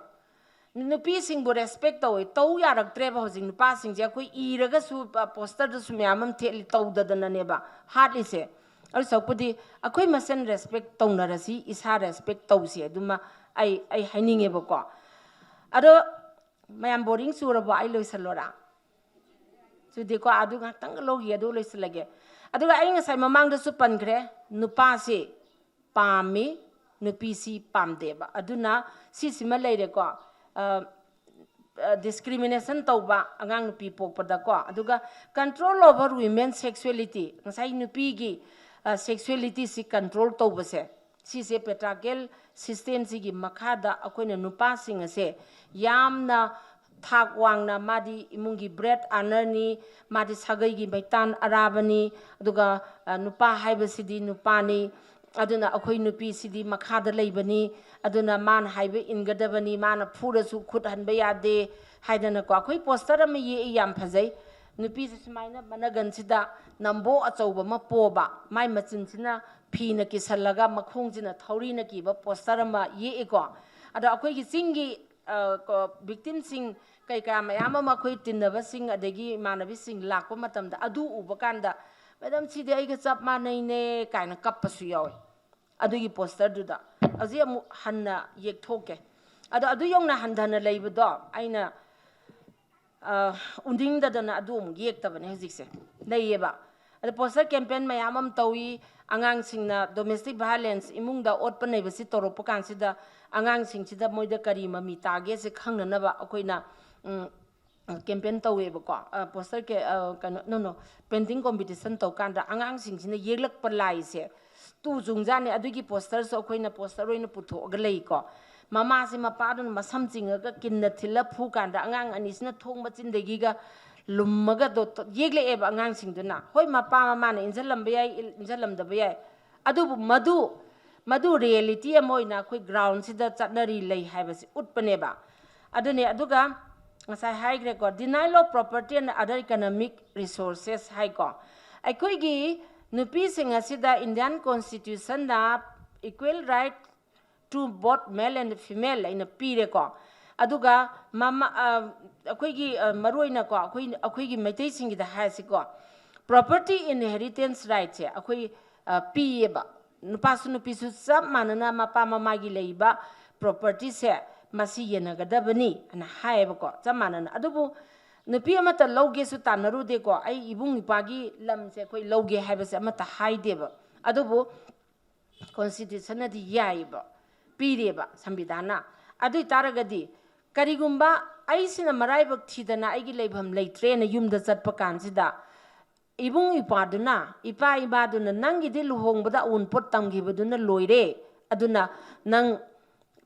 ꯅꯨꯄꯤꯁꯤꯡꯕꯨ respect ꯇꯧꯋꯦ, ꯇꯧ ꯌꯥꯔꯛꯇ꯭ꯔꯦꯕ ꯍꯧꯖꯤꯛ ꯅꯨꯄꯥꯁꯤꯡꯁꯦ꯫ ꯑꯩꯈꯣꯏ ꯏꯔꯒꯁꯨ, ꯄ-, posterꯗꯁꯨ ꯃꯌꯥꯝ ꯑꯃ ꯊꯦꯠꯂꯤ, ꯇꯧꯗꯗꯅꯅꯦꯕ ꯍꯥꯠꯂꯤꯁꯦ꯫ ꯑꯗꯨ ꯁꯔꯨꯛꯄꯨꯗꯤ ꯑꯩꯈꯣꯏ ꯃꯁꯦꯟ respect ꯇꯧꯅꯔꯁꯤ, ꯏꯁꯥ respect ꯇꯧꯁꯤ, ꯑꯗꯨꯃ ꯑꯩ, ꯑꯩ ꯍꯥꯏꯅꯤꯡꯉꯦꯕꯀꯣ꯫ ꯑꯗꯣ ꯃꯌꯥꯝ boring ꯆꯨꯔꯕꯣ? ꯑꯩ ꯂꯣꯏꯁꯜꯂꯣꯔꯥ? ꯆꯨꯗꯦꯀꯣ? ꯑꯗꯨ ꯉꯥꯛꯇꯪ ꯂꯧꯈꯤꯒꯦ, ꯑꯗꯨ ꯂꯣꯏꯁꯤꯜꯂꯒꯦ꯫ ꯑꯗꯨꯒ ꯑꯩ ꯉꯁꯥꯏ ꯃꯃꯥꯡꯗꯁꯨ ꯄꯟꯈ꯭ꯔꯦ, ꯅꯨꯄꯥꯁꯤ ꯄꯥꯝꯃꯤ, ꯅꯨꯄꯤꯁꯤ ꯄꯥꯝꯗꯦꯕ꯫ ꯑꯗꯨꯅ ꯁꯤꯁꯤꯃ ꯂꯩꯔꯦꯀꯣ꯫ ꯑ, ꯑ, discrimination ꯇꯧꯕ ꯑꯉꯥꯡ ꯅꯨꯄꯤ ꯄꯣꯛꯄꯗꯀꯣ꯫ ꯑꯗꯨꯒ control over women sexuality, ꯉꯁꯥꯏ ꯅꯨꯄꯤꯒꯤ, ꯑ, sexualityꯁꯤ control ꯇꯧꯕꯁꯦ, ꯁꯤꯁꯦ patriarchal systemꯁꯤꯒꯤ ꯃꯈꯥꯗ ꯑꯩꯈꯣꯏꯅ ꯅꯨꯄꯥꯁꯤꯡ ꯑꯁꯦ ꯌꯥꯝꯅ ꯊꯥꯛ ꯋꯥꯡꯅ, ꯃꯥꯗꯤ ꯏꯃꯨꯡꯒꯤ bread earnerꯅꯤ, ꯃꯥꯗꯤ ꯁꯥꯒꯩꯒꯤ ꯃꯩꯇꯥꯟ ꯑꯔꯥꯕꯅꯤ, ꯑꯗꯨꯒ, ꯑ, ꯅꯨꯄꯥ ꯍꯥꯏꯕꯁꯤꯗꯤ ꯅꯨꯄꯥꯅꯤ, ꯑꯗꯨꯅ ꯑꯩꯈꯣꯏ ꯅꯨꯄꯤꯁꯤꯗꯤ ꯃꯈꯥꯗ ꯂꯩꯕꯅꯤ, ꯑꯗꯨꯅ ꯃꯥꯅ ꯍꯥꯏꯕ ꯏꯟꯒꯗꯕꯅꯤ, ꯃꯥꯅ ꯐꯨꯔꯁꯨ ꯈꯨꯠ ꯍꯟꯕ ꯌꯥꯗꯦ ꯍꯥꯏꯗꯅꯀꯣ꯫ ꯑꯩꯈꯣꯏ ꯄꯣꯁꯇꯔ ꯑꯃ ꯌꯦꯛꯏ, ꯌꯥꯝ ꯐꯖꯩ꯫ ꯅꯨꯄꯤꯁꯦ ꯁꯨꯃꯥꯏꯅ ꯃꯅꯒꯟꯁꯤꯗ ꯅꯝꯕꯣ ꯑꯆꯧꯕ ꯑꯃ ꯄꯣꯕ, ꯃꯥꯏ ꯃꯆꯤꯟꯁꯤꯅ ꯐꯤꯅ ꯀꯤꯁꯜꯂꯒ ꯃꯈꯣꯡꯁꯤꯅ ꯊꯧꯔꯤꯅ ꯀꯤꯕ ꯄꯣꯁꯇꯔ ꯑꯃ ꯌꯦꯛꯏꯀꯣ꯫ ꯑꯗꯣ ꯑꯩꯈꯣꯏꯒꯤ ꯆꯤꯡꯒꯤ ꯚꯤꯛꯇꯤꯝꯁꯤꯡ ꯀꯩꯀꯥ ꯃꯌꯥꯝ ꯑꯃ, ꯑꯩꯈꯣꯏ ꯇꯤꯟꯅꯕꯁꯤꯡ ꯑꯗꯒꯤ ꯏꯃꯥꯟꯅꯕꯤꯁꯤꯡ ꯂꯥꯛꯄ ꯃꯇꯝꯗ ꯑꯗꯨ ꯎꯕ ꯀꯥꯟꯗ, "ꯃꯦꯗꯝ, ꯁꯤꯗꯤ ꯑꯩꯒ ꯆꯞ ꯃꯥꯟꯅꯩꯅꯦ" ꯀꯥꯏꯅ ꯀꯞꯄꯁꯨ ꯌꯥꯎꯋꯤ꯫ ꯑꯗꯨꯒꯤ ꯄꯣꯁꯇꯔꯗꯨꯗ ꯍꯧꯖꯤꯛ ꯑꯃꯨꯛ ꯍꯟꯅ ꯌꯦꯛꯊꯣꯛꯀꯦ꯫ ꯑꯗꯣ ꯑꯗꯨ ꯌꯧꯅ ꯍꯟꯊꯅ ꯂꯩꯕꯗꯣ ꯑꯩꯅ, ꯑ, ꯎꯅꯤꯡꯗꯗꯅ ꯑꯗꯨ ꯑꯃꯨꯛ ꯌꯦꯛꯇꯕꯅꯦ ꯍꯧꯖꯤꯛꯁꯦ꯫ ꯂꯩꯌꯦꯕ꯫ ꯑꯗ ꯄꯣꯁꯇꯔ ꯀꯦꯝꯄꯦꯟ ꯃꯌꯥꯝ ꯑꯃ ꯇꯧꯏ꯫ ꯑꯉꯥꯡꯁꯤꯡꯅ ꯗꯣꯃꯦꯁꯇꯤꯛ ꯚꯥꯏꯂꯦꯟꯁ, ꯏꯃꯨꯡꯗ ꯑꯣꯠꯄ ꯅꯩꯕꯁꯤ ꯇꯧꯔꯛꯄ ꯀꯥꯟꯁꯤꯗ ꯑꯉꯥꯡꯁꯤꯡꯁꯤꯗ ꯃꯣꯏꯗ ꯀꯔꯤ ꯃꯃꯤ ꯇꯥꯒꯦꯁꯦ ꯈꯪꯅꯅꯕ ꯑꯩꯈꯣꯏꯅ, ꯎꯝ, ꯀꯦꯝꯄꯦꯟ ꯇꯧꯋꯦꯕꯀꯣ꯫ ꯑ, ꯄꯣꯁꯇꯔ ꯀꯦ-, ꯑ, ꯀꯩꯅꯣ, ꯅꯣ, ꯅꯣ, ꯄꯦꯟꯇꯤꯡ ꯀꯣꯝꯄꯤꯇꯤꯁꯟ ꯇꯧꯀꯥꯟꯗ ꯑꯉꯥꯡꯁꯤꯡꯁꯤꯅ ꯌꯦꯛꯂꯛꯄ ꯂꯥꯏꯁꯦ ꯇꯨ ꯆꯨꯡꯖꯥꯅꯤ꯫ ꯑꯗꯨꯒꯤ ꯄꯣꯁꯇꯔꯁꯨ ꯑꯩꯈꯣꯏꯅ ꯄꯣꯁꯇꯔ ꯑꯣꯏꯅ ꯄꯨꯊꯣꯛꯑꯒ ꯂꯩꯀꯣ꯫ ꯃꯃꯥꯁꯦ ꯃꯄꯥꯗꯨꯅ ꯃꯁꯝ ꯆꯤꯡꯉꯒ ꯀꯤꯟꯅ ꯊꯤꯜꯂ ꯐꯨ ꯀꯥꯟꯗ ꯑꯉꯥꯡ ꯑꯅꯤꯁꯤꯅ ꯊꯣꯡ ꯃꯆꯤꯟꯗꯒꯤꯒ ꯂꯨꯝꯃꯒ ꯗꯣ-, ꯇꯣ-, ꯌꯦꯛꯂꯛꯑꯦꯕ ꯑꯉꯥꯡꯁꯤꯡꯗꯨꯅ꯫ ꯍꯣꯏ, ꯃꯄꯥ ꯃꯃꯥꯅ ꯏꯟꯁꯤꯜꯂꯝꯕ ꯌꯥꯏ, ꯏꯟ-, ꯏꯟꯁꯤꯜꯂꯝꯗꯕ ꯌꯥꯏ, ꯑꯗꯨꯕꯨ ꯃꯗꯨ, ꯃꯗꯨ ꯔꯤꯌꯦꯂꯤꯇꯤ ꯑꯃ ꯑꯣꯏꯅ ꯑꯩꯈꯣꯏ ꯒ꯭ꯔꯥꯎꯟꯁꯤꯗ ꯆꯠꯅꯔꯤ ꯂꯩ ꯍꯥꯏꯕꯁꯤ ꯎꯠꯄꯅꯦꯕ꯫ ꯑꯗꯨꯅꯦ, ꯑꯗꯨꯒ ꯉꯁꯥꯏ ꯍꯥꯏꯈ꯭ꯔꯦꯀꯣ, denial of property and other economic resources ꯍꯥꯏꯀꯣ꯫ ꯑꯩꯈꯣꯏꯒꯤ ꯅꯨꯄꯤꯁꯤꯡ ꯑꯁꯤꯗ Indian ꯀꯣꯟꯁꯇꯤꯇ꯭ꯌꯨꯁꯟꯗ equal right to both male and female ꯑꯩꯅ ꯄꯤꯔꯦꯀꯣ꯫ ꯑꯗꯨꯒ ꯃꯃꯥ, ꯑ, ꯑꯩꯈꯣꯏꯒꯤ, ꯑ, ꯃꯔꯨ ꯑꯣꯏꯅꯀꯣ, ꯑꯩꯈꯣꯏ, ꯑꯩꯈꯣꯏꯒꯤ ꯃꯩꯇꯩꯁꯤꯡꯒꯤꯗ ꯍꯥꯏꯔꯁꯤꯀꯣ, property inheritance rightꯁꯦ ꯑꯩꯈꯣꯏ, ꯑ, ꯄꯤꯌꯦꯕ꯫ ꯅꯨꯄꯥꯁꯨ ꯅꯨꯄꯤꯁꯨ ꯆꯞ ꯃꯥꯟꯅꯅ ꯃꯄꯥ ꯃꯃꯥꯒꯤ ꯂꯩꯔꯤꯕ ꯄ꯭ꯔꯣꯄꯔꯇꯤꯁꯦ ꯃꯁꯤ ꯌꯦꯟꯅꯒꯗꯕꯅꯤ ꯍꯥꯏꯅ ꯍꯥꯏꯌꯦꯕꯀꯣ, ꯆꯞ ꯃꯥꯟꯅꯅ꯫ ꯑꯗꯨꯕꯨ ꯅꯨꯄꯤ ꯑꯃꯠꯇ ꯂꯧꯒꯦꯁꯨ ꯇꯥꯟꯅꯔꯨꯗꯦꯀꯣ꯫ ꯑꯩ ꯏꯕꯨꯡ ꯏꯄ꯭ꯋꯥꯒꯤ ꯂꯝꯁꯦ ꯑꯩꯈꯣꯏ ꯂꯧꯒꯦ ꯍꯥꯏꯕꯁꯦ ꯑꯃꯠꯇ ꯍꯥꯏꯗꯦꯕ꯫ ꯑꯗꯨꯕꯨ ꯀꯣꯟꯁꯇꯤꯇ꯭ꯌꯨꯁꯟꯅꯗꯤ ꯌꯥꯏꯌꯦꯕ, ꯄꯤꯔꯦꯕ ꯁꯪꯕꯤꯙꯥꯟꯅ꯫ ꯑꯗꯨ ꯑꯣꯏ ꯇꯥꯔꯒꯗꯤ ꯀꯔꯤꯒꯨꯝꯕ ꯑꯩꯁꯤꯅ ꯃꯔꯥꯏꯕꯛ ꯊꯤꯗꯅ ꯑꯩꯒꯤ ꯂꯩꯐꯝ ꯂꯩꯇ꯭ꯔꯦꯅ ꯌꯨꯝꯗ ꯆꯠꯄ ꯀꯥꯟꯁꯤꯗ ꯏꯕꯨꯡ ꯏꯄ꯭ꯋꯥꯗꯨꯅ, ꯏꯄꯥ ꯏꯃꯥꯗꯨꯅ "ꯅꯪꯒꯤꯗꯤ ꯂꯨꯍꯣꯡꯕꯗ ꯑꯎꯟꯄꯣꯠ ꯇꯝꯈꯤꯕꯗꯨꯅ ꯂꯣꯏꯔꯦ, ꯑꯗꯨꯅ ꯅꯪ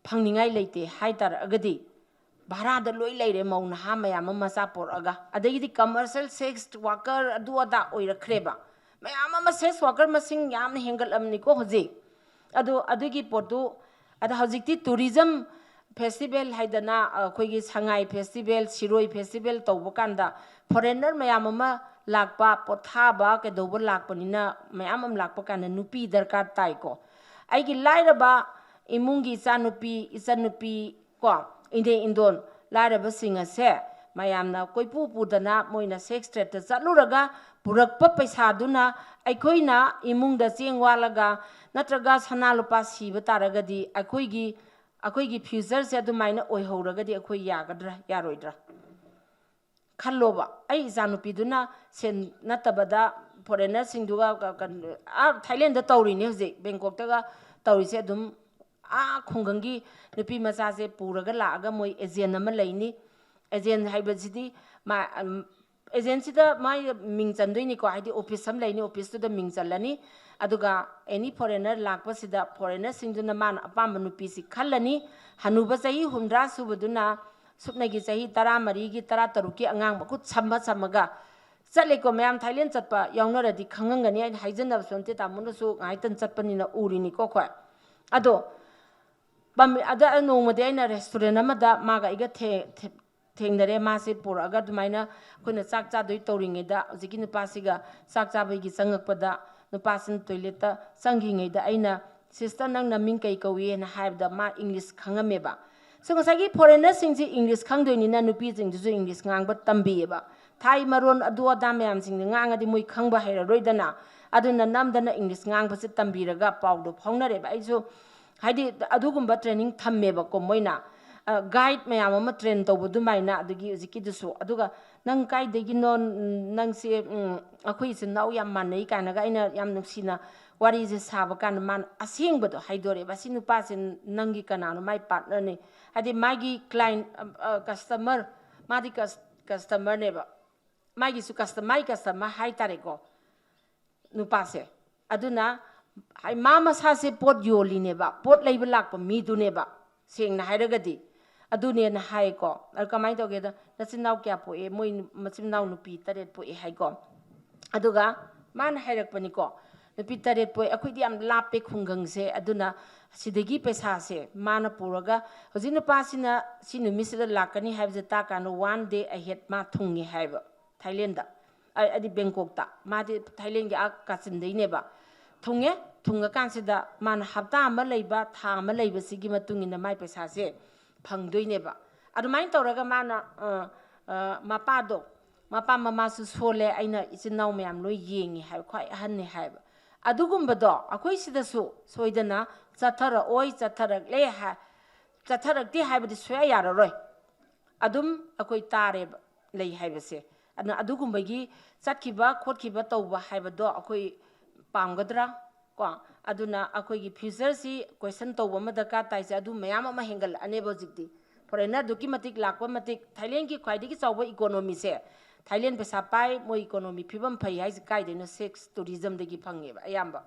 ꯐꯪꯅꯤꯡꯉꯥꯏ ꯂꯩꯇꯦ" ꯍꯥꯏꯇꯥꯔꯒꯗꯤ, ꯚꯔꯥꯗ ꯂꯣꯏ ꯂꯩꯔꯦ, ꯃꯧ ꯅꯍꯥ ꯃꯌꯥꯝ ꯑꯃ ꯃꯆꯥ ꯄꯣꯔꯛꯑꯒ꯫ ꯑꯗꯒꯤꯗꯤ commercial sex worker ꯑꯗꯨ ꯑꯗꯥ ꯑꯣꯏꯔꯛꯈ꯭ꯔꯦꯕ꯫ ꯃꯌꯥꯝ ꯑꯃ sex worker ꯃꯁꯤꯡ ꯌꯥꯝꯅ ꯍꯦꯟꯒꯠꯂꯝꯅꯤꯀꯣ ꯍꯧꯖꯤꯛ꯫ ꯑꯗꯣ ꯑꯗꯨꯒꯤ ꯄꯣꯠꯇꯨ, ꯑꯗ ꯍꯧꯖꯤꯛꯇꯤ tourism festival ꯍꯥꯏꯗꯅ, ꯑꯩꯈꯣꯏꯒꯤ ꯁꯉꯥꯏ festival, ꯁꯤꯔꯣꯏ festival ꯇꯧꯕ ꯀꯥꯟꯗ foreigner ꯃꯌꯥꯝ ꯑꯃ ꯂꯥꯛꯄ, ꯄꯣꯊꯥꯕ ꯀꯩꯗꯧꯕ ꯂꯥꯛꯄꯅꯤꯅ, ꯃꯌꯥꯝ ꯑꯃ ꯂꯥꯛꯄ ꯀꯥꯟꯗ ꯅꯨꯄꯤ ꯗꯔꯀꯥꯔ ꯇꯥꯏꯀꯣ꯫ ꯑꯩꯒꯤ ꯂꯥꯏꯔꯕ ꯏꯃꯨꯡꯒꯤ ꯏꯆꯥꯅꯨꯄꯤ, ꯏꯆꯟꯅꯨꯄꯤ ꯀꯣ, ꯏꯅꯦ ꯏꯟꯗꯣꯟ ꯂꯥꯏꯔꯕꯁꯤꯡ ꯑꯁꯦ ꯃꯌꯥꯝꯅ ꯀꯣꯏꯄꯨ ꯄꯨꯗꯅ ꯃꯣꯏꯅ sex trade ꯇ ꯆꯠꯂꯨꯔꯒ ꯄꯨꯔꯛꯄ ꯄꯩꯁꯥꯗꯨꯅ ꯑꯩꯈꯣꯏꯅ ꯏꯃꯨꯡꯗ ꯆꯦꯡ ꯋꯥꯠꯂꯒ ꯅꯠꯇ꯭ꯔꯒ ꯁꯅꯥ ꯂꯨꯄꯥ ꯁꯤꯕ ꯇꯥꯔꯒꯗꯤ ꯑꯩꯈꯣꯏꯒꯤ, ꯑꯩꯈꯣꯏꯒꯤ future ꯁꯦ ꯑꯗꯨꯃꯥꯏꯅ ꯑꯣꯏꯍꯧꯔꯒꯗꯤ ꯑꯩꯈꯣꯏ ꯌꯥꯒꯗ꯭ꯔꯥ, ꯌꯥꯔꯣꯏꯗ꯭ꯔꯥ? ꯈꯜꯂꯣꯕ, ꯑꯩ ꯏꯆꯥꯅꯨꯄꯤꯗꯨꯅ ꯁꯦꯟ ꯅꯠꯇꯕꯗ foreigner ꯁꯤꯡꯗꯨꯒ ꯀ-, ꯀ-, ꯑꯥ Thailand ꯇ ꯇꯧꯔꯤꯅꯦ ꯍꯧꯖꯤꯛ, Bangkok ꯇꯒ ꯇꯧꯔꯤꯁꯦ ꯑꯗꯨꯝ꯫ ꯑꯥ ꯈꯨꯡꯒꯪꯒꯤ ꯅꯨꯄꯤ ꯃꯆꯥꯁꯦ ꯄꯨꯔꯒ ꯂꯥꯛꯑꯒ ꯃꯣꯏ agent ꯑꯃ ꯂꯩꯅꯤ꯫ Agent ꯍꯥꯏꯕꯁꯤꯗꯤ ꯃꯥ, ꯎꯝ, agent ꯁꯤꯗ ꯃꯥꯏ ꯃꯤꯡ ꯆꯟꯗꯣꯏꯅꯤꯀꯣ, ꯍꯥꯏꯗꯤ office ꯑꯃ ꯂꯩꯅꯤ, office ꯇꯨꯗ ꯃꯤꯡ ꯆꯜꯂꯅꯤ꯫ ꯑꯗꯨꯒ any foreigner ꯂꯥꯛꯄꯁꯤꯗ foreigner ꯁꯤꯡꯗꯨꯅ ꯃꯥꯅ ꯑꯄꯥꯝꯕ ꯅꯨꯄꯤꯁꯤ ꯈꯜꯂꯅꯤ꯫ ꯍꯅꯨꯕ ꯆꯍꯤ ꯍꯨꯝꯗ꯭ꯔꯥ ꯁꯨꯕꯗꯨꯅ ꯁꯨꯞꯅꯒꯤ ꯆꯍꯤ ꯇꯔꯥꯃꯔꯤꯒꯤ, ꯇꯔꯥꯇꯔꯨꯛꯀꯤ ꯑꯉꯥꯡ ꯃꯈꯨꯠ ꯁꯝꯃ ꯁꯝꯃꯒ ꯆꯠꯂꯦꯀꯣ꯫ ꯃꯌꯥꯝ Thailand ꯆꯠꯄ ꯌꯥꯎꯅꯔꯗꯤ ꯈꯪꯉꯝꯒꯅꯤ, ꯑꯩꯅ ꯍꯥꯏꯖꯟꯅꯕꯁꯨ ꯅꯠꯇꯦ, ꯇꯥꯃꯣꯅꯁꯨ ꯉꯥꯏꯇꯪ ꯆꯠꯄꯅꯤꯅ ꯎꯔꯤꯅꯤꯀꯣ ꯑꯩꯈꯣꯏ꯫ ꯑꯗꯣ ꯄꯥꯝꯃꯤ-, ꯑꯗ ꯅꯣꯡꯃꯗꯤ ꯑꯩꯅ restaurant ꯑꯃꯗ ꯃꯥꯒ ꯑꯩꯒ ꯊꯦ-, ꯊꯦ-, ꯊꯦꯡꯅꯔꯦ꯫ ꯃꯥꯁꯦ ꯄꯨꯔꯛꯑꯒ ꯑꯗꯨꯃꯥꯏꯅ ꯑꯩꯈꯣꯏꯅ ꯆꯥꯛ ꯆꯥꯗꯣꯏ ꯇꯧꯔꯤꯉꯩꯗ, ꯍꯧꯖꯤꯛꯀꯤ ꯅꯨꯄꯥꯁꯤꯒ ꯆꯥꯛ ꯆꯥꯕꯒꯤ ꯆꯪꯉꯛꯄꯗ, ꯅꯨꯄꯥꯁꯤꯅ toilet ꯇ ꯆꯪꯈꯤꯉꯩꯗ ꯑꯩꯅ, "Sister, ꯅꯪ ꯅꯃꯤꯡ ꯀꯩ ꯀꯧꯏ?" ꯍꯥꯏꯅ ꯍꯥꯏꯕꯗ ꯃꯥ English ꯈꯪꯉꯝꯃꯦꯕ꯫ So ꯉꯁꯥꯏꯒꯤ foreigner ꯁꯤꯡꯁꯤ English ꯈꯪꯗꯣꯏꯅꯤꯅ ꯅꯨꯄꯤꯁꯤꯡꯗꯨꯁꯨ English ꯉꯥꯡꯕ ꯇꯝꯕꯤꯌꯦꯕ꯫ ꯊꯥꯏ ꯃꯔꯣꯟ ꯑꯗꯨ ꯑꯗꯥ ꯃꯌꯥꯝꯁꯤꯡꯗꯤ ꯉꯥꯡꯉꯗꯤ ꯃꯣꯏ ꯈꯪꯕ ꯍꯩꯔꯔꯣꯏꯗꯅ꯫ ꯑꯗꯨꯅ ꯅꯝꯗꯅ English ꯉꯥꯡꯕꯁꯦ ꯇꯝꯕꯤꯔꯒ ꯄꯥꯎꯗꯣ ꯐꯥꯎꯅꯔꯦꯕ꯫ ꯑꯩꯁꯨ ꯍꯥꯏꯗꯤ ꯑꯗꯨꯒꯨꯝꯕ training ꯊꯝꯃꯦꯕꯀꯣ ꯃꯣꯏꯅ꯫ ꯑ, guide ꯃꯌꯥꯝ ꯑꯃ train ꯇꯧꯕ ꯑꯗꯨꯃꯥꯏꯅ, ꯑꯗꯒꯤ ꯍꯧꯖꯤꯛꯀꯤꯗꯨꯁꯨ꯫ ꯑꯗꯨꯒ "ꯅꯪ ꯀꯥꯏꯗꯒꯤꯅꯣ? ꯎꯝ, ꯅꯪꯁꯦ, ꯎꯝ, ꯑꯩꯈꯣꯏ ꯏꯆꯤꯟ ꯏꯅꯥꯎ ꯌꯥꯝ ꯃꯥꯟꯅꯩ" ꯀꯥꯏꯅꯒ ꯑꯩꯅ ꯌꯥꯝ ꯅꯨꯡꯁꯤꯅ ꯋꯥꯔꯤꯁꯦ ꯁꯥꯕ ꯀꯥꯟꯗ ꯃꯥꯅ ꯑꯁꯦꯡꯕꯗꯣ ꯍꯥꯏꯗꯣꯔꯛꯑꯦꯕ꯫ "ꯑꯁꯤ ꯅꯨꯄꯥꯁꯦ ꯅꯪꯒꯤ ꯀꯅꯥꯅꯣ?" ꯃꯥꯏ partner ꯅꯤ꯫ ꯍꯥꯏꯗꯤ ꯃꯥꯒꯤ client, ꯑ, ꯑ, customer, ꯃꯥꯗꯤ cus-, customer ꯅꯦꯕ꯫ ꯃꯥꯒꯤꯁꯨ custom-, ꯃꯥꯒꯤ customer ꯍꯥꯏꯇꯥꯔꯦꯀꯣ꯫ ꯅꯨꯄꯥꯁꯦ꯫ ꯑꯗꯨꯅ ꯍꯥꯏ-, ꯃꯥ ꯃꯁꯥꯁꯦ ꯄꯣꯠ ꯌꯣꯜꯂꯤꯅꯦꯕ, ꯄꯣꯠ ꯂꯩꯕ ꯂꯥꯛꯄ ꯃꯤꯗꯨꯅꯦꯕ, ꯁꯦꯡꯅ ꯍꯥꯏꯔꯒꯗꯤ꯫ ꯑꯗꯨꯅꯦꯅ ꯍꯥꯏꯀꯣ꯫ ꯑꯗꯨ ꯀꯃꯥꯏꯅ ꯇꯧꯒꯦꯗ, "ꯅꯆꯤꯟ ꯅꯅꯥꯎ ꯀꯌꯥ ꯄꯣꯛꯑꯦ?" "ꯃꯣꯏ ꯅꯨ-, ꯃꯆꯤꯟ ꯃꯅꯥꯎ ꯅꯨꯄꯤ ꯇꯔꯦꯠ ꯄꯣꯛꯑꯦ" ꯍꯥꯏꯀꯣ꯫ ꯑꯗꯨꯒ ꯃꯥꯅ ꯍꯥꯏꯔꯛꯄꯅꯤꯀꯣ, ꯅꯨꯄꯤ ꯇꯔꯦꯠ ꯄꯣꯛꯏ꯫ ꯑꯩꯈꯣꯏꯗꯤ ꯌꯥꯝ ꯂꯥꯞꯄꯦ ꯈꯨꯡꯒꯪꯁꯦ꯫ ꯑꯗꯨꯅ ꯁꯤꯗꯒꯤ ꯄꯩꯁꯥꯁꯦ ꯃꯥꯅ ꯄꯨꯔꯒ, ꯍꯧꯖꯤꯛ ꯅꯨꯄꯥꯁꯤꯅ ꯁꯤ ꯅꯨꯃꯤꯠꯁꯤꯗ ꯂꯥꯛꯀꯅꯤ ꯍꯥꯏꯕꯁꯦ ꯇꯥꯛꯀꯥꯟꯗ one day ahead ꯃꯥ ꯊꯨꯡꯉꯦ ꯍꯥꯏꯕ ꯊꯥꯏꯂꯦꯟꯗ꯫ ꯑ-, ꯍꯥꯏꯗꯤ ꯕꯦꯡꯀꯣꯛꯇ꯫ ꯃꯥꯗꯤ ꯊꯥꯏꯂꯦꯟꯒꯤ ꯑꯥ ꯀꯥꯆꯤꯟꯗꯩꯅꯦꯕ꯫ ꯊꯨꯡꯉꯦ꯫ ꯊꯨꯡꯉꯀꯥꯟꯁꯤꯗ ꯃꯥꯅ ꯍꯞꯇꯥ ꯑꯃ ꯂꯩꯕ, ꯊꯥ ꯑꯃ ꯂꯩꯕꯁꯤꯒꯤ ꯃꯇꯨꯡ ꯏꯟꯅ ꯃꯥꯏ ꯄꯩꯁꯥꯁꯦ ꯐꯪꯗꯣꯏꯅꯦꯕ꯫ ꯑꯗꯨꯃꯥꯏꯅ ꯇꯧꯔꯒ ꯃꯥꯅ, ꯑ, ꯑ, ꯃꯄꯥꯗꯣ, ꯃꯄꯥ ꯃꯃꯥꯁꯨ ꯁꯣꯜꯂꯦ, ꯑꯩꯅ ꯏꯆꯤꯟ ꯏꯅꯥꯎ ꯃꯌꯥꯝ ꯂꯣꯏ ꯌꯦꯡꯉꯤ ꯍꯥꯏꯕ, ꯈ꯭ꯋꯥꯏ ꯑꯍꯟꯅꯤ ꯍꯥꯏꯕ꯫ ꯑꯗꯨꯒꯨꯝꯕꯗꯣ ꯑꯩꯈꯣꯏ ꯁꯤꯗꯁꯨ ꯁꯣꯏꯗꯅ ꯆꯠꯊꯔꯛꯑꯣꯏ, ꯆꯠꯊꯔꯛꯂꯦ ꯍꯥꯏ-, ꯆꯠꯊꯔꯛꯇꯦ ꯍꯥꯏꯕꯗꯤ ꯁꯨꯡꯌꯥ ꯌꯥꯔꯔꯣꯏ꯫ ꯑꯗꯨꯝ ꯑꯩꯈꯣꯏ ꯇꯥꯔꯦꯕ ꯂꯩ ꯍꯥꯏꯕꯁꯦ꯫ ꯑꯗꯨꯅ ꯑꯗꯨꯒꯨꯝꯕꯒꯤ ꯆꯠꯈꯤꯕ ꯈꯣꯠꯈꯤꯕ ꯇꯧꯕ ꯍꯥꯏꯕꯗꯣ ꯑꯩꯈꯣꯏ ꯄꯥꯝꯒꯗ꯭ꯔꯥ? ꯀꯣ, ꯑꯗꯨꯅ ꯑꯩꯈꯣꯏꯒꯤ future ꯁꯤ question ꯇꯧꯕ ꯑꯃ ꯗꯔꯀꯥꯔ ꯇꯥꯏꯁꯦ꯫ ꯑꯗꯨ ꯃꯌꯥꯝ ꯑꯃ ꯍꯦꯟꯒꯠꯂꯛꯑꯅꯦꯕ ꯍꯧꯖꯤꯛꯇꯤ꯫ Foreigner ꯑꯗꯨꯛꯀꯤ ꯃꯇꯤꯛ ꯂꯥꯛꯄ ꯃꯇꯤꯛ, ꯊꯥꯏꯂꯦꯟꯒꯤ ꯈ꯭ꯋꯥꯏꯗꯒꯤ ꯆꯥꯎꯕ economy ꯁꯦ, ꯊꯥꯏꯂꯦꯟ ꯄꯩꯁꯥ ꯄꯥꯏ, ꯃꯣꯏ economy ꯐꯤꯕꯝ ꯐꯩ ꯍꯥꯏꯁꯦ ꯀꯥꯏꯗꯩꯅꯣ? Sex tourism ꯗꯒꯤ ꯐꯪꯉꯦꯕ ꯑꯌꯥꯝꯕ꯫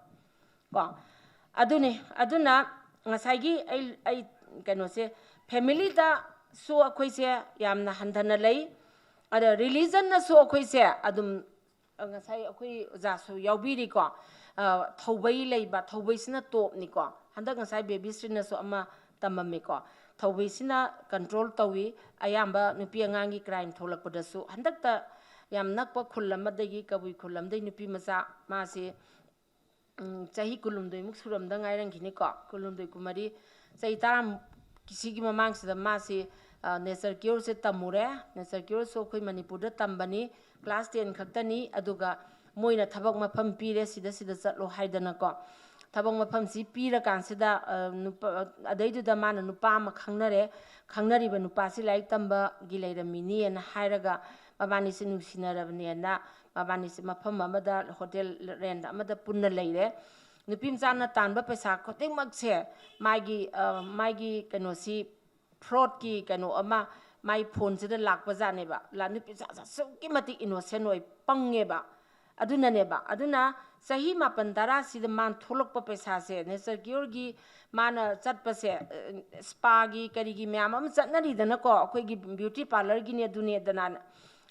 ꯀꯣ, ꯑꯗꯨꯅꯤ꯫ ꯑꯗꯨꯅ ꯉꯁꯥꯏꯒꯤ ꯑꯩ, ꯑꯩ ꯀꯩꯅꯣꯁꯦ, family ꯗꯁꯨ ꯑꯩꯈꯣꯏꯁꯦ ꯌꯥꯝꯅ ꯍꯟꯊꯅ ꯂꯩ, ꯑꯗ religion ꯅꯁꯨ ꯑꯩꯈꯣꯏꯁꯦ ꯑꯗꯨꯝ, ꯉꯁꯥꯏ ꯑꯩꯈꯣꯏ ꯑꯣꯖꯥꯁꯨ ꯌꯥꯎꯕꯤꯔꯤꯀꯣ, ꯑ, ꯊꯧꯕꯩ ꯂꯩꯕ, ꯊꯧꯕꯩꯁꯤꯅ top ꯅꯤꯀꯣ꯫ ꯍꯟꯗꯛ ꯉꯁꯥꯏ ꯕꯦꯕꯤꯁ꯭ꯔꯤꯅꯁꯨ ꯑꯃ ꯇꯝꯃꯝꯃꯤꯀꯣ, ꯊꯧꯕꯩꯁꯤꯅ control ꯇꯧꯏ꯫ ꯑꯌꯥꯝꯕ ꯅꯨꯄꯤ ꯑꯉꯥꯡꯒꯤ crime ꯊꯣꯛꯂꯛꯄꯗꯁꯨ, ꯍꯟꯗꯛꯇ ꯌꯥꯝ ꯅꯛꯄ ꯈꯨꯜ ꯑꯃꯗꯒꯤ, ꯀꯕꯨꯏ ꯈꯨꯜ ꯑꯃꯗꯒꯤ ꯅꯨꯄꯤ ꯃꯆꯥ, ꯃꯥꯁꯤ, ꯎꯝ, ꯆꯍꯤ ꯀꯨꯟꯍꯨꯝꯗꯣꯏꯃꯨꯛ ꯁꯨꯔꯝꯗ ꯉꯥꯏꯔꯝꯈꯤꯅꯤꯀꯣ, ꯀꯨꯟꯍꯨꯝꯗꯣꯏ, ꯀꯨꯟꯃꯔꯤ, ꯆꯍꯤ ꯇꯔꯥꯃꯨꯛ ꯁꯤꯒꯤ ꯃꯃꯥꯡꯁꯤꯗ ꯃꯥꯁꯤ, ꯑ, Nature Cure ꯁꯦ ꯇꯝꯃꯨꯔꯦ꯫ Nature Cure ꯁꯨ ꯑꯩꯈꯣꯏ ꯃꯅꯤꯄꯨꯔꯗ ꯇꯝꯕꯅꯤ, class ten ꯈꯛꯇꯅꯤ꯫ ꯑꯗꯨꯒ ꯃꯣꯏꯅ ꯊꯕꯛ ꯃꯐꯝ ꯄꯤꯔꯦ, ꯁꯤꯗ, ꯁꯤꯗ ꯆꯠꯂꯣ ꯍꯥꯏꯗꯅꯀꯣ꯫ ꯊꯕꯛ ꯃꯐꯝꯁꯤ ꯄꯤꯔꯀꯥꯟꯁꯤꯗ, ꯑ, ꯅꯨꯄꯥ, ꯑꯗꯩꯗꯨꯗ ꯃꯥꯅ ꯅꯨꯄꯥ ꯑꯃ ꯈꯪꯅꯔꯦ꯫ ꯈꯪꯅꯔꯤꯕ ꯅꯨꯄꯥꯁꯤ ꯂꯥꯏꯔꯤꯛ ꯇꯝꯕꯒꯤ ꯂꯩꯔꯝꯃꯤꯅꯦꯅ ꯍꯥꯏꯔꯒ ꯃꯕꯥꯅꯤꯁꯤ ꯅꯨꯡꯁꯤꯅꯔꯕꯅꯦꯅ ꯃꯕꯥꯅꯤꯁꯤ ꯃꯐꯝ ꯑꯃꯗ, hotel, rent ꯑꯃꯗ ꯄꯨꯟꯅ ꯂꯩꯔꯦ꯫ ꯅꯨꯄꯤ ꯃꯆꯥꯅ ꯇꯥꯟꯕ ꯄꯩꯁꯥ ꯈꯨꯗꯤꯡꯃꯛꯁꯦ ꯃꯥꯒꯤ, ꯑ, ꯃꯥꯒꯤ ꯀꯩꯅꯣꯁꯤ, fraud ꯀꯤ ꯀꯩꯅꯣ ꯑꯃ ꯃꯥꯏ phone ꯁꯤꯗ ꯂꯥꯛꯄꯖꯥꯠꯅꯦꯕ꯫ ꯂꯥ-, ꯅꯨꯄꯤ ꯃꯆꯥꯁꯦ ꯑꯁꯨꯛꯀꯤ ꯃꯇꯤꯛ innocent ꯑꯣꯏ, ꯄꯪꯉꯦꯕ꯫ ꯑꯗꯨꯅꯅꯦꯕ꯫ ꯑꯗꯨꯅ ꯆꯍꯤ ꯃꯥꯄꯟ ꯇꯔꯥꯁꯤꯗ ꯃꯥꯅ ꯊꯣꯛꯂꯛꯄ ꯄꯩꯁꯥꯁꯦ, Nature Cure ꯒꯤ ꯃꯥꯅ ꯆꯠꯄꯁꯦ, ꯑ, spa ꯒꯤ ꯀꯔꯤꯒꯤ ꯃꯌꯥꯝ ꯑꯃ ꯆꯠꯅꯔꯤꯗꯅꯀꯣ, ꯑꯩꯈꯣꯏꯒꯤ beauty parlour ꯒꯤꯅꯦ ꯑꯗꯨꯅꯦꯗꯅ꯫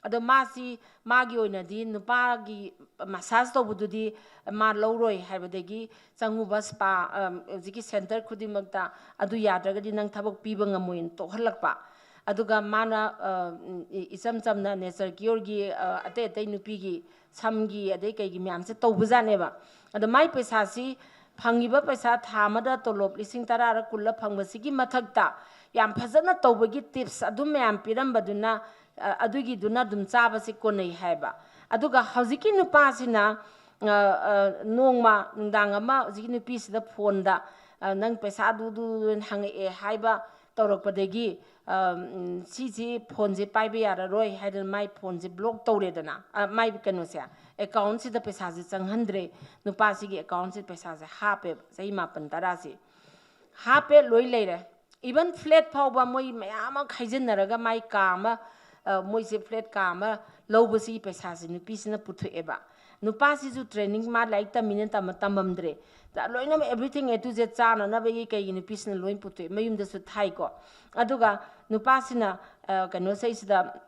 ꯑꯗꯣ ꯃꯥꯁꯤ, ꯃꯥꯒꯤ ꯑꯣꯏꯅꯗꯤ ꯅꯨꯄꯥꯒꯤ ꯃꯁꯥꯖ ꯇꯧꯕꯗꯨꯗꯤ ꯃꯥ ꯂꯧꯔꯣꯏ ꯍꯥꯏꯕꯗꯒꯤ ꯆꯪꯉꯨꯕ ꯁ꯭ꯄꯥ, ꯑ, ꯍꯧꯖꯤꯛꯀꯤ ꯁꯦꯟꯇꯔ ꯈꯨꯗꯤꯡꯃꯛꯇ ꯑꯗꯨ ꯌꯥꯗ꯭ꯔꯒꯗꯤ ꯅꯪ ꯊꯕꯛ ꯄꯤꯕ ꯉꯝꯃꯣꯏꯅ ꯇꯣꯛꯍꯜꯂꯛꯄ꯫ ꯑꯗꯨꯒ ꯃꯥꯅ, ꯑ, ꯏ-, ꯏꯆꯝ ꯆꯝꯅ ꯅꯦꯆꯔ ꯀꯤꯌꯣꯔꯒꯤ, ꯑ, ꯑꯇꯩ ꯑꯇꯩ ꯅꯨꯄꯤꯒꯤ ꯁꯝꯒꯤ ꯑꯗꯩ ꯀꯩꯒꯤ ꯃꯌꯥꯝꯁꯦ ꯇꯧꯕꯖꯥꯠꯅꯦꯕ꯫ ꯑꯗꯣ ꯃꯥꯏ ꯄꯩꯁꯥꯁꯤ, ꯐꯪꯉꯤꯕ ꯄꯩꯁꯥ ꯊꯥ ꯑꯃꯗ ꯇꯣꯂꯣꯞ ꯂꯤꯁꯤꯡ ꯇꯔꯥꯔ ꯀꯨꯜꯂ ꯐꯪꯕꯁꯤꯒꯤ ꯃꯊꯛꯇ ꯌꯥꯝ ꯐꯖꯅ ꯇꯧꯕꯒꯤ ꯇꯤꯞꯁ ꯑꯗꯨ ꯃꯌꯥꯝ ꯄꯤꯔꯝꯕꯗꯨꯅ, ꯑ, ꯑꯗꯨꯒꯤꯗꯨꯅ ꯑꯗꯨꯝ ꯆꯥꯕꯁꯤ ꯀꯣꯟꯅꯩ ꯍꯥꯏꯕ꯫ ꯑꯗꯨꯒ ꯍꯧꯖꯤꯛꯀꯤ ꯅꯨꯄꯥꯁꯤꯅ, ꯑ, ꯑ, ꯅꯣꯡꯃ ꯅꯨꯡꯗꯥꯡ ꯑꯃ ꯍꯧꯖꯤꯛꯀꯤ ꯅꯨꯄꯤꯁꯤꯗ ꯐꯣꯟꯗ, ꯑ, "ꯅꯪ ꯄꯩꯁꯥ ꯑꯗꯨꯗꯨ ꯍꯪꯉꯛꯑꯦ" ꯍꯥꯏꯕ ꯇꯧꯔꯛꯄꯗꯒꯤ, ꯑ, ꯎꯝ, ꯁꯤꯁꯤ ꯐꯣꯟꯁꯦ ꯄꯥꯏꯕ ꯌꯥꯔꯔꯣꯏ ꯍꯥꯏꯗꯅ ꯃꯥꯏ ꯐꯣꯟꯁꯦ ꯕ꯭ꯂꯣꯛ ꯇꯧꯔꯦꯗꯅ, ꯑ, ꯃꯥꯏ ꯀꯩꯅꯣꯁꯦ, ꯑꯦꯀꯥꯎꯟꯁꯤꯗ ꯄꯩꯁꯥꯁꯦ ꯆꯪꯍꯟꯗ꯭ꯔꯦ꯫ ꯅꯨꯄꯥꯁꯤꯒꯤ ꯑꯦꯀꯥꯎꯟꯁꯤꯗ ꯄꯩꯁꯥꯁꯦ ꯍꯥꯞꯄꯦꯕ, ꯆꯍꯤ ꯃꯥꯄꯟ ꯇꯔꯥꯁꯤ ꯍꯥꯞꯄꯦ, ꯂꯣꯏ ꯂꯩꯔꯦ꯫ ꯏꯚꯟ ꯐ꯭ꯂꯦꯠ ꯐꯥꯎꯕ ꯃꯣꯏ ꯃꯌꯥꯝ ꯑꯃ ꯈꯥꯏꯖꯤꯟꯅꯔꯒ ꯃꯥꯏ ꯀꯥ ꯑꯃ, ꯑ, ꯃꯣꯏꯁꯦ ꯐ꯭ꯂꯦꯠ ꯀꯥ ꯑꯃ ꯂꯧꯕꯁꯤꯒꯤ ꯄꯩꯁꯥꯁꯦ ꯅꯨꯄꯤꯁꯤꯅ ꯄꯨꯊꯣꯛꯑꯦꯕ꯫ ꯅꯨꯄꯥꯁꯤꯁꯨ ꯇ꯭ꯔꯦꯅꯤꯡ ꯃꯥ ꯂꯥꯏꯔꯤꯛ ꯇꯝꯃꯤꯅ ꯇꯝꯃ-, ꯇꯝꯃꯝꯗ꯭ꯔꯦ꯫ ꯂꯣꯏꯅꯃꯛ everything A to Z ꯆꯥꯅꯅꯕꯒꯤ ꯀꯩꯒꯤ ꯅꯨꯄꯤꯁꯤꯅ ꯂꯣꯏ ꯄꯨꯊꯣꯛꯑꯦ, ꯃꯌꯨꯝꯗꯁꯨ ꯊꯥꯏꯀꯣ꯫ ꯑꯗꯨꯒ ꯅꯨꯄꯥꯁꯤꯅ, ꯑ, ꯀꯩꯅꯣ ꯁꯩꯁꯤꯗ,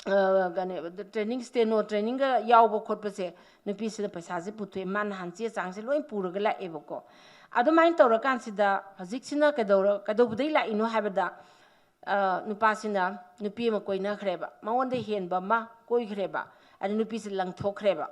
ꯑ, ꯀꯩꯅꯣ, ꯇ꯭ꯔꯦꯅꯤꯡ, ꯁ꯭ꯇꯦꯅꯣ ꯇ꯭ꯔꯦꯅꯤꯡꯒ ꯌꯥꯎꯕ ꯈꯣꯠꯄꯁꯦ ꯅꯨꯄꯤꯁꯤꯅ ꯄꯩꯁꯥꯁꯦ ꯄꯨꯊꯣꯛꯑꯦ꯫ ꯃꯥ ꯅꯍꯥꯟ ꯆꯦ ꯆꯥꯡꯁꯦ ꯂꯣꯏ ꯄꯨꯔꯒ ꯂꯥꯛꯑꯦꯕꯀꯣ꯫ ꯑꯗꯨꯃꯥꯏꯅ ꯇꯧꯔꯀꯥꯟꯁꯤꯗ ꯍꯧꯖꯤꯛꯁꯤꯅ ꯀꯩꯗꯧꯔ-, ꯀꯩꯗꯧꯕꯗꯩ ꯂꯥꯛꯏꯅꯣ ꯍꯥꯏꯕꯗ, ꯑ, ꯅꯨꯄꯥꯁꯤꯅ ꯅꯨꯄꯤ ꯑꯃ ꯀꯣꯏꯅꯈ꯭ꯔꯦꯕ, ꯃꯉꯣꯟꯗ ꯍꯦꯟꯕ ꯑꯃ ꯀꯣꯏꯈ꯭ꯔꯦꯕ꯫ ꯑꯗ ꯅꯨꯄꯤꯁꯦ ꯂꯪꯊꯣꯛꯈ꯭ꯔꯦꯕ꯫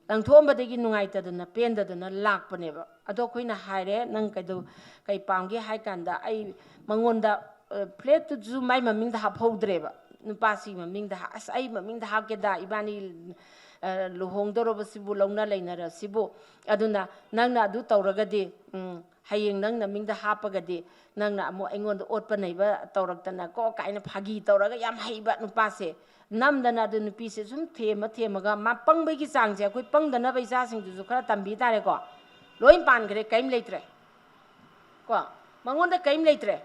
ꯂꯪꯊꯣꯛꯑꯝꯕꯗꯒꯤ ꯅꯨꯡꯉꯥꯏꯇꯗꯅ, ꯄꯦꯟꯗꯗꯅ ꯂꯥꯛꯄꯅꯦꯕ꯫ ꯑꯗꯣ ꯑꯩꯈꯣꯏꯅ ꯍꯥꯏꯔꯦ, "ꯅꯪ ꯀꯩꯗꯧ-, ꯀꯩ ꯄꯥꯝꯒꯦ?" ꯍꯥꯏ ꯀꯥꯟꯗ, ꯑꯩ ꯃꯉꯣꯟꯗ, ꯑ, ꯐ꯭ꯂꯦꯠꯇꯨꯁꯨ ꯃꯥꯏ ꯃꯃꯤꯡꯗ ꯍꯥꯞꯍꯧꯗ꯭ꯔꯦꯕ, ꯅꯨꯄꯥꯁꯤꯒꯤ ꯃꯃꯤꯡꯗ ꯍꯥ-, "ꯑꯁ, ꯑꯩ ꯃꯃꯤꯡꯗ ꯍꯥꯞꯀꯦꯗ, ꯏꯕꯥꯅꯤ, ꯑ, ꯂꯨꯍꯣꯡꯗꯧꯔꯕꯁꯤꯕꯨ, ꯂꯧꯅ ꯂꯩꯅꯔꯁꯤꯕꯨ, ꯑꯗꯨꯅ ꯅꯪꯅ ꯑꯗꯨ ꯇꯧꯔꯒꯗꯤ, ꯎꯝ, ꯍꯌꯦꯡ ꯅꯪ ꯅꯃꯤꯡꯗ ꯍꯥꯞꯄꯒꯗꯤ ꯅꯪꯅ ꯑꯃꯨꯛ ꯑꯩꯉꯣꯟꯗ ꯑꯣꯠꯄ ꯅꯩꯕ ꯇꯧꯔꯛꯇꯅ" ꯀꯣ ꯀꯥꯏꯅ ꯐꯥꯒꯤ ꯇꯧꯔꯒ, ꯌꯥꯝ ꯍꯩꯕ ꯅꯨꯄꯥꯁꯦ, ꯅꯝꯗꯅ ꯑꯗꯨ ꯅꯨꯄꯤꯁꯦ ꯁꯨꯝ ꯊꯦꯝꯃ ꯊꯦꯝꯃꯒ, ꯃꯥ ꯄꯪꯕꯒꯤ ꯆꯥꯡꯁꯦ ꯑꯩꯈꯣꯏ ꯄꯪꯗꯅꯕ ꯏꯆꯥꯁꯤꯡꯗꯨꯁꯨ ꯈꯔ ꯇꯝꯕꯤ ꯇꯥꯔꯦꯀꯣ꯫ ꯂꯣꯏ ꯄꯥꯟꯈ꯭ꯔꯦ, ꯀꯔꯤꯝ ꯂꯩꯇ꯭ꯔꯦ ꯀꯣ, ꯃꯉꯣꯟꯗ ꯀꯔꯤꯝ ꯂꯩꯇ꯭ꯔꯦ꯫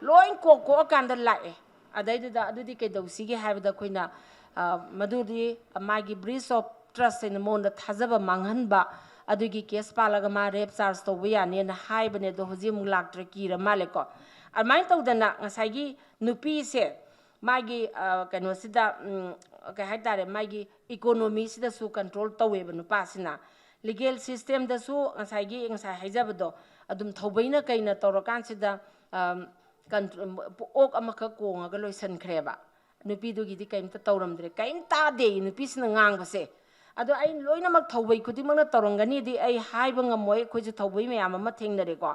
ꯂꯣꯏ ꯀꯣꯛ ꯀꯣꯛꯑꯀꯥꯟꯗ ꯂꯥꯛꯑꯦ꯫ ꯑꯗꯩꯗꯨꯗ ꯑꯗꯨꯗꯤ ꯀꯩꯗꯧꯁꯤꯒꯦ ꯍꯥꯏꯕꯗ ꯑꯩꯈꯣꯏꯅ, ꯑ, ꯃꯗꯨꯗꯤ ꯃꯥꯒꯤ breach of trust ꯍꯥꯏꯅ ꯃꯉꯣꯟꯗ ꯊꯥꯖꯕ ꯃꯥꯡꯍꯟꯕ, ꯑꯗꯨꯒꯤ ꯀꯦꯁ ꯄꯥꯜꯂꯒ ꯃꯥ ꯔꯦꯞ ꯆꯥꯔꯖ ꯇꯧꯕ ꯌꯥꯅꯦꯅ ꯍꯥꯏꯕꯅꯦ꯫ ꯑꯗꯣ ꯍꯧꯖꯤꯛ ꯑꯃꯨꯛ ꯂꯥꯛꯇ꯭ꯔꯦ, ꯀꯤꯔ ꯃꯥꯜꯂꯦꯀꯣ꯫ ꯑꯗꯨꯃꯥꯏꯅ ꯇꯧꯗꯅ ꯉꯁꯥꯏꯒꯤ ꯅꯨꯄꯤꯁꯦ ꯃꯥꯒꯤ ꯀꯩꯅꯣꯁꯤꯗ ꯀꯩ ꯍꯥꯏꯇꯥꯔꯦ, ꯃꯥꯒꯤ ꯏꯀꯣꯅꯣꯃꯤꯁꯤꯗꯁꯨ ꯀꯟꯇ꯭ꯔꯣꯜ ꯇꯧꯋꯦꯕ ꯅꯨꯄꯥꯁꯤꯅ꯫ ꯂꯤꯒꯦꯜ ꯁꯤꯁꯇꯦꯝꯗꯁꯨ ꯉꯁꯥꯏꯒꯤ, ꯉꯁꯥꯏ ꯍꯥꯏꯖꯕꯗꯣ, ꯑꯗꯨꯝ ꯊꯧꯕꯩꯅ ꯀꯩꯅ ꯇꯧꯔꯀꯥꯟꯁꯤꯗ ꯑꯣꯛ ꯑꯃꯈꯛ ꯀꯣꯡꯉꯒ ꯂꯣꯏꯁꯤꯟꯈ꯭ꯔꯦꯕ꯫ ꯅꯨꯄꯤꯗꯨꯒꯤꯗꯤ ꯀꯩꯝꯇ ꯇꯧꯔꯝꯗ꯭ꯔꯦ, ꯀꯩꯝ ꯇꯥꯗꯦ ꯅꯨꯄꯤꯁꯤꯅ ꯉꯥꯡꯕꯁꯦ꯫ ꯑꯗꯣ ꯑꯩ ꯂꯣꯏꯅꯃꯛ ꯊꯧꯕꯩ ꯈꯨꯗꯤꯡꯃꯛꯅ ꯇꯧꯔꯝꯒꯅꯤꯗꯤ ꯑꯩ ꯍꯥꯏꯕ ꯉꯝꯃꯣꯏ, ꯑꯩꯈꯣꯏꯁꯨ ꯊꯧꯕꯩ ꯃꯌꯥꯝ ꯑꯃ ꯊꯦꯡꯅꯔꯦꯀꯣ꯫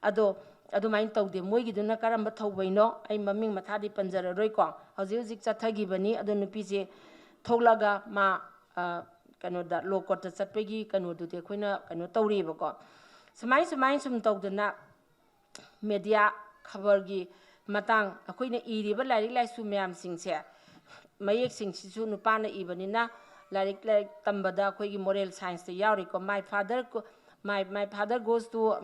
ꯑꯗꯣ ꯑꯗꯨꯃꯥꯏꯅ ꯇꯧꯗꯦ꯫ ꯃꯣꯏꯒꯤꯗꯨꯅ ꯀꯔꯝꯕ ꯊꯧꯕꯩꯅꯣ ꯑꯩ ꯃꯃꯤꯡ ꯃꯊꯥꯗꯤ ꯄꯟꯖꯔꯔꯣꯏꯀꯣ꯫ ꯍꯧꯖꯤꯛ ꯍꯧꯖꯤꯛ ꯆꯠꯊꯈꯤꯕꯅꯤ꯫ ꯑꯗꯣ ꯅꯨꯄꯤꯁꯦ ꯊꯣꯛꯂꯒ ꯃꯥ ꯀꯩꯅꯣꯗ, ꯂꯣ ꯀꯣꯔꯠꯇ ꯆꯠꯄꯒꯤ ꯀꯩꯅꯣꯗꯨꯗꯤ ꯑꯩꯈꯣꯏꯅ ꯀꯩꯅꯣ ꯇꯧꯔꯤꯕꯀꯣ꯫ ꯁꯨꯃꯥꯏ ꯁꯨꯃꯥꯏꯅ ꯁꯨꯝ ꯇꯧꯗꯅ ꯃꯦꯗꯤꯌꯥ, ꯈꯕꯔꯒꯤ ꯃꯇꯥꯡ, ꯑꯩꯈꯣꯏꯅ ꯏꯔꯤꯕ ꯂꯥꯏꯔꯤꯛ ꯂꯥꯏꯁꯨ ꯃꯌꯥꯝꯁꯤꯡꯁꯦ, ꯃꯌꯦꯛꯁꯤꯡꯁꯤꯁꯨ ꯅꯨꯄꯥꯅ ꯏꯕꯅꯤꯅ ꯂꯥꯏꯔꯤꯛ, ꯂꯥꯏꯔꯤꯛ ꯇꯝꯕꯗ ꯑꯩꯈꯣꯏꯒꯤ ꯃꯣꯔꯦꯜ ꯁꯥꯏꯟꯁꯇ ꯌꯥꯎꯔꯤꯀꯣ꯫ My father, my, my father goes to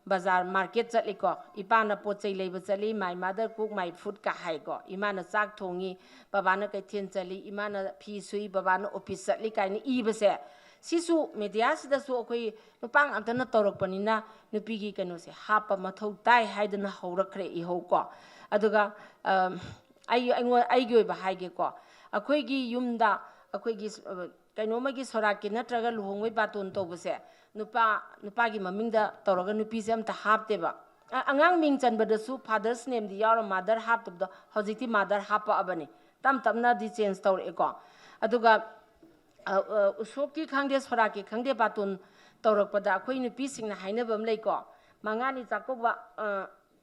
bazaar, market ꯆꯠꯂꯤꯀꯣ꯫ ꯏꯄꯥꯅ ꯄꯣꯠ ꯆꯩ ꯂꯩꯕ ꯆꯠꯂꯤ꯫ My mother cook my food ꯀ ꯍꯥꯏꯀꯣ꯫ ꯏꯃꯥꯅ ꯆꯥꯛ ꯊꯣꯡꯉꯤ, ꯕꯕꯥꯅ ꯀꯩꯊꯦꯜ ꯆꯠꯂꯤ, ꯏꯃꯥꯅ ꯐꯤ ꯁꯨꯏ, ꯕꯕꯥꯅ ꯑꯣꯐꯤꯁ ꯆꯠꯂꯤ ꯀꯥꯏꯅ ꯏꯕꯁꯦ, ꯁꯤꯁꯨ ꯃꯦꯗꯤꯌꯥꯁꯤꯗꯁꯨ ꯑꯩꯈꯣꯏ ꯅꯨꯄꯥ ꯉꯥꯛꯇꯅ ꯇꯧꯔꯛꯄꯅꯤꯅ ꯅꯨꯄꯤꯒꯤ ꯀꯩꯅꯣꯁꯦ ꯍꯥꯞꯄ ꯃꯊꯧ ꯇꯥꯏ ꯍꯥꯏꯗꯅ ꯍꯧꯔꯛꯈ꯭ꯔꯦ ꯏꯍꯧꯀꯣ꯫ ꯑꯗꯨꯒ ꯑꯩ, ꯑꯩꯉꯣꯟ-, ꯑꯩꯒꯤ ꯑꯣꯏꯕ ꯍꯥꯏꯒꯦꯀꯣ, ꯑꯩꯈꯣꯏꯒꯤ ꯌꯨꯝꯗ ꯑꯩꯈꯣꯏꯒꯤ ꯀꯩꯅꯣꯝꯃꯒꯤ ꯁꯣꯔꯥꯠꯀꯤ ꯅꯠꯇ꯭ꯔꯒ ꯂꯨꯍꯣꯡꯕꯩ ꯕꯥꯇꯣꯟ ꯇꯧꯕꯁꯦ ꯅꯨꯄꯥ, ꯅꯨꯄꯥꯒꯤ ꯃꯃꯤꯡꯗ ꯇꯧꯔꯒ ꯅꯨꯄꯤꯁꯦ ꯑꯝꯇ ꯍꯥꯞꯇꯦꯕ꯫ ꯑꯉꯥꯡ ꯃꯤꯡ ꯆꯟꯕꯗꯁꯨ father's nameꯗꯤ ꯌꯥꯎꯔ mother ꯍꯥꯞꯇꯕꯗꯣ ꯍꯧꯖꯤꯛꯇꯤ mother ꯍꯥꯞꯄꯛꯑꯕꯅꯤ꯫ ꯇꯞ ꯇꯞꯅꯗꯤ change ꯇꯧꯔꯛꯑꯦꯀꯣ꯫ ꯑꯗꯨꯒ ꯎꯁꯣꯞꯀꯤ ꯈꯪꯗꯦ, ꯁꯣꯔꯥꯠꯀꯤ ꯈꯪꯗꯦ, ꯕꯥꯇꯣꯟ ꯇꯧꯔꯛꯄꯗ ꯑꯩꯈꯣꯏ ꯅꯨꯄꯤꯁꯤꯡꯅ ꯍꯥꯏꯅꯕ ꯑꯃ ꯂꯩꯀꯣ, ꯃꯉꯥꯅꯤ ꯆꯥꯛꯀꯧꯕ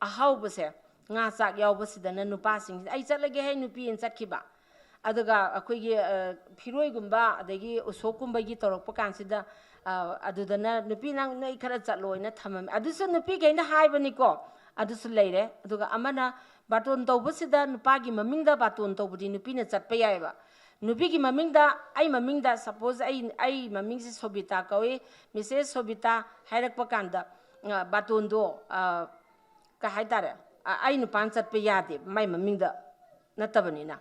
ꯑꯍꯥꯎꯕꯁꯦ, ꯉꯥ ꯆꯥꯛ ꯌꯥꯎꯕꯁꯤꯗꯅ ꯅꯨꯄꯥꯁꯤꯡꯁꯤꯅ "ꯑꯩ ꯆꯠꯂꯒꯦ ꯍꯦ ꯅꯨꯄꯤ" ꯑꯅ ꯆꯠꯈꯤꯕ꯫ ꯑꯗꯨꯒ ꯑꯩꯈꯣꯏꯒꯤ ꯐꯤꯔꯣꯏꯒꯨꯝꯕ, ꯑꯗꯒꯤ ꯎꯁꯣꯞꯀꯨꯝꯕꯒꯤ ꯇꯧꯔꯛꯄ ꯀꯥꯟꯁꯤꯗ ꯑꯗꯨꯗꯅ "ꯅꯨꯄꯤ ꯅꯪ, ꯅꯣꯏ ꯈꯔ ꯆꯠꯂꯣ" ꯍꯥꯏꯅ ꯊꯝꯃꯝꯃꯤ꯫ ꯑꯗꯨꯁꯨ ꯅꯨꯄꯤꯈꯩꯅ ꯍꯥꯏꯕꯅꯤꯀꯣ꯫ ꯑꯗꯨꯁꯨ ꯂꯩꯔꯦ꯫ ꯑꯗꯨꯒ ꯑꯃꯅ ꯕꯥꯇꯣꯟ ꯇꯧꯕꯁꯤꯗ ꯅꯨꯄꯥꯒꯤ ꯃꯃꯤꯡꯗ ꯕꯥꯇꯣꯟ ꯇꯧꯕꯗꯤ ꯅꯨꯄꯤꯅ ꯆꯠꯄ ꯌꯥꯏꯑꯕ꯫ ꯅꯨꯄꯤꯒꯤ ꯃꯃꯤꯡꯗ, ꯑꯩ ꯃꯃꯤꯡꯗ, suppose ꯑꯩ, ꯑꯩ ꯃꯃꯤꯡꯁꯦ ꯁꯣꯕꯤꯇꯥ ꯀꯧꯏ, Missus ꯁꯣꯕꯤꯇꯥ ꯍꯥꯏꯔꯛꯄ ꯀꯥꯟꯗ ꯕꯥꯇꯣꯟꯗꯣ ꯀꯩ ꯍꯥꯏꯇꯥꯔꯦ, ꯑꯩ ꯅꯨꯄꯥꯅ ꯆꯠꯄ ꯌꯥꯗꯦ, ꯃꯥꯏ ꯃꯃꯤꯡꯗ ꯅꯠꯇꯕꯅꯤꯅ꯫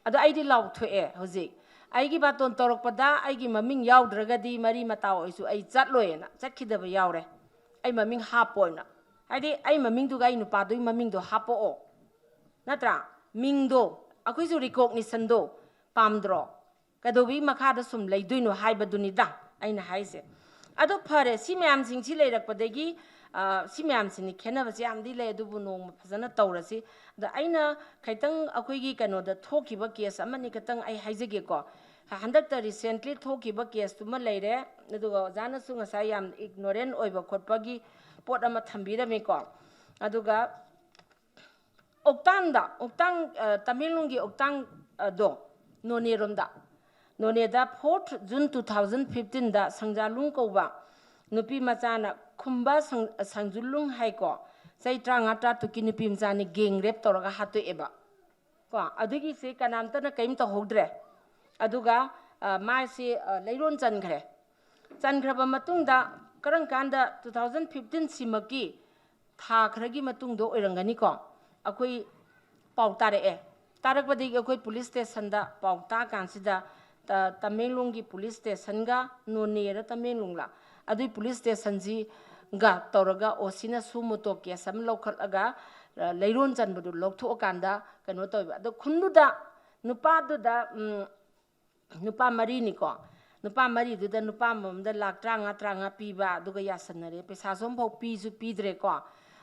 ꯑꯗꯣ ꯑꯩꯗꯤ ꯂꯥꯎꯊꯣꯛꯑꯦ ꯍꯧꯖꯤꯛ꯫ ꯑꯩꯒꯤ ꯕꯥꯇꯣꯟ ꯇꯧꯔꯛꯄꯗ ꯑꯩꯒꯤ ꯃꯃꯤꯡ ꯌꯥꯎꯗ꯭ꯔꯒꯗꯤ ꯃꯔꯤ ꯃꯇꯥ ꯑꯣꯏꯁꯨ ꯑꯩ ꯆꯠꯂꯣꯏꯅ ꯆꯠꯈꯤꯗꯕ ꯌꯥꯎꯔꯦ꯫ ꯑꯩ ꯃꯃꯤꯡ ꯍꯥꯞꯄꯣꯏꯅ꯫ ꯍꯥꯏꯗꯤ ꯑꯩ ꯃꯃꯤꯡꯗꯨꯒ ꯑꯩ ꯅꯨꯄꯥꯗꯨꯒꯤ ꯃꯃꯤꯡꯗꯣ ꯍꯥꯞꯄꯛꯑꯣ꯫ ꯅꯠꯇ꯭ꯔꯥ? ꯃꯤꯡꯗꯣ, ꯑꯩꯈꯣꯏꯁꯨ ꯔꯤꯀꯣꯛꯅꯤꯁꯟꯗꯣ ꯄꯥꯝꯗ꯭ꯔꯣ? ꯀꯩꯗꯧꯕꯒꯤ ꯃꯈꯥꯗ ꯁꯨꯝ ꯂꯩꯗꯣꯏꯅꯣ ꯍꯥꯏꯕꯗꯨꯅꯤꯗ ꯑꯩꯅ ꯍꯥꯏꯁꯦ꯫ ꯑꯗꯣ ꯐꯔꯦ, ꯁꯤ ꯃꯌꯥꯝꯁꯤꯡꯁꯤ ꯂꯩꯔꯛꯄꯗꯒꯤ, ꯑ, ꯁꯤ ꯃꯌꯥꯝꯁꯤꯅꯤ ꯈꯦꯠꯅꯕꯁꯦ ꯌꯥꯝꯗꯤ ꯂꯩ, ꯑꯗꯨꯕꯨ ꯅꯣꯡꯃ ꯐꯖꯅ ꯇꯧꯔꯁꯤ꯫ ꯑꯗ ꯑꯩꯅ ꯈꯤꯇꯪ ꯑꯩꯈꯣꯏꯒꯤ ꯀꯩꯅꯣꯗ ꯊꯣꯛꯈꯤꯕ ꯀꯦꯁ ꯑꯃꯅꯤ ꯈꯤꯇꯪ ꯑꯩ ꯍꯥꯏꯖꯒꯦꯀꯣ꯫ ꯍꯟꯗꯛꯇ ꯔꯤꯁꯦꯟꯠꯂꯤ ꯊꯣꯛꯈꯤꯕ ꯀꯦꯁꯇꯨꯃ ꯂꯩꯔꯦ, ꯑꯗꯨꯒ ꯑꯣꯖꯥꯅꯁꯨ ꯉꯁꯥꯏ ꯌꯥꯝ ꯏꯒꯅꯣꯔꯦꯟ ꯑꯣꯏꯕ ꯈꯣꯠꯄꯒꯤ ꯄꯣꯠ ꯑꯃ ꯊꯝꯕꯤꯔꯝꯃꯤꯀꯣ꯫ ꯑꯗꯨꯒ ꯎꯛꯇꯥꯡꯗ, ꯎꯛꯇꯥꯡ, ꯑ, ꯇꯃꯦꯡꯂꯣꯡꯒꯤ ꯎꯛꯇꯥꯡ, ꯑ, ꯗꯣ, ꯅꯣꯅꯦꯔꯣꯝꯗ, ꯅꯣꯅꯦꯗ fourth June two thousand fifteenꯗ ꯁꯪꯖꯥꯂꯨꯡ ꯀꯧꯕ ꯅꯨꯄꯤ ꯃꯆꯥꯅ ꯈꯨꯝꯕ ꯁꯪ-, ꯁꯪꯖꯨꯂꯨꯡ ꯍꯥꯏꯀꯣ, ꯆꯍꯤ ꯇꯔꯥꯃꯉꯥ ꯇꯔꯥꯇꯔꯨꯛꯀꯤ ꯅꯨꯄꯤ ꯃꯆꯥꯅꯤ ꯒꯦꯡ ꯔꯦꯞ ꯇꯧꯔꯒ ꯍꯥꯠꯇꯣꯛꯑꯦꯕ꯫ ꯀꯣ, ꯑꯗꯨꯒꯤꯁꯦ ꯀꯅꯥꯝꯇꯅ ꯀꯔꯤꯝ ꯇꯧꯍꯧꯗ꯭ꯔꯦ꯫ ꯑꯗꯨꯒ, ꯑ, ꯃꯥꯁꯤ, ꯑ, ꯂꯩꯔꯣꯟ ꯆꯟꯈ꯭ꯔꯦ꯫ ꯆꯟꯈ꯭ꯔꯕ ꯃꯇꯨꯡꯗ ꯀꯔꯝ ꯀꯥꯟꯗ two thousand fifteen ꯁꯤꯃꯛꯀꯤ ꯊꯥ ꯈꯔꯒꯤ ꯃꯇꯨꯡꯗ ꯑꯣꯏꯔꯝꯒꯅꯤꯀꯣ, ꯑꯩꯈꯣꯏ ꯄꯥꯎ ꯇꯥꯔꯛꯑꯦ꯫ ꯇꯥꯔꯛꯄꯗꯒꯤ ꯑꯩꯈꯣꯏ ꯄꯨꯂꯤꯁ ꯁ꯭ꯇꯦꯁꯟꯗ ꯄꯥꯎ ꯇꯥꯀꯥꯟꯁꯤꯗ, ꯇ-, ꯇꯃꯦꯡꯂꯣꯡꯒꯤ ꯄꯨꯂꯤꯁ ꯁ꯭ꯇꯦꯁꯟꯒ ꯅꯣꯅꯦꯔ ꯇꯃꯦꯡꯂꯣꯡꯂ ꯑꯗꯨꯒꯤ ꯄꯨꯂꯤꯁ ꯁ꯭ꯇꯦꯁꯟꯁꯤꯒ ꯇꯧꯔꯒ ꯑꯣ ꯁꯤꯅ ꯁꯨ ꯃꯣꯇꯣ ꯀꯦꯁ ꯑꯃ ꯂꯧꯈꯠꯂꯒ, ꯑ, ꯂꯩꯔꯣꯟ ꯆꯟꯕꯗꯨ ꯂꯧꯊꯣꯛꯑꯀꯥꯟꯗ ꯀꯩꯅꯣ ꯇꯧꯋꯦꯕ꯫ ꯑꯗꯣ ꯈꯨꯟꯗꯨꯗ ꯅꯨꯄꯥꯗꯨꯗ, ꯎꯝ, ꯅꯨꯄꯥ ꯃꯔꯤꯅꯤꯀꯣ, ꯅꯨꯄꯥ ꯃꯔꯤꯗꯨꯗ ꯅꯨꯄꯥ ꯑꯃꯃꯝꯗ ꯂꯥꯛ ꯇꯔꯥꯃꯉꯥ, ꯇꯔꯥꯃꯉꯥ ꯄꯤꯕ, ꯑꯗꯨꯒ ꯌꯥꯁꯟꯅꯔꯦ꯫ ꯄꯩꯁꯥꯁꯨ ꯑꯃꯐꯥꯎ ꯄꯤꯁꯨ ꯄꯤꯗ꯭ꯔꯦꯀꯣ꯫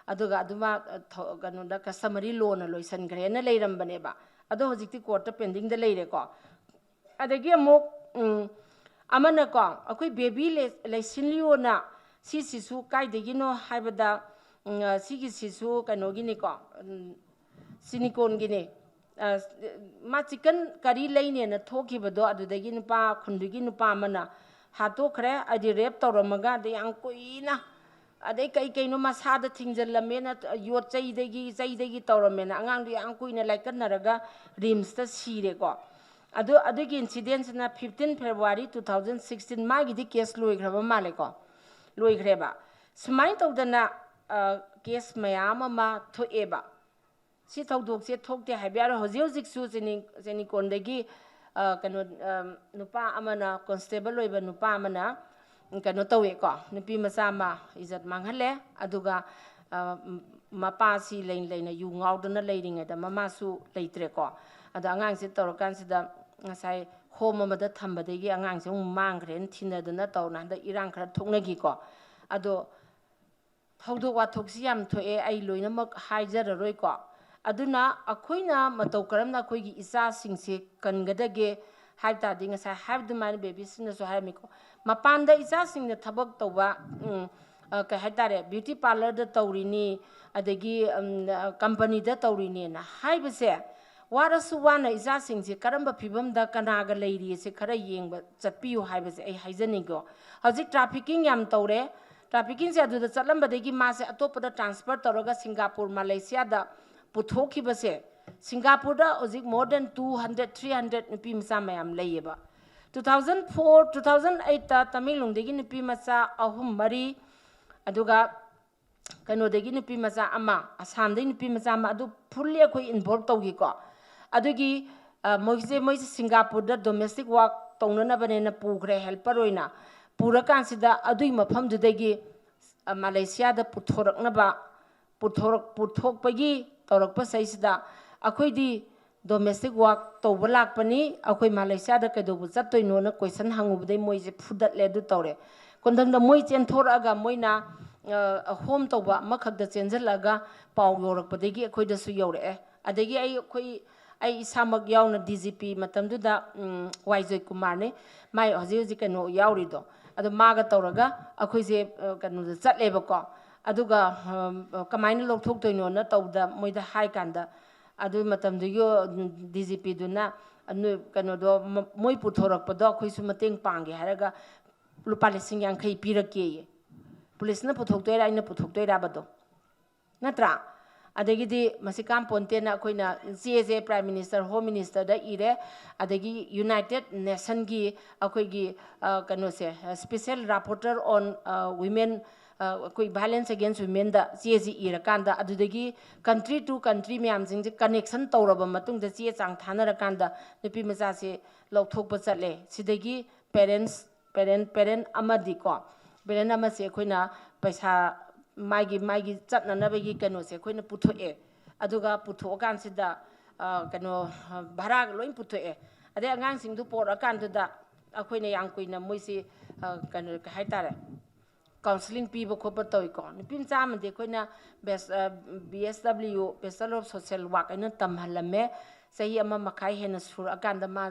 ꯑꯗꯨꯒ ꯑꯗꯨꯃ, ꯑ, ꯊ-, ꯀꯩꯅꯣꯗ customary lawꯅ ꯂꯣꯏꯁꯟꯈ꯭ꯔꯦꯅ ꯂꯩꯔꯝꯕꯅꯦꯕ꯫ ꯑꯗꯣ ꯍꯧꯖꯤꯛꯇꯤ ꯀꯣꯔꯠꯇ ꯄꯦꯟꯗꯤꯡꯗ ꯂꯩꯔꯦꯀꯣ꯫ ꯑꯗꯒꯤ ꯑꯃꯨꯛ, ꯎꯝ, ꯑꯃꯅꯀꯣ, ꯑꯩꯈꯣꯏ ꯕꯦꯕꯤ ꯂꯦ-, ꯂꯩꯁꯤꯟꯂꯤꯌꯣꯅ ꯁꯤꯁꯤꯁꯨ ꯀꯥꯏꯗꯒꯤꯅꯣ ꯍꯥꯏꯕꯗ, ꯎꯝ, ꯑ, ꯁꯤꯒꯤꯁꯤꯁꯨ ꯀꯩꯅꯣꯒꯤꯅꯤꯀꯣ, ꯎꯝ, ꯆꯤꯅꯤꯀꯣꯟꯒꯤꯅꯤ꯫ ꯑ, ꯃꯥ ꯆꯤꯛꯀꯟ ꯀꯔꯤ ꯂꯩꯅꯦꯅ ꯊꯣꯛꯈꯤꯕꯗꯣ, ꯑꯗꯨꯗꯒꯤ ꯅꯨꯄꯥ, ꯈꯨꯟꯗꯨꯒꯤ ꯅꯨꯄꯥ ꯑꯃꯅ ꯍꯥꯠꯇꯣꯛꯈ꯭ꯔꯦ꯫ ꯍꯥꯏꯗꯤ ꯔꯦꯞ ꯇꯧꯔꯝꯃꯒ, ꯑꯗꯩ ꯌꯥꯝ ꯀꯨꯏꯅ, ꯑꯗꯩ ꯀꯩ ꯀꯩꯅꯣ ꯃꯁꯥꯗ ꯊꯤꯡꯖꯤꯜꯂꯝꯃꯦꯅ, ꯌꯣꯠ ꯆꯩꯗꯒꯤ, ꯆꯩꯗꯒꯤ ꯇꯧꯔꯝꯃꯦꯅ ꯑꯉꯥꯡꯗꯣ ꯌꯥꯝ ꯀꯨꯏꯅ ꯂꯥꯏꯀꯠꯅꯔꯒ ꯔꯤꯝꯁꯇ ꯁꯤꯔꯦꯀꯣ꯫ ꯑꯗꯨ, ꯑꯗꯨꯒꯤ ꯏꯟꯁꯤꯗꯦꯟꯁꯤꯅ fifteen February two thousand sixteen, ꯃꯥꯒꯤꯗꯤ ꯀꯦꯁ ꯂꯣꯏꯈ꯭ꯔꯕ ꯃꯥꯜꯂꯦꯀꯣ, ꯂꯣꯏꯈ꯭ꯔꯦꯕ꯫ ꯁꯨꯃꯥꯏꯅ ꯇꯧꯗꯅ, ꯑ, ꯀꯦꯁ ꯃꯌꯥꯝ ꯑꯃ ꯊꯣꯛꯑꯦꯕ꯫ ꯁꯤ ꯊꯧꯗꯣꯛꯁꯦ ꯊꯣꯛꯇꯦ ꯍꯥꯏꯕ ꯌꯥꯔꯣꯏ꯫ ꯍꯧꯖꯤꯛ ꯍꯧꯖꯤꯛꯁꯨ ꯆꯤꯅꯤ-, ꯆꯤꯅꯤꯀꯣꯟꯗꯒꯤ, ꯑ, ꯀꯩꯅꯣ, ꯑ, ꯅꯨꯄꯥ ꯑꯃꯅ, ꯀꯣꯟꯁꯇꯦꯕꯜ ꯑꯣꯏꯕ ꯅꯨꯄꯥ ꯑꯃꯅ, ꯎꯝ, ꯀꯩꯅꯣ ꯇꯧꯋꯦꯀꯣ, ꯅꯨꯄꯤ ꯃꯆꯥ ꯑꯃ ꯏꯖꯠ ꯃꯥꯡꯍꯜꯂꯦ꯫ ꯑꯗꯨꯒ ꯃꯄꯥꯁꯤ ꯂꯩ ꯂꯩꯅ ꯌꯨ ꯉꯥꯎꯗꯅ ꯂꯩꯔꯤꯉꯩꯗ ꯃꯃꯥꯁꯨ ꯂꯩꯇ꯭ꯔꯦꯀꯣ꯫ ꯑꯗꯣ ꯑꯉꯥꯡꯁꯦ ꯇꯧꯔꯀꯥꯟꯁꯤꯗ ꯉꯁꯥꯏ ꯍꯣꯝ ꯑꯃꯗ ꯊꯝꯕꯗꯒꯤ ꯑꯉꯥꯡꯁꯦ ꯑꯃꯨꯛ ꯃꯥꯡꯈ꯭ꯔꯦꯅ ꯊꯤꯅꯗꯅ ꯇꯧꯅ ꯍꯟꯗꯛ ꯏꯔꯥꯡ ꯈꯔ ꯊꯣꯛꯅꯈꯤꯀꯣ꯫ ꯑꯗꯣ ꯊꯧꯗꯣꯛ ꯋꯥꯊꯣꯛꯁꯤ ꯌꯥꯝ ꯊꯣꯛꯑꯦ, ꯑꯩ ꯂꯣꯏꯅꯃꯛ ꯍꯥꯏꯖꯔꯔꯣꯏꯀꯣ꯫ ꯑꯗꯨꯅ ꯑꯩꯈꯣꯏꯅ ꯃꯇꯧ ꯀꯔꯝꯅ ꯑꯩꯈꯣꯏꯒꯤ ꯏꯆꯥꯁꯤꯡꯁꯦ ꯀꯟꯒꯗꯒꯦ ꯍꯥꯏꯕ ꯇꯥꯔꯗꯤ, ꯉꯁꯥꯏ ꯍꯥꯏꯕ ꯑꯗꯨꯃꯥꯏꯅ ꯕꯦꯕꯤꯁꯤꯅꯁꯨ ꯍꯥꯏꯔꯝꯃꯤꯀꯣ, ꯃꯄꯥꯟꯗ ꯏꯆꯥꯁꯤꯡꯅ ꯊꯕꯛ ꯇꯧꯕ, ꯎꯝ, ꯑ, ꯀꯩ ꯍꯥꯏꯇꯥꯔꯦ, ꯕ꯭ꯌꯨꯇꯤ ꯄꯥꯔꯂꯔꯗ ꯇꯧꯔꯤꯅꯤ, ꯑꯗꯒꯤ, ꯎꯝ, ꯑ, ꯀꯝꯄꯅꯤꯗ ꯇꯧꯔꯤꯅꯦꯅ ꯍꯥꯏꯕꯁꯦ, ꯋꯥꯔꯁꯨ ꯋꯥꯅ ꯏꯆꯥꯁꯤꯡꯁꯦ ꯀꯔꯝꯕ ꯐꯤꯕꯝꯗ ꯀꯅꯥꯒ ꯂꯩꯔꯤꯁꯦ ꯈꯔ ꯌꯦꯡꯕ ꯆꯠꯄꯤꯌꯨ ꯍꯥꯏꯕꯁꯦ ꯑꯩ ꯍꯥꯏꯖꯅꯤꯡꯉꯤꯀꯣ꯫ ꯍꯧꯖꯤꯛ ꯇ꯭ꯔꯥꯐꯤꯀꯤꯡ ꯌꯥꯝ ꯇꯧꯔꯦ꯫ ꯇ꯭ꯔꯥꯐꯤꯀꯤꯡꯁꯦ ꯑꯗꯨꯗ ꯆꯠꯂꯝꯕꯗꯒꯤ ꯃꯥꯁꯦ ꯑꯇꯣꯞꯄꯗ ꯇ꯭ꯔꯥꯟꯁꯐꯔ ꯇꯧꯔꯒ ꯁꯤꯡꯒꯥꯄꯨꯔ, ꯃꯂꯦꯁꯤꯌꯥꯗ ꯄꯨꯊꯣꯛꯈꯤꯕꯁꯦ, ꯁꯤꯡꯒꯥꯄꯨꯔꯗ ꯍꯧꯖꯤꯛ more than two hundred, three hundred ꯅꯨꯄꯤ ꯃꯆꯥ ꯃꯌꯥꯝ ꯂꯩꯌꯦꯕ꯫ Two thousand four, two thousand eight ꯇ ꯇꯃꯦꯡꯂꯣꯡꯗꯒꯤ ꯅꯨꯄꯤ ꯃꯆꯥ ꯑꯍꯨꯝ ꯃꯔꯤ, ꯑꯗꯨꯒ ꯀꯩꯅꯣꯗꯒꯤ ꯅꯨꯄꯤ ꯃꯆꯥ ꯑꯃ, ꯑꯁꯥꯝꯗꯒꯤ ꯅꯨꯄꯤ ꯃꯆꯥ ꯑꯃ, ꯑꯗꯨ fully ꯑꯩꯈꯣꯏ involve ꯇꯧꯈꯤꯀꯣ꯫ ꯑꯗꯨꯒꯤ, ꯑ, ꯃꯣꯏꯁꯦ, ꯃꯣꯏꯁꯦ ꯁꯤꯡꯒꯥꯄꯨꯔꯗ domestic work ꯇꯧꯅꯅꯕꯅꯦꯅ ꯄꯨꯈ꯭ꯔꯦ helper ꯑꯣꯏꯅ꯫ ꯄꯨꯔꯀꯥꯟꯁꯤꯗ ꯑꯗꯨꯒꯤ ꯃꯐꯝꯗꯨꯗꯒꯤ, ꯑ, ꯃꯂꯦꯁꯤꯌꯥꯗ ꯄꯨꯊꯣꯔꯛꯅꯕ, ꯄꯨꯊꯣꯔꯛ-, ꯄꯨꯊꯣꯛꯄꯒꯤ ꯇꯧꯔꯛꯄꯁꯤꯗꯩꯁꯤꯗ ꯑꯩꯈꯣꯏꯗꯤ domestic work ꯇꯧꯕ ꯂꯥꯛꯄꯅꯤ, ꯑꯩꯈꯣꯏ ꯃꯂꯦꯁꯤꯌꯥꯗ ꯀꯩꯗꯧꯕ ꯆꯠꯇꯣꯏꯅꯣꯅ question ꯍꯪꯉꯨꯕꯗꯩ ꯃꯣꯏꯁꯦ ꯐꯨꯗꯠꯂꯦ, ꯑꯗꯨ ꯇꯧꯔꯦ꯫ ꯈꯨꯡꯒꯪꯗ ꯃꯣꯏ ꯆꯦꯟꯊꯣꯔꯛꯑꯒ ꯃꯣꯏꯅ, ꯑ, ꯍꯣꯝ ꯇꯧꯕ ꯑꯃꯈꯛꯇ ꯆꯦꯟꯁꯤꯜꯂꯛꯑꯒ ꯄꯥꯎ ꯌꯧꯔꯛꯄꯗꯒꯤ ꯑꯩꯈꯣꯏꯗꯁꯨ ꯌꯧꯔꯛꯑꯦ꯫ ꯑꯗꯒꯤ ꯑꯩ, ꯑꯩꯈꯣꯏ, ꯑꯩ ꯏꯁꯥꯃꯛ ꯌꯥꯎꯅ D G P ꯃꯇꯝꯗꯨꯗ, ꯎꯝ, ꯋꯥꯏꯖꯣꯏ ꯀꯨꯃꯥꯔꯅꯤ, ꯃꯥꯏ ꯍꯧꯖꯤꯛ ꯍꯧꯖꯤꯛ ꯀꯩꯅꯣ ꯌꯥꯎꯔꯤꯗꯣ, ꯑꯗꯣ ꯃꯥꯒ ꯇꯧꯔꯒ ꯑꯩꯈꯣꯏꯁꯦ, ꯑ, ꯀꯩꯅꯣꯗ ꯆꯠꯂꯦꯕꯀꯣ꯫ ꯑꯗꯨꯒ, ꯑ, ꯀꯃꯥꯏꯅ ꯂꯧꯊꯣꯛꯇꯣꯏꯅꯣꯅ ꯇꯧꯕꯗ ꯃꯣꯏꯗ ꯍꯥꯏ ꯀꯥꯟꯗ, ꯑꯗꯨ ꯃꯇꯝꯗꯨꯒꯤ D GP ꯗꯨꯅ, ꯑ, ꯅꯣꯏ ꯀꯩꯅꯣꯗꯣ, ꯃ-, ꯃꯣꯏ ꯄꯨꯊꯣꯔꯛꯄꯗꯣ ꯑꯩꯈꯣꯏꯁꯨ ꯃꯇꯦꯡ ꯄꯥꯡꯒꯦ ꯍꯥꯏꯔꯒ ꯂꯨꯄꯥ ꯂꯤꯁꯤꯡ ꯌꯥꯡꯈꯩ ꯄꯤꯔꯛꯀꯦꯌꯦ꯫ ꯄꯨꯂꯤꯁꯅ ꯄꯨꯊꯣꯛꯇꯣꯏꯔꯥ, ꯑꯩꯅ ꯄꯨꯊꯣꯛꯇꯣꯏꯔꯥꯕꯗꯣ? ꯅꯠꯇ꯭ꯔꯥ? ꯑꯗꯒꯤꯗꯤ ꯃꯁꯤ ꯀꯥꯝꯄꯣꯟꯇꯦꯅ ꯑꯩꯈꯣꯏꯅ ꯆꯦꯁꯦ Prime Minister, Home Minister ꯗ ꯏꯔꯦ, ꯑꯗꯒꯤ United Nation ꯒꯤ ꯑꯩꯈꯣꯏꯒꯤ, ꯑ, ꯀꯩꯅꯣꯁꯦ, ꯑ, Special Rapporteur on, ꯑ, Women, ꯑ, ꯑꯩꯈꯣꯏ Violence Against Women ꯗ ꯆꯦꯁꯤ ꯏꯔꯀꯥꯟꯗ, ꯑꯗꯨꯗꯒꯤ country to country ꯃꯌꯥꯝꯁꯤꯡꯁꯦ connection ꯇꯧꯔꯕ ꯃꯇꯨꯡꯗ, ꯆꯦ ꯆꯥꯡ ꯊꯥꯅꯔꯀꯥꯟꯗ ꯅꯨꯄꯤ ꯃꯆꯥꯁꯦ ꯂꯧꯊꯣꯛꯄ ꯆꯠꯂꯦ꯫ ꯁꯤꯗꯒꯤ parents, parent, parent ꯑꯃꯗꯤꯀꯣ, parent ꯑꯃꯁꯦ ꯑꯩꯈꯣꯏꯅ ꯄꯩꯁꯥ ꯃꯥꯒꯤ ꯃꯥꯒꯤ ꯆꯠꯅꯅꯕꯒꯤ ꯀꯩꯅꯣꯁꯦ ꯑꯩꯈꯣꯏꯅ ꯄꯨꯊꯣꯛꯑꯦ꯫ ꯑꯗꯨꯒ ꯄꯨꯊꯣꯛꯑꯀꯥꯟꯁꯤꯗ ꯀꯩꯅꯣ ꯚꯔꯥꯒ ꯂꯣꯏ ꯄꯨꯊꯣꯛꯑꯦ꯫ ꯑꯗꯩ ꯑꯉꯥꯡꯁꯤꯡꯗꯨ ꯄꯣꯔꯛꯑꯀꯥꯟꯗꯨꯗ ꯑꯩꯈꯣꯏꯅ ꯌꯥꯝ ꯀꯨꯏꯅ ꯃꯣꯏꯁꯤ ꯀꯩꯅꯣ ꯀꯩ ꯍꯥꯏꯇꯥꯔꯦ, ꯀꯥꯎꯟꯁꯤꯂꯤꯡ ꯄꯤꯕ ꯈꯣꯠꯄ ꯇꯧꯏꯀꯣ꯫ ꯅꯨꯄꯤ ꯃꯆꯥ ꯑꯃꯗꯤ ꯑꯩꯈꯣꯏꯅ ꯕꯦꯁ B S W, bachelor of social work ꯍꯥꯏꯅ ꯇꯝꯍꯜꯂꯝꯃꯦ꯫ ꯆꯍꯤ ꯑꯃ ꯃꯈꯥꯏ ꯍꯦꯟꯅ ꯁꯨꯔꯛꯑꯀꯥꯟꯗ ꯃꯥ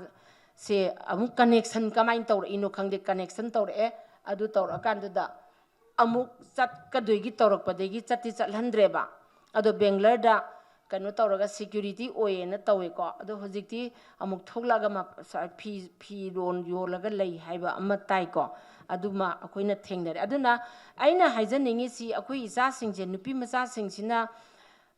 ꯁꯦ ꯑꯃꯨꯛ ꯀꯅꯦꯛꯁꯟ ꯀꯃꯥꯏꯅ ꯇꯧꯔꯛꯏꯅꯣ ꯈꯪꯗꯦ, ꯀꯅꯦꯛꯁꯟ ꯇꯧꯔꯛꯑꯦ꯫ ꯑꯗꯨ ꯇꯧꯔꯛꯑꯀꯥꯟꯗꯨꯗ ꯑꯃꯨꯛ ꯆꯠꯀꯗꯣꯏꯒꯤ ꯇꯧꯔꯛꯄꯗꯒꯤ ꯆꯠꯇꯤ ꯆꯠꯍꯟꯗ꯭ꯔꯦꯕ꯫ ꯑꯗꯣ ꯕꯦꯡꯒ꯭ꯂꯔꯗ ꯀꯩꯅꯣ ꯇꯧꯔꯒ ꯁꯦꯀ꯭ꯌꯨꯔꯤꯇꯤ ꯑꯣꯏꯌꯦꯅ ꯇꯧꯋꯦꯀꯣ꯫ ꯑꯗꯣ ꯍꯧꯖꯤꯛꯇꯤ ꯑꯃꯨꯛ ꯊꯣꯛꯂꯛꯑꯒ ꯃ-, ꯁ-, ꯐꯤ, ꯐꯤꯔꯣꯟ ꯌꯣꯜꯂꯒ ꯂꯩ ꯍꯥꯏꯕ ꯑꯃ ꯇꯥꯏꯀꯣ꯫ ꯑꯗꯨꯃ ꯑꯩꯈꯣꯏꯅ ꯊꯦꯡꯅꯔꯦ꯫ ꯑꯗꯨꯅ ꯑꯩꯅ ꯍꯥꯏꯖꯅꯤꯡꯉꯤꯁꯤ, ꯑꯩꯈꯣꯏ ꯏꯆꯥꯁꯤꯡꯁꯦ, ꯅꯨꯄꯤ ꯃꯆꯥꯁꯤꯡꯁꯤꯅ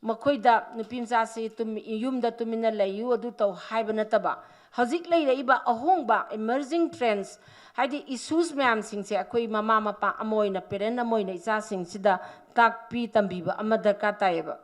ꯃꯈꯣꯏꯗ ꯅꯨꯄꯤ ꯃꯆꯥꯁꯤ ꯇꯨꯝ-, ꯌꯨꯝꯗ ꯇꯨꯃꯤꯟꯅ ꯂꯩꯌꯨ, ꯑꯗꯨ ꯇꯧ ꯍꯥꯏꯕ ꯅꯠꯇꯕ, ꯍꯧꯖꯤꯛ ꯂꯩꯔꯛꯏꯕ ꯑꯍꯣꯡꯕ, ꯏꯃꯔꯖꯤꯡ ꯇ꯭ꯔꯦꯟꯁ, ꯍꯥꯏꯗꯤ ꯏꯁꯨꯁ ꯃꯌꯥꯝꯁꯤꯡꯁꯦ ꯑꯩꯈꯣꯏ ꯃꯃꯥ ꯃꯄꯥ ꯑꯃ ꯑꯣꯏꯅ, ꯄꯦꯔꯦꯟ ꯑꯃ ꯑꯣꯏꯅ ꯏꯆꯥꯁꯤꯡꯁꯤꯗ ꯇꯥꯛꯄꯤ ꯇꯝꯕꯤꯕ ꯑꯃ ꯗꯔꯀꯥꯔ ꯇꯥꯏꯌꯦꯕ꯫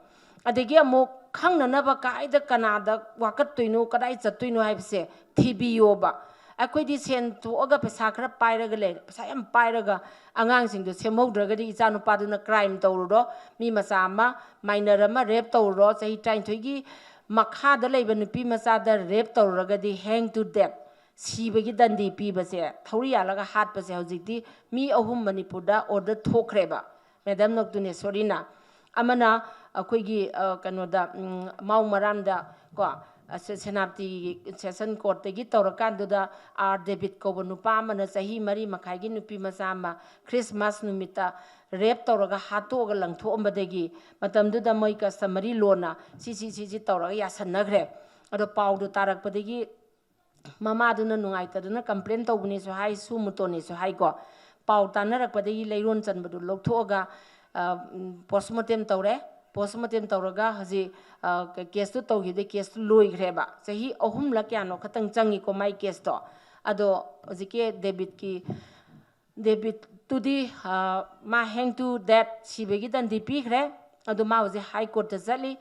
ꯑꯗꯒꯤ ꯑꯃꯨꯛ ꯈꯪꯅꯅꯕ ꯀꯥꯏꯗ ꯀꯅꯥꯗ ꯋꯥꯀꯠꯇꯣꯏꯅꯣ, ꯀꯗꯥꯏ ꯆꯠꯇꯣꯏꯅꯣ ꯍꯥꯏꯕꯁꯦ ꯊꯤꯕꯤꯌꯣꯕ꯫ ꯑꯩꯈꯣꯏꯗꯤ ꯁꯦꯟ ꯊꯣꯛꯑꯒ ꯄꯩꯁꯥ ꯈꯔ ꯄꯥꯏꯔꯒ ꯂꯩ, ꯄꯩꯁꯥ ꯌꯥꯝ ꯄꯥꯏꯔꯒ ꯑꯉꯥꯡꯁꯤꯡꯗꯣ ꯁꯦꯝꯍꯧꯗ꯭ꯔꯒꯗꯤ ꯏꯆꯥ ꯅꯨꯄꯥꯗꯨꯅ ꯀ꯭ꯔꯥꯏꯝ ꯇꯧꯔꯨꯔꯣ, ꯃꯤ ꯃꯆꯥ ꯑꯃ, ꯃꯥꯏꯅꯔ ꯑꯃ ꯔꯦꯞ ꯇꯧꯔꯨꯔꯣ, ꯆꯍꯤ ꯇꯔꯥꯅꯤꯊꯣꯏꯒꯤ ꯃꯈꯥꯗ ꯂꯩꯕ ꯅꯨꯄꯤ ꯃꯆꯥꯗ ꯔꯦꯞ ꯇꯧꯔꯨꯔꯒꯗꯤ hang to death, ꯁꯤꯕꯒꯤ ꯗꯟꯗꯤ ꯄꯤꯕꯁꯦ, ꯊꯧꯔꯤ ꯌꯥꯜꯂꯒ ꯍꯥꯠꯄꯁꯦ ꯍꯧꯖꯤꯛꯇꯤ ꯃꯤ ꯑꯍꯨꯝ ꯃꯅꯤꯄꯨꯔꯗ ꯑꯣꯔꯗꯔ ꯊꯣꯛꯈ꯭ꯔꯦꯕ꯫ ꯃꯦꯗꯥꯝ ꯅꯣꯛꯇꯨꯅꯦꯁꯣꯔꯤꯅ꯫ ꯑꯃꯅ ꯑꯩꯈꯣꯏꯒꯤ, ꯑ, ꯀꯩꯅꯣꯗ, ꯎꯝ, ꯃꯥꯎ ꯃꯔꯥꯝꯗ ꯀꯣ, ꯑ, ꯁꯦ-, ꯁꯦꯅꯥꯄꯇꯤꯒꯤ ꯁꯦꯁꯟ ꯀꯣꯔꯠꯇꯒꯤ ꯇꯧꯔꯀꯥꯟꯗꯨꯗ ꯑꯥꯔ ꯗꯦꯕꯤꯠ ꯀꯧꯕ ꯅꯨꯄꯥ ꯑꯃꯅ ꯆꯍꯤ ꯃꯔꯤ ꯃꯈꯥꯏꯒꯤ ꯅꯨꯄꯤ ꯃꯆꯥ ꯑꯃ ꯈ꯭ꯔꯤꯁꯃꯥꯁ ꯅꯨꯃꯤꯠꯇ ꯔꯦꯞ ꯇꯧꯔꯒ ꯍꯥꯠꯇꯣꯛꯑꯒ ꯂꯪꯊꯣꯛꯑꯝꯕꯗꯒꯤ ꯃꯇꯝꯗꯨꯗ ꯃꯣꯏ ꯀꯁꯇꯃꯔꯤ ꯂꯣꯅ ꯁꯤ, ꯁꯤ, ꯁꯤ, ꯁꯤ ꯇꯧꯔꯒ ꯌꯥꯁꯟꯅꯈ꯭ꯔꯦ꯫ ꯑꯗꯣ ꯄꯥꯎꯗꯣ ꯇꯥꯔꯛꯄꯗꯒꯤ ꯃꯃꯥꯗꯨꯅ ꯅꯨꯡꯉꯥꯏꯇꯗꯅ ꯀꯝꯄ꯭ꯂꯦꯟ ꯇꯧꯕꯅꯦꯁꯨ ꯍꯥꯏ, ꯁꯨ ꯃꯨꯇꯣꯅꯦꯁꯨ ꯍꯥꯏꯀꯣ꯫ ꯄꯥꯎ ꯇꯥꯅꯔꯛꯄꯗꯒꯤ ꯂꯩꯔꯣꯟ ꯆꯟꯕꯗꯨ ꯂꯧꯊꯣꯛꯑꯒ, ꯑ, ꯎꯝ, ꯄꯣꯁꯃꯣꯔꯇꯦꯝ ꯇꯧꯔꯦ꯫ ꯄꯣꯁꯃꯣꯔꯇꯦꯝ ꯇꯧꯔꯒ ꯍꯧꯖꯤꯛ, ꯑ, ꯀꯦꯁꯇꯨ ꯇꯧꯈꯤꯕꯗꯩ ꯀꯦꯁꯇꯨ ꯂꯣꯏꯈ꯭ꯔꯦꯕ꯫ ꯆꯍꯤ ꯑꯍꯨꯝꯂ ꯀꯌꯥꯅꯣ ꯈꯛꯇꯪ ꯆꯪꯉꯤꯀꯣ ꯃꯥꯏ ꯀꯦꯁꯇꯣ꯫ ꯑꯗꯣ ꯍꯧꯖꯤꯛꯀꯤ ꯗꯦꯕꯤꯠꯀꯤ ꯗꯦꯕꯤꯠꯇꯨꯗꯤ, ꯑ, ꯃꯥ hang to death, ꯁꯤꯕꯒꯤ ꯗꯟꯗꯤ ꯄꯤꯈ꯭ꯔꯦ꯫ ꯑꯗꯨ ꯃꯥ ꯍꯧꯖꯤꯛ ꯍꯥꯏ ꯀꯣꯔꯠꯇ ꯆꯠꯂꯤ꯫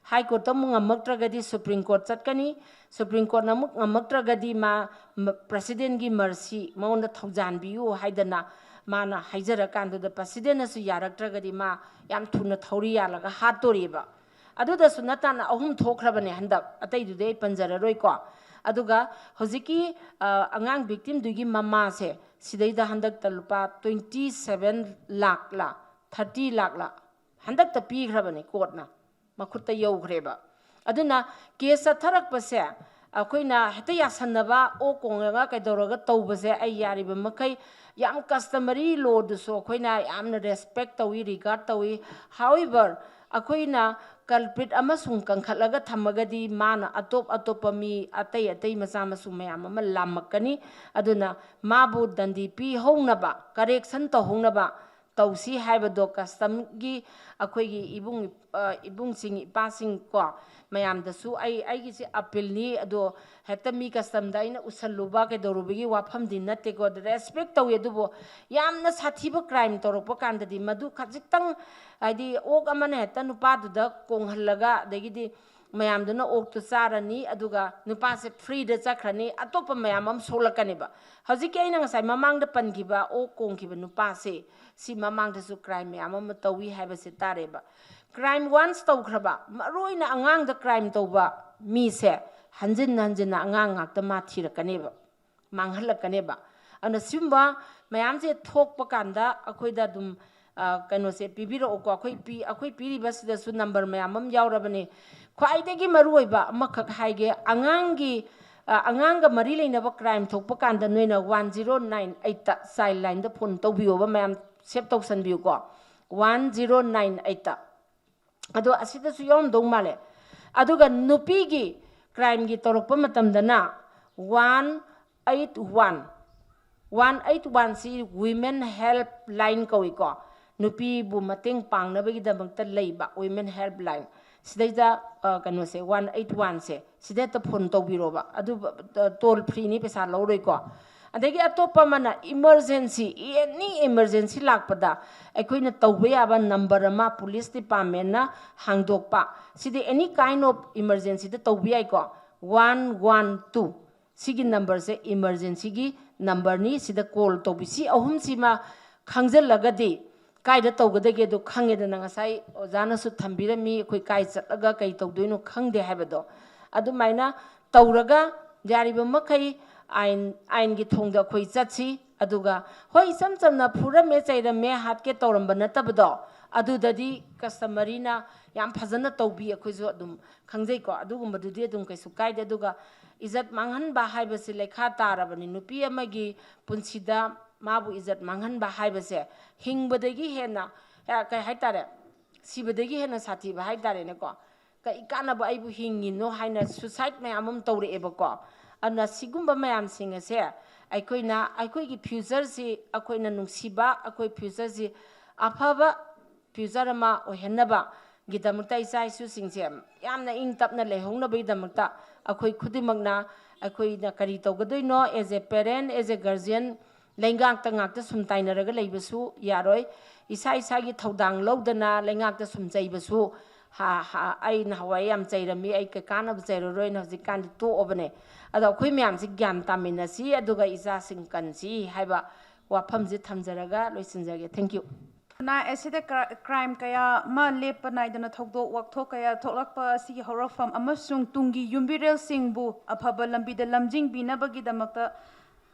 ꯍꯥꯏ ꯀꯣꯔꯠꯇ ꯑꯃꯨꯛ ꯉꯝꯃꯛꯇ꯭ꯔꯒꯗꯤ ꯁꯨꯄ꯭ꯔꯤꯝ ꯀꯣꯔꯠ ꯆꯠꯀꯅꯤ꯫ ꯁꯨꯄ꯭ꯔꯤꯝ ꯀꯣꯔꯠꯅ ꯑꯃꯨꯛ ꯉꯝꯃꯛꯇ꯭ꯔꯒꯗꯤ ꯃꯥ, ꯃ-, ꯄ꯭ꯔꯁꯤꯗꯦꯟꯒꯤ ꯃꯔꯁꯤ, ꯃꯉꯣꯟꯗ ꯊꯧꯖꯥꯟꯕꯤꯌꯨ ꯍꯥꯏꯗꯅ, ꯃꯥꯅ ꯍꯥꯏꯖꯔꯀꯥꯟꯗꯨꯗ ꯄ꯭ꯔꯁꯤꯗꯦꯟꯅꯁꯨ ꯌꯥꯔꯛꯇ꯭ꯔꯒꯗꯤ ꯃꯥ ꯌꯥꯝ ꯊꯨꯅ ꯊꯧꯔꯤ ꯌꯥꯜꯂꯒ ꯍꯥꯠꯇꯣꯔꯤꯕ꯫ ꯑꯗꯨꯗꯁꯨ ꯅꯠꯇꯅ ꯑꯍꯨꯝ ꯊꯣꯛꯈ꯭ꯔꯕꯅꯦ ꯍꯟꯗꯛ, ꯑꯇꯩꯗꯨꯗꯤ ꯑꯩ ꯄꯟꯖꯔꯔꯣꯏꯀꯣ꯫ ꯑꯗꯨꯒ ꯍꯧꯖꯤꯛꯀꯤ ꯑꯉꯥꯡ ꯚꯤꯛꯇꯤꯝꯗꯨꯒꯤ ꯃꯃꯥꯁꯦ ꯁꯤꯗꯩꯗ ꯍꯟꯗꯛꯇ ꯂꯨꯄꯥ ꯇ꯭ꯋꯦꯟꯇꯤ ꯁꯕꯦꯟ ꯂꯥꯛꯂ ꯊꯥꯔꯇꯤ ꯂꯥꯛꯂ ꯍꯟꯗꯛꯇ ꯄꯤꯈ꯭ꯔꯕꯅꯤ ꯀꯣꯔꯠꯅ, ꯃꯈꯨꯠꯇ ꯌꯧꯈ꯭ꯔꯦꯕ꯫ ꯑꯗꯨꯅ ꯀꯦꯁ ꯆꯠꯊꯔꯛꯄꯁꯦ ꯑꯩꯈꯣꯏꯅ ꯍꯦꯛꯇ ꯌꯥꯁꯟꯅꯕ, ꯑꯣꯛ ꯀꯣꯡꯉꯒ ꯀꯩꯗꯧꯔꯒ ꯇꯧꯕꯁꯦ ꯑꯩ ꯌꯥꯔꯤꯕ ꯃꯈꯩ ꯌꯥꯝ customary lawꯗꯨꯁꯨ ꯑꯩꯈꯣꯏꯅ ꯌꯥꯝꯅ respect ꯇꯧꯏ, regard ꯇꯧꯏ꯫ However, ꯑꯩꯈꯣꯏꯅ culprit ꯑꯃ ꯁꯨꯝ ꯀꯟꯈꯠꯂꯒ ꯊꯝꯃꯒꯗꯤ ꯃꯥꯅ ꯑꯇꯣꯞ ꯑꯇꯣꯞꯄ ꯃꯤ ꯑꯇꯩ ꯑꯇꯩ ꯃꯆꯥ ꯃꯁꯨ ꯃꯌꯥꯝ ꯑꯃ ꯂꯥꯝꯃꯛꯀꯅꯤ꯫ ꯑꯗꯨꯅ ꯃꯥꯕꯨ ꯗꯟꯗꯤ ꯄꯤꯍꯧꯅꯕ, correction ꯇꯧꯍꯧꯅꯕ ꯇꯧꯁꯤ ꯍꯥꯏꯕꯗꯣ customꯒꯤ ꯑꯩꯈꯣꯏꯒꯤ ꯏꯕꯨꯡ, ꯏꯕꯨꯡꯁꯤꯡ, ꯏꯄꯥꯁꯤꯡ ꯀꯣ, ꯃꯌꯥꯝꯗꯁꯨ ꯑꯩ, ꯑꯩꯒꯤꯁꯤ appealꯅꯤ꯫ ꯑꯗꯣ ꯍꯦꯛꯇ ꯃꯤ customꯗ ꯑꯩꯅ ꯎꯁꯜꯂꯨꯕ ꯀꯩꯗꯧꯔꯨꯕꯒꯤ ꯋꯥꯐꯝꯗꯤ ꯅꯠꯇꯦꯀꯣ, respect ꯇꯧꯏ꯫ ꯑꯗꯨꯕꯨ ꯌꯥꯝꯅ ꯁꯥꯊꯤꯕ crime ꯇꯧꯔꯛꯄ ꯀꯥꯟꯗꯗꯤ ꯃꯗꯨ ꯈꯖꯤꯛꯇꯪ, ꯍꯥꯏꯗꯤ ꯑꯣꯛ ꯑꯃꯅ ꯍꯦꯛꯇ ꯅꯨꯄꯥꯗꯨꯗ ꯀꯣꯡꯍꯜꯂꯒ, ꯑꯗꯒꯤꯗꯤ ꯃꯌꯥꯝꯗꯨꯅ ꯑꯣꯛꯇꯨ ꯆꯥꯔꯅꯤ, ꯑꯗꯨꯒ ꯅꯨꯄꯥꯁꯦ freeꯗ ꯆꯠꯈ꯭ꯔꯅꯤ, ꯑꯇꯣꯞꯄ ꯃꯌꯥꯝ ꯑꯃ ꯁꯣꯛꯂꯛꯀꯅꯦꯕ꯫ ꯍꯧꯖꯤꯛꯀꯤ ꯑꯩꯅ ꯉꯁꯥꯏ ꯃꯃꯥꯡꯗ ꯄꯟꯈꯤꯕ ꯑꯣꯛ ꯀꯣꯡꯈꯤꯕ ꯅꯨꯄꯥꯁꯦ, ꯁꯤ ꯃꯃꯥꯡꯗꯁꯨ crime ꯃꯌꯥꯝ ꯑꯃ ꯇꯧꯏ ꯍꯥꯏꯕꯁꯦ ꯇꯥꯔꯦꯕ꯫ Crime once ꯇꯧꯈ꯭ꯔꯕ, ꯃꯔꯨ ꯑꯣꯏꯅ ꯑꯉꯥꯡꯗ crime ꯇꯧꯕ ꯃꯤꯁꯦ ꯍꯟꯖꯤꯟ ꯍꯟꯖꯤꯟꯅ ꯑꯉꯥꯡ ꯉꯥꯛꯇ ꯃꯥ ꯊꯤꯔꯛꯀꯅꯦꯕ, ꯃꯥꯡꯍꯜꯂꯛꯀꯅꯦꯕ꯫ ꯑꯗꯨꯅ ꯁꯤꯒꯨꯝꯕ ꯃꯌꯥꯝꯁꯦ ꯊꯣꯛꯄ ꯀꯥꯟꯗ ꯑꯩꯈꯣꯏꯗ ꯑꯗꯨꯝ ꯀꯩꯅꯣꯁꯦ ꯄꯤꯕꯤꯔꯛꯎꯀꯣ꯫ ꯑꯩꯈꯣꯏ ꯄꯤ, ꯑꯩꯈꯣꯏ ꯄꯤꯔꯤꯕꯁꯤꯗꯁꯨ number ꯃꯌꯥꯝ ꯑꯃ ꯌꯥꯎꯔꯕꯅꯦ꯫ ꯈ꯭ꯋꯥꯏꯗꯒꯤ ꯃꯔꯨꯑꯣꯏꯕ ꯑꯃꯈꯛ ꯍꯥꯏꯒꯦ, ꯑꯉꯥꯡꯒꯤ, ꯑꯉꯥꯡꯒ ꯃꯔꯤ ꯂꯩꯅꯕ crime ꯊꯣꯛꯄ ꯀꯥꯟꯗ ꯅꯣꯏꯅ one zero nine eightꯇ, Childlineꯗ phone ꯇꯧꯕꯤꯌꯣꯕ ꯃꯌꯥꯝ, save ꯇꯧꯁꯟꯕꯤꯌꯨꯀꯣ, one zero nine eightꯇ꯫ ꯑꯗꯣ ꯑꯁꯤꯗꯁꯨ ꯌꯥꯎꯔꯝꯗꯧ ꯃꯥꯜꯂꯦ꯫ ꯑꯗꯨꯒ ꯅꯨꯄꯤꯒꯤ crimeꯒꯤ ꯇꯧꯔꯛꯄ ꯃꯇꯝꯗꯅ one eight one, one eight oneꯁꯤ Women Helpline ꯀꯧꯏꯀꯣ, ꯅꯨꯄꯤꯕꯨ ꯃꯇꯦꯡ ꯄꯥꯡꯅꯕꯒꯤꯗꯃꯛꯇ ꯂꯩꯕ Women Helpline꯫ ꯁꯤꯗꯩꯗ ꯀꯩꯅꯣꯁꯦ, one eight oneꯁꯦ, ꯁꯤꯗ ꯍꯦꯛꯇ phone ꯇꯧꯕꯤꯔꯣꯕ꯫ ꯑꯗꯨ toll freeꯅꯤ, ꯄꯩꯁꯥ ꯂꯧꯔꯣꯏꯀꯣ꯫ ꯑꯗꯒꯤ ꯑꯇꯣꯞꯄ ꯑꯃꯅ emergency, any emergency ꯂꯥꯛꯄꯗ ꯑꯩꯈꯣꯏꯅ ꯇꯧꯕ ꯌꯥꯕ number ꯑꯃ police departmentꯅ ꯍꯥꯡꯗꯣꯛꯄ꯫ ꯁꯤꯗꯤ any kind of emergencyꯗ ꯇꯧꯕ ꯌꯥꯏꯀꯣ꯫ One one two, ꯁꯤꯒꯤ numberꯁꯦ emergencyꯒꯤ ꯅꯝꯕꯔꯅꯤ, ꯁꯤꯗ ꯀꯣꯜ ꯇꯧꯕꯤ꯫ ꯁꯤ ꯑꯍꯨꯝꯁꯤꯃ ꯈꯪꯖꯤꯜꯂꯒꯗꯤ ꯀꯥꯏꯗ ꯇꯧꯒꯗꯒꯦꯗꯣ ꯈꯪꯉꯦꯗꯅ꯫ ꯉꯁꯥꯏ ꯑꯣꯖꯥꯅꯁꯨ ꯊꯝꯕꯤꯔꯝꯃꯤ, ꯑꯩꯈꯣꯏ ꯀꯥꯏ ꯆꯠꯂꯒ ꯀꯩ ꯇꯧꯗꯣꯏꯅꯣ ꯈꯪꯗꯦ ꯍꯥꯏꯕꯗꯣ꯫ ꯑꯗꯨꯃꯥꯏꯅ ꯇꯧꯔꯒ ꯌꯥꯔꯤꯕ ꯃꯈꯩ ꯑꯥꯏꯟ, ꯑꯥꯏꯟꯒꯤ ꯊꯣꯡꯗ ꯑꯩꯈꯣꯏ ꯆꯠꯁꯤ꯫ ꯑꯗꯨꯒ ꯍꯣꯏ, ꯏꯆꯝ ꯆꯝꯅ ꯐꯨꯔꯝꯃꯦ, ꯆꯩꯔꯝꯃꯦ, ꯍꯥꯠꯀꯦ ꯇꯧꯔꯝꯕ ꯅꯠꯇꯕꯗꯣ, ꯑꯗꯨꯗꯗꯤ ꯀꯁꯇꯃꯔꯤꯅ ꯌꯥꯝ ꯐꯖꯅ ꯇꯧꯕꯤ, ꯑꯩꯈꯣꯏꯁꯨ ꯑꯗꯨꯝ ꯈꯪꯖꯩꯀꯣ꯫ ꯑꯗꯨꯒꯨꯝꯕꯗꯨꯗꯤ ꯑꯗꯨꯝ ꯀꯩꯁꯨ ꯀꯥꯏꯗꯦ꯫ ꯑꯗꯨꯒ ꯏꯖꯠ ꯃꯥꯡꯍꯟꯕ ꯍꯥꯏꯕꯁꯤ ꯂꯩꯈꯥ ꯇꯥꯔꯕꯅꯤ꯫ ꯅꯨꯄꯤ ꯑꯃꯒꯤ ꯄꯨꯟꯁꯤꯗ ꯃꯥꯕꯨ ꯏꯖꯠ ꯃꯥꯡꯍꯟꯕ ꯍꯥꯏꯕꯁꯦ ꯍꯤꯡꯕꯗꯒꯤ ꯍꯦꯟꯅ, ꯑ, ꯀꯩ ꯍꯥꯏꯇꯥꯔꯦ, ꯁꯤꯕꯗꯒꯤ ꯍꯦꯟꯅ ꯁꯥꯊꯤꯕ ꯍꯥꯏꯇꯥꯔꯦꯅꯦꯀꯣ꯫ ꯀꯩ ꯀꯥꯟꯅꯕ ꯑꯩꯕꯨ ꯍꯤꯡꯉꯤꯅꯣ ꯍꯥꯏꯅ ꯁꯨꯁꯥꯏꯠ ꯃꯌꯥꯝ ꯑꯃ ꯇꯧꯔꯛꯑꯦꯕꯀꯣ꯫ ꯑꯗꯨꯅ ꯁꯤꯒꯨꯝꯕ ꯃꯌꯥꯝꯁꯤꯡ ꯑꯁꯦ ꯑꯩꯈꯣꯏꯅ, ꯑꯩꯈꯣꯏꯒꯤ ꯐ꯭ꯌꯨꯆꯔꯁꯤ, ꯑꯩꯈꯣꯏꯅ ꯅꯨꯡꯁꯤꯕ, ꯑꯩꯈꯣꯏ ꯐ꯭ꯌꯨꯆꯔꯁꯤ ꯑꯐꯕ ꯐ꯭ꯌꯨꯆꯔ ꯑꯃ ꯑꯣꯏꯍꯟꯅꯕꯒꯤꯗꯃꯛꯇ, ꯏꯆꯥ ꯏꯁꯨꯁꯤꯡꯁꯦ ꯌꯥꯝꯅ ꯏꯪ ꯇꯞꯅ ꯂꯩꯍꯧꯅꯕꯒꯤꯗꯃꯛꯇ ꯑꯩꯈꯣꯏ ꯈꯨꯗꯤꯡꯃꯛꯅ, ꯑꯩꯈꯣꯏꯅ ꯀꯔꯤ ꯇꯧꯒꯗꯣꯏꯅꯣ, as a parent, as a guardian, ꯂꯩꯉꯥꯛꯇ ꯉꯥꯛꯇ ꯁꯨꯝ ꯇꯥꯏꯅꯔꯒ ꯂꯩꯕꯁꯨ ꯌꯥꯔꯣꯏ꯫ ꯏꯁꯥ ꯏꯁꯥꯒꯤ ꯊꯧꯗꯥꯡ ꯂꯧꯗꯅ ꯂꯩꯉꯥꯛꯇ ꯁꯨꯝ ꯆꯩꯕꯁꯨ, ꯍꯥ, ꯍꯥ, ꯑꯩ ꯅꯍꯥꯟꯋꯥꯏ ꯌꯥꯝ ꯆꯩꯔꯝꯃꯤ, ꯑꯩ ꯀꯩ ꯀꯥꯟꯅꯕ ꯆꯩꯔꯔꯣꯏꯅ ꯍꯧꯖꯤꯛꯀꯥꯟꯗꯤ ꯇꯣꯛꯑꯕꯅꯦ꯫ ꯑꯗꯣ ꯑꯩꯈꯣꯏ ꯃꯌꯥꯝꯁꯤ ꯒ꯭ꯌꯥꯟ ꯇꯥꯃꯤꯟꯅꯁꯤ, ꯑꯗꯨꯒ ꯏꯆꯥꯁꯤꯡ ꯀꯟꯁꯤ ꯍꯥꯏꯕ ꯋꯥꯐꯝꯁꯤ ꯊꯝꯖꯔꯒ ꯂꯣꯏꯁꯤꯟꯖꯒꯦ꯫ Thank you꯫ ꯅ ꯑꯦꯁꯤꯗ ꯀ꯭ꯔꯥ-, ꯀ꯭ꯔꯥꯏꯝ ꯀꯌꯥ ꯑꯃ ꯂꯦꯞꯄ ꯅꯥꯏꯗꯅ ꯊꯧꯗꯣꯛ ꯋꯥꯊꯣꯛ ꯀꯌꯥ ꯊꯣꯛꯂꯛꯄ ꯑꯁꯤꯒꯤ ꯍꯧꯔꯛꯐꯝ ꯑꯃꯁꯨꯡ ꯇꯨꯡꯒꯤ ꯌꯨꯝꯕꯤꯔꯦꯜꯁꯤꯡꯕꯨ ꯑꯐꯕ ꯂꯝꯕꯤꯗ ꯂꯝꯖꯤꯡꯕꯤꯅꯕꯒꯤꯗꯃꯛꯇ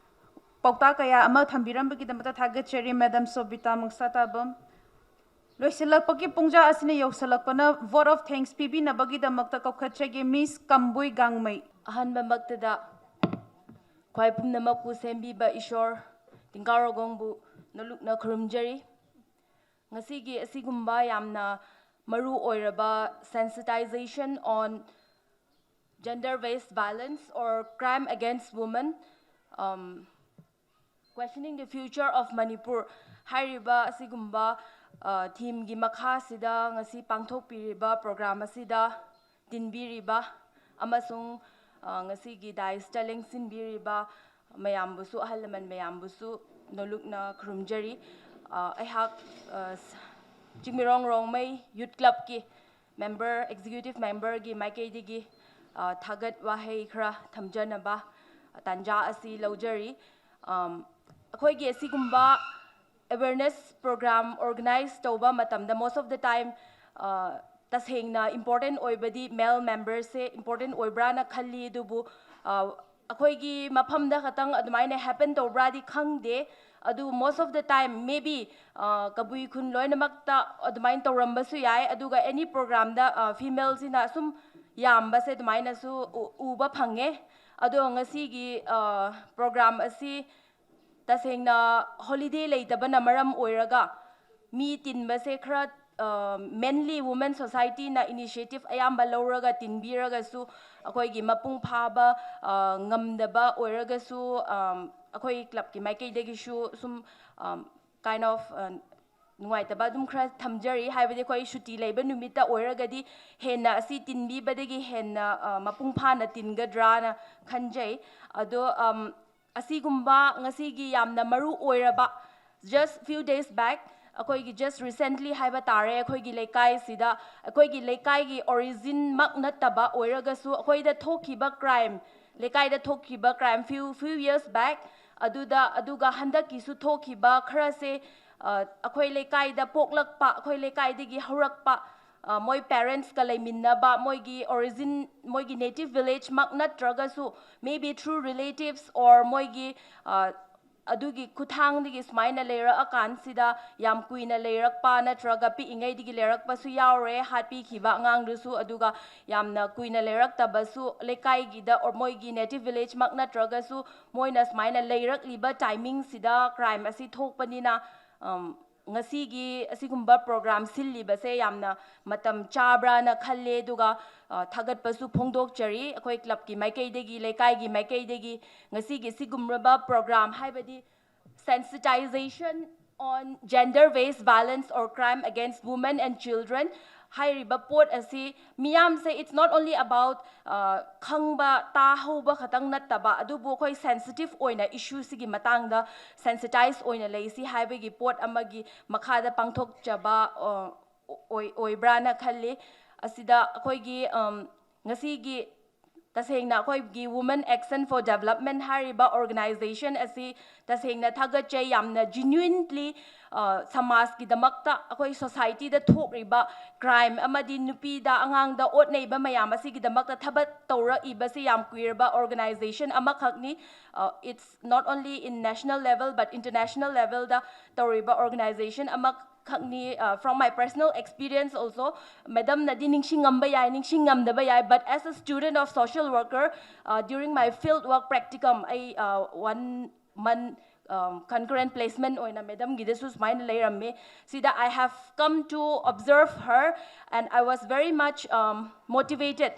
ꯄꯥꯎꯇꯥꯛ ꯀꯌꯥ ꯑꯃ ꯊꯝꯕꯤꯔꯝꯕꯒꯤꯗꯃꯛꯇ ꯊꯥꯒꯠꯆꯔꯤ, ꯃꯦꯗꯥꯝ ꯁꯣꯕꯤꯇꯥ ꯃꯪꯁꯥꯇꯥꯕꯝ꯫ ꯂꯣꯏꯁꯤꯜꯂꯛꯄꯒꯤ ꯄꯨꯡꯖꯥ ꯑꯁꯤꯅ ꯌꯧꯁꯤꯜꯂꯛꯄꯅ vote of thanks ꯄꯤꯕꯤꯅꯕꯒꯤꯗꯃꯛꯇ ꯀꯧꯈꯠꯆꯒꯦ, ꯃꯤꯁ ꯀꯝꯕꯨꯏ ꯒꯥꯡꯃꯩ꯫ ꯑꯍꯥꯟꯕꯃꯛꯇꯗ ꯈ꯭ꯋꯥꯏ ꯄꯨꯝꯅꯃꯛꯄꯨ ꯁꯦꯝꯕꯤꯕ ꯏꯁꯣꯔ ꯇꯤꯡꯀꯥꯔꯣꯒꯣꯡꯕꯨ ꯅꯣꯂꯨꯛꯅ ꯈꯨꯔꯨꯝꯖꯔꯤ꯫ ꯉꯁꯤꯒꯤ ꯑꯁꯤꯒꯨꯝꯕ ꯌꯥꯝꯅ ꯃꯔꯨ ꯑꯣꯏꯔꯕ sensitization on gender based violence or crime against women, um, Questioning the Future of Manipur ꯍꯥꯏꯔꯤꯕ ꯑꯁꯤꯒꯨꯝꯕ, ꯑ, ꯊꯤꯝꯒꯤ ꯃꯈꯥꯁꯤꯗ ꯉꯁꯤ ꯄꯥꯡꯊꯣꯛꯄꯤꯔꯤꯕ ꯄ꯭ꯔꯣꯒ꯭ꯔꯥꯝ ꯑꯁꯤꯗ ꯇꯤꯟꯕꯤꯔꯤꯕ ꯑꯃꯁꯨꯡ, ꯑ, ꯉꯁꯤꯒꯤ ꯗꯥꯏꯁꯇ ꯂꯦꯡꯁꯤꯟꯕꯤꯔꯤꯕ ꯃꯌꯥꯝꯕꯨꯁꯨ, ꯑꯍꯜ ꯂꯃꯟ ꯃꯌꯥꯝꯕꯨꯁꯨ ꯅꯣꯂꯨꯛꯅ ꯈꯨꯔꯨꯝꯖꯔꯤ꯫ ꯑ, ꯑꯩꯍꯥꯛ, ꯑ, ꯁ-, ꯆꯤꯡꯃꯤꯔꯣꯡ ꯔꯣꯡꯃꯩ ꯌꯨꯠ ꯀ꯭ꯂꯕꯀꯤ ꯃꯦꯝꯕꯔ, ꯑꯦꯛꯖꯤꯀ꯭ꯌꯨꯇꯤꯚ ꯃꯦꯝꯕꯔꯒꯤ ꯃꯥꯏꯀꯩꯗꯒꯤ, ꯑ, ꯊꯥꯒꯠ ꯋꯥꯍꯩ ꯈꯔ ꯊꯝꯖꯅꯕ ꯇꯥꯟꯖꯥ ꯑꯁꯤ ꯂꯧꯖꯔꯤ꯫ ꯑꯩꯈꯣꯏꯒꯤ ꯑꯁꯤꯒꯨꯝꯕ awareness program organize ꯇꯧꯕ ꯃꯇꯝꯗ most of the time ꯇꯁꯦꯡꯅ important ꯑꯣꯏꯕꯗꯤ male memberꯁꯦ important ꯑꯣꯏꯕ꯭ꯔꯥꯅ ꯈꯜꯂꯤ꯫ ꯑꯗꯨꯕꯨ ꯑꯩꯈꯣꯏꯒꯤ ꯃꯐꯝꯗ ꯈꯛꯇꯪ ꯑꯗꯨꯃꯥꯏꯅ happen ꯇꯧꯕ꯭ꯔꯥꯗꯤ ꯈꯪꯗꯦ꯫ ꯑꯗꯨ most of the time maybe ꯀꯕꯨꯏ ꯈꯨꯟ ꯂꯣꯏꯅꯃꯛꯇ ꯑꯗꯨꯃꯥꯏꯅ ꯇꯧꯔꯝꯕꯁꯨ ꯌꯥꯏ꯫ ꯑꯗꯨꯒ any programꯗ femaleꯁꯤꯅ ꯑꯁꯨꯝ ꯌꯥꯝꯕꯁꯦ ꯑꯗꯨꯃꯥꯏꯅꯁꯨ ꯎꯕ ꯐꯪꯉꯦ꯫ ꯑꯗꯣ ꯉꯁꯤꯒꯤ program ꯑꯁꯤ ꯇꯁꯦꯡꯅ holiday ꯂꯩꯇꯕꯅ ꯃꯔꯝ ꯑꯣꯏꯔꯒ ꯃꯤ ꯇꯤꯟꯕꯁꯦ ꯈꯔ mainly women societyꯅ initiative ꯑꯌꯥꯝꯕ ꯂꯧꯔꯒ ꯇꯤꯟꯕꯤꯔꯒꯁꯨ ꯑꯩꯈꯣꯏꯒꯤ ꯃꯄꯨꯡ ꯐꯥꯕ ꯉꯝꯗꯕ ꯑꯣꯏꯔꯒꯁꯨ ꯑꯩꯈꯣꯏ clubꯀꯤ ꯃꯥꯏꯀꯩꯗꯒꯤꯁꯨ ꯁꯨꯝ kind of ꯅꯨꯡꯉꯥꯏꯇꯕ ꯑꯗꯨꯝ ꯈꯔ ꯊꯝꯖꯔꯤ꯫ ꯍꯥꯏꯕꯗꯤ ꯑꯩꯈꯣꯏ ꯁꯨꯇꯤ ꯂꯩꯕ ꯅꯨꯃꯤꯠꯇ ꯑꯣꯏꯔꯒꯗꯤ ꯍꯦꯟꯅ ꯑꯁꯤ ꯇꯤꯟꯕꯤꯕꯗꯒꯤ ꯍꯦꯟꯅ ꯃꯄꯨꯡ ꯐꯥꯅ ꯇꯤꯟꯒꯗ꯭ꯔꯥꯅ ꯈꯟꯖꯩ꯫ ꯑꯗꯣ ꯑꯁꯤꯒꯨꯝꯕ ꯉꯁꯤꯒꯤ ꯌꯥꯝꯅ ꯃꯔꯨ ꯑꯣꯏꯔꯕ just few days back ꯑꯩꯈꯣꯏꯒꯤ just recently ꯍꯥꯏꯕ ꯇꯥꯔꯦ, ꯑꯩꯈꯣꯏꯒꯤ ꯂꯩꯀꯥꯏꯁꯤꯗ ꯑꯩꯈꯣꯏꯒꯤ ꯂꯩꯀꯥꯏꯒꯤ originꯃꯛ ꯅꯠꯇꯕ ꯑꯣꯏꯔꯒꯁꯨ ꯑꯩꯈꯣꯏꯗ ꯊꯣꯛꯈꯤꯕ crime, ꯂꯩꯀꯥꯏꯗ ꯊꯣꯛꯈꯤꯕ crime few few years back ꯑꯗꯨꯗ, ꯑꯗꯨꯒ ꯍꯟꯗꯛꯀꯤꯁꯨ ꯊꯣꯛꯈꯤꯕ ꯈꯔꯁꯦ ꯑꯩꯈꯣꯏ ꯂꯩꯀꯥꯏꯗ ꯄꯣꯛꯂꯛꯄ, ꯑꯩꯈꯣꯏ ꯂꯩꯀꯥꯏꯗꯒꯤ ꯍꯧꯔꯛꯄ ꯃꯣꯏ parentsꯀ ꯂꯩꯃꯤꯟꯅꯕ, ꯃꯣꯏꯒꯤ origin, ꯃꯣꯏꯒꯤ native villageꯃꯛ ꯅꯠꯇ꯭ꯔꯒꯁꯨ maybe through relatives or ꯃꯣꯏꯒꯤ ꯑꯗꯨꯒꯤ ꯈꯨꯠꯊꯥꯡꯗꯒꯤ ꯁꯨꯃꯥꯏꯅ ꯂꯩꯔꯛꯑꯀꯥꯟꯁꯤꯗ ꯌꯥꯝ ꯀꯨꯏꯅ ꯂꯩꯔꯛꯄ ꯅꯠꯇ꯭ꯔꯒ ꯄꯤꯛꯏꯉꯩꯗꯒꯤ ꯂꯩꯔꯛꯄꯁꯨ ꯌꯥꯎꯔꯦ, ꯍꯥꯠꯄꯤꯈꯤꯕ ꯑꯉꯥꯡꯗꯨꯁꯨ꯫ ꯑꯗꯨꯒ ꯌꯥꯝꯅ ꯀꯨꯏꯅ ꯂꯩꯔꯛꯇꯕꯁꯨ ꯂꯩꯀꯥꯏꯒꯤꯗ or ꯃꯣꯏꯒꯤ native villageꯃꯛ ꯅꯠꯇ꯭ꯔꯒꯁꯨ ꯃꯣꯏꯅ ꯁꯨꯃꯥꯏꯅ ꯂꯩꯔꯛꯂꯤꯕ timingꯁꯤꯗ crime ꯑꯁꯤ ꯊꯣꯛꯄꯅꯤꯅ ꯉꯁꯤꯒꯤ ꯑꯁꯤꯒꯨꯝꯕ program ꯁꯤꯜꯂꯤꯕꯁꯦ ꯌꯥꯝꯅ ꯃꯇꯝ ꯆꯥꯕ꯭ꯔꯥꯅ ꯈꯜꯂꯦ꯫ ꯑꯗꯨꯒ ꯊꯥꯒꯠꯄꯁꯨ ꯐꯣꯡꯗꯣꯛꯆꯔꯤ꯫ ꯑꯩꯈꯣꯏ clubꯀꯤ ꯃꯥꯏꯀꯩꯗꯒꯤ, ꯂꯩꯀꯥꯏꯒꯤ ꯃꯥꯏꯀꯩꯗꯒꯤ ꯉꯁꯤꯒꯤ ꯁꯤꯒꯨꯝꯂꯕ program, ꯍꯥꯏꯕꯗꯤ sensitization on gender based violence or crime against women and children ꯍꯥꯏꯔꯤꯕ ꯄꯣꯠ ꯑꯁꯤ ꯃꯤꯌꯥꯝꯁꯦ, it's not only about ꯈꯪꯕ ꯇꯥꯍꯧꯕ ꯈꯛꯇꯪ ꯅꯠꯇꯕ, ꯑꯗꯨꯕꯨ ꯑꯩꯈꯣꯏ sensitive ꯑꯣꯏꯅ issueꯁꯤꯒꯤ ꯃꯇꯥꯡꯗ sensitize ꯑꯣꯏꯅ ꯂꯩꯁꯤ ꯍꯥꯏꯕꯒꯤ ꯄꯣꯠ ꯑꯃꯒꯤ ꯃꯈꯥꯗ ꯄꯥꯡꯊꯣꯛꯆꯕ ꯑꯣꯏꯕ꯭ꯔꯥꯅ ꯈꯜꯂꯤ꯫ ꯑꯁꯤꯗ ꯑꯩꯈꯣꯏꯒꯤ ꯉꯁꯤꯒꯤ ꯇꯁꯦꯡꯅ ꯑꯩꯈꯣꯏꯒꯤ Women Action for Development ꯍꯥꯏꯔꯤꯕ organization ꯑꯁꯤ ꯇꯁꯦꯡꯅ ꯊꯥꯒꯠꯆꯩ꯫ ꯌꯥꯝꯅ genuinely, ꯑ, ꯁꯃꯥꯖꯀꯤꯗꯃꯛꯇ, ꯑꯩꯈꯣꯏ societyꯗ ꯊꯣꯛꯂꯤꯕ crime ꯑꯃꯗꯤ ꯅꯨꯄꯤꯗ, ꯑꯉꯥꯡꯗ ꯑꯣꯠꯅꯩꯕ ꯃꯌꯥꯝ ꯑꯁꯤꯒꯤꯗꯃꯛꯇ ꯊꯕꯛ ꯇꯧꯔꯛꯏꯕꯁꯤ ꯌꯥꯝ ꯀꯨꯏꯔꯕ organization ꯑꯃꯈꯛꯅꯤ꯫ ꯑ, it's not only in national level but international levelꯗ ꯇꯧꯔꯤꯕ organization ꯑꯃ ꯈꯛꯅꯤ꯫ Uh, from my personal experience also, madamꯅꯗꯤ ꯅꯤꯡꯁꯤꯡꯉꯝꯕ ꯌꯥꯏ, ꯅꯤꯡꯁꯤꯡꯉꯝꯗꯕ ꯌꯥꯏ, but as a student of social worker, uh, during my field work practicum, ꯑꯩ, uh, one month, um, concurrent placement ꯑꯣꯏꯅ madamꯒꯤꯗꯁꯨ ꯁꯨꯃꯥꯏꯅ ꯂꯩꯔꯝꯃꯤ꯫ ꯁꯤꯗ I have come to observe her and I was very much, um, motivated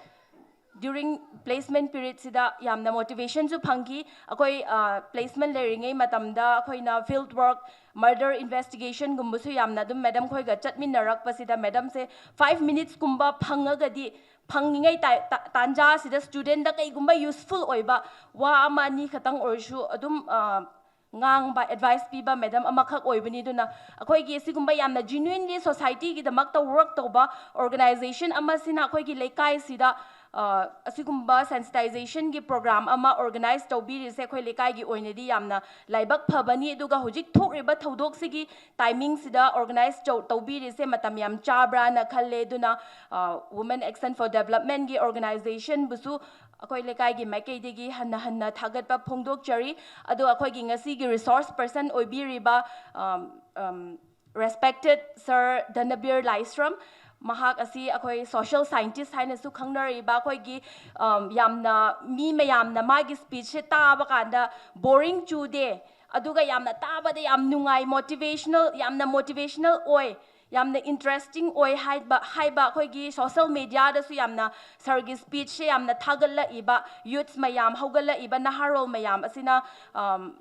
during placement periodꯁꯤꯗ꯫ ꯌꯥꯝꯅ motivationꯁꯨ ꯐꯪꯈꯤ꯫ ꯑꯩꯈꯣꯏ, ꯑ, placement ꯂꯩꯔꯤꯉꯩ ꯃꯇꯝꯗ ꯑꯩꯈꯣꯏꯅ field work, murder investigationꯒꯨꯝꯕꯁꯨ ꯌꯥꯝꯅ ꯑꯗꯨꯝ madam ꯈꯣꯏꯒ ꯆꯠꯃꯤꯟꯅꯔꯛꯄꯁꯤꯗ madamꯁꯦ five minutesꯀꯨꯝꯕ ꯐꯪꯉꯒꯗꯤ, ꯐꯪꯉꯤꯉꯩ ꯇꯥ-, ꯇꯥ-, ꯇꯥꯟꯖꯥꯁꯤꯗ studentꯗ ꯀꯩꯒꯨꯝꯕ useful ꯑꯣꯏꯕ ꯋꯥ ꯑꯃ ꯑꯅꯤ ꯈꯛꯇꯪ ꯑꯣꯏꯔꯁꯨ ꯑꯗꯨꯝ, ꯑ, ꯉꯥꯡꯕ, advice ꯄꯤꯕ madam ꯑꯃꯈꯛ ꯑꯣꯏꯕꯅꯤ꯫ ꯑꯗꯨꯅ ꯑꯩꯈꯣꯏꯒꯤ ꯁꯤꯒꯨꯝꯕ ꯌꯥꯝꯅ genuinely societyꯒꯤꯗꯃꯛꯇ work ꯇꯧꯕ organization ꯑꯃꯁꯤꯅ ꯑꯩꯈꯣꯏꯒꯤ ꯂꯩꯀꯥꯏꯁꯤꯗ, ꯑ, ꯑꯁꯤꯒꯨꯝꯕ sensitizationꯒꯤ program ꯑꯃ organize ꯇꯧꯕꯤꯔꯤꯁꯦ ꯑꯩꯈꯣꯏ ꯂꯩꯀꯥꯏꯒꯤ ꯑꯣꯏꯅꯗꯤ ꯌꯥꯝꯅ ꯂꯥꯏꯕꯛ ꯐꯕꯅꯤ꯫ ꯑꯗꯨꯒ ꯍꯧꯖꯤꯛ ꯊꯣꯛꯂꯤꯕ ꯊꯧꯗꯣꯛꯁꯤꯒꯤ timingꯁꯤꯗ organize ꯇꯧ-, ꯇꯧꯕꯤꯔꯤꯁꯦ ꯃꯇꯝ ꯌꯥꯝ ꯆꯥꯕ꯭ꯔꯥꯅ ꯈꯜꯂꯦ꯫ ꯑꯗꯨꯅ, ꯑ, Women Action for Developmentꯀꯤ organizationꯕꯨꯁꯨ ꯑꯩꯈꯣꯏ ꯂꯩꯀꯥꯏꯒꯤ ꯃꯥꯏꯀꯩꯗꯒꯤ ꯍꯟꯅ ꯍꯟꯅ ꯊꯥꯒꯠꯄ ꯐꯣꯡꯗꯣꯛꯆꯔꯤ꯫ ꯑꯗꯣ ꯑꯩꯈꯣꯏꯒꯤ ꯉꯁꯤꯒꯤ resource person ꯑꯣꯏꯕꯤꯔꯤꯕ, ꯑꯝ, ꯑꯝ, respected Sir ꯙꯅꯕꯤꯔ ꯂꯥꯏꯁ꯭ꯔꯝ, ꯃꯍꯥꯛ ꯑꯁꯤ ꯑꯩꯈꯣꯏ social scientist ꯍꯥꯏꯅꯁꯨ ꯈꯪꯅꯔꯤꯕ, ꯑꯩꯈꯣꯏꯒꯤ, ꯑꯝ, ꯌꯥꯝꯅ, ꯃꯤ ꯃꯌꯥꯝꯅ ꯃꯥꯒꯤ speechꯁꯦ ꯇꯥꯕ ꯀꯥꯟꯗ boring ꯆꯨꯗꯦ, ꯑꯗꯨꯒ ꯌꯥꯝꯅ ꯇꯥꯕꯗ ꯌꯥꯝ ꯅꯨꯡꯉꯥꯏ, motivational, ꯌꯥꯝꯅ motivational ꯑꯣꯏ, ꯌꯥꯝꯅ interesting ꯑꯣꯏ ꯍꯥꯏꯕ, ꯍꯥꯏꯕ ꯑꯩꯈꯣꯏꯒꯤ social mediaꯗꯁꯨ ꯌꯥꯝꯅ sirꯒꯤ speechꯁꯦ ꯌꯥꯝꯅ ꯊꯥꯒꯠꯂꯛꯏꯕ, youths ꯃꯌꯥꯝ, ꯍꯧꯒꯠꯂꯛꯏꯕ ꯅꯍꯥꯔꯣꯜ ꯃꯌꯥꯝ ꯑꯁꯤꯅ, ꯑꯝ,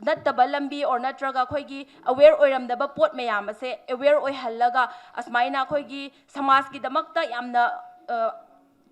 ꯅꯠꯇꯕ ꯂꯝꯕꯤ or ꯅꯠꯇ꯭ꯔꯒ ꯑꯩꯈꯣꯏꯒꯤ aware ꯑꯣꯏꯔꯝꯗꯕ ꯄꯣꯠ ꯃꯌꯥꯝ ꯑꯁꯦ aware ꯑꯣꯏꯍꯜꯂꯒ ꯑꯁꯨꯃꯥꯏꯅ ꯑꯩꯈꯣꯏꯒꯤ ꯁꯃꯥꯖꯀꯤꯗꯃꯛꯇ ꯌꯥꯝꯅ, ꯑ,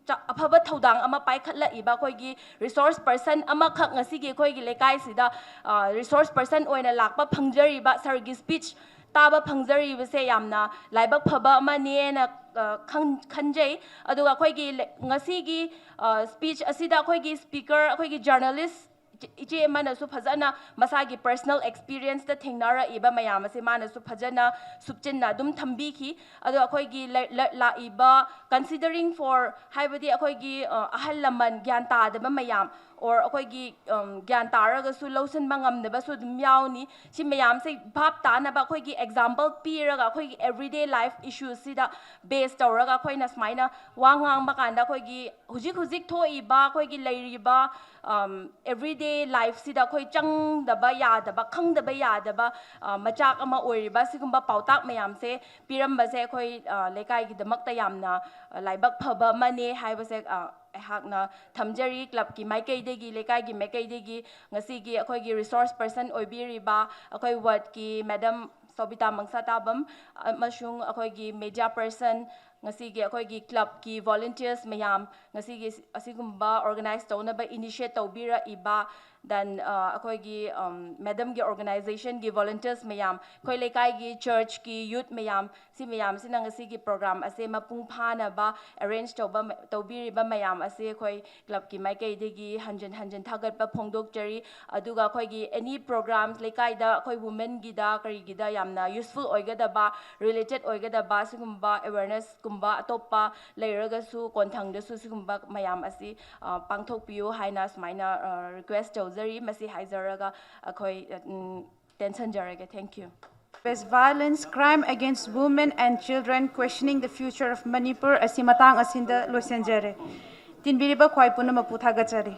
ꯆ-, ꯑꯐꯕ ꯊꯧꯗꯥꯡ ꯑꯃ ꯄꯥꯏꯈꯠꯂꯛꯏꯕ ꯑꯩꯈꯣꯏꯒꯤ resource person ꯑꯃꯈꯛ ꯉꯁꯤꯒꯤ ꯑꯩꯈꯣꯏꯒꯤ ꯂꯩꯀꯥꯏꯁꯤꯗ, ꯑ, resource person ꯑꯣꯏꯅ ꯂꯥꯛꯄ ꯐꯪꯖꯔꯤꯕ, sirꯒꯤ speech ꯇꯥꯕ ꯐꯪꯖꯔꯤꯕꯁꯦ ꯌꯥꯝꯅ ꯂꯥꯏꯕꯛ ꯐꯕ ꯑꯃꯅꯦꯅ ꯑ, ꯈꯪ-, ꯈꯟꯖꯩ꯫ ꯑꯗꯨꯒ ꯑꯩꯈꯣꯏꯒꯤ ꯂꯦ-, ꯉꯁꯤꯒꯤ, ꯑ, speech ꯑꯁꯤꯗ ꯑꯩꯈꯣꯏꯒꯤ speaker, ꯑꯩꯈꯣꯏꯒꯤ journalist ꯏꯆꯦ, ꯏꯆꯦ ꯑꯃꯅꯁꯨ ꯐꯖꯅ ꯃꯁꯥꯒꯤ personal experienceꯇ ꯊꯦꯡꯅꯔꯛꯏꯕ ꯃꯌꯥꯝ ꯑꯁꯦ ꯃꯥꯅꯁꯨ ꯐꯖꯅ ꯁꯨꯞꯆꯤꯟꯅ ꯑꯗꯨꯝ ꯊꯝꯕꯤꯈꯤ꯫ ꯑꯗꯣ ꯑꯩꯈꯣꯏꯒꯤ ꯂ-, ꯂ-, ꯂꯥꯛꯏꯕ considering for ꯍꯥꯏꯕꯗꯤ ꯑꯩꯈꯣꯏꯒꯤ, ꯑ, ꯑꯍꯜ ꯂꯃꯟ ꯒ꯭ꯌꯥꯟ ꯇꯥꯗꯕ ꯃꯌꯥꯝ, or ꯑꯩꯈꯣꯏꯒꯤ, ꯎꯝ, ꯒ꯭ꯌꯥꯟ ꯇꯥꯔꯒꯁꯨ ꯂꯧꯁꯤꯟꯕ ꯉꯝꯗꯕꯁꯨ ꯑꯗꯨꯝ ꯌꯥꯎꯅꯤ꯫ ꯁꯤ ꯃꯌꯥꯝꯁꯦ ꯚꯥꯞ ꯇꯥꯅꯕ ꯑꯩꯈꯣꯏꯒꯤ example ꯄꯤꯔꯒ ꯑꯩꯈꯣꯏꯒꯤ everyday life issuesꯁꯤꯗ base ꯇꯧꯔꯒ ꯑꯩꯈꯣꯏꯅ ꯁꯨꯃꯥꯏꯅ ꯋꯥ ꯉꯥꯡꯕ ꯀꯥꯟꯗ ꯑꯩꯈꯣꯏꯒꯤ ꯍꯧꯖꯤꯛ ꯍꯧꯖꯤꯛ ꯊꯣꯛꯏꯕ ꯑꯩꯈꯣꯏꯒꯤ ꯂꯩꯔꯤꯕ, ꯎꯝ, everyday lifeꯁꯤꯗ ꯑꯩꯈꯣꯏ ꯆꯪꯗꯕ ꯌꯥꯗꯕ, ꯈꯪꯗꯕ ꯌꯥꯗꯕ, ꯑ, ꯃꯆꯥꯛ ꯑꯃ ꯑꯣꯏꯔꯤꯕ ꯁꯤꯒꯨꯝꯕ ꯄꯥꯎꯇꯥꯛ ꯃꯌꯥꯝꯁꯦ ꯄꯤꯔꯝꯕꯁꯦ ꯑꯩꯈꯣꯏ, ꯑ, ꯂꯩꯀꯥꯏꯒꯤꯗꯃꯛꯇ ꯌꯥꯝꯅ, ꯑ, ꯂꯥꯏꯕꯛ ꯐꯕ ꯑꯃꯅꯦ ꯍꯥꯏꯕꯁꯦ, ꯑ, ꯑꯩꯍꯥꯛꯅ ꯊꯝꯖꯔꯤ꯫ Clubꯀꯤ ꯃꯥꯏꯀꯩꯗꯒꯤ, ꯂꯩꯀꯥꯏꯒꯤ ꯃꯥꯏꯀꯩꯗꯒꯤ ꯉꯁꯤꯒꯤ ꯑꯩꯈꯣꯏꯒꯤ resource person ꯑꯣꯏꯕꯤꯔꯤꯕ ꯑꯩꯈꯣꯏ wardꯀꯤ madam ꯁꯣꯕꯤꯇꯥ ꯃꯪꯁꯥꯇꯥꯕꯝ ꯑꯃꯁꯨꯡ ꯑꯩꯈꯣꯏꯒꯤ media person, ꯉꯁꯤꯒꯤ ꯑꯩꯈꯣꯏꯒꯤ clubꯀꯤ volunteers ꯃꯌꯥꯝ, ꯉꯁꯤꯒꯤ ꯑꯁꯤꯒꯨꯝꯕ organize ꯇꯧꯅꯕ initiate ꯇꯧꯕꯤꯔꯛꯏꯕ, then, ꯑ, ꯑꯩꯈꯣꯏꯒꯤ, ꯎꯝ, madamꯒꯤ organizationꯒꯤ volunteers ꯃꯌꯥꯝ, ꯑꯩꯈꯣꯏ ꯂꯩꯀꯥꯏꯒꯤ churchꯀꯤ youth ꯃꯌꯥꯝ, ꯁꯤ ꯃꯌꯥꯝꯁꯤꯅ ꯉꯁꯤꯒꯤ program ꯑꯁꯦ ꯃꯄꯨꯡ ꯐꯥꯅꯕ arrange ꯇꯧꯕ, ꯇꯧꯕꯤꯔꯤꯕ ꯃꯌꯥꯝ ꯑꯁꯦ ꯑꯩꯈꯣꯏ clubꯀꯤ ꯃꯥꯏꯀꯩꯗꯒꯤ ꯍꯟꯖꯤꯟ ꯍꯟꯖꯤꯟ ꯊꯥꯒꯠꯄ ꯐꯣꯡꯗꯣꯛꯆꯔꯤ꯫ ꯑꯗꯨꯒ ꯑꯩꯈꯣꯏꯒꯤ any programs, ꯂꯩꯀꯥꯏꯗ ꯑꯩꯈꯣꯏ womenꯒꯤꯗ ꯀꯔꯤꯒꯤꯗ ꯌꯥꯝꯅ useful ꯑꯣꯏꯒꯗꯕ, related ꯑꯣꯏꯒꯗꯕ ꯁꯤꯒꯨꯝꯕ awarenessꯀꯨꯝꯕ ꯑꯇꯣꯞꯄ ꯂꯩꯔꯒꯁꯨ ꯀꯣꯟꯊꯪꯗꯁꯨ ꯁꯤꯒꯨꯝꯕ ꯃꯌꯥꯝ ꯑꯁꯤ, ꯑ, ꯄꯥꯡꯊꯣꯛꯄꯤꯌꯨ ꯍꯥꯏꯅ ꯁꯨꯃꯥꯏꯅ, ꯑ, request ꯇꯧꯖꯔꯤ꯫ ꯃꯁꯤ ꯍꯥꯏꯖꯔꯒ ꯑꯩꯈꯣꯏ, ꯎꯝ, ꯇꯦꯟꯁꯟꯖꯔꯒꯦ꯫ Thank you. Violence, crime against women and children, questioning the future of Manipur ꯑꯁꯤ ꯃꯇꯥꯡ ꯑꯁꯤꯗ ꯂꯣꯏꯁꯤꯟꯖꯔꯦ꯫ ꯇꯤꯟꯕꯤꯔꯤꯕ ꯈ꯭ꯋꯥꯏ ꯄꯨꯝꯅꯃꯛꯄꯨ ꯊꯥꯒꯠꯆꯔꯤ꯫